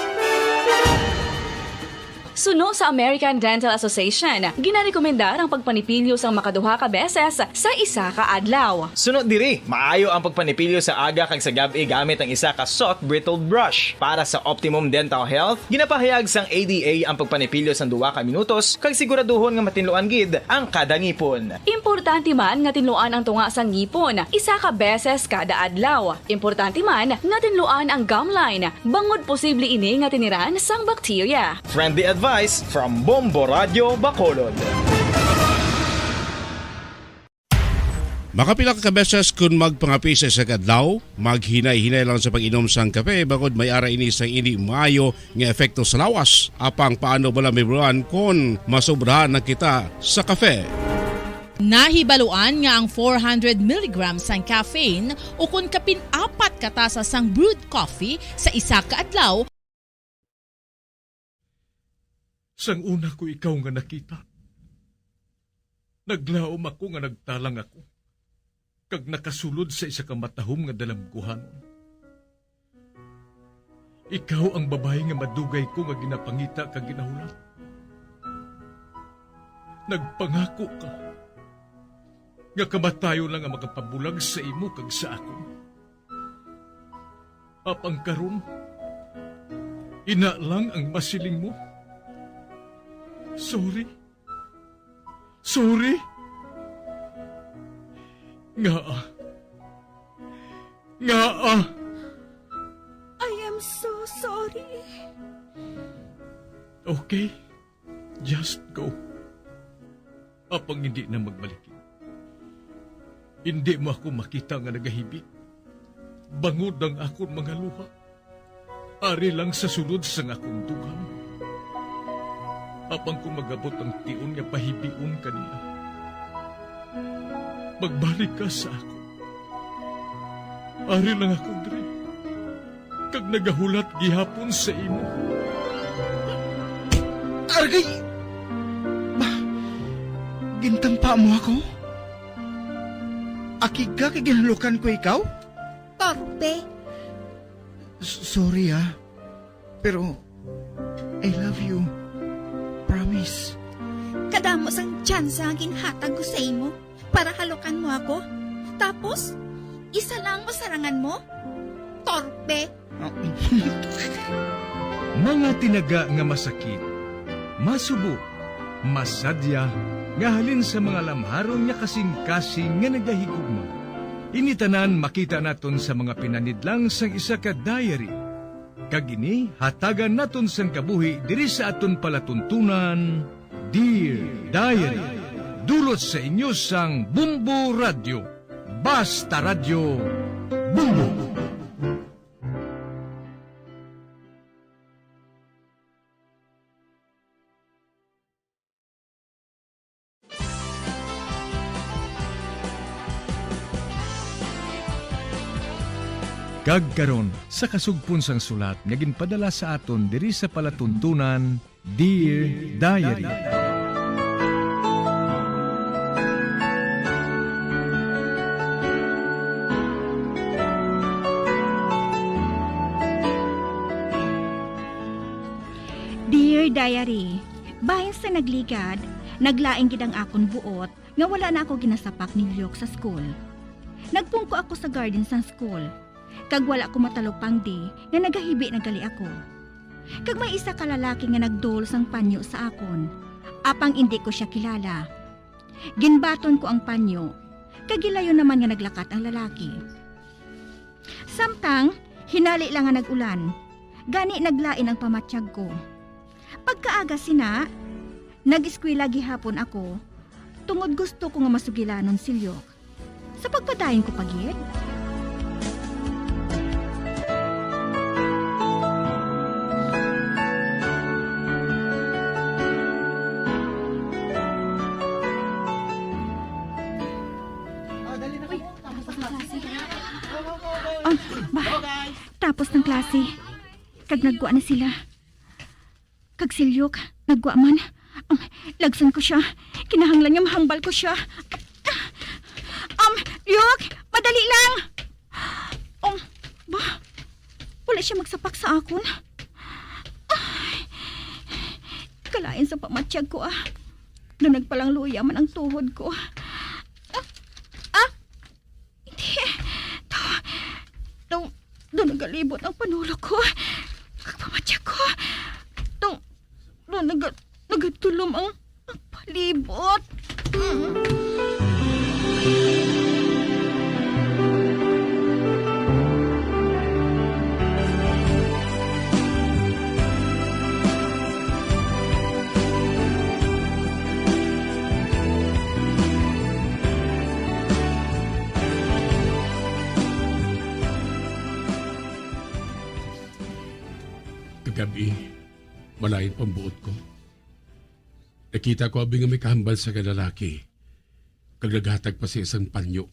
Suno sa American Dental Association, ginarekomendar ang pagpanipilyo sang makaduha ka beses sa isa ka adlaw. Suno diri, maayo ang pagpanipilyo sa aga kag sa gab-i gamit ang isa ka soft bristled brush. Para sa optimum dental health, ginapahayag sang A D A ang pagpanipilyo sang duha ka minutos kag siguraduhon nga matinluan gid ang kada ngipon. Importante man nga tinluan ang tunga sang ngipon isa ka beses kada adlaw. Importante man nga tinluan ang gum line, bangod posible ini nga tiniran sang bakterya. Friendly advice from Bombo Radyo Bacolod. Makapila ka beses kon magpangape sa isa ka adlaw, maghinay-hinay lang sa pag-inom sang kape, bangod may ara ini sang indi maayo nga epekto sa lawas. Apang paano bala mahibaluan kon masobrahan na kita sa kape? Nahibaluan nga ang four hundred milligrams sang caffeine, o kon kapin apat ka tasa sang brewed coffee sa isa ka adlaw, Sang una ko ikaw nga nakita, naglaom ako nga nagtalang ako, kag nakasulod sa isa ka matahom nga dalamguhanon. Ikaw ang babayi nga madugay ko nga ginapangita kag ginahulat. Nagpangako ka nga kamatayon lang ang makapabulag sa imo kag sa akon. Apang karon, ina lang ang masiling mo. Sorry. Sorry. Ngaa? Ngaa? I am so sorry. Okay. Just go. Apang hindi na magbalik. Hindi mo ako makita nga nagahibi. Bangod ang akon mga luha, ari lang sa sulod sang akon dughan. Apang kung magabot ang tion nga pahibion ka niya, magbalik ka sa akon. Ari lang ako diri, kag nagahulat gihapon sa imo. Argay! Ba, gintampa mo ako? Akig ka kay ginhalukan ko ikaw? Torpe. S-, sorry, ah. Pero, I love you. Promise. Kadamo sang tsansa nga ginhatag ko sa imo para halukan mo ako. Tapos, isa lang ang masarangan mo? Torpe! Mga tinaga nga masakit, masubo, masadya, nga halin sa mga lamharon nga kasing-kasing nga nagahigugma. Ini tanan makita naton sa mga pinanidlang sang isa ka diary. Kag ini hatagan naton sang kabuhi diri sa aton palatuntunan, Dear Diary. Dulot sa inyo sang Bumbo Radyo. Basta Radyo, Bumbo. Kag karon, sa kasugpon sang sulat nga ginpadala sa aton diri sa palatuntunan, Dear Diary. Dear Diary, bahin sa nagligad, naglain gid ang akon buot nga wala na ako ginasapak ni Lyok sa school. Nagpungko ako sa garden sang school, kag wala ko matalupangdi nga nagahibi na gali ako. Kag may isa ka lalaki nga nagduol sang panyo sa akon, apang indi ko sia kilala. Ginbaton ko ang panyo, kag gilayon naman nga naglakat ang lalaki. Samtang, hinali lang nga nag-ulan, gani naglain ang pamatyag ko. Pagkaaga sina, nag-eskwela gihapon ako, tungod gusto ko nga masugilanon si Lyok. Sa pagpadayon ko pa gid. Ah, ba, tapos ng klase. Kag nagwa na sila. Kag si Lyok, nagwa man. Um, lagson ko sia. Kinahanglan nga mahambal ko sia. Um, Lyok, madali lang! Um, ba? Wala sia magsapak sa akon. Ay, kalain sa pamatyag ko, ah. Daw nagpalangluya man ang tuhod ko. Ah, ah, hindi. Daw, daw, daw nagalibot ang panulok ko. Kag pamatyag ko. Daw, daw naga-, nagatulom ang, ang palibot. Mm. Kagab-i, malain pang buot ko. Nakita ko abi nga may kahambal sa lalaki, kag naghatag pa sa isang panyo.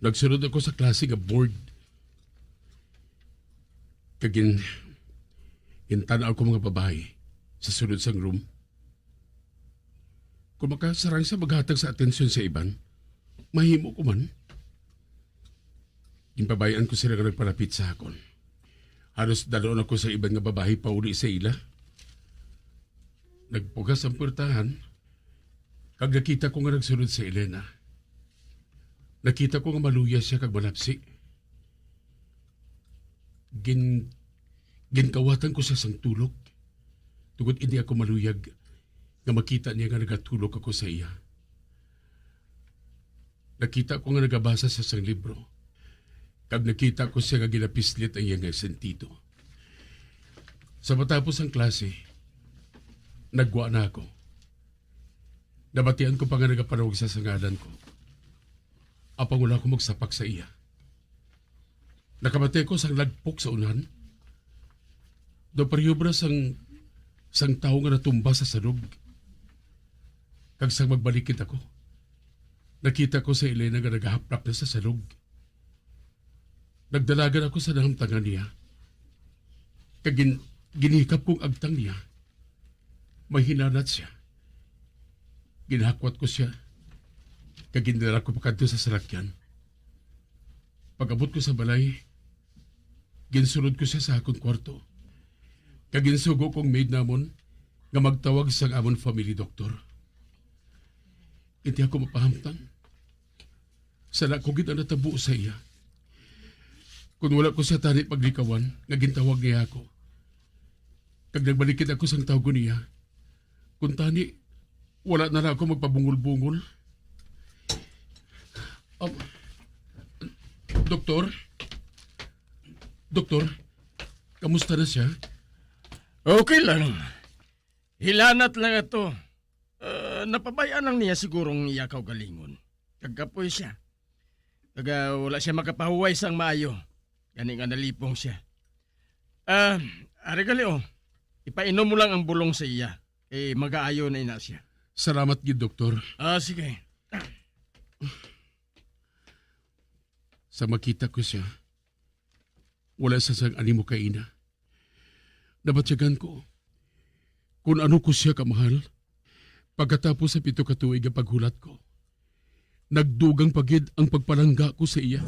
Nagsunod ako sa klase nga board. Kag gin-, gintan-aw ko mga babayi sa sulod sang room. Kung makasarang sa maghatag sa atensyon sa iban, mahimo ko man. Ginpabay-an ko sila nga nagpalapit sa akon. Halos dalon ako sa iban nga babayi pauli sa ila. Nagpugas ang puwertahan, kag nakita ko nga nagsulod si Elena. Nakita ko nga maluya sia kag malapsi. Gin-, ginkawatan ko sia sang tulok, tungod indi ako maluyag nga makita niya nga nagatulok ako sa iya. Nakita ko nga nagabasa sia sang libro, kag nakita ko sia nga ginapislit ang iya nga sentido. Sa matapos ang klase, nagwa na ako. Nabatian ko pa nga nagapanawag sia sa ngalan ko. Apang wala ko magsapak sa iya. Nakabati ako sang lagpok sa unahan. Daw pareho ba na sang, sang tawo nga natumba sa salog. Kag sang magbalikid ako, nakita ko si Elena nga nagahaplak na sa salog. Nagdalagan ako sa nahamtangan niya. Kag gin-, ginhikap kong agtang niya. May hinanat sia. Ginhakwat ko sia, kag gindala ko pakadto sa salakyan. Pag-abot ko sa balay, ginsulod ko sia sa akon kwarto, kag ginsugo kong maid namon nga magtawag sang amon family doctor. Indi ako mapahamtang. Sala ko gid ang natabo sa iya. Kon wala ko siya tani paglikawan nga gintawag niya ako, kag nagbalikid ako sang tawgon niya, kon tani, wala na lang ako magpabungol-bungol. Um, Doktor? Doktor, kamusta na siya? Okay lang. Hilanat lang ato. Ah, Napabay-an lang niya siguro ang iya kaugalingon. Kag kapoy siya. Kag, ah, wala siya makapahuway sang maayo. Gani nga nalipong siya. Ah, ari gali, oh. Ipainom mo lang ang bulong sa iya. Eh, magaayo na ina siya. Salamat gid, Doktor. Ah, sige. Sa makita ko siya, wala sa sang animo kaina. Nabatyagan ko kung ano ko siya kamahal. Pagkatapos sa pito ka tuig nga paghulat ko, nagdugang pa gid ang pagpalangga ko sa iya.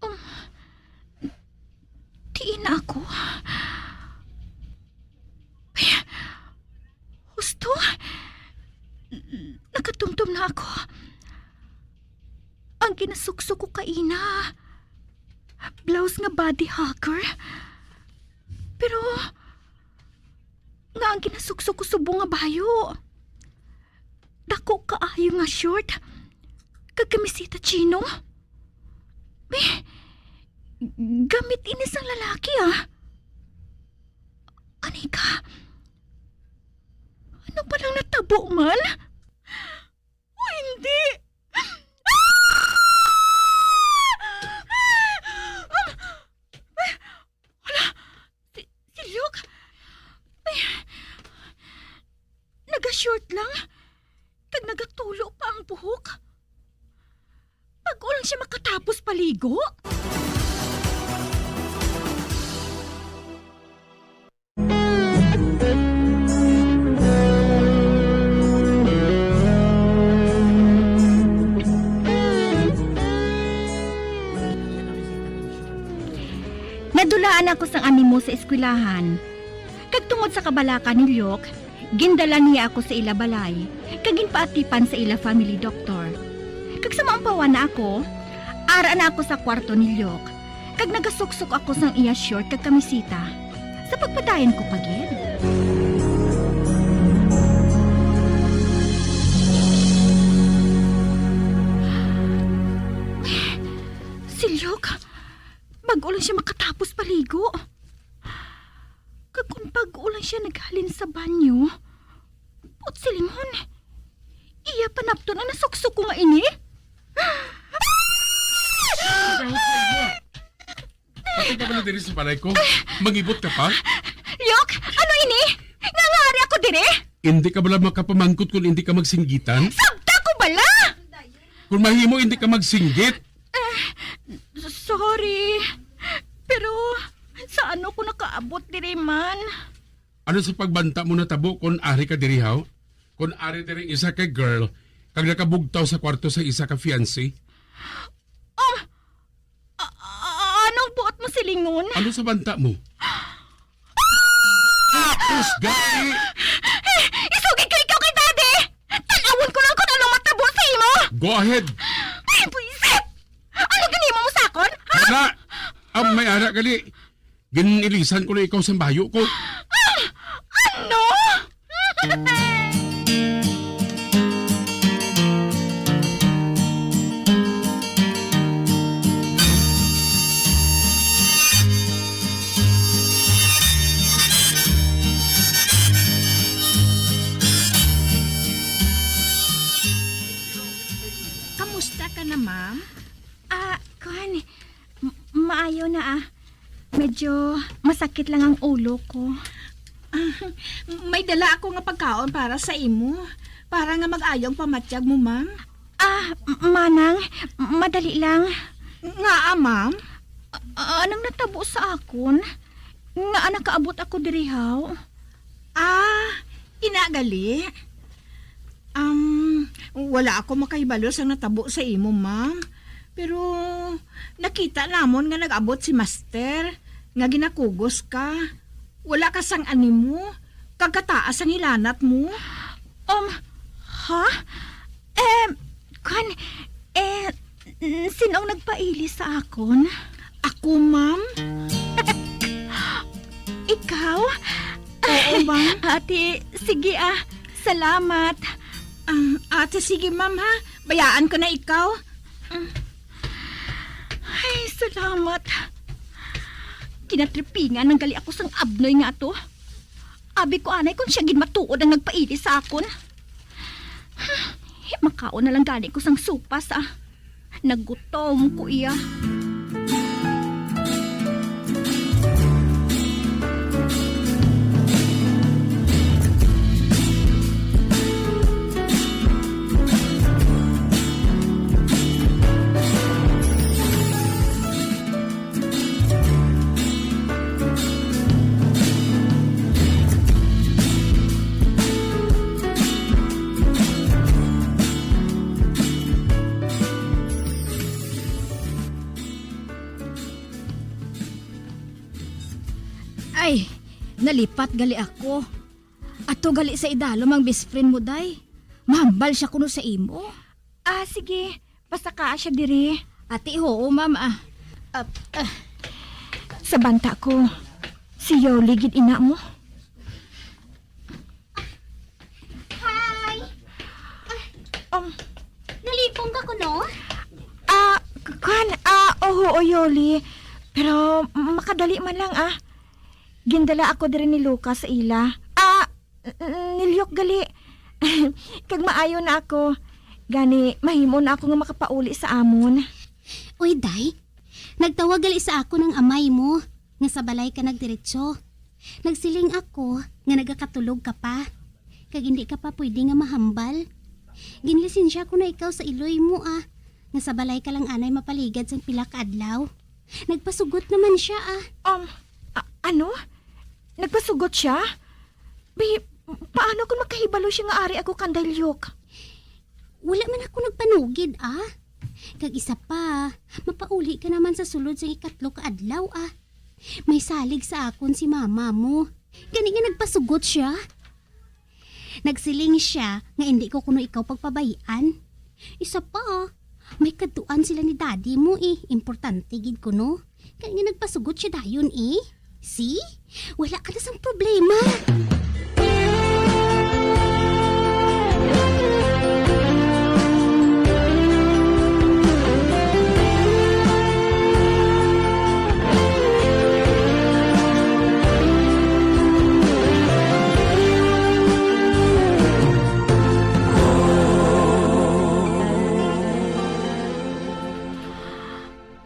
Um, diin na ako? Ay, husto? Nakatumtom na ako. Ang ginasuksok ko kaina, blouse nga body hugger. Pero, nga ang ginasuksok ko subong nga bayo. Dako kaayo nga short. Kag kamiseta chino. Eh, gamit ini sang lalaki, ah. Ani ka? Ano pa lang natabo man? O hindi? Ah! Ah! Ah! Hala, si, si Luke? Ay, naga-short lang. Kag nagatulo pa ang buhok. Bag-o lang siya makatapos paligo. Nadulaan ako sang animo sa eskwelahan. Kag tungod sa kabalaka ni Luke, gindala niya ako sa ila balay, kag ginpaatipan sa ila family doctor. Kag sa maumpawan na ako, ara na ako sa kwarto ni Luke, kag nagasuksok ako sang iya short kag kamisita. Sa pagpadayon ko pa gid. Si Luke, bag-o lang siya makatapos paligo. Kag kon bag-o lang siya naghalin sa banyo, buot silingon, iya panapton ang nasuksok ko nga ini. Pati ka pala diri sa balay ko? Mangibot ka pa? Luke, ano ini? Nga nga ari ako diri? Hindi ka bala makapamangkot kung hindi ka magsinggitan? Sabta ko bala! Kung mahimo, hindi ka magsinggit. Eh, sorry. Pero sa ano ko nakaabot diri man? Ano sa pagbanta mo natabo kon ari ka diri, haw? Kon ari diri isa ka girl, kag nakabugtaw sa kwarto sa isa ka fiancé? Um, a- a- anong buot mo silingon? Ano sa banta mo? Tapos, gali! Eh, isugi ko ikaw kay Daddy! Tan-awon ko lang kung anong matabo sa imo! Go ahead! Ay, buisit! Ano ginimo mo sa akon? Ha? Wala! Ang may ara gali! Ginilisan ko na ikaw sa bayo ko. Ah! Ano? Kamusta ka na, ma'am? Ah, kuan, m- maayo na, ah. Medyo masakit lang ang ulo ko. Ah, may dala ako nga pagkaon para sa imo, para nga mag-ayo ang pamatyag mo, ma'am. Ah, m- manang, madali lang. Ngaa, ma'am? A- anong natabo sa akon? Ngaa nakaabot ako diri, haw? Ah, ina gali. Um, wala ako makahibalo sa natabo sa imo, ma'am. Pero nakita namon nga nag-abot si Master, nga ginakugos ka. Wala ka sang animo, kag kataas ang hilanat mo. Um, Ha? Eh, kwan, eh, n-, sino ang nagpaili sa akon? Ako, ma'am. Ikaw? Oo, ma'am. Ate, sige, ah. Salamat. Ah, ate, sige, ma'am, ha? Bayaan ko na ikaw. Ay, salamat. Ginatripingan nang gali ako sang abnoy nga to. Abi ko anay kung sia gid matuod ang nagpaili sa akon. Makaon na lang gani ko sang sopas, ah. Nagutom ko iya. Ay, nalipat gali ako. Ato gali sa idalom ang best friend mo, day. Mahambal siya kuno sa imo. Ah, sige. Pasakaa siya diri. Ati, oo, ma'am, ah. Ah, ah. Sa banta ko, si Yoli gid ina mo. Hi! Um, Nalipong ka kuno? Ah, k-, kwan, ah, oho, o, Yoli. Pero makadali man lang, ah. Gindala ako diri ni Lucas sa ila. Ah, N-, n-, nilyok gali. Kag maayo na ako. Gani, mahimo na ako nga makapauli sa amon. Uy, day, nagtawag gali sa akon ang amay mo, nga sa balay ka nagdiretso. Nagsiling ako nga nagakatulog ka pa, kag hindi ka pa pwede nga mahambal. Ginlisensya ko na ikaw sa iloy mo, ah, nga sa balay ka lang anay mapaligad sang pila ka adlaw. Nagpasugot naman siya, ah. Um, a-, ano? Nagpasugot siya? Bi, paano kung makahibalo siya nga ari ako kanday lyok? Wala man ako nagpanugid, ah. Kag isa pa, mapauli ka naman sa sulod sang ikatlo ka adlaw, ah. May salig sa akon si mama mo. Gani nga nagpasugot siya. Nagsiling siya nga indi ko kuno ikaw pagpabay-an. Isa pa, ah, may kadtuan sila ni daddy mo, eh. Importante gid kuno. Kay nga nagpasugot siya dayon, eh. See? Wala ka na sang problema.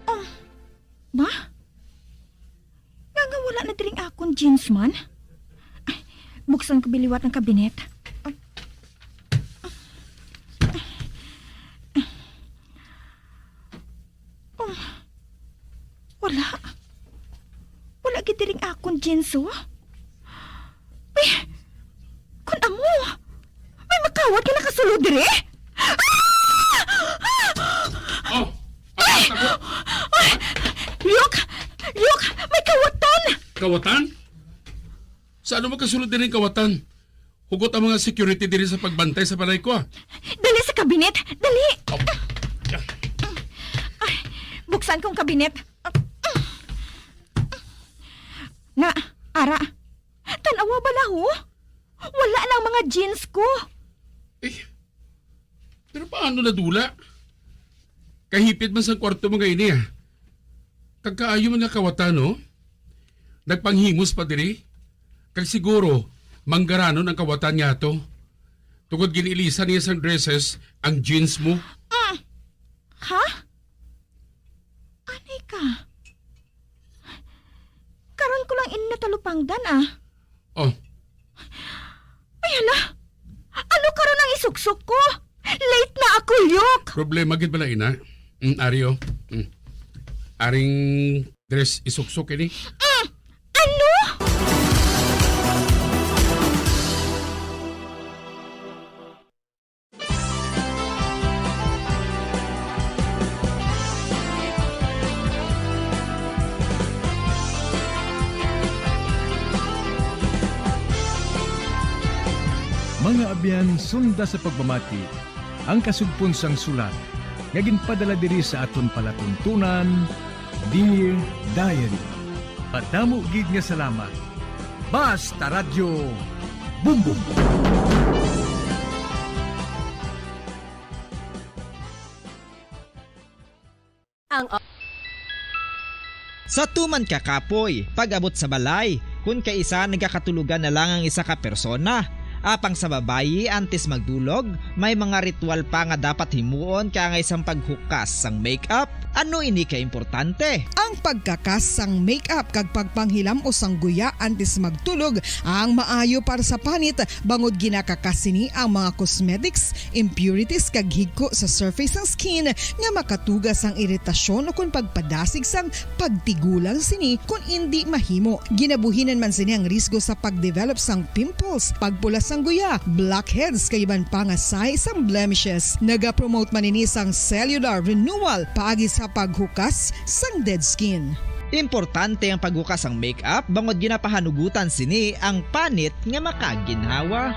Um, ba? Nga, nga wala na diri ang akon jeans man? Ay, buksan ko biliwat ang kabinet. Um, wala. Wala gid diri ang akon jeans, oh. Uy, kun amo, may makawat nga nakasulod diri? Ah! Oh, ay, ay, ay, Luke! Luke! May kawatan! Kawatan? Sa ano makasulod diri ang kawatan? Hugot ang mga security diri sa pagbantay sa balay ko, ah. Dali sa kabinet! Dali! Oh. Ay, buksan kong kabinet. Nga, ara, tan-awa bala, ho? Wala na ang mga jeans ko. Eh, pero paano nadula? Kahipit man sa kwarto mo nga ini, ah. Kag kaayo man nga kawatan, no? Nagpanghimos pa diri. Kag siguro, manggaranon ang kawatan niya to. Tungod gin-ilisan niya sang dresses ang jeans mo. Mm. Ha? Anay ka? Karon ko lang ini natalupangdan, ah. Oh. Ay, hala. Ano karon ang isuksok ko? Late na ako, Luke. Problema gid bala ina. Mm, ari, oh. Mm. Aring dress isuksok ini. Mm. Ano? Mga Biyan sunda sa pagpamati ang kasugpon sang sulat nga ginpadala diri sa aton palatuntunan, Dear Diary. Madamo gid nga salamat. Basta Radyo Bumbong. Ang Sa tuman ka kapoy, pag-abot sa balay, kun kaisa nagakatulogan na lang ang isa ka persona. Apang sa babayi, antes magdulog, may mga ritual pa nga dapat himuon kaangay sang paghukas sang make-up. Ano ini ka importante? Ang pagkakas sang make-up kag pagpanghilam-os sang guya antes magtulog ang maayo para sa panit, bangod ginakakas sini ang mga cosmetics, impurities kag higko sa surface sang skin nga makatuga sang iritasyon ukon pagpadasig sang pagtigulang sini kon indi mahimo. Ginabuhinan man sini ang risgo sa pagdevelop sang pimples, pagpula sang guya, blackheads kag iban pa nga sahi sang blemishes. Nagapromote man ini sang cellular renewal paagi sa paghukas sang dead skin. Importante ang paghukas sang make-up bangod ginapahanugutan sini ang panit nga makaginhawa.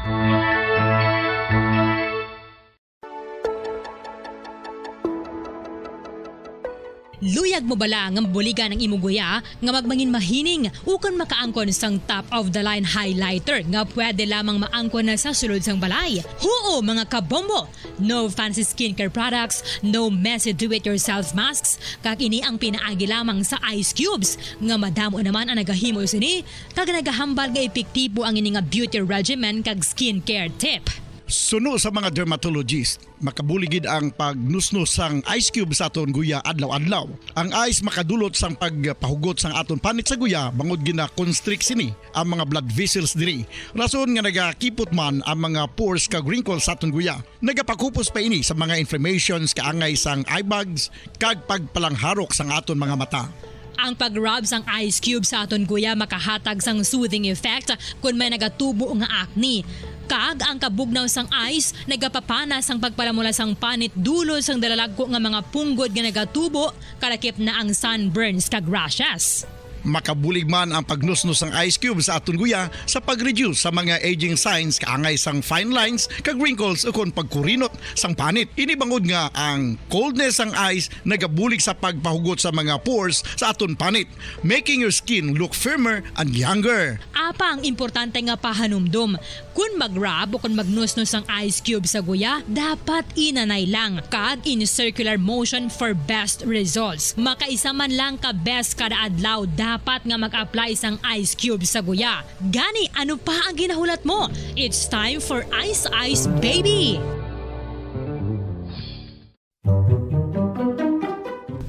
Luyag mo bala nga mabuligan ang imo guya nga magmangin mahining ukon makaangkon sang top of the line highlighter nga pwede lamang maangkon na sa sulod sang balay? Huo, mga kabombo! No fancy skincare products, no messy do-it-yourself masks, kag ini ang pinaagi lamang sa ice cubes nga madamo naman ang nagahimo sini kag nagahambal nga epektibo ang ini nga beauty regimen kag skincare tip. Suno sa mga dermatologist, makabulig gid ang pagnusnos sang ice cube sa aton guya adlaw-adlaw. Ang ice makadulot sang pagpahugot sang aton panit sa guya bangod gina-constrict sini ang mga blood vessels diri. Rason nga nagakipot man ang mga pores kag wrinkles sa aton guya. Nagapakupos pa ini sa mga inflammations kaangay sang eye bags kag pagpalangharok sang aton mga mata. Ang pag-rub sang ice cube sa aton guya makahatag sang soothing effect kon may nagatubo nga acne. Kag ang kabugnaw sang ice nagapapana sang pagpalamula sang panit dulot sang dalalagko nga mga punggod nga nagatubo, kalakip na ang sunburns kag rashes. Makabulig man ang pagnusnos sang ice cube sa aton guya sa pag-reduce sa mga aging signs kaangay sang fine lines kag wrinkles ukon pagkurinot sang panit. Ini bangod nga ang coldness sang ice nagabulig sa pagpahugot sa mga pores sa aton panit, making your skin look firmer and younger. Apang importante nga pahanumdom, kon mag-rub o kon magnusnos ang ice cube sa guya, dapat inanay lang kag in circular motion for best results. Makaisa man lang ka beses kada adlaw dapat nga mag-apply sang ice cube sa guya. Gani, ano pa ang ginahulat mo? It's time for Ice Ice Baby!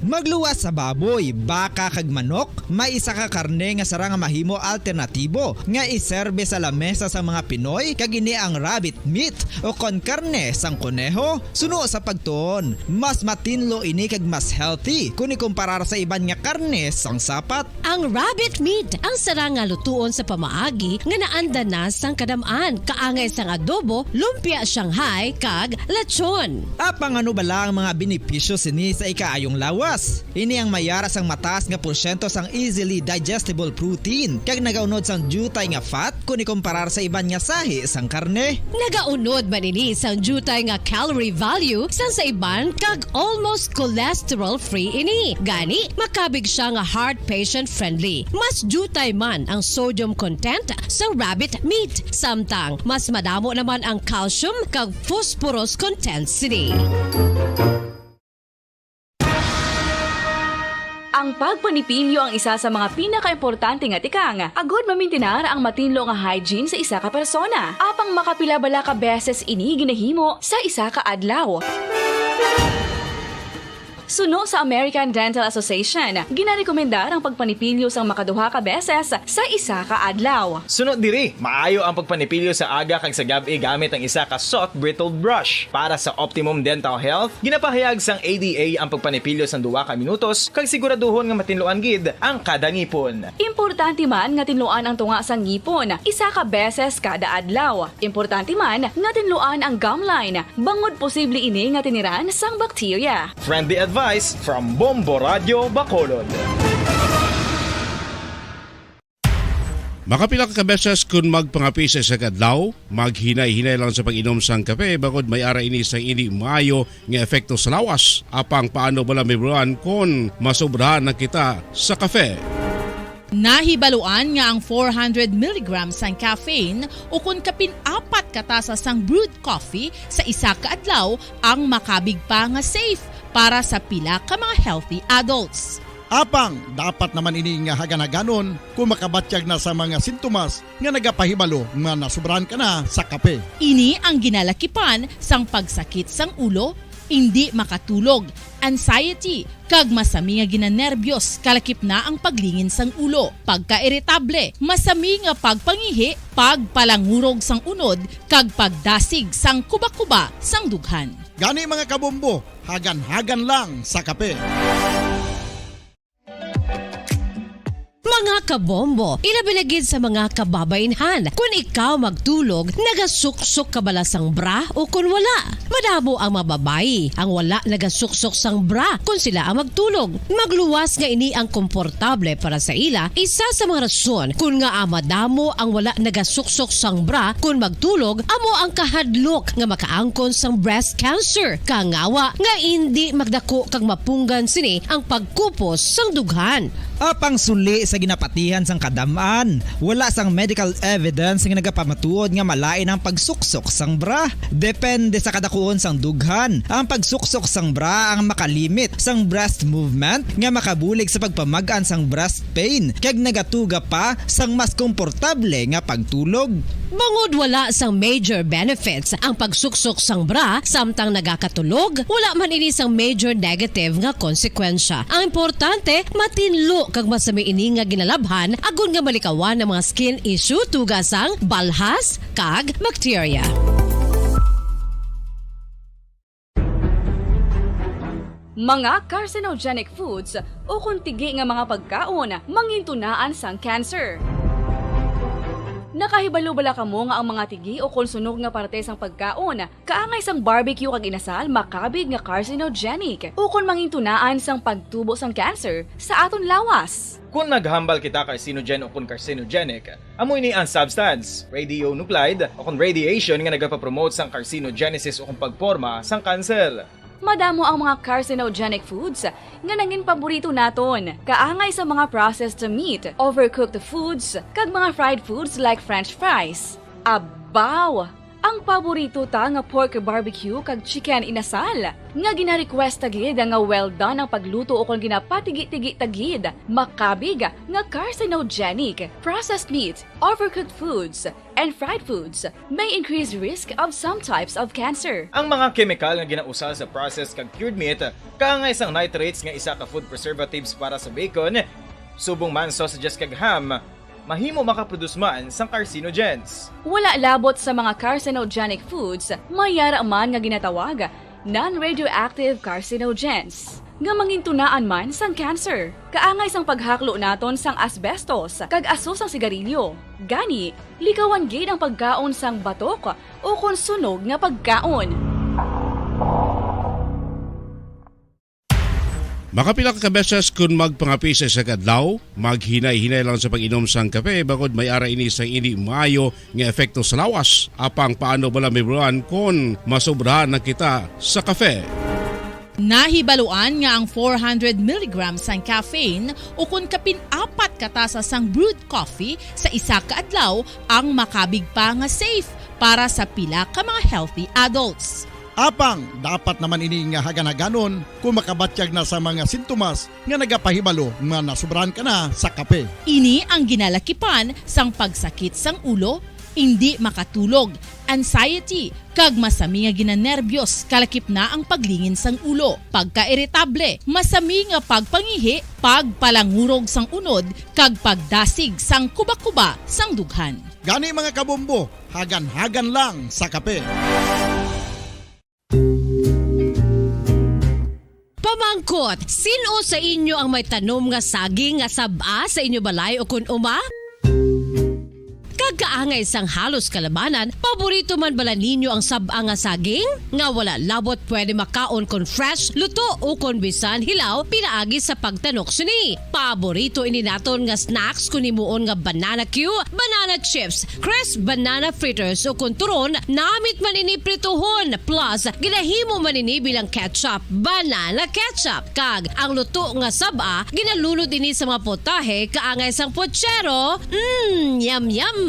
Magluwas sa baboy, baka kag manok, may isa ka karne nga sarang nga mahimo alternatibo nga iserbe sa lamesa sang mga Pinoy, kag ini ang rabbit meat o kon karne sang koneho. Suno sa pagtuon, mas matinlo ini kag mas healthy kon ikumparar sa iban nga karne sang sapat. Ang rabbit meat ang sarang nga lutuon sa pamaagi nga naanda na sang kadam-an, kaangay sang adobo, lumpia Shanghai, kag lechon. Apang ano bala ang mga benepisyo sini sa ikaayong lawas? Ini ang mayara sang mataas nga porsyento sang easily digestible protein kag nagaunod sang diutay nga fat kon ikumparar sa iban nga sahi sang karne. Nagaunod man ini sang diutay nga calorie value sang sa iban kag almost cholesterol-free ini. Gani, makabig sia nga heart patient-friendly. Mas diutay man ang sodium content sang rabbit meat, samtang mas madamo naman ang calcium kag phosphorus content sini. Ang pagpanipilyo ang isa sa mga pinakaimportante nga tikang agud mamintinar ang matinlo nga hygiene sa isa ka persona. Apang makapila bala ka beses ini ginahimo sa isa ka adlaw? Suno sa American Dental Association, ginarekomendar ang pagpanipilyo sang makaduha ka beses sa isa ka adlaw. Suno diri, maayo ang pagpanipilyo sa aga kag sa gab-i gamit ang isa ka soft bristled brush. Para sa optimum dental health, ginapahayag sang A D A ang pagpanipilyo sang duha ka minutos kag siguraduhon nga matinluan gid ang kada ngipon. Importante man nga tinluan ang tunga sang ngipon isa ka beses kada adlaw. Importante man nga tinluan ang gum line, bangod posible ini nga tiniran sang bakterya. Friendly advice from Bombo Radyo Bacolod. Makapila ka beses kun magpangape sa isa ka adlaw, maghinay-hinay lang sa pag-inom sang kape, bangod may ara ini sang indi maayo nga epekto sa lawas. Apang paano bala mahibaluan kon masobrahan na kita sa kape? Nahibaluan nga ang four hundred milligrams sang caffeine ukon kapin apat ka tasa sang brewed coffee sa isa ka adlaw ang makabig pa nga safe para sa pila ka mga healthy adults. Apang dapat naman ini nga hagan-haganon kung makabatyag na sa mga sintomas nga nagapahibalo nga nasubrahan ka na sa kape. Ini ang ginalakipan sang pagsakit sang ulo, indi makatulog, anxiety, kag masami nga ginanerbiyos, kalakip na ang paglingin sang ulo, pagkairitable, masami nga pagpangihi, pagpalangurog sang unod, kag pagdasig sang kuba-kuba sang dughan. Gani, mga kabombo, hagan-hagan lang sa kape. Mga kabombo, ilabi na gid sa mga kababainhan, kun ikaw magtulog, nagasuksok ka bala sang bra o kun wala? Madamo ang mga babayi ang wala nagasuksok sang bra kun sila ang magtulog. Magluwas nga ini ang komportable para sa ila. Isa sa mga rason kun ngaa madamo ang wala nagasuksok sang bra kun magtulog amo ang kahadlok nga makaangkon sang breast cancer, kangawa nga indi magdako kag mapunggan sini ang pagkupos sang dughan. Apang suli sa ginapatihan sang kadam-an, wala sang medical evidence nga nagapamatuod nga malain ang pagsuksok sang bra. Depende sa kadakuon sang dughan, ang pagsuksok sang bra ang makalimit sang breast movement nga makabulig sa pagpamag-an sang breast pain kag nagatuga pa sang mas komportable nga pagtulog. Bangod wala sang major benefits ang pagsuksok sang bra samtang nagakatulog, wala man ini sang major negative nga konsekwensya. Ang importante, matinlo kag masami ini nga ginalabhan agod nga malikawan ang mga skin issue tuga sang balhas kag bakterya. Mga carcinogenic foods ukon tigi nga mga pagkaon mangintunaan sang cancer. Nakahibalo bala kamo nga ang mga tigi ukon sunog nga parte sang pagkaon kaangay sang barbecue kag inasal makabig nga carcinogenic ukon mangintunaan sang pagtubo sang cancer sa aton lawas? Kon naghambal kita carcinogen ukon carcinogenic, amo ini ang substance, radionuclide, ukon radiation nga nagapapromote sang carcinogenesis ukon pagporma sang kanser. Madamo ang mga carcinogenic foods nga nangin paborito naton, kaangay sa mga processed meat, overcooked foods, kag mga fried foods like french fries. Abaw! Ang paborito ta nga pork barbecue kag chicken inasal, nga gina-request ta gid nga well done ang pagluto ukon ginapatigi-tigi ta gid, makabig nga carcinogenic. Processed meat, overcooked foods, and fried foods may increase risk of some types of cancer. Ang mga kemikal nga ginausal sa processed kag cured meat, kaangay sang nitrates nga isa ka food preservatives para sa bacon, subong man sausages kag ham, mahimo makaproduce man sang carcinogens. Wala labot sa mga carcinogenic foods, may yara man nga ginatawag non-radioactive carcinogens, nga mangintunaan man sang cancer. Kaangay sang paghaklo naton sang asbestos kag aso sang sigarilyo. Gani, likawan gid ang pagkaon sang batok ukon sunog nga pagkaon. Makapila ka beses kun magpangape sa isa ka adlaw, maghinay-hinay lang sa pag-inom sang kape, bangod may ara ini sang indi maayo nga epekto sa lawas. Apang paano bala mahibaluan kon masobrahan na kita sa kape? Nahibaluan nga ang four hundred milligrams sang caffeine ukon kapin apat ka tasa sang brewed coffee sa isa ka adlaw ang makabig pa nga safe para sa pila ka mga healthy adults. Apang dapat naman ini nga hagan-haganon kung makabatyag na sa mga sintomas nga nagapahibalo nga nasobrahan ka na sa kape. Ini ang ginalakipan sang pagsakit sang ulo, indi makatulog, anxiety, kag masami nga ginanerbiyos, kalakip na ang paglingin sang ulo, pagkairitable, masami nga pagpangihi, pagpalangurog sang unod, kag pagdasig sang kuba-kuba sang dughan. Gani, mga kabombo, hagan-hagan lang sa kape. Pamangkot, sin-o sa inyo ang may tanom nga saging nga sab-a sa inyo balay ukon uma? Pagkaangay sang halos kalabanan, paborito man bala ninyo ang sab-a nga saging? Nga wala labot pwede makaon kon fresh, luto, o kon bisan hilaw pinaagi sa pagtanok sini. Paborito ini naton nga snacks kon himuon nga banana cue, banana chips, crisp banana fritters, o kon turon, namit man ini prituhon, plus ginahimo man ini bilang ketchup, banana ketchup. Kag ang luto nga sab-a, ginalunod ini sa mga potahe kaangay sang pochero. Mm, yum, yum!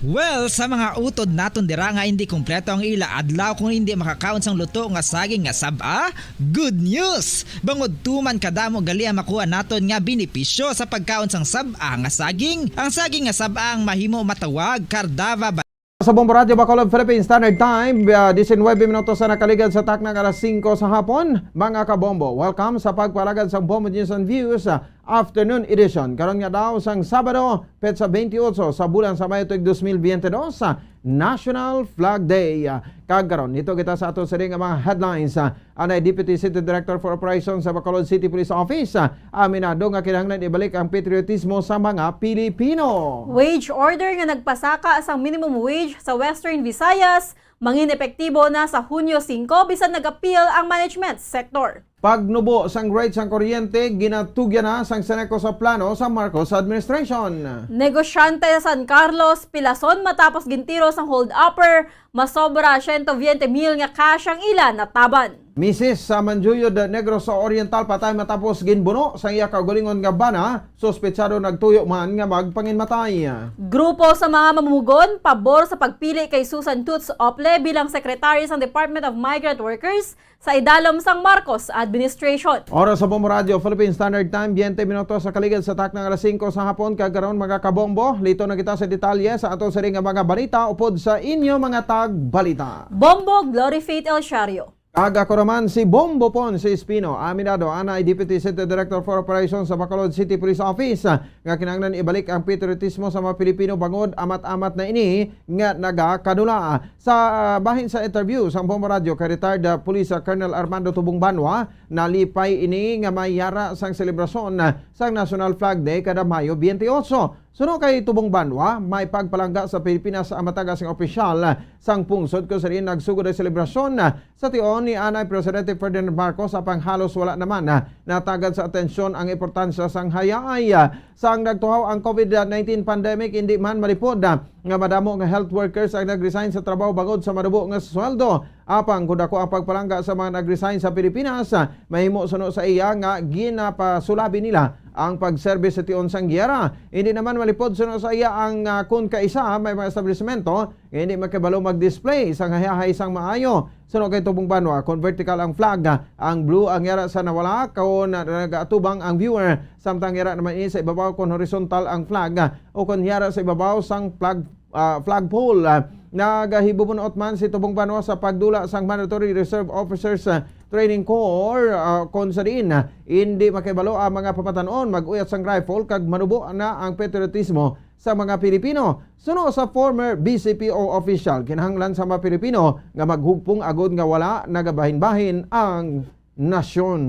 Well, sa mga utod naton dira nga hindi kompleto ang ila adlaw kung hindi makakaon sang luto nga saging nga sab-a, good news! Bangod tuman kadamo gali ang makuha naton nga benepisyo sa pagkaon sang sab-a nga saging. Ang saging nga sab-a ang mahimo matawag kardava. Sa Bombo Radyo Bacolod, Philippine Standard Time, ah, diecinuebe minutos na nakaligad sa takna nga alas singko sa hapon. Mga kabombo, welcome sa pagpalagad sa Bombo News and Views, ah, Afternoon Edition. Karon nga daw sang Sabado, petsa twenty-eight sa bulan sa Mayo tuig dos mil biyente dos, ah, National Flag Day. Ah, kag karon, dito kita sa ato sini nga mga headlines. Ah, Anay Deputy City Director for Operations sa Bacolod City Police Office, ah, aminado nga kinahanglan ibalik ang patriotismo sa mga Pilipino. Wage order nga nagpasaka sang minimum wage sa Western Visayas mangin epektibo na sa Hunyo singko, bisan nag-appeal ang management sector. Pagnubo sang rate sang kuryente, ginatugyan na sang Seneco sa plano sa Marcos administration. Negosyante sa San Carlos, pilason matapos gintiro sang hold-upper, masobra siyento biyente mil nga cash ang ila nataban. Misis sa Manjuyod, Negros Oriental, patay matapos ginbuno sang iya kaugalingon nga bana, suspetsado nagtuyo man nga magpanginmatay. Grupo sa mga mamumugon pabor sa pagpili kay Susan Toots Ople bilang sekretarya sang Department of Migrant Workers sa idalom sang Marcos administration. Oras sa Bombo Radyo, Philippine Standard Time, biyente minutos sa kaligad sa takna nga alas singko sa hapon, kag karon, mga kabombo, lito na kita sa detalye sa ato sini nga mga balita upod sa inyo mga tagbalita. Bombo Glory Faith El Shario. Kag ako naman si Bombo Pon si Espino. Aminado anay Deputy City Director for Operations sa Bacolod City Police Office, ah, nga kinahanglan ibalik ang patriotismo sa mga Pilipino bangod amat-amat na ini nga nagakadula. Sa, ah, bahin sa interview sang Bombo Radyo kay retired, ah, Police, ah, Colonel Armando Tubong Banwa, nalipay ini nga may yara sang selebrasyon, ah, sang National Flag Day kada Mayo biyente otso. Suno kay Tubong Banwa, may pagpalangga sa Pilipinas ang matag-as nga opisyal sang pungsod kung sa diin nagsugod ang selebrasyon sa tion ni anay Presidente Ferdinand Marcos, apang halos wala naman natagad sa atensyon ang importansya sang hayahay. Sang nagtuhaw ang COVID nineteen pandemic, indi man malipod nga madamo nga health workers ang nag-resign sa trabaho bangod sa manubo nga sweldo. Apang kon dako ang pagpalangga sa mga nag-resign sa Pilipinas, mahimo suno sa iya nga ginapasulabi nila ang pagserbis sa tion sang giyera. Hindi naman malipod suno sa iya ang, ah, kon kaisa may mga establisemento nga hindi makibalo mag-display sang hayahay sang maayo. Suno kay Tubong Banwa, kon vertical ang flag, ah, ang blue ang yara sa nawala, kon, ah, nagaatubang ang viewer. Samtang yara naman ini sa ibabaw kon horizontal ang flag, ah, o kon yara sa ibabaw sang flag ah, flagpole. Ah, nagahibubunot man si Tubong Banwa sa pagdula sang Mandatory Reserve Officers, ah, Training Corps, ah, kon sa diin, ah, indi makibalo ang mga pamatan-on, mag-uyat sang rifle kag manubo na ang patriotismo sa mga Pilipino. Suno sa former B C P O official, kinahanglan sa mga Pilipino nga maghugpong agod nga wala nagabahin-bahin ang nasyon.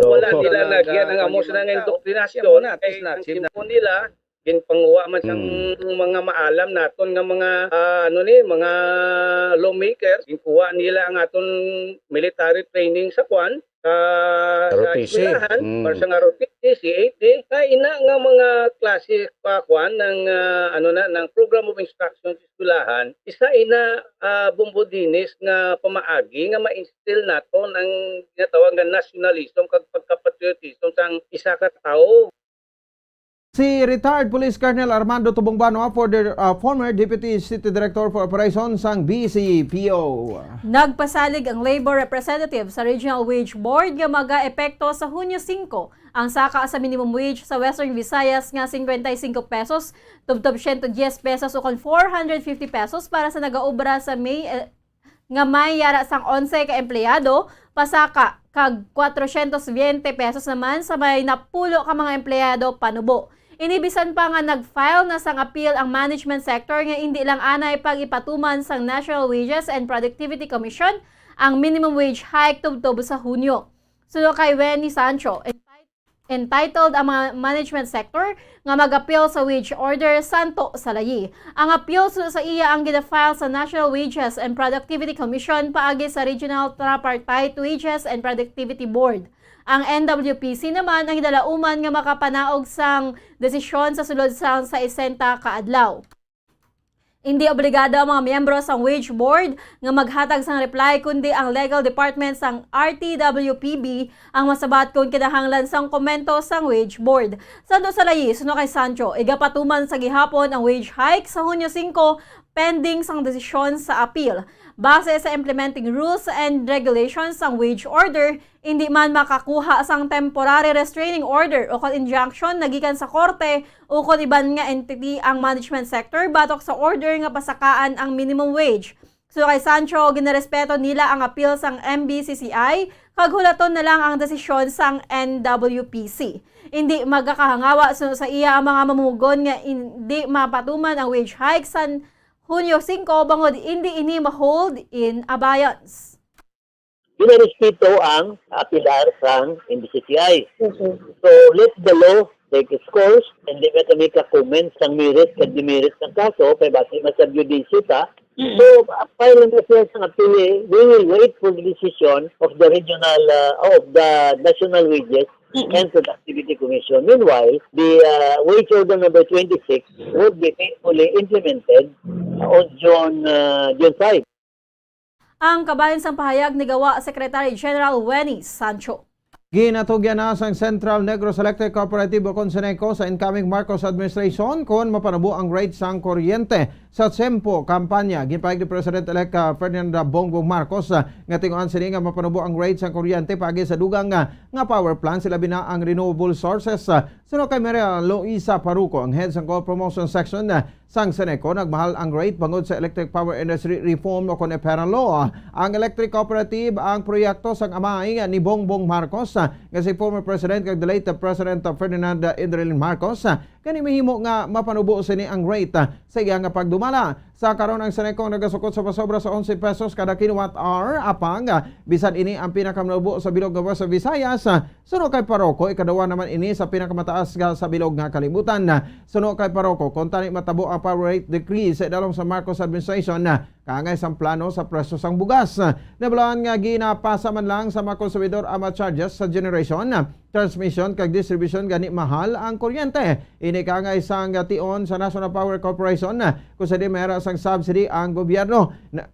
Wala nila lagyan ang amo sila nga indoktrinasyon. Kay ang simpo nila, ginpanguha man sang mga maalam naton nga mga, ah, ano ni, mga lawmakers, ginkuha nila ang aton military training sa kwan, sa, sa eskwelahan, or sa R O T C, C A T, kay ina nga mga klase pa kwan ng, ah, ano na, ng program of instruction sa eskwelahan, isa ina, ah, Bombo Dinis nga pamaagi nga ma-instill naton ang ginatawag nga nationalism kag pagkapatriotismo sang isa ka tawo. Si retired Police Colonel Armando Tubong Banwa, for the, uh, former Deputy City Director for Operations sang B C P O. Nagpasalig ang labor representative sa Regional Wage Board nga maga-epekto sa Hunyo singko ang saka sa minimum wage sa Western Visayas nga cincuenta y cinco pesos, tubtob siyento diyes pesos ukon four hundred fifty pesos para sa nagaobra sa may, eh, nga may yara sang onse ka empleyado, pasaka kag cuatrocientos veinte pesos naman sa may napulo ka mga empleyado panubo. Ini bisan pa nga nag-file na sang appeal ang management sector nga indi lang anay pag-ipatuman sang National Wages and Productivity Commission ang minimum wage hike tubtob sa Hunyo. Suno kay Wenny Sancho, entitled Entitled ang mga management sector nga mag-appeal sa wage order santo sa layi. Ang appeal suno sa iya ang gina-file sa National Wages and Productivity Commission paagi sa Regional Tripartite Wages and Productivity Board. Ang N W P C naman ang ginalauman nga makapanaog sang desisyon sa sulod sang sesenta ka adlaw. Indi obligado ang mga miyembro sang Wage Board nga maghatag sang reply, kundi ang legal department sang R T W P B ang masabat kon kinahanglan sang komento sang Wage Board. Santo sa layi, suno kay Sancho, igapatuman sa gihapon ang wage hike sa Hunyo singko, pending sang desisyon sa appeal. Base sa implementing rules and regulations sang wage order, indi man makakuha sang temporary restraining order o kon injunction na gikan sa korte o kon iban nga entity ang management sector batok sa order nga pasakaan ang minimum wage. So kay Sancho, ginarespeto nila ang appeal sang M B C C I kag hulaton na lang ang desisyon sang N W P C. Indi magakahangawa suno sa iya ang mga mamumugon nga indi mapatuman ang wage hike sa Hunyo singko bangod indi ini ma-hold in abeyance. Ginarespeto ang apilar sang M B C C I. Mhm. So, let the law take its course, and di ka kami ka-comment sang merit kag demerit sang kaso, kay basi ma-sub judice ta. Mm. So, file lang siya sang appeal, eh. We will wait for the decision of the regional, uh, of the national wages Mm-mm. and Productivity Commission. Meanwhile, the, uh, wage order number twenty-six would be faithfully implemented on June, uh, June five. Ang kabahin sang pahayag ni Gawa Secretary General Wenny Sancho. Ginatugyan na sang Central Negros Electric Cooperative o kon CENECO sa incoming Marcos administration kon mapanubo ang rate sang kuryente sa tiyempo kampanya. Ginpahayag ni President-elect, ah, Ferdinand Bongbong Marcos, ah, nga tinguhaan sini nga mapanubo ang rate sang kuryente paagi sa dugang, ah, nga power plant, sa labi na ang renewable sources, ah, Suno kay Maria Luisa Paruco, ang head sang Co-op Promotion Section, ah, sang CENECO, nagmahal ang rate bangod sa Electric Power Industry Reform o kon EPERA Law. Ang electric cooperative ang proyekto sang amay ni Bongbong Marcos, ah, nga si former President kag the late President Ferdinand, ah, Indrelin Marcos, ah, kani mahimo nga mapanubo sini ang rate, ah, sa iya nga pagdumala. Sa karon, ang CENECO nagasukot sa pasobra sa onse pesos kada kilowatt hour, apang, ah, bisan ini ang pinakamanubo sa bilog nga West Visayas, ah, Suno kay Paruco, ikaduha naman ini sa pinakamataas nga sa bilog nga kalibutan. Suno kay Paruco, kung tani matabo ang power rate decrease sa idalom sa Marcos administration, kaangay sang plano sa presyo sang bugas. Nabalaan nga ginapasa man lang sa mga konsumidor ang mga charges sa generation, transmission, kag distribution, gani mahal ang kuryente. Ini kaangay sang tion sa National Power Corporation, kung sa di mayara sang subsidy ang gobyerno. Na,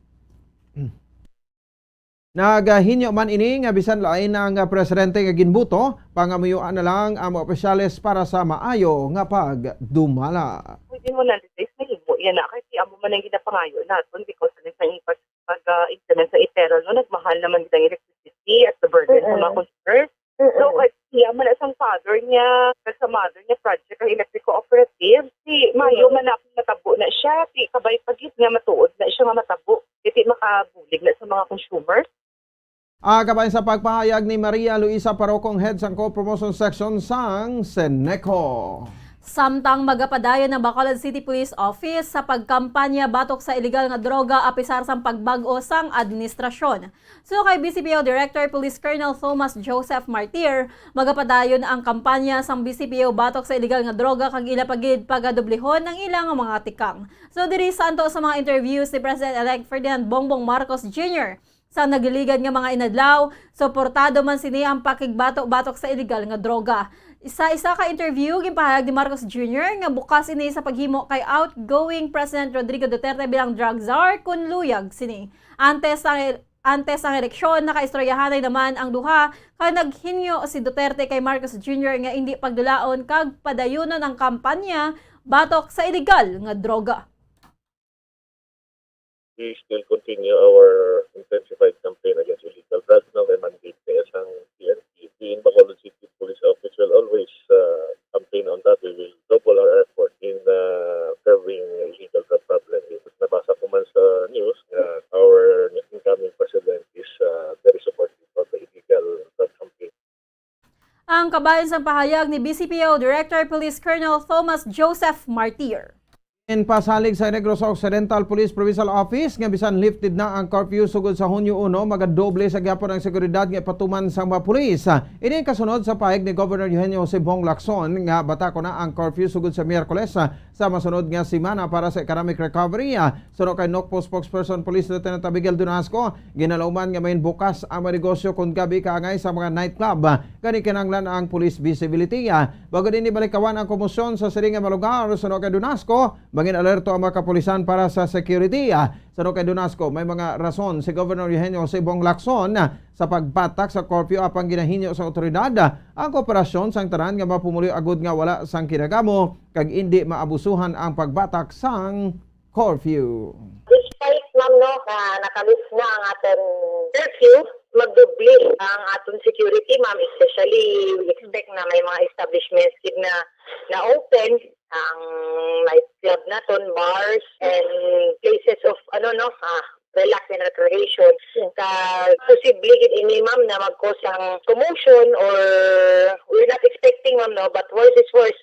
Nagahinyo man ini nga bisan lain ang presidente nga ginbuto, pangamuyuan na lang ang mga opisyales para sa maayo nga pagdumala. Within one hundred days, mahimo yan na. Kay amo man ang ginapangayo naton because sa isang ipag-, pag, ah, implement sa EPERA, no, nagmahal naman gid ang electricity at the burden sa mga Mm-mm. consumers. Mm-mm. So, kay iya man na sang father niya, kag sa mother niya, project ang electric cooperative. Si Mayo Mm-mm. man na matabo na siya, si kabay pa gid nga matuod na siya nga matabo. Kay di makabulig na sa mga consumers. Ah, kabahin sa pagpahayag ni Maria Luisa Parocong, head sang Co-Promotion Section sang CENECO. Samtang magapadayon ang Bacolod City Police Office sa pagkampanya batok sa iligal nga droga apisar sang pagbag-o sang administrasyon. Suno kay B C P O Director Police Colonel Thomas Joseph Martir, magapadayon ang kampanya sang B C P O batok sa iligal nga droga kag ila pa gid pagadublihon ang ila nga mga tikang. So diri sa anto sa mga interviews ni President-elect Ferdinand Bongbong Marcos Junior, Sa nagiligad nga mga inadlaw, suportado man sini ang pakigbato-batok sa iligal nga droga. Sa isa ka interview, ginpahayag ni Marcos Junior nga bukas ini sa paghimo kay outgoing President Rodrigo Duterte bilang drug czar kon luyag sini. Antes ang, antes ang eleksyon, nakaistoryahanay naman ang duha kag naghinyo si Duterte kay Marcos Junior nga indi pagdulaon kag padayunon ang kampanya batok sa iligal nga droga. We still continue our intensified campaign against illegal drugs. No, may mandate na sang P N P. We in Bacolod City Police Office will always, uh, campaign on that. We will double our effort in, uh, curbing illegal drug problem. Nabasa ko man sa news nga our incoming president is, uh, very supportive of the illegal drug campaign. Ang kabahin sang pahayag ni B C P O Director Police Colonel Thomas Joseph Martir. Ginpasalig sa Negros Occidental Police Provincial Office nga bisan lifted na ang curfew sugod sa Hunyo uno, magadoble sa gihapon ang seguridad nga ipatuman sang mga pulis. Ini ang kasunod sa pahayag ni Governor Eugenio Jose Bong Lacson nga batako na ang curfew sugod sa Miyerkules, ah, sa masunod nga semana para sa economic recovery. Ah, suno kay NOCPO spokesperson Police Lieutenant Abigail Donasco, ginalauman nga may bukas ang mga negosyo kon gabi kaangay sa mga nightclub. Ah, gani kinahanglan ang police visibility. Ah, bago din ibalikawan ang komosyon sa siring nga mga lugar, suno kay Donasco, mangin alerto ang mga kapulisan para sa security. Ah, suno kay Donasco, may mga rason si Governor Eugenio Jose Bong Lacson, ah, sa pagbatak sa curfew apang ginahinyo sa otoridad, ah, ang kooperasyon sang tanan nga mapumuluyo agud nga wala sang kinagamo kag indi maabusuhan ang pagbatak sang curfew. Despite, ma'am, no, nga nakalift na ang aton curfew, magdoble ang aton security, ma'am, especially we expect na may mga establishments gid na na-open, ang nightclub naton, bars, and places of, ano, no, ah, relax and recreation. Yes. Ka posible gid ini, ma'am, na mag-cause ang commotion, or we're not expecting, ma'am, no, but worse is worse.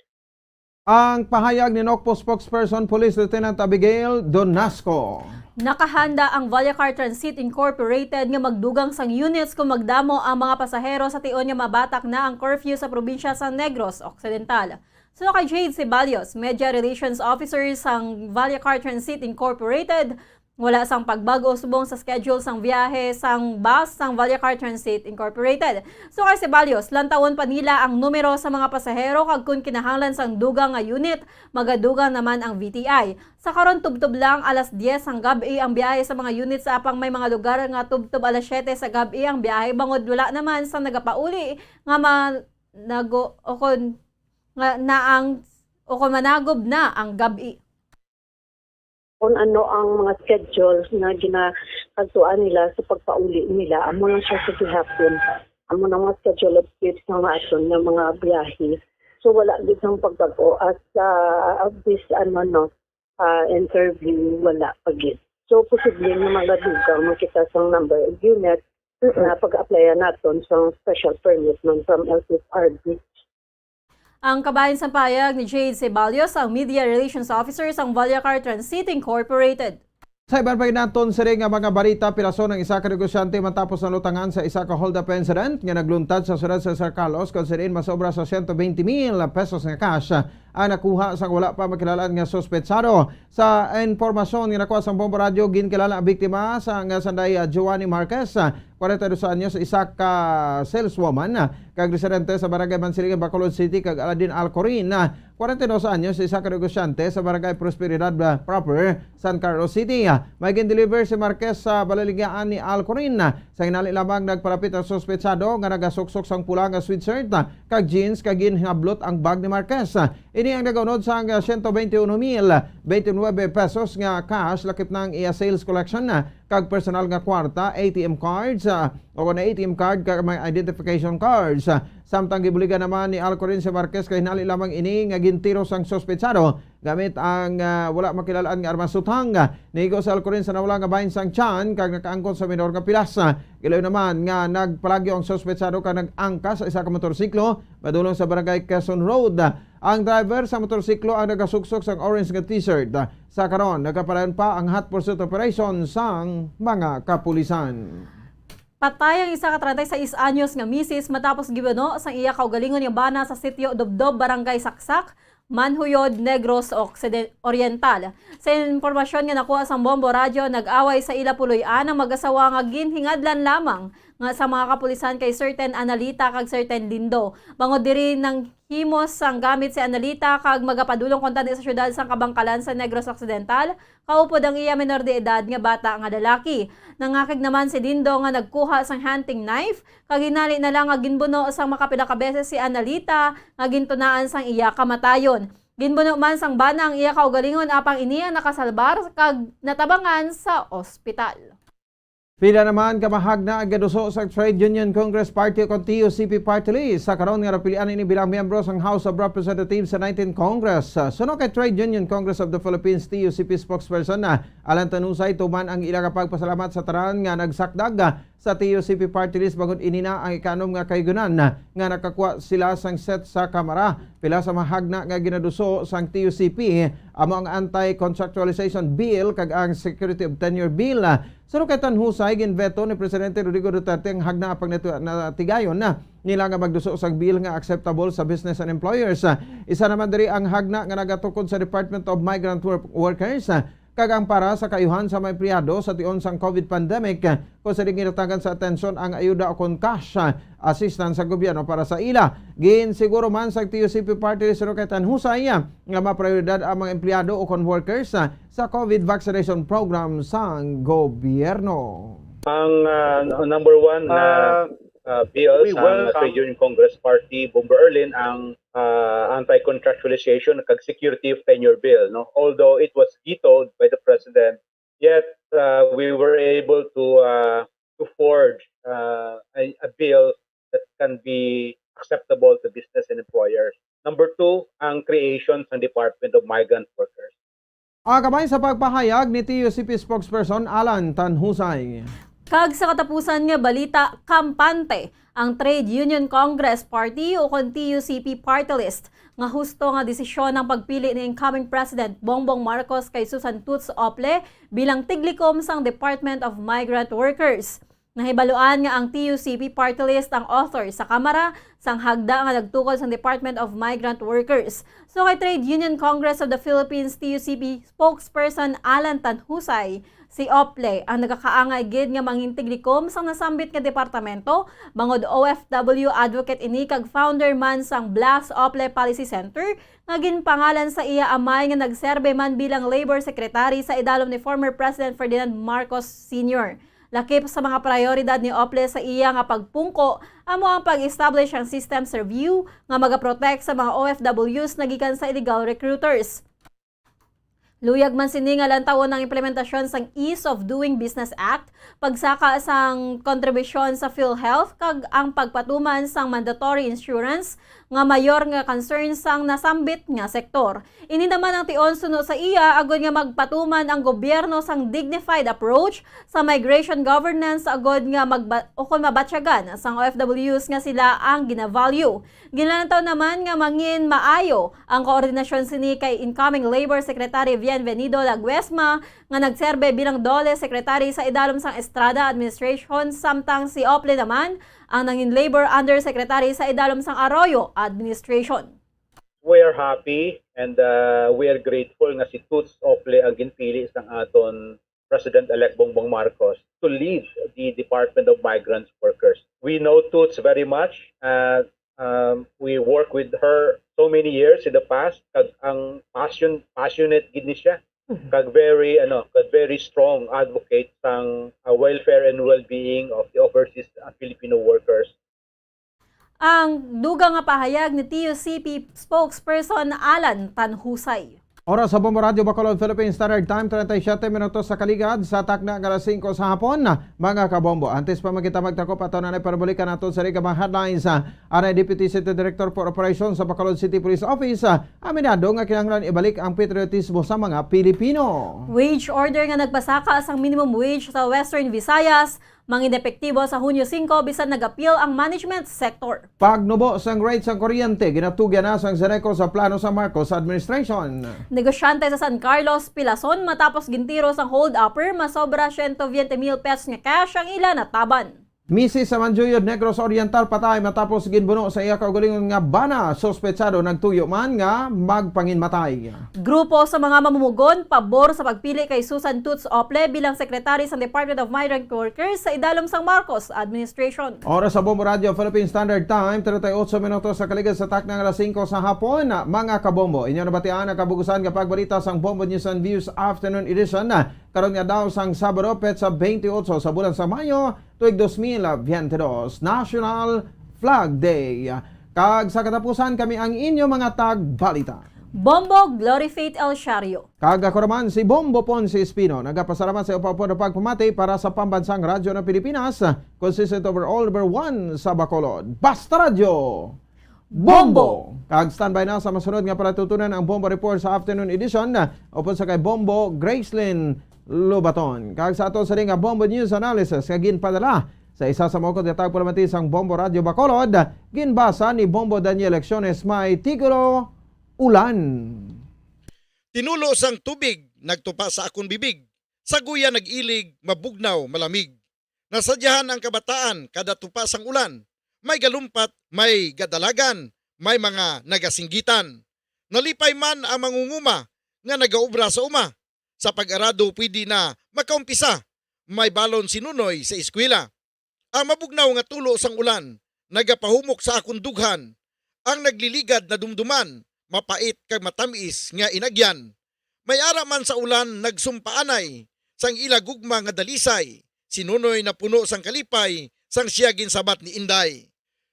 Ang pahayag ni NOCPO spokesperson Police Lieutenant Abigail Donasco. Nakahanda ang Vallecar Transit Incorporated nga magdugang sang units kung magdamo ang mga pasahero sa tion nga mabatak na ang curfew sa probinsya sa Negros Occidental. Suno kay Jade Ceballos, Media Relations Officer sang Vallecar Transit Incorporated, wala sang pagbag-o subong sa schedule sang biyahe sang bus sang Vallecar Transit Incorporated. Suno kay Ceballos, lantawon pa nila ang numero sa mga pasahero kag kon kinahanglan sang dugang nga unit, magadugang naman ang V T I. Sa karon, tubtob lang alas diyes sang gab-i ang biyahe sa mga unit, sa apang may mga lugar nga tubtob alas siyete sa gab-i ang biyahe, bangod wala naman sang nagapauli nga ma-, nago-, o kon nga na ang, o kon managob na ang gab-i. Kung ano ang mga schedule nga ginakadtuan nila sa pagpauli nila, amo lang siya sa gihapon. Amo na mga schedule of trips nga aton nga mga biyahe. So, wala gid sang pagbag-o as, ah, of this, ano, no, ah, interview, wala pa gid. So, posible nga magadugang man kita sang number of units Mm-mm. na pag-applyan naton sang special permit man from L T F R B. Ang kabahin sang pahayag ni Jade Ceballos, ang Media Relations Officer sang Vallecar Transit Incorporated. Sa iban pa gid naton sini nga mga balita, pirason ang isa ka negosyante matapos nalutangan sa isa ka hold-up incident nga nagluntad sa siyudad sa San Carlos, kung sining masobra sa siyento bente mil pesos nga cash ang nakuha sang wala pa makilala-an nga suspetsado. Sa impormasyon nga nakuha sang Bombo Radyo, ginkilala ang biktima sa, nga sanday, ah, Giovanni Marquez, ah, kwarenta y dos anyos, isa ka saleswoman, ah, kag residente sa Barangay Mansilingan, Bacolod City, kag Aladin Alcorin, ah, kwarenta y dos anyos, isa ka negosyante sa Barangay Prosperidad, ah, proper, San Carlos City. Ah, may gin-deliver si Marquez sa balaligyaan ni Alcorin. Sa hinali lamang, nagpalapit ang suspetsado nga nagasuksok sang pula nga sweatshirt, ah, kag jeans, kag ginhablot ang bag ni Marquez. Ini ang nagaunod sang siyento bente uno mil bente nuebe pesos nga cash, lakip na ang iya sales collection, ah, kag personal nga kwarta, A T M cards, ah, o kon A T M card, kag may identification cards. Ah, samtang gibuligan naman ni Alcorin si Marquez, kay hinali lamang ini nga gintiro sang suspetsado gamit ang, ah, wala makilal-an nga armas. Sutang, ah, niigo si Alcorin sa nawala nga bahin sang tiyan kag nakaangkon sa minor nga pilas. Ah, gilayon naman nga nagpalagyo ang suspetsado kag nag-angkas sa isa ka motorsiklo padulong sa Barangay Quezon Road. Ang driver sa motorsiklo ang nagasuksok sang orange nga t-shirt. Sa karon, nagapadayon pa ang hot pursuit operation sang mga kapulisan. Patay ang isa ka treinta y seis anyos nga misis matapos gibuno sang iya kaugalingon nga bana sa Sitio Dobdob, Barangay Saksak, Manjuyod, Negros Occiden-, Oriental. Sa impormasyon nga nakuha sang Bombo Radyo, nag-away sa ila puloy-an ang mag-asawa nga ginhingadlan lamang nga sa mga kapulisan kay Sir Ten Analita kag Sir Ten Lindo. Bangod diri, nanghimos sang gamit si Analita kag magapadulong kuntani sa siyudad sang Kabangkalan sa Negros Occidental, kaupod ang iya menor de edad nga bata nga lalaki. Nangakig naman si Lindo nga nagkuha sang hunting knife, kag hinali na lang nga ginbuno sang makapila ka beses si Analita nga gintunaan sang iya kamatayon. Ginbuno man sang bana ang iya kaugalingon, apang ini ang nakasalbar kag natabangan sa ospital. Pila naman ka mahagna ang gaduso sa Trade Union Congress Party o kon T U C P Party List sa karon nga napilian ini bilang miyembro sang House of Representatives sa nineteenth Congress. Suno kay Trade Union Congress of the Philippines, T U C P spokesperson na Alan Tanusay, tuman ang ila nga pagpasalamat sa tanan nga nagsakdag sa T U C P party list bangod ini na ang ikanom nga kayugunan nga nakakuha sila sang seat sa Kamara. Pila sa mahagna nga ginaduso sang T U C P amo ang Anti-Contractualization Bill kag ang Security of Tenure Bill. Suno kay Tanhusay, ginveto ni Presidente Rodrigo Duterte ang hagna apang natu-, natigayon na nila nga magduso sang bill nga acceptable sa business and employers. Isa naman diri ang hagna nga nagatukod sa Department of Migrant Wor-, Workers, kag ang para sa kaayuhan sa mga empleyado sa tion sang COVID pandemic, kung sa ginatagan sa atensyon ang ayuda o kon cash assistance sa gobyerno para sa ila. Ginsiguro man sa T U C P party list, suno kay Tanhusay, nga maprioridad ang mga empleyado o kon workers sa COVID vaccination program sang gobyerno. Ang, ah, number one na, Ah, ah, bill we sang welcome. Trade Union Congress Party, Bombo Erlin, ang, ah, anti-contractualization kag security of tenure bill, no? Although it was vetoed by the president, yet, ah, we were able to, ah, to forge, ah, a, a bill that can be acceptable to business and employers. Number two, ang creation sang Department of Migrant Workers. Ang kamay sa pagpahayag ni T U C P spokesperson Alan Tanhusay. Kag sa katapusan nga balita, kampante ang Trade Union Congress Party o kon T U C P party list nga husto nga desisyon ang pagpili ni incoming President Bongbong Marcos kay Susan Toots Ople bilang tiglikom sang Department of Migrant Workers. Nahibaluan nga ang T U C P party list ang author sa Kamara sang hagda nga nagtukod sang Department of Migrant Workers. So kay Trade Union Congress of the Philippines, T U C P spokesperson Alan Tanhusay, si Ople ang nagakaangay gid nga mangin tiglikom sang nasambit nga departamento, bangod O F W advocate ini kag founder man sang Blast Ople Policy Center nga ginpangalan sa iya amay nga nagserbe man bilang Labor Secretary sa idalom ni former President Ferdinand Marcos Senior. Lakip sa mga prayoridad ni Ople sa iya nga pagpungko amo ang pag-establish sang systems review nga magaprotect sa mga O F Ws nga gikan sa illegal recruiters. Luyag man sini nga lantawon ang implementasyon sang Ease of Doing Business Act, pagsaka sang kontribusyon sa PhilHealth, kag ang pagpatuman sang mandatory insurance nga mayor nga concern sang nasambit nga sektor. Ini naman ang tion suno sa iya, agod nga magpatuman ang gobyerno sang dignified approach sa migration governance, agod nga magba-, o kon mabatyagan sang O F Ws nga sila ang ginavalue. Ginalantaw naman nga mangin maayo ang koordinasyon sini kay incoming Labor Secretary Bienvenido Laguesma, nga nagserbe bilang DOLE Secretary sa idalom sang Estrada administration, samtang si Ople naman ang nangin Labor Undersecretary sa idalom sang Arroyo administration. We are happy and, uh, we are grateful nga si Toots Ople ang ginpili sang aton President-elect Bongbong Marcos to lead the Department of Migrant Workers. We know Toots very much. Uh, um, we work with her so many years in the past. Kag ang passion, passionate gid ni siya. Mhm. Kag very, ano, kag very strong advocate sang, uh, welfare and well-being of the overseas, uh, Filipino workers. Ang dugang nga pahayag ni T U C P spokesperson Alan Tanhusay. Oras sa Bombo Radyo Bacolod, Philippine Standard Time, treinta y siete minutos sa kaligad sa takna nga alas singko sa hapon. Mga kabombo, antes pa man kita magtakop, ato na parbalikan naton sa mga headlines. Anay Deputy City Director for Operations sa Bacolod City Police Office, ah, aminado nga kinahanglan ibalik ang patriotismo sa mga Pilipino. Wage order nga nagpasaka sang minimum wage sa Western Visayas mangin epektibo sa Hunyo singko, bisan nag-appeal ang management sector. Pagnubo sang rate sang kuryente, ginatugyan na sang Zeneco sa plano sa Marcos administration. Negosyante sa San Carlos, pilason matapos gintiro sang hold-upper, masobra siyento veinte mil pesos nga cash ang ila nataban. Misis sa Manjuyod, Negros Oriental, patay matapos ginbuno sa iya kaugalingon nga bana. Suspetsado nagtuyo man nga magpanginmatay. Grupo sa mga mamumugon pabor sa pagpili kay Susan Toots Ople bilang Secretary sa Department of Migrant Workers sa idalom sang Marcos administration. Oras sa Bombo Radio Philippine Standard Time, treinta y ocho minutos sa kaligad sa takna nga alas singko sa hapon. Mga kabombo, inyo nabatian ang kabugusan nga pagbalita sang Bombo News and Views Afternoon Edition. Karon nga daw sang Sabado, petsa twenty-eight sa bulan sa Mayo, tuig dos mil veinte dos, National Flag Day. Kag sa katapusan, kami ang inyo mga tagbalita. Bombo Glory Faith El Shario. Kag ako naman si Bombo Ponce Espino. Nagapasalamat sa iyo pa po na pagpamati para sa Pambansang Radyo ng Pilipinas, consistent overall, number one sa Bacolod. Basta Radyo! Bombo! Bombo! Kag standby na sa masunod nga palatutunan ang Bombo Report sa afternoon edition. Upod sa kay Bombo Gracelyn Lobaton. Kag sa ato sini nga Bombo News Analysis nga ginpadala sa isa sa maukod nga tagpalamati sang Bombo Radyo Bacolod, ginbasa ni Bombo Daniel Lecciones, may titulo, Ulan. Tinulo sang tubig nagtupa sa akon bibig, sa guya nag-ilig, mabugnaw, malamig. Nasadyahan ang kabataan kada tupa sang ulan, may galumpat, may gadalagan, may mga nagasinggitan. Nalipay man ang mangunguma nga nagaobra sa uma. Sa pag-arado pwede na makaumpisa, may balon si Nonoy sa eskwela. Ang mabugnaw nga tulo sang ulan nagapahumok sa akon dughan. Ang nagliligad nadumduman, mapait kag matamis nga inagyan. May ara man sa ulan nagsumpaanay sang ila gugma nga dalisay. Si Nonoy napuno sang kalipay sang siya ginsabat ni Inday.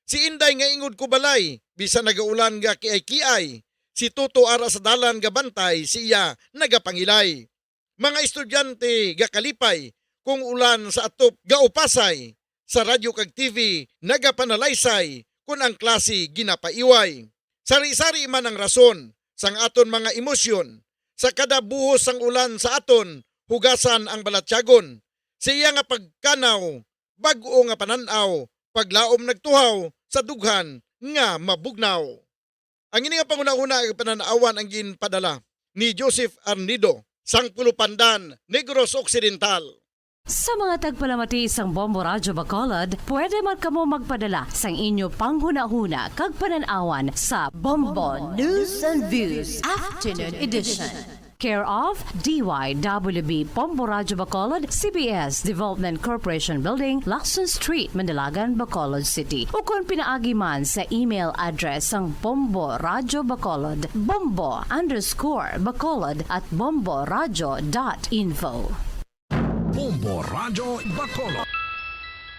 Si Inday nga ingod ko balay, bisan nagaulan nga kiay-kiay, si Toto ara sa dalan gabantay, siya nagapangilay. Mga estudyante gakalipay kung ulan sa atop gaupasay, sa radyo kag T V nagapanalaysay kun ang klase ginapaiway. Sari-sari man ang rason sang aton mga emosyon. Sa kada buhos sang ulan sa aton hugasan ang balatyagon. Sa iya nga pagkanaw, bag-o nga panan-aw, paglaom nagtuhaw sa dughan nga mabugnaw. Ang ini nga panghunahuna nga panan-awan ang ginpadala ni Joseph Arnido sang Pulupandan, Negros Occidental. Sa mga tagpalamati sang Bombo Radyo Bacolod, pwede man kamo magpadala sang inyo panghunahuna kag panan-awan sa Bombo News and Views Afternoon Edition. Care of D Y W B Bombo Radyo Bacolod, C B S Development Corporation Building, Lacson Street, Mandalagan, Bacolod City. Ukon pinaagi man sa email address sang Bombo Radyo Bacolod, bombo underscore bacolod at bomboradyo dot info. Bombo Radyo Bacolod.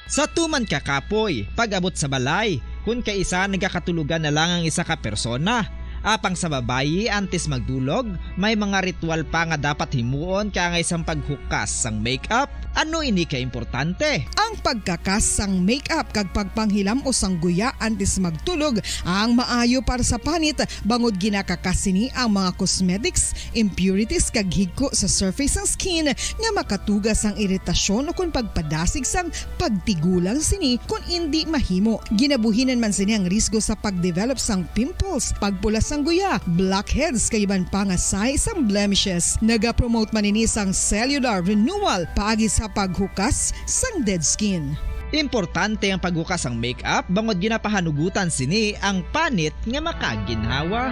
Sa tuman ka kapoy, pag-abot sa balay, kun kaisa nagakatulogan na lang ang isa ka persona. Apang sa babayi, antes magdulog, may mga ritual pa nga dapat himuon kaangay sang paghukas sang make-up. Ano ini ka importante? Ang pagkakas sang make-up kag pagpanghilam-os sang guya antes magtulog ang maayo para sa panit, bangod ginakakas sini ang mga cosmetics, impurities kag higko sa surface sang skin nga makatuga sang iritasyon ukon pagpadasig sang pagtigulang sini kon indi mahimo. Ginabuhinan man sini ang risgo sa pagdevelop sang pimples, pagpula sang guya, blackheads kag iban pa nga signs sang blemishes. Nagapromote man ini sang cellular renewal paagi sa paghukas sang dead skin. Importante ang paghukas sang make-up bangod ginapahanugutan sini ang panit nga makaginhawa.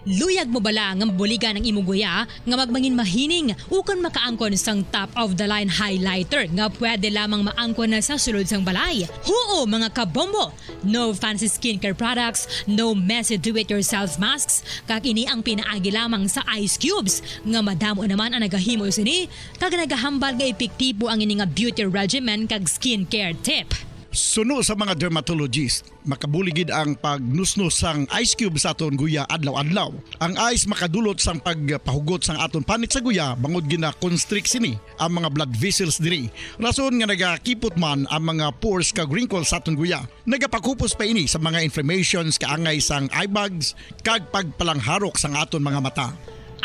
Luyag mo bala nga mabuligan ang imo guya nga magmangin mahining ukon makaangkon sang top of the line highlighter nga pwede lamang maangkon na sa sulod sang balay? Huo, mga kabombo! No fancy skincare products, no messy do-it-yourself masks, kag ini ang pinaagi lamang sa ice cubes nga madamo naman ang nagahimo sini kag nagahambal nga epektibo ang ini nga beauty regimen kag skincare tip. Suno sa mga dermatologist, makabulig gid ang pagnusnos sang ice cube sa aton guya adlaw-adlaw. Ang ice makadulot sang pagpahugot sang aton panit sa guya bangod gina-constrict sini ang mga blood vessels diri. Rason nga nagakipot man ang mga pores kag wrinkles sa aton guya. Nagapaghupos pa ini sa mga inflammations kaangay sang eye bags kag pagpalangharok sang aton mga mata.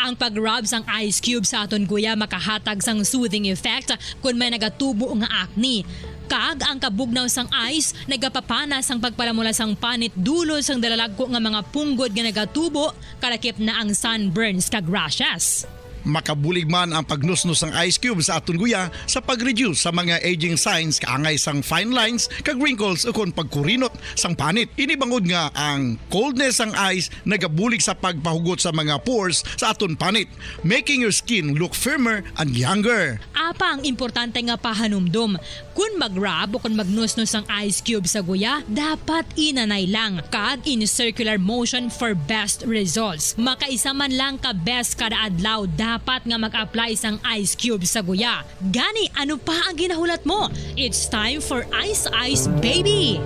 Ang pag-rub sang ice cube sa aton guya makahatag sang soothing effect kon may nagatubo nga acne. Kag ang kabugnaw sang ice nagapapana sang pagpalamula sang panit dulot sang dalalagko nga mga punggod nga nagatubo, kalakip na ang sunburns kag rashes. Makabulig man ang pagnusnos sang ice cube sa aton guya sa pag-reduce sa mga aging signs kaangay sang fine lines kag wrinkles ukon pagkurinot sang panit. Ini bangod nga ang coldness sang ice nagabulig sa pagpahugot sa mga pores sa aton panit, making your skin look firmer and younger. Apang importante nga pahanumdom, kon mag-rub o kon magnusnos ang ice cube sa guya, dapat inanay lang kag in circular motion for best results. Makaisa man lang ka beses kada adlaw dapat nga mag-apply sang ice cube sa guya. Gani, ano pa ang ginahulat mo? It's time for Ice Ice Baby!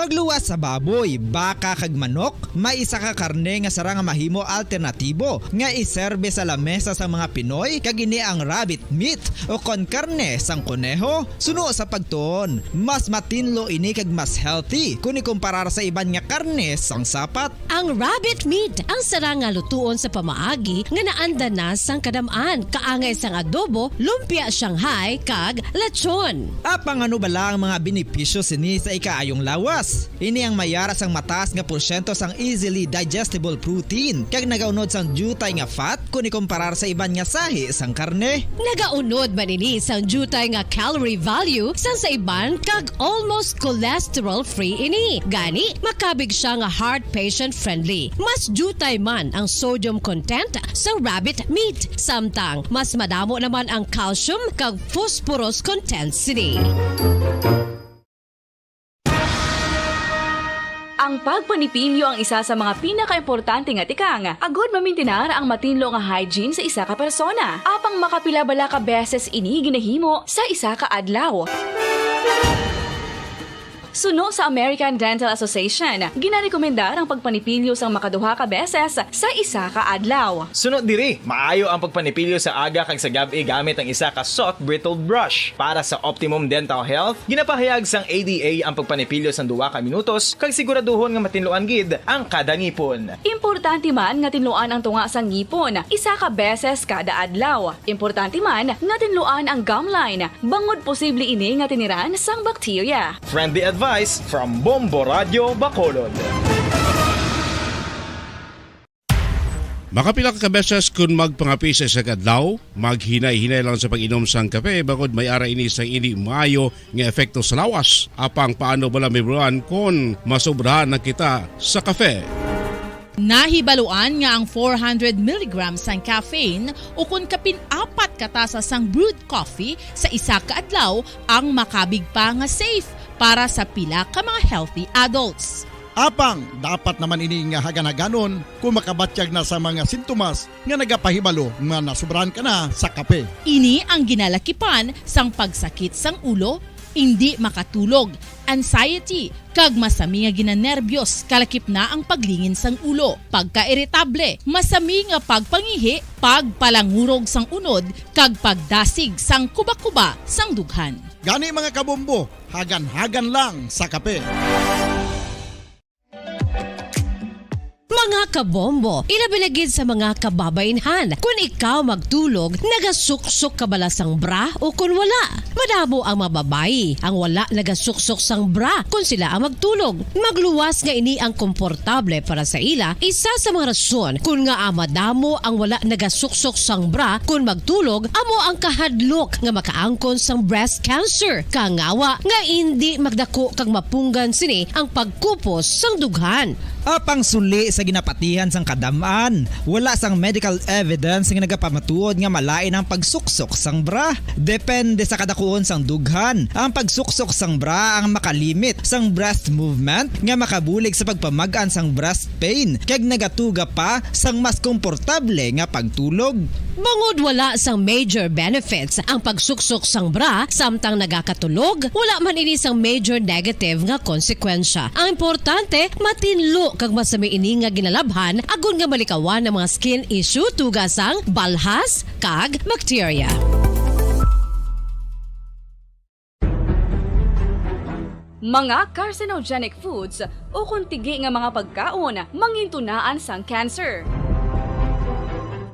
Pagluwas sa baboy, baka kag manok, may isa ka karne nga sarang nga mahimo alternatibo nga iserbe sa lamesa sang mga Pinoy, kag ini ang rabbit meat o kon karne sang koneho. Suno sa pagtuon, mas matinlo ini kag mas healthy kon ikumparar sa iban nga karne sang sapat. Ang rabbit meat ang sarang nga lutuon sa pamaagi nga naanda na sang kadam-an, kaangay sang adobo, lumpia Shanghai, kag lechon. Apang ano bala ang mga benepisyo sini sa ikaayong lawas? Ini ang may ara sang mataas nga porsyento sang easily digestible protein, kag nagaunod sang diutay nga fat kon ikumparar sa iban nga sahi sang karne. Nagaunod man ini sang diutay nga calorie value sang sa iban, kag almost cholesterol-free ini. Gani, makabig sia nga heart patient-friendly. Mas diutay man ang sodium content sa rabbit meat, samtang mas madamo naman ang calcium kag phosphorus content sini. Ang pagpanipilyo ang isa sa mga pinakaimportante nga tikang agud mamintinar ang matinlo nga hygiene sa isa ka persona. Apang makapila bala ka beses ini ginahimo sa isa ka adlaw? Suno sa American Dental Association, ginarekomendar ang pagpanipilyo sang makaduha ka beses sa isa ka adlaw. Suno diri, maayo ang pagpanipilyo sa aga kag sa gab-i gamit ang isa ka soft bristled brush. Para sa optimum dental health, ginapahayag sang A D A ang pagpanipilyo sang duha ka minutos kag siguraduhon nga matinluan gid ang kada ngipon. Importante man nga tinluan ang tunga sang ngipon isa ka beses kada adlaw. Importante man nga tinluan ang gum line, bangod posible ini nga tiniran sang bakterya. Friendly advice from Bombo Radio Bacolod. Makapila ka beses kun magpangape sa isa ka adlaw, maghinay-hinay lang sa pag-inom sang kape, bangod may ara ini sang indi maayo nga epekto sa lawas. Apang paano bala mahibaluan kon masobrahan na kita sa kape? Nahibaluan nga ang four hundred milligrams sang caffeine, ukon kapin apat ka tasa sang brewed coffee sa isa ka adlaw, ang makabig pa nga safe para sa pila ka mga healthy adults. Apang dapat naman ini nga hagan-haganon kung makabatyag na sa mga sintomas nga nagapahibalo nga nasobrahan ka na sa kape. Ini ang ginalakipan sang pagsakit sang ulo, indi makatulog, anxiety, kag masami nga ginanerbyos, kalakip na ang paglingin sang ulo, pagkairitable, masami nga pagpangihi, pagpalangurog sang unod, kag pagdasig sang kuba-kuba sang dughan. Gani, mga kabombo, hagan-hagan lang sa kape. Mga kabombo, ilabi na gid sa mga kababainhan, kun ikaw magtulog, nagasuksok ka bala sang bra o kun wala? Madamo ang mga babayi ang wala nagasuksok sang bra kun sila ang magtulog. Magluwas nga ini ang komportable para sa ila, isa sa mga rason kun ngaa madamo ang wala nagasuksok sang bra kun magtulog amo ang kahadlok nga makaangkon sang breast cancer, kangawa nga indi magdako kag mapunggan sini ang pagkupos sang dughan. Apang suli sa ginapatihan sang kadam-an, wala sang medical evidence nga nagapamatuod nga malain ang pagsuksok sang bra. Depende sa kadakuon sang dughan, ang pagsuksok sang bra ang makalimit sang breast movement nga makabulig sa pagpamag-an sang breast pain kag nagatuga pa sang mas komportable nga pagtulog. Bangod wala sang major benefits ang pagsuksok sang bra samtang nagakatulog, wala man ini sang major negative nga konsekwensya. Ang importante, matinlo kag masami ini nga ginalabhan agod nga malikawan ang mga skin issue tuga sang balhas kag bakterya. Mga carcinogenic foods ukon tigi nga mga pagkaon mangintunaan sang cancer.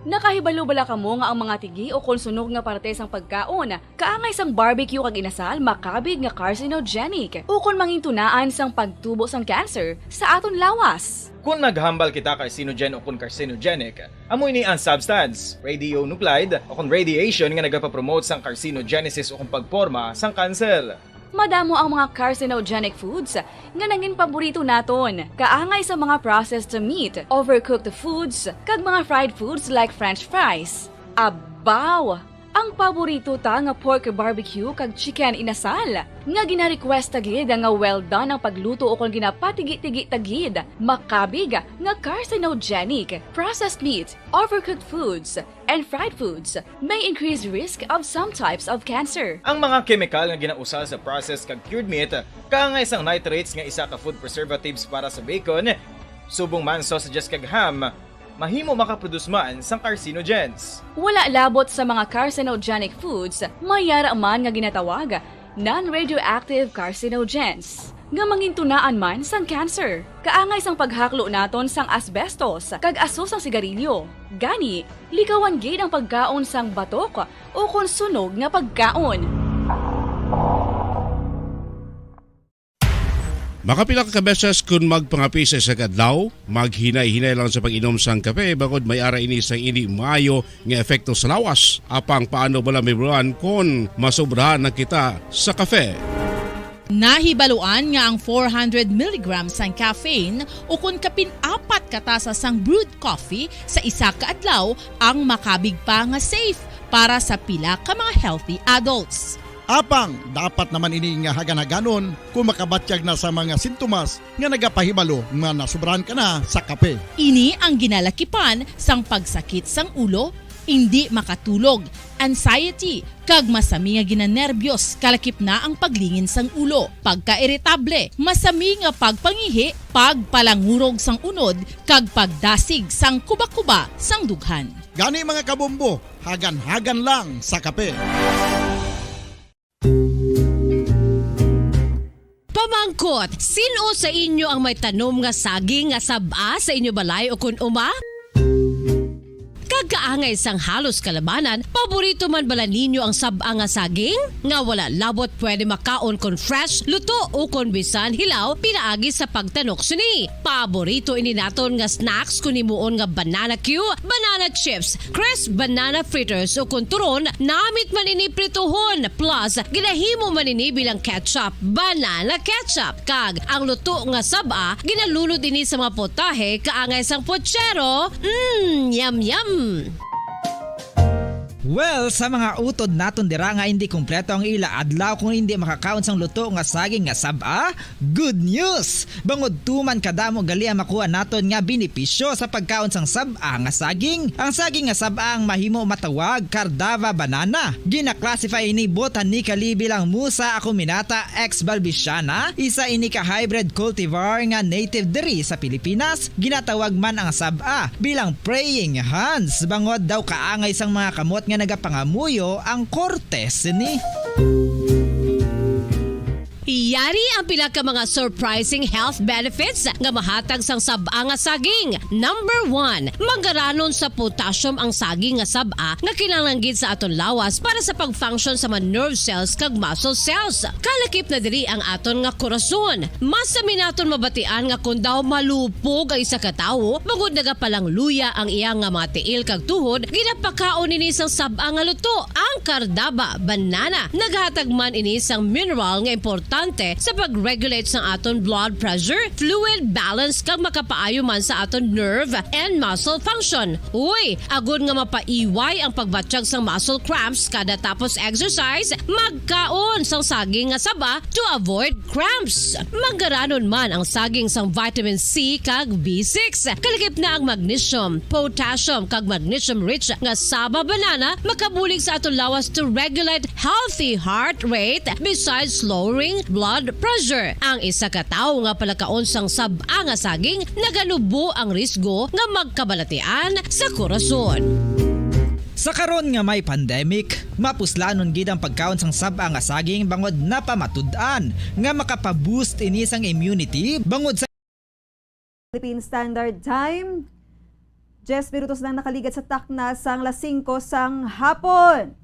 Nakahibalo bala kamo nga ang mga tigi ukon sunog nga parte sang pagkaon, kaangay sang barbecue kag inasal, makabig nga carcinogenic ukon mangintunaan sang pagtubo sang cancer sa aton lawas? Kon naghambal kita carcinogen ukon carcinogenic, amo ini ang substance, radionuclide, ukon radiation nga nagapapromote sang carcinogenesis ukon pagporma sang kanser. Madamo ang mga carcinogenic foods nga nangin paborito naton, kaangay sa mga processed meat, overcooked foods, kag mga fried foods like French fries. Abaw! Ang paborito ta nga pork barbecue kag chicken inasal, nga gina-request ta gid nga well done ang pagluto ukon ginapatigi-tigi ta gid, makabig nga carcinogenic. Processed meat, overcooked foods, and fried foods may increase risk of some types of cancer. Ang mga kemikal nga ginausal sa processed kag cured meat kaangay sang nitrates nga isa ka food preservatives para sa bacon, subong man sausages kag ham, mahimo makaproduce man sang carcinogens. Wala labot sa mga carcinogenic foods, may yara man nga ginatawag non-radioactive carcinogens, nga mangintunaan man sang cancer. Kaangay sang paghaklo naton sang asbestos kag aso sang sigarilyo. Gani, likawan gid ang pagkaon sang batok ukon sunog nga pagkaon. Makapila ka beses kon magpangape sa isa ka adlaw, maghinay-hinay lang sa pag-inom sang kape, bangod may ara ini sang indi maayo nga epekto sa lawas. Apang paano bala, Ma'am Ron, kon masobrahan na kita sa kape? Nahibaluan nga ang four hundred milligrams sang caffeine, ukon kapin apat ka tasa sang brewed coffee sa isa ka adlaw, ang makabig pa nga safe para sa pila ka mga healthy adults. Apang dapat naman ini nga hagan-haganon kung makabatyag na sa mga sintomas nga nagapahibalo nga nasobrahan ka na sa kape. Ini ang ginalakipan sang pagsakit sang ulo, indi makatulog, anxiety, kag masami nga ginanerbyos, kalakip na ang paglingin sang ulo, pagkairitable, masami nga pagpangihi, pagpalangurog sang unod, kag pagdasig sang kubakuba sang dughan. Gani, mga kabombo, hagan-hagan lang sa kape. Pamangkot, sin-o sa inyo ang may tanom nga saging nga sab-a sa inyo balay ukon uma? Kag kaangay sang halos kalabanan, paborito man bala ninyo ang sab-a nga saging? Nga wala labot pwede makaon kon fresh, luto, ukon bisan hilaw pinaagi sa pagtanok sini. Paborito ini naton nga snacks kon himuon nga banana cue, banana chips, crisp banana fritters, ukon turon, namit man ini prituhon, plus ginahimo man ini bilang ketchup, banana ketchup. Kag ang luto nga sab-a, ginalunod ini sa mga potahe kaangay sang pochero. Mm, yum, yum! Well, sa mga utod naton dira nga indi kompleto ang ila adlaw kung indi makakaon sang luto nga saging nga sab-a, good news! Bangod tuman kadamo gali ang makuha naton nga benepisyo sa pagkaon sang sab-a nga saging. Ang saging nga sab-a ang mahimo matawag Cardava banana. Gina-classify ini botanically bilang Musa acuminata ex balbisiana, isa ini ka hybrid cultivar nga native diri sa Pilipinas. Ginatawag man ang sab-a bilang praying hands, bangod daw kaangay sang mga kamot nga nagapangamuyo ang korte sini. Yari ang pila ka mga surprising health benefits nga mahatag sang sab-a nga saging. Number one, mangaranon sa potassium ang saging nga sab-a nga kinahanglan gid sa aton lawas para sa pag-function sa mga nerve cells kag muscle cells. Kalakip na diri ang aton nga korason. Masami naton mabatian nga kon daw malupog ang isa ka tawo, bangod nagapalangluya ang iya nga mga tiil kag tuhod, ginapakaon nini sang sab-a nga luto, ang Cardava banana. Naghatag man ini sang mineral nga importante sa pag-regulate sang aton blood pressure, fluid balance, kag makapaayo man sa aton nerve and muscle function. Uy, agod nga mapaiway ang pagbatyag sang muscle cramps kada tapos exercise, magkaon sang saging nga saba to avoid cramps. Mangaranon man ang saging sang vitamin C kag B six. Kalakip na ang magnesium, potassium, kag magnesium-rich nga saba banana makabulig sa aton lawas to regulate healthy heart rate, besides lowering blood pressure. Ang isa ka tawo nga palakaon sang sab-a nga saging, naganubo ang risgo nga magkabalatian sa korason. Sa karon nga may pandemic, mapuslanon gid ang pagkaon sang sab-a nga saging, bangod napamatud-an nga makapa-boost ini sang immunity, bangod sa Philippine Standard Time. Diyes minutos lang nakaligad sa takna sang alas singko sang hapon.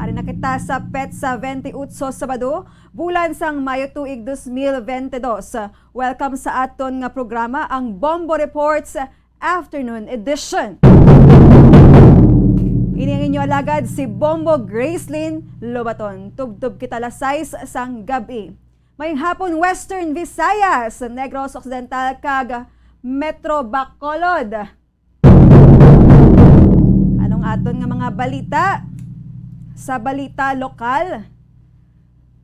Ari na kita sa petsa twenty-eight, Sabado, bulan sang Mayo, tuig dos mil bente dos. Welcome sa aton nga programa, ang Bombo Reports Afternoon Edition. Ini ang inyo alagad, si Bombo Gracelyn Lobaton. Tubtob kita alas sais sang gab-i. Mayong hapon, Western Visayas, Negros Occidental, kag Metro Bacolod. Aton nga mga balita, sa balita lokal,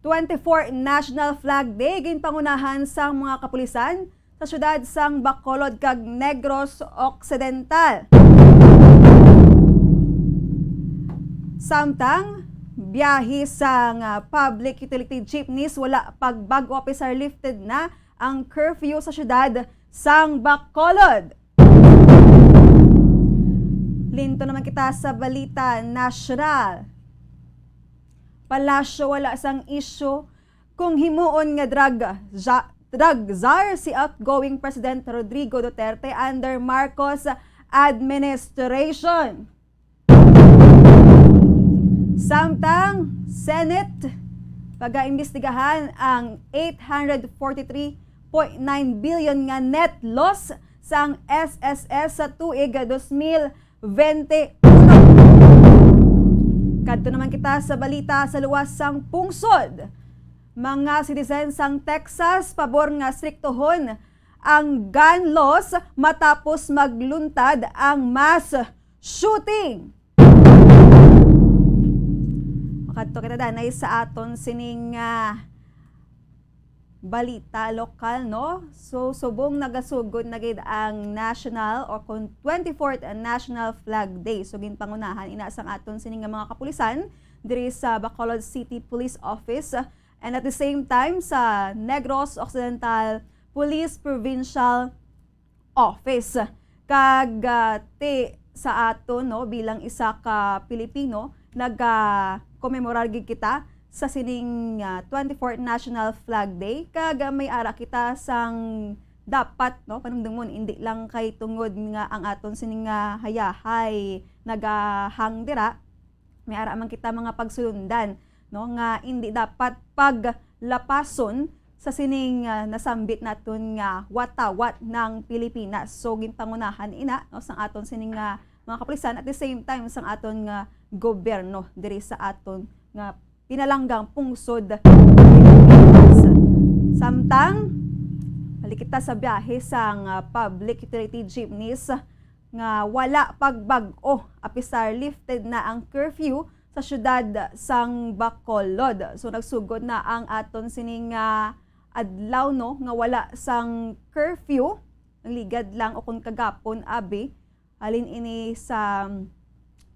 twenty-four National Flag Day ginpangunahan sang mga kapulisan sa siyudad sang Bacolod kag Negros Occidental. Samtang biyahe sang, ah, public utility jeepneys, wala pagbag-o, apisar lifted na ang curfew sa siyudad sang Bacolod. Linto naman kita sa balita nasyonal. Palasyo, wala sang isyu kung himuon nga drug za-, drug czar si outgoing President Rodrigo Duterte under Marcos administration. Samtang Senate, pagaimbestigahan ang eight hundred forty-three point nine billion nga net loss sang S S S sa tuig dos mil twenty-one. Kadto naman kita sa balita sa luwas sang pungsod. Mga citizens sang Texas pabor nga striktohon ang gun laws matapos magluntad ang mass shooting. Makadto kita danay sa aton sining, ah, balita lokal, no? So, subong nagasugod na gid ang national o kung twenty-fourth National Flag Day. So, ginpangunahan ina sang aton sini nga mga kapulisan diri sa Bacolod City Police Office, and at the same time sa Negros Occidental Police Provincial Office. Kag, ah, ti sa aton, no, bilang isa ka Pilipino, naga-commemorar gid kita sa sining, ah, twenty-fourth National Flag Day. Kag, ah, may ara kita sang dapat, no, panumdumon, indi lang kay tungod nga ang aton sining nga hayahay nagahang dira, may ara man kita mga pagsulundan, no, nga indi dapat paglapason sa sining, ah, nasambit naton nga watawat ng Pilipinas. So, ginpangunahan ina, no, sang aton sining nga mga kapulisan, at the same time sang aton nga gobyerno diri sa aton nga pinalanggang pungsod Pilipinas. Samtang balik kita sa biyahe sang, ah, public utility jeepneys nga wala pagbag-o, apisar lifted na ang curfew sa siyudad sang Bacolod. So, nagsugod na ang aton sining, ah, adlaw, no, nga wala sang curfew. Nagligad lang o kung kagapon, abi, halin ini sa,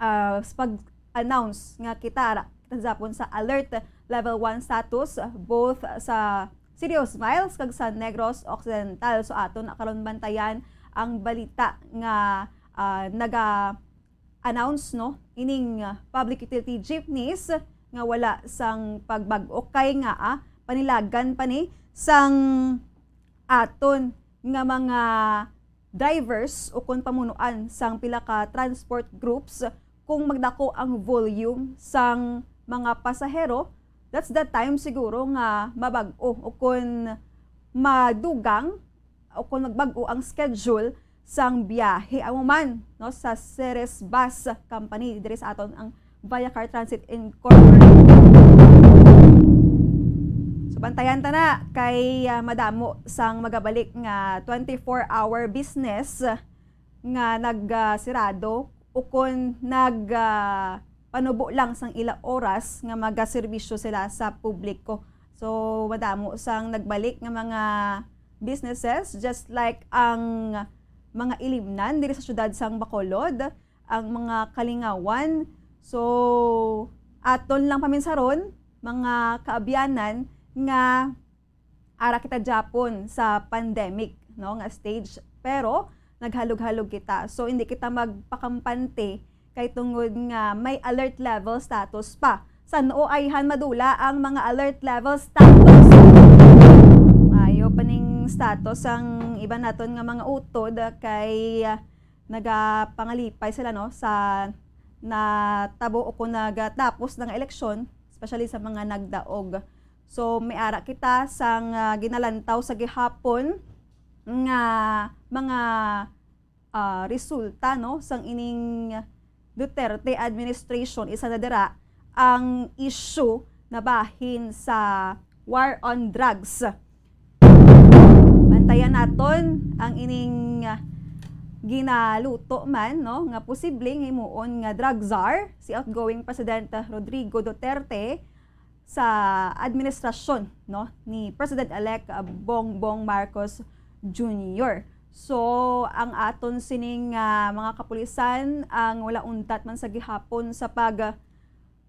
ah, sa pag-announce nga kita ra, kita sa Japon sa alert level one status, both sa City of Smiles kag sa Negros Occidental. So, aton na karon bantayan ang balita nga, ah, naga-announce, no, ining, ah, public utility jeepneys nga wala sang pagbag-o kay nga, ah, panilagan pa ni sang aton nga mga drivers o kon pamunuan sang pila ka transport groups, kung magdako ang volume sang mga pasahero, that's the time siguro nga mabag-o o kon madugang o kon magbag-o ang schedule sang biyahe. Amo man, no, sa Ceres Bus Company, diri sa aton ang Viacar Transit Incorporated. So, bantayan ta na kay, ah, madamo sang magabalik nga twenty-four hour business nga nag, ah, sirado ukon nag, ah, panubo lang sang ila oras nga magaserbisyo sila sa publiko. So, madamo sang nagbalik nga mga businesses, just like ang mga ilimnan diri sa siyudad sang Bacolod, ang mga kalingawan. So, aton lang paminsaron, mga kaabyanan, nga ara kita Japon sa pandemic, no, nga stage. Pero naghalog-halog kita. So, hindi kita magpakampante kay tungod nga may alert level status pa. San-o ayhan madula ang mga alert level status? Maayo pa ning status ang iban naton nga mga utod kay, ah, nagapangalipay sila, no, sa natabo o kung nagatapos na nga eleksyon, especially sa mga nagdaog. So, may ara kita sang, ah, ginalantaw sa gihapon nga mga, ah, resulta, no, sang ining Duterte administration. Isa na dira ang issue na bahin sa war on drugs. Bantayan naton ang ining, ah, ginaluto man, no, nga posibleng himuon nga drug czar si outgoing President Rodrigo Duterte sa administrasyon, no, ni President-elect Bongbong Marcos Junior. So, ang aton sining, ah, mga kapulisan ang wala untat man sa gihapon sa pag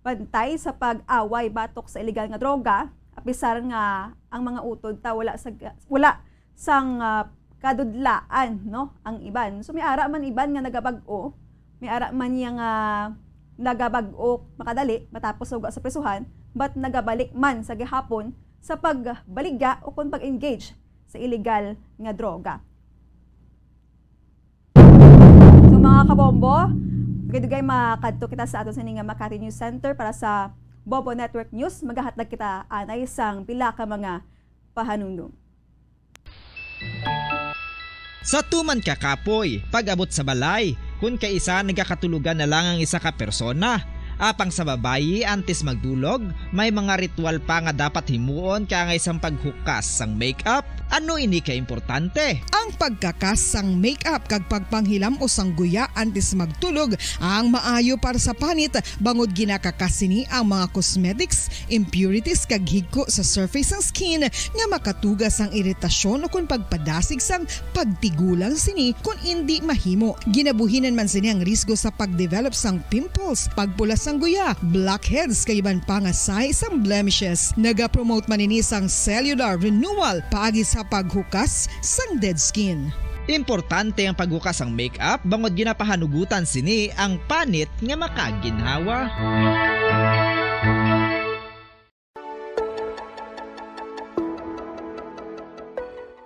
bantay sa pag-away batok sa iligal nga droga, apisar nga ang mga utod ta wala sa, wala sang, ah, kadudlaan, no, ang iban. So, may ara man iban nga nagabag-o, may ara man niya nga nagabag-o makadali matapos sa uga sa prisuhan, but nagabalik man sa gihapon sa pagbaligya o kon pag-engage sa iligal nga droga. So, mga kabombo, dugay-dugay makadto kita sa aton sini nga Makati News Center para sa Bombo Network News. Magahatag kita anay sang pila ka mga pahanumdom. Sa tuman ka kapoy, pag-abot sa balay, kun kaisa nagakatulogan na lang ang isa ka persona. Apang sa babayi, antes magdulog, may mga ritual pa nga dapat himuon kaangay sang paghukas sang make-up. Ano ini ka importante? Ang pagkakas sang make-up kag pagpanghilam-os sang guya antes magtulog ang maayo para sa panit, bangod ginakakas sini ang mga cosmetics, impurities kag higko sa surface sang skin nga makatuga sang iritasyon ukon pagpadasig sang pagtigulang sini kon indi mahimo. Ginabuhinan man sini ang risgo sa pagdevelop sang pimples, pagpula sang guya, blackheads kag iban pa nga sahi sang blemishes. Nagapromote man ini sang cellular renewal paagi sa paghukas sang dead skin. Importante ang paghukas sang make-up bangod ginapahanugutan sini ang panit nga makaginhawa.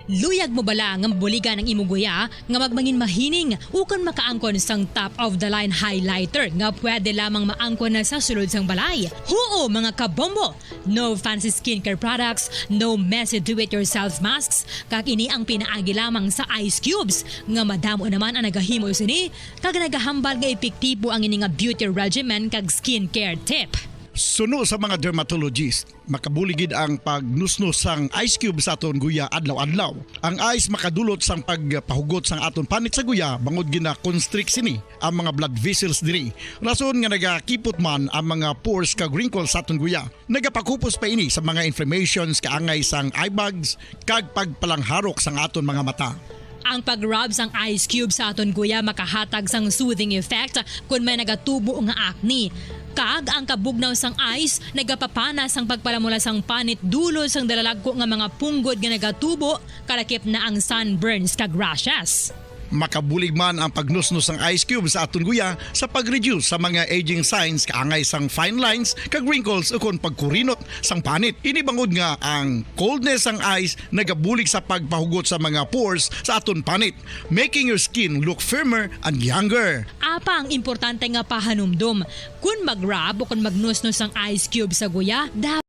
Luyag mo bala nga mabuligan ang imo guya nga magmangin mahining ukon makaangkon sang top of the line highlighter nga pwede lamang maangkon na sa sulod sang balay? Huo, mga kabombo! No fancy skincare products, no messy do-it-yourself masks, kag ini ang pinaagi lamang sa ice cubes nga madamo naman ang nagahimo sini kag nagahambal nga epektibo ang ini nga beauty regimen kag skincare tip. Suno sa mga dermatologist, makabulig gid ang pagnusnos sang ice cube sa aton guya adlaw-adlaw. Ang ice makadulot sang pagpahugot sang aton panit sa guya bangod gina-constrict sini ang mga blood vessels diri, rason nga nagakipot man ang mga pores kag wrinkles sa aton guya. Nagapakupos pa ini sa mga inflammations kaangay sang eye bags kag pagpalangharok sang aton mga mata. Ang pag-rub sang ice cube sa aton guya makahatag sang soothing effect kon may nagatubo nga acne. Kag ang kabugnaw sang ice nagapapana sang pagpalamula sang panit dulot sang dalalagko nga mga punggod nga nagatubo, kalakip na ang sunburns kag rashes. Makabulig man ang pagnusnos sang ice cube sa aton guya sa pag-reduce sa mga aging signs kaangay sang fine lines kag wrinkles ukon pagkurinot sang panit. Ini bangod nga ang coldness sang ice nagabulig sa pagpahugot sa mga pores sa aton panit, making your skin look firmer and younger. Apa ang importante nga pahanumdom, kon mag-rub o kon magnusnos ang ice cube sa guya, dapat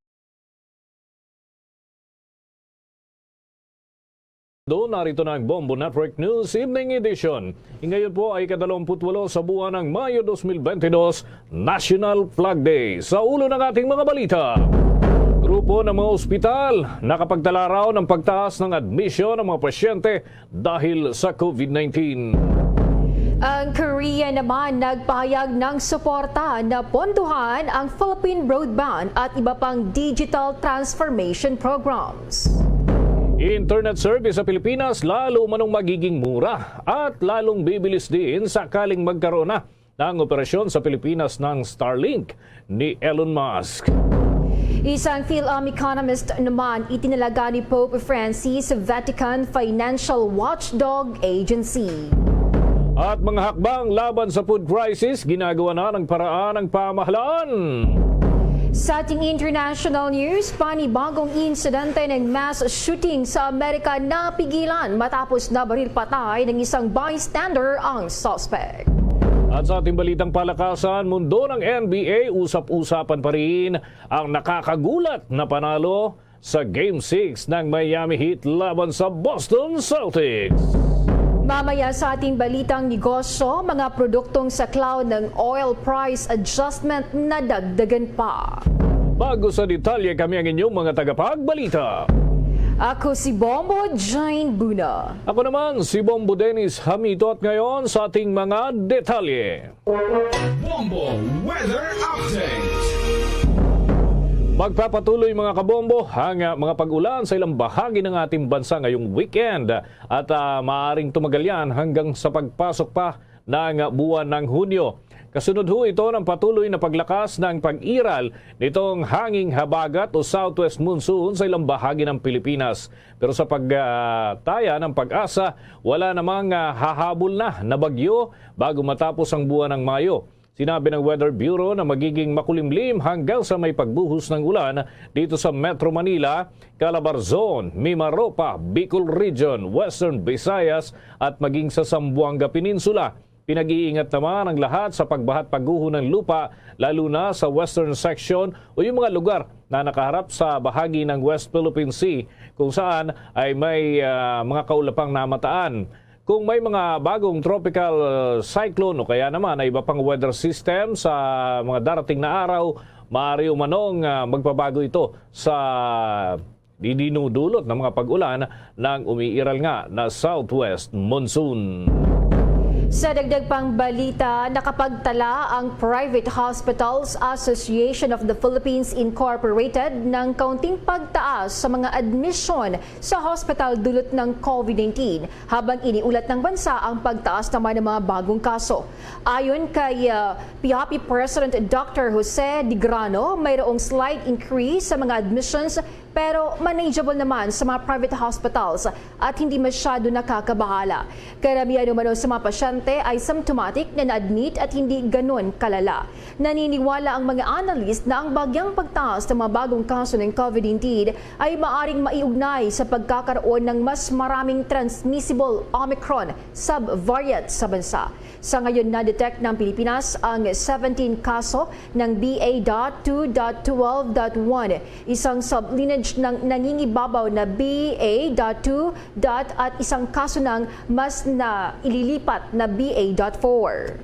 Do, narito na ang Bombo Network News Evening Edition. Ngayon po ay ikadalawamput-walo sa buwan ng Mayo dos mil bentidós, National Flag Day. Sa ulo ng ating mga balita, grupo ng mga ospital nakapagtala raw ng pagtaas ng admisyon ng mga pasyente dahil sa COVID nineteen. Ang Korea naman nagpahayag ng suporta na pondohan ang Philippine Broadband at iba pang digital transformation programs. Internet service sa Pilipinas lalo manong magiging mura at lalong bibilis din sakaling magkaroon na ng operasyon sa Pilipinas ng Starlink ni Elon Musk. Isang PhilUm economist naman itinalaga ni Pope Francis sa Vatican Financial Watchdog Agency. At mga hakbang laban sa food crisis, ginagawa na ng paraan ng pamahalaan. Sa ating international news, panibagong insidente ng mass shooting sa Amerika napigilan matapos nabaril patay ng isang bystander ang suspect. At sa ating balitang palakasan, mundo ng N B A, usap-usapan pa rin ang nakakagulat na panalo sa Game six ng Miami Heat laban sa Boston Celtics. Mamaya sa ating balitang negosyo, mga produktong saklaw ng oil price adjustment nadagdagan pa. Bago sa detalye, kami ang inyong mga tagapagbalita. Ako si Bombo Jane Buna. Ako naman si Bombo Dennis Hamito at ngayon sa ating mga detalye. Bombo Weather Update. Magpapatuloy, mga kabombo, ang, ah, mga pag-ulan sa ilang bahagi ng ating bansa ngayong weekend at, ah, maaaring tumagal yan hanggang sa pagpasok pa ng buwan ng Hunyo. Kasunod ho ito ng patuloy na paglakas ng pag-iral nitong hanging habagat o southwest monsoon sa ilang bahagi ng Pilipinas. Pero sa pagtaya ng PAGASA, wala namang, ah, hahabol na na bagyo bago matapos ang buwan ng Mayo. Sinabi ng Weather Bureau na magiging makulimlim hanggang sa may pagbuhos ng ulan dito sa Metro Manila, Calabarzon, Mimaropa, Bicol Region, Western Visayas at maging sa Zamboanga Peninsula. Pinag-iingat naman ang lahat sa pagbaha at pagguho ng lupa, lalo na sa western section o yung mga lugar na nakaharap sa bahagi ng West Philippine Sea, kung saan ay may, ah, mga kaulapang namataan. Kung may mga bagong tropical, ah, cyclone o kaya naman ay iba pang weather system sa mga darating na araw, maaari umanong, ah, magpabago ito sa dinudulot ng mga pag-ulan ng umiiral nga na southwest monsoon. Sa dagdag pang balita, nakapagtala ang Private Hospitals Association of the Philippines Incorporated ng kaunting pagtaas sa mga admisyon sa hospital dulot ng COVID nineteen, habang iniulat ng bansa ang pagtaas naman ng mga bagong kaso. Ayon kay, ah, P H A P President Doctor Jose Digrano, mayroong slight increase sa mga admissions, pero manageable naman sa mga private hospitals at hindi masyado nakakabahala. Karamihan umano sa mga pasyente ay symptomatic na na-admit at hindi ganon kalala. Naniniwala ang mga analyst na ang bagyang pagtaas ng mga bagong kaso ng COVID nineteen ay maaring maiugnay sa pagkakaroon ng mas maraming transmissible Omicron subvariant sa bansa. Sa ngayon, na-detect ng Pilipinas ang seventeen kaso ng B A dot two dot twelve dot one, isang sublineage ng nangingibabaw na B A dot two dot at isang kaso ng mas na ililipat na B A dot four.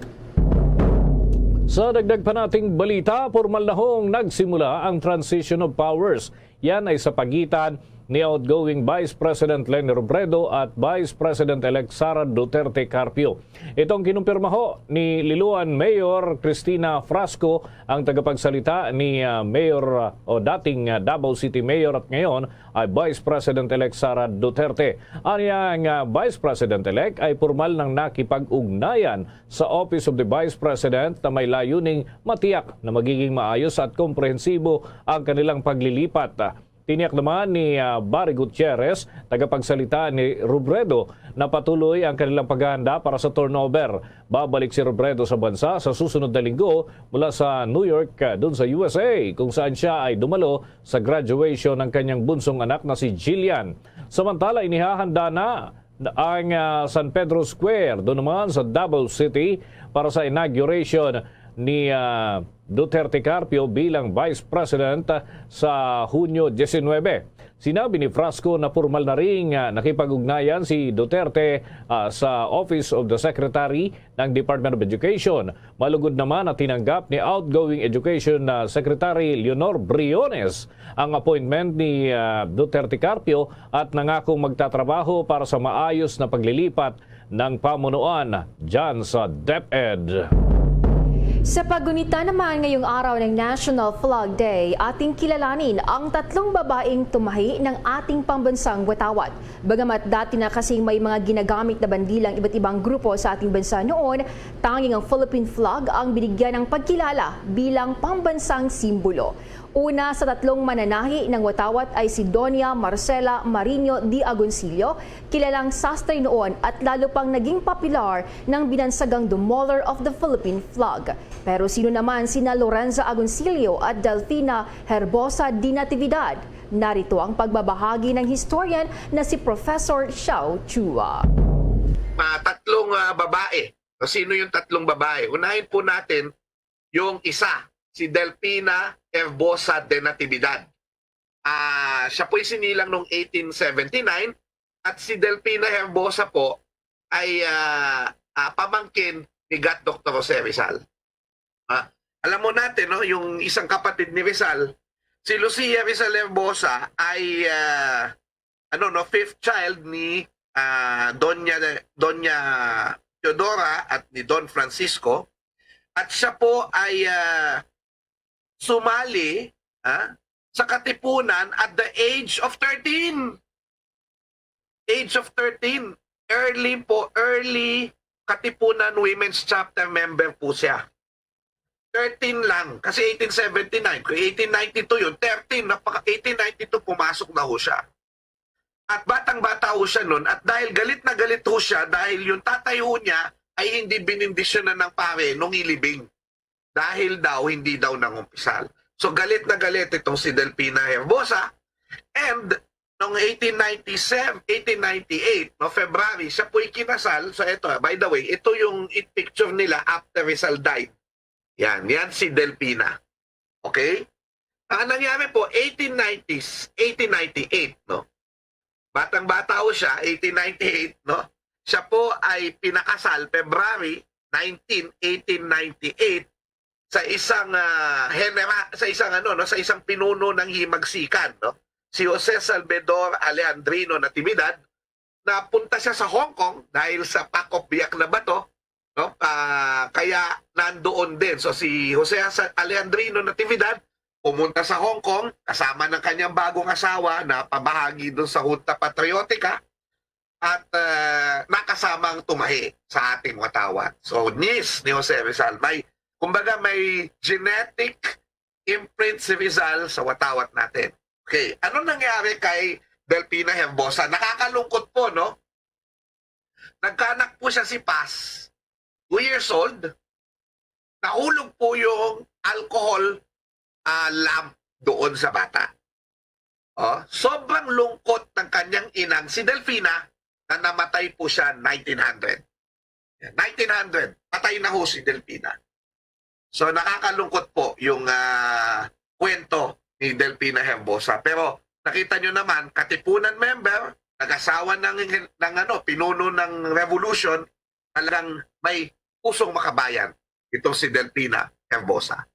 Sa dagdag pa nating balita, pormal na hong nagsimula ang transition of powers. Yan ay sa pagitan ni outgoing Vice President Leni Robredo at Vice President-elect Sara Duterte Carpio. Itong kinumpirma ho ni Liloan Mayor Cristina Frasco, ang tagapagsalita ni, ah, Mayor, ah, o dating, ah, Davao City Mayor at ngayon ay Vice President-elect Sara Duterte. Anya, ang, ah, Vice President-elect ay pormal nang nakipag-ugnayan sa Office of the Vice President na may layuning matiyak na magiging maayos at komprehensibo ang kanilang paglilipat. Tiniyak naman ni, ah, Barry Gutierrez, tagapagsalita ni Robredo, na patuloy ang kanilang paghahanda para sa turnover. Babalik si Robredo sa bansa sa susunod na linggo mula sa New York, ah, dun sa U S A, kung saan siya ay dumalo sa graduation ng kanyang bunsong anak na si Jillian. Samantala, inihahanda na ang, ah, San Pedro Square, doon naman sa Davao City, para sa inauguration ni, ah, Duterte Carpio bilang Vice President, ah, sa Hunyo diecinuebe. Sinabi ni Frasco na pormal na ring, ah, nakipag-ugnayan si Duterte, ah, sa Office of the Secretary ng Department of Education. Malugod naman na tinanggap ni outgoing Education, ah, Secretary Leonor Briones ang appointment ni, ah, Duterte Carpio at nangakong magtatrabaho para sa maayos na paglilipat ng pamunuan dyan sa DepEd. Sa paggunita naman ngayong araw ng National Flag Day, ating kilalanin ang tatlong babaeng tumahi ng ating pambansang watawat. Bagamat dati na kasing may mga ginagamit na bandila ang iba't ibang grupo sa ating bansa noon, tanging ang Philippine flag ang binigyan ng pagkilala bilang pambansang simbolo. Una sa tatlong mananahi ng watawat ay si Doña Marcela Mariño de Agoncillo, kilalang sastre noon at lalo pang naging popular nang binansagang The Mother of the Philippine Flag. Pero sino naman sina Lorenza Agoncillo at Delfina Herbosa de Natividad? Narito ang pagbabahagi ng historian na si Professor Xiao Chua. Ah, tatlong, ah, babae. O, sino yung tatlong babae? Unahin po natin yung isa, si Delfina Herbosa de Natividad. Ah, siya po'y sinilang noong eighteen seventy-nine at si Delfina Herbosa po ay, ah, ah, pamangkin ni Gat Doktor Jose Rizal. Ah, alam mo natin, no, yung isang kapatid ni Rizal, si Lucia Rizal Herbosa ay, ah, ano, no, fifth child ni, ah, Doña, Doña Teodora at ni Don Francisco. At siya po ay, ah, sumali, ah, sa Katipunan at the age of thirteen. Age of thirteen. Early po, early Katipunan Women's Chapter member po siya. Thirteen lang, kasi eighteen seventy-nine. Kung eighteen ninety-two yun, thirteen, napaka, eighteen ninety-two, pumasok na ho siya. At batang-bata ho siya nun, at dahil galit na galit ho siya, dahil yung tatay ho niya ay hindi binindisyonan ng pare nung ilibing. Dahil daw, hindi daw nangumpisal. So, galit na galit itong si Delfina Herbosa. And, noong eighteen ninety-seven, eighteen ninety-eight, no, February, siya po'y kinasal. So, ito, by the way, ito yung i-, picture nila after Rizal died. Yan, yan si Delfina. Okay? Ang nangyari po, eighteen nineties, eighteen ninety-eight, no? Batang-bata ho siya, eighteen ninety-eight, no? Siya po ay pinakasal February nineteen, eighteen ninety-eight, sa isang, ah, henera-, sa isang, ano, no, sa isang pinuno ng himagsikan, no? Si Jose Salvador Alejandrino Natividad. Napunta siya sa Hong Kong dahil sa pack of biyak na bato, no? Ah, kaya nandoon din. So, si Jose Sa-, Alejandrino Natividad pumunta sa Hong Kong kasama ng kanyang bagong asawa na pamahagi dun sa Junta Patriotica at, ah, nakasama ang tumahi sa ating watawat. So, niece ni Jose Rizal, may, kumbaga, may genetic imprint si Rizal sa watawat natin. Okay, ano nangyari kay Delfina Herbosa? Nakakalungkot po, no? Nagkaanak po siya si Paz, two years old. Nahulog po yung alcohol, ah, lamp doon sa bata. Oh, sobrang lungkot ng kanyang inang si Delfina na namatay po siya nineteen hundred. Nineteen hundred, patay na ho si Delfina. So, nakakalungkot po yung, ah, kwento ni Delfina Herbosa. Pero nakita nyo naman, Katipunan member, nag-asawa ng, ng, ano, pinuno ng revolution, talagang may pusong makabayan itong si Delfina Herbosa.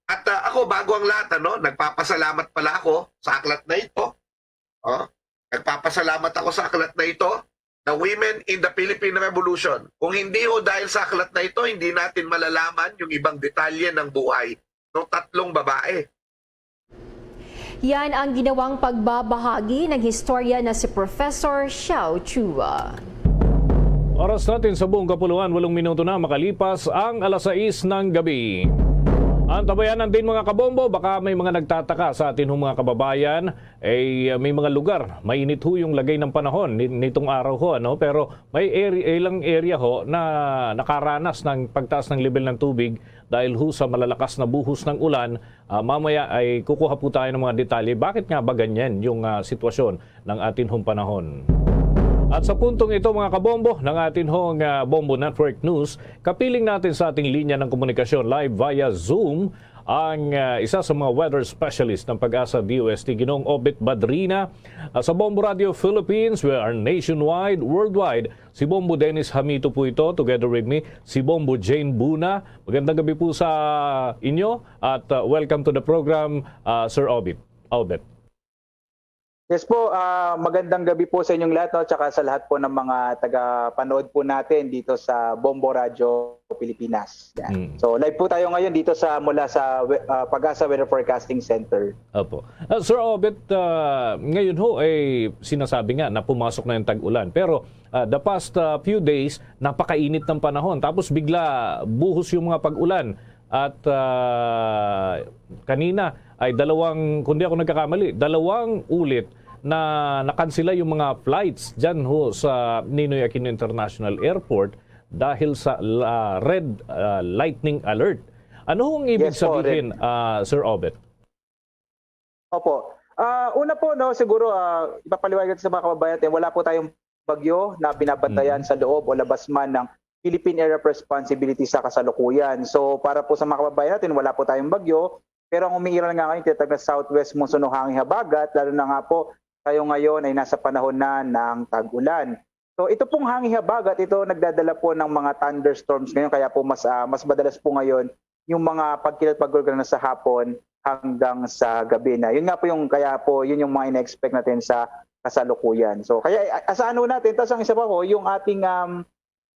At, ah, ako, bago ang lahat, ano, nagpapasalamat pala ako sa aklat na ito. Oh, nagpapasalamat ako sa aklat na ito, The Women in the Philippine Revolution. Kung hindi ho dahil sa aklat na ito, hindi natin malalaman yung ibang detalye ng buhay ng tatlong babae. Yan ang ginawang pagbabahagi ng historia na si Professor Xiao Chua. Oras natin sa buong kapuluan, walong minuto na makalipas ang alas sais ng gabi. Antabayanan din, mga kabombo, baka may mga nagtataka sa atin hong mga kababayan, eh, may mga lugar, mainit ho yung lagay ng panahon ni-, nitong araw ho, ano? Pero may area, ilang area ho na nakaranas ng pagtaas ng level ng tubig dahil ho sa malalakas na buhos ng ulan. Ah, mamaya ay kukuha po tayo ng mga detalye. Bakit nga ba ganyan yung, ah, sitwasyon ng atin hong panahon? At sa puntong ito, mga kabombo, ng atin hong, ah, Bombo Network News, kapiling natin sa ating linya ng komunikasyon live via Zoom ang, ah, isa sa mga weather specialist ng Pag-asa D O S T, Ginoong Obet Badrina, ah, sa Bombo Radio Philippines. We are nationwide, worldwide. Si Bombo Dennis Hamito po ito, together with me, si Bombo Jane Buna. Magandang gabi po sa inyo at, ah, welcome to the program, ah, Sir Obet. Obet. Yes po, ah, magandang gabi po sa inyong lahat, no? Tsaka sa lahat po ng mga tagapanood po natin dito sa Bombo Radio Pilipinas. Yan. Mm. So, live po tayo ngayon dito sa, mula sa we-, ah, Pag-asa Weather Forecasting Center. Opo. Ah, Sir Obet, ah, ngayon ho, eh, sinasabi nga na pumasok na yung tag-ulan. Pero, ah, the past, ah, few days, napakainit ng panahon. Tapos bigla, buhos yung mga pag-ulan. At, ah, kanina ay dalawang, kung di ako nagkakamali, dalawang ulit na nakansela yung mga flights dyan ho sa Ninoy Aquino International Airport dahil sa, ah, red, ah, lightning alert. Ano ho ang ibig Yes po, sabihin, ah, Sir Obet? Opo. Ah, una po, no, siguro, ah, ipapaliwanag sa mga kababayan natin, wala po tayong bagyo na binabantayan Mhm. sa loob o labas man ng Philippine Area of Responsibility sa kasalukuyan. So, para po sa mga kababayan natin, wala po tayong bagyo, pero ang umiiral nga ngayon, tinatawag na southwest monsoon o hangin habagat, lalo na nga po, tayo ngayon ay nasa panahon na ng tag-ulan. So, ito pong hangin habagat, ito nagdadala po ng mga thunderstorms ngayon, kaya po mas, ah, mas madalas po ngayon yung mga pagkilat pag-ulan na sa hapon hanggang sa gabi na. Yun nga po yung, kaya po, yun yung mga ina-expect natin sa kasalukuyan. So, kaya, a-, asahan ho natin. Tapos ang isa pa po, yung ating, um,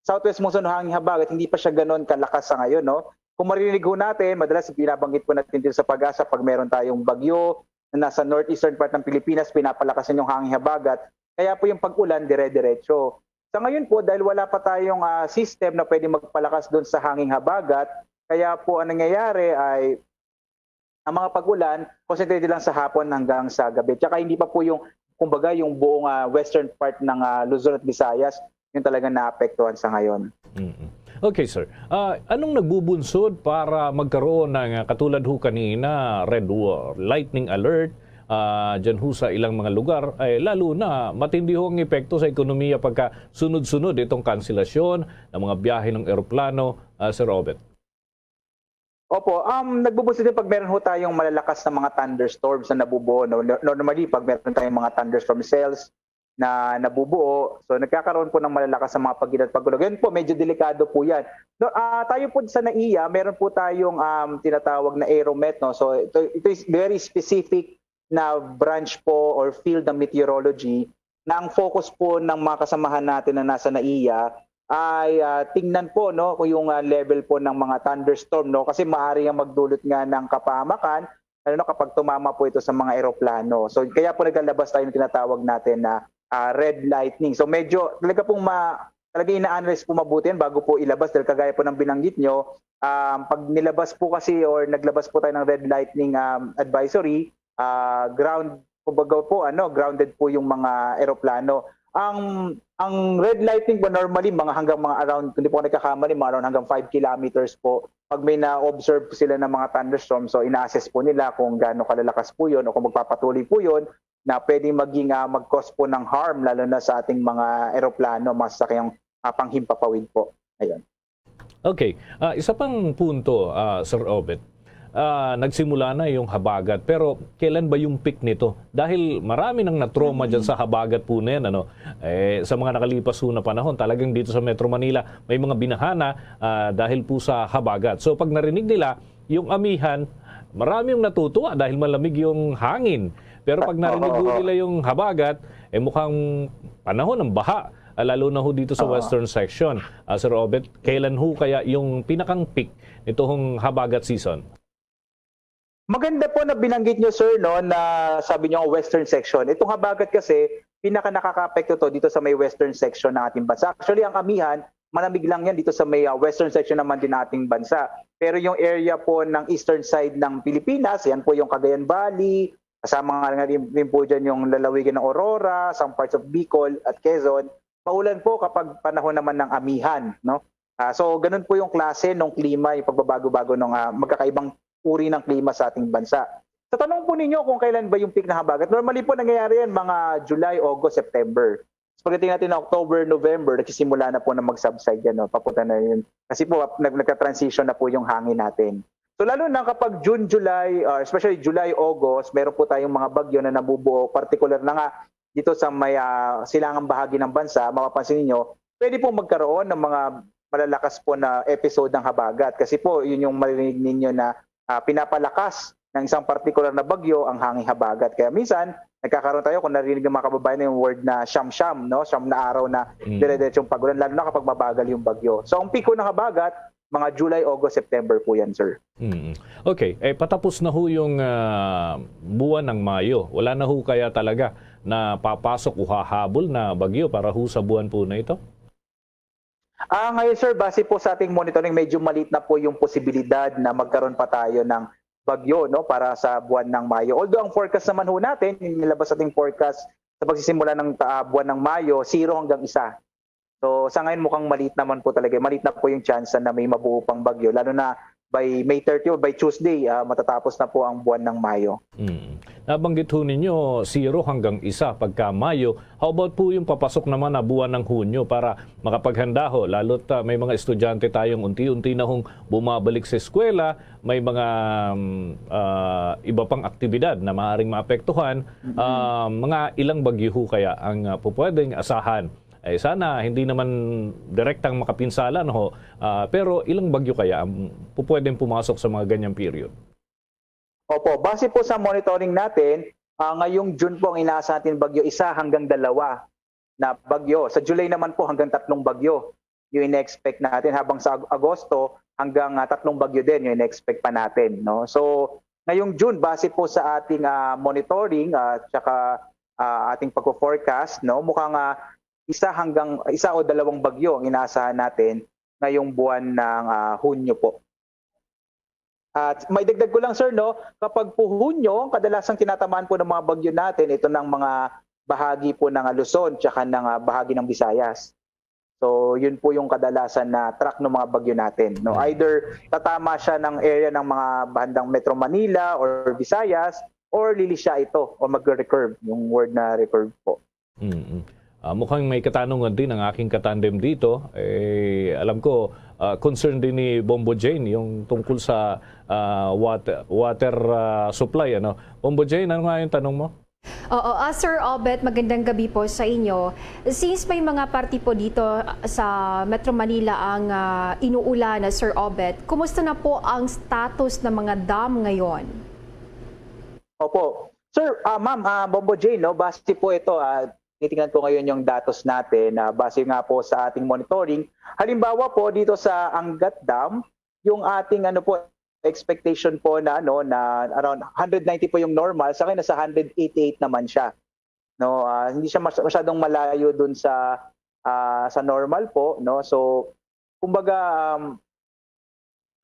southwest monsoon hanging habagat, hindi pa siya ganon kalakas sa ngayon, no? Kung maririnig ho natin, madalas binabanggit po natin dito sa PAGASA, pag meron tayong bagyo na nasa northeastern part ng Pilipinas, pinapalakas yun yung hanging habagat. Kaya po yung pag-ulan, dire-diretso. Sa ngayon po, dahil wala pa tayong, ah, system na pwede magpalakas doon sa hanging habagat, kaya po ang nangyayari ay ang mga pag-ulan, concentrated lang sa hapon hanggang sa gabi. Tsaka hindi pa po yung, kumbaga, yung buong, ah, western part ng, ah, Luzon at Visayas, yung talagang naapektuhan sa ngayon. Mm. Okay, sir. Ah, anong nagbubunsod para magkaroon ng, ah, katulad ho kanina, red wa-, lightning alert, ah, dyan ho sa ilang mga lugar, eh, lalo na matindi ho ang epekto sa ekonomiya pagka sunod-sunod itong kanselasyon ng mga biyahe ng eroplano, ah, Sir Obet? Opo, um, nagbubunsod din pag meron ho tayong malalakas na mga thunderstorms na nabubuo. No? No-, normally, pag meron tayong mga thunderstorm cells na nabubuo, so nagkakaroon po ng malalakas na mga pag-init at pag-ulan. Yan po, medyo delikado po yan. No, ah, tayo po sa NAIA, meron po tayong, um, tinatawag na Aeromet. No? So ito, ito is very specific na branch po or field ng meteorology na ang focus po ng mga kasamahan natin na nasa NAIA ay, ah, tingnan po, no, kung yung, ah, level po ng mga thunderstorm, no, kasi maaari yang magdulot nga ng kapahamakan, lalo na kapag tumama po ito sa mga eroplano. So kaya po naglalabas tayo ng tinatawag natin na, ah, red lightning. So medyo talaga pong ma talaga ina-analyze po mabuti yan bago po ilabas, dahil kagaya po ng binanggit nyo, um, pag nilabas po kasi or naglabas po tayo ng red lightning, um, advisory, ah, ground, kumbaga po, ano, grounded po yung mga eroplano. Ang, ang red lightning po, normally, mga hanggang mga around, kung di po ako nagkakamali, mga around hanggang five kilometers po. Pag may na-observe sila ng mga thunderstorm, so ina-assess po nila kung gaano kalalakas po yun o kung magpapatuloy po yun na pwedeng maging, ah, mag-cause po ng harm, lalo na sa ating mga eroplano, mga sasakyang, ah, panghimpapawid po. Ayun. Okay. Ah, isa pang punto, ah, Sir Obet. Ah, nagsimula na yung habagat, pero kailan ba yung peak nito? Dahil marami nang natrauma dyan sa habagat po na yan, ano? Eh, sa mga nakalipas po na panahon, talagang dito sa Metro Manila, may mga binahana, ah, dahil po sa habagat. So, pag narinig nila yung amihan, marami yung natutuwa dahil malamig yung hangin. Pero pag narinig po nila yung habagat, eh, mukhang panahon ng baha, ah, lalo na ho dito sa western section. Ah, Sir Obet, kailan ho kaya yung pinakang peak nitong habagat season? Maganda po na binanggit nyo, sir, no, na sabi nyo ang western section. Itong habagat kasi, pinaka nakakaapekto to dito sa may western section ng ating bansa. Actually, ang amihan, malamig lang yan dito sa may, ah, western section naman din ng ating bansa. Pero yung area po ng eastern side ng Pilipinas, yan po yung Cagayan Valley, kasama nga rin, rin po dyan yung lalawigan ng Aurora, some parts of Bicol at Quezon, maulan po kapag panahon naman ng amihan, no? Ah, so, ganun po yung klase ng klima, yung pagbabago-bago ng, ah, magkakaibang uri ng klima sa ating bansa. Sa tanong po ninyo kung kailan ba yung peak ng habagat, normally po nangyayari yan mga July, August, September. So, pagdating natin ng October, November, nagsisimula na po na mag-subside yan, no? Papunta na yun. Kasi po, nag-, nagka-transition na po yung hangin natin. So, lalo na kapag June, July, or especially July, August, meron po tayong mga bagyo na nabubuo, particular na nga dito sa may, ah, silangang bahagi ng bansa, mapapansin ninyo, pwede pong magkaroon ng mga malalakas po na episode ng habagat. Kasi po, yun yung maririnig ninyo na, ah, pinapalakas ng isang partikular na bagyo ang hanging habagat. Kaya minsan, nagkakaroon tayo, kung narinig ng mga kababayan, yung word na siyam-siyam, no? Siyam na araw na dire-diretsong pag-ulan, lalo na kapag mabagal yung bagyo. So, ang piko ng habagat, mga July, August, September po yan, sir. Mm. Okay, eh, patapos na ho yung, ah, buwan ng Mayo. Wala na ho kaya talaga na papasok o hahabol na bagyo para ho sa buwan po na ito? Ah, ngayon, sir, base po sa ating monitoring, medyo maliit na po yung posibilidad na magkaroon pa tayo ng bagyo, no, para sa buwan ng Mayo. Although ang forecast naman ho natin, yung nilabas sa ating forecast sa pagsisimula ng, ah, buwan ng Mayo, zero hanggang isa. So, sa ngayon, mukhang maliit naman po talaga, maliit na po yung chance na may mabuo pang bagyo, lalo na by May thirty or by Tuesday, ah, matatapos na po ang buwan ng Mayo. Mm. Nabanggit ho ninyo, zero hanggang isa pagka Mayo. How about po yung papasok naman na buwan ng Hunyo para makapaghanda ho? Lalo't, ah, may mga estudyante tayong unti-unti na hong bumabalik sa eskwela, may mga, mm, ah, iba pang aktibidad na maaaring maapektuhan. Ah, mga ilang bagyo ho kaya ang, ah, pupwedeng asahan? Eh, sana hindi naman direktang makapinsala, no? Ah, pero ilang bagyo kaya ang pupwedeng pumasok sa mga ganyang period? Opo, base po sa monitoring natin, Ah, ngayong June po ang inaasa natin bagyo, isa hanggang dalawa na bagyo. Sa July naman po, hanggang tatlong bagyo yung ina-expect natin, habang sa Ag-, Agosto, hanggang, ah, tatlong bagyo din yung ina-expect pa natin, no? So, ngayong June, base po sa ating, ah, monitoring, ah, tsaka, ah, ating pagfo-forecast, no, mukhang, ah, isa hanggang, isa o dalawang bagyo ang inaasahan natin ngayong buwan ng, ah, Hunyo po. At may dagdag ko lang, sir, no, kapag po Hunyo, ang kadalasang tinatamaan po ng mga bagyo natin, ito ng mga bahagi po ng, ah, Luzon tsaka ng, ah, bahagi ng Visayas. So, yun po yung kadalasan na track ng mga bagyo natin, no? Hmm. Either tatama siya ng area ng mga bandang Metro Manila or Visayas, or lilisya ito o magre-recurve, yung word na recurve po. Mm. Ah, mukhang may katanungan din ang aking katandem dito. Eh, alam ko, ah, concern din ni Bombo Jane yung tungkol sa, ah, water, water, ah, supply, ano? Bombo Jane, ano nga yung tanong mo? Oo, ah, Sir Obet, magandang gabi po sa inyo. Since may mga parte po dito, ah, sa Metro Manila ang, ah, inuulan, ah, Sir Obet, kumusta na po ang status ng mga dam ngayon? Opo. Sir, ah, ma'am, ah, Bombo Jane, no, base po ito, ah, titingnan ko ngayon yung datos natin, ah, base nga po sa ating monitoring. Halimbawa po, dito sa Angat Dam, yung ating, ano po, expectation po na, ano, na around hundred ninety po yung normal, sa akin nasa hundred eighty-eight naman siya. No, ah, hindi siya mas-, masyadong malayo dun sa, ah, sa normal po, no? So, kumbaga, um,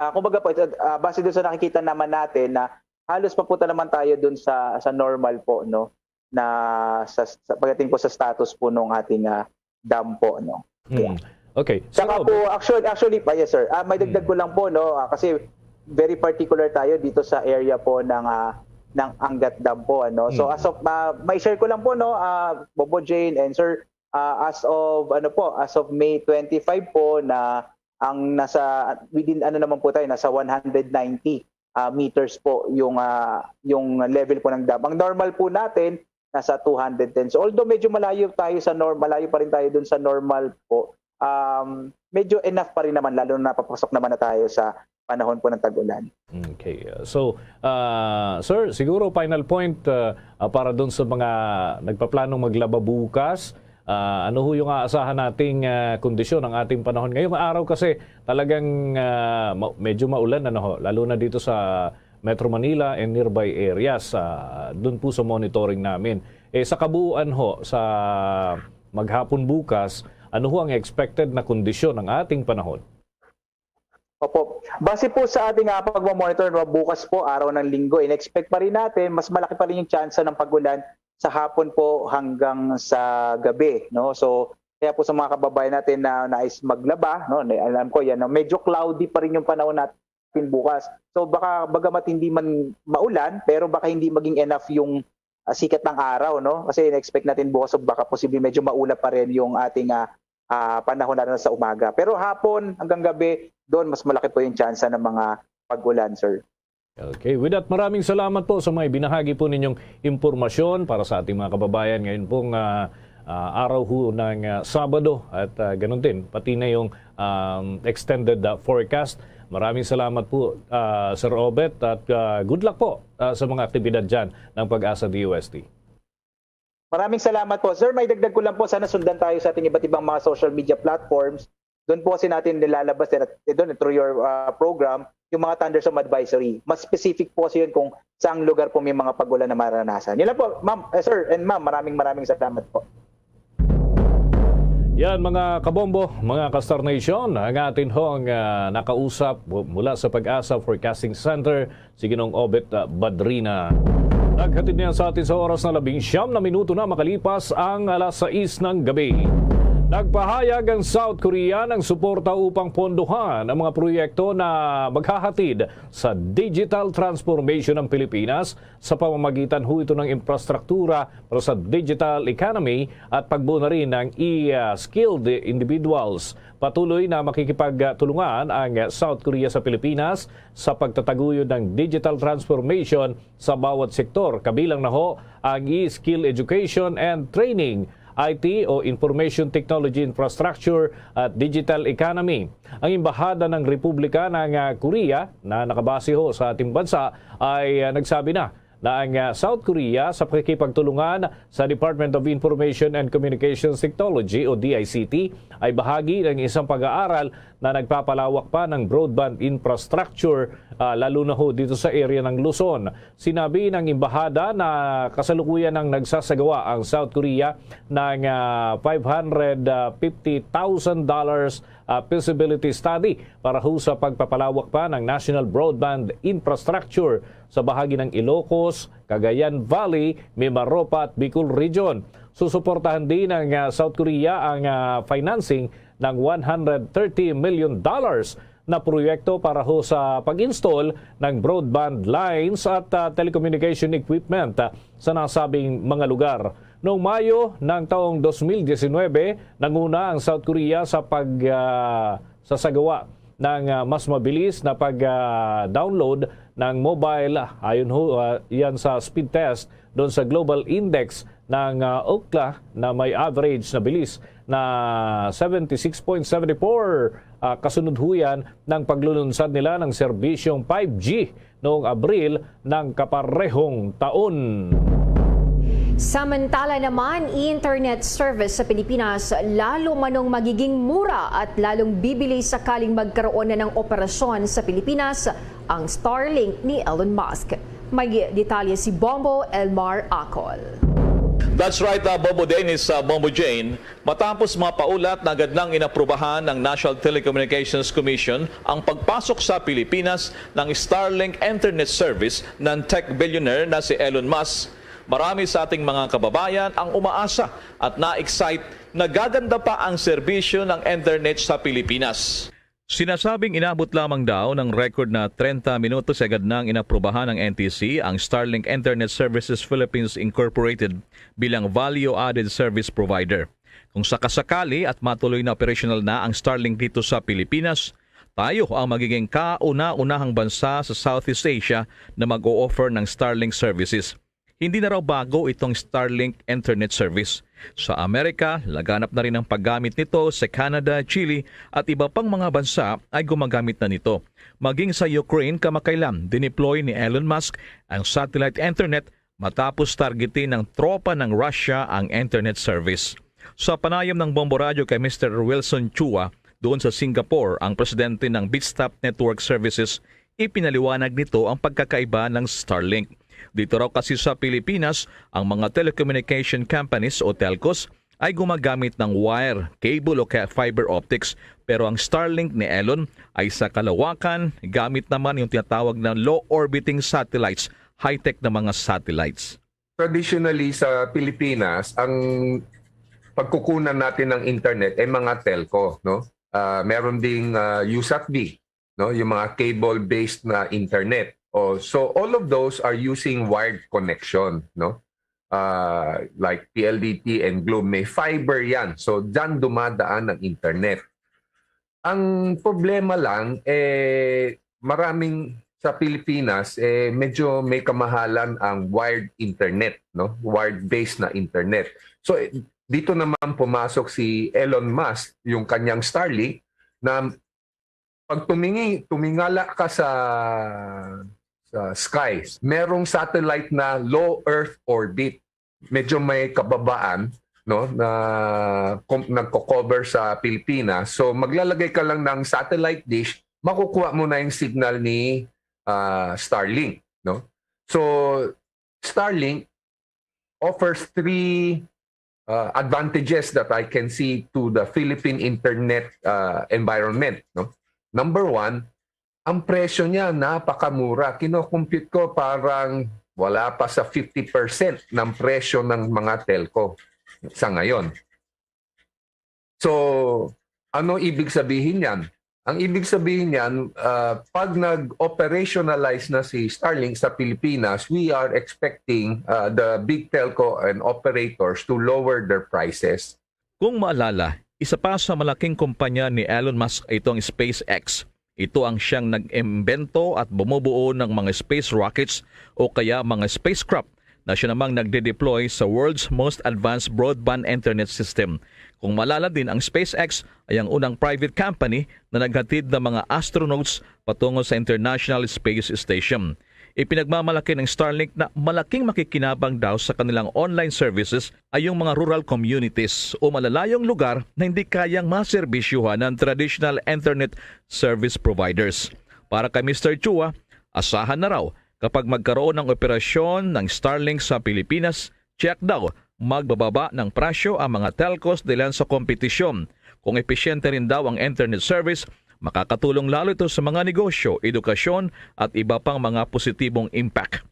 ah, kumbaga po, ito, ah, base dun sa nakikita naman natin na halos papunta naman tayo dun sa, sa normal po, no? Na sa, sa pagdating po sa status po nung ating, ah, dam po, no? Hmm. Yeah. Okay. Sir Saka Robert. Po, actually, actually pa, yes, sir. Ah, may dagdag Hmm. ko lang po, no? Ah, kasi very particular tayo dito sa area po ng, ah, ng Angat Dam po, ano. So, Hmm. as of, ah, may share ko lang po, no, ah, Bobo Jane and sir, ah, as of, ano po, as of May twenty-five po na ang nasa, within, ano naman po tayo, nasa one hundred ninety, ah, meters po yung, ah, yung level po ng dam. Ang normal po natin, nasa two hundred ten. So, although medyo malayo tayo sa norm-, malayo pa rin tayo dun sa normal po, um, medyo enough pa rin naman, lalo na papasok naman na tayo sa panahon po ng tag-ulan. Okay. So, ah, sir, siguro final point, ah, ah, para dun sa mga nagpaplanong maglaba bukas, ah, ano ho yung aasahan nating, ah, kondisyon ng ating panahon? Ngayong araw kasi talagang, ah, ma-, medyo maulan, ano ho, lalo na dito sa Metro Manila and nearby areas, ah, dun po sa monitoring namin. Eh, sa kabuuan ho, sa maghapon bukas, ano ho ang expected na kondisyon ng ating panahon? Opo. Base po sa ating, ah, pagmamonitor, no, bukas po, araw ng Linggo, in-expect pa rin natin, mas malaki pa rin yung tsansa ng pag-ulan sa hapon po hanggang sa gabi, no? So, kaya po sa mga kababayan natin na nais maglaba, no, na-, alam ko yan, no, medyo cloudy pa rin yung panahon natin bukas. So, baka, bagamat hindi man maulan, pero baka hindi maging enough yung, ah, sikat ng araw, no? Kasi in-expect natin bukas, so baka posible medyo maulap pa rin yung ating, ah, ah, panahon, lalo na sa umaga. Pero hapon hanggang gabi, doon mas malaki po yung tsansa ng mga pag-ulan, sir. Okay, with that, maraming salamat po sa mga ibinahagi po ninyong impormasyon para sa ating mga kababayan ngayon pong, ah, ah, araw ho ng, ah, Sabado at, ah, ganun din, pati na yung, um, extended, ah, forecast. Maraming salamat po, ah, Sir Obet, at, ah, good luck po, ah, sa mga aktibidad dyan ng Pag-asa D O S T. Maraming salamat po. Sir, may dagdag ko lang po, sana sundan tayo sa ating iba't ibang mga social media platforms. Doon po kasi natin nilalabas din at, eh, doon through your, ah, program, yung mga thunderstorm advisory. Mas specific po kasi yun kung saang lugar po may mga pag-ulan na maranasan. Yun lang po, ma'am, eh, sir and ma'am, maraming, maraming salamat po. Yan, mga kabombo, mga ka-Star Nation, ang atin hong, ah, nakausap mu-, mula sa Pag-asa Forecasting Center, si Ginoong Obet, ah, Badrina. Naghatid niya sa atin sa oras na labing siyam na minuto na makalipas ang alas sais ng gabi. Nagpahayag ang South Korea ng suporta upang pondohan ang mga proyekto na maghahatid sa digital transformation ng Pilipinas sa pamamagitan ho ito ng infrastruktura para sa digital economy at pagbuo na rin ng e-skilled individuals. Patuloy na makikipagtulungan ang South Korea sa Pilipinas sa pagtataguyod ng digital transformation sa bawat sektor, kabilang na ho ang e-skill education and training, I T o Information Technology Infrastructure at Digital Economy. Ang Embahada ng Republika ng, ah, Korea na nakabase ho sa ating bansa ay, ah, nagsabi na na ang, ah, South Korea sa pakikipagtulungan sa Department of Information and Communications Technology o D I C T ay bahagi ng isang pag-aaral na nagpapalawak pa ng broadband infrastructure, ah, lalo na ho dito sa area ng Luzon. Sinabi ng embahada na kasalukuyan nang nagsasagawa ang South Korea ng, ah, five hundred fifty thousand dollars, ah, feasibility study para ho sa pagpapalawak pa ng national broadband infrastructure sa bahagi ng Ilocos, Cagayan Valley, Mimaropa at Bicol Region. Susuportahan din ng, ah, South Korea ang, ah, financing ng one hundred thirty million dollars na proyekto para ho sa pag-install ng broadband lines at, ah, telecommunication equipment, ah, sa nasabing mga lugar. Noong Mayo ng taong dos mil disinwebe, nanguna ang South Korea sa pag, ah, sa sagawa ng, ah, mas mabilis na pag, ah, download ng mobile, ayon ho, ah, yan sa speed test doon sa Global Index ng, ah, Ookla na may average na bilis na seventy six point seven four, ah, kasunod ho yan ng paglulunsad nila ng serbisyong five G noong Abril ng kaparehong taon. Samantala naman, internet service sa Pilipinas lalo manong magiging mura at lalong bibili sakaling magkaroon na ng operasyon sa Pilipinas ang Starlink ni Elon Musk. May detalye si Bombo Elmar Acol. That's right, uh, Bombo Dennis, uh, Bombo Jane. Matapos mapaulat na agad nang inaprubahan ng National Telecommunications Commission ang pagpasok sa Pilipinas ng Starlink Internet Service ng tech billionaire na si Elon Musk. Marami sa ating mga kababayan ang umaasa at na-excite na gaganda pa ang serbisyo ng internet sa Pilipinas. Sinasabing inabot lamang daw ng record na trenta minutos agad nang inaprubahan ng N T C ang Starlink Internet Services Philippines Incorporated bilang value-added service provider. Kung sakasakali at matuloy na operational na ang Starlink dito sa Pilipinas, tayo ang magiging kauna-unahang bansa sa Southeast Asia na mag-o-offer ng Starlink services. Hindi na raw bago itong Starlink internet service. Sa Amerika, laganap na rin ang paggamit nito sa Canada, Chile at iba pang mga bansa ay gumagamit na nito. Maging sa Ukraine kamakailan, dineploy ni Elon Musk ang satellite internet matapos targetin ng tropa ng Russia ang internet service. Sa panayam ng Bombo Radyo kay Mister Wilson Chua doon sa Singapore, ang presidente ng Bitstop Network Services, ipinaliwanag nito ang pagkakaiba ng Starlink. Dito raw kasi sa Pilipinas, ang mga telecommunication companies o telcos ay gumagamit ng wire, cable o kaya fiber optics, pero ang Starlink ni Elon ay sa kalawakan, gamit naman yung tinatawag na low-orbiting satellites, high-tech na mga satellites. Traditionally sa Pilipinas, ang pagkukunan natin ng internet ay mga telco, no? Ah, meron ding ah, USATV, no? Yung mga cable-based na internet. Oh, so all of those are using wired connection, no? Ah, like P L D T and Globe, may fiber yan. So dyan dumadaan ang internet. Ang problema lang, eh, maraming sa Pilipinas, eh, medyo may kamahalan ang wired internet, no? Wired-based na internet. So eh, dito naman pumasok si Elon Musk, yung kanyang Starlink, na pag tumingi, tumingala ka sa sa skies, merong satellite na low Earth orbit. Medyo may kababaan, no, na kom- nagko-cover sa Pilipinas. So maglalagay ka lang ng satellite dish, makukuha mo na yung signal ni ah, Starlink, no? So Starlink offers three uh, advantages that I can see to the Philippine internet uh, environment, no? Number one, ang presyo niya napakamura. Kinocompute ko, parang wala pa sa fifty percent ng presyo ng mga telco sa ngayon. So, ano ibig sabihin niyan? Ang ibig sabihin niyan, uh, pag nag-operationalize na si Starlink sa Pilipinas, we are expecting uh, the big telco and operators to lower their prices. Kung maalala, isa pa sa malaking kumpanya ni Elon Musk itong SpaceX. Ito ang siyang nag-imbento at bumubuo ng mga space rockets o kaya mga spacecraft na siya namang nagde-deploy sa world's most advanced broadband internet system. Kung maalala din, ang SpaceX ay ang unang private company na naghatid ng mga astronauts patungo sa International Space Station. Ipinagmamalaki ng Starlink na malaking makikinabang daw sa kanilang online services ay yung mga rural communities o malalayong lugar na hindi kayang maserbisyuhan ng traditional internet service providers. Para kay Mister Chua, asahan na raw kapag magkaroon ng operasyon ng Starlink sa Pilipinas, check daw, magbababa ng presyo ang mga telcos dahilan sa kompetisyon. Kung episyente rin daw ang internet service, makakatulong lalo ito sa mga negosyo, edukasyon at iba pang mga positibong impact.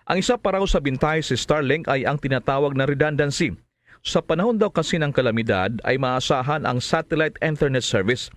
Ang isa pa raw sa bintahe sa Starlink ay ang tinatawag na redundancy. Sa panahon daw kasi ng kalamidad ay maasahan ang satellite internet service.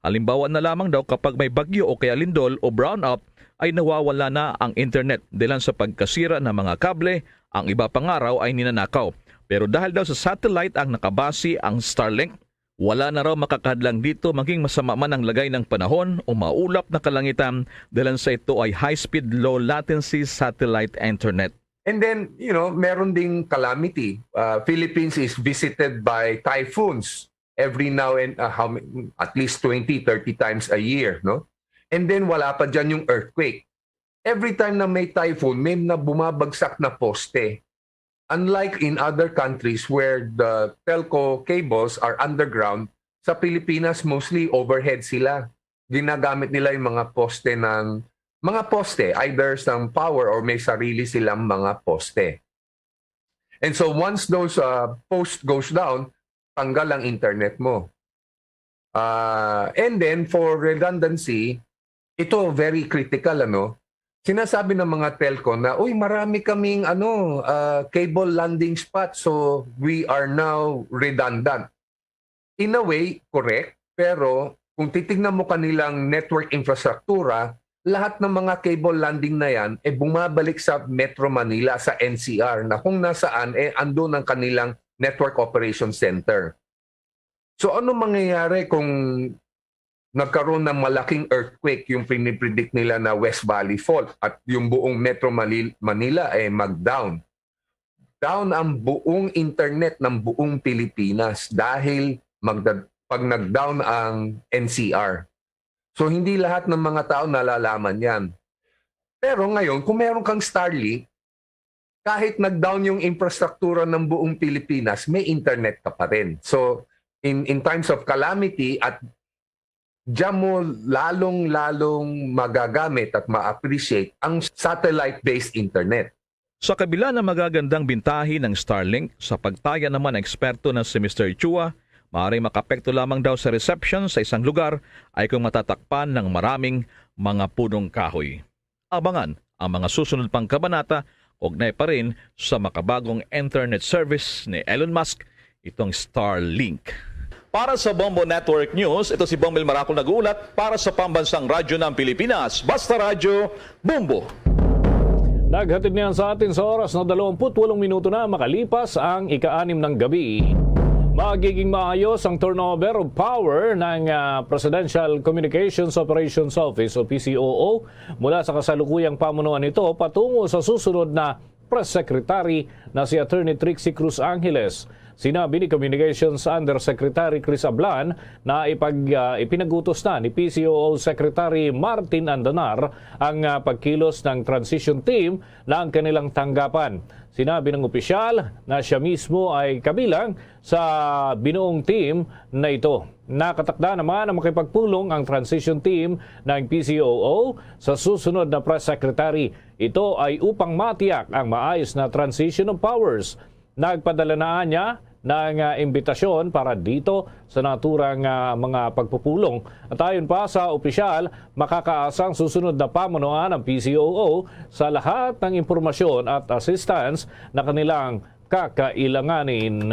Halimbawa na lamang daw, kapag may bagyo o kaya lindol o brownout, ay nawawala na ang internet dahilan sa pagkasira ng mga kable, ang iba pa nga raw ay ninanakaw. Pero dahil daw sa satellite ang nakabase ang Starlink, wala na raw makakahadlang dito, maging masama man ang lagay ng panahon o maulap na kalangitan, dahilan sa ito ay high-speed, low-latency satellite internet. And then, you know, meron ding calamity. Uh, Philippines is visited by typhoons every now and, uh, how ma-, at least twenty, thirty times a year, no? And then wala pa dyan yung earthquake. Every time na may typhoon, may na bumabagsak na poste. Unlike in other countries where the telco cables are underground, sa Pilipinas mostly overhead sila. Ginagamit nila yung mga poste ng, mga poste, either sa power or may sarili silang mga poste. And so once those, uh, post goes down, tanggal ang internet mo. Uh, and then for redundancy, ito very critical, ano? Sinasabi ng mga telco na, "Uy, marami kaming, ano, uh, cable landing spot, so we are now redundant." In a way, correct, pero kung titignan mo kanilang network infrastruktura, lahat ng mga cable landing na yan, eh, bumabalik sa Metro Manila, sa N C R, na kung nasaan, eh, andun ang kanilang network operation center. So, ano mangyayari kung nagkaroon ng malaking earthquake, yung pinipredict nila na West Valley Fault, at yung buong Metro Manil-, Manila, eh, mag-down? Down ang buong internet ng buong Pilipinas dahil magda-, pag nag-down ang N C R. So, hindi lahat ng mga tao nalalaman yan. Pero ngayon, kung meron kang Starlink, kahit nag-down yung infrastruktura ng buong Pilipinas, may internet ka pa rin. So, in, in times of calamity, at diyan mo lalong-lalong magagamit at ma-appreciate ang satellite-based internet. Sa kabila ng magagandang bintahi ng Starlink, sa pagtaya naman ng eksperto na si Mister Chua, maaaring makapekto lamang daw sa reception sa isang lugar ay kung matatakpan ng maraming mga punong kahoy. Abangan ang mga susunod pang kabanata, ugnay pa rin sa makabagong internet service ni Elon Musk, itong Starlink. Para sa Bombo Network News, ito si Bombil Maracol nag-uulat para sa Pambansang Radyo ng Pilipinas, Basta Radyo, Bombo. Naghatid niyan sa atin sa oras na dalawampu't walong minuto na makalipas ang ika-anim ng gabi. Magiging maayos ang turnover of power ng, ah, Presidential Communications Operations Office o P C O O mula sa kasalukuyang pamunuan nito patungo sa susunod na press secretary na si Attorney Trixie Cruz Angeles. Sinabi ni Communications Undersecretary Chris Ablan na ipag-, ah, ipinagutos na ni P C O O Secretary Martin Andanar ang, ah, pagkilos ng transition team na ang kanilang tanggapan. Sinabi ng opisyal na siya mismo ay kabilang sa binuong team na ito. Nakatakda naman ang makipagpulong ang transition team ng P C O O sa susunod na press secretary. Ito ay upang matiyak ang maayos na transition of powers. Nagpadala na niya ng, ah, imbitasyon para dito sa naturang, ah, mga pagpupulong. At ayon pa sa opisyal, makakaasa ang susunod na pamunuan ng P C O O sa lahat ng impormasyon at assistance na kanilang kakailanganin.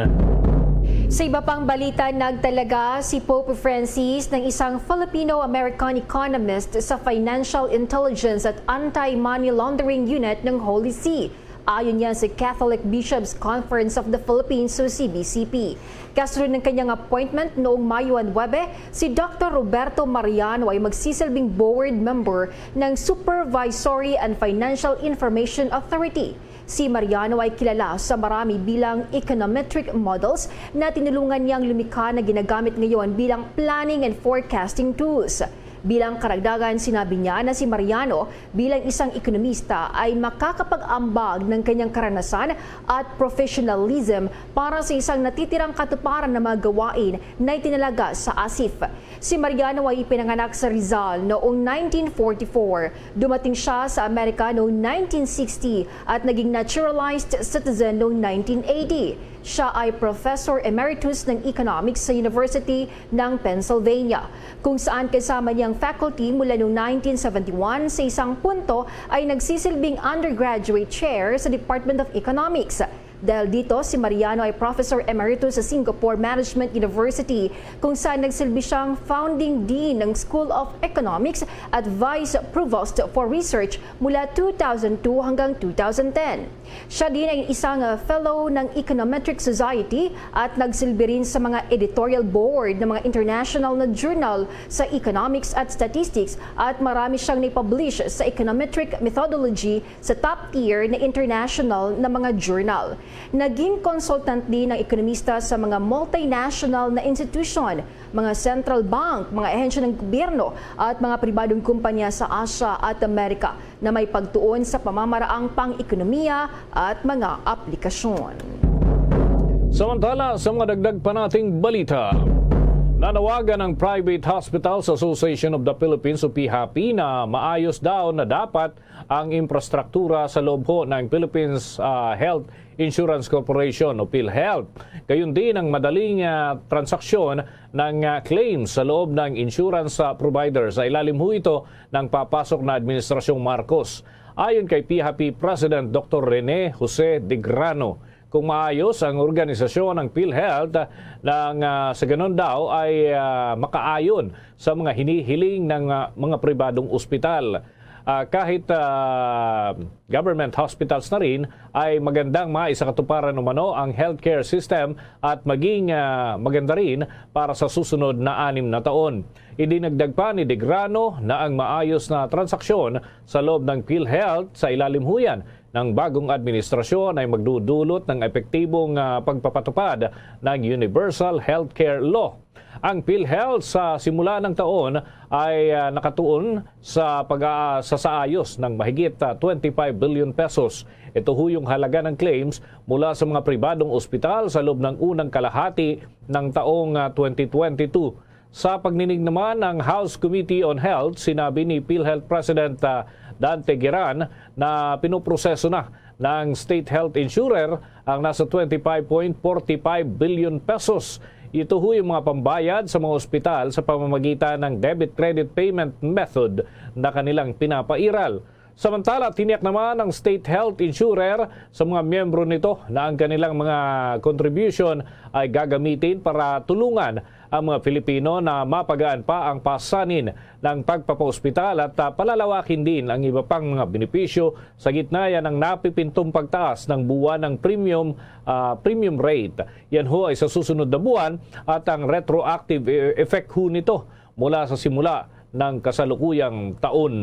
Sa iba pang balita, nagtalaga si Pope Francis ng isang Filipino-American economist sa Financial Intelligence at Anti-Money Laundering Unit ng Holy See. Ayon yan sa Catholic Bishops Conference of the Philippines o C B C P. Kasunod ng kanyang appointment noong Mayo nuebe, si Doktor Roberto Mariano ay magsisilbing board member ng Supervisory and Financial Information Authority. Si Mariano ay kilala sa marami bilang econometric models na tinulungan niyang lumikha na ginagamit ngayon bilang planning and forecasting tools. Bilang karagdagan, sinabi niya na si Mariano bilang isang ekonomista ay makakapag-ambag ng kanyang karanasan at professionalism para sa isang natitirang katuparan na mga gawain na itinalaga sa ASIF. Si Mariano ay ipinanganak sa Rizal noong nineteen forty-four. Dumating siya sa Amerika noong nineteen sixty at naging naturalized citizen noong nineteen eighty. Siya ay Professor Emeritus ng Economics sa University ng Pennsylvania, kung saan kasama niya ang faculty mula noong nineteen seventy-one, sa isang punto ay nagsisilbing undergraduate chair sa Department of Economics. Dahil dito, si Mariano ay Professor Emeritus sa Singapore Management University, kung saan nagsilbi siyang Founding Dean ng School of Economics at Vice Provost for Research mula two thousand two hanggang two thousand ten. Siya din ay isang, uh, fellow ng Econometric Society at nagsilbi rin sa mga editorial board ng mga international na journal sa economics at statistics, at marami siyang naipublish sa econometric methodology sa top tier na international na mga journal. Naging consultant din ang ekonomista sa mga multinational na institution, mga central bank, mga ahensya ng gobyerno, at mga pribadong kumpanya sa Asia at Amerika na may pagtuon sa pamamaraang pang-ekonomiya at mga aplikasyon. Samantala, sa mga dagdag pa nating balita, nanawagan ang Private Hospitals Association of the Philippines o PHAPI na maayos daw na dapat ang infrastruktura sa loob ho ng Philippines, ah, Health Insurance Corporation o PhilHealth. Gayon din ang madaling, ah, transaksyon ng, ah, claims sa loob ng insurance, ah, provider. Sa ilalim ho ito ng papasok na Administrasyong Marcos. Ayon kay PHAPI President Doktor Rene Jose Degrano, kung maayos ang organisasyon ng PhilHealth, ah, nang, ah, sa ganun daw ay, ah, makaayon sa mga hinihiling ng, ah, mga pribadong ospital. Ah, kahit, ah, government hospitals na rin, ay magandang maisakatuparan umano ang healthcare system at maging, ah, maganda rin para sa susunod na anim na taon. Idinagdag pa ni Degrano na ang maayos na transaksyon sa loob ng PhilHealth sa ilalim huyan ng bagong administrasyon ay magdudulot ng epektibong, ah, pagpapatupad ng Universal Healthcare Law. Ang PhilHealth sa simula ng taon ay, ah, nakatuon sa pag-aa-, sa saayos ng mahigit, ah, twenty-five billion pesos. Ito ho yung halaga ng claims mula sa mga pribadong ospital sa loob ng unang kalahati ng taong, ah, twenty twenty-two. Sa pagninig naman ng House Committee on Health, sinabi ni PhilHealth President, ah, Dante Gueran na pinoproseso na ng state health insurer ang nasa twenty-five point forty-five billion pesos. Ito ho yung mga pambayad sa mga ospital sa pamamagitan ng debit credit payment method na kanilang pinapairal. Samantala, tiniyak naman ng state health insurer sa mga miyembro nito na ang kanilang mga contribution ay gagamitin para tulungan ang mga Filipino na mapagaan pa ang pasanin ng pagpapaospital at, ah, palalawakin din ang iba pang mga benepisyo sa gitna yan ng napipintong pagtaas ng buwan ng premium, ah, premium rate. Yan ho ay sa susunod na buwan at ang retroactive e-, effect ho nito mula sa simula ng kasalukuyang taon.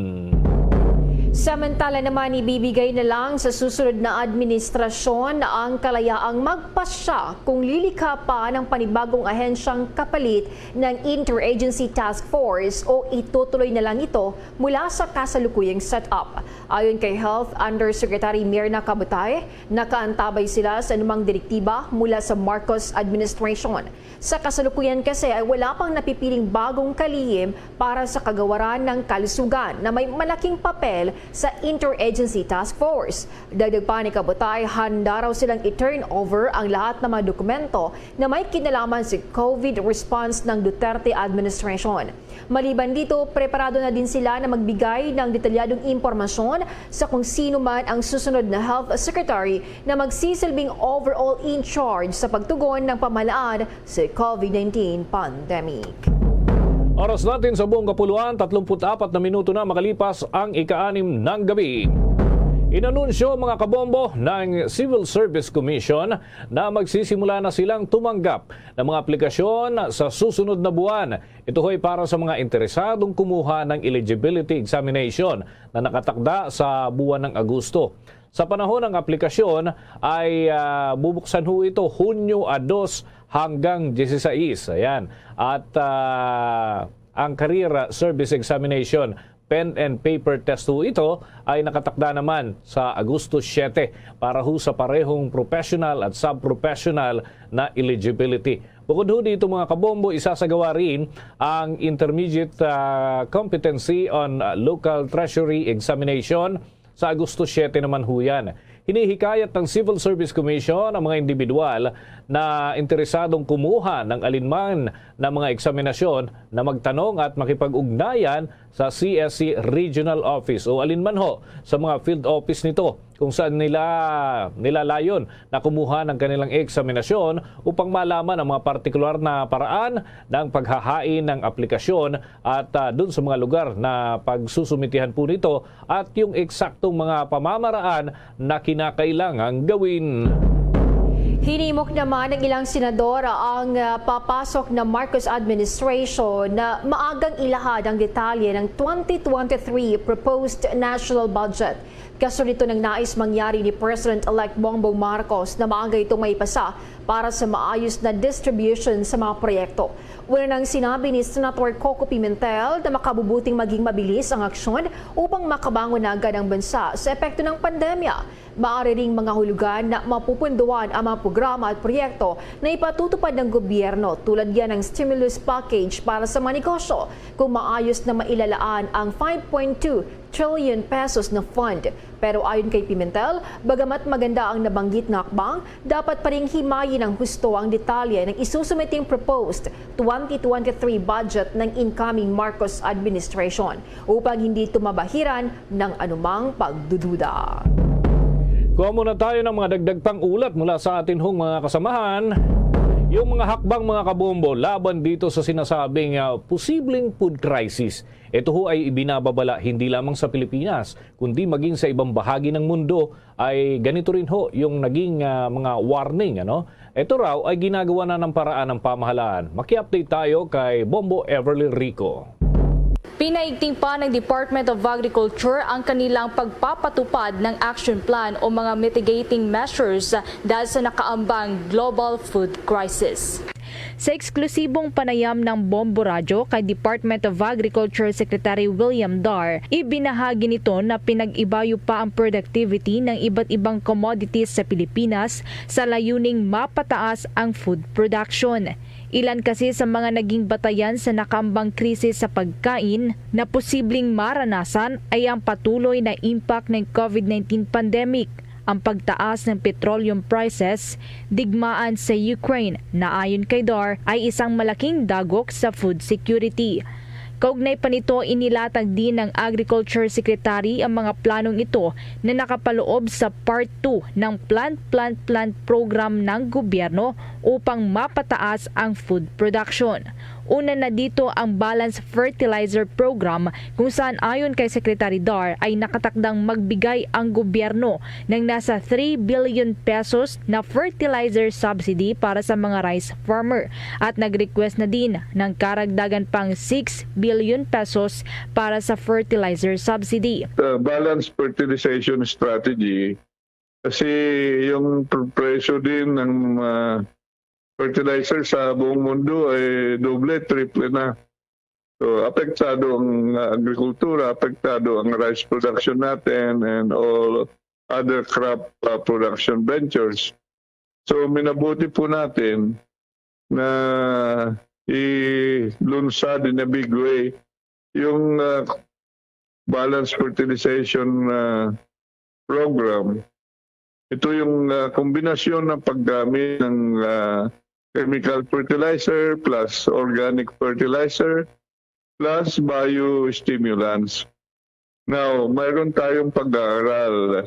Samantala naman, ibibigay na lang sa susunod na administrasyon ang kalayaang magpasya kung lilikha pa ng panibagong ahensyang kapalit ng Interagency Task Force o itutuloy na lang ito mula sa kasalukuyang setup. Ayon kay Health Undersecretary Mirna Kabutay, nakaantabay sila sa anumang direktiba mula sa Marcos administration. Sa kasalukuyan kasi ay wala pang napipiling bagong kalihim para sa kagawaran ng kalusugan na may malaking papel sa Interagency Task Force. Dagdag pa ni Kabutay, handa raw silang i-turn over ang lahat ng mga dokumento na may kinalaman sa COVID response ng Duterte administration. Maliban dito, preparado na din sila na magbigay ng detalyadong impormasyon sa kung sino man ang susunod na health secretary na magsisilbing overall in charge sa pagtugon ng pamahalaan sa COVID nineteen pandemic. Oras natin sa buong kapuluan, tatlumpu't apat na minuto na makalipas ang ika-anim ng gabi. Inanunsyo, mga kabombo, ng Civil Service Commission na magsisimula na silang tumanggap ng mga aplikasyon sa susunod na buwan. Ito ho'y para sa mga interesadong kumuha ng eligibility examination na nakatakda sa buwan ng Agosto. Sa panahon ng aplikasyon ay, ah, bubuksan ho ito Hunyo a dos hanggang dieciséis. Ayan. At, ah, Ang Career Service Examination, pen and paper test ho ito, ay nakatakda naman sa Agosto siyete para ho sa parehong professional at sub-professional na eligibility. Bukod ho dito, mga kabombo, isasagawa rin ang Intermediate, ah, Competency on, ah, Local Treasury Examination sa Agosto siyete naman ho yan. Hinihikayat ng Civil Service Commission ang mga individual na interesadong kumuha ng alinman na mga eksaminasyon na magtanong at makipag-ugnayan sa C S C Regional Office o alinman ho sa mga field office nito kung saan nila nilalayon na kumuha ng kanilang eksaminasyon upang malaman ang mga partikular na paraan ng paghahain ng aplikasyon at, ah, dun sa mga lugar na pagsusumitihan po nito at yung eksaktong mga pamamaraan na kinakailangang gawin. Hinimok naman ng ilang senador ang, ah, papasok na Marcos administration na maagang ilahad ang detalye ng twenty twenty-three proposed national budget. Kasunod nito ng nais mangyari ni President-elect Bongbong Marcos na maaga itong maipasa para sa maayos na distribution sa mga proyekto. Una nang sinabi ni Senator Coco Pimentel na makabubuting maging mabilis ang aksyon upang makabangon na agad ang bansa sa epekto ng pandemya. Maaari ring mga hulugan na mapupunduan ang mga programa at proyekto na ipatutupad ng gobyerno, tulad yan ng stimulus package para sa mga negosyo, kung maayos na mailalaan ang five point two trillion pesos na fund. Pero ayon kay Pimentel, bagamat maganda ang nabanggit nga hakbang, dapat pa ring himayi ng husto ang detalye ng isusumiting proposed twenty twenty-three budget ng incoming Marcos administration upang hindi ito mabahiran ng anumang pagdududa. Kuha muna tayo ng mga dagdag pang ulat mula sa atin hong mga kasamahan. Yung mga hakbang, mga kabombo, laban dito sa sinasabing, ah, posibleng food crisis. Ito ho ay ibinababala hindi lamang sa Pilipinas, kundi maging sa ibang bahagi ng mundo ay ganito rin ho yung naging, ah, mga warning, ano? Ito raw ay ginagawa na ng paraan ng pamahalaan. Maki-update tayo kay Bombo Everly Rico. Pinaigting pa ng Department of Agriculture ang kanilang pagpapatupad ng action plan o mga mitigating measures dahil sa nakaambang global food crisis. Sa eksklusibong panayam ng Bombo Radyo kay Department of Agriculture Secretary William Dar, ibinahagi nito na pinag-ibayo pa ang productivity ng iba't ibang commodities sa Pilipinas sa layuning mapataas ang food production. Ilan kasi sa mga naging batayan sa nakaambang krisis sa pagkain na posibleng maranasan ay ang patuloy na impact ng COVID nineteen pandemic, ang pagtaas ng petroleum prices, digmaan sa Ukraine na ayon kay Dar ay isang malaking dagok sa food security. Kaugnay pa nito, inilatag din ng Agriculture Secretary ang mga planong ito na nakapaloob sa Part two ng Plant Plant Plant program ng gobyerno upang mapataas ang food production. Una na dito ang Balanced Fertilizer Program, kung saan ayon kay Secretary Dar ay nakatakdang magbigay ang gobyerno ng nasa three billion pesos na fertilizer subsidy para sa mga rice farmer at nag-request na din ng karagdagan pang six billion pesos para sa fertilizer subsidy. Uh, balanced fertilization strategy kasi yung pr- presyo din ng uh, fertilizer sa buong mundo ay doble, triple na. So, apektado ang uh, agrikultura, apektado ang rice production natin, and all other crop uh, production ventures. So, minabuti po natin na i-lunsad in a big way yung uh, balanced fertilization uh, program. Ito yung uh, kombinasyon ng paggamit ng uh, chemical fertilizer plus organic fertilizer plus biostimulants. Now, mayroon tayong pag-aaral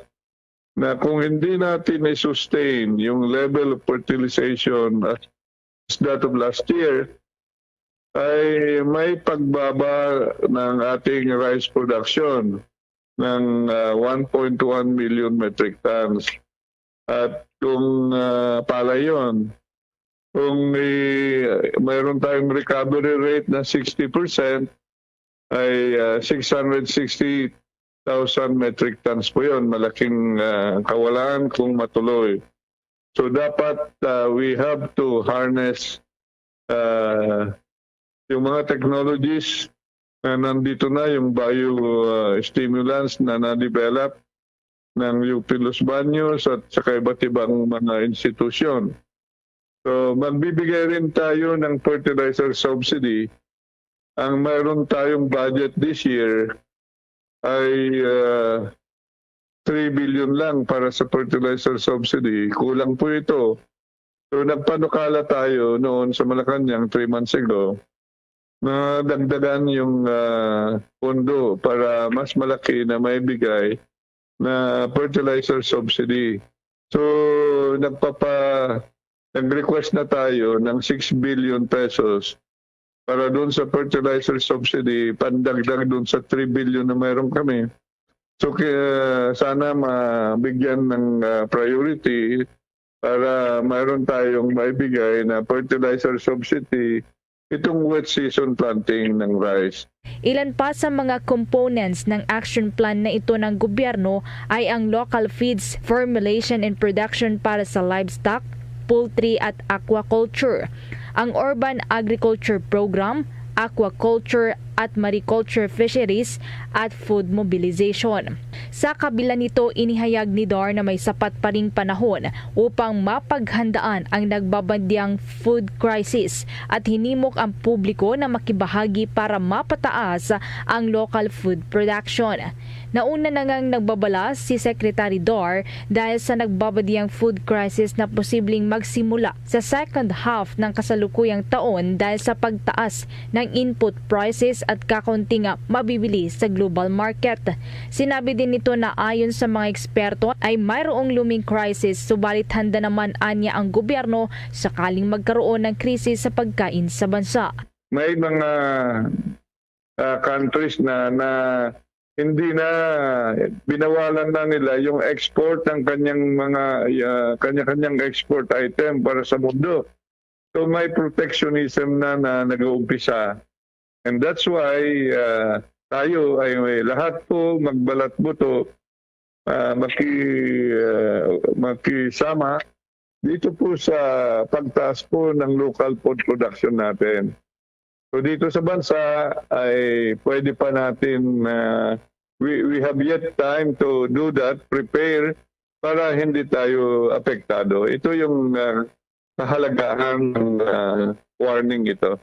na kung hindi natin i-sustain yung level of fertilization as that of last year, ay may pagbaba ng ating rice production ng uh, one point one million metric tons. At kung uh, palay yun, kung i- mayroon tayong recovery rate na sixty percent, ay uh, six hundred sixty thousand metric tons po yun. Malaking uh, kawalan kung matuloy. So dapat uh, we have to harness uh, yung mga technologies na nandito na, yung bio, ah, stimulants na na-develop ng U P Los Baños at saka iba't ibang mga institusyon. So, magbibigay rin tayo ng fertilizer subsidy. Ang mayroon tayong budget this year ay, ah, three billion lang para sa fertilizer subsidy. Kulang po ito. So, nagpanukala tayo noon sa Malacañang three months ago na dagdagan yung, ah, pondo para mas malaki na maibigay na fertilizer subsidy. So, nagpapa-, nag-request na tayo ng six billion pesos para doon sa fertilizer subsidy, pandagdag doon sa three billion na mayroon kami. So, kaya sana mabigyan ng, ah, priority para mayroon tayong maibigay na fertilizer subsidy itong wet season planting ng rice. Ilan pa sa mga components ng action plan na ito ng gobyerno ay ang local feeds, formulation and production para sa livestock, poultry at aquaculture, ang urban agriculture program, aquaculture at mariculture fisheries, at food mobilization. Sa kabila nito, inihayag ni Dar na may sapat pa ring panahon upang mapaghandaan ang nagbabadyang food crisis at hinimok ang publiko na makibahagi para mapataas ang local food production. Nauna na ngang nagbabala si Secretary Dar dahil sa nagbabadyang food crisis na posibleng magsimula sa second half ng kasalukuyang taon dahil sa pagtaas ng input prices at kakaunti nga mabibili sa global market. Sinabi din nito na ayon sa mga eksperto ay mayroong looming crisis, subalit handa naman anya ang gobyerno sakaling magkaroon ng krisis sa pagkain sa bansa. May mga, ah, countries na, na hindi na, binawalan na nila yung export ng kanyang mga, ah, kanya-kanyang export item para sa mundo. So may protectionism na, na nag-uumpisa. And that's why, ah, tayo ay may lahat po magbalat buto, ah, maki-, ah, makisama dito po sa pagtaas po ng local food production natin. So dito sa bansa ay pwede pa natin, ah, we, we have yet time to do that, prepare para hindi tayo apektado. Ito yung, ah, kahalagahan ng, ah, warning ito.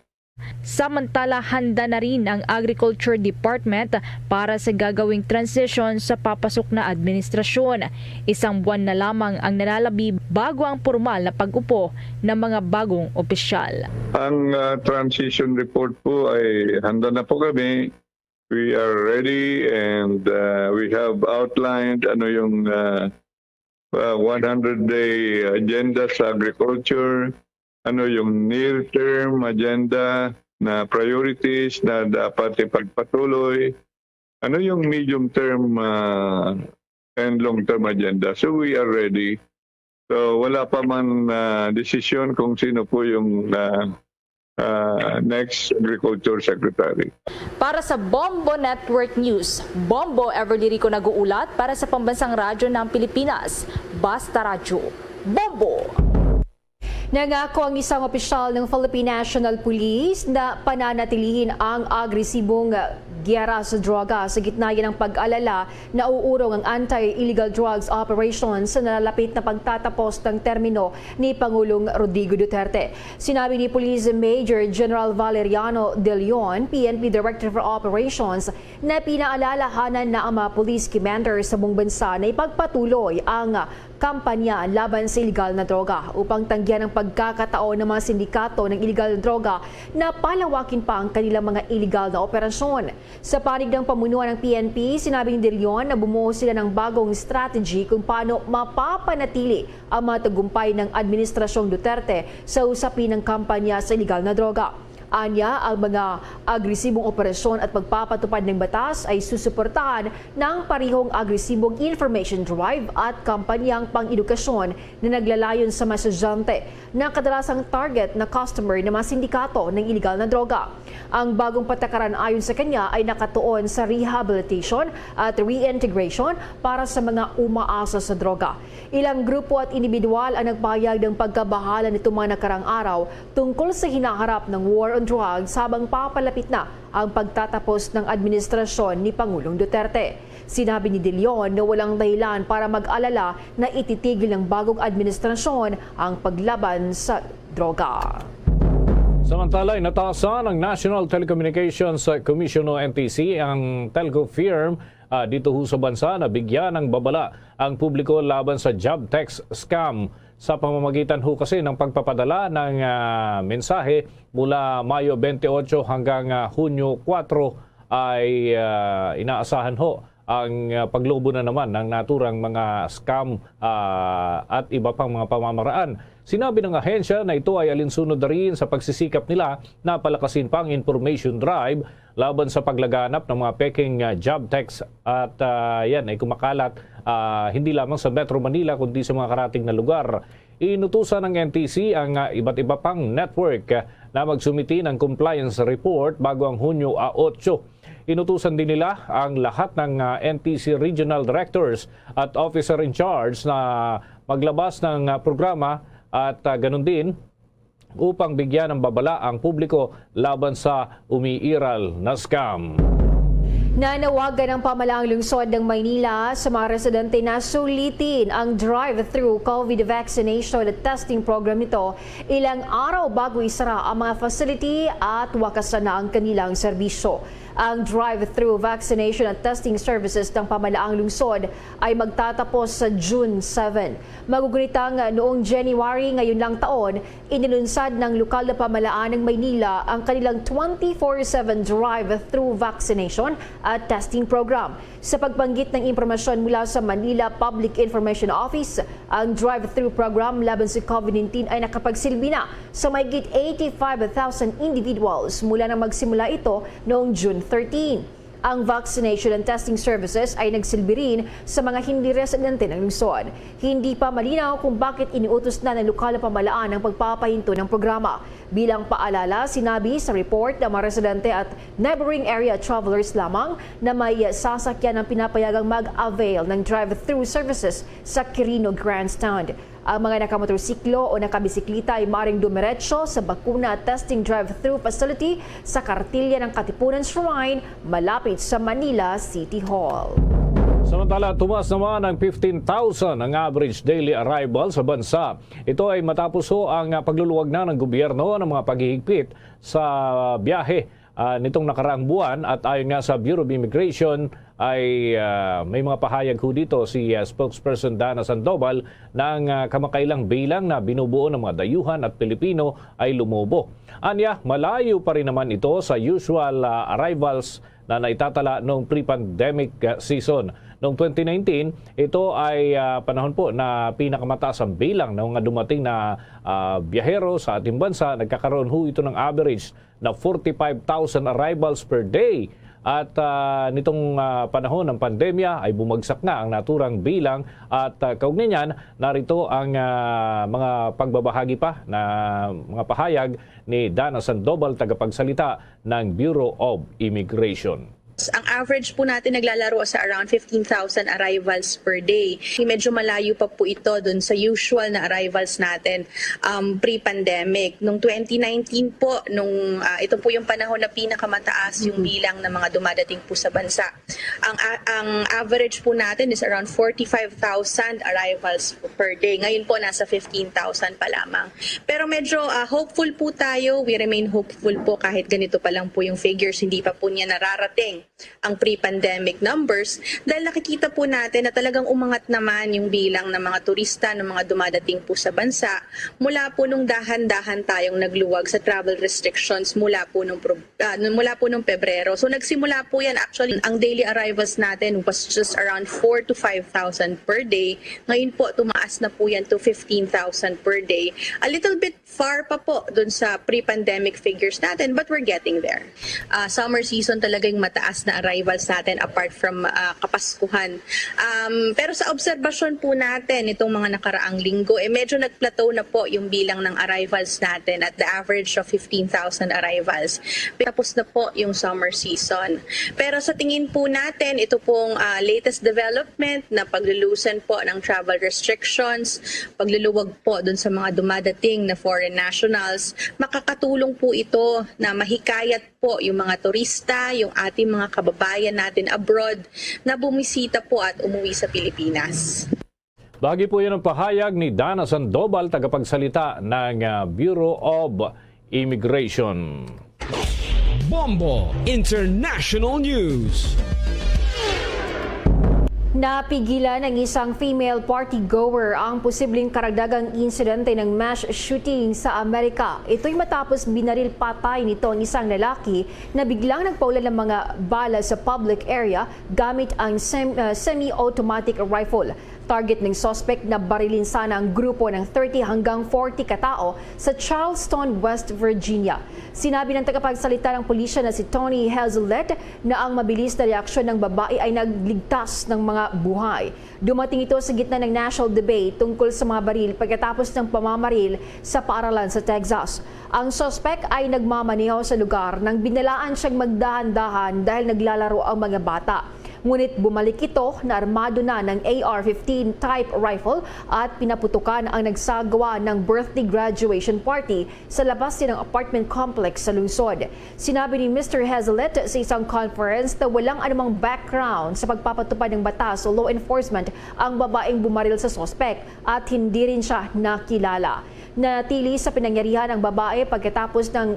Samantala, handa na rin ang Agriculture Department para sa gagawing transition sa papasok na administrasyon. Isang buwan na lamang ang nalalabi bago ang pormal na pag-upo ng mga bagong opisyal. Ang, ah, transition report po ay handa na po kami. We are ready and, ah, we have outlined ano yung, ah, ah, one hundred day agenda sa agriculture, ano yung near term agenda na priorities na dapat ipagpatuloy, ano yung medium term, ah, and long term agenda. So we are ready. So wala pa man, ah, desisyon kung sino po yung, ah, ah, next agriculture secretary. Para sa Bombo Network News, Bombo Everly Rico nag-uulat para sa Pambansang Radyo ng Pilipinas. Basta Radyo, Bombo! Nangako ang isang opisyal ng Philippine National Police na pananatilihin ang agresibong giyera sa droga sa gitna ng pag-alala na uurong ang anti-illegal drugs operations sa nalalapit na pagtatapos ng termino ni Pangulong Rodrigo Duterte. Sinabi ni Police Major General Valeriano De Leon, P N P Director for Operations, na pinaalalahanan na ang mga police commander sa buong bansa na ipagpatuloy ang kampanya laban sa iligal na droga upang tanggihan ang pagkakataon ng mga sindikato ng iligal na droga na palawakin pa ang kanilang mga iligal na operasyon. Sa panig ng pamunuan ng P N P, sinabi ni De Leon na bumuo sila ng bagong strategy kung paano mapapanatili ang mga tagumpay ng Administrasyong Duterte sa usapin ng kampanya sa iligal na droga. Anya, ang mga agresibong operasyon at pagpapatupad ng batas ay susuportahan ng parehong agresibong information drive at kampanyang pang-edukasyon na naglalayon sa mga estudyante na kadalasang target na customer ng mga sindikato ng iligal na droga. Ang bagong patakaran ayon sa kanya ay nakatuon sa rehabilitation at reintegration para sa mga umaasa sa droga. Ilang grupo at individual ang nagpahayag ng pagkabahala nitong mga nakarang araw tungkol sa hinaharap ng war drugs habang papalapit na ang pagtatapos ng administrasyon ni Pangulong Duterte. Sinabi ni De Leon na walang dahilan para mag-alala na ititigil ng bagong administrasyon ang paglaban sa droga. Samantala, inatasan ng National Telecommunications Commission o N T C ang telco firm ah, dito ho sa bansa na bigyan ng babala ang publiko laban sa job text scam sa pamamagitan ho kasi ng pagpapadala ng ah, mensahe mula Mayo twenty-eight hanggang ah, Hunyo four ay ah, inaasahan ho ang ah, paglobo na naman ng naturang mga scam ah, at iba pang mga pamamaraan. Sinabi ng ahensya na ito ay alinsunod na rin sa pagsisikap nila na palakasin pa ang information drive laban sa paglaganap ng mga peking ah, job text at ah, yan ay kumakalat ah, hindi lamang sa Metro Manila kundi sa mga karating na lugar. Inutusan ng N T C ang ah, iba't iba pang network ah, na magsumiti ng compliance report bago ang Hunyo eight. Inutusan din nila ang lahat ng ah, N T C regional directors at officer in charge na maglabas ng ah, programa at ah, ganun din upang bigyan ng babala ang publiko laban sa umiiral na scam. Nanawagan ang pamalaang lungsod ng Maynila sa mga residente na sulitin ang drive-through COVID vaccination at testing program nito ilang araw bago isara ang mga facility at wakasan na ang kanilang serbisyo. Ang drive-through vaccination at testing services ng pamalaang lungsod ay magtatapos sa June seven. Magugunit ang noong January ngayon lang taon, inilunsad ng lokal na pamahalaan ng Maynila ang kanilang twenty-four seven drive-through vaccination at testing program. Sa pagbanggit ng impormasyon mula sa Manila Public Information Office, ang drive-through program laban sa COVID nineteen ay nakapagsilbi na sa mahigit eighty-five thousand individuals mula nang magsimula ito noong June thirteen. Ang vaccination and testing services ay nagsilbi rin sa mga hindi residente ng lungsod. Hindi pa malinaw kung bakit iniutos na ng lokal na pamahalaan ang pagpapahinto ng programa. Bilang paalala, sinabi sa report ng mga residente at neighboring area travelers lamang na may sasakyan ang pinapayagang mag-avail ng drive-through services sa Quirino Grandstand. Ang mga nakamotorsiklo o nakabisiklita ay maring dumiretso sa bakuna testing drive-through facility sa Kartilya ng Katipunan Shrine malapit sa Manila City Hall. Samantala, tumaas naman ang fifteen thousand ang average daily arrival sa bansa. Ito ay matapos ho ang ah, pagluluwag na ng gobyerno ng mga paghihigpit sa biyahe ah, nitong nakaraang buwan at ayon nga sa Bureau of Immigration ay ah, may mga pahayag ho dito si ah, spokesperson Dana Sandoval na ang ah, kamakailang bilang na binubuo ng mga dayuhan at Pilipino ay lumobo. Anya, malayo pa rin naman ito sa usual ah, arrivals na naitatala noong pre-pandemic ah, season. Noong twenty nineteen, ito ay ah, panahon po na pinakamataas ang bilang ng mga dumating na ah, biyahero sa ating bansa. Nagkakaroon ho ito ng average na forty-five thousand arrivals per day. At ah, nitong ah, panahon ng pandemya ay bumagsak na ang naturang bilang at ah, kaugnay niyan, narito ang ah, mga pagbabahagi pa na mga pahayag ni Dana Sandoval, tagapagsalita ng Bureau of Immigration. Ang average po natin naglalaro sa around fifteen thousand arrivals per day. Medyo malayo pa po ito dun sa usual na arrivals natin um, pre-pandemic. Noong twenty nineteen po, nung ah, ito po yung panahon na pinakamataas yung bilang ng mga dumadating po sa bansa. Ang a- ang average po natin is around forty-five thousand arrivals per day. Ngayon po nasa fifteen thousand pa lamang. Pero medyo ah, hopeful po tayo. We remain hopeful po kahit ganito pa lang po yung figures, hindi pa po niya nararating ang pre-pandemic numbers dahil nakikita po natin na talagang umangat naman yung bilang ng mga turista, ng mga dumadating po sa bansa mula po nung dahan-dahan tayong nagluwag sa travel restrictions mula po nung pro- ah, nung- mula po nung Pebrero. So nagsimula po yan, actually, ang daily arrivals natin was just around four to five thousand per day. Ngayon po tumaas na po yan to fifteen thousand per day. A little bit far pa po dun sa pre-pandemic figures natin, but we're getting there. Ah, summer season talaga yung mataas na arrivals natin apart from, ah, Kapaskuhan. Um, pero sa obserbasyon po natin itong mga nakaraang linggo, eh, medyo nag-plateau na po yung bilang ng arrivals natin at the average of fifteen thousand arrivals. Tapos na po yung summer season. Pero sa tingin po natin, ito pong, ah, latest development na paglulusen po ng travel restrictions, pagluluwag po dun sa mga dumadating na foreign nationals, makakatulong po ito na mahikayat po yung mga turista, yung ating mga kababayan natin abroad na bumisita po at umuwi sa Pilipinas. Bahagi po yan ang pahayag ni Dana Sandoval, tagapagsalita ng, ah, Bureau of Immigration. Bombo International News. Napigilan ang isang female party goer ang posibleng karagdagang insidente ng mass shooting sa Amerika. Ito'y matapos binaril patay nito ang isang lalaki na biglang nagpaulan ng mga bala sa public area gamit ang sem- uh, semi-automatic rifle. Target ng suspect na barilin sana ang grupo ng thirty hanggang forty katao sa Charleston, West Virginia. Sinabi ng tagapagsalita ng pulisya na si Tony Hazelet na ang mabilis na reaksyon ng babae ay nagligtas ng mga buhay. Dumating ito sa gitna ng national debate tungkol sa mga baril pagkatapos ng pamamaril sa paaralan sa Texas. Ang suspect ay nagmamaneho sa lugar nang binalaan siyang magdahan-dahan dahil naglalaro ang mga bata. Ngunit bumalik ito na armado na ng A R fifteen type rifle at pinaputukan ang nagsagawa ng birthday graduation party sa labas din ng apartment complex sa lungsod. Sinabi ni Mister Hazelet sa isang conference na walang anumang background sa pagpapatupad ng batas o law enforcement ang babaeng bumaril sa suspect at hindi rin siya nakilala. Natili sa pinangyarihan ang babae pagkatapos ng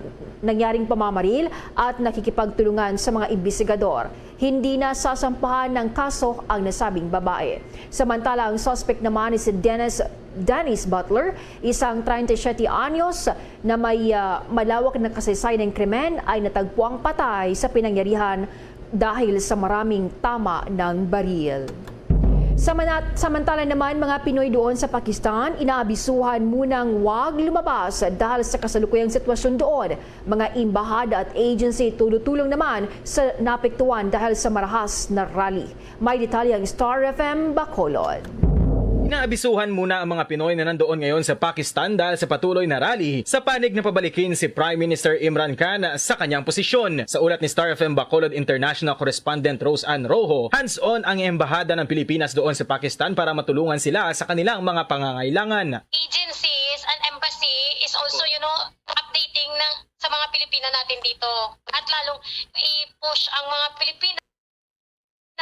nangyaring pamamaril at nakikipagtulungan sa mga imbestigador. Hindi na sasampahan ng kaso ang nasabing babae. Samantala, ang suspect naman ni si Dennis Dennis Butler, isang treinta y siete anyos na may, ah, malawak na kasaysayan ng krimen, ay natagpuang patay sa pinangyarihan dahil sa maraming tama ng baril. Sa manat- samantala naman, mga Pinoy doon sa Pakistan inaabisuhan munang wag lumabas dahil sa kasalukuyang sitwasyon doon. Mga embahada at agency tulutulong naman sa naapektuhan dahil sa marahas na rally. May detalye ang Star F M Bacolod. Inaabisuhan muna ang mga Pinoy na nandoon ngayon sa Pakistan dahil sa patuloy na rally sa panig na pabalikin si Prime Minister Imran Khan sa kanyang posisyon. Sa ulat ni Star F M Bacolod International Correspondent Rose Ann Rojo, hands-on ang Embahada ng Pilipinas doon sa Pakistan para matulungan sila sa kanilang mga pangangailangan. Agencies and embassy is also, you know, updating ng sa mga Pilipina natin dito. At lalong i-push ang mga Pilipina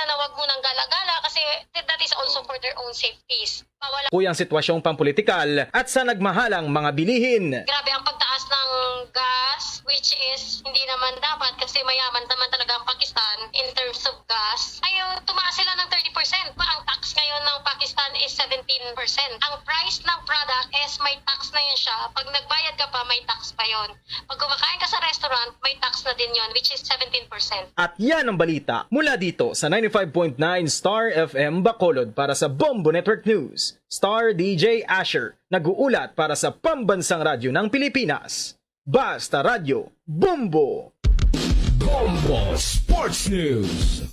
na wag munang gala-gala kasi that is also for their own safeties. Bawal Kuyang sitwasyong pampolitikal at sa nagmahalang mga bilihin. Grabe ang pagtaas ng gas, which is hindi naman dapat kasi mayaman naman talaga ang Pakistan in terms of gas. Ay, tumaas sila ng thirty percent. Ang tax ngayon ng Pakistan is seventeen percent. Ang price ng product is may tax na yun siya. Pag nagbayad ka pa, may tax pa yun. Pag kumakain ka sa restaurant, may tax na din yon, which is seventeen percent. At yan ang balita mula dito sa ninety-five point nine Star F M Bacolod. Para sa Bombo Network News, Star D J Asher, nag-uulat para sa Pambansang Radyo ng Pilipinas. Basta Radyo, Bombo! Bombo Sports News.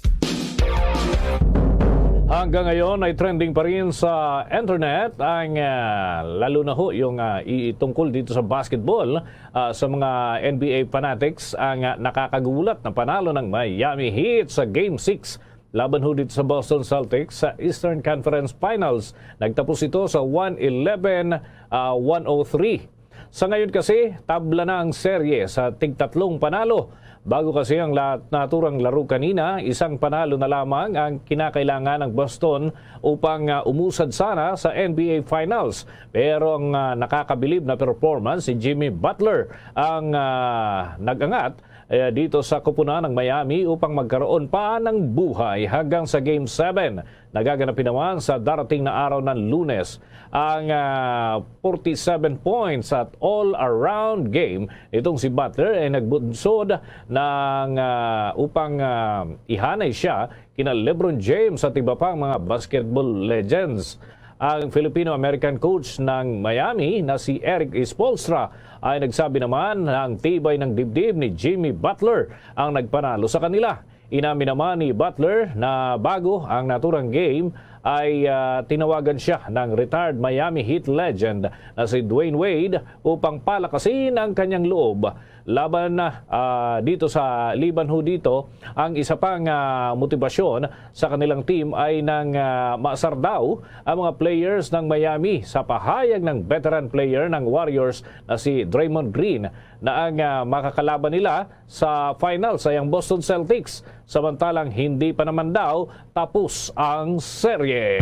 Hanggang ngayon ay trending pa rin sa internet ang, ah, lalo na ho yung, ah, i- tungkol dito sa basketball, ah, sa mga N B A fanatics, ang, ah, nakakagulat na panalo ng Miami Heat sa Game six laban ho dito sa Boston Celtics sa Eastern Conference Finals. Nagtapos ito sa one eleven, ah, one oh three. Sa ngayon kasi, tabla na ang serye sa tigtatlong panalo. Bago kasi ang la- naturang laro kanina, isang panalo na lamang ang kinakailangan ng Boston upang, ah, umusad sana sa N B A Finals. Pero ang, ah, nakakabilib na performance ni Jimmy Butler ang, ah, nag-angat, eh, dito sa koponan ng Miami upang magkaroon pa ng buhay hanggang sa Game seven. Nagaganapin naman sa darating na araw ng Lunes ang, ah, forty-seven points at all-around game. Itong si Butler ay nagbunsod ng, ah, upang, ah, ihanay siya kina LeBron James at iba pang mga basketball legends. Ang Filipino-American coach ng Miami na si Eric Spoelstra ay nagsabi naman na ang tibay ng dibdib ni Jimmy Butler ang nagpanalo sa kanila. Inamin naman ni Butler na bago ang naturang game ay, ah, tinawagan siya ng retired Miami Heat legend na si Dwyane Wade upang palakasin ang kanyang loob laban, ah, dito sa liban ho dito. Ang isa pang, ah, motibasyon sa kanilang team ay nang, ah, maasar daw ang mga players ng Miami sa pahayag ng veteran player ng Warriors na si Draymond Green na ang, ah, makakalaban nila sa finals ay ang Boston Celtics, samantalang hindi pa naman daw tapos ang serye.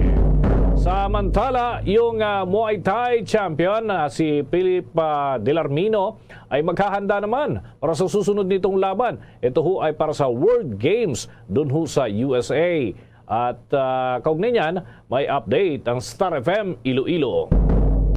Samantala, yung, ah, Muay Thai champion na si Philip, ah, Delarmino ay maghahanda naman para sa susunod nitong laban. Ito ho ay para sa World Games dun ho sa U S A. At, ah, kaugnay niyan, may update ang Star F M Iloilo.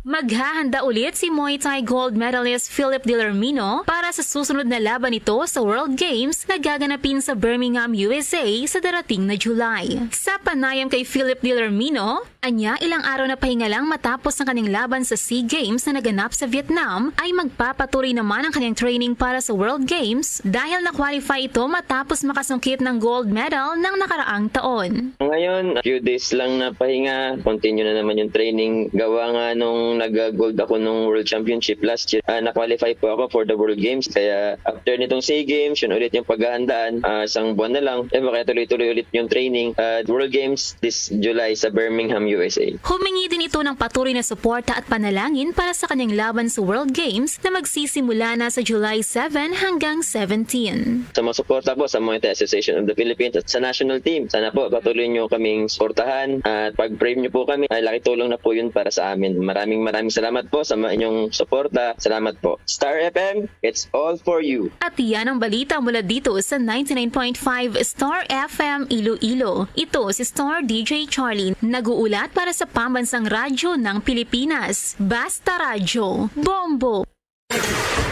Maghahanda ulit si Muay Thai gold medalist Philip Delarmino para sa susunod na laban nito sa World Games na gaganapin sa Birmingham, U S A sa darating na July. Sa panayam kay Philip Delarmino, anya ilang araw na pahinga lang matapos ang kanyang laban sa SEA Games na naganap sa Vietnam, ay magpapatuloy naman ang kanyang training para sa World Games dahil na-qualify ito matapos makasungkit ng gold medal ng nakaraang taon. Ngayon, few days lang na pahinga, continue na naman yung training. Gawa nga nung nag-gold ako nung World Championship last year, ah, na-qualify po ako for the World Games. Kaya after nitong SEA Games, yun ulit yung paghahandaan. Ah, isang buwan na lang, eh, makatuloy-tuloy ulit yung training. Ah, World Games this July sa Birmingham, U S A. Humingi din ito ng patuloy na suporta at panalangin para sa kanyang laban sa World Games na magsisimula na sa July seven hanggang seventeen. Sa mga suporta po sa Muay Thai Association of the Philippines at sa national team, sana po patuloy niyo kaming suportahan at pag-pray niyo po kami. Ay, laki tulong na po yun para sa amin. Maraming, maraming salamat po sa mga inyong suporta. Salamat po. Star F M, it's all for you. At yan ang balita mula dito sa ninety-nine point five Star F M Iloilo. Ito si Star D J Charlie, nag-uulat para sa Pambansang Radyo ng Pilipinas. Basta Radyo, Bombo!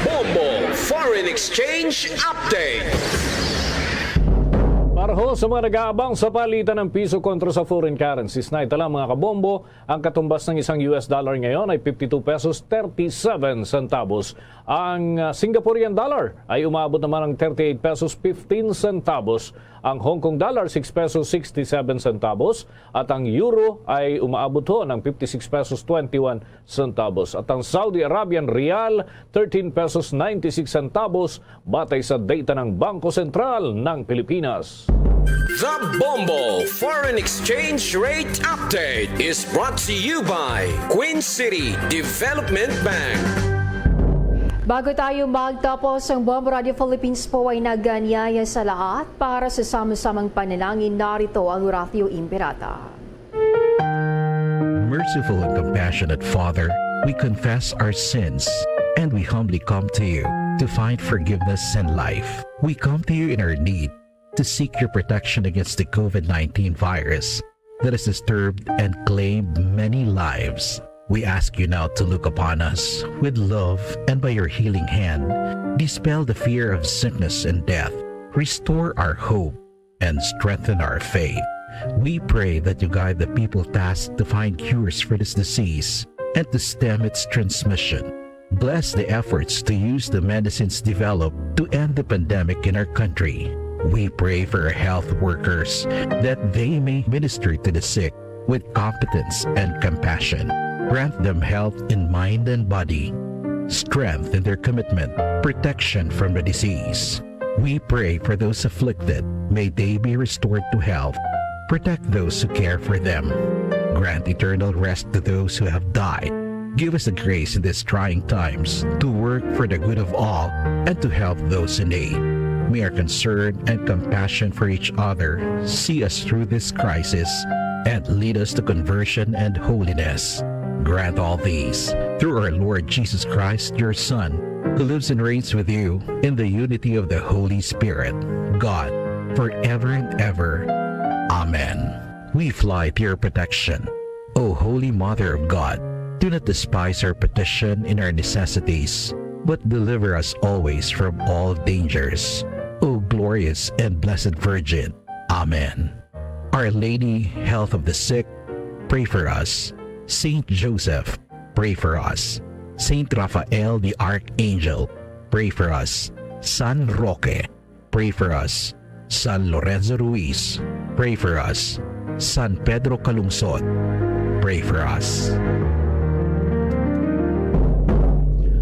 Bombo Foreign Exchange Update. Para ho sa mga nag-aabang sa palitan ng piso kontra sa foreign currencies, na ito lang, mga kabombo, ang katumbas ng isang U S dollar ngayon ay fifty-two pesos thirty-seven centavos. Ang, ah, Singaporean dollar ay umaabot naman ng thirty-eight pesos fifteen centavos. Ang Hong Kong dollar, six pesos sixty-seven centavos. At ang euro ay umaabot ho ng fifty-six pesos twenty-one centavos. At ang Saudi Arabian riyal, thirteen pesos ninety-six centavos, batay sa data ng Bangko Sentral ng Pilipinas. The Bombo Foreign Exchange Rate Update is brought to you by Queen City Development Bank. Bago tayo magtapos, ang Bombo Radio Philippines po ay nag-aanyaya sa lahat para sa sama-samang panalangin. Narito ang Oratio Imperata. Merciful and compassionate Father, we confess our sins and we humbly come to you to find forgiveness and life. We come to you in our need to seek your protection against the COVID nineteen virus that has disturbed and claimed many lives. We ask you now to look upon us with love and by your healing hand, dispel the fear of sickness and death, restore our hope, and strengthen our faith. We pray that you guide the people tasked to find cures for this disease and to stem its transmission. Bless the efforts to use the medicines developed to end the pandemic in our country. We pray for our health workers that they may minister to the sick with competence and compassion. Grant them health in mind and body, strength in their commitment, protection from the disease. We pray for those afflicted. May they be restored to health. Protect those who care for them. Grant eternal rest to those who have died. Give us the grace in these trying times to work for the good of all and to help those in need. May our concern and compassion for each other see us through this crisis and lead us to conversion and holiness. Grant all these through our Lord Jesus Christ, your Son, who lives and reigns with you in the unity of the Holy Spirit, God, forever and ever. Amen. We fly to your protection. O Holy Mother of God, do not despise our petition in our necessities, but deliver us always from all dangers. O glorious and blessed Virgin. Amen. Our Lady, Health of the Sick, pray for us. Saint Joseph, pray for us. Saint Raphael the Archangel, pray for us. San Roque, pray for us. San Lorenzo Ruiz, pray for us. San Pedro Calungsod, pray for us.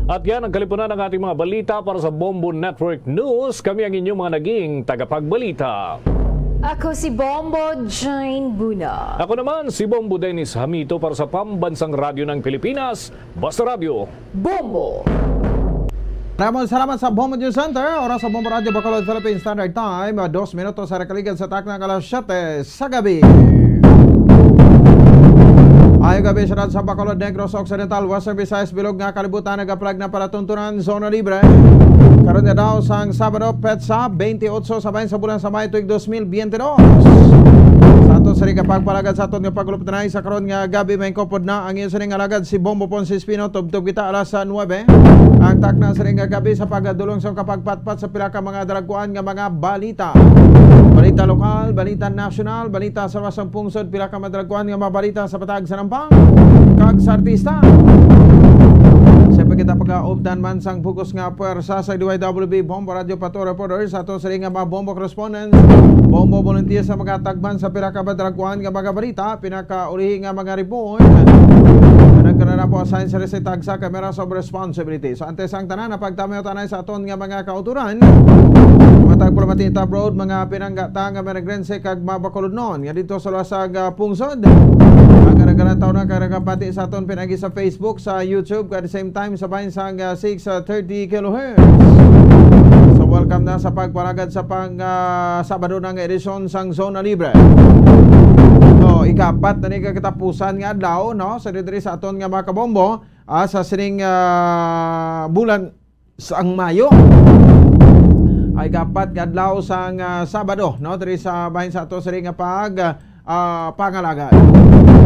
At yan ang kalipunan ng ating mga balita para sa Bombo Network News. Kami ang inyong mga naging tagapagbalita. Ako si Bombo Jane Buna. Ako naman si Bombo Dennis Hamito para sa Pambansang Radyo ng Pilipinas, Basta Radyo. Bombo! Maraming salamat sa Bombo News Center. Oras sa Bombo Radyo Bacolod Philippine Standard Time, ah, dos minutos sa nakaligad sa takna nga alas siyete sa gabi. Maayong gabi, syudad sa Bacolod, Negros Occidental, Western Visayas, bilog nga kalibutan, nagapalag na palatuntunan, zona libre. Karon nga daw sang Sabado, petsa twenty-eight sa bahin sa bulan sa Mayo tuig dos mil biyente dos. Sa aton sa rin nga pagpalagad sa aton nga pagluputanay sa karon nga gabi, may kupod na ang iyo sining alagad si Bombo Ponce Espino. Tubtob kita alas sa nuebe. Ang takna sa rin nga gabi sa pagadulong sa kapagpatpat sa pila ka mga dalagkuan nga mga balita. Balita lokal, balita nasyonal, balita sa luwas sang pungsod, pila ka madalagkuan nga mga balita sa patag sa nampang kag sa artista. Siyempre kita pagkaupdan man sang bug-os nga pwersa sa D Y W B Bombo Radio Pato Reporter, sa ato sa rin nga mga Bombo correspondents, Bombo volunteer sa mga tagman sa pila ka madalagkuan nga mga balita, pinakaulihi nga mga report. Nagkaroon na po assign sa tagsa ka Matters of Responsibility. So, antes ang tanan, napagtamayo tanay sa aton nga mga kauturan. Matag pala mati abroad, mga pinanggata nga mga Negrense kag mga Bacolodnon nga dito sa luwas sang, ah, pungsod. Ang karagalan taon na karagapati sa aton pinagi sa Facebook, sa YouTube, at the same time sa bahin sang, ah, six thirty kilohertz. So, welcome na sa pagpalagad sa pang, ah, Sabado na nga edisyon sang Zona Libre. So, ikapat na ni katapusan nga adlaw, no? Sa diri sa aton nga mga kabombo, ah, sa sining, ah, bulan sang Mayo. Ay kapat nga adlaw sang, ah, Sabado, no, diri sa bahin sa ato sini nga pag, ah, pangalagad.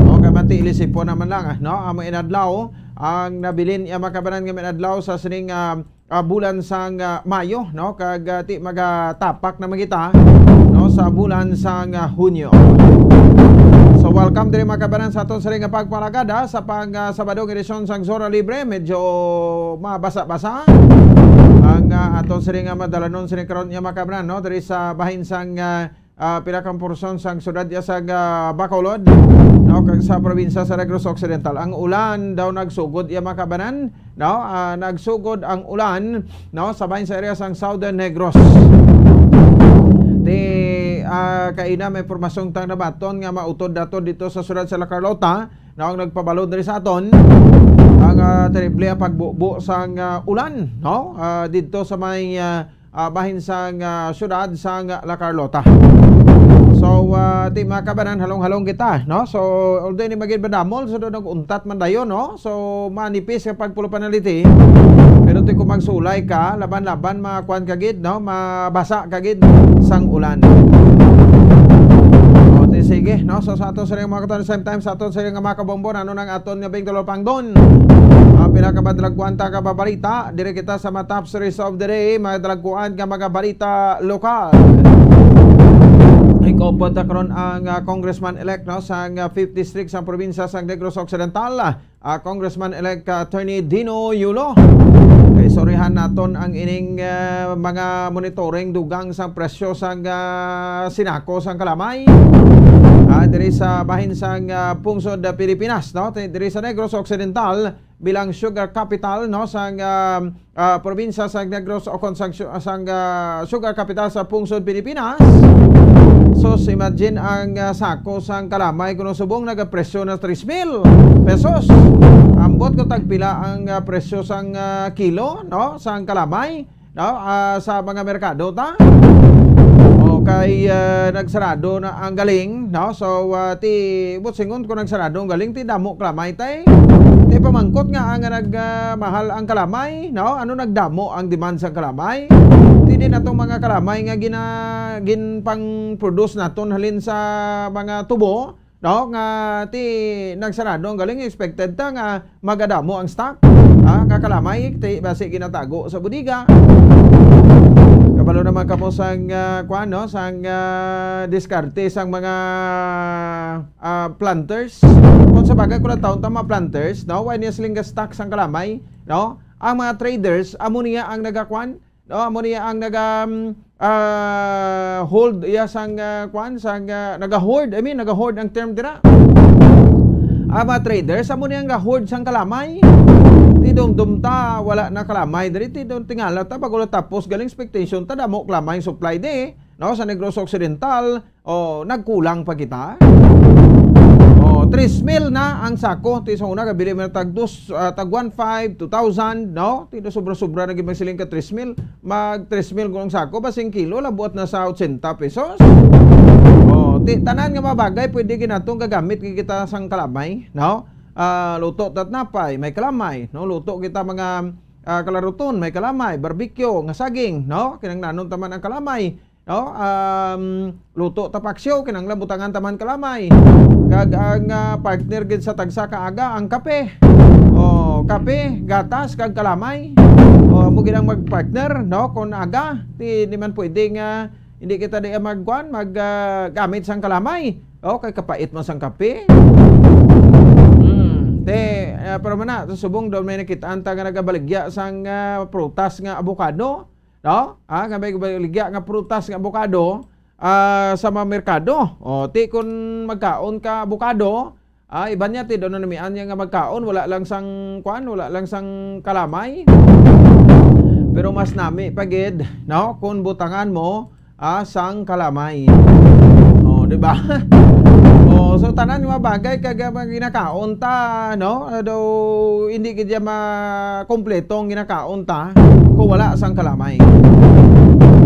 No, kay mati ilisipon naman lang, ah, no, amo inadlaw ang nabilin iya makabanan nga inadlaw sa sining, ah, ah, bulan sang, ah, Mayo, no, kag, ah, ti magatapak naman kita, no, sa bulan sang, ah, Hunyo. So, welcome diri mga kabanan sa aton sini nga pagpalagad, ah, sa pang, ah, Sabadong edisyon sang Zona Libre. Medyo mabasa-basa ang, ah, aton sini nga madalanon sini karon nga mga kabanan, no, diri sa bahin sang, ah, ah, pila ka porsyon sang syudad ya sa, ah, Bacolod, no, kag sa probinsya sa Negros Occidental. Ang ulan daw nagsugod ya mga kabanan, no, ah, nagsugod ang ulan, no, sa bahin sa area sang Southern Negros. Ti, ah, kaina may impormasyong tang nabaton nga mautod dato dito sa syudad sa La Carlota, no, ang nagpabalo diri sa aton ang, ah, terrible ang pagbubo sang, ah, ulan, no, ah, dito sa may, ah, ah, bahin sang, ah, syudad sang La Carlota. So, ah, ti mga kabanan, halong-halong kita, no? So, although ini magid madamol, so, do nag-untat man dayon, no? So, manipis ang pagpulo panaliti. Pero ti kung magsulay ka, laban-laban, makuan ka gid, no? Mabasa ka gid sang ulan. O, ti sige, no? So, sa ato sa mga katon, same time, sa ato sa mga kabombo, ano nang aton nga bing dalawang pangdon? Ah, pila ka madalagkuan ta ka babalita, diri kita sa mga top series of the day, mga dalagkuan nga mga balita lokal. Higop ta karon ang, ah, congressman-elect, no, sa, ah, fifth District sa probinsya sa Negros Occidental, ah, Congressman-elect, ah, Attorney Dino Yulo. Kay surihan naton ang ining, ah, mga monitoring dugang sa presyo sa, ah, sinako sa kalamay, ah, diri sa bahin sa, ah, pungsod, ah, Pilipinas, no? Ti-, diri sa Negros Occidental, bilang sugar capital, no, sang, ah, ah, probinsya sang Negros o kon sang su-, sang, ah, sugar capital sa pungsod Pilipinas. So, imagine ang, ah, sako sang kalamay kuno subong nagapresyo na tres mil pesos. Ambot ko tagpila ang, ah, presyo sang, ah, kilo, no, sang kalamay, no, ah, sa mga merkado ta. O kay, ah, nagsarado na ang galing, no? So, ah, ti, buot silingon ko nagsarado ang galing, ti damo kalamay tay. Ti pamangkot nga ang nag, ah, mahal ang kalamay, no? Ano nagdamo ang demand sa kalamay? Ti di natong mga kalamay nga gina-, ginpang-produce naton halin sa mga tubo, no, nga ti nagsarado ang galing, expected ta nga magadamo ang stock. Ah, kakalamay, ti basi ginatago sa bodega. Kabalo naman kamo sang, ah, kuan, no, sang, ah, diskarte sang mga, ah, planters. Kung sa bagay, kung taon ta mga planters, no, why niya siling ga-stock sang kalamay, no? Ang mga traders, amo niya ang nagakuan, no, amo niya ang naga, um, ah, hold iya sang, ah, kwan, sang, ah, naga-hoard. I mean, naga-hoard ang term dira. Ang mga traders, amo ni ang ga-hoard sang kalamay. Ti dumdum ta, wala na kalamay diri. Ti dum-, tingala ta, bago na tapos, galing expectation ta, damo kalamay supply di, no, sa Negros Occidental. O, nagkulang pa kita. O, tres mil na ang sako. Ti sa una, gabili man tag dos, ah, tag one five, two thousand, no? Ti sobra-sobra na gid magsiling ka tres mil. Mag tres mil ko ang sako, basing kilo, labuat na sa ochenta pesos. O, ti, tanan nga mga bagay, pwede gid naton gagamit gid kita sang kalamay, no? Ah, luto ta tinapay, may kalamay, no? Luto kita mga, ah, kalaruton, may kalamay, barbecue, nga saging, no? Kinahanglanon ta man ang kalamay, no? Um, luto ta paksiw, kinahanglan butangan ta man kalamay. Kag ang, ah, partner gid sa tagsa ka aga, ang kape. O, kape, gatas, kag kalamay. O, amo gid ang mag-partner, no? Kung aga, ti, di man pwede nga hindi kita di magkuan, mag, ah, gamit sang kalamay. O, kay kapait man sang kape. Hmm. Te, ah, pero man na, subong daw may nakitaan ta nga nagabaligya sang, ah, prutas nga avocado, no? Ah, nga may baligya nga prutas nga avocado, ah, sa mga merkado. O, ti kun magkaon ka avocado, ah, iban niya ti daw nanamian niya nga magkaon, wala lang sang kuan, wala lang sang kalamay. Pero mas nami pa gid, no? Kung butangan mo, ah, sang kalamay. O, di ba? O, so tanan nga mga bagay kag mga ginakaon ta, no? Daw hindi gid ya makompleto ang ginakaon ta kung wala sang kalamay.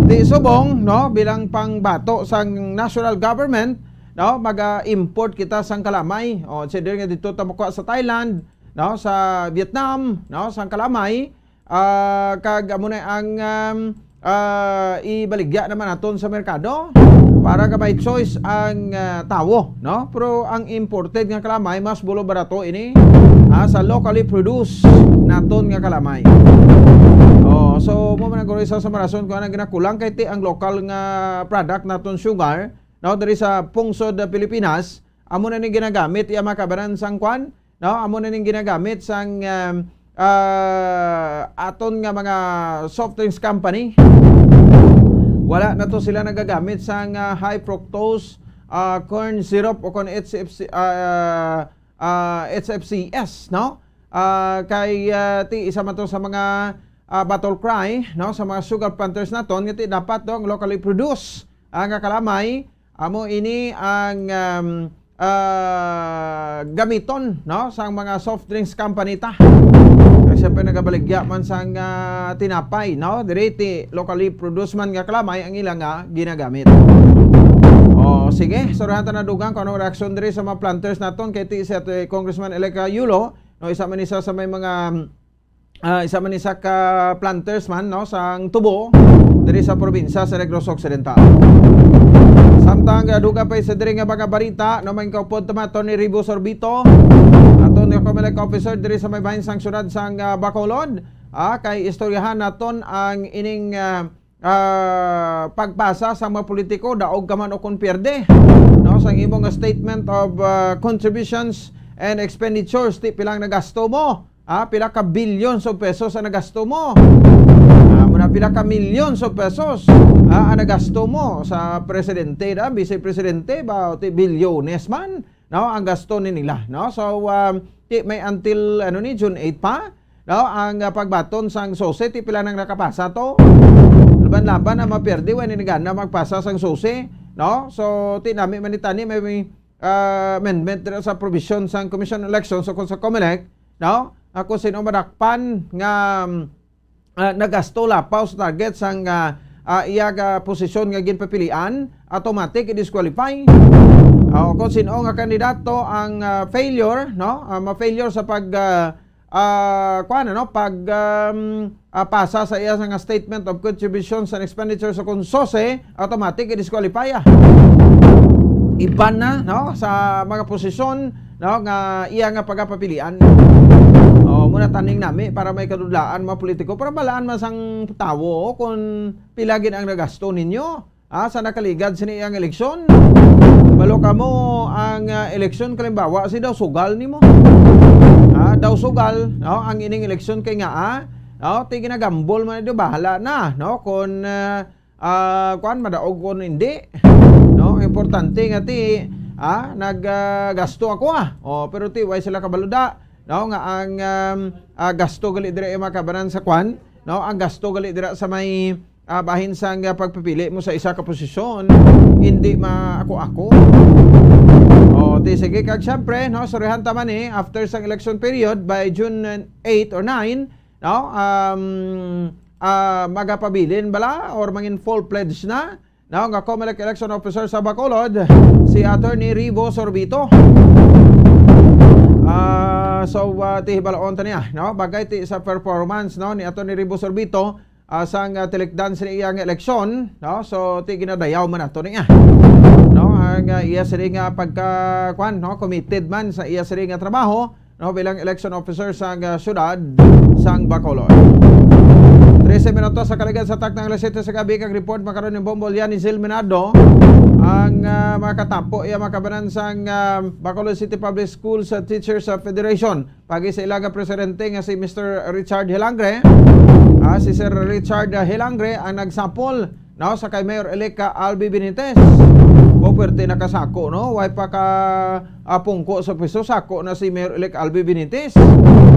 Ti subong, no, bilang pangbato sang national government, no, maga-import kita sang kalamay. O, consider nga dito ta makuha sa Thailand, no, sa Vietnam, no, sang kalamay. Ah, kag amo na ang, um, ah, ibaligya naman naton sa merkado para nga may choice ang, ah, tawo, no? Pero ang imported nga kalamay, mas bulo barato ini, ah, sa locally produced naton nga kalamay. Oh, so, mo man ang isa sa mga rason kung anong ginakulang kay ti ang local nga product naton sugar, no, diri sa pungsod, ah, Pilipinas, amo na ni ginagamit iya mga kabanan sang kwan, no? Amo na ning ginagamit sang, um, ah, aton nga mga soft drinks company. Wala na to sila nagagamit sang, ah, high fructose, ah, corn syrup o kon H F C, ah, ah, H F C S, no? Ah, kay, ah, ti isa man to sa mga, ah, battle cry, no, sa mga sugar planters naton nga ti dapat to ang locally produced, ah, nga kalamay. Amo ini ang, um, ah, gamiton, no, sang mga soft drinks company ta. Kay siyempre nagabaligya man sang, ah, tinapay, no? Diri ti locally produced man nga kalamay ang ila nga ginagamit. O, sige, surahan ta na dugang kung anong reaksyon diri sa mga planters naton kay ti si Congressman-elect Yulo, no, isa man isa sa may mga ah, isa man ni sa ka planters man, no, sang tubo diri sa probinsya sa Negros Occidental. Samtang, ah, dugang pa sa diri nga mga barita, no, may kaupod ta man ni Ribo Sorbito, aton nga Comelec officer diri sa may bahin sang syudad sang, ah, Bacolod. Ah, kay istoryahan naton ang ining, ah, ah, pagpasa sa mga politiko, daog ka man o kon pierde, no, sang imo nga statement of, ah, contributions and expenditures, ti pilang nagasto mo, ah, pila ka billions of pesos ang nagasto mo, ah, muna pila ka millions of pesos, ah, ang nagasto mo sa presidente na, vice presidente ba, ti bilyones man, no, ang gasto ni nila, no? So, um, ti may until, ano ni, June eight pa, no, ang, ah, pagbaton sang sose, ti pila nang nakapasa to. Laban-laban ang maperde, wala ni gana magpasa sang sose, no? So, ti nami man ni tani may, may, ah, amendment dira sa provision sang Commission on Elections o kung sa Comelec, no? Ako sino madakpan nga, um, ah, nagasto lapaw sa target sang, ah, ah, iya nga posisyon nga ginpapilian, automatic i-disqualify. Ah, o kung sino nga kandidato ang, ah, failure, no? Ah, ma-failure sa pag, ah, ah, kuwan, ano, pag, um, ah, pasa sa iya nga statement of contributions and expenditures o kung sose, automatic i-disqualify, ah. Iban na, no, sa mga posisyon, no, nga iya nga pagapapilian. O, muna taning nami para may kadudlaan mga politiko, para balaan man sang tawo kung pila gid ang nagasto ninyo, ah, sa nakaligad sini ang eleksyon. Balo kamo ang, ah, eleksyon, kalimbawa, si daw sugal nimo. Ah, daw sugal, no, ang ining eleksyon kay nga, ah, no, ti ginagambol man do, bahala na, no, kung, ah, ah, kuan, madaog kon hindi. No, importante nga ti, ah, nag, ah, gasto ako, ah. Oh, pero ti, way sila kabaluda, no, nga ang, um, ah, gasto gali dira, eh, makabanan sa kuan, no, ang gasto gali dira sa may, ah, bahin sang, ah, pagpipili mo sa isa ka posisyon, hindi ma-ako-ako. Oh, ti, sige, kag syempre, no, surihan ta man, eh, after sang election period, by June eight or nine, no, um, ah, magapabilin bala or mangin full-fledged na, no, nga Comelec election officer sa Bacolod, si Attorney Rivo Sorbito. Ah, so, ah, ti, hibaloon ta niya, no, bagay ti sa performance, no, ni Attorney Rivo Sorbito, ah, sang, ah, tilikdan sa iyang eleksyon, no, so ti ginadayaw man nato niya, no, ang, ah, iya sini nga pagka, kuan, no, committed man sa iya sini nga trabaho, no, bilang election officer sang, ah, syudad sang Bacolod. Trese minutos sa kaligad sa taknang alas siyete sa gabi, kag report makaron ni Bombo Liani Zil Minardo, ang, ah, makatapo iya makabanan sang, ah, Bacolod City Public Schools, ah, Teachers, ah, Federation. Pagi sa ila nga presidente nga si Mister Richard Hilangre, ah, si Sir Richard, ah, Hilangre ang nagsapol, no, sa kay Mayor-elect ka Albi Benitez. Mo, pwerte nakasako, no? Way pa ka, ah, pungko sa piso, sako na si Mayor-elect Albi Benitez.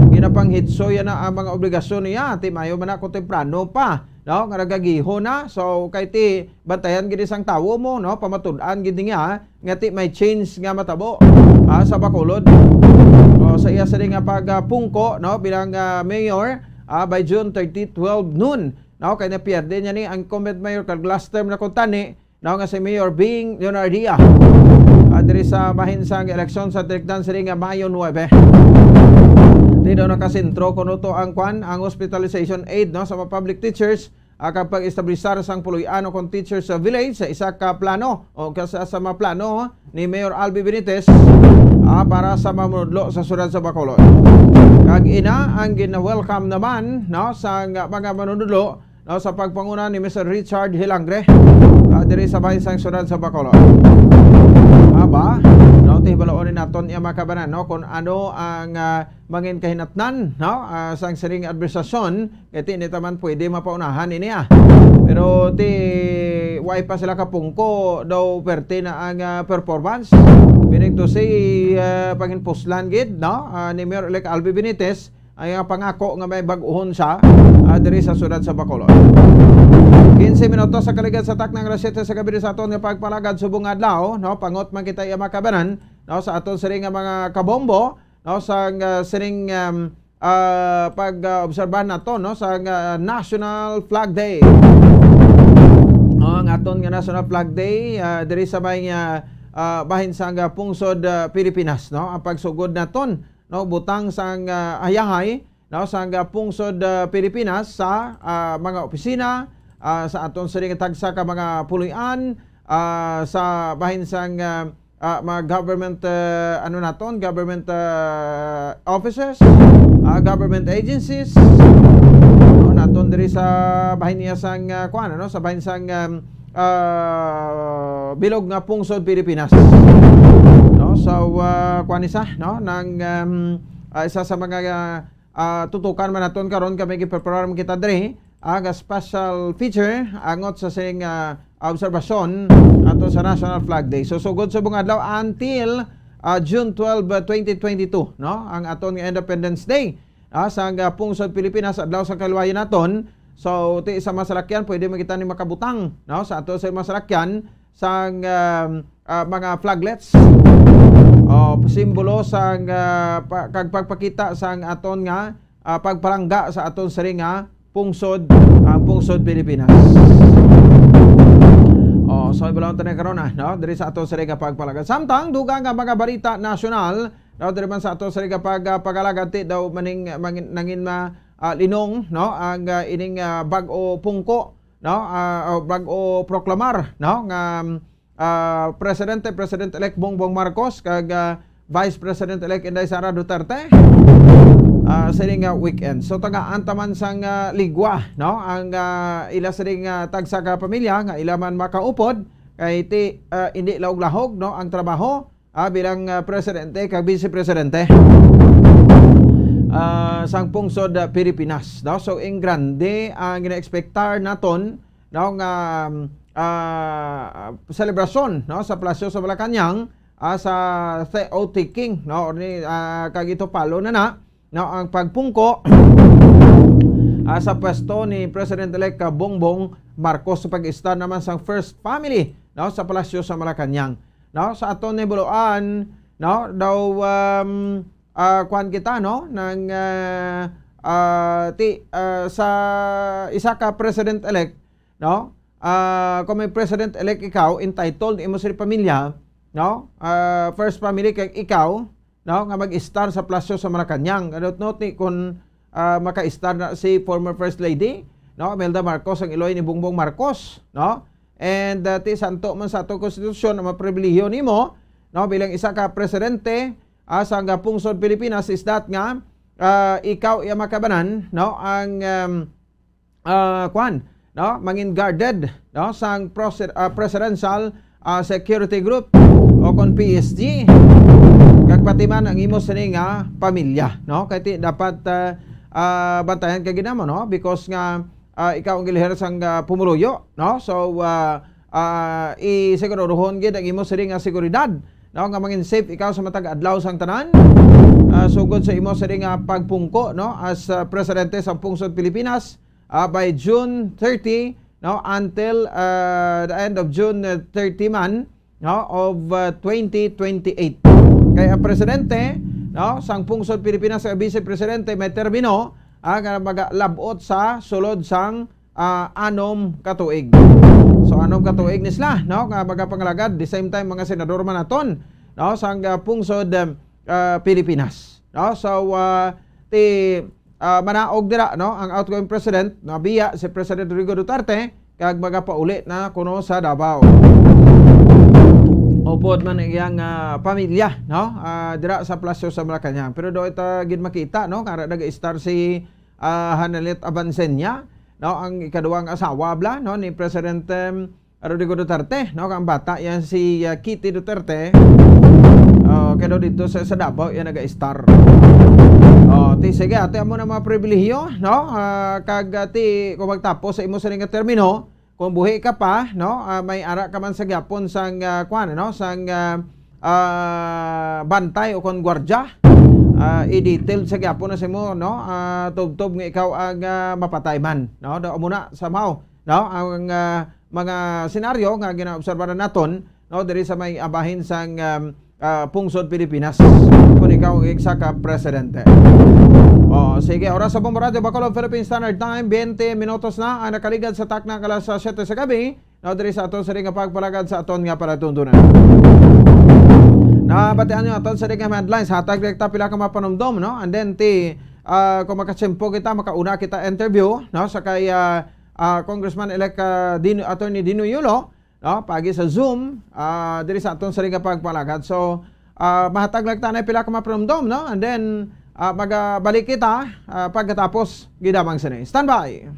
Ginapanghitsoy na ang mga obligasyon niya. Ti, mayo man ako temprano pa, no, nga nagagiho na. So, kay ti, bantayan gid sang tawo mo, no? Pamatud-an gid niya nga ti may change nga matabo, ah, sa Bacolod. O, sa iya sini nga pagpungko, no, bilang, ah, mayor, ah, by June thirty, twelve noon, no, kay napierde niya ni ang incumbent mayor kag last term na kuntani, no, nga si Mayor Bing Leonardia, ah, diri sa bahin sang eleksyon sa tilikdan sini nga Mayo nuebe. Di daw nakasentro kuno to ang kwan, ang hospitalization aid, no, sa mga public teachers, ah, kag pag-establisar sang puloy-an o kon teachers sa village sa isa ka plano o ka-, sa, sa mga plano ni Mayor Albi Benitez, ah, para sa mga manudlo sa siyudad sa Bacolod. Kag ina ang gina-welcome naman, no, sa nga mga manunudlo, no, sa pagpanguna ni Mister Richard Hilangre, ah, diri sa bahin sang siyudad sa Bacolod. Aba, no, ti, hibaloon ni naton iya makabanan, no, kung ano ang, ah, mangin kahinatnan, no, ah, sang sining administrasyon, kay ti, hindi ta man pwede mapaunahan ini, ah. Pero ti, way pa sila kapungko daw perte na ang, ah, performance. Meaning to say, ah, panginpuslan gid, no, ah, ni Mayor-elect Albi Benitez ang, ah, pangako nga may bag-ohon sa, ah, diri sa siyudad sa Bacolod. Quince minutos sa kaligad sa taknang alas siyete sa gabi sa aton nga pagpalagad subong adlaw, no, pangot man kita iya makabanan, no, sa aton sini nga mga kabombo, no, sa, ah, sining, um, ah, pag, ah, obserbahan nato, no, sa, ah, National Flag Day. No, ang aton nga National Flag Day, ah, diri sa may, ah, ah, bahin sa, ah, pungsod, ah, Pilipinas, no, ang pagsugod naton, no, butang sa, ah, hayahay, no, sa, ah, pungsod, ah, Pilipinas sa, ah, mga opisina, ah, sa aton sining tagsa ka mga puloy-an, ah, sa bahin sa, ah, ah, mga government, ah, ano naton, government, ah, offices, ah, government agencies, no, naton diri sa bahin niya sang, ah, kuan, ano, sa bahin sang, um, ah, bilog nga pungsod Pilipinas. No, so, ah, kuan isa, no, nang, um, ah, isa sa mga, ah, ah, tutukan man naton karon, kami gipreparar man kita diri, ah, nga special feature angot sa sing, ah, obserbasyon ato sa National Flag Day. So, sugod subong adlaw until, ah, June twelve, ah, twenty twenty-two, no? Ang aton nga Independence Day, ah, sa, ah, pungsod Pilipinas, adlaw sa kaluwayan naton. So, ti sa masalakyan, pwede man kita ni makabutang, no? Sa ato sa masalakyan, sang, um, ah, mga flaglets, o simbolo sang, ah, pa-, kag pagpakita sang aton nga, ah, pagpalangga sa aton sini nga pungsod, ang pungsod Pilipinas. Oh, so, ibalon ta na karon, ah, no? Diri sa aton sini nga pagpalangga. Samtang dugang nga mga balita nasyonal, no? Diri man sa aton sini nga pag-, ah, pag-alagad, ti daw maning, mangin-, nangin ma-, ah, linong, no? Ang, ah, ining, ah, bag-o pungko, no? Ah, o bag-o proklamar, no? Nga, ah, Presidente, President-elect Bongbong Marcos kag, ah, Vice President-elect Inday Sara Duterte, ah, sini nga weekend. So, tagaan ta man sang, ah, ligwa, no? Ang, ah, ila sini nga tagsa ka pamilya nga ila man makaupod kay ti, ah, hindi lahog-lahog, no, ang trabaho, ah, bilang, ah, presidente kag vice presidente, ah, sang pungsod, ah, Pilipinas, no? So, ing grande ang gina-expectar naton no, nga, ah, selebrasyon, no, sa Palasyo sa Malacañang, ah, sa oath taking, no, or ni, ah, kag ito palo na na, no, ang pagpungko, ah, sa pwesto ni President-elect Bongbong Marcos sa pag-istar naman sang first family, no, sa Palasyo sa Malacañang. No, sa aton nahibaluan, no, daw, um, ah, kuwan kita, no, nang, ah, ah, ti, ah, sa isa ka president-elect, no, ah, kung may president-elect ikaw, entitled imo sa pamilya, no, ah, first family kag ikaw, no, nga mag-istar sa Palasyo sa Malacañang. Kadot-not ni kung, ah, maka-istar na si former First Lady, no, Imelda Marcos, ang iloy ni Bongbong Marcos, no? And, ah, ti santo man sa ato konstitusyon ang mga pribilehiyo nimo, no, bilang isa ka presidente, ah, sa nga pungsod Pilipinas is that nga, ah, ikaw iya makabanan, no, ang, um, ah, kwan, no, mangin guarded, no, sang prose-, ah, presidential, ah, security group o kon P S G, kag pati man ang imo sini nga pamilya, no? Kay ti dapat, ah, ah, bantayan ka gid namo, no? Because nga, ah, ikaw ang giliher sang, ah, pumuluyo, no? So, ah, ah, isiguraduhon gid ang imo sini nga seguridad, no? Nga mangin safe ikaw sa matag adlaw sang tanan, ah, sugod sa imo sini nga pagpungko, no? As, ah, presidente sa Pungsod Pilipinas, ah, by June thirty, no, until, ah, the end of June, uh, thirty man, no, of, uh, twenty twenty-eight. Kay ang presidente, no, sang Pungsod Pilipinas, ang vice presidente may termino, ah, nga magalabot sa sulod sang, ah, anom ka tuig. So, anom ka tuig ni sila, no, nga magapangalagad, the same time mga senador man naton, no, sang, ah, Pungsod, um, ah, Pilipinas, no? So, ah, ti, ah, manaog dira, no, ang outgoing president, no, biya si President Rodrigo Duterte, kag magapauli na kuno sa Davao. Upod man ang iyang, ah, pamilya, no? Ah, dira sa Palasyo sa Malacañang. Pero do ita gid makita, no, nga ara nag-istar si, ah, Hanilet Avancenia, no, ang ikaduhang asawa bala, no, ni President, em, Rodrigo Duterte, no? Ang bata yan si, ah, Kitty Duterte. Oh, kaya daw dito sa, sa Davao yan nag-star. Oh, ti sige, ate, amo na mga pribilehiyo, no? Ah, kag, ah, ti, kung magtapos sa imo sa nga termino, kung buhi ka pa, no? Ah, may ara ka man sa gyapon sang, ah, kwan, no? Sang, ah, ah, bantay o kon gwardya. Ah, i-detail sa gyapon na sa imo, no? Ah, tubtob nga ikaw ang, ah, mapatay man, no? Do, amo na, somehow, no? Ang, ah, mga senaryo nga ginaobserbahan naton, no, diri sa may abahin sang, um, ah, pungsod Pilipinas. Kung ikaw ang isa ka presidente. Oh, sige, oras sa Bombo Radyo Bacolod, Philippine Standard Time, twenty minutos na ang nakaligad sa takna nga alas siyete sa gabi, no, diri sa aton sini nga pagpalagad sa aton nga palatuntunan. Nabatian niyo aton sini nga headlines, hatag direkta pila ka mapanumdom, no? And then ti, ah, kung makatsimpo kita, makauna kita interview, no, sa kay, ah, ah, Congressman-elect, ah, Dino, Attorney Dino Yulo, no, pagi sa Zoom, ah, diri sa aton sini nga pagpalagad. So, ah, mahatag lang ta na pila ka mapanumdom, no? And then, ah, magabalik kita, ah, pagkatapos gid lamang sini. Standby.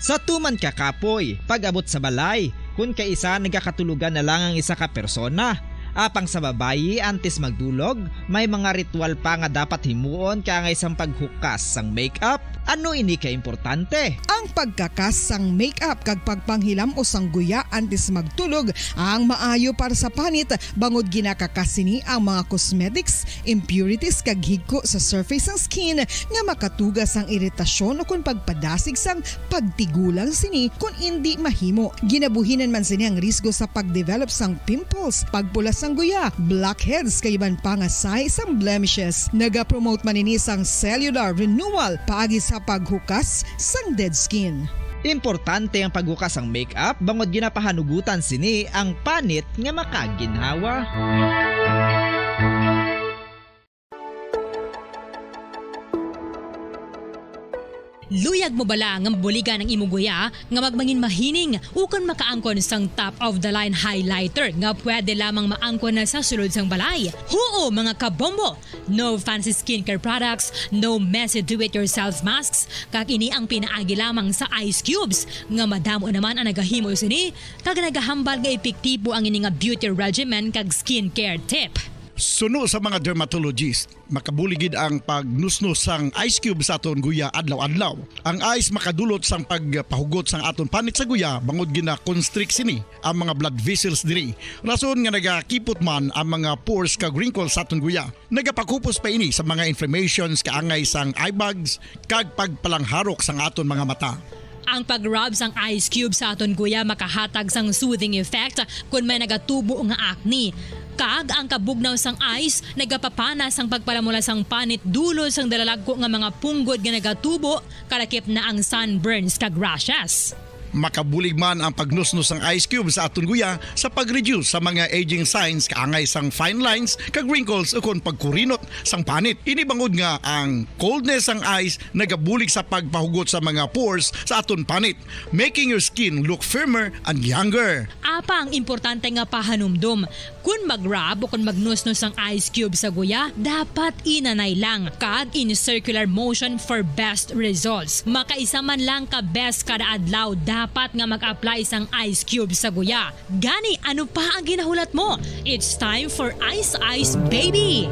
Sa tuman ka kapoy, pag-abot sa balay, kun kaisa nagakatulogan na lang ang isa ka persona. Apang sa babayi, antes magdulog, may mga ritual pa nga dapat himuon kaangay sang paghukas sang makeup. Ano ini ka importante? Ang pagkakas sang makeup kag pagpanghilam-os sang guya antes magtulog ang maayo para sa panit, bangod ginakakas sini ang mga cosmetics, impurities kag higko sa surface sang skin nga makatuga sang iritasyon ukon pagpadasig sang pagtigulang sini kon indi mahimo. Ginabuhinan man sini ang risgo sa pagdevelop sang pimples, pagpula sang guya, blackheads kag iban pa nga sahi sang blemishes. Nagapromote man ini sang cellular renewal paagi sa paghukas sang dead skin. Importante ang paghukas sang makeup bangod ginapahanugutan sini ang panit nga makaginhawa. Luyag mo bala nga mabuligan ang imo guya nga magmangin mahining ukon makaangkon sang top of the line highlighter nga pwede lamang maangkon na sa sulod sang balay? Huo, mga kabombo! No fancy skincare products, no messy do-it-yourself masks, kag ini ang pinaagi lamang sa ice cubes nga madamo naman ang nagahimo sini kag nagahambal nga epektibo ang ini nga beauty regimen kag skincare tip. Suno sa mga dermatologist, makabulig gid ang pagnusnos sang ice cube sa aton guya adlaw-adlaw. Ang ice makadulot sang pagpahugot sang aton panit sa guya bangod gina-constrict sini ang mga blood vessels diri. Rason nga nagakipot man ang mga pores kag wrinkles sa aton guya. Nagapakupos pa ini sa mga inflammations kaangay sang eye bags kag pagpalangharok sang aton mga mata. Ang pag-rub sang ice cube sa aton guya makahatag sang soothing effect kon may nagatubo nga acne. Kag ang kabugnaw sang ice nagapapana sang pagpalamula sang panit dulot sang dalalagko nga mga punggod nga nagatubo, kalakip na ang sunburns kag rashes. Makabulig man ang pagnusnos sang ice cube sa aton guya sa pag-reduce sa mga aging signs kaangay sang fine lines kag wrinkles ukon pagkurinot sang panit. Ini bangod nga ang coldness sang ice nagabulig sa pagpahugot sa mga pores sa aton panit, making your skin look firmer and younger. Apang importante nga pahanumdom, kon mag-rub o kon magnusnos ang ice cube sa guya, dapat inanay lang kag in circular motion for best results. Makaisa man lang ka beses kada adlaw dapat nga mag-apply sang ice cube sa guya. Gani, ano pa ang ginahulat mo? It's time for Ice Ice Baby!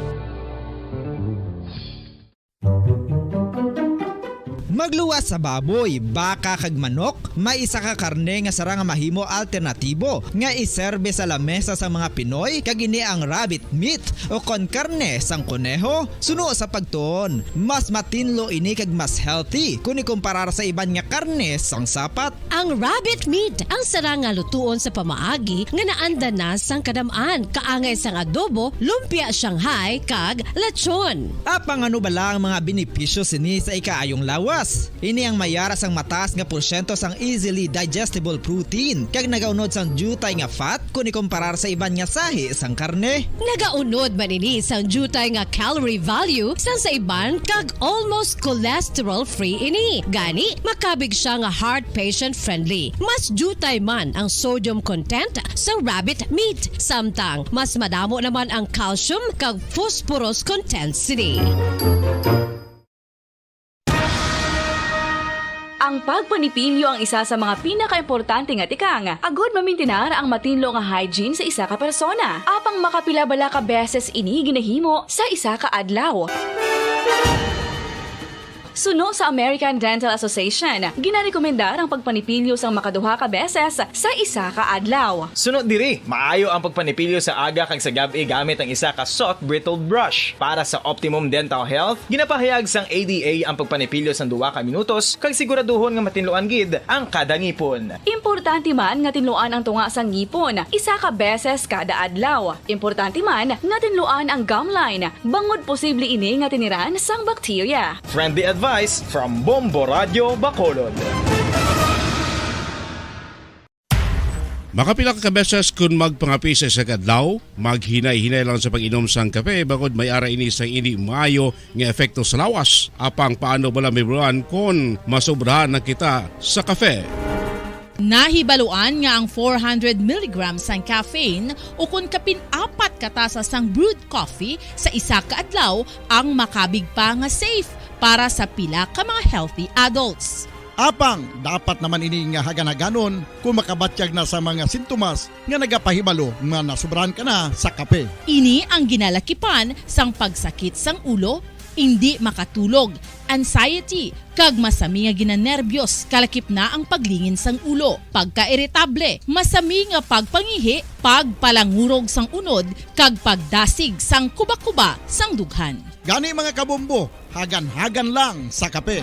Magluwas sa baboy, baka kag manok, may isa ka karne nga sarang nga mahimo alternatibo nga iserbe sa lamesa sa mga Pinoy, kag ini ang rabbit meat o kon karne sang koneho. Suno sa pagtuon, mas matinlo ini kag mas healthy kon ikumparar sa iban nga karne sang sapat. Ang rabbit meat ang sarang nga lutuon sa pamaagi nga naanda na sang kadam-an, kaangay sang adobo, lumpia Shanghai, kag lechon. Apang ano bala ang mga benepisyo sini sa ikaayong lawas? Ini ang may ara sang mataas nga porsyento sang easily digestible protein, kag nagaunod sang diutay nga fat kon ikumparar sa iban nga sahi sang karne. Nagaunod man ini sang diutay nga calorie value sang sa iban, kag almost cholesterol-free ini. Gani, makabig siya nga heart patient-friendly. Mas diutay man ang sodium content sang rabbit meat, samtang mas madamo naman ang calcium kag phosphorus content sini. Ang pagpanipilyo ang isa sa mga pinakaimportante nga tikang agud mamintinar ang matinlo nga hygiene sa isa ka persona. Apang makapila bala ka beses ini ginahimo sa isa ka adlaw? Suno sa American Dental Association, ginarekomendar ang pagpanipilyo sang makaduha ka beses sa isa ka adlaw. Suno diri, maayo ang pagpanipilyo sa aga kag sa gab-i gamit ang isa ka soft bristled brush. Para sa optimum dental health, ginapahayag sang A D A ang pagpanipilyo sang duha ka minutos kag siguraduhon nga matinluan gid ang kada ngipon. Importante man nga tinluan ang tunga sang ngipon isa ka beses kada adlaw. Importante man nga tinluan ang gum line, bangod posible ini nga tiniran sang bakterya. Friendly advice from Bombo Radio Bacolod. Makapila ka beses kun magpangape sa isa ka adlaw, maghinay-hinay lang sa pag-inom sang kape, bangod may ara ini sang indi maayo nga epekto sa lawas. Apang paano bala mahibaluan kon masobrahan na kita sa kape? Nahibaluan nga ang four hundred milligrams sang caffeine, ukon kapin apat ka tasa sang brewed coffee sa isa ka adlaw, ang makabig pa nga safe para sa pila ka mga healthy adults. Apang dapat naman ini nga hagan-haganon kon makabatyag na sa mga sintomas nga nagapahibalo nga nasobrahan ka na sa kape. Ini ang ginalakipan sang pagsakit sang ulo, indi makatulog, anxiety, kag masami nga ginanerbyos, kalakip na ang paglingin sang ulo, pagkairitable, masami nga pagpangihi, pagpalangurog sang unod, kag pagdasig sang kubakuba sang dughan. Gani, mga kabombo, hagan-hagan lang sa kape.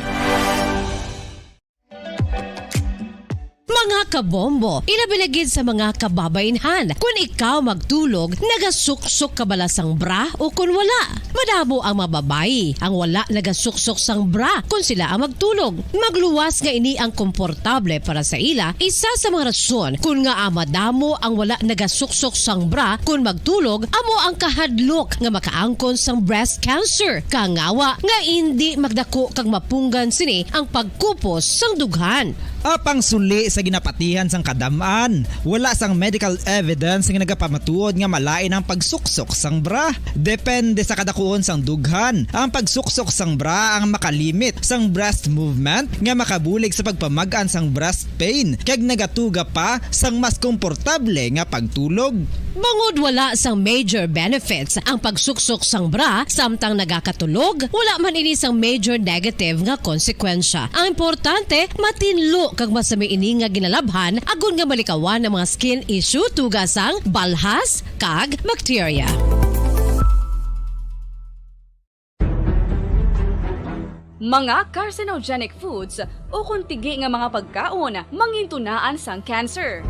Mga kabombo, ilabi na gid sa mga kababaynhan, kun ikaw magtulog, nagasuksok ka bala sang bra o kun wala? Madamo ang mga babayi ang wala nagasuksok sang bra kun sila ang magtulog. Magluwas nga ini ang komportable para sa ila, isa sa mga rason kun ngaa madamo ang wala nagasuksok sang bra kun magtulog amo ang kahadlok nga makaangkon sang breast cancer, kangawa nga indi magdako kag mapunggan sini ang pagkupos sang dughan. Apang suli sa ginapatihan sang kadam-an, wala sang medical evidence nga nagapamatuod nga malain ang pagsuksok sang bra. Depende sa kadakuon sang dughan, ang pagsuksok sang bra ang makalimit sang breast movement nga makabulig sa pagpamag-an sang breast pain kag nagatuga pa sang mas komportable nga pagtulog. Bangod wala sang major benefits ang pagsuksok sang bra samtang nagakatulog, wala man ini sang major negative nga konsekwensya. Ang importante, matinlo kag masami ini nga ginalabhan agod nga malikawan ang mga skin issue tungod sang balhas kag bakterya. Mga carcinogenic foods ukon tigi nga mga pagkaon mangintunaan sang cancer.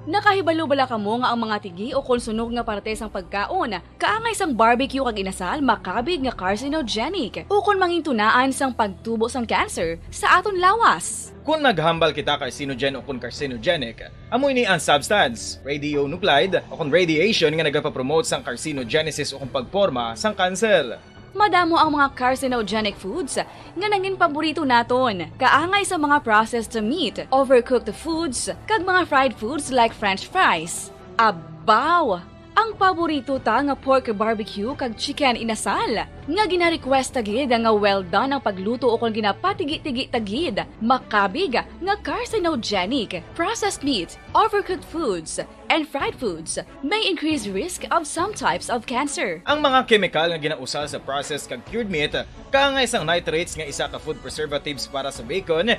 Nakahibalo bala kamo nga ang mga tigi ukon sunog nga parte sang pagkaon kaangay sang barbecue kag inasal makabig nga carcinogenic ukon mangintunaan sang pagtubo sang cancer sa aton lawas? Kon maghambal kita carcinogen ukon carcinogenic, amo ini ang substance, radionuclide, ukon radiation nga nagapapromote sang carcinogenesis ukon pagporma sang cancer. Madamo ang mga carcinogenic foods nga nangin paborito naton, kaangay sa mga processed meat, overcooked foods, kag mga fried foods like french fries. Abaw! Ang paborito ta nga pork barbecue kag chicken inasal, nga gina-request ta gid nga well done ang pagluto ukon ginapatigi-tigi ta gid, makabig nga carcinogenic. Processed meat, overcooked foods, and fried foods may increase risk of some types of cancer. Ang mga kemikal nga ginausar sa processed kag cured meat, kaangay sang nitrates nga isa ka food preservatives para sa bacon,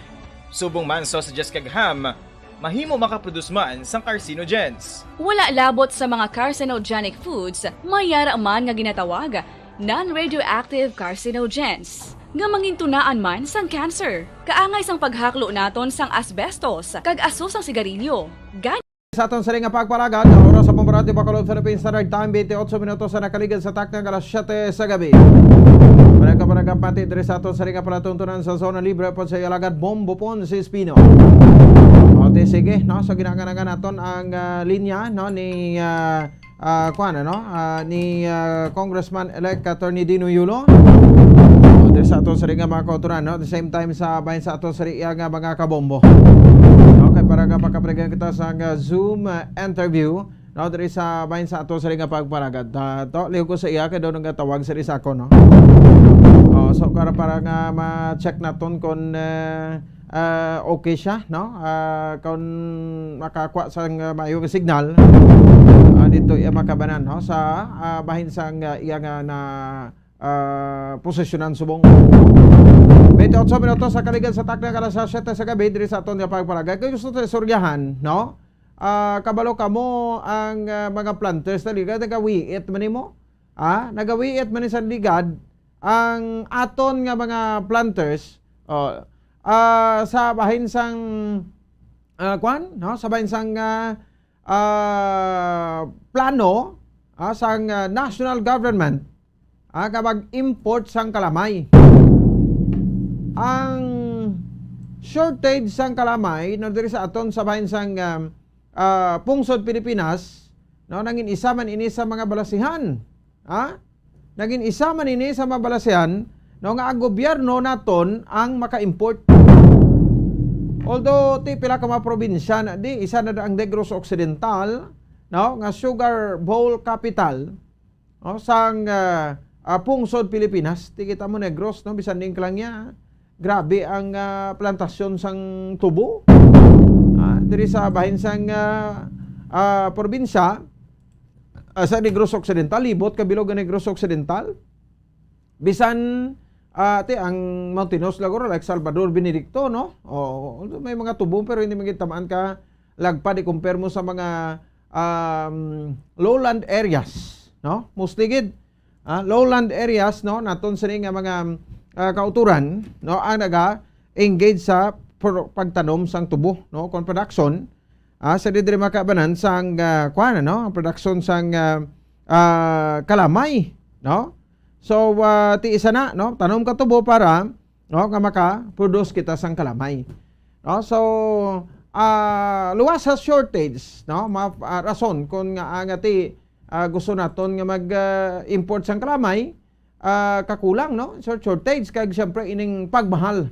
subong man sausages kag ham, mahimo makaproduce man sang carcinogens. Wala labot sa mga carcinogenic foods, may yara man nga ginatawag non-radioactive carcinogens, nga mangintunaan man sang cancer. Kaangay sang paghaklo naton sang asbestos kag aso sang sigarilyo. Gani, sa aton sini nga pagpalagad, ang oras sa Pambarati Bacolod Philippine Standard Time, twenty-eight minutos sa nakaligad sa takna nga alas siyete sa gabi. Panagkapanagkapati diri sa aton sini nga palatuntunan sa Zona Libre po sa Yalagad Bombo Pon si Espino. O, di sige, no? So, ginanganangan naton ang ah, linya, no? Ni ah, ah, kuwan, ano? Ah, ni ah, Congressman-elect Attorney Dino Yulo. O, diri sa aton sini nga mga kauturan, no? At the same time, sa bahin sa aton sini nga mga kabombo. Okay, para nga pagkapregan kita sa ah, Zoom ah, interview, no? Diri sa bahin sa aton sini nga pagpalagad. Ah, to, lihog ko sa iya, kay daw nagtawag sa isa ko, no? Oh, so, para, para nga ma-check naton kung eh, ah, okay siya, no? Ah, kung makakuha sang ah, maayong signal, ah, dito iya makabanan, no? Sa ah, bahin sang ah, iya nga na ah, posisyonan subong. Twenty-eight minutos sa kaligad sa takna ka alas siyete sa gabi diri sa aton nga pagpalagad. Kay gusto ta istoryahan, no? Ah, kabalo kamo ang ah, mga planters na ligad nagawiit man nimo? Ah, nagawiit man ni sa ligad ang aton nga mga planters, oh, ah, sa bahin sang ah, kwan, no? Sa bahin sang ah, ah, plano ah, sang ah, national government ah, nga mag-import sang kalamay. Ang shortage sang kalamay, no, diri sa aton sa bahin sang ah, ah, pungsod Pilipinas, no, nangin isa man ini sa mga balasihan. Ha? Nagin isa man ini sa mabalasihan, no, nga ang gobyerno naton ang maka-import. Although ti pila ka mga probinsya na di, isa na ang Negros Occidental, no, nga sugar bowl capital, no, sang ah, ah, pungsod Pilipinas. Ti kita mo Negros, no, bisan ning Kalangya, grabe ang ah, plantasyon sang tubo. Ah, diri sa bahin sang ah, ah, probinsya, ah, sa Negros Occidental, libot ka bilog ang Negros Occidental. Bisan ah, ti ang mountainous laguro like Salvador Benedicto, no? O, may mga tubo pero hindi magitamaan ka lagpad i-compare mo sa mga um, lowland areas, no? Mostly gid ah, lowland areas, no, naton sini nga mga ah, kauturan, no, ang naga engage sa pro- pagtanom sang tubo, no, kon production, ah, sa didiri makabanan sang ah, kuan, no, ang production sang ah, ah, kalamay, no. So ah, ti isa na, no, tanom ka tubo para, no, nga maka-produce kita sang kalamay, no. So ah, luwas sa shortage, no, ma- ah, rason kon nga ang ati ah, gusto naton nga mag ah, import sang kalamay, ah, kakulang, no? Short shortage kag siyempre ining pagmahal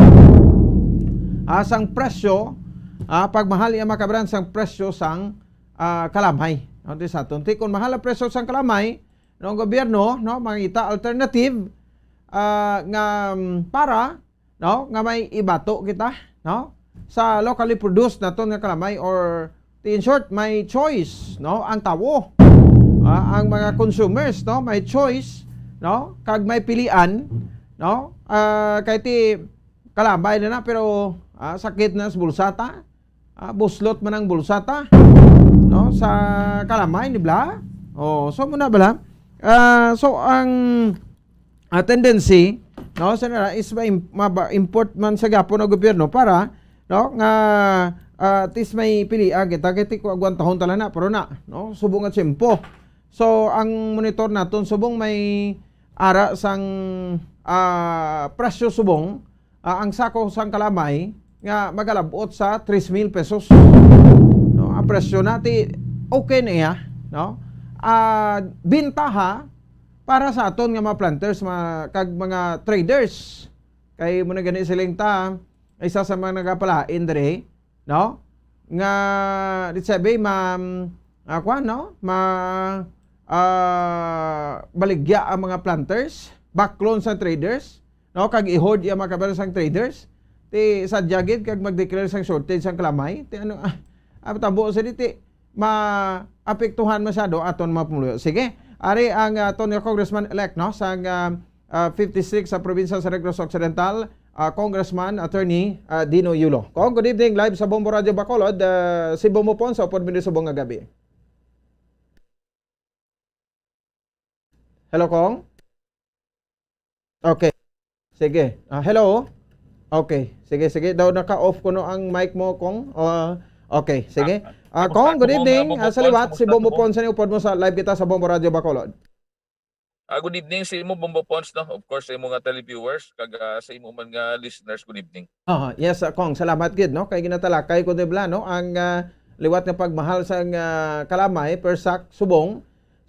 ah, sang presyo, ah, pagmahal iya makabaran sang presyo sang ah, kalamay. No, di sa aton. Ti kung mahal ang presyo sang kalamay, no, ang gobyerno, no, mangita alternative ah, nga mm, para, no, nga may ibato kita, no, sa locally produced naton nga kalamay or Ti, in short, may choice, no, ang tawo. Ah, ang mga consumers, no, may choice, no, kag may pilian, no. Ah, kay ti kalamay na na, pero, ah, sakit na sa bulsa ta. Ah, buslot man ang bulsa ta, no, sa kalamay ni bla. Oh, so muna bala. Ah, so ang, ah, tendency, no, sa nila is ma-, maba-, import man sa gapon ang gobyerno para, no, nga, ah, at least may pilian kita, kay ti ko agwantahon tala na, pero na, no, subong nga tiyempo. So ang monitor naton subong may ara sang, ah, presyo subong, ah, ang sako sang kalamay nga magalabot sa tres mil pesos. No, ang presyo na ti okay na iya, no? Ah, bintaha para sa aton nga mga planters, mga, kag mga traders. Kay mo na gani siling ta, isa sa mga nagapalain diri, no? Nga, let's say, ma, ah, kwan, no? Ma, ah, baligya ang mga planters, baklon sa traders, no? Kag i-hoard iya mga kabayan sang traders. Ti sadya gid kag mag-declare sang shortage sang kalamay. Ti ano, ah, ang tabo sa di, ti maapektuhan masyado aton mga pumuluyo. Sige, ari ang, ah, aton nga congressman-elect, no, sang, ah, ah, fifty-six sa probinsya sa Negros Occidental, ah, Congressman Attorney, ah, Dino Yulo. Kong, good evening, live sa Bombo Radio Bacolod, ah, si Bombo Pon sa upod mini subong nga gabi. Hello, Kong? Okay. Sige. Ah, hello? Okay. Sige, sige. Daw naka-off kuno ang mic mo, Kong. Ah, okay. Sige. Ah, ah, Kong, good evening. Ah, sa liwat, si Bombo Pon sa upod mo sa live kita sa Bombo Radio Bacolod. Ah, good evening sa imo, Bombo Pons, no? Of course, sa imo nga televiewers, kag, ah, sa imo man nga listeners, good evening. Aha, yes, ah, Kong, salamat gid, no? Kay ginatalakay ko, di ba, no? Ang, ah, liwat nga pagmahal sang, ah, kalamay per sack subong.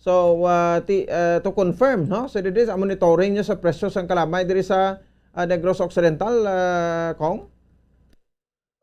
So, ah, ti-, ah, to confirm, no? So, diri sa monitoring nyo sa presyo sang kalamay diri sa, ah, Negros Occidental, ah, Kong?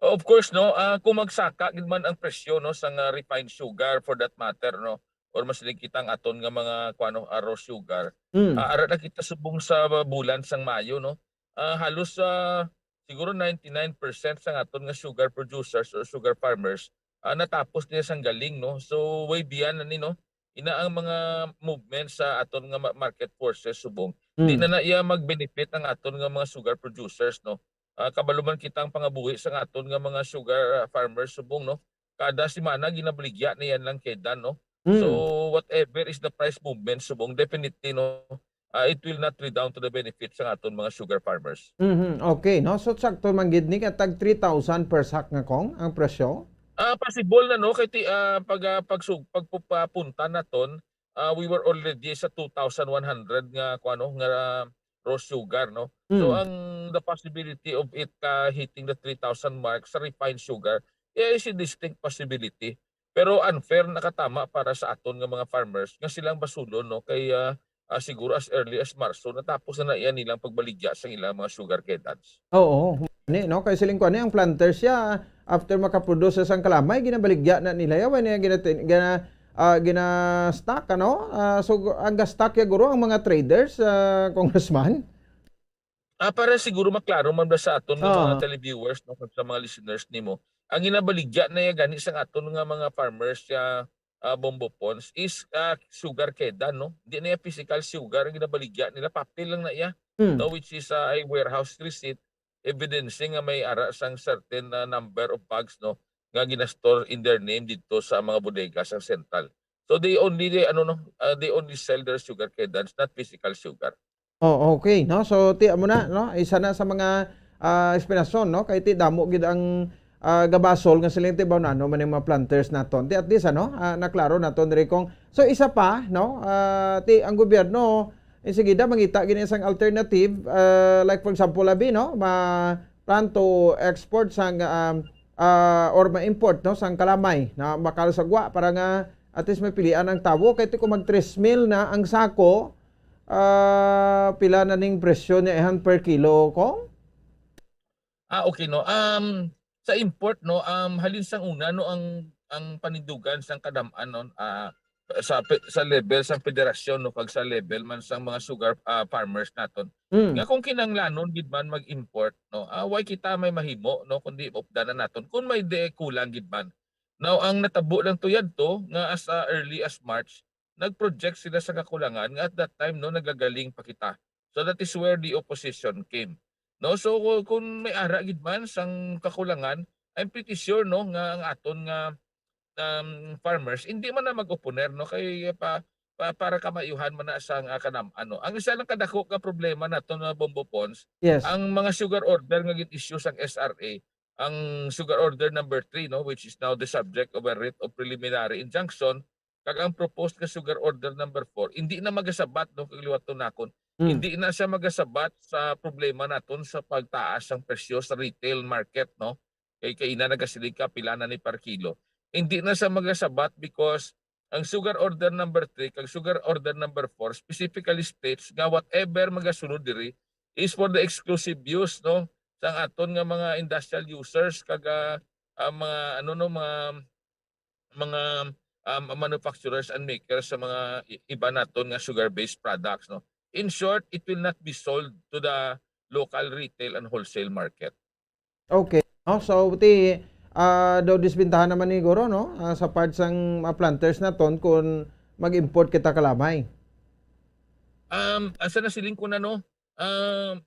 Of course, no, ah, kung magsaka gid man ang presyo, no, sang, ah, refined sugar for that matter, no, or mas ligkit ang aton nga mga, kuwan, no, ah, raw sugar, Mm. ah, ara na kita subong sa bulan sang Mayo, no, ah, halos, ah, siguro ninety-nine percent sang aton nga sugar producers or sugar farmers, ah, natapos niya sang galing, no. So, way beyond na ni, no, ina ang mga movement sa aton nga ma-, market forces subong. Di Mm. na na iya mag-benefit ang aton nga mga sugar producers, no. Ah, kabalo man kita ang pangabuhi sang aton nga mga sugar, ah, farmers subong, no. Kada semana ginabaligya na iya ang kedan, no. So, Mm. whatever is the price movement subong, definitely, no, ah, it will not redound to the benefit sang aton mga sugar farmers. Mhm, okay, no. So, sakto man gid ni nga tag three thousand per sack nga, Kong, ang presyo? Ah, possible na, no, kay ti-, ah, pag, ah, pagsug-, pagpupapunta naton, ah, we were already sa two thousand one hundred nga, kuwan, no, nga raw sugar, no. So, Mm. ang, the possibility of it, ah, hitting the three thousand mark sa refined sugar, yeah, is a distinct possibility. Pero unfair, nakatama para sa aton nga mga farmers nga silang basulon, no, kay, ah, ah, siguro as early as Marso natapos na na iya nilang pagbaligya sang ilang mga sugar kedans. Oo, ni, no, kay siling ko ani ang planters siya, after makaproduce sang kalamay, ginabaligya na nila ya, wala niya ginatin-, gina-, ah, gina-stock, ano? Ah, so, ang ga-stock ya guro ang mga traders, ah, Congressman? Ah, para siguro maklaro man ba sa aton nga mga Ah. televiewers, no, kag sa mga listeners nimo, ang ginabaligya na ya gani sang aton nga mga farmers ya, ah, Bombo Pons is, ah, sugar kedan, no? Di na ya physical sugar ang ginabaligya nila, papel lang na ya, Hmm. no, which is, ah, a warehouse receipt evidencing nga may ara sang certain, ah, number of bags, no, nga ginastore in their name didto sa mga bodega sang sentral. So they only, they, ano, no, ah, they only sell their sugar kedans, not physical sugar. Oh, okay, no? So, ti amo na, no? Isa na sa mga, ah, eksplanasyon, no? Kay ti damo gid ang, ah, gabasol nga siling ti ba, ano man yung mga planters naton. Ti at least, ano, ah, naklaro naton diri, Kong. So, isa pa, no? Ah, ti ang gobyerno, eh, sige da, mangita gini sang alternative, ah, like for example, abi, no? Ma-, plan to export sang, um, ah, or ma-import, no, sang kalamay na bakal sa gwa para nga at least mapilian ang tawo. Kay ti kung mag tres mil na ang sako, ah, pila na ning presyo niya ihan per kilo, Kong? Ah, okay, no. Um, sa import, no, um, halin sang una, no, ang, ang panindugan sang kadam-an, no, ah, sa pe-, sa level sang federasyon, no, kag sa level man sang mga sugar, ah, farmers naton. Mm. Nga kung kinahanglanon gid man mag-import, no, ah, why kita may mahimo, no, kundi updanan naton kung may di kulang gid man. Now, ang natabo lang to yadto nga as, ah, early as March, nag-project sila sa kakulangan nga at that time, no, nagagaling pa kita. So that is where the opposition came. No, so ku-, kung may ara gid man sang kakulangan, I'm pretty sure, no, nga ang aton nga, um, farmers hindi man na mag-oponer, no, kay pa, pa, para kamayuhan man na sang, ah, kanam-, ano. Ang isa lang kadako nga problema nato nga Bombo Pons, Yes. ang mga sugar order nga gin-issue sang S R A, ang sugar order number three, no, which is now the subject of a writ of preliminary injunction, kag ang proposed nga sugar order number four, hindi na magasabat, no, kag liwat to nakon. Mm. Hindi na siya magasabat sa problema naton sa pagtaas ang presyo sa retail market, no? Kay kaina nagasiling ka pila na ni per kilo. Hindi na siya magasabat because ang sugar order number three kag sugar order number four specifically states nga whatever magasulod diri is for the exclusive use, no, sang aton nga mga industrial users kag, ah, ah, mga, ano, no, mga, mga, um, manufacturers and makers sa mga i-, iba naton nga sugar-based products, no. In short, it will not be sold to the local retail and wholesale market. Okay. No? So, ti, ah, daw disbentahan naman ni guro, no? Ah, sa part sang mga planters naton kung mag-import kita kalamay. Um, asa na siling ko na, no? Um,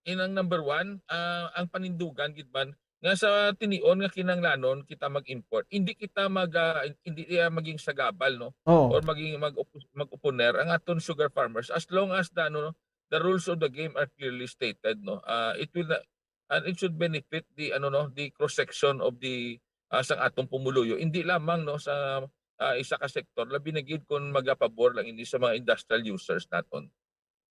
inang number one, ah, ang panindugan gid man nga sa tinion nga kinahanglanon kita mag-import, hindi kita mag, ah, hindi iya maging sagabal, no? Oo. Or maging mag-, mag-oponer ang aton sugar farmers as long as the, ano, the rules of the game are clearly stated, no? Ah, it will na-, and it should benefit the, ano, no, the cross section of the, ah, sang atong pumuluyo, hindi lamang, no, sa, ah, isa ka sektor, labi na gid kung magapabor lang ini sa mga industrial users naton.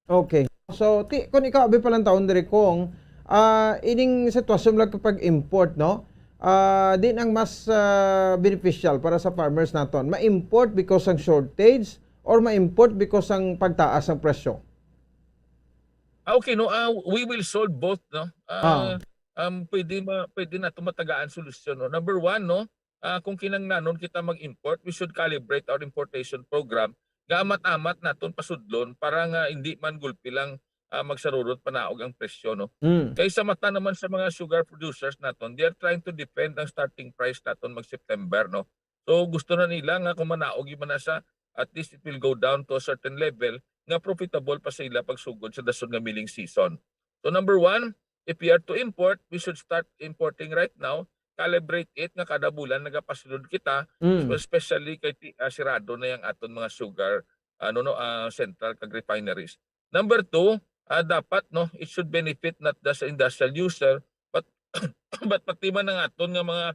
Okay. So, ti, kung ikaw abi palantaon diri kung, ah, ining sitwasyon lang kapag import, no? Ah, din ang mas, ah, beneficial para sa farmers naton. Ma-import because ang shortage or ma-import because ang pagtaas ang presyo? Ah, okay, no? Ah, we will solve both, no? Ah, Ah. um, pwede ma-, pwede nato matagaan solusyon, no? Number one, no? Ah, kung kinahanglanon kita mag-import, we should calibrate our importation program nga amat-amat naton pasudlon para nga hindi man gulpi lang, ah, magsarurot panaog ang presyo, no? Mm. Kay sa mata naman sa mga sugar producers naton, they are trying to defend ang starting price naton mag-September, no? So, gusto na nila nga kung manaog man na siya, at least it will go down to a certain level nga profitable pa sa ila pagsugod sa dason nga milling season. So, number one, if we are to import, we should start importing right now. Calibrate it nga kada bulan nagapasulod kita, Mm. especially kay ti-, ah, sirado na yang aton mga sugar, ano, no, ah, central kag refineries. Number two, ah, dapat, no, it should benefit not just sa industrial user, but, but pati man ang aton nga mga,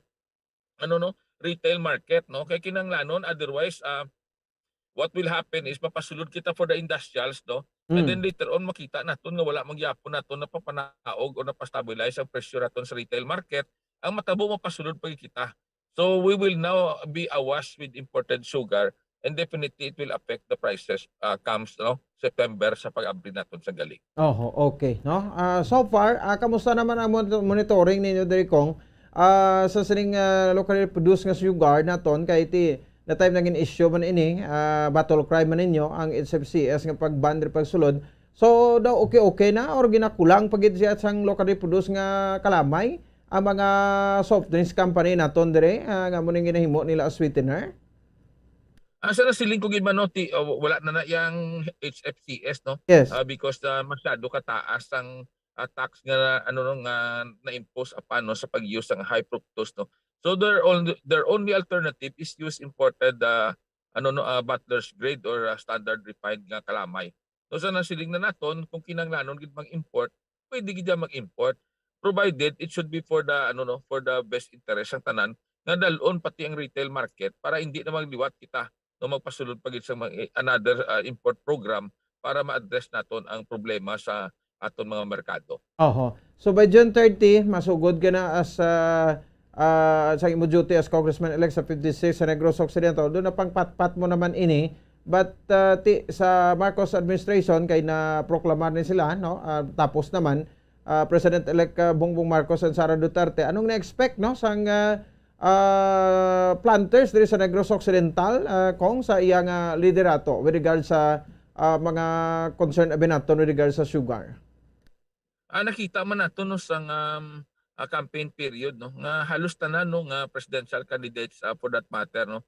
ano, no, retail market, no? Kay kinahanglanon, otherwise, ah, what will happen is mapasulod kita for the industrials, no? And Mm. then later on, makita naton nga wala man gyapon naton napapanaog o napastabilize ang presyo naton sa retail market. Ang matabo, mapasulod pa gid kita. So we will now be awash with imported sugar, and definitely it will affect the prices, ah, comes, no, September sa pag-abri naton sa gali. Oho, okay, no? Ah, so far, ah, kamusta naman ang mon-, monitoring ninyo diri, Cong? Ah, sa sining, ah, locally produced nga sugar naton, kay ti, na time naging issue man ini, ah, battle cry man ninyo ang H F C S nga pag-ban diri pagsulod. So, daw okay-okay na or ginakulang pa gid siya sang locally produced nga kalamay ang mga soft drinks company naton diri, ah, nga mo ning ginahimo nila as sweetener? Ah, sa nasiling ko gid man, no, ti-, ah, wala na na yang H F C S, no? Yes. Ah, because, ah, masyado kataas ang, ah, tax nga, ano, no, nga na-impose upon, no, sa pag-use sang high fructose, no? So their only, their only alternative is use imported, ah, ano, no, ah, bottlers grade or, ah, standard refined nga kalamay. So sa nasiling na naton, kung kinahanglanon gid mag-import, pwede gid mag-import, provided it should be for the, ano, no, for the best interest sang tanan, nga dal-on pati ang retail market para hindi na magliwat kita, no, magpasulod pa gid sa mga, another, ah, import program para ma-address naton ang problema sa aton mga merkado. Oho. So by June thirty, masugod ka na as, ah, ah, sa imo duty as Congressman-elect sa fifty-six sa Negros Occidental. Doon na pangpatpat mo naman ini. But, ah, ti-, sa Marcos administration, kay na-proclamar ni sila, no? Ah, tapos naman, ah, President-elect, ah, Bongbong Marcos and Sara Duterte. Anong na-expect, no, sang, ah, ah, planters diri sa Negros Occidental, ah, Cong, sa iya nga liderato with regards sa, ah, mga concern abi naton with regards sa sugar? Ah, nakita man nato, no, sang, um, ah, campaign period, no, nga halos tanan, no, nga presidential candidates, ah, for that matter, no,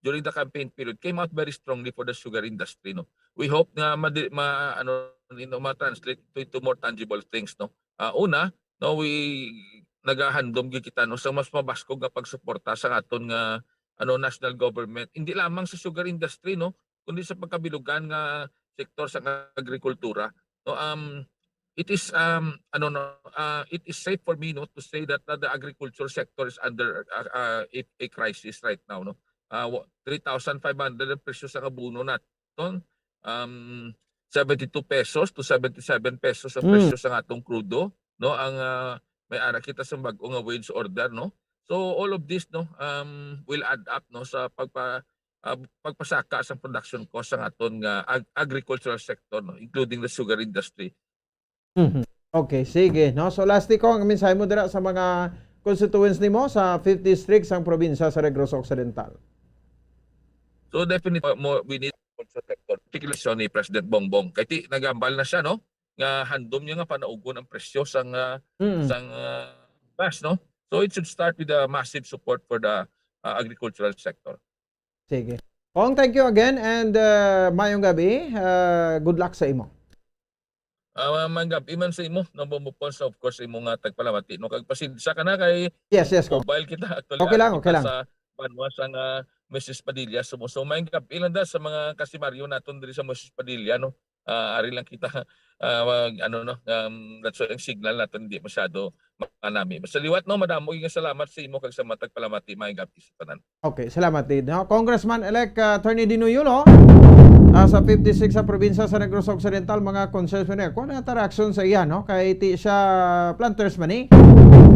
during the campaign period came out very strongly for the sugar industry, no. We hope nga madi-, ma-, ano, you know, ma-translate to, into more tangible things, no. Ah, una, no, we nagahandom gyud kita, no, sa mas mabaskog nga pagsuporta sa aton nga, ano, national government, hindi lamang sa sugar industry, no, kundi sa pagkabilugan nga sektor sa agrikultura, no. Um, it is, um, ano, no, ah, it is safe for me, no, to say that, uh, the agriculture sector is under, uh, uh, a, a crisis right now, no. Ah, wa-, three thousand five hundred ang presyo sa abono naton, um, seventy-two pesos to seventy-seven pesos ang Mm. presyo sa atong krudo, no, ang, ah, may ara kita sa bag-o nga wage order, no. So, all of this, no, um, will add up, no, sa pagpa-, ah, pagpasaka sa production cost sa aton nga ag-, agricultural sector, no, including the sugar industry. Mhm. Okay, sige, no? So, lastly, Cong, ang mensahe mo dira sa mga constituents nimo sa fifth district sang probinsya sa Negros Occidental. So, definitely, uh, mo, we need also sector, particularly sa ni President Bongbong. Kay ti, nagambal na siya, no? Nga handom niya nga panaugon ang presyo sang, ah, Mm. sang, ah, gas, no? So, it should start with a massive support for the, ah, agricultural sector. Sige. Cong, thank you again and, uh, mayong gabi. Uh, good luck sa imo. Ah, mayong gabi man sa imo, no, Bombo Pons, of course, imo nga tagpalamati, no, kag pasensya ka na kay Yes, yes, Cong. mobile kita, actually, Okay lang, ano okay kita lang. sa banwa sang, ah, Moises Padilla. So, so, mayong gabi lang da sa mga kasimaryo naton diri sa Moises Padilla, no. Ah, ari lang kita, ah, mag, ano, no, um, that's why ang signal naton hindi masyado manami. Sa liwat, no, madamo nga salamat sa imo kag sa matag palamati, mayong gabi sa tanan. Okay, salamat, Did. No? Congressman-elect, uh, Attorney Dino Yulo, uh, sa fifty-six sa probinsya sa Negros Occidental, mga concerns mo niya. Kung ano ang reaksyon sa iya, no? Kay ti siya planters man eh.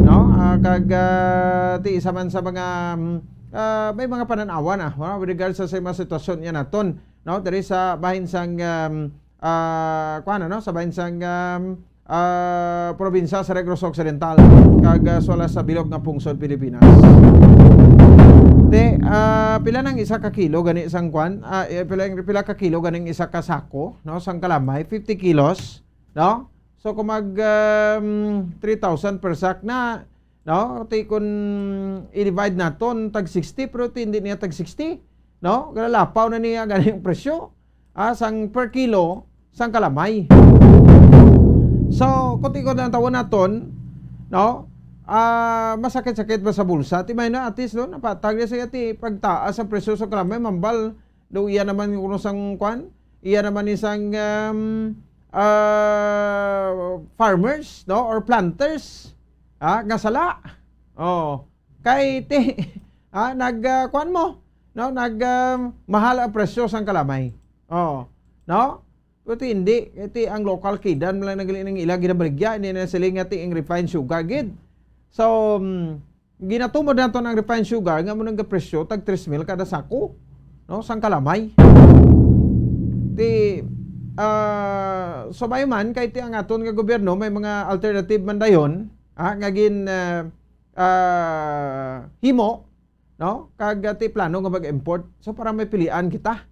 No? Uh, kag uh, ti isa man sa mga, um, uh, may mga pananawan, ah, no? With regards sa, sa mga sitwasyon niya naton, no? Diri sa bahin sang, um, uh, kuan, no? Sa bahin sang, um, ah, probinsya sa Negros Occidental, kag, ah, sa wala sa bilog nga pungsod Pilipinas. Te, ah, pila nang isa ka kilo gani sang kwan? Ah, eh, pila, pila ka kilo ganing isa ka sako, no? Sang kalamay, fifty kilos, no? So, kung mag, um, three thousand per sack na, no? Ti kun i-divide naton, tag sixty, pero ti hindi niya tag sixty, no? Galalapaw na niya gani ang presyo, ah, sang per kilo sang kalamay. So, kung ti ko na tawon naton, no? Ah, masakit-sakit ba sa bulsa? Ti may na, at least, no? Napatag na siya ti pagtaas ang presyo sa kalamay, mambal, do iya naman kuno sang kwan? Iya naman ni sang, um, ah, farmers, no? Or planters, ah, nga sala. Oh. Kay ti, ah, nag, ah, kwan mo, no? Nag, um, mahal ang presyo sang kalamay. Oh. No? Pero ti hindi. Kay ti ang local kidan man lang nagli-, nang ila ginabaligya, hindi na sila nga ti ang refined sugar gid. So, um, ginatumod naton ang refined sugar nga mo nang presyo tag tres mil kada sako, no, sang kalamay. Ti, ah, so, maayo man kay ti ang aton nga gobyerno may mga alternative man dayon, ah, nga gin, ah, ah, himo, no? Kag, ah, ti plano nga mag-import. So, para may pilian kita.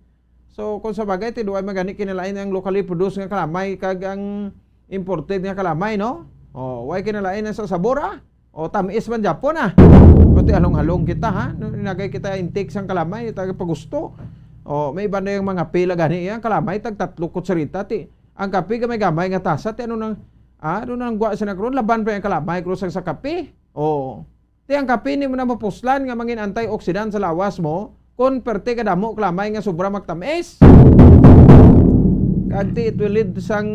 So, kung sa bagay, ti duay magani kinalain ang locally produced nga kalamay kag ang imported nga kalamay, no? Oh, way kinalain ang sa sabor, ah. O, tamis man gyapon, ah. Pati halong-halong kita, ha? No, nagay kita intake sang kalamay, taga pagusto. O, may iba na yung mga pila gani, ang kalamay, tag tatlo kutsarita, ti. Ang kape, gamay-gamay nga tasa, ti ano nang, ah, ano nang gwa sa nagron, laban pa yung kalamay, krusang sa kape. O, ti ang kape, ni mo na mapuslan nga mangin antioxidant sa lawas mo, kung perte kadamo kalamay nga sobra magtamis. Kag ti it will lead sang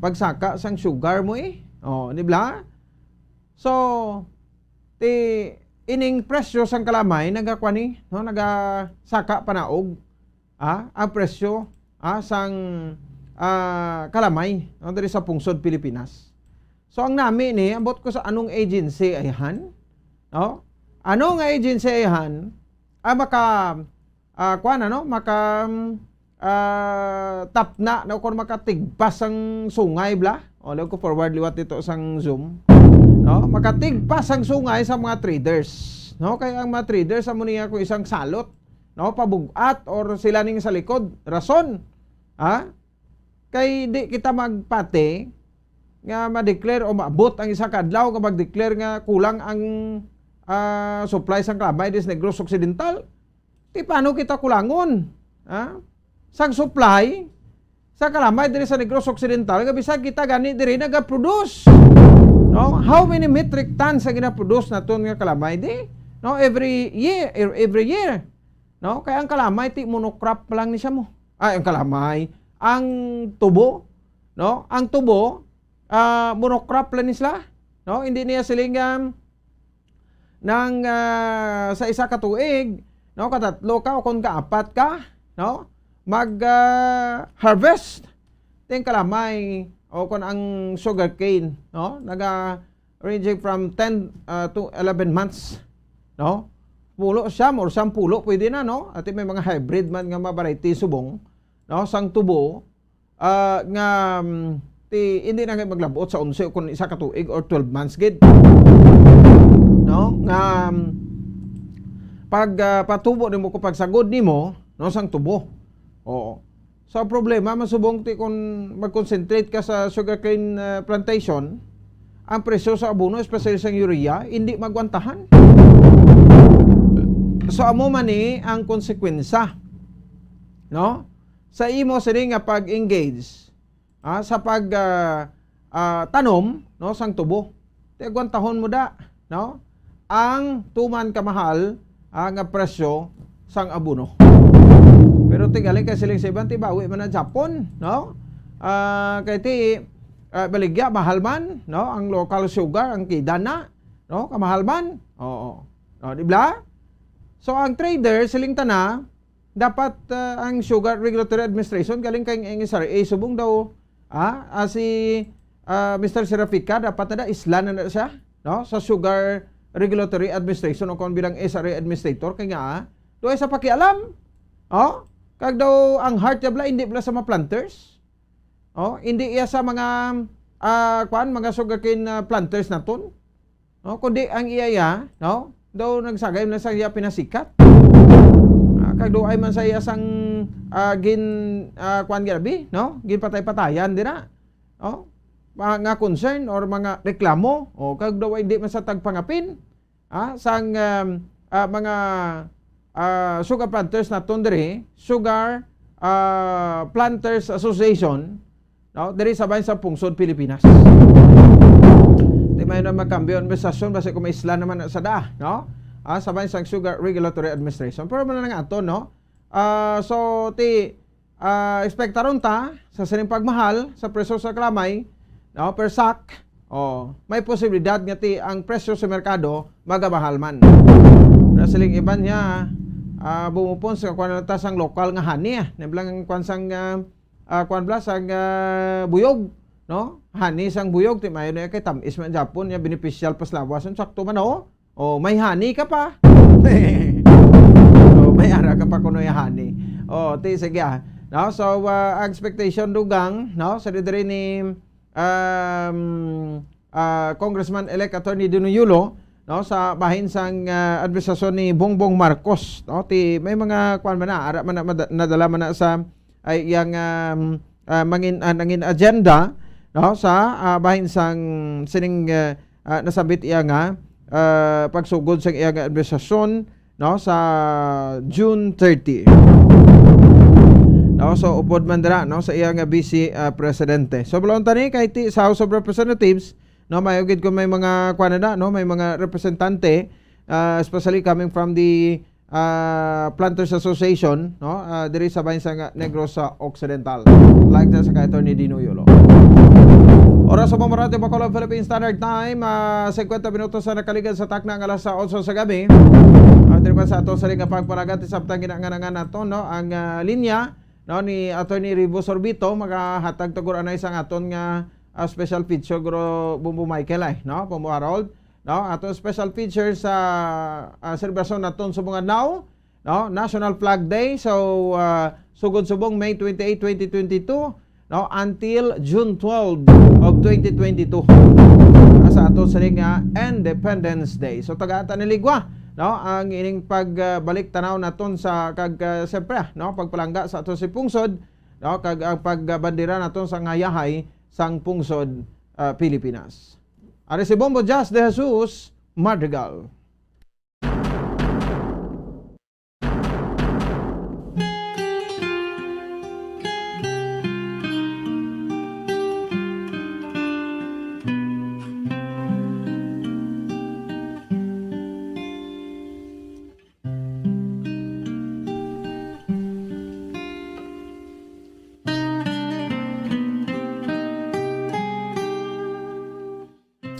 pagsaka sang sugar mo, eh. O, di ba? So, ti ining presyo sang kalamay nagakuan ni, no, nagasaka panaog, ah, ang presyo, ah, sang, ah, kalamay, no, diri sa pungsod Pilipinas. So, ang nami ni, ambot ko sa anong agency ayhan, no? Ano nga agency ayhan ang maka, ah, kuan, ano, maka, mm, ah, tapna, no, kung makatigpas ang sungay, bla? O, lalo ko forward liwat dito sang Zoom. No? Makatigpas ang sungay sa mga traders. No? Kaya ang mga traders, amo niya kung isang salot, no? Pabugat or sila ning sa likod. Rason. Ha? Kay di kita magpati nga ma-declare o maabot ang isa ka adlaw nga mag-declare nga kulang ang, ah, supply sang kalamay diri sa Negros Occidental. Ti paano kita kulangon? Ha? Sang supply sa kalamay diri sa Negros Occidental nga bisag kita gani diri nagaproduce. No? How many metric tons ang ginaproduce naton nga kalamay di? No, every year, er, every year. No? Kaya ang kalamay ti monocrop pa lang ni siya mo. Ay, ang kalamay, ang tubo, no? Ang tubo, ah, monocrop lang ni sila, no? Hindi niya siling, um, nang, ah, sa isa ka tuig, no, katatlo ka o kon kaapat ka, no, mag, ah, harvest ting kalamay o kon ang sugarcane, no, naga ranging from ten, ah, to eleven months, no? Pulo, siyam or sampulo pwede na, no? Ati may mga hybrid man nga mga variety subong, no, sang tubo, ah, nga, mm, ti, hindi na nga maglabot sa onse o kung isa ka tuig or twelve months gid. No? Nga, mm, pag, ah, patubo nimo kung pagsagod nimo, no, sang tubo. Oo. So, ang problema, masubong ti kung mag-concentrate ka sa sugarcane, ah, plantation, ang presyo sa abono, especially sa urea, hindi magwantahan. So, amo man ni ang konsekwensya, no? Sa imo sini nga pag-engage, ah, sa pag, ah, ah, tanom, no, sang tubo. Ti agwantahon mo da, no? Ang tuman kamahal, ah, nga presyo sang abono. Pero ti galing kay siling sa iban, ti bawi man na Japon, no? Ah, kay ti, ah, baligya, mahal man, no? Ang local sugar, ang kida na, no? Kamahal man. Oo. No, di ba? So, ang trader, siling tana, dapat, ah, ang Sugar Regulatory Administration, galing kay ang S R A, subong daw, ah, ah, si, ah, Mister Serafica, dapat na da, isla na na siya, no? Sa Sugar Regulatory Administration o kung bilang S R A administrator, kay nga, ah, doon sa pakialam, oh? Kag daw, ang heart niya bala, hindi bala sa mga planters, oh? Hindi iya sa mga, ah, kwan, mga sugarcane, ah, planters naton. No, kundi ang iya, iya, no? Daw nagsagay man sa iya pinasikat. Ah, kag duay man sa iya sang, ah, gin, ah, kuwan ginabi, no? Ginpatay-patayan dira. No? Mga concern or mga reklamo, o kag daw hindi man sa tagpangapin, ah, sang, um, ah, mga, ah, sugar planters naton diri, Sugar, ah, Planters Association, no? Diri sa bahin sa pungsod Pilipinas. Di may na magkambyo ang administrasyon, basi kung may isla naman na sa da, no? Ah, sa bahin sa Sugar Regulatory Administration. Pero man lang ato, no? Ah, so, ti, ah, ekspektaron ta sa sining pagmahal sa presyo sa kalamay, no? Per sack, oh, may posibilidad nga ti ang presyo sa merkado magamahal man. Na siling iban niya, ah, bumupon sa kuwan na ta sang lokal nga honey, ah. Nablang kuwan sang, ah, ah, kuwan bala sang, ah, buyog, no? Honey sang buyog, ti mayo na kay tamis man Japon, niya beneficial pas lawas. Ang sakto man, oh. Oh, may honey ka pa. Oh, may ara ka pa kuno ya honey. Oh, ti, sige, ah. No? So, ah, expectation dugang, no? Sa diri ni, um, ah, Congressman-elect Attorney Dino Yulo, no, sa bahin sang, ah, administrasyon ni Bongbong Marcos, no, ti may mga kuwan man na, ara man na, mada-, nadala man na sa, ay, iyang, um, ah, mangin-, ah, nangin agenda, no, sa, ah, bahin sang sining, ah, ah, nasabit iya nga, ah, pagsugod sang iya nga administrasyon, no, sa June thirty. No, so upod man dira, no, sa iya nga vice, ah, presidente. So, balon tani kay ti sa House of Representatives, no, may gid kung may mga kuwan na, no, may mga representante, ah, especially coming from the, ah, Planters Association, no, ah, diri sa bahin sa nga Negros Occidental. Like na sa kay Attorney Dino Yulo. Oras sa Pamorate, Bacolod, Philippine Standard Time, ah, singkwenta minutos sa nakaligad sa takna nga alas otso sa gabi. Ah, diri pa sa ato sa nga pagpalagat, samtang ginanganangan nato, no, ang, ah, linya, no, ni Attorney Ribo Sorbito, makahatag tuguranay sa aton nga, ah, special feature, Guro Bumbo Michael, ay, no, Bumbo Harold, no, aton special feature sa, ah, selebrasyon naton subong adlaw, no, National Flag Day. So, ah, sugod subong May twenty-eight, twenty twenty-two, no, until June twelve of twenty twenty-two. Sa aton sini nga Independence Day. So, tagaan ta ni ligwa, no, ang ining pagbalik tanaw naton sa kag, ah, siyempre, no, pagpalangga sa aton si pungsod, no, kag ang pagbandera naton sa ngayahay sang pungsod ah, Pilipinas. Ari si Bombo Jazz de Jesus Madrigal.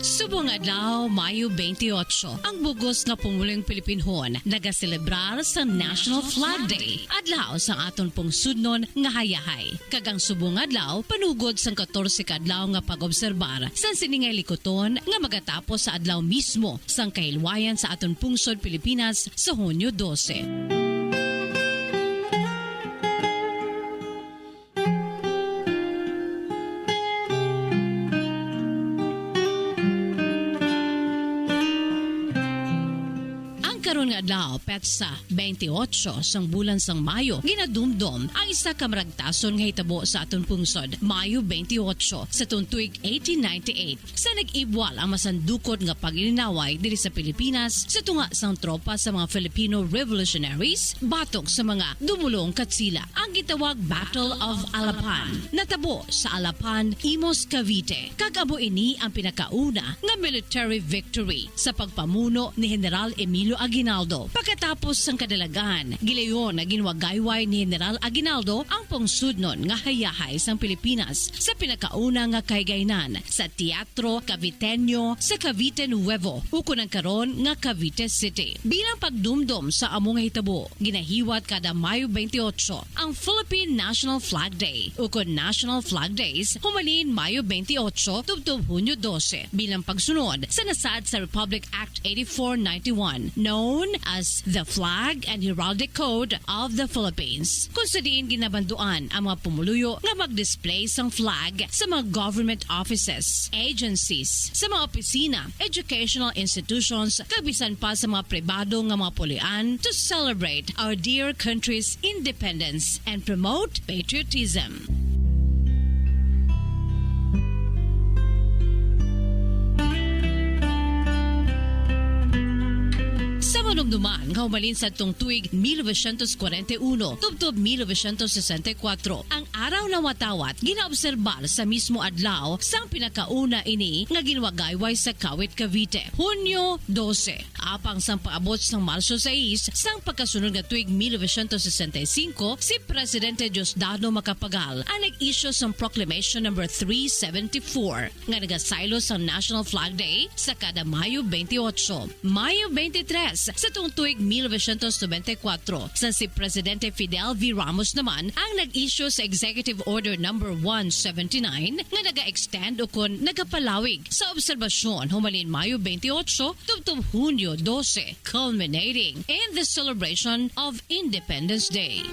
Subong adlaw, Mayo twenty-eight, ang bug-os nga pumulong Pilipinhon nagaselebrar sa National Flag Day, adlaw sang aton pungsudnon nga hayahay. Kag ang subong adlaw panugod sang katorse ka adlaw nga pag-obserbar sang sini nga hilikuton nga magatapos sa adlaw mismo sang kahilwayan sa aton pungsod Pilipinas sa Hunyo dose. Ang karon nga adlaw, petsa twenty-eight sang bulan sang Mayo, ginadumdom ang isa ka maragtason nga hitabo sa aton pungsod. Mayo twenty-eight sa tuig eighteen ninety-eight, sa nag-ibwal ang masandukot nga pag-ilinaway diri sa Pilipinas sa tunga sang tropa sa mga Filipino revolutionaries batok sa mga dumulong Katsila, ang gitawag Battle of Alapan. Natabo sa Alapan, Imus, Cavite, kag amo ini ang pinakauna nga military victory sa pagpamuno ni General Emilio Aguinaldo. Pagkatapos sang kadalagan, gilayon nga ginwagayway ni General Aguinaldo ang pungsudnon nga hayahay sang Pilipinas sa pinakauna nga kahigaynan sa Teatro Caviteño sa Cavite Nuevo, ukon ang karon nga Cavite City. Bilang pagdumdom sa amo nga hitabo, ginahiwat kada Mayo twenty-eight ang Philippine National Flag Day, ukon National Flag Days, humalin Mayo twenty-eight tubtob Hunyo dose, bilang pagsunod sa nasaad sa Republic Act eighty-four ninety-one, known as the Flag and Heraldic Code of the Philippines, kung sa diin ginabanduan ang mga pumuluyo nga mag-display sang flag sa mga government offices, agencies, sa mga opisina, educational institutions, kag bisan pa sa mga pribado nga mga pulian to celebrate our dear country's independence and promote patriotism. Sa manumduman nga humalin sadtong tuig mil novecientos kwarenta y uno tubtob mil novecientos sesenta y kuwatro, ang Araw ng Watawat ginaobserbar sa mismo adlaw sang pinakauna ini nga ginwagayway sa Kawit, Cavite, Hunyo dose. Apang sang pag-abot sang Marso sais sang pagkasunod nga tuig mil novecientos sesenta y cinco, si Presidente Diosdado Macapagal ang nag-issue sang Proclamation Number three seventy-four nga nagasaylo sang National Flag Day sa kada Mayo twenty-eight. Mayo twenty-three sa tuong tuig mil novecientos noventa y kuwatro, sang si Presidente Fidel V. Ramos naman ang nag-issue sa Executive Order Number one seventy-nine nga naga-extend ukon nagapalawig sa obserbasyon humalin Mayo twenty-eight tubtob Hunyo dose, culminating in the celebration of Independence Day.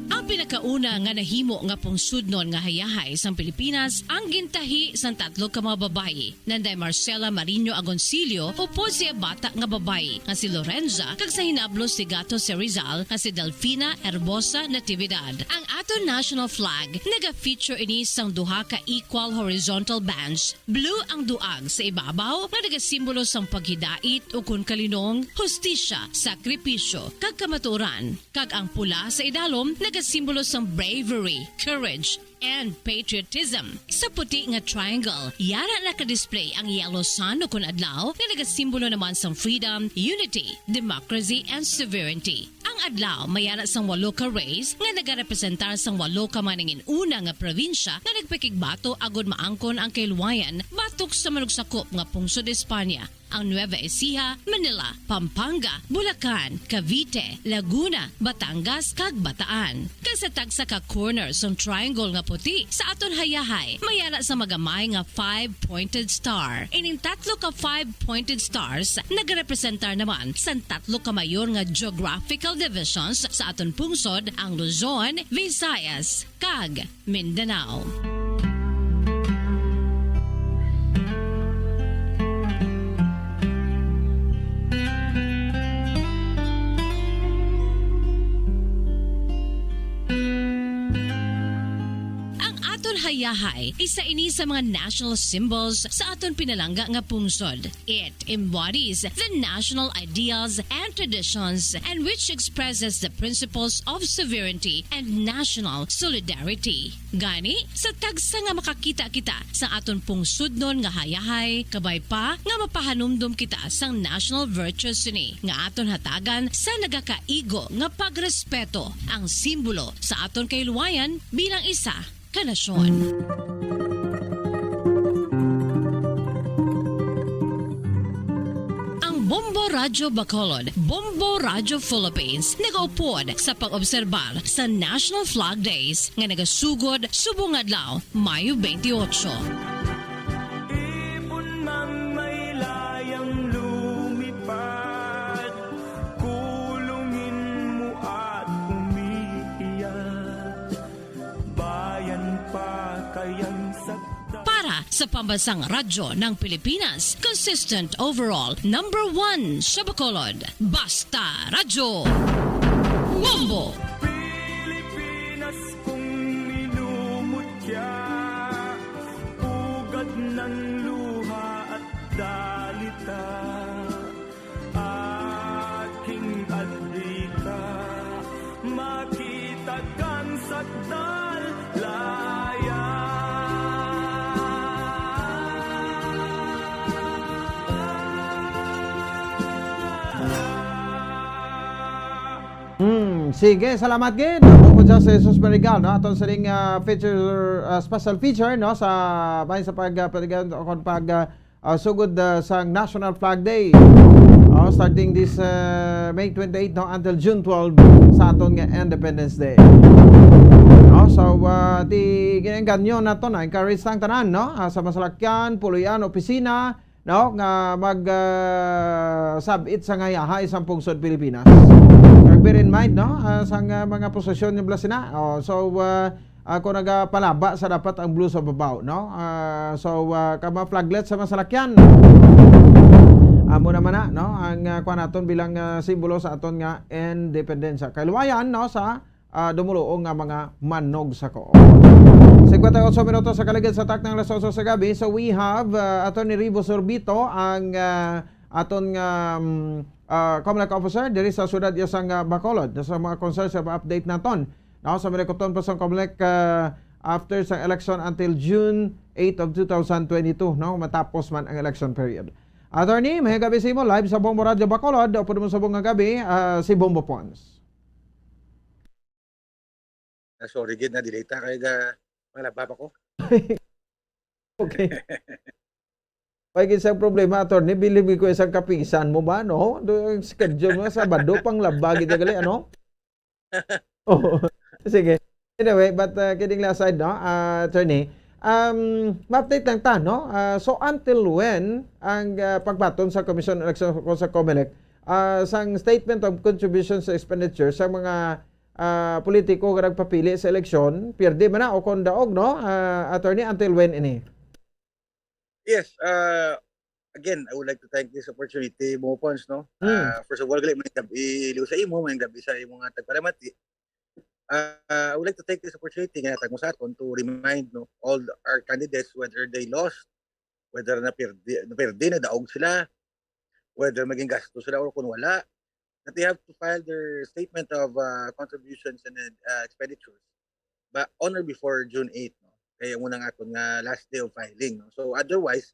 Ang pinakauna nga nahimo nga pungsudnon nga hayahay sang Pilipinas ang gintahi sang tatlo ka mga babayi, Nanday Marcela Mariño Agoncillo, upod sa iya bata nga babayi nga si Lorenza, kag sa hinablos ni Gato Cerizal nga si Delfina Herbosa Natividad. Ang aton national flag, naga-feature ini sang duha ka equal horizontal bands. Blue ang duag sa ibabaw nga nagasimbolo sang paghidait ukon kalinong, hustisya, sakripisyo, kag kamatuoran, kag ang pula sa idalom nagasimbolo sang bravery, courage, and patriotism. Sa puti nga triangle, yara naka-display ang yellow sun ukon adlaw nga nagasimbolo naman sang freedom, unity, democracy, and sovereignty. Ang adlaw may ara sang walo ka rays nga nagarepresentar sang walo ka maningin-una nga probinsya nga nagpakigbato agod maangkon ang kahilwayan batok sa manugsakop nga pungsod Espanya, ang Nueva Ecija, Manila, Pampanga, Bulacan, Cavite, Laguna, Batangas, kag Bataan. Kag sa tagsa ka corner sang triangle nga puti sa aton hayahay, may ara sang magamay nga five-pointed star. Ining tatlo ka five-pointed stars nagarepresentar naman sang tatlo ka mayor nga geographical divisions sa aton pungsod, ang Luzon, Visayas, kag Mindanao. Yahay, isa ini sa mga national symbols sa aton pinalangga nga pungsod. It embodies the national ideals and traditions and which expresses the principles of sovereignty and national solidarity. Gani, sa tagsa nga makakita kita sa aton pungsodnon nga hayahay, kabay pa nga mapahanumdom kita sang national virtues sini nga aton hatagan sa nagakaigo nga pagrespeto, ang simbolo sa aton kahilwayan bilang isa ka nasyon. Ang Bombo Radyo Bacolod, Bombo Radyo Philippines, nagaupod sa pag-obserbar sa National Flag Days nga nagasugod subong adlaw, Mayo twenty-eight. Ibon mang may layang lumipad, kulungin mo at umiiyak. Bayan pa kayang saktan. Para sa Pambansang Radyo ng Pilipinas, consistent overall, number one sa Bacolod. Basta Radyo. Bombo! Pilipinas kong minumutya, ugat ng luha at dalita. Aking adlita, makita kang sakdal laya. Hmm, sige, salamat gid. Ako po siya si Jesus Marigal, no? Aton sining, ah, feature, ah, special feature, no, sa bahin sa pag, ah, pag, ah, kon pag, ah, ah, sugod, ah, sang National Flag Day. Oh, starting this, ah, May twenty-eight, no, until June twelve sa aton nga Independence Day. No, so, ah, ti ginengganyo nato na encourage sang tanan, no? Ah, sa masalakyan, puloy-an, opisina, no, nga mag, ah, sab-it sa ngayahay sang pungsod Pilipinas. Kag bear in mind, no, ah, sang, ah, mga posisyon ni Blasina. Oh, so, ah, ako nagapalaba sa dapat ang blue sa babaw, no? Ah, so, ah, kama flaglet sa masalakyan. Amo naman na, no? Ang, ah, kuha naton bilang, ah, simbolo sa aton nga independensya. Kaluwayan, no? Sa, ah, dumuluong nga mga manog sa ko. Cincuenta y ocho minutos sa kaligid sa taknang alas ocho sa gabi. So, we have, ah, Attorney Rivo Sorbito, ang, ah, aton nga, um, ah, Comelec officer diri sa siyudad iya sang, ah, Bacolod, sa mga concerns sa update naton. No, sa malikuton pa sang Comelec, ah, after sang election until June eight of two thousand twenty-two, no, matapos man ang election period. Attorney, may gabi sa imo, live sa Bombo Radyo Bacolod, upod mo subong nga gabi, ah, si Bombo Pons. Ah, sorry gid, na-delay ta kay ga-, malaba pa ko. Okay. May isang problema, attorney, bilib ko isang kapisan mo ba, no? Do, ang schedule mo, Sabado, pang laba, gid gali, ano? Oo. Sige. Anyway, but, uh, kidding aside, no, uh, attorney, um, ma-update lang ta, no? Uh, so, until when ang, uh, pagbaton sa Commission on Election o sa Comelec, uh, sang statement of contribution sa expenditure sa mga, uh, politiko nga nagpapili sa eleksyon, pierde man na o kon daog, no? Uh, attorney, until when ini? Yes, uh, again, I would like to take this opportunity, Mo Pons, no? Mm. Uh, first of all, gali, may gabi liw sa imo, may gabi sa imo nga tagpalamati. Uh, I would like to take this opportunity nga natag mo sa aton to remind, no, all our candidates, whether they lost, whether na perdi, na perdi, na daog sila, whether maging gasto sila or kung wala, that they have to file their statement of, uh, contributions and, uh, expenditures ba on or before June eight, no? Kaya mo na nga aton nga last day of filing, no? So, otherwise,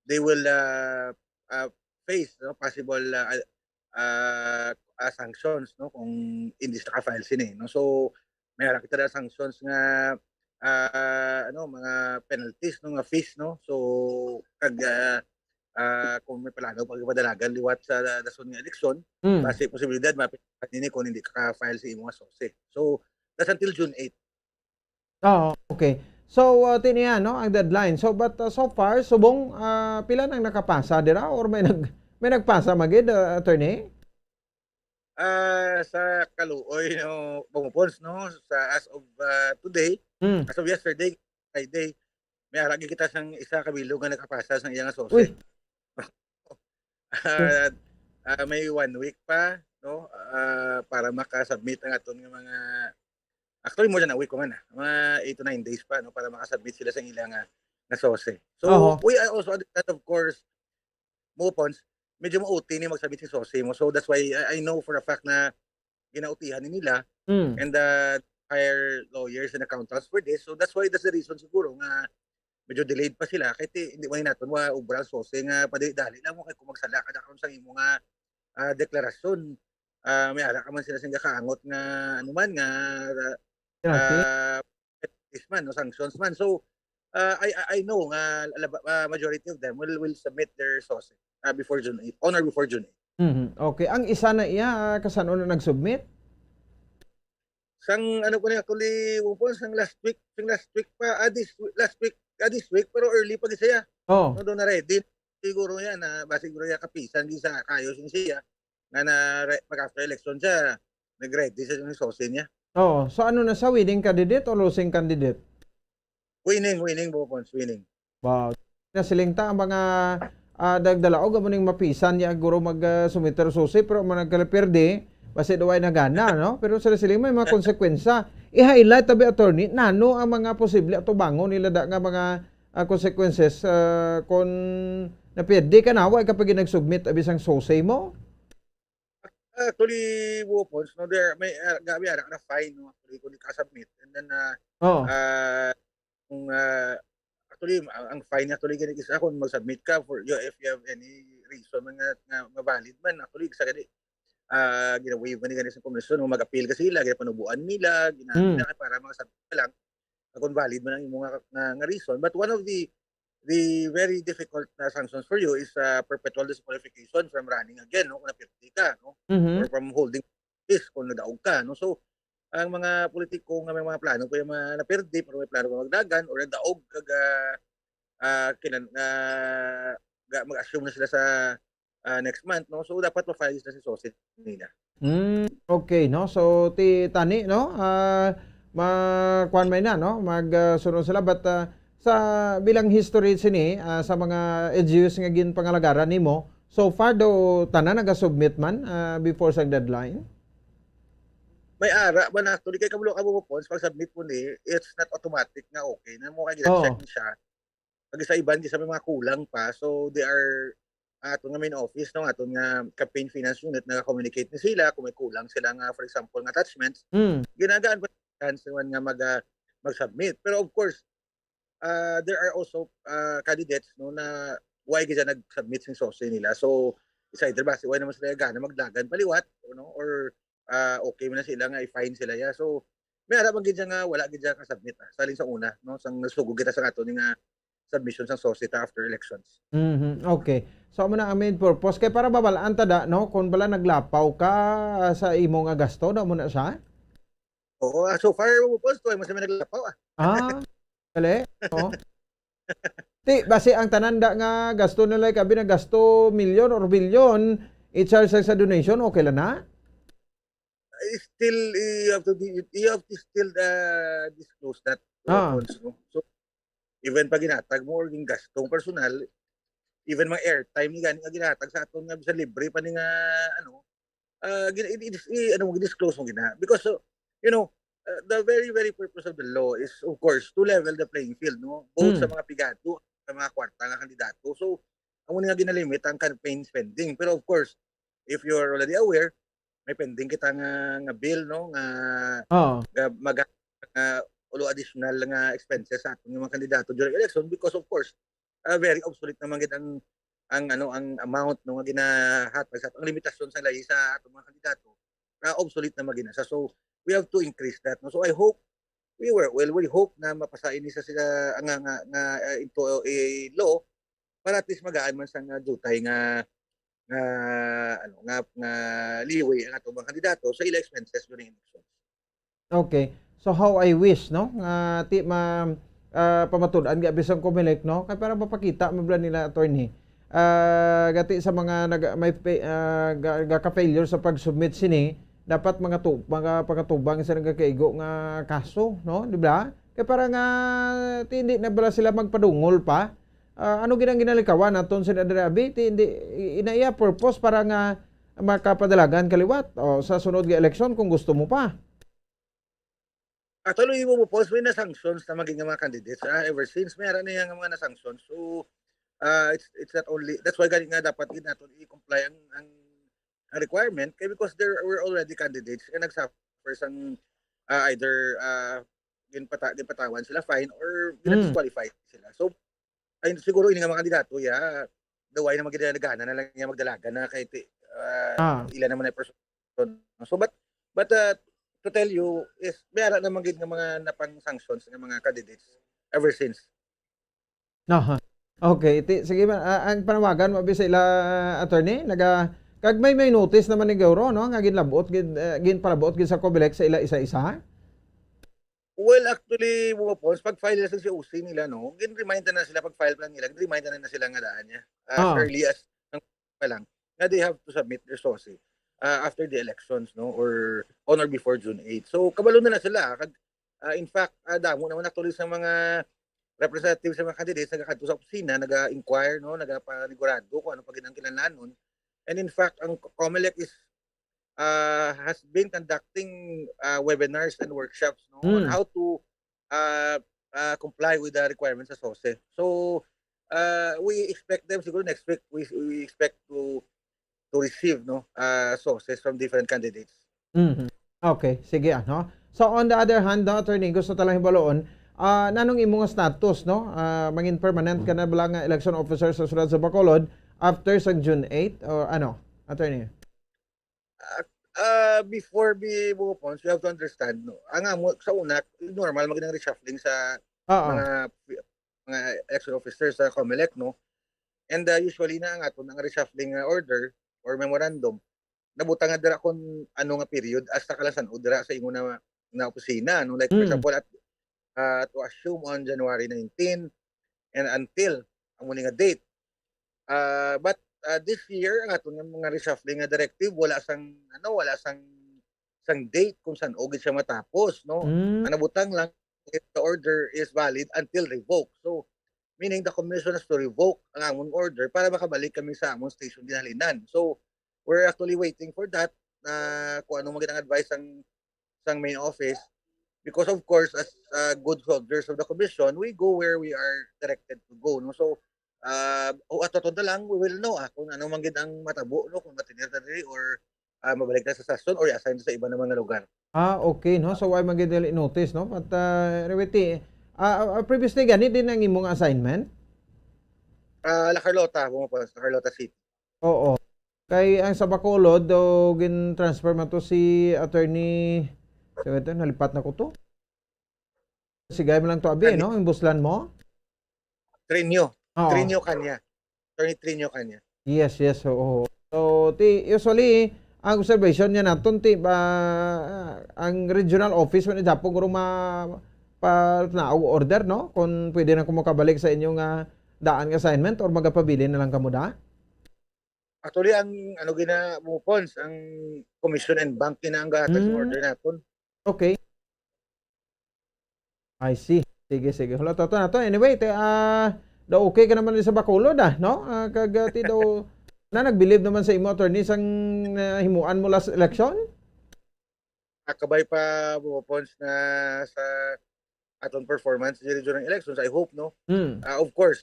they will, uh, uh, face, no, possible, uh, uh, uh, sanctions, no, kung hindi sila ka-file sini, no? So, may ara kita na sanctions nga, ah, ano, mga penalties, no, nga fees, no? So, kag, ah, ah, kung may palagaw, pagpadalagan liwat sa dason nga eleksyon, Mm. basi posibilidad mapilitan nini kung hindi ka ka-file sa imo nga S O C E. So, that's until June eight. Oo, okay. So, uh, tini, ano, ang deadline. So, but, uh, so far, subong, uh, pila nang nakapasa dira or may nag-, may nagpasa magid, uh, attorney? Ah, sa kaluoy, no, Bong Pons, no, sa as of, uh, today, Mm. as of yesterday, Friday, may ara gid kita sang isa ka bilog nga nakapasa sang iyang S O C E. Uy. Ah, ah, may one week pa, no, ah, para maka-submit ang aton nga mga, Actually, more than a week ko man, ah. Mga eight to nine days pa, no, para makasubmit sila sa ilang, ah, nga SOSE. So, Oho. We are also understand, of course, mo Pons, medyo mauti ni magsubmit si SOSE mo. So, that's why I, I know for a fact na ginautihan ni nila Mm. and uh, hire lawyers and accountants for this. So, that's why, that's the reason siguro nga medyo delayed pa sila. Kaya ti, hindi man natin wa ubra ang SOSE nga padali-dali lang mo kay kung magsala ka na karon sa imo nga ah, deklarasyon. Ah, may ara ka man sila sing gakaangot nga ano man nga Penalty? ah, penalties man, no, sanctions man. So, ah, I I I know nga laba- ah, majority of them will will submit their SOSE ah, before June eight, on or before June eight. Mhm. Okay. Ang isa na iya, ah, kasano na nag-submit? Sang ano ko ni actually, Pons, sang last week, sang last week pa, ah, this week, last week, ah, this week, pero early pa gid siya. Oh. No, doon na ready. Siguro yan, na ba siguro yan kapisan gid sa kayo sing siya nga na re- pag after election siya, nag-ready siya yung SOSE niya. Oh, so ano na sa winning candidate o losing candidate? Winning, winning, Pons, winning. Wow. Nasiling ta ang mga ah, dagdalaog amo ning mapisan niya guro mag ah, sumiter susi pero mo nagkalaperde basi daw ay nagana, no? Pero sa siling may mga konsekwensya. I-highlight tabi, attorney, nano ang mga posible atubangon nila da nga mga ah, consequences ah, kung naperde ka na, wa ka pa gid nag-submit abi sang SOSE mo? Actually, Pons, no, there may uh, gabi ara na fine, no, actually kung di ka submit, and then uh, Oh. uh, kung uh, actually ang, ang fine actually gani is kung mag-submit ka for you if you have any reason man nga, nga mabalid man actually sa gani uh, gina-waive man gani sa komisyon, mag-appeal ka sila, ginapanubuan nila, ginamit Mm. nila para makasubmit ka lang kung valid man ang imong nga, nga, nga reason. But one of the the very difficult na sanctions for you is uh, perpetual disqualification from running again, no, kung napirti ka, no, Mhm. or from holding office kung nadaog ka, no. So ang mga politiko nga may mga plano pa yung mga napirdi pero may plano pa magdagan or nadaog kag ah, ah, kinan ah, ga- mag-assume na sila sa ah, next month, no. So dapat ma-file sila sa SOSE nila. Mm, okay, no? So, ti tani, no? Ah, ma kuan may na, no? Mag ah, sunod sila, but ah, sa bilang history sini ah, sa mga L G Us nga ginpangalagaran nimo, so far do tanan naga-submit man ah, before sa deadline? May ara ba na actually kay kabulo ka mo Pons, pag submit mo ni, it's not automatic nga okay na mo kay Oo. check ni siya. Pag sa iban di sa may mga kulang pa, so they are aton nga main office, no, aton nga campaign finance unit, nag-communicate ni sila kung may kulang sila nga, for example, nga attachments, Mm. ginagaan pa chance naman nga mag ah, mag-submit. Pero of course, uh, there are also uh, candidates, no, na why gid nag-submit sing SOSE nila. So it's either ba si why naman sila gana magdagan paliwat, no, or uh, okay man na sila nga i-fine sila ya. So may ara man gid siya nga wala gid siya ka-submit ah. Salin sa una, no, sang nasugo kita sa ato ni nga submission sang SOSE ta after elections. Mhm. Okay. So amo na ang main purpose kay para mabalaan ta da, no, kung bala naglapaw ka ah, sa imo nga gasto, da mo na siya? Oo, ah, so far mo po, tuway mo sa may naglapaw ah. Ah, dali. Oh. Ti basi ang tanan da nga gasto nila kabi na gasto milyon or bilyon, i-charge sa donation, okay lang na? Still you have to di- you have to still uh, disclose that Ah. Pons, no? So even pag ginatag mo or yung gastong personal, even mga airtime ni gani nga ginatag sa aton nga bisan libre pa ni nga ano, uh, gina, i, i, i, ano mo disclose mo gina because uh, you know uh, the very very purpose of the law is of course to level the playing field, no, both Hmm. sa mga pigado sa mga kwarta nga kandidato. So amo ni nga ginalimit ang campaign spending, pero of course if you're already aware may pending kita nga nga bill, no, nga Oo. nga mag nga ulo additional nga expenses sa aton nga mga kandidato during election because of course uh, very obsolete naman gid ang ang ano ang amount, no, nga ginahatag sa ang limitasyon sa lahi sa atong mga kandidato na obsolete na magina sa so we have to increase that, no. So I hope we were well we hope na mapasa ini sa sila nga nga, nga uh, into a law para at least magaan man sa nga jutay nga nga ano nga nga liwi ang atong mga kandidato sa ila expenses during elections. Okay. So how I wish, no, nga ti ma ah, pamatud-an nga bisang Comelec, no, kay para mapakita mabla nila, attorney. Ah, gati sa mga nag may pa- ah, ga, ga ka-failure sa pag-submit sini, dapat mga tu, mga pagkatubang sa nagakaigo nga kaso, no, di ba? Kay para nga ti, hindi na bala sila magpadungol pa. Ah, ano ginang ginalikawan naton sa Adre Abi? Ti, hindi i- ina iya purpose para nga makapadalagan kaliwat o sa sunod nga eleksyon kung gusto mo pa. Actually, Bubopons, may na-sanctions na maging mga candidates, ah, ever since. May ara na yan nga mga na-sanctions. So, ah, it's, it's not only, that's why gani nga dapat gid naton i-comply ang, ang, ang requirement, kay because there were already candidates nga nag-suffer sang, ah, either, ah, ginpata-, ginpatawan sila fine or gina-disqualify sila. So, ay, siguro ini nga mga kandidato, ya, the why na magiging nagana na lang niya magdalagan na kay ti-, ah, Ah. ila naman ay person. So, but, but, uh, to tell you is, may ara na man gid nga mga napang-sanctions nga mga candidates ever since. Aha. Okay, ti-, sige man, ah, ang panawagan mo abi sa ila, attorney, naga-, kag may, may notice naman ni Gauro, no, nga ginlabot gid, eh, ginpalabot gid sa Comelec sa ila isa-isa? Well, actually, Bubopons, pag-file nila sa C O C nila, no, gin-remind na sila, pag-file pa lang nila, gin-remind na sila nga daan niya. As Ah. early as, ang pa lang, na they have to submit their S O C, ah, after the elections, no, or on or before June eight. So, kabalo na na sila. Kag, ah, in fact, ah, damo naman actually sa mga representatives sa mga candidates nagakadto sa opisina, naga-inquire, no, nagapanigurado kung ano pa gid ang kinahanglanon. And in fact, ang Comelec is, ah, has been conducting, ah, webinars and workshops, no, on Hmm. how to, ah, ah, comply with the requirements sa S O C. So, ah, we expect them, siguro next week, we, we expect to, to receive, no, ah, S O Cs from different candidates. Mhm. Okay, sige, ano. So, on the other hand, no, attorney, gusto ta lang hibaloon, ah, nanong imo nga status, no? Ah, mangin permanent ka na bala nga election officer sa Siyudad sa Bacolod after sa June eight, or ano, attorney? Ah, ah, before we move on, so you have to understand, no? Ang amo, sa una, normal, magandang reshuffling sa Oo. mga, mga election officer sa Comelec, no? And, ah, usually na ang aton, ang reshuffling nga order or memorandum, nabutang nga dira kung ano nga period, hasta ka lang san-o dira sa ingon na, na opisina, no? Like, for Mm. example, at, ah, to assume on January nineteen and until amo ni nga date. Ah, but, ah, this year, ang aton nga mga reshuffling nga directive, wala sang, ano, wala sang, sang date kung san-o gid siya matapos, no? Mm. Ang nabutang lang, if the order is valid until revoked. So, meaning the commission has to revoke ang among order para makabalik kami sa among station ginhalinan. So, we're actually waiting for that, na kung ano man gid ang advice sang, sang main office. Because of course, as, uh, good soldiers of the commission, we go where we are directed to go, no? So, uh, o ato na lang, we will know, ah, kung ano man gid ang matabo, no? Kung matinir ta diri or, ah, mabalik na sa station or i-assign sa iba na mga lugar. Ah, okay, no? So, why man gid dili notice, no? But, ah, anyway, ti-, ah, ah, previously gani din ang imong assignment? Ah, La Carlota, Bumapos, La Carlota City. Oo. Kay ang sa Bacolod, do gin-transfer man to si attorney, so ito, nalipat na ko to. Sigay mo lang to, abi, Ani- no? Yung buslan mo? Trinio. Oo. Trinio kanya. Attorney Trinio kanya. Yes, yes, oo. So, ti-, usually, ang observation niya naton, ti, ba, ang regional office, man, Japon, guro ma-, pa, na, order, no? Kung pwede na ko makabalik sa inyo nga daan nga assignment or magapabilin na lang kamo da? Actually, ang ano gina, Bumapons, ang commission and bank gina ang gahatag sa Hmm. order naton. Okay. I see. Sige, sige. Wala to, to na to. Anyway, te, ah, daw okay ka naman sa Bacolod, ah, no? Ah, kag, ah, ti daw, na nagbilib naman sa imo, attorney, sang, ah, himuan mo last election? Akabay pa, Bumapons, na sa aton performance diri during elections, I hope, no? Hmm. Ah, of course,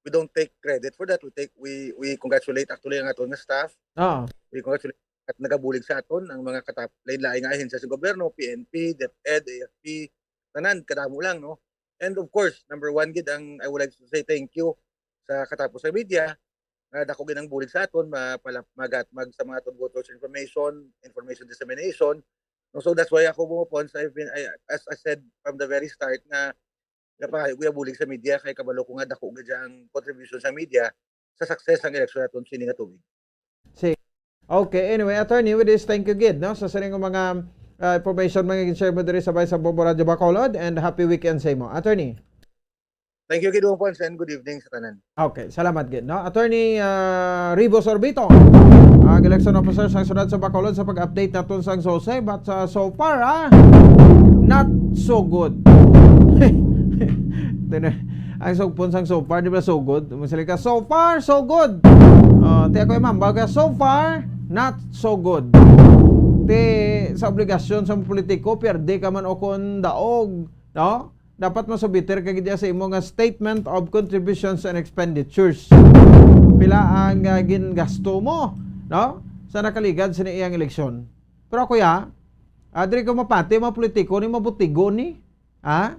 we don't take credit for that. We take, we, we congratulate actually ang aton nga staff. Ah. We congratulate at nagabulig sa aton ang mga katap-, lain-lain nga ahensya sa gobyerno, P N P, DepEd, A F P, tanan, kadamo lang, no? And of course, number one gid ang I would like to say thank you sa katapos sa media, nga dako gid ang bulig sa aton, ma-, pala-, magat-, mag sa mga aton voters information, information dissemination. No, so that's why ako, Bumapons, I've been, I, as I said from the very start, nga napahayo ko yung bulig sa media kay kabalo ko nga dako gid ang contribution sa media sa success ang election naton sini nga tuig. Si-, okay, anyway, attorney, with this, thank you gid, no, sa sining mga, ah, information mga gin-share mo diri sa Voice of Bobo Radio Bacolod, and happy weekend sa imo, attorney. Thank you gid, Bumapons, and good evening sa tanan. Okay, salamat gid, no? Attorney, ah, Rivo Sorbito, ang election officer sa Siyudad sa Bacolod, sa pag-update naton sang S O C E, but, ah, so far, ah, not so good. Ito na, ang sugpon sang so far, di ba, so good? Masali ka, so far, so good. Oh, ti ako imambag ka, so far, not so good. Ti sa obligasyon sa mga politiko, pierde ka man o kon daog, no? Dapat masubmit ka gid sa imo nga statement of contributions and expenditures. Pila ang, ah, gingasto mo, no? Sa nakaligad sa iyang eleksyon. Pero ako ya, ah, diri ko mapati, mga politiko ni mabutigo ni. Ha?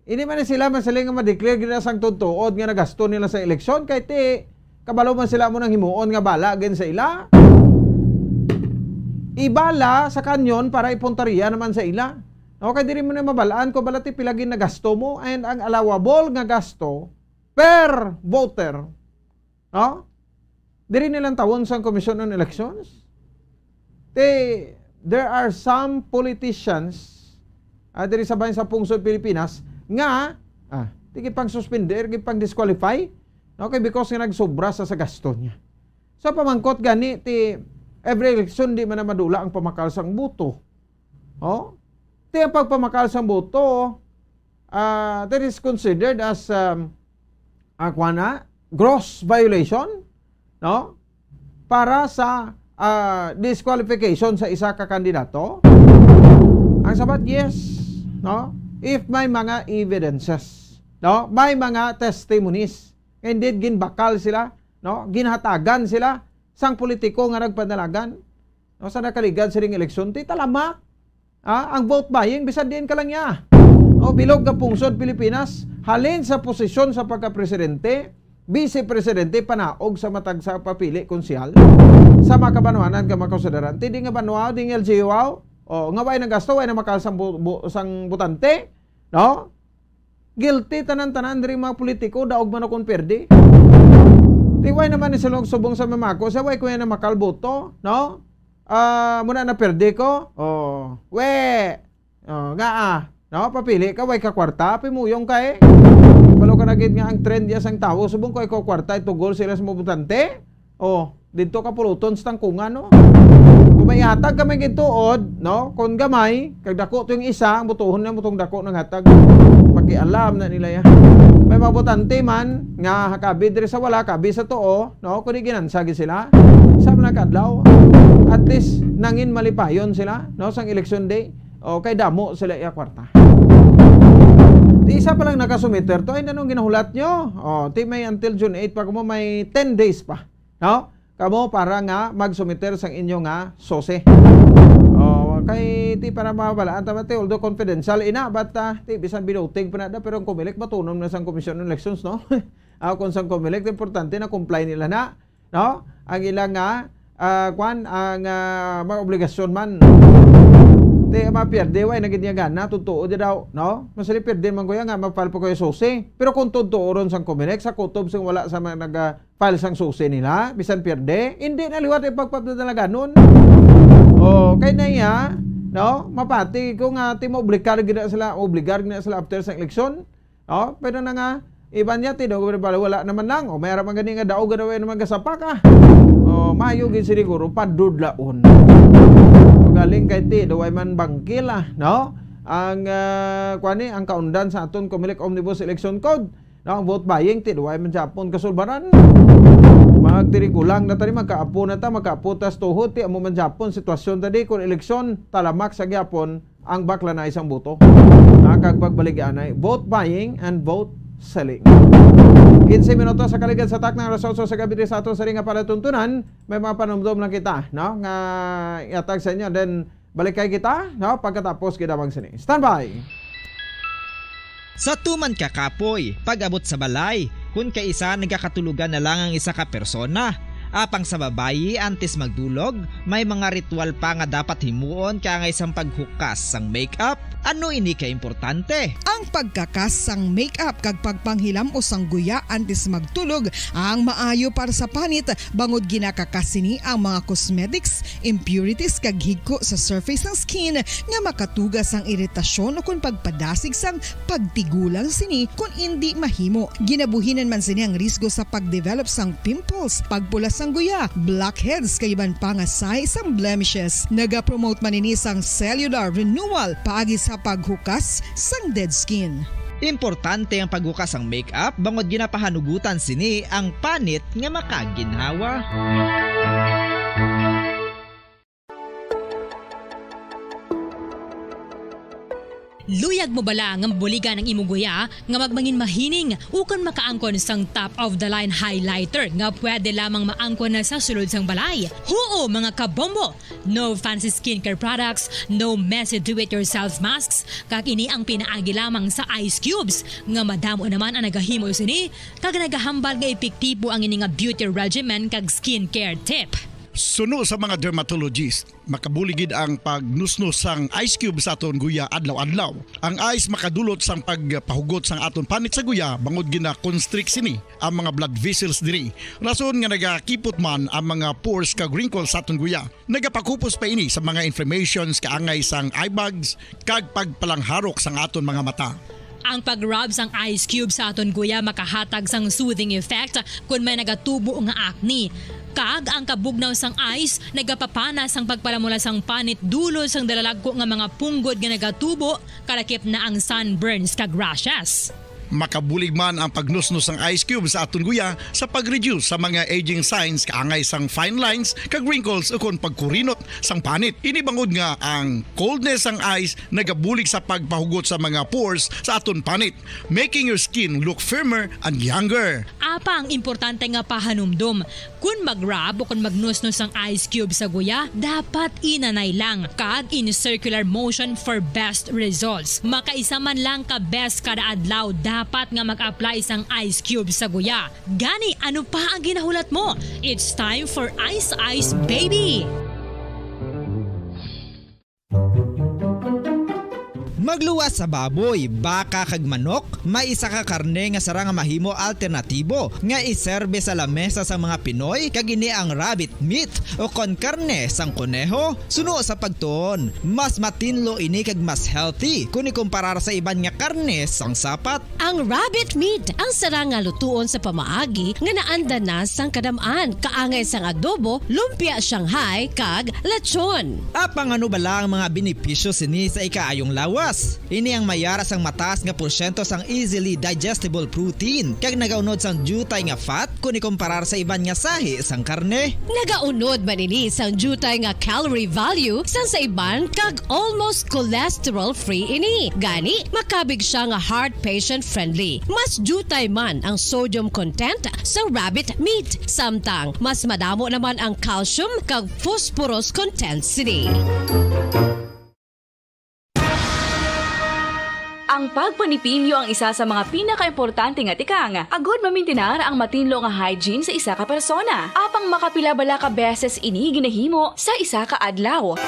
Hindi man sila masiling nga ma-declare gid na sang tuod-tuod nga nagasto nila sa eleksyon, kay ti, kabalo man sila mo nang himuon nga bala gid sa ila. Ibala sa kanyon para ipuntarya naman sa ila. No, kay diri mo na mabalaan kung bala ti pila gid nagasto mo, and ang allowable nga gasto per voter, no? Diri nilang tawon sang Commission on Elections. Ti, there are some politicians, ah, diri sa bahin sa pungsod Pilipinas nga, ah, ti gipang-suspender, gipang-disqualify, no? Kay because nga nagsobra sa, sa gasto niya. So, pamangkot gani, ti every election di man na madula ang pamakal sang boto. Oh? Ti ang pagpamakal sang boto, ah, that is considered as, um, ah, kuwan na, gross violation, no? Para sa, ah, disqualification sa isa ka kandidato. Ang sabat, yes, no? If may mga evidences, no? May mga testimonies. Indeed, ginbakal sila, no? Ginhatagan sila sang politiko nga nagpadalagan, no? Sa nakaligad sining eleksyon, ti talamak. Ah, ang vote buying, bisan diin ka lang ya. O, bilog nga pungsod Pilipinas, halin sa posisyon sa pagkapresidente, vice-presidente, panaog sa matag sa papili konsehal, sa mga kabanwanan ka mga konsiderante, di nga banwa, di nga L G U, o, nga way nagasto, way na makal sang bu-, bu-, sang botante, no? Guilty tanan-tanan diri mga politiko, daog man akong perde. Ti way naman ni sulong subong sa mamako, sa way ko yan na makalboto, no? Ah, muna na perde ko. Oh, we. Oh, nga ah. No, papili ka, way ka kwarta, pimuyong ka eh. Palo ka na gid nga ang trend ya sang tawo, subong ko ikaw kwarta, itugol sila sa mga botante. Oh, didto ka puluton sa tangkungan, no? Kung may ihatag ka may gintuod, no? Kung gamay, kag dako to yung isa, ang butuhon na mo tong dako nang hatag. Pakialam na nila ya. May mga botante man nga hakabi diri sa wala, kabi sa tuo, no? Kung di ginansa gid sila, sa mga kadlaw, at least nangin malipayon sila, no? Sang election day, o kay damo sila iya kwarta. Di isa pa lang nakasumiter to, ay nanong ginahulat nyo? O, ti may until June eight pa, kamo may ten days pa, no? Kamo para nga magsumiter sang inyo nga sose. O, kay ti para mabalaan ta ba ti, although confidential ina, but, ah, ti bisan binutig pa na da, pero ang Comelec batunon na sang Commission on Elections, no? Ah, kung sang Comelec, importante na comply nila na, no? Ang ilang nga, ah, kwan, ang, ah, mga obligasyon man. Ti, mapierde, way na gid niya gana, totoo di daw, no? Masali pierde man kuya nga, mapal pa kuya susi. Pero kung totoo ron sang Comelec, sa kutob sing wala sa mga nag-file sang susi nila, bisan pierde, hindi na liwat ang pagpapadalaganon. O, kay na iya, no? Mapati ko nga, ti maobligar gid na sila, obligar gid na sila after sa eleksyon. O, pero na nga, iban niya, ti, daw, wala, wala naman lang. O, may araman gani nga daog, daw, naman gasapaka. O, mayo gid siguro, padudlaon. O, galing kay ti, daw, ay man bangkil, ah, no? Ang, ah, kuwan ni, ang kaundan sa aton Comelec Omnibus Election Code. No, ang vote buying, ti, daw, ay man Japon kasulbaran. Magtirigulang na tani, magkaapo na ta, magkaapo tas tuhod, ti, amo man Japon, sitwasyon tadi, kung eleksyon, talamak sa gyapon, ang baklanay sang boto. Ah, kag pagbaligianay, vote buying and vote selling. Quince minutos sa kaligad sa takna, alas otso sa gabi sa ato sa ring nga palatuntunan, may mga panumdom lang kita, no, nga iatag sa inyo. Then, balik kay kita, no, pagkatapos gid lamang sini. Standby! Sa tuman ka kapoy, pag-abot sa balay, kun kaisa nagakatulogan na lang ang isa ka persona. Apang sa babayi, antes magdulog, may mga ritual pa nga dapat himuon kaangay sang paghukas sang makeup. Ano ini ka importante? Ang pagkakas sang makeup kag pagpanghilam-os sang guya antes magtulog ang maayo para sa panit, bangod ginakakas sini ang mga cosmetics, impurities, kag higko sa surface sang skin nga makatuga sang iritasyon ukon pagpadasig sang pagtigulang sini kon indi mahimo. Ginabuhinan man sini ang risgo sa pag-develop sang pimples, pagpula sang guya, blackheads, kag iban pa nga sahi sang blemishes. Nagapromote man ini sang cellular renewal paagi sa paghukas sang dead skin. Importante ang paghukas sang makeup bangod ginapahanugutan sini ang panit nga makaginhawa. Luyag mo bala nga mabuligan ang imong guya nga magmangin mahining ukon makaangkon sang top of the line highlighter nga pwede lamang maangkon na sa sulod sang balay? Huo, mga kabombo! No fancy skincare products, no messy do-it-yourself masks, kag ini ang pinaagi lamang sa ice cubes nga madamo naman ang nagahimo sini kag nagahambal nga epektibo ang ini nga beauty regimen kag skincare tip. Suno sa mga dermatologist, makabulig gid ang pagnusnos sang ice cube sa aton guya adlaw-adlaw. Ang ice makadulot sang pagpahugot sang aton panit sa guya bangod gina-constrict sini ang mga blood vessels diri, rason nga nagakipot man ang mga pores kag wrinkles sa aton guya. Nagapakupos pa ini sa mga inflammations, kaangay sang eye bags, kag pagpalangharok sang aton mga mata. Ang pag-rub sang ice cube sa aton guya makahatag sang soothing effect kon may nagatubo nga acne. Kag ang kabugnaw sang ice nagapapana sang pagpalamula sang panit dulot sang dalalagko nga mga punggod nga nagatubo, kalakip na ang sunburns kag rashes. Makabulig man ang pagnusnos sang ice cube sa aton guya sa pag-reduce sa mga aging signs kaangay sang fine lines kag wrinkles ukon pagkurinot sang panit. Ini bangod nga ang coldness sang ice nagabulig sa pagpahugot sa mga pores sa aton panit, making your skin look firmer and younger. Apang importante nga pahanumdom, kon mag-rub o kon magnusnos ang ice cube sa guya, dapat inanay lang kag in circular motion for best results. Makaisa man lang ka beses kada adlaw dapat nga mag-apply sang ice cube sa guya. Gani, ano pa ang ginahulat mo? It's time for Ice Ice Baby! Magluwas sa baboy, baka, kag manok, may isa ka karne nga sarang nga mahimo alternatibo nga iserbe sa lamesa sang mga Pinoy, kag ini ang rabbit meat o kon karne sang koneho. Suno sa pagtuon, mas matinlo ini kag mas healthy kon ikumparar sa iban nga karne sang sapat. Ang rabbit meat ang sarang nga lutuon sa pamaagi nga naanda na sang kadam-an, kaangay sang adobo, lumpia Shanghai, kag lechon. Apang ano bala ang mga benepisyo sini sa ikaayong lawas? Ini ang may ara sang mataas nga porsyento sang easily digestible protein kag nagaunod sang diutay nga fat kon ikumparar sa iban nga sahi sang karne. Nagaunod man ini sang diutay nga calorie value sang sa iban kag almost cholesterol-free ini. Gani, makabig sia nga heart patient-friendly. Mas diutay man ang sodium content sa rabbit meat, samtang mas madamo naman ang calcium kag phosphorus content sini. Ang pagpanipilyo ang isa sa mga pinakaimportante nga tikang agud mamintinar ang matinlo nga hygiene sa isa ka persona. Apang makapila bala ka beses ini ginahimo sa isa ka adlaw?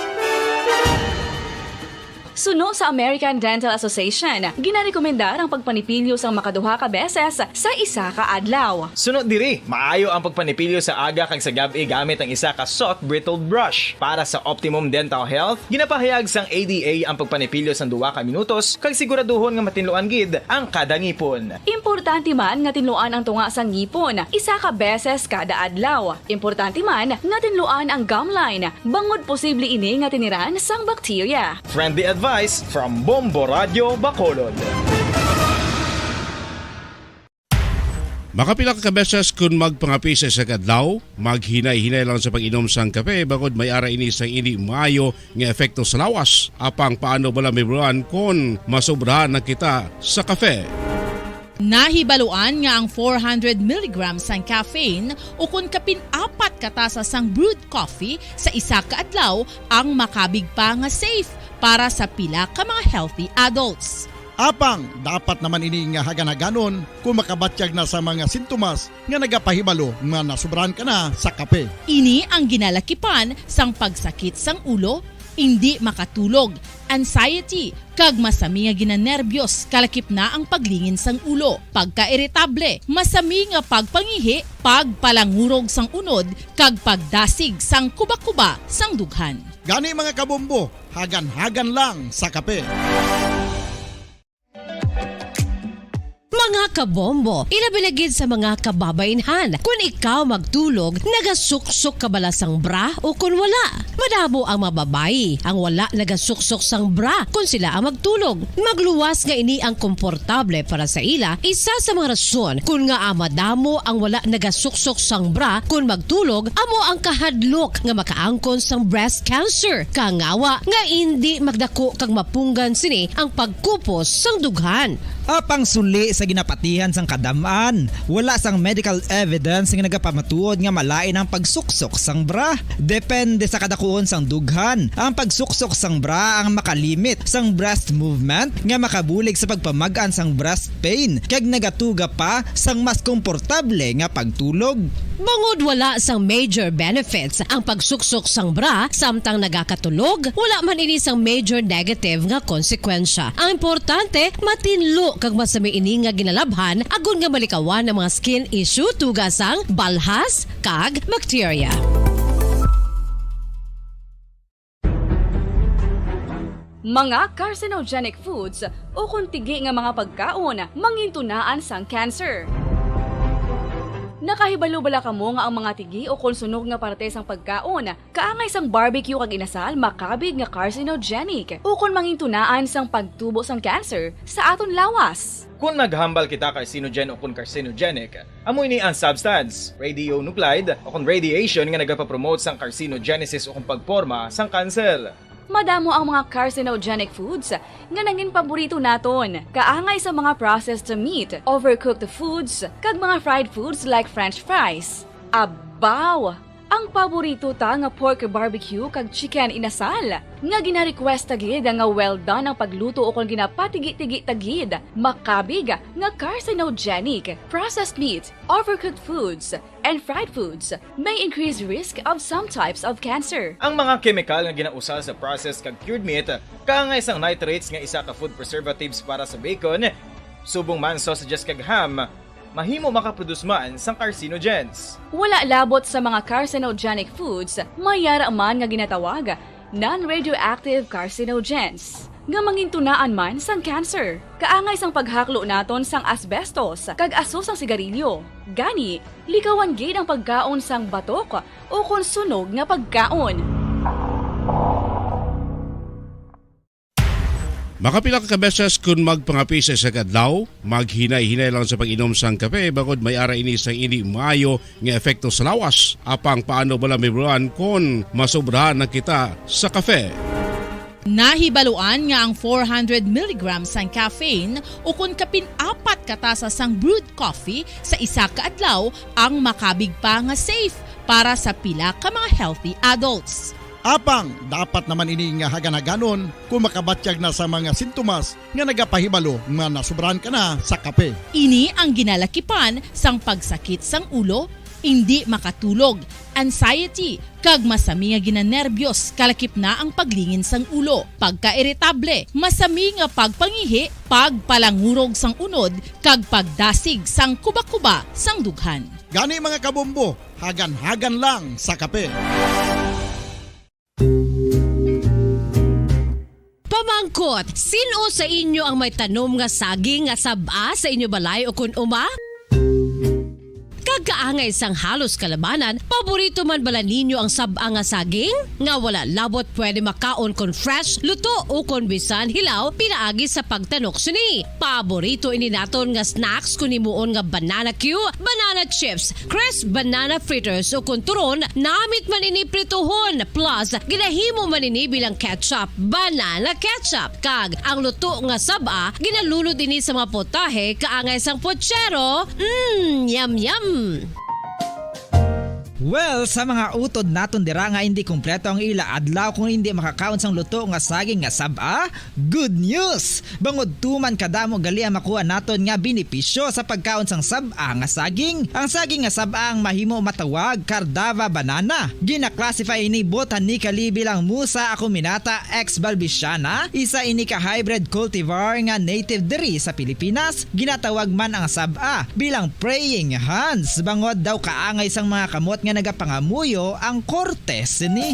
Suno sa American Dental Association, ginarekomendar ang pagpanipilyo sang makaduha ka beses sa isa ka adlaw. Suno diri, maayo ang pagpanipilyo sa aga kag sa gab-i gamit ang isa ka soft bristled brush. Para sa optimum dental health, ginapahayag sang A D A ang pagpanipilyo sang duha ka minutos kag siguraduhon nga matinluan gid ang kada ngipon. Importante man nga tinluan ang tunga sang ngipon isa ka beses kada adlaw. Importante man nga tinluan ang gum line, bangod posible ini nga tiniran sang bakterya. Friendly advice from Bombo Radyo Bacolod. Makapila ka beses kon magpangape sa isa ka adlaw, maghinay-hinay lang sa pag-inom sang kape bangod may ara ini sang indi maayo nga epekto sa lawas. Apang paano bala mahibaluan kon masobrahan na kita sa kape? Nahibaluan nga ang four hundred milligrams sang caffeine ukon kapin apat ka tasa sang brewed coffee sa isa ka adlaw ang makabig pa nga safe para sa pila ka mga healthy adults. Apang dapat naman ini nga hagan-haganon kon makabatyag na sa mga sintomas nga nagapahibalo nga nasobrahan ka na sa kape. Ini ang ginalakipan sang pagsakit sang ulo, indi makatulog, anxiety, kag masami nga ginanerbiyos, kalakip na ang paglingin sang ulo, pagkairitable, masami nga pagpangihi, pagpalangurog sang unod, kag pagdasig sang kubakuba sang dughan. Gani, mga kabombo, hagan-hagan lang sa kape. Mga kabombo, ilabi na gid sa mga kababaynhan, kun ikaw magtulog, nagasuksok ka bala sang bra o kun wala? Madamo ang mga babayi ang wala nagasuksok sang bra kun sila ang magtulog. Magluwas nga ini ang komportable para sa ila, isa sa mga rason kun ngaa madamo ang wala nagasuksok sang bra kun magtulog amo ang kahadlok nga makaangkon sang breast cancer, kangawa nga indi magdako kag mapunggan sini ang pagkupos sang dughan. Apang suli sa ginapatihan sang kadam-an, wala sang medical evidence nga nagapamatuod nga malain ang pagsuksok sang bra. Depende sa kadakuon sang dughan, ang pagsuksok sang bra ang makalimit sang breast movement nga makabulig sa pagpamag-an sang breast pain kag nagatuga pa sang mas komportable nga pagtulog. Bangod wala sang major benefits ang pagsuksok sang bra samtang nagakatulog, wala man ini sang major negative nga konsekwensya. Ang importante, matinlo kag masami ini nga ginalabhan agod nga malikawan ang mga skin issue tuga sang balhas kag bakterya. Mga carcinogenic foods ukon tigi nga mga pagkaon mangintunaan sang cancer. Nakahibalo bala kamo nga ang mga tigi ukon sunog nga parte sang pagkaon kaangay sang barbecue kag inasal makabig nga carcinogenic ukon mangintunaan sang pagtubo sang cancer sa aton lawas? Kon naghambal kita carcinogen ukon carcinogenic, amo ini ang substance, radionuclide, ukon radiation nga nagapapromote sang carcinogenesis ukon pagporma sang cancer. Madamo ang mga carcinogenic foods nga nangin paborito naton, kaangay sa mga processed meat, overcooked foods, kag mga fried foods like french fries. Abaw! Ang paborito ta nga pork barbecue kag chicken inasal, nga gina-request ta gid nga well done ang pagluto ukon ginapatigi-tigi ta gid, makabig nga carcinogenic. Processed meat, overcooked foods, and fried foods may increase risk of some types of cancer. Ang mga kemikal nga ginausal sa processed kag cured meat, kaangay sang nitrates nga isa ka food preservatives para sa bacon, subong man sausages kag ham, mahimo makaproduce man sang carcinogens. Wala labot sa mga carcinogenic foods, may yara man nga ginatawag non-radioactive carcinogens, nga mangintunaan man sang cancer. Kaangay sang paghaklo naton sang asbestos kag aso sang sigarilyo. Gani, likawan gid ang pagkaon sang batok ukon sunog nga pagkaon. Makapila ka beses kon magpangape sa isa ka adlaw, maghinay-hinay lang sa pag-inom sang kape bangod may ara ini sang indi maayo nga epekto sa lawas. Apang paano bala may bulan kon masobrahan na kita sa kape? Nahibaluan nga ang four hundred milligrams sang caffeine ukon kapin apat ka tasa sang brewed coffee sa isa ka adlaw ang makabig pa nga safe para sa pila ka mga healthy adults. Apang dapat naman ini nga hagan-haganon kon makabatyag na sa mga sintomas nga nagapahibalo nga nasobrahan ka na sa kape. Ini ang ginalakipan sang pagsakit sang ulo, indi makatulog, anxiety, kag masami nga ginanerbyos, kalakip na ang paglingin sang ulo, pagkairitable, masami nga pagpangihi, pagpalangurog sang unod, kag pagdasig sang kubakuba sang dughan. Gani, mga kabombo, hagan-hagan lang sa kape. Pamangkot, sin-o sa inyo ang may tanom nga saging nga sab-a sa inyo balay ukon uma? Kag kaangay sang halos kalabanan, paborito man bala ninyo ang sab-a nga saging? Nga wala labot pwede makaon kon fresh, luto, ukon bisan hilaw pinaagi sa pagtanok sini. Paborito ini naton nga snacks kon himuon nga banana cue, banana chips, crisp banana fritters, ukon turon, namit man ini prituhon, plus ginahimo man ini bilang ketchup, banana ketchup, kag ang luto nga sab-a ginalunod ini sa mga potahe kaangay sang pochero. Mm, yum yum! Well, sa mga utod naton dira nga indi kompleto ang ila adlaw kung indi makakaon sang luto nga saging nga sab-a, good news! Bangod tuman kadamo gali ang makuha naton nga benepisyo sa pagkaon sang sab-a nga saging. Ang saging nga sab-a ang mahimo matawag Cardava banana. Gina-classify ini botanically bilang Musa acuminata ex balbisiana, isa ini ka hybrid cultivar nga native diri sa Pilipinas. Ginatawag man ang sab-a bilang praying hands, bangod daw kaangay sang mga kamot nga nagapangamuyo ang korte sini.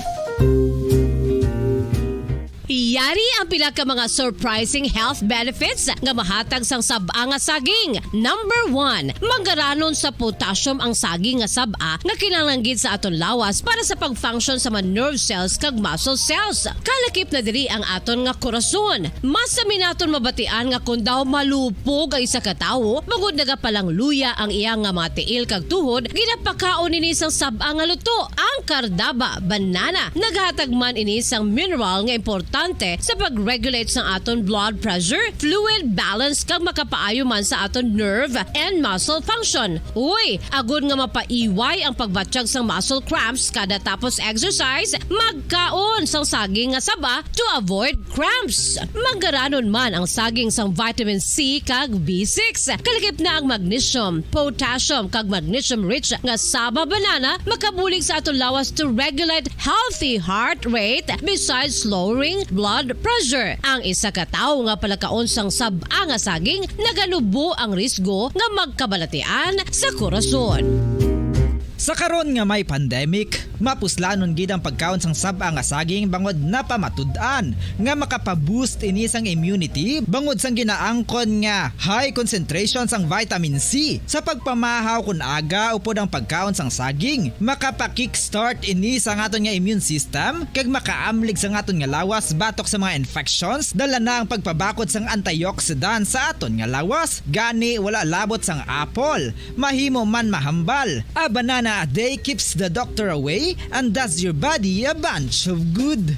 Ari ang pila ka mga surprising health benefits nga mahatag sang sab-a nga saging. Number one, manggaranon sa potassium ang saging nga sab-a nga kinahanglan gid sa aton lawas para sa pag-function sa mga nerve cells kag muscle cells. Kalakip na diri ang aton nga korason. Mas sami naton mabatian nga kon daw malupog ang isa ka tawo, bangod nagapalangluya ang iya nga mga tiil kag tuhod, ginapakaon ini sang sab-a nga luto. Ang kardaba, banana, naghatag man ini sang mineral nga importante sa pag-regulate sang aton blood pressure, fluid balance, kag makapaayo man sa aton nerve and muscle function. Uy, agod nga mapaiway ang pagbatyag sang muscle cramps kada tapos exercise, magkaon sang saging nga saba to avoid cramps. Manggaranon man ang saging sang vitamin C kag B six. Kalakip na ang magnesium, potassium, kag magnesium-rich nga saba banana makabulig sa aton lawas to regulate healthy heart rate besides lowering blood pressure. Ang isa ka tawo nga palakaon sang sab-a nga saging naganubo ang risgo nga magkabalatian sa korason. Sa karon nga may pandemic, mapuslanon gid ang pagkaon sang sab-a nga saging bangod napamatud-an nga makapa-boost ini sang immunity bangod sang ginaangkon nga high concentration sang vitamin C. Sa pagpamahaw kon aga upod ang pagkaon sang saging, makapa-kickstart ini sa aton nga immune system kag makaamlig sa aton nga lawas batok sa mga infections, dala na ang pagpabakod sang antioxidant sa aton nga lawas. Gani, wala labot sang apple, mahimo man mahambal. A banana a day keeps the doctor away and does your body a bunch of good.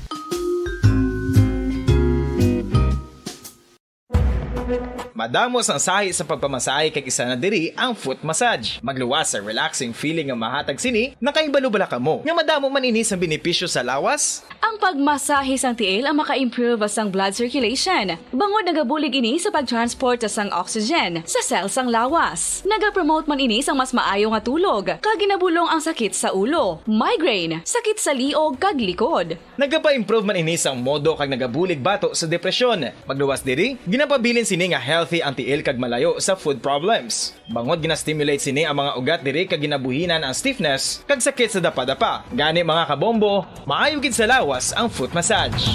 Madamo sang sahi sa pagpamasahe kag isa na diri ang foot massage. Magluwas sa relaxing feeling nga mahatag sini, nakahibalo bala kamo nga madamo man ini sang benepisyo sa lawas? Ang pagmasahe sang tiil ang maka-improve sang blood circulation, bangod nagabulig ini sa pag-transport sang oxygen sa cell sang lawas. Nagapromote man ini sang mas maayo nga tulog, kag ginabulong ang sakit sa ulo, migraine, sakit sa liog, kag likod. Nagapa-improve man ini sang modo kag nagabulig bato sa depresyon. Magluwas diri, ginapabilin sini nga healthy ang tiil kag malayo sa foot problems. Bangod gina-stimulate sini ang mga ugat diri kag ginabuhinan ang stiffness kag sakit sa dapadapa. Gani, mga kabombo, maayo gid sa lawas ang foot massage.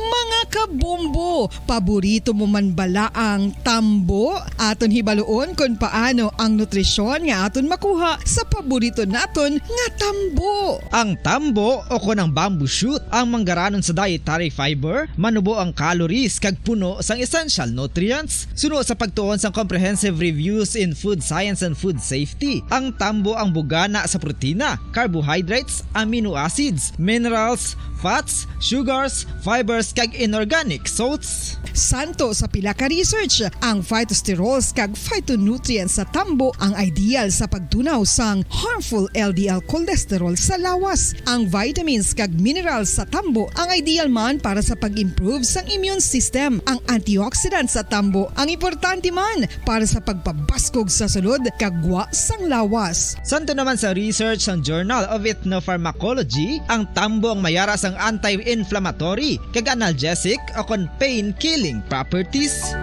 Mga kabombo, paborito mo man bala ang tambo? Aton hibaluon kon paano ang nutrisyon nga aton makuha sa paborito naton nga tambo. Ang tambo o kon ang bamboo shoot ang manggaranon sa dietary fiber, manubo ang calories kag puno sang essential nutrients. Suno sa pagtuon sang Comprehensive Reviews in Food Science and Food Safety, ang tambo ang bugana sa protina, carbohydrates, amino acids, minerals, fats, sugars, fibers, kag inorganic salts. Santo sa pila ka research, ang phytosterols kag phytonutrients sa tambo ang ideal sa pagtunaw sang harmful L D L cholesterol sa lawas. Ang vitamins kag minerals sa tambo ang ideal man para sa pag-improve sang immune system. Ang antioxidants sa tambo ang importante man para sa pagpabaskog sa sulod kag gwa sang lawas. Santo naman sa research sang Journal of Ethnopharmacology, ang tambo ang mayara sang anti-inflammatory kag analgesic o kon pain-killing properties.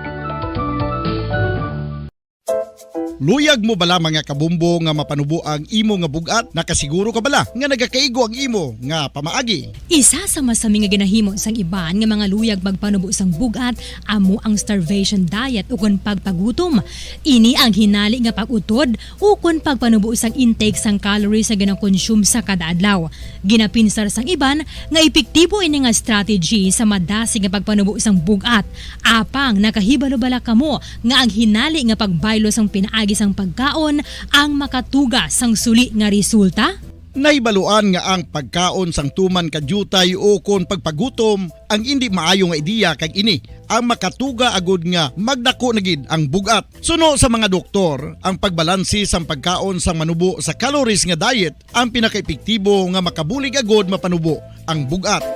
Luyag mo bala, mga kabombo, nga mapanubo ang imo nga bug-at? Nakasiguro ka bala nga nagakaigo ang imo nga pamaagi? Isa sa masami nga ginahimo sang iban nga mga luyag magpanubo sang bug-at amo ang starvation diet ukon pagpagutom. Ini ang hinali nga pag-utod ukon pagpanubo sang intake sang calories nga ginakonsume sa kada adlaw. Ginapinsar sang iban nga epektibo ini nga strategy sa madasig nga pagpanubo sang bug-at. Apang nakahibalo bala kamo nga ang hinali nga pagbaylo sang pinaagi sang pagkaon ang makatuga sang suli nga resulta? Nahibaluan nga ang pagkaon sang tuman ka diutay ukon pagpagutom ang indi maayo nga ideya, kag ini ang makatuga agud nga magdako na gid ang bug-at. Suno sa mga doktor, ang pagbalanse sang pagkaon sang manubo sa calories nga diet ang pinakaepektibo nga makabulig agud mapanubo ang bug-at.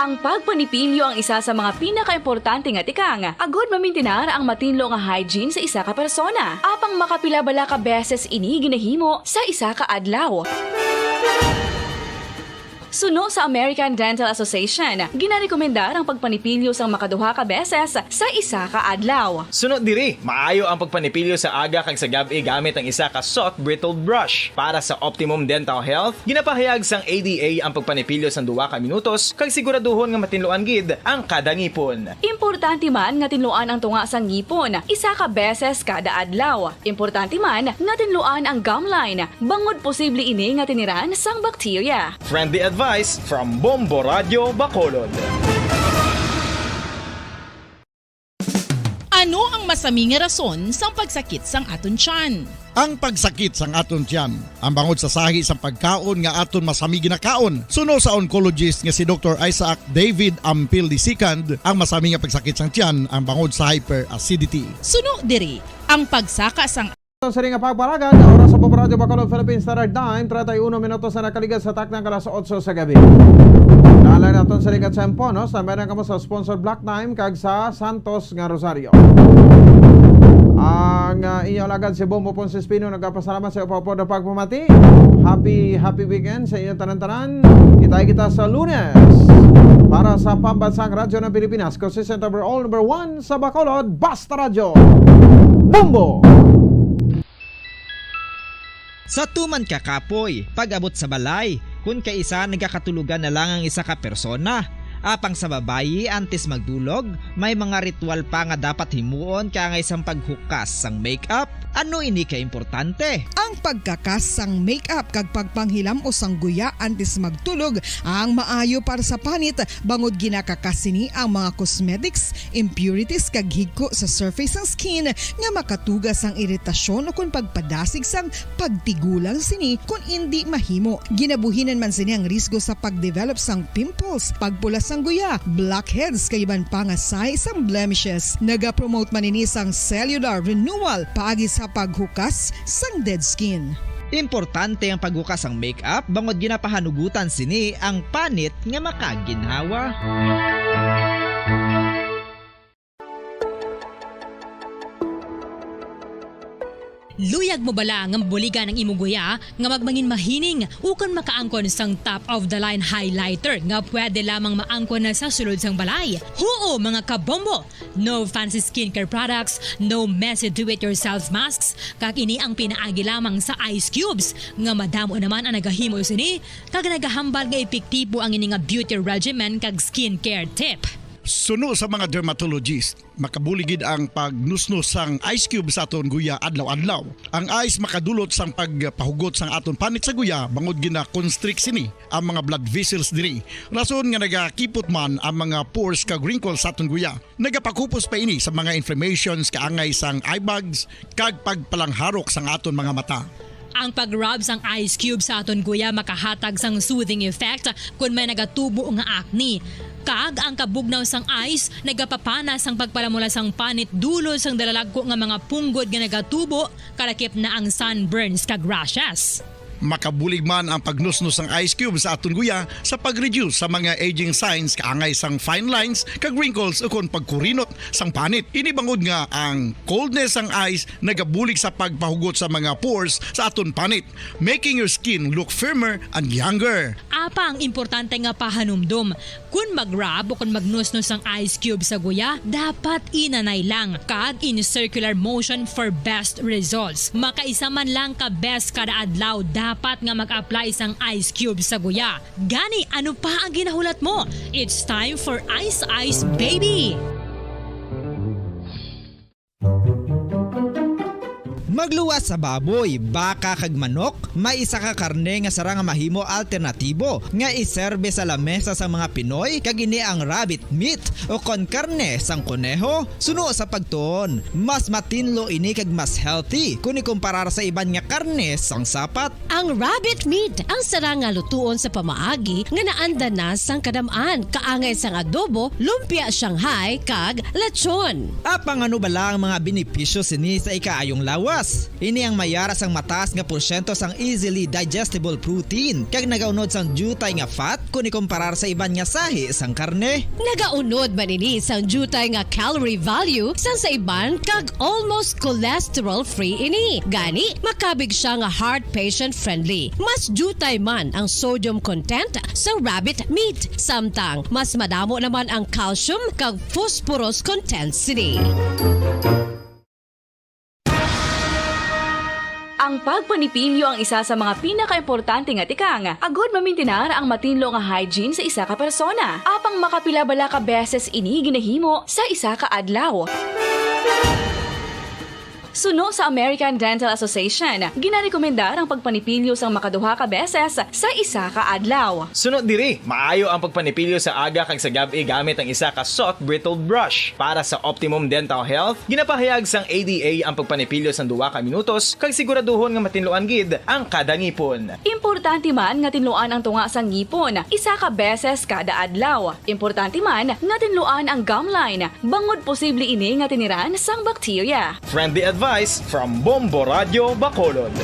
Ang pagpanipilyo ang isa sa mga pinakaimportante nga tikang agud mamintinar ang matinlo nga hygiene sa isa ka persona. Apang makapila bala ka beses ini ginahimo sa isa ka adlaw? Suno sa American Dental Association, ginarekomendar ang pagpanipilyo sang makaduha ka beses sa isa ka adlaw. Suno diri, maayo ang pagpanipilyo sa aga kag sa gab-i gamit ang isa ka soft bristled brush. Para sa optimum dental health, ginapahayag sang A D A ang pagpanipilyo sang duha ka minutos kag siguraduhon nga matinluan gid ang kada ngipon. Importante man nga tinluan ang tunga sang ngipon isa ka beses kada adlaw. Importante man nga tinluan ang gum line, bangod posible ini nga tiniran sang bakterya. Friendly advice from Bombo Radio Bacolod. Ano ang masami nga rason sang pagsakit sang aton tiyan? Ang pagsakit sang aton tiyan, ang bangod sa sahi sang pagkaon nga aton masami ginakaon. Suno sa oncologist nga si Doktor Isaac David Ampil the second, ang masami nga pagsakit sang tiyan ang bangod sa hyperacidity. Suno diri, ang pagsaka sang Sa sining nga pagpalagad, oras sa Bombo Radio Bacolod, Philippine Standard Time, treinta y uno minutos na nakaligas sa takna nga alas otso sa gabi. Naalay naton sa ligat sa Empo, no? Sa meron kamo sa sponsor Black Time kag sa Santos nga Rosario. Ang, ah, inyo alagad si Bombo Ponce Espino nagapasalamat sa iyo pa po na pagpamati. Happy, happy weekend sa inyo tanan-tanan. Kita kita sa Lunes para sa Pambansang Radyo ng Pilipinas, consistent overall number one sa Bacolod, Basta Radyo. Bombo! Sa tuman ka kapoy, pag-abot sa balay, kun kaisa nagakatulogan na lang ang isa ka persona. Apang sa babayi, antes magdulog, may mga ritual pa nga dapat himuon kaangay sang paghukas sang makeup. Ano ini ka importante? Ang pagkakas sang makeup kag pagpanghilam-os sang guya antes magtulog ang maayo para sa panit, bangod ginakakas sini ang mga cosmetics, impurities kag higko sa surface sang skin nga makatuga sang iritasyon ukon pagpadasig sang pagtigulang sini kon indi mahimo. Ginabuhinan man sini ang risgo sa pagdevelop sang pimples, pagpula sang guya, blackheads kag iban pa nga sahi sang blemishes. Nagapromote man ini sang cellular renewal paagi sa paghukas sang dead skin. Importante ang paghukas sang makeup bangod ginapahanugutan sini ang panit nga makaginhawa. Luyag mo bala nga mabuligan ang imong guya nga magmangin mahining ukon makaangkon sang top of the line highlighter nga pwede lamang maangkon na sa sulod sang balay? Huo, mga kabombo! No fancy skincare products, no messy do-it-yourself masks, kag ini ang pinaagi lamang sa ice cubes, nga madamo naman ang nagahimo sini, kag nagahambal nga epektibo ang ini nga beauty regimen kag skincare tip. Suno sa mga dermatologist, makabulig gid ang pagnusnos sang ice cube sa aton guya adlaw-adlaw. Ang ice makadulot sang pagpahugot sang aton panit sa guya, bangod gina-constrict sini ang mga blood vessels diri, rason nga nagakipot man ang mga pores kag wrinkles sa aton guya. Nagapakupos pa ini sa mga inflammations kaangay sang eye bags kag pagpalangharok sang aton mga mata. Ang pag-rub sang ice cube sa aton guya makahatag sang soothing effect kon may nagatubo nga acne. Kag ang kabugnaw sang ice nagapapana sang pagpalamula sang panit dulot sang dalalagko nga mga punggod nga nagatubo, kalakip na ang sunburns kag rashes. Makabulig man ang pagnusnos sang ice cube sa aton guya sa pag-reduce sa mga aging signs kaangay sang fine lines kag wrinkles ukon pagkurinot sang panit. Ini bangod nga ang coldness sang ice nagabulig sa pagpahugot sa mga pores sa aton panit, making your skin look firmer and younger. Apang importante nga pahanumdom, kon mag-rub o kon magnusnos ang ice cube sa guya, dapat inanay lang kag in circular motion for best results. Makaisa man lang ka beses kada adlaw dapat nga mag-apply sang ice cube sa guya. Gani, ano pa ang ginahulat mo? It's time for Ice Ice Baby! Magluwas sa baboy, baka kag manok, may isa ka karne nga sarang nga mahimo alternatibo nga iserbe sa lamesa sang mga Pinoy, kag ini ang rabbit meat o kon karne sang koneho. Suno sa pagtuon, mas matinlo ini kag mas healthy kon ikumparar sa iban nga karne sang sapat. Ang rabbit meat ang sarang nga lutuon sa pamaagi nga naandan na sang kadam-an, kaangay sang adobo, lumpia Shanghai, kag lechon. Apang ano bala ang mga benepisyo sini sa ikaayong lawas? Ini ang may ara sang mataas nga porsyento sang easily digestible protein, kag nagaunod sang diutay nga fat kon ikomparar sa iban nga sahi sang karne. Nagaunod man ini sang diutay nga calorie value sang sa iban, kag almost cholesterol-free ini. Gani, makabig sia nga heart patient-friendly. Mas diutay man ang sodium content sa rabbit meat, samtang mas madamo naman ang calcium kag phosphorus content sini. Ang pagpanipilyo ang isa sa mga pinakaimportante nga tikang agud mamintinar ang matinlo nga hygiene sa isa ka persona. Apang makapila bala ka beses ini ginahimo sa isa ka adlaw? Suno sa American Dental Association, ginarekomendar ang pagpanipilyo sang makaduha ka beses sa isa ka adlaw. Suno diri, maayo ang pagpanipilyo sa aga kag sa gab-i gamit ang isa ka soft bristled brush. Para sa optimum dental health, ginapahayag sang A D A ang pagpanipilyo sang duha ka minutos kag siguraduhon nga matinluan gid ang kada ngipon. Importante man nga tinluan ang tunga sang ngipon isa ka beses kada adlaw. Importante man nga tinluan ang gum line, bangod posible ini nga tiniran sang bakterya. Friendly advice from Bombo Radio Bacolod.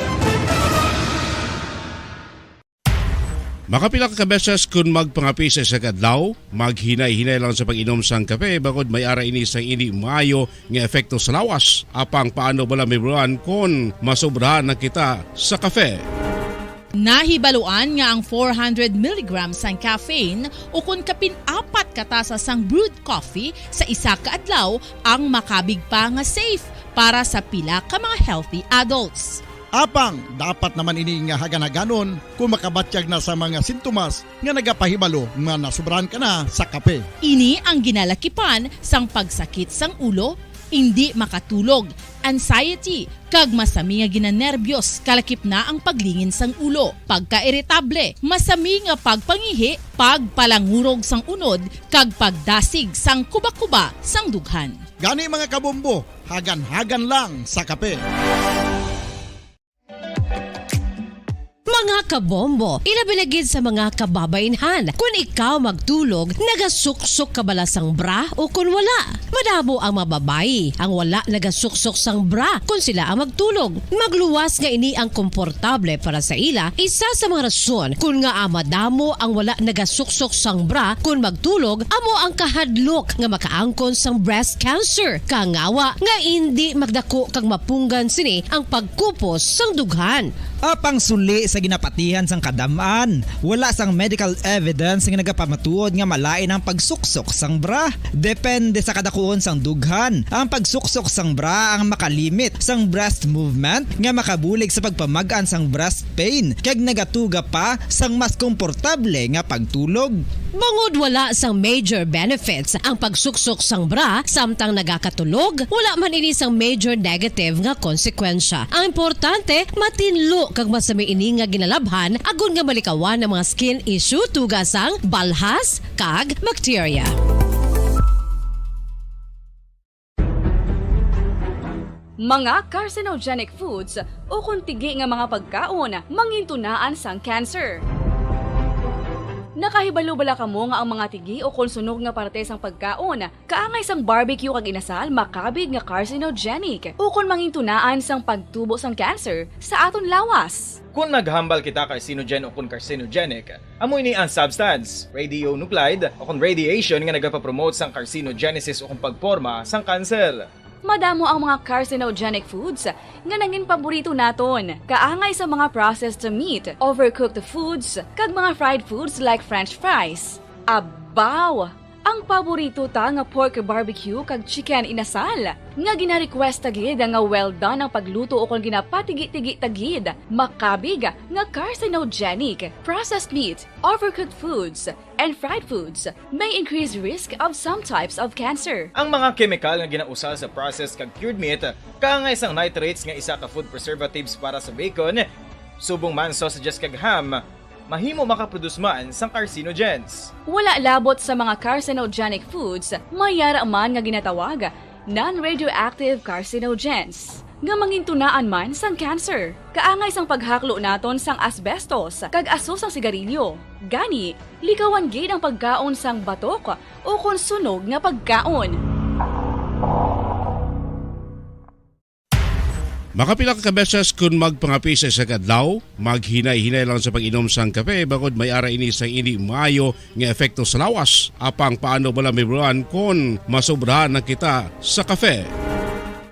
Makapila ka beses kun magpangape sa isa ka adlaw, maghinay-hinay lang sa pag-inom sang kape, bangod may ara ini sang indi maayo nga epekto sa lawas. Apang paano bala mahibaluan kon masobrahan na kita sa kape? Nahibaluan nga ang four hundred milligrams sang caffeine, ukon kapin apat ka tasa sang brewed coffee sa isa ka adlaw, ang makabig pa nga safe para sa pila ka mga healthy adults. Apang dapat naman ini nga hagan-haganon kung makabatyag na sa mga sintomas nga nagapahibalo nga nasobrahan ka na sa kape. Ini ang ginalakipan sang pagsakit sang ulo, indi makatulog, anxiety, kag masami nga ginanerbiyos, kalakip na ang paglingin sang ulo, pagkairitable, masami nga pagpangihi, pagpalangurog sang unod, kag pagdasig sang kubakuba sang dughan. Gani, mga kabombo, hagan-hagan lang sa kape. Mga kabombo, ilabi na gid sa mga kababaynhan, kun ikaw magtulog, nagasuksok ka bala sang bra o kun wala? Madamo ang mga babayi ang wala nagasuksok sang bra kun sila ang magtulog. Magluwas nga ini ang komportable para sa ila. Isa sa mga rason kun ngaa madamo ang wala nagasuksok sang bra kun magtulog amo ang kahadlok nga makaangkon sang breast cancer, kangawa nga indi magdako kag mapunggan sini ang pagkupos sang dughan. Apang suli sa ginapatihan sang kadam-an, wala sang medical evidence nga nagapamatuod nga malain ang pagsuksok sang bra. Depende sa kadakuon sang dughan, ang pagsuksok sang bra ang makalimit sang breast movement nga makabulig sa pagpamag-an sang breast pain, kag nagatuga pa sang mas komportable nga pagtulog. Bangod wala sang major benefits ang pagsuksok sang bra samtang nagakatulog, wala man ini sang major negative nga konsekwensya. Ang importante, matinlo kag masami ini nga ginalabhan agod nga malikawan ang mga skin issue, tuga sang balhas kag bakterya. Mga carcinogenic foods ukon tigi nga mga pagkaon mangintunaan sang cancer. Nakahibalo bala kamo nga ang mga tigi ukon sunog nga parte sang pagkaon, kaangay sang barbecue kag inasal, makabig nga carcinogenic ukon mangintunaan sang pagtubo sang cancer sa aton lawas? Kon maghambal kita carcinogen ukon carcinogenic, amo ini ang substance, radionuclide, ukon radiation nga nagapapromote sang carcinogenesis ukon pagporma sang kanser. Madamo ang mga carcinogenic foods nga nangin paborito naton, kaangay sa mga processed meat, overcooked foods, kag mga fried foods like French fries. Abaw! Ang paborito ta nga pork barbecue kag chicken inasal, nga gina-request ta gid nga well done ang pagluto ukon ginapatigi-tigi ta gid, makabig nga carcinogenic. Processed meat, overcooked foods, and fried foods may increase risk of some types of cancer. Ang mga kemikal nga ginausal sa processed kag cured meat, kaangay sang nitrates nga isa ka food preservatives para sa bacon, subong man sausages kag ham, mahimo makaproduce man sang carcinogens. Wala labot sa mga carcinogenic foods, may ara man nga ginatawag non-radioactive carcinogens, nga mangintunaan man sang cancer. Kaangay sang paghaklo naton sang asbestos kag aso sang sigarilyo. Gani, likawan gid ang pagkaon sang batok ukon sunog nga pagkaon. Makapila ka beses kon magpangape sa isa ka adlaw, maghinay-hinay lang sa pag-inom sang kape, bangod may ara ini sang indi maayo nga epekto sa lawas. Apang paano bala mahibaluan kon masobrahan na kita sa kape?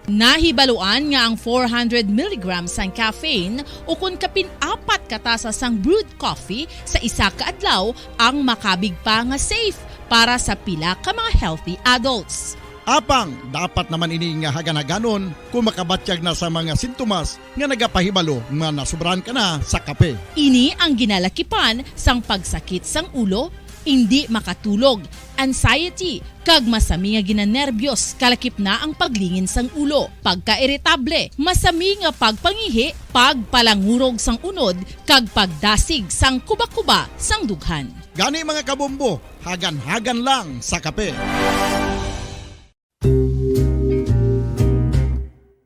Nahibaluan nga ang four hundred milligrams sang caffeine, ukon kapin apat ka tasa sang brewed coffee sa isa ka adlaw, ang makabig pa nga safe para sa pila ka mga healthy adults. Apang dapat naman ini nga hagan-haganon kung makabatyag na sa mga sintomas nga nagapahibalo nga nasubrahan ka na sa kape. Ini ang ginalakipan sang pagsakit sang ulo, indi makatulog, anxiety, kag masami nga ginanerbiyos, kalakip na ang paglingin sang ulo, pagkairitable, masami nga pagpangihi, pagpalangurog sang unod, kag pagdasig sang kubakuba sang dughan. Gani, mga kabombo, hagan-hagan lang sa kape.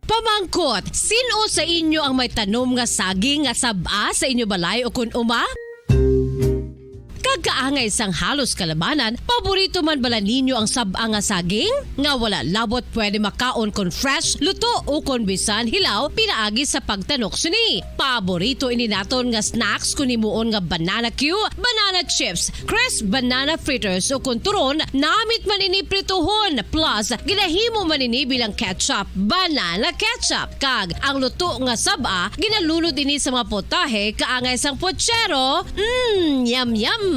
Pamangkot, sin-o sa inyo ang may tanom nga saging nga sab-a sa inyo balay ukon uma? Kag kaangay sang halos kalabanan, paborito man bala ninyo ang sab-a nga saging? Nga wala labot pwede makaon kon fresh, luto, ukon bisan hilaw pinaagi sa pagtanok sini. Paborito ini naton nga snacks kon himuon nga banana cue, banana chips, crisp banana fritters, ukon turon, namit man ini prituhon, plus ginahimo man ini bilang ketchup, banana ketchup. Kag ang luto nga sab-a, ginalunod ini sa mga potahe kaangay sang pochero. Mm, yum, yum!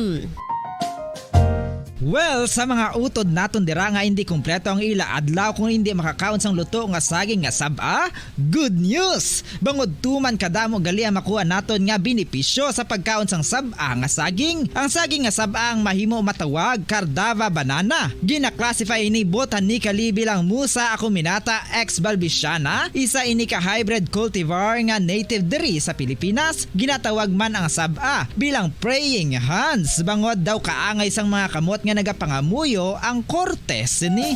Well, sa mga utod naton dira nga indi kompleto ang ila adlaw kung indi makakaon sang luto nga saging nga sab-a, good news! Bangod tuman kadamo gali ang makuha naton nga benepisyo sa pagkaon sang sab-a nga saging. Ang saging nga sab-a ang mahimo matawag Cardava banana. Gina-classify ini botanically bilang Musa acuminata ex balbisiana, isa ini ka hybrid cultivar nga native diri sa Pilipinas. Ginatawag man ang sab-a bilang praying hands, bangod daw kaangay sang mga kamot nga nagapangamuyo ang korte sini.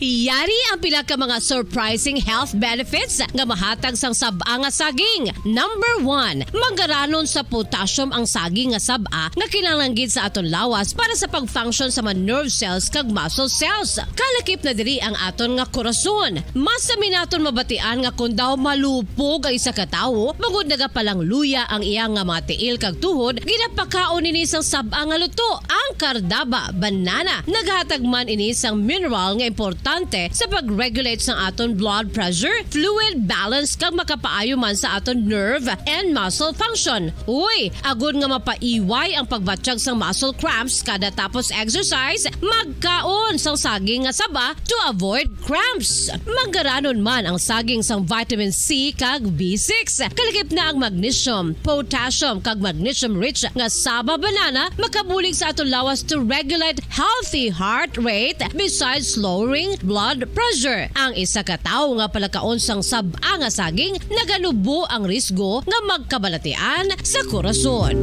Yari ang pila ka mga surprising health benefits nga mahatag sang sab-a nga saging. Number one, manggaranon sa potassium ang saging nga sab-a nga kinahanglan gid sa aton lawas para sa pag-function sa mga nerve cells kag muscle cells. Kalakip na diri ang aton nga korason. Masami naton mabatian nga kon daw malupog ang isa ka tawo, bangod nagapalangluya ang iya nga mga tiil kag tuhod, ginapakaon ini sang sab-a nga luto, ang Cardaba banana. Naghatag man ini sang mineral nga importante sa pag-regulate sang aton blood pressure, fluid balance, kag makapaayo man sa aton nerve and muscle function. Uy, agod nga mapaiway ang pagbatyag sang muscle cramps kada tapos exercise, magkaon sang saging nga saba to avoid cramps. Manggaranon man ang saging sang vitamin C kag B six. Kalakip na ang magnesium, potassium, kag magnesium-rich nga saba banana makabulig sa aton lawas to regulate healthy heart rate besides lowering blood pressure. Ang isa ka tawo nga palakaon sang sab-a nga saging naganubo ang risgo nga magkabalatian sa korason.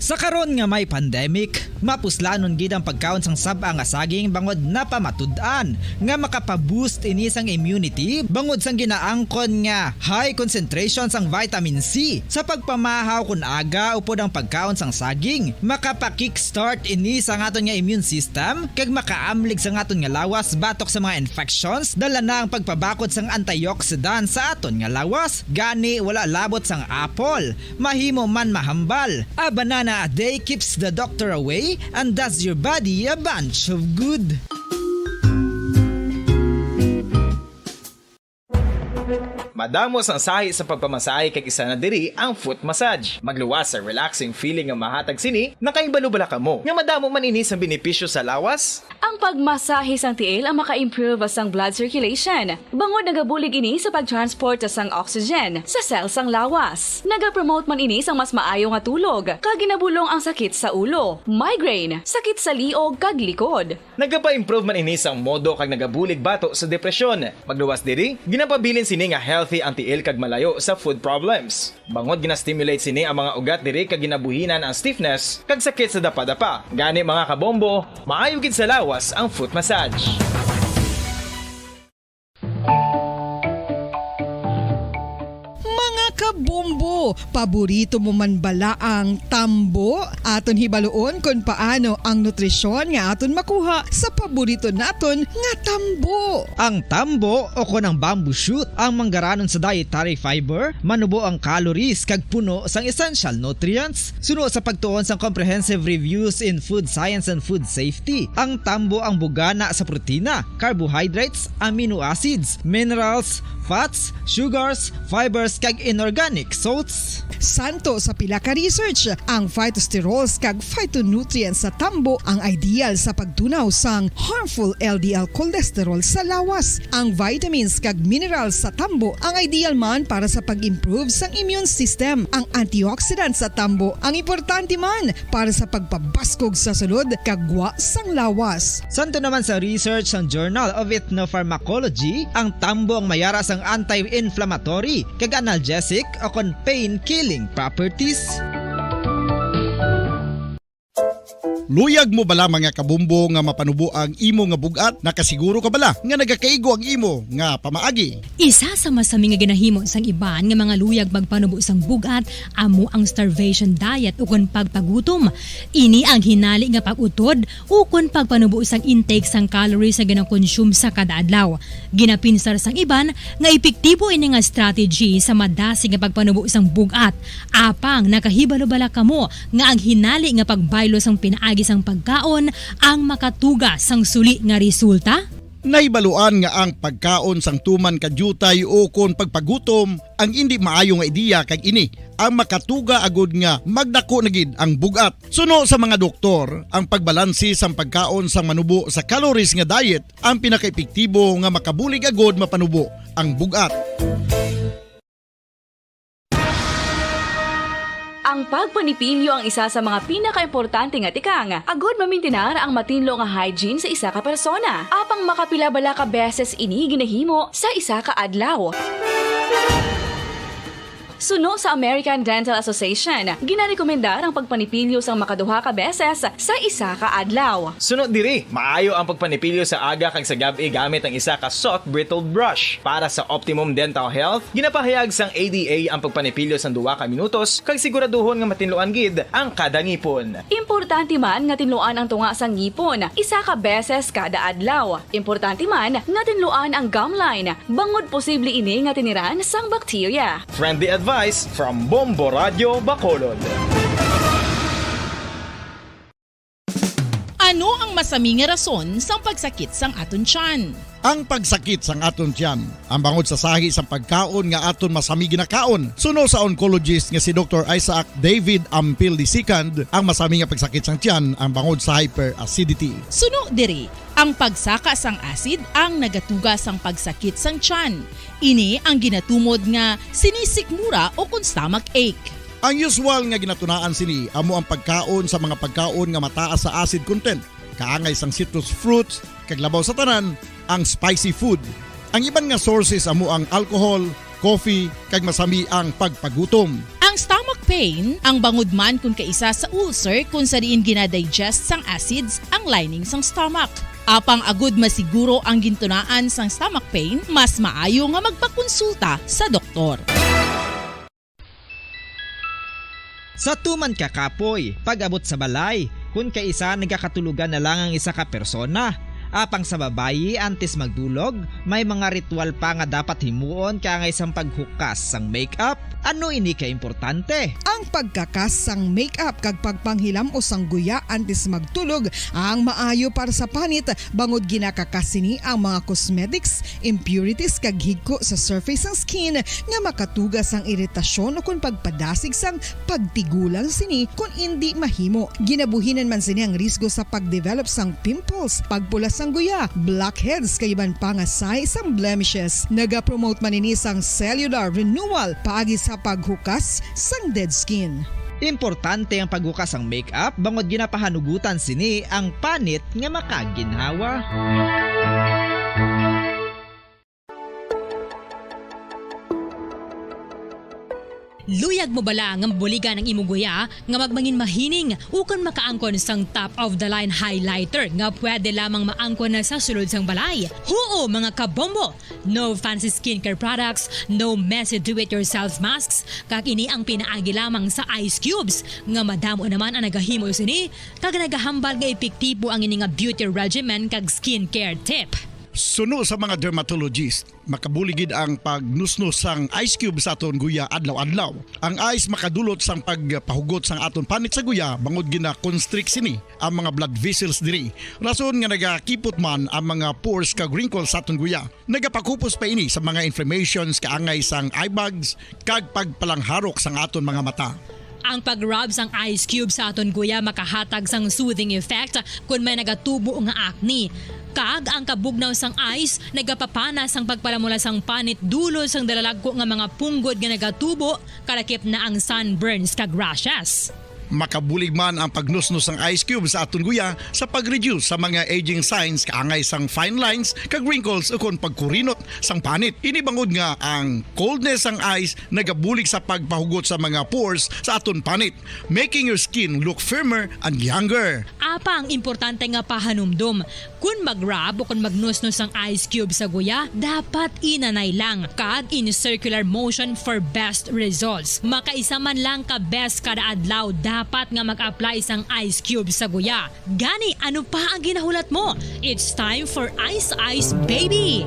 Sa karon nga may pandemic, mapuslanon gid ang pagkaon sang sab-a nga saging bangod napamatud-an nga makapa-boost ini sang immunity bangod sang ginaangkon nga high concentration sang vitamin C. Sa pagpamahaw kon aga upod ang pagkaon sang saging, makapa-kickstart ini sang aton nga immune system kag makaamlig sang aton nga lawas batok sa mga infections, dala na ang pagpabakod sang antioxidant sa aton nga lawas. Gani, wala labot sang apple, mahimo man mahambal. A banana a day keeps the doctor away and does your body a bunch of good. Madamo sang sahi sa pagpamasahe kag isa na diri ang foot massage. Magluwas sa relaxing feeling nga mahatag sini, nakahibalo bala kamo nga madamo man ini sang benepisyo sa lawas? Ang pagmasahe sang tiil ang maka-improve sang blood circulation, bangod nagabulig ini sa pag-transport sang oxygen sa cell sang lawas. Nagapromote man ini sang mas maayo nga tulog, kag ginabulong ang sakit sa ulo, migraine, sakit sa liog kag likod. Nagapa-improve man ini sang modo kag nagabulig bato sa depresyon. Magluwas diri, ginapabilin sini nga healthy ang tiil kag malayo sa foot problems. Bangod gina-stimulate sini ang mga ugat diri kag ginabuhinan ang stiffness kag sakit sa dapadapa. Gani, mga kabombo, maayo gid sa lawas ang foot massage. Mga kabombo, Tambo, paborito mo man bala ang tambo? Aton hibaluon kon paano ang nutrisyon nga aton makuha sa paborito naton nga tambo. Ang tambo o kon ang bamboo shoot ang manggaranon sa dietary fiber, manubo ang calories kag puno sang essential nutrients. Suno sa pagtuon sang Comprehensive Reviews in Food Science and Food Safety, ang tambo ang bugana sa protina, carbohydrates, amino acids, minerals, fats, sugars, fibers, kag inorganic salts. Santo sa pila ka research, ang phytosterols kag phytonutrients sa tambo ang ideal sa pagtunaw sang harmful L D L cholesterol sa lawas. Ang vitamins kag minerals sa tambo ang ideal man para sa pag-improve sang immune system. Ang antioxidants sa tambo ang importante man para sa pagpabaskog sa sulod kag gwa sang lawas. Santo naman sa research sang Journal of Ethnopharmacology, ang tambo ang mayara sang anti-inflammatory kag analgesic o kon pain-killing properties. Luyag mo bala, mga kabombo, nga mapanubo ang imo nga bug-at? Nakasiguro ka bala nga nagakaigo ang imo nga pamaagi? Isa sa masami nga ginahimo sang iban nga mga luyag magpanubo sang bug-at amo ang starvation diet ukon pagpagutom. Ini ang hinali nga pag-utod ukon pagpanubo sang intake sang calories nga ginakonsume sa kada adlaw. Ginapinsar sang iban nga epektibo ini nga strategy sa madasig nga pagpanubo sang bug-at. Apang nakahibalo bala kamo nga ang hinali nga pagbaylo sang pinaagi sang pagkaon ang makatuga sang suli nga resulta? Nahibaluan nga ang pagkaon sang tuman ka diutay ukon pagpagutom ang indi maayo nga ideya, kag ini ang makatuga agud nga magdako na gid ang bug-at. Suno sa mga doktor, ang pagbalanse sang pagkaon sang manubo sa calories nga diet ang pinakaepektibo nga makabulig agud mapanubo ang bug-at. Ang pagpanipilyo ang isa sa mga pinakaimportante nga tikang agud mamintinar ang matinlo nga hygiene sa isa ka persona. Apang makapila bala ka beses ini ginahimo sa isa ka adlaw? Suno sa American Dental Association, ginarekomendar ang pagpanipilyo sang makaduha ka beses sa isa ka adlaw. Suno diri, maayo ang pagpanipilyo sa aga kag sa gab-i gamit ang isa ka soft bristled brush. Para sa optimum dental health, ginapahayag sang A D A ang pagpanipilyo sang duha ka minutos kag siguraduhon nga matinluan gid ang kada ngipon. Importante man nga tinluan ang tunga sang ngipon isa ka beses kada adlaw. Importante man nga tinluan ang gum line, bangod posible ini nga tiniran sang bakterya. Friendly advice from Bombo Radio Bacolod. Ano ang masami nga rason sang pagsakit sang aton tiyan? Ang pagsakit sang aton tiyan ang bangod sa sahi sang pagkaon nga aton masami ginakaon. Suno sa oncologist nga si Doktor Isaac David Ampil the second, ang masami nga pagsakit sang tiyan ang bangod sa hyperacidity. Suno diri, ang pagsaka sang acid ang nagatuga sang pagsakit sang tiyan. Ini ang ginatumod nga sinisikmura o kon stomach ache. Ang usual nga ginatunaan sini amo ang pagkaon sa mga pagkaon nga mataas sa acid content, kaangay sang citrus fruits, kag labaw sa tanan, ang spicy food. Ang iban nga sources amo ang alcohol, coffee, kag masami ang pagpagutom. Ang stomach pain ang bangod man kon kaisa sa ulcer, kon sa diin ginadigest sang acids ang lining sang stomach. Apang agud masiguro ang gintunaan sang stomach pain, mas maayo nga magpakonsulta sa doktor. Sa tuman ka kapoy, pag-abot sa balay, kon kaisa nagakatulogan na lang ang isa ka persona. Apang sa babayi, antes magdulog, may mga ritual pa nga dapat himuon kaangay sang paghukas sang makeup. Ano ini ka importante? Ang pagkakas sang makeup kag pagpanghilam-os sang guya antes magtulog ang maayo para sa panit, bangod ginakakas sini ang mga cosmetics, impurities kag higko sa surface sang skin nga makatuga sang iritasyon ukon pagpadasig sang pagtigulang sini kon indi mahimo. Ginabuhinan man sini ang risgo sa pagdevelop sang pimples, pagpula sang guya, blackheads kag iban pa nga sahi sang blemishes. Nagapromote man ini sang cellular renewal paagi sa paghukas sang dead skin. Importante ang paghukas sang makeup bangod ginapahanugutan sini ang panit nga makaginhawa. Luyag mo bala nga mabuligan ang imo guya nga magmangin mahining ukon makaangkon sang top of the line highlighter nga pwede lamang maangkon na sa sulod sang balay? Huo, mga kabombo! No fancy skincare products, no messy do-it-yourself masks, kag ini ang pinaagi lamang sa ice cubes nga madamo naman ang nagahimo sini kag nagahambal nga epektibo ang ini nga beauty regimen kag skincare tip. Suno sa mga dermatologist, makabulig gid ang pagnusnos sang ice cube sa aton guya adlaw-adlaw. Ang ice makadulot sang pagpahugot sang aton panit sa guya bangod gina-constrict sini ang mga blood vessels diri, rason nga nagakipot man ang mga pores kag wrinkles sa aton guya. Nagapakupos pa ini sa mga inflammations, kaangay sang eye bags, kag pagpalangharok sang aton mga mata. Ang pag-rub sang ice cube sa aton guya makahatag sang soothing effect kon may nagatubo nga acne. Kag ang kabugnaw sang ice nagapapana sang pagpalamula sang panit dulot sang dalalagko nga mga punggod nga nagatubo, kalakip na ang sunburns kag rashes. Makabulig man ang pagnusnos sang ice cube sa aton guya sa pag-reduce sa mga aging signs, kaangay sang fine lines kag wrinkles ukon pagkurinot sang panit. Ini bangod nga ang coldness sang ice nagabulig sa pagpahugot sa mga pores sa aton panit, making your skin look firmer and younger. Apang importante nga pahanumdom, kon mag-rub o kon magnusnos ang ice cube sa guya, dapat inanay lang kag in circular motion for best results. Makaisa man lang ka beses kada adlaw dapat nga mag-apply sang ice cube sa guya. Gani, ano pa ang ginahulat mo? It's time for Ice Ice Baby!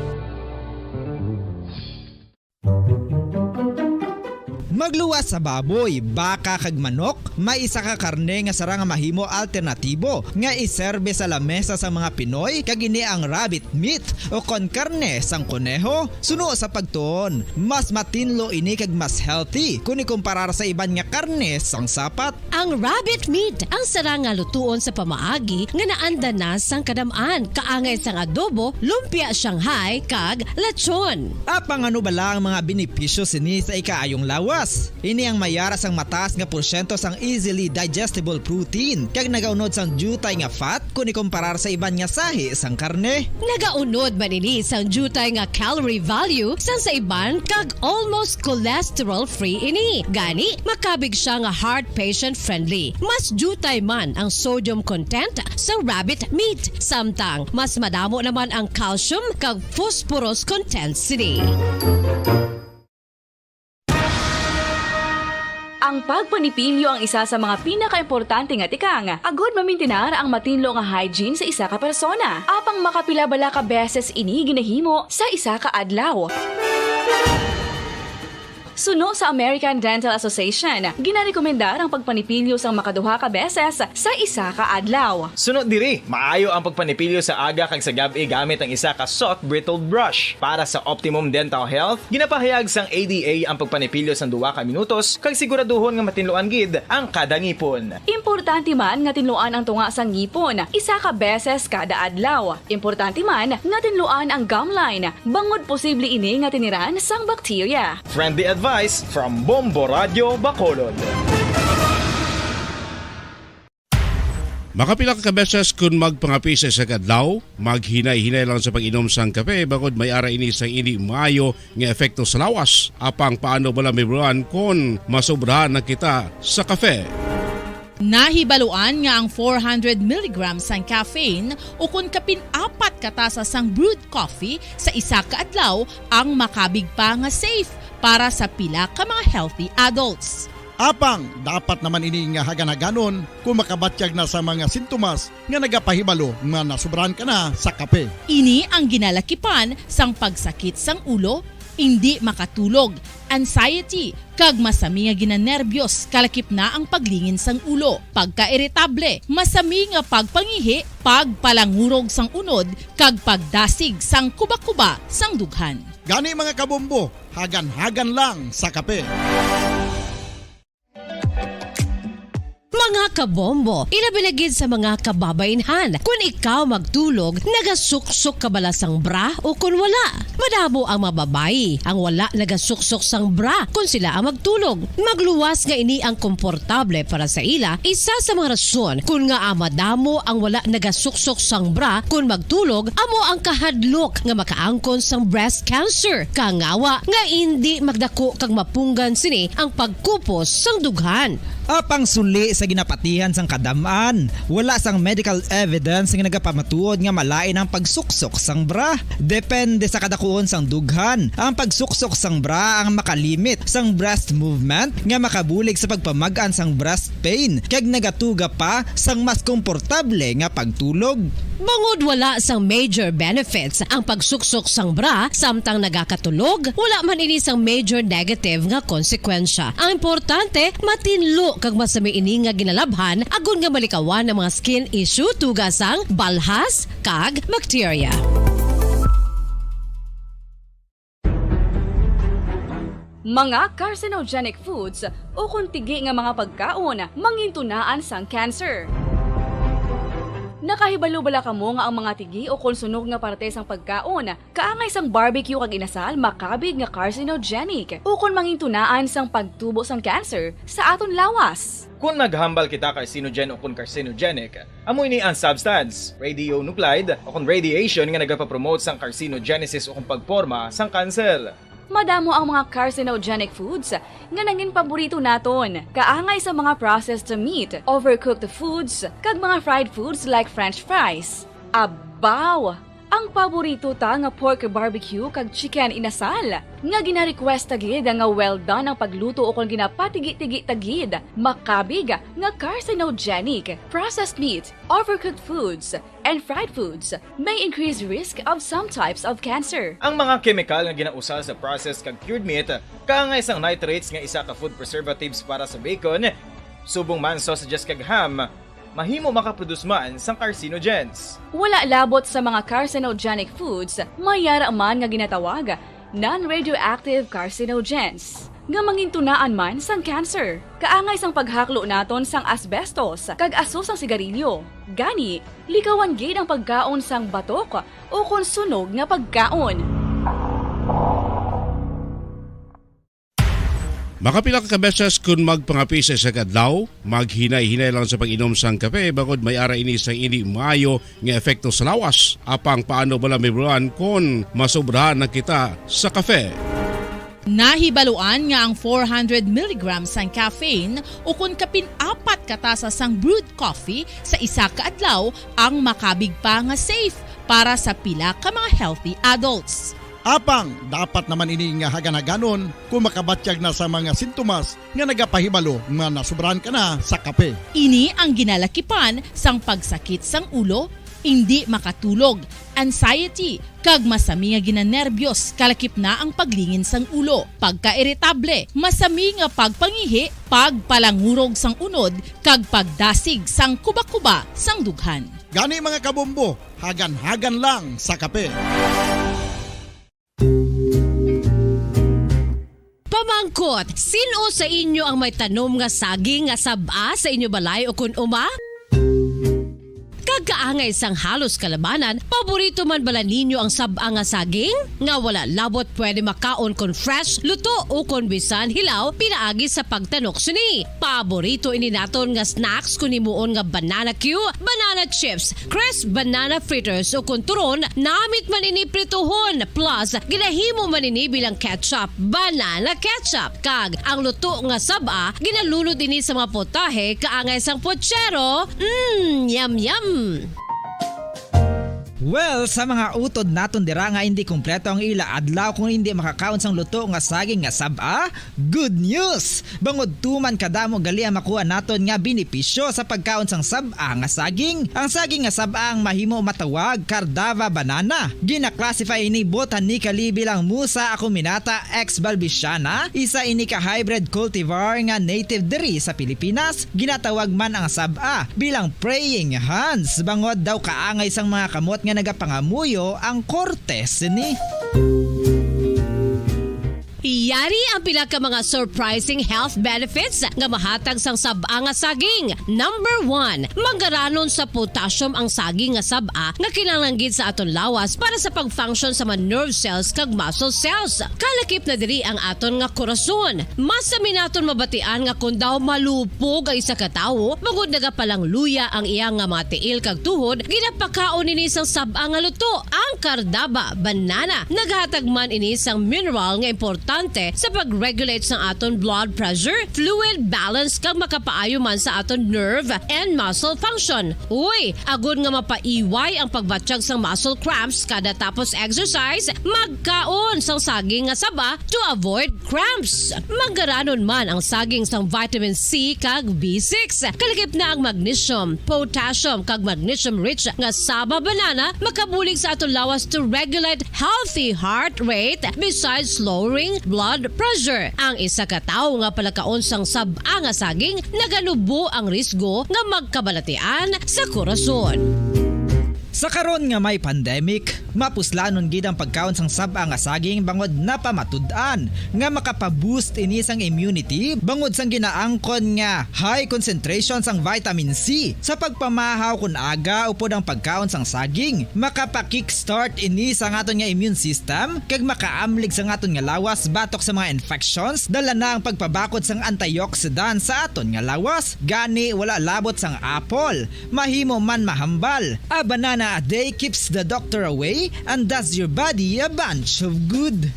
Magluwas sa baboy, baka, kag manok, may isa ka karne nga sarang nga mahimo alternatibo nga iserbe sa lamesa sang mga Pinoy, kag ini ang rabbit meat o kon karne sang koneho. Suno sa pagtuon, mas matinlo ini kag mas healthy kon ikumparar sa iban nga karne sang sapat. Ang rabbit meat ang sarang nga lutuon sa pamaagi nga naanda na sang kadam-an, kaangay sang adobo, lumpia Shanghai, kag lechon. Apang ano bala ang mga benepisyo sini sa ikaayong lawas? Ini ang may ara sang mataas nga porsyento sang easily digestible protein kag nagaunod sang diutay nga fat kon ikumparar sa iban nga sahi sang karne. Nagaunod man ini sang diutay nga calorie value sang sa iban kag almost cholesterol-free ini. Gani, makabig sia nga heart patient-friendly. Mas diutay man ang sodium content sa rabbit meat, samtang mas madamo naman ang calcium kag phosphorus content sini. Ang pagpanipilyo ang isa sa mga pinakaimportante nga tikang agud mamintinar ang matinlo nga hygiene sa isa ka persona. Apang makapila bala ka beses ini ginahimo sa isa ka adlaw? Suno sa American Dental Association, ginarekomendar ang pagpanipilyo sang makaduha ka beses sa isa ka adlaw. Suno diri, maayo ang pagpanipilyo sa aga kag sa gab-i gamit ang isa ka soft bristled brush. Para sa optimum dental health, ginapahayag sang A D A ang pagpanipilyo sang duha ka minutos kag siguraduhon nga matinluan gid ang kada ngipon. Importante man nga tinluan ang tunga sang ngipon isa ka beses kada adlaw. Importante man nga tinluan ang gum line, bangod posible ini nga tiniran sang bakterya. Friendly advice from Bombo Radyo Bacolod. Makapila ka beses kon magpangape sa isa ka adlaw, maghinay-hinay lang sa pag-inom sang kape bangod may ara ini sang indi maayo nga epekto sa lawas. Apang paano bala mahibaluan kon masobrahan na kita sa kape? Nahibaluan nga ang four hundred milligrams sang caffeine ukon kapin apat ka tasa sang brewed coffee sa isa ka adlaw ang makabig pa nga safe para sa pila ka mga healthy adults. Apang dapat naman ini nga hagan-haganon kon makabatyag na sa mga sintomas nga nagapahibalo nga nasobrahan ka na sa kape. Ini ang ginalakipan sang pagsakit sang ulo, indi makatulog, anxiety, kag masami nga ginanerbiyos, kalakip na ang paglingin sang ulo, pagkairitable, masami nga pagpangihi, pagpalangurog sang unod, kag pagdasig sang kubakuba sang dughan. Gani, mga kabombo, hagan-hagan lang sa kape. Mga kabombo, ilabi na gid sa mga kababaynhan, kun ikaw magtulog, nagasuksok ka bala sang bra o kun wala? Madamo ang mga babayi ang wala nagasuksok sang bra kun sila ang magtulog. Magluwas nga ini ang komportable para sa ila, isa sa mga rason kun ngaa madamo ang wala nagasuksok sang bra kun magtulog amo ang kahadlok nga makaangkon sang breast cancer, kangawa nga indi magdako kag mapunggan sini ang pagkupos sang dughan. Apang suli sa ginapatihan sang kadam-an, wala sang medical evidence nga nagapamatuod nga malain ang pagsuksok sang bra. Depende sa kadakuon sang dughan, ang pagsuksok sang bra ang makalimit sang breast movement nga makabulig sa pagpamag-an sang breast pain kag nagatuga pa sang mas komportable nga pagtulog. Bangod wala sang major benefits ang pagsuksok sang bra samtang nagakatulog, wala man ini sang major negative nga konsekwensya. Ang importante, matinlo kag masami ini nga ginalabhan agod nga malikawan ang mga skin issue tuga sang balhas kag bakterya. Mga carcinogenic foods ukon tigi nga mga pagkaon mangintunaan sang cancer. Nakahibalo bala kamo nga ang mga tigi ukon sunog nga parte sang pagkaon kaangay sang barbecue kag inasal makabig nga carcinogenic ukon mangintunaan sang pagtubo sang cancer sa aton lawas? Kon naghambal kita carcinogen ukon carcinogenic, amo ini ang substance, radionuclide, ukon radiation nga nagapapromote sang carcinogenesis ukon pagporma sang cancer. Madamo ang mga carcinogenic foods nga nangin paborito naton, kaangay sa mga processed meat, overcooked foods, kag mga fried foods like French fries. Abaw! Ang paborito ta nga pork barbecue kag chicken inasal, nga gina-request ta gid nga well done ang pagluto ukon ginapatigi-tigi ta gid, makabig nga carcinogenic. Processed meat, overcooked foods, and fried foods may increase risk of some types of cancer. Ang mga kemikal nga ginausal sa processed kag cured meat, kaangay sang nitrates nga isa ka food preservatives para sa bacon, subong man sausages kag ham, mahimo makaproduce man sang carcinogens. Wala labot sa mga carcinogenic foods, may yara man nga ginatawag non-radioactive carcinogens, nga mangintunaan man sang cancer. Kaangay sang paghaklo naton sang asbestos kag aso sang sigarilyo. Gani, likawan gid ang pagkaon sang batok ukon sunog nga pagkaon. Makapila ka beses kon magpangape sa isa ka adlaw, maghinay-hinay lang sa pag-inom sang kape bangod may ara ini sang indi maayo nga epekto sa lawas. Apang paano bala may bulan kon masobrahan na kita sa kape? Nahibaluan nga ang four hundred milligrams sang caffeine ukon kapin apat ka tasa sang brewed coffee sa isa ka adlaw ang makabig pa nga safe para sa pila ka mga healthy adults. Apang dapat naman ini nga hagan-haganon kon makabatyag na sa mga sintomas nga nagapahibalo nga nasobrahan ka na sa kape. Ini ang ginalakipan sang pagsakit sang ulo, indi makatulog, anxiety, kag masami nga ginanerbyos, kalakip na ang paglingin sang ulo, pagkairitable, masami nga pagpangihi, pagpalangurog sang unod, kag pagdasig sang kubakuba sang dughan. Gani, mga kabombo, hagan-hagan lang sa kape. Pamangkot, sin-o sa inyo ang may tanom nga saging nga sab-a sa inyo balay ukon uma? Kag kaangay sang halos kalabanan, paborito man bala ninyo ang sab-a nga saging? Nga wala labot pwede makaon kon fresh, luto, ukon bisan hilaw pinaagi sa pagtanok sini. Paborito ini naton nga snacks kon himuon nga banana cue, banana chips, crisp banana fritters, ukon turon, namit man ini prituhon, plus ginahimo man ini bilang ketchup, banana ketchup, kag ang luto nga sab-a ginalunod ini sa mga potahe kaangay sang pochero. Mm, yum, yum! Well, sa mga utod naton dira nga indi kompleto ang ila adlaw kung indi makakaon sang luto nga saging nga sab-a, good news! Bangod tuman kadamo gali ang makuha naton nga benepisyo sa pagkaon sang sab-a nga saging. Ang saging nga sab-a ang mahimo matawag Cardava banana. Gina-classify ini botanically bilang Musa acuminata ex balbisiana, isa ini ka hybrid cultivar nga native diri sa Pilipinas. Ginatawag man ang sab-a bilang praying hands, bangod daw kaangay sang mga kamot nga nagapangamuyo ang korte sini. Yari ang pila ka mga surprising health benefits nga mahatag sang sab-a nga saging. Number one, manggaranon sa potassium ang saging nga sab-a nga kinahanglan gid sa aton lawas para sa pag-function sa mga nerve cells kag muscle cells. Kalakip na diri ang aton nga korason. Mas sami naton mabatian nga kon daw malupog ang isa ka tawo, bangod nagapalangluya ang iya nga mga tiil kag tuhod, ginapakaon ini sang sab-a nga luto. Ang kardaba, banana, naghatag man ini sang mineral nga importante sa pag-regulate sang aton blood pressure, fluid balance, kag makapaayo man sa aton nerve and muscle function. Uy, agod nga mapaiway ang pagbatyag sang muscle cramps kada tapos exercise, magkaon sang saging nga saba to avoid cramps. Manggaranon man ang saging sang vitamin C kag B six. Kalakip na ang magnesium, potassium, kag magnesium-rich nga saba banana makabulig sa aton lawas to regulate healthy heart rate besides lowering blood pressure. Ang isa ka tawo nga palakaon sang sab-a nga saging naganubo ang risgo nga magkabalatian sa korason. Sa karon nga may pandemic, mapuslanon gid ang pagkaon sang sab-a nga saging bangod napamatud-an nga makapaboost ini sang immunity bangod sang ginaangkon nga high concentration sang vitamin C. Sa pagpamahaw kon aga upod ang pagkaon sang saging, makapa-kickstart ini sa aton nga immune system kag makaamlig sa aton nga lawas batok sa mga infections, dala na ang pagpabakod sang antioxidant sa aton nga lawas. Gani, wala labot sang apple, mahimo man mahambal. A banana a day keeps the doctor away and does your body a bunch of good.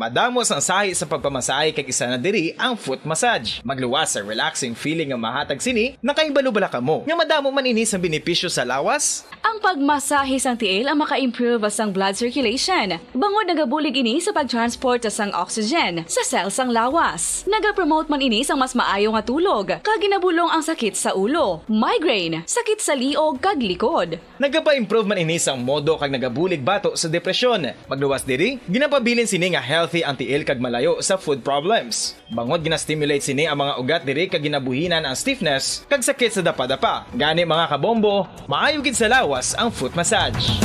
Madamo sang sahi sa pagpamasahe kag isa na diri ang foot massage. Magluwas sa relaxing feeling nga mahatag sini, nakahibalo bala kamo nga madamo man ini sang benepisyo sa lawas? Ang pagmasahe sang tiil ang maka-improve sang blood circulation, bangod nagabulig ini sa pag-transport sang oxygen sa cell sang lawas. Nagapromote man ini sang mas maayo nga tulog, kag ginabulong ang sakit sa ulo, migraine, sakit sa liog kag likod. Nagapa-improve man ini sang modo kag nagabulig bato sa depresyon. Magluwas diri, ginapabilin sini nga healthy ang tiil kag malayo sa foot problems. Bangod gina-stimulate sini ang mga ugat diri kag ginabuhinan ang stiffness kag sakit sa dapadapa. Gani, mga kabombo, maayo gid sa lawas ang foot massage.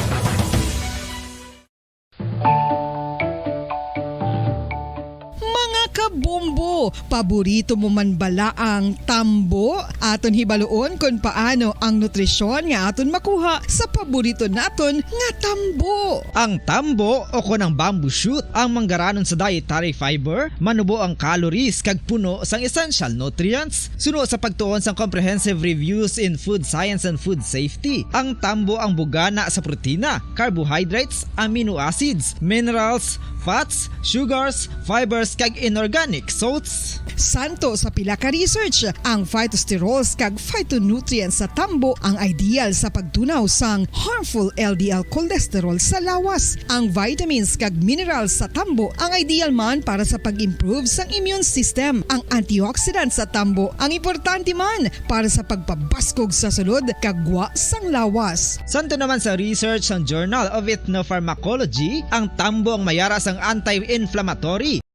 Mga kabombo, paborito mo man bala ang tambo? Aton hibaluon kon paano ang nutrisyon nga aton makuha sa paborito naton nga tambo. Ang tambo o kon ang bamboo shoot ang manggaranon sa dietary fiber, manubo ang calories kag puno sang essential nutrients. Suno sa pagtuon sang Comprehensive Reviews in Food Science and Food Safety, ang tambo ang bugana sa protina, carbohydrates, amino acids, minerals, fats, sugars, fibers, kag inorganic salts. Santo sa pila ka research, ang phytosterols kag phytonutrients sa tambo ang ideal sa pagtunaw sang harmful L D L cholesterol sa lawas. Ang vitamins kag minerals sa tambo ang ideal man para sa pag-improve sang immune system. Ang antioxidants sa tambo ang importante man para sa pagpabaskog sa sulod kag gwa sang lawas. Santo naman sa research sang Journal of Ethnopharmacology, ang tambo ang mayara sang anti-inflammatory.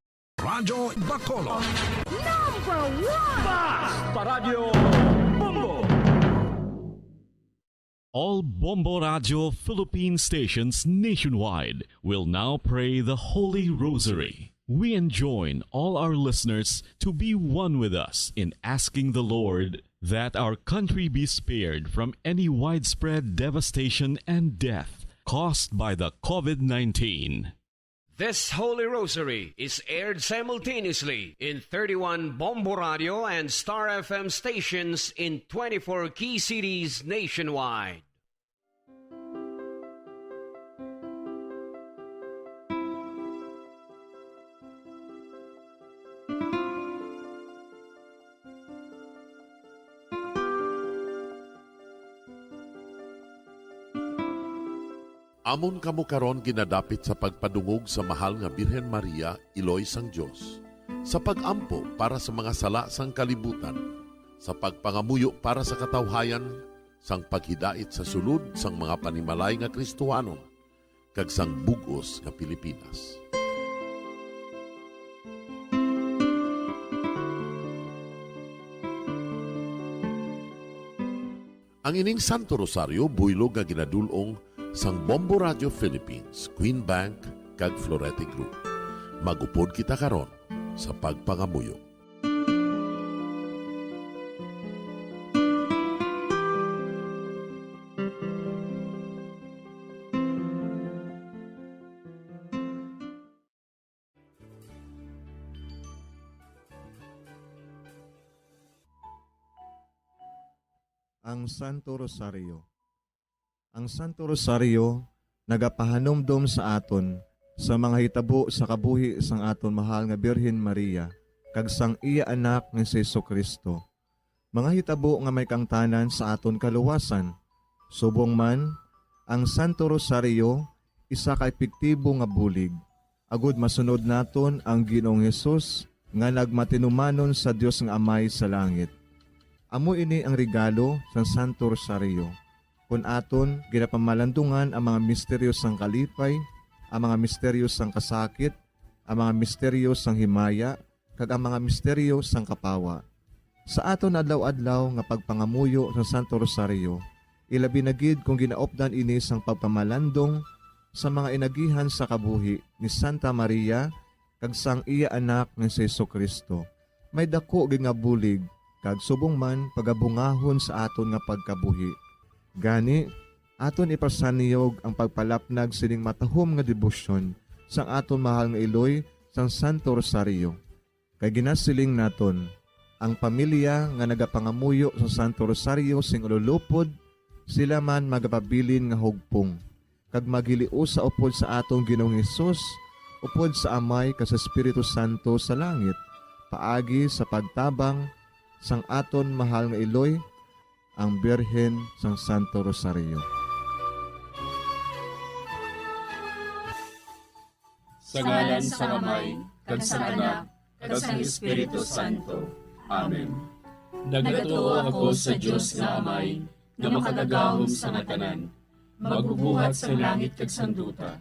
Radyo Bacolod. Number one! Basta Radyo Bombo! All Bombo Radio Philippine stations nationwide will now pray the Holy Rosary. We enjoin all our listeners to be one with us in asking the Lord that our country be spared from any widespread devastation and death caused by the COVID nineteen. This Holy Rosary is aired simultaneously in thirty-one Bombo Radio and Star F M stations in twenty-four key cities nationwide. Amon kamo karon ginadapit sa pagpadungog sa Mahal nga Birhen Maria, Iloy sang Dios, sa pag-ampo para sa mga sala sang kalibutan, sa pagpangamuyo para sa katawhayan, sang paghidait sa sulod sang mga panimalay nga Kristohanon, kag sang bug-os nga Pilipinas. Ang ining Santo Rosario buylog nga ginadul-ong Sang Bombo Radio Philippines, Queen Bank, kag Florete Group. Mag-upod kita karon sa pagpangamuyo. Ang Santo Rosario. Ang Santo Rosario nagapahanumdom sa aton sa mga hitabo sa kabuhi sang aton mahal nga Birhen Maria kag sang iya Anak nga si Jesu-Cristo, mga hitabo nga may kaangtanan sa aton kaluwasan. Subong man, ang Santo Rosario isa ka epektibo nga bulig agod masunod naton ang Ginoong Hesus nga nagmatinumanon sa Dios nga Amay sa langit. Amo ini ang regalo sang Santo Rosario, kon aton ginapamalandungan ang mga misteryo sang kalipay, ang mga misteryo sang kasakit, ang mga misteryo sang himaya, kag ang mga misteryo sang kapawa. Sa aton adlaw-adlaw nga pagpangamuyo sa Santo Rosario, ilabi na gid kon ginaupdan ini sang pagpamalandong sa mga inagihan sa kabuhi ni Santa Maria kag sang iya Anak nga si Jesu-Cristo, may daku gid nga bulig kag subong man pagabungahon sa aton nga pagkabuhi. Gani, aton ipasaniyog ang pagpalapnag sining matahom nga debosyon sang aton mahal nga iloy sang Santo Rosario. Kay ginasiling naton, ang pamilya nga nagapangamuyo sa Santo Rosario sing ululupod, sila man magapabilin nga hugpong, kag maghiliusa upod sa aton Ginoong Hesus, upod sa Amay kag sa Espiritu Santo sa langit, paagi sa pagtabang sang aton mahal nga iloy, ang Birhen sang Santo Rosario. Sa ngalan sang Amay, kag sang Anak, kag sang Espiritu Santo. Amen. Nagatuo ako sa Dios nga Amay, nga makagagahom sa nga tanan, magbubuhat sang langit kag sang duta.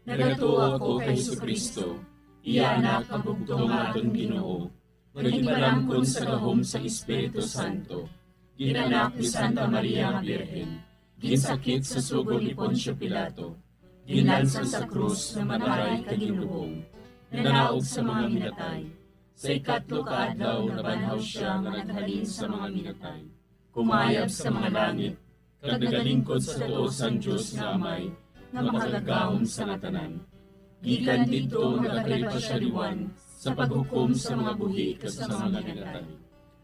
Nagatuo ako kay Jesu-Cristo, iya Anak nga bugtong nga aton Ginoo, nga ginpalamkon sa gahom sang Espiritu Santo, ginanak ni Santa Maria nga Birhen, ginsakit sa sugo ni Poncio Pilato, ginlansang sa krus nga mataray kag ginlubong, nanaog sa mga minatay. Sa ikatlo ka adlaw nabanhaw sia nga naghalin sa mga minatay, kumayab sa mga langit, kag nagalingkod sa tuo sang Dios nga Amay, nga makagagahom sa nga tanan. Gikan didto nagakari pa sia liwan sa paghukom sa mga buhi kag sa mga minatay.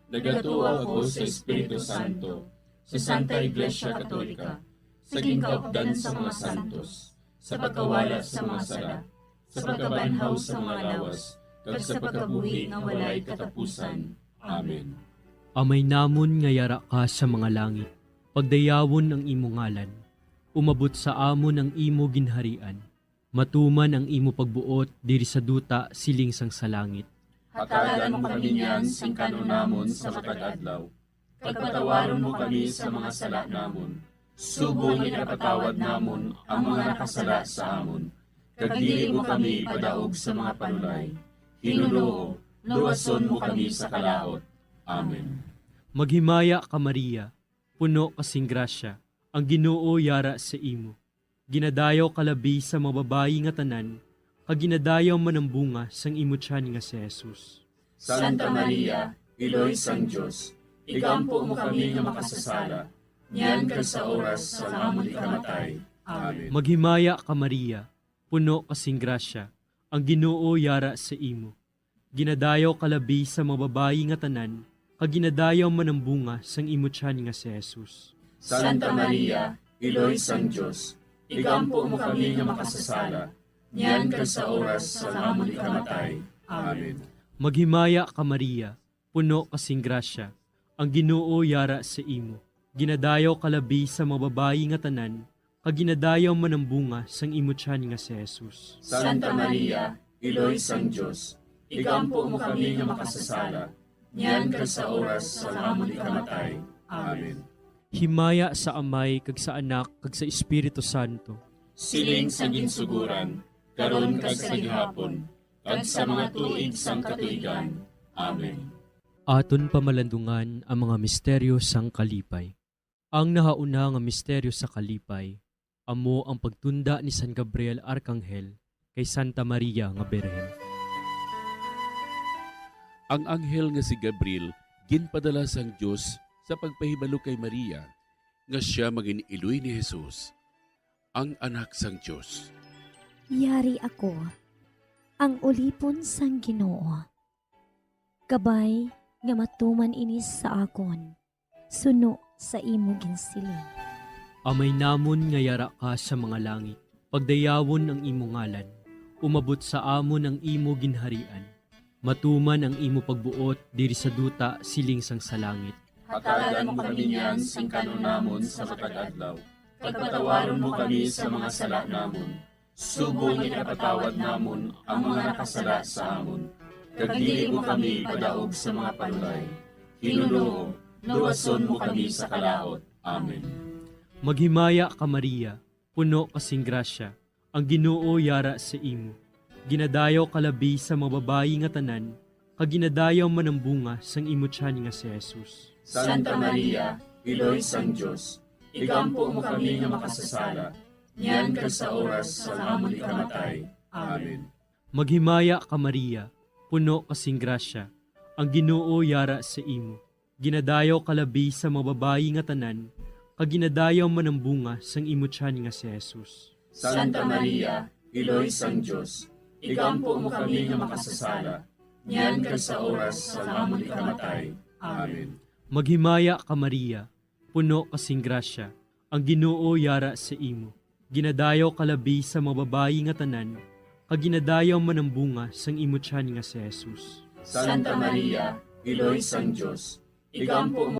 Nagatuo ako sa Espiritu Santo, sa Santa Iglesia Katolika, sa ginkaupdan sa mga santos, sa pagkawala sa mga sala, sa pagkabanhaw sa mga lawas, kag sa pagkabuhi nga walay katapusan. Amen. Amay namon nga yara ka sa mga langit, pagdayawon ang imo ngalan. Umabot sa amon ang imo ginharian. Matuman ang imo pagbuot diri sa duta siling sang sa langit. Hatagan mo kami niyan sing kan-on namon sa matag adlaw, kag patawaron mo kami sa mga sala namon, subong nga ginapatawad namon ang mga nakasala sa amon, kag dili mo kami ipadaog sa mga panulay. Hinunoo, luwason mo kami sa kalaut. Amen. Maghimaya ka, Maria, puno ka sing grasya, ang Ginoo yara sa imo. Ginadayaw ka labi sa mga babayi nga tanan, kag ginadayaw man ang bunga sang imo tiyan nga si Jesus. Santa Maria, Iloy sang Dios, igampo mo kami nga makasasala, niyan kag sa oras sang amon ikamatay. Amen. Maghimaya ka, Maria, puno ka sing grasya, ang Ginoo yara sa imo. Ginadayaw ka labi sa mga babayi nga tanan, kag ginadayaw man ang bunga sang imo tiyan nga si Jesus. Santa Maria, Iloy sang Dios, igampo mo kami nga makasasala, niyan kag sa oras sang amon ikamatay. Amen. Maghimaya ka, Maria, puno ka sing grasya, ang Ginoo yara sa imo. Ginadayaw ka labi sa mga babayi nga tanan, kag ginadayaw man ang bunga sang imo tiyan nga si Jesus. Santa Maria, Iloy sang Dios, igampo mo kami nga makasasala, niyan kag sa oras sang amon ikamatay. Amen. Himaya sa Amay, kag sa Anak, kag sa Espiritu Santo. Siling sa ginsuguran, karon kag sa gihapon, kag sa mga tuig sang katuigan. Amen. Aton pamalandungan ang mga misteryo sang kalipay. Ang nahauna nga misteryo sa kalipay, Amo ang pagtunda ni San Gabriel Arkanghel kay Santa Maria nga Birhen. Ang anghel nga si Gabriel ginpadala sang Dios sa pagpahibalo kay Maria nga sia mangin-iloy ni Jesus, ang Anak sang Dios. Yari ako, ang ulipon sang Ginoo. Kabay nga matuman ini sa akon, suno sa imo ginsiling. Amay namon nga yara ka sa mga langit, pagdayawon ang imo ngalan. Umabot sa amon ang imo ginharian. Matuman ang imo pagbuot diri sa duta siling sang sa langit. Hatagan mo kami niyan sing kanon namon sa matag adlaw, kag patawaron mo kami sa mga sala namon, subong nga ginapatawad namon ang mga nakasala sa amon. Kag dili mo kami ipadaog sa mga panulay. Ginoo, luwason mo kami sa kalaut. Amen. Maghimaya ka, Maria, puno ka sing grasya, ang Ginoo yara sa imo. Ginadayaw ka labi sa mga babayi nga tanan, kag ginadayaw man ang bunga sang imo tiyan nga si Jesus. Santa Maria, Iloy sang Dios, igampo mo kami nga makasasala, niyan kag sa oras sang amon ikamatay. Amen. Maghimaya ka, Maria, puno ka sing grasya, ang Ginoo yara sa imo. Ginadayaw ka labi sa mga babayi nga tanan, kag ginadayaw man ang bunga sang imo tiyan nga si Jesus. Santa Maria, Iloy sang Dios, igampo mo kami nga makasasala, niyan kag sa oras sang amon ikamatay. Amen. Maghimaya ka, Maria, puno ka sing grasya, ang Ginoo yara sa imo. Ginadayaw ka labi sa mga babayi nga tanan, kag ginadayaw man ang bunga sang imo tiyan nga si Jesus. Santa Maria, Iloy sang Dios, igampo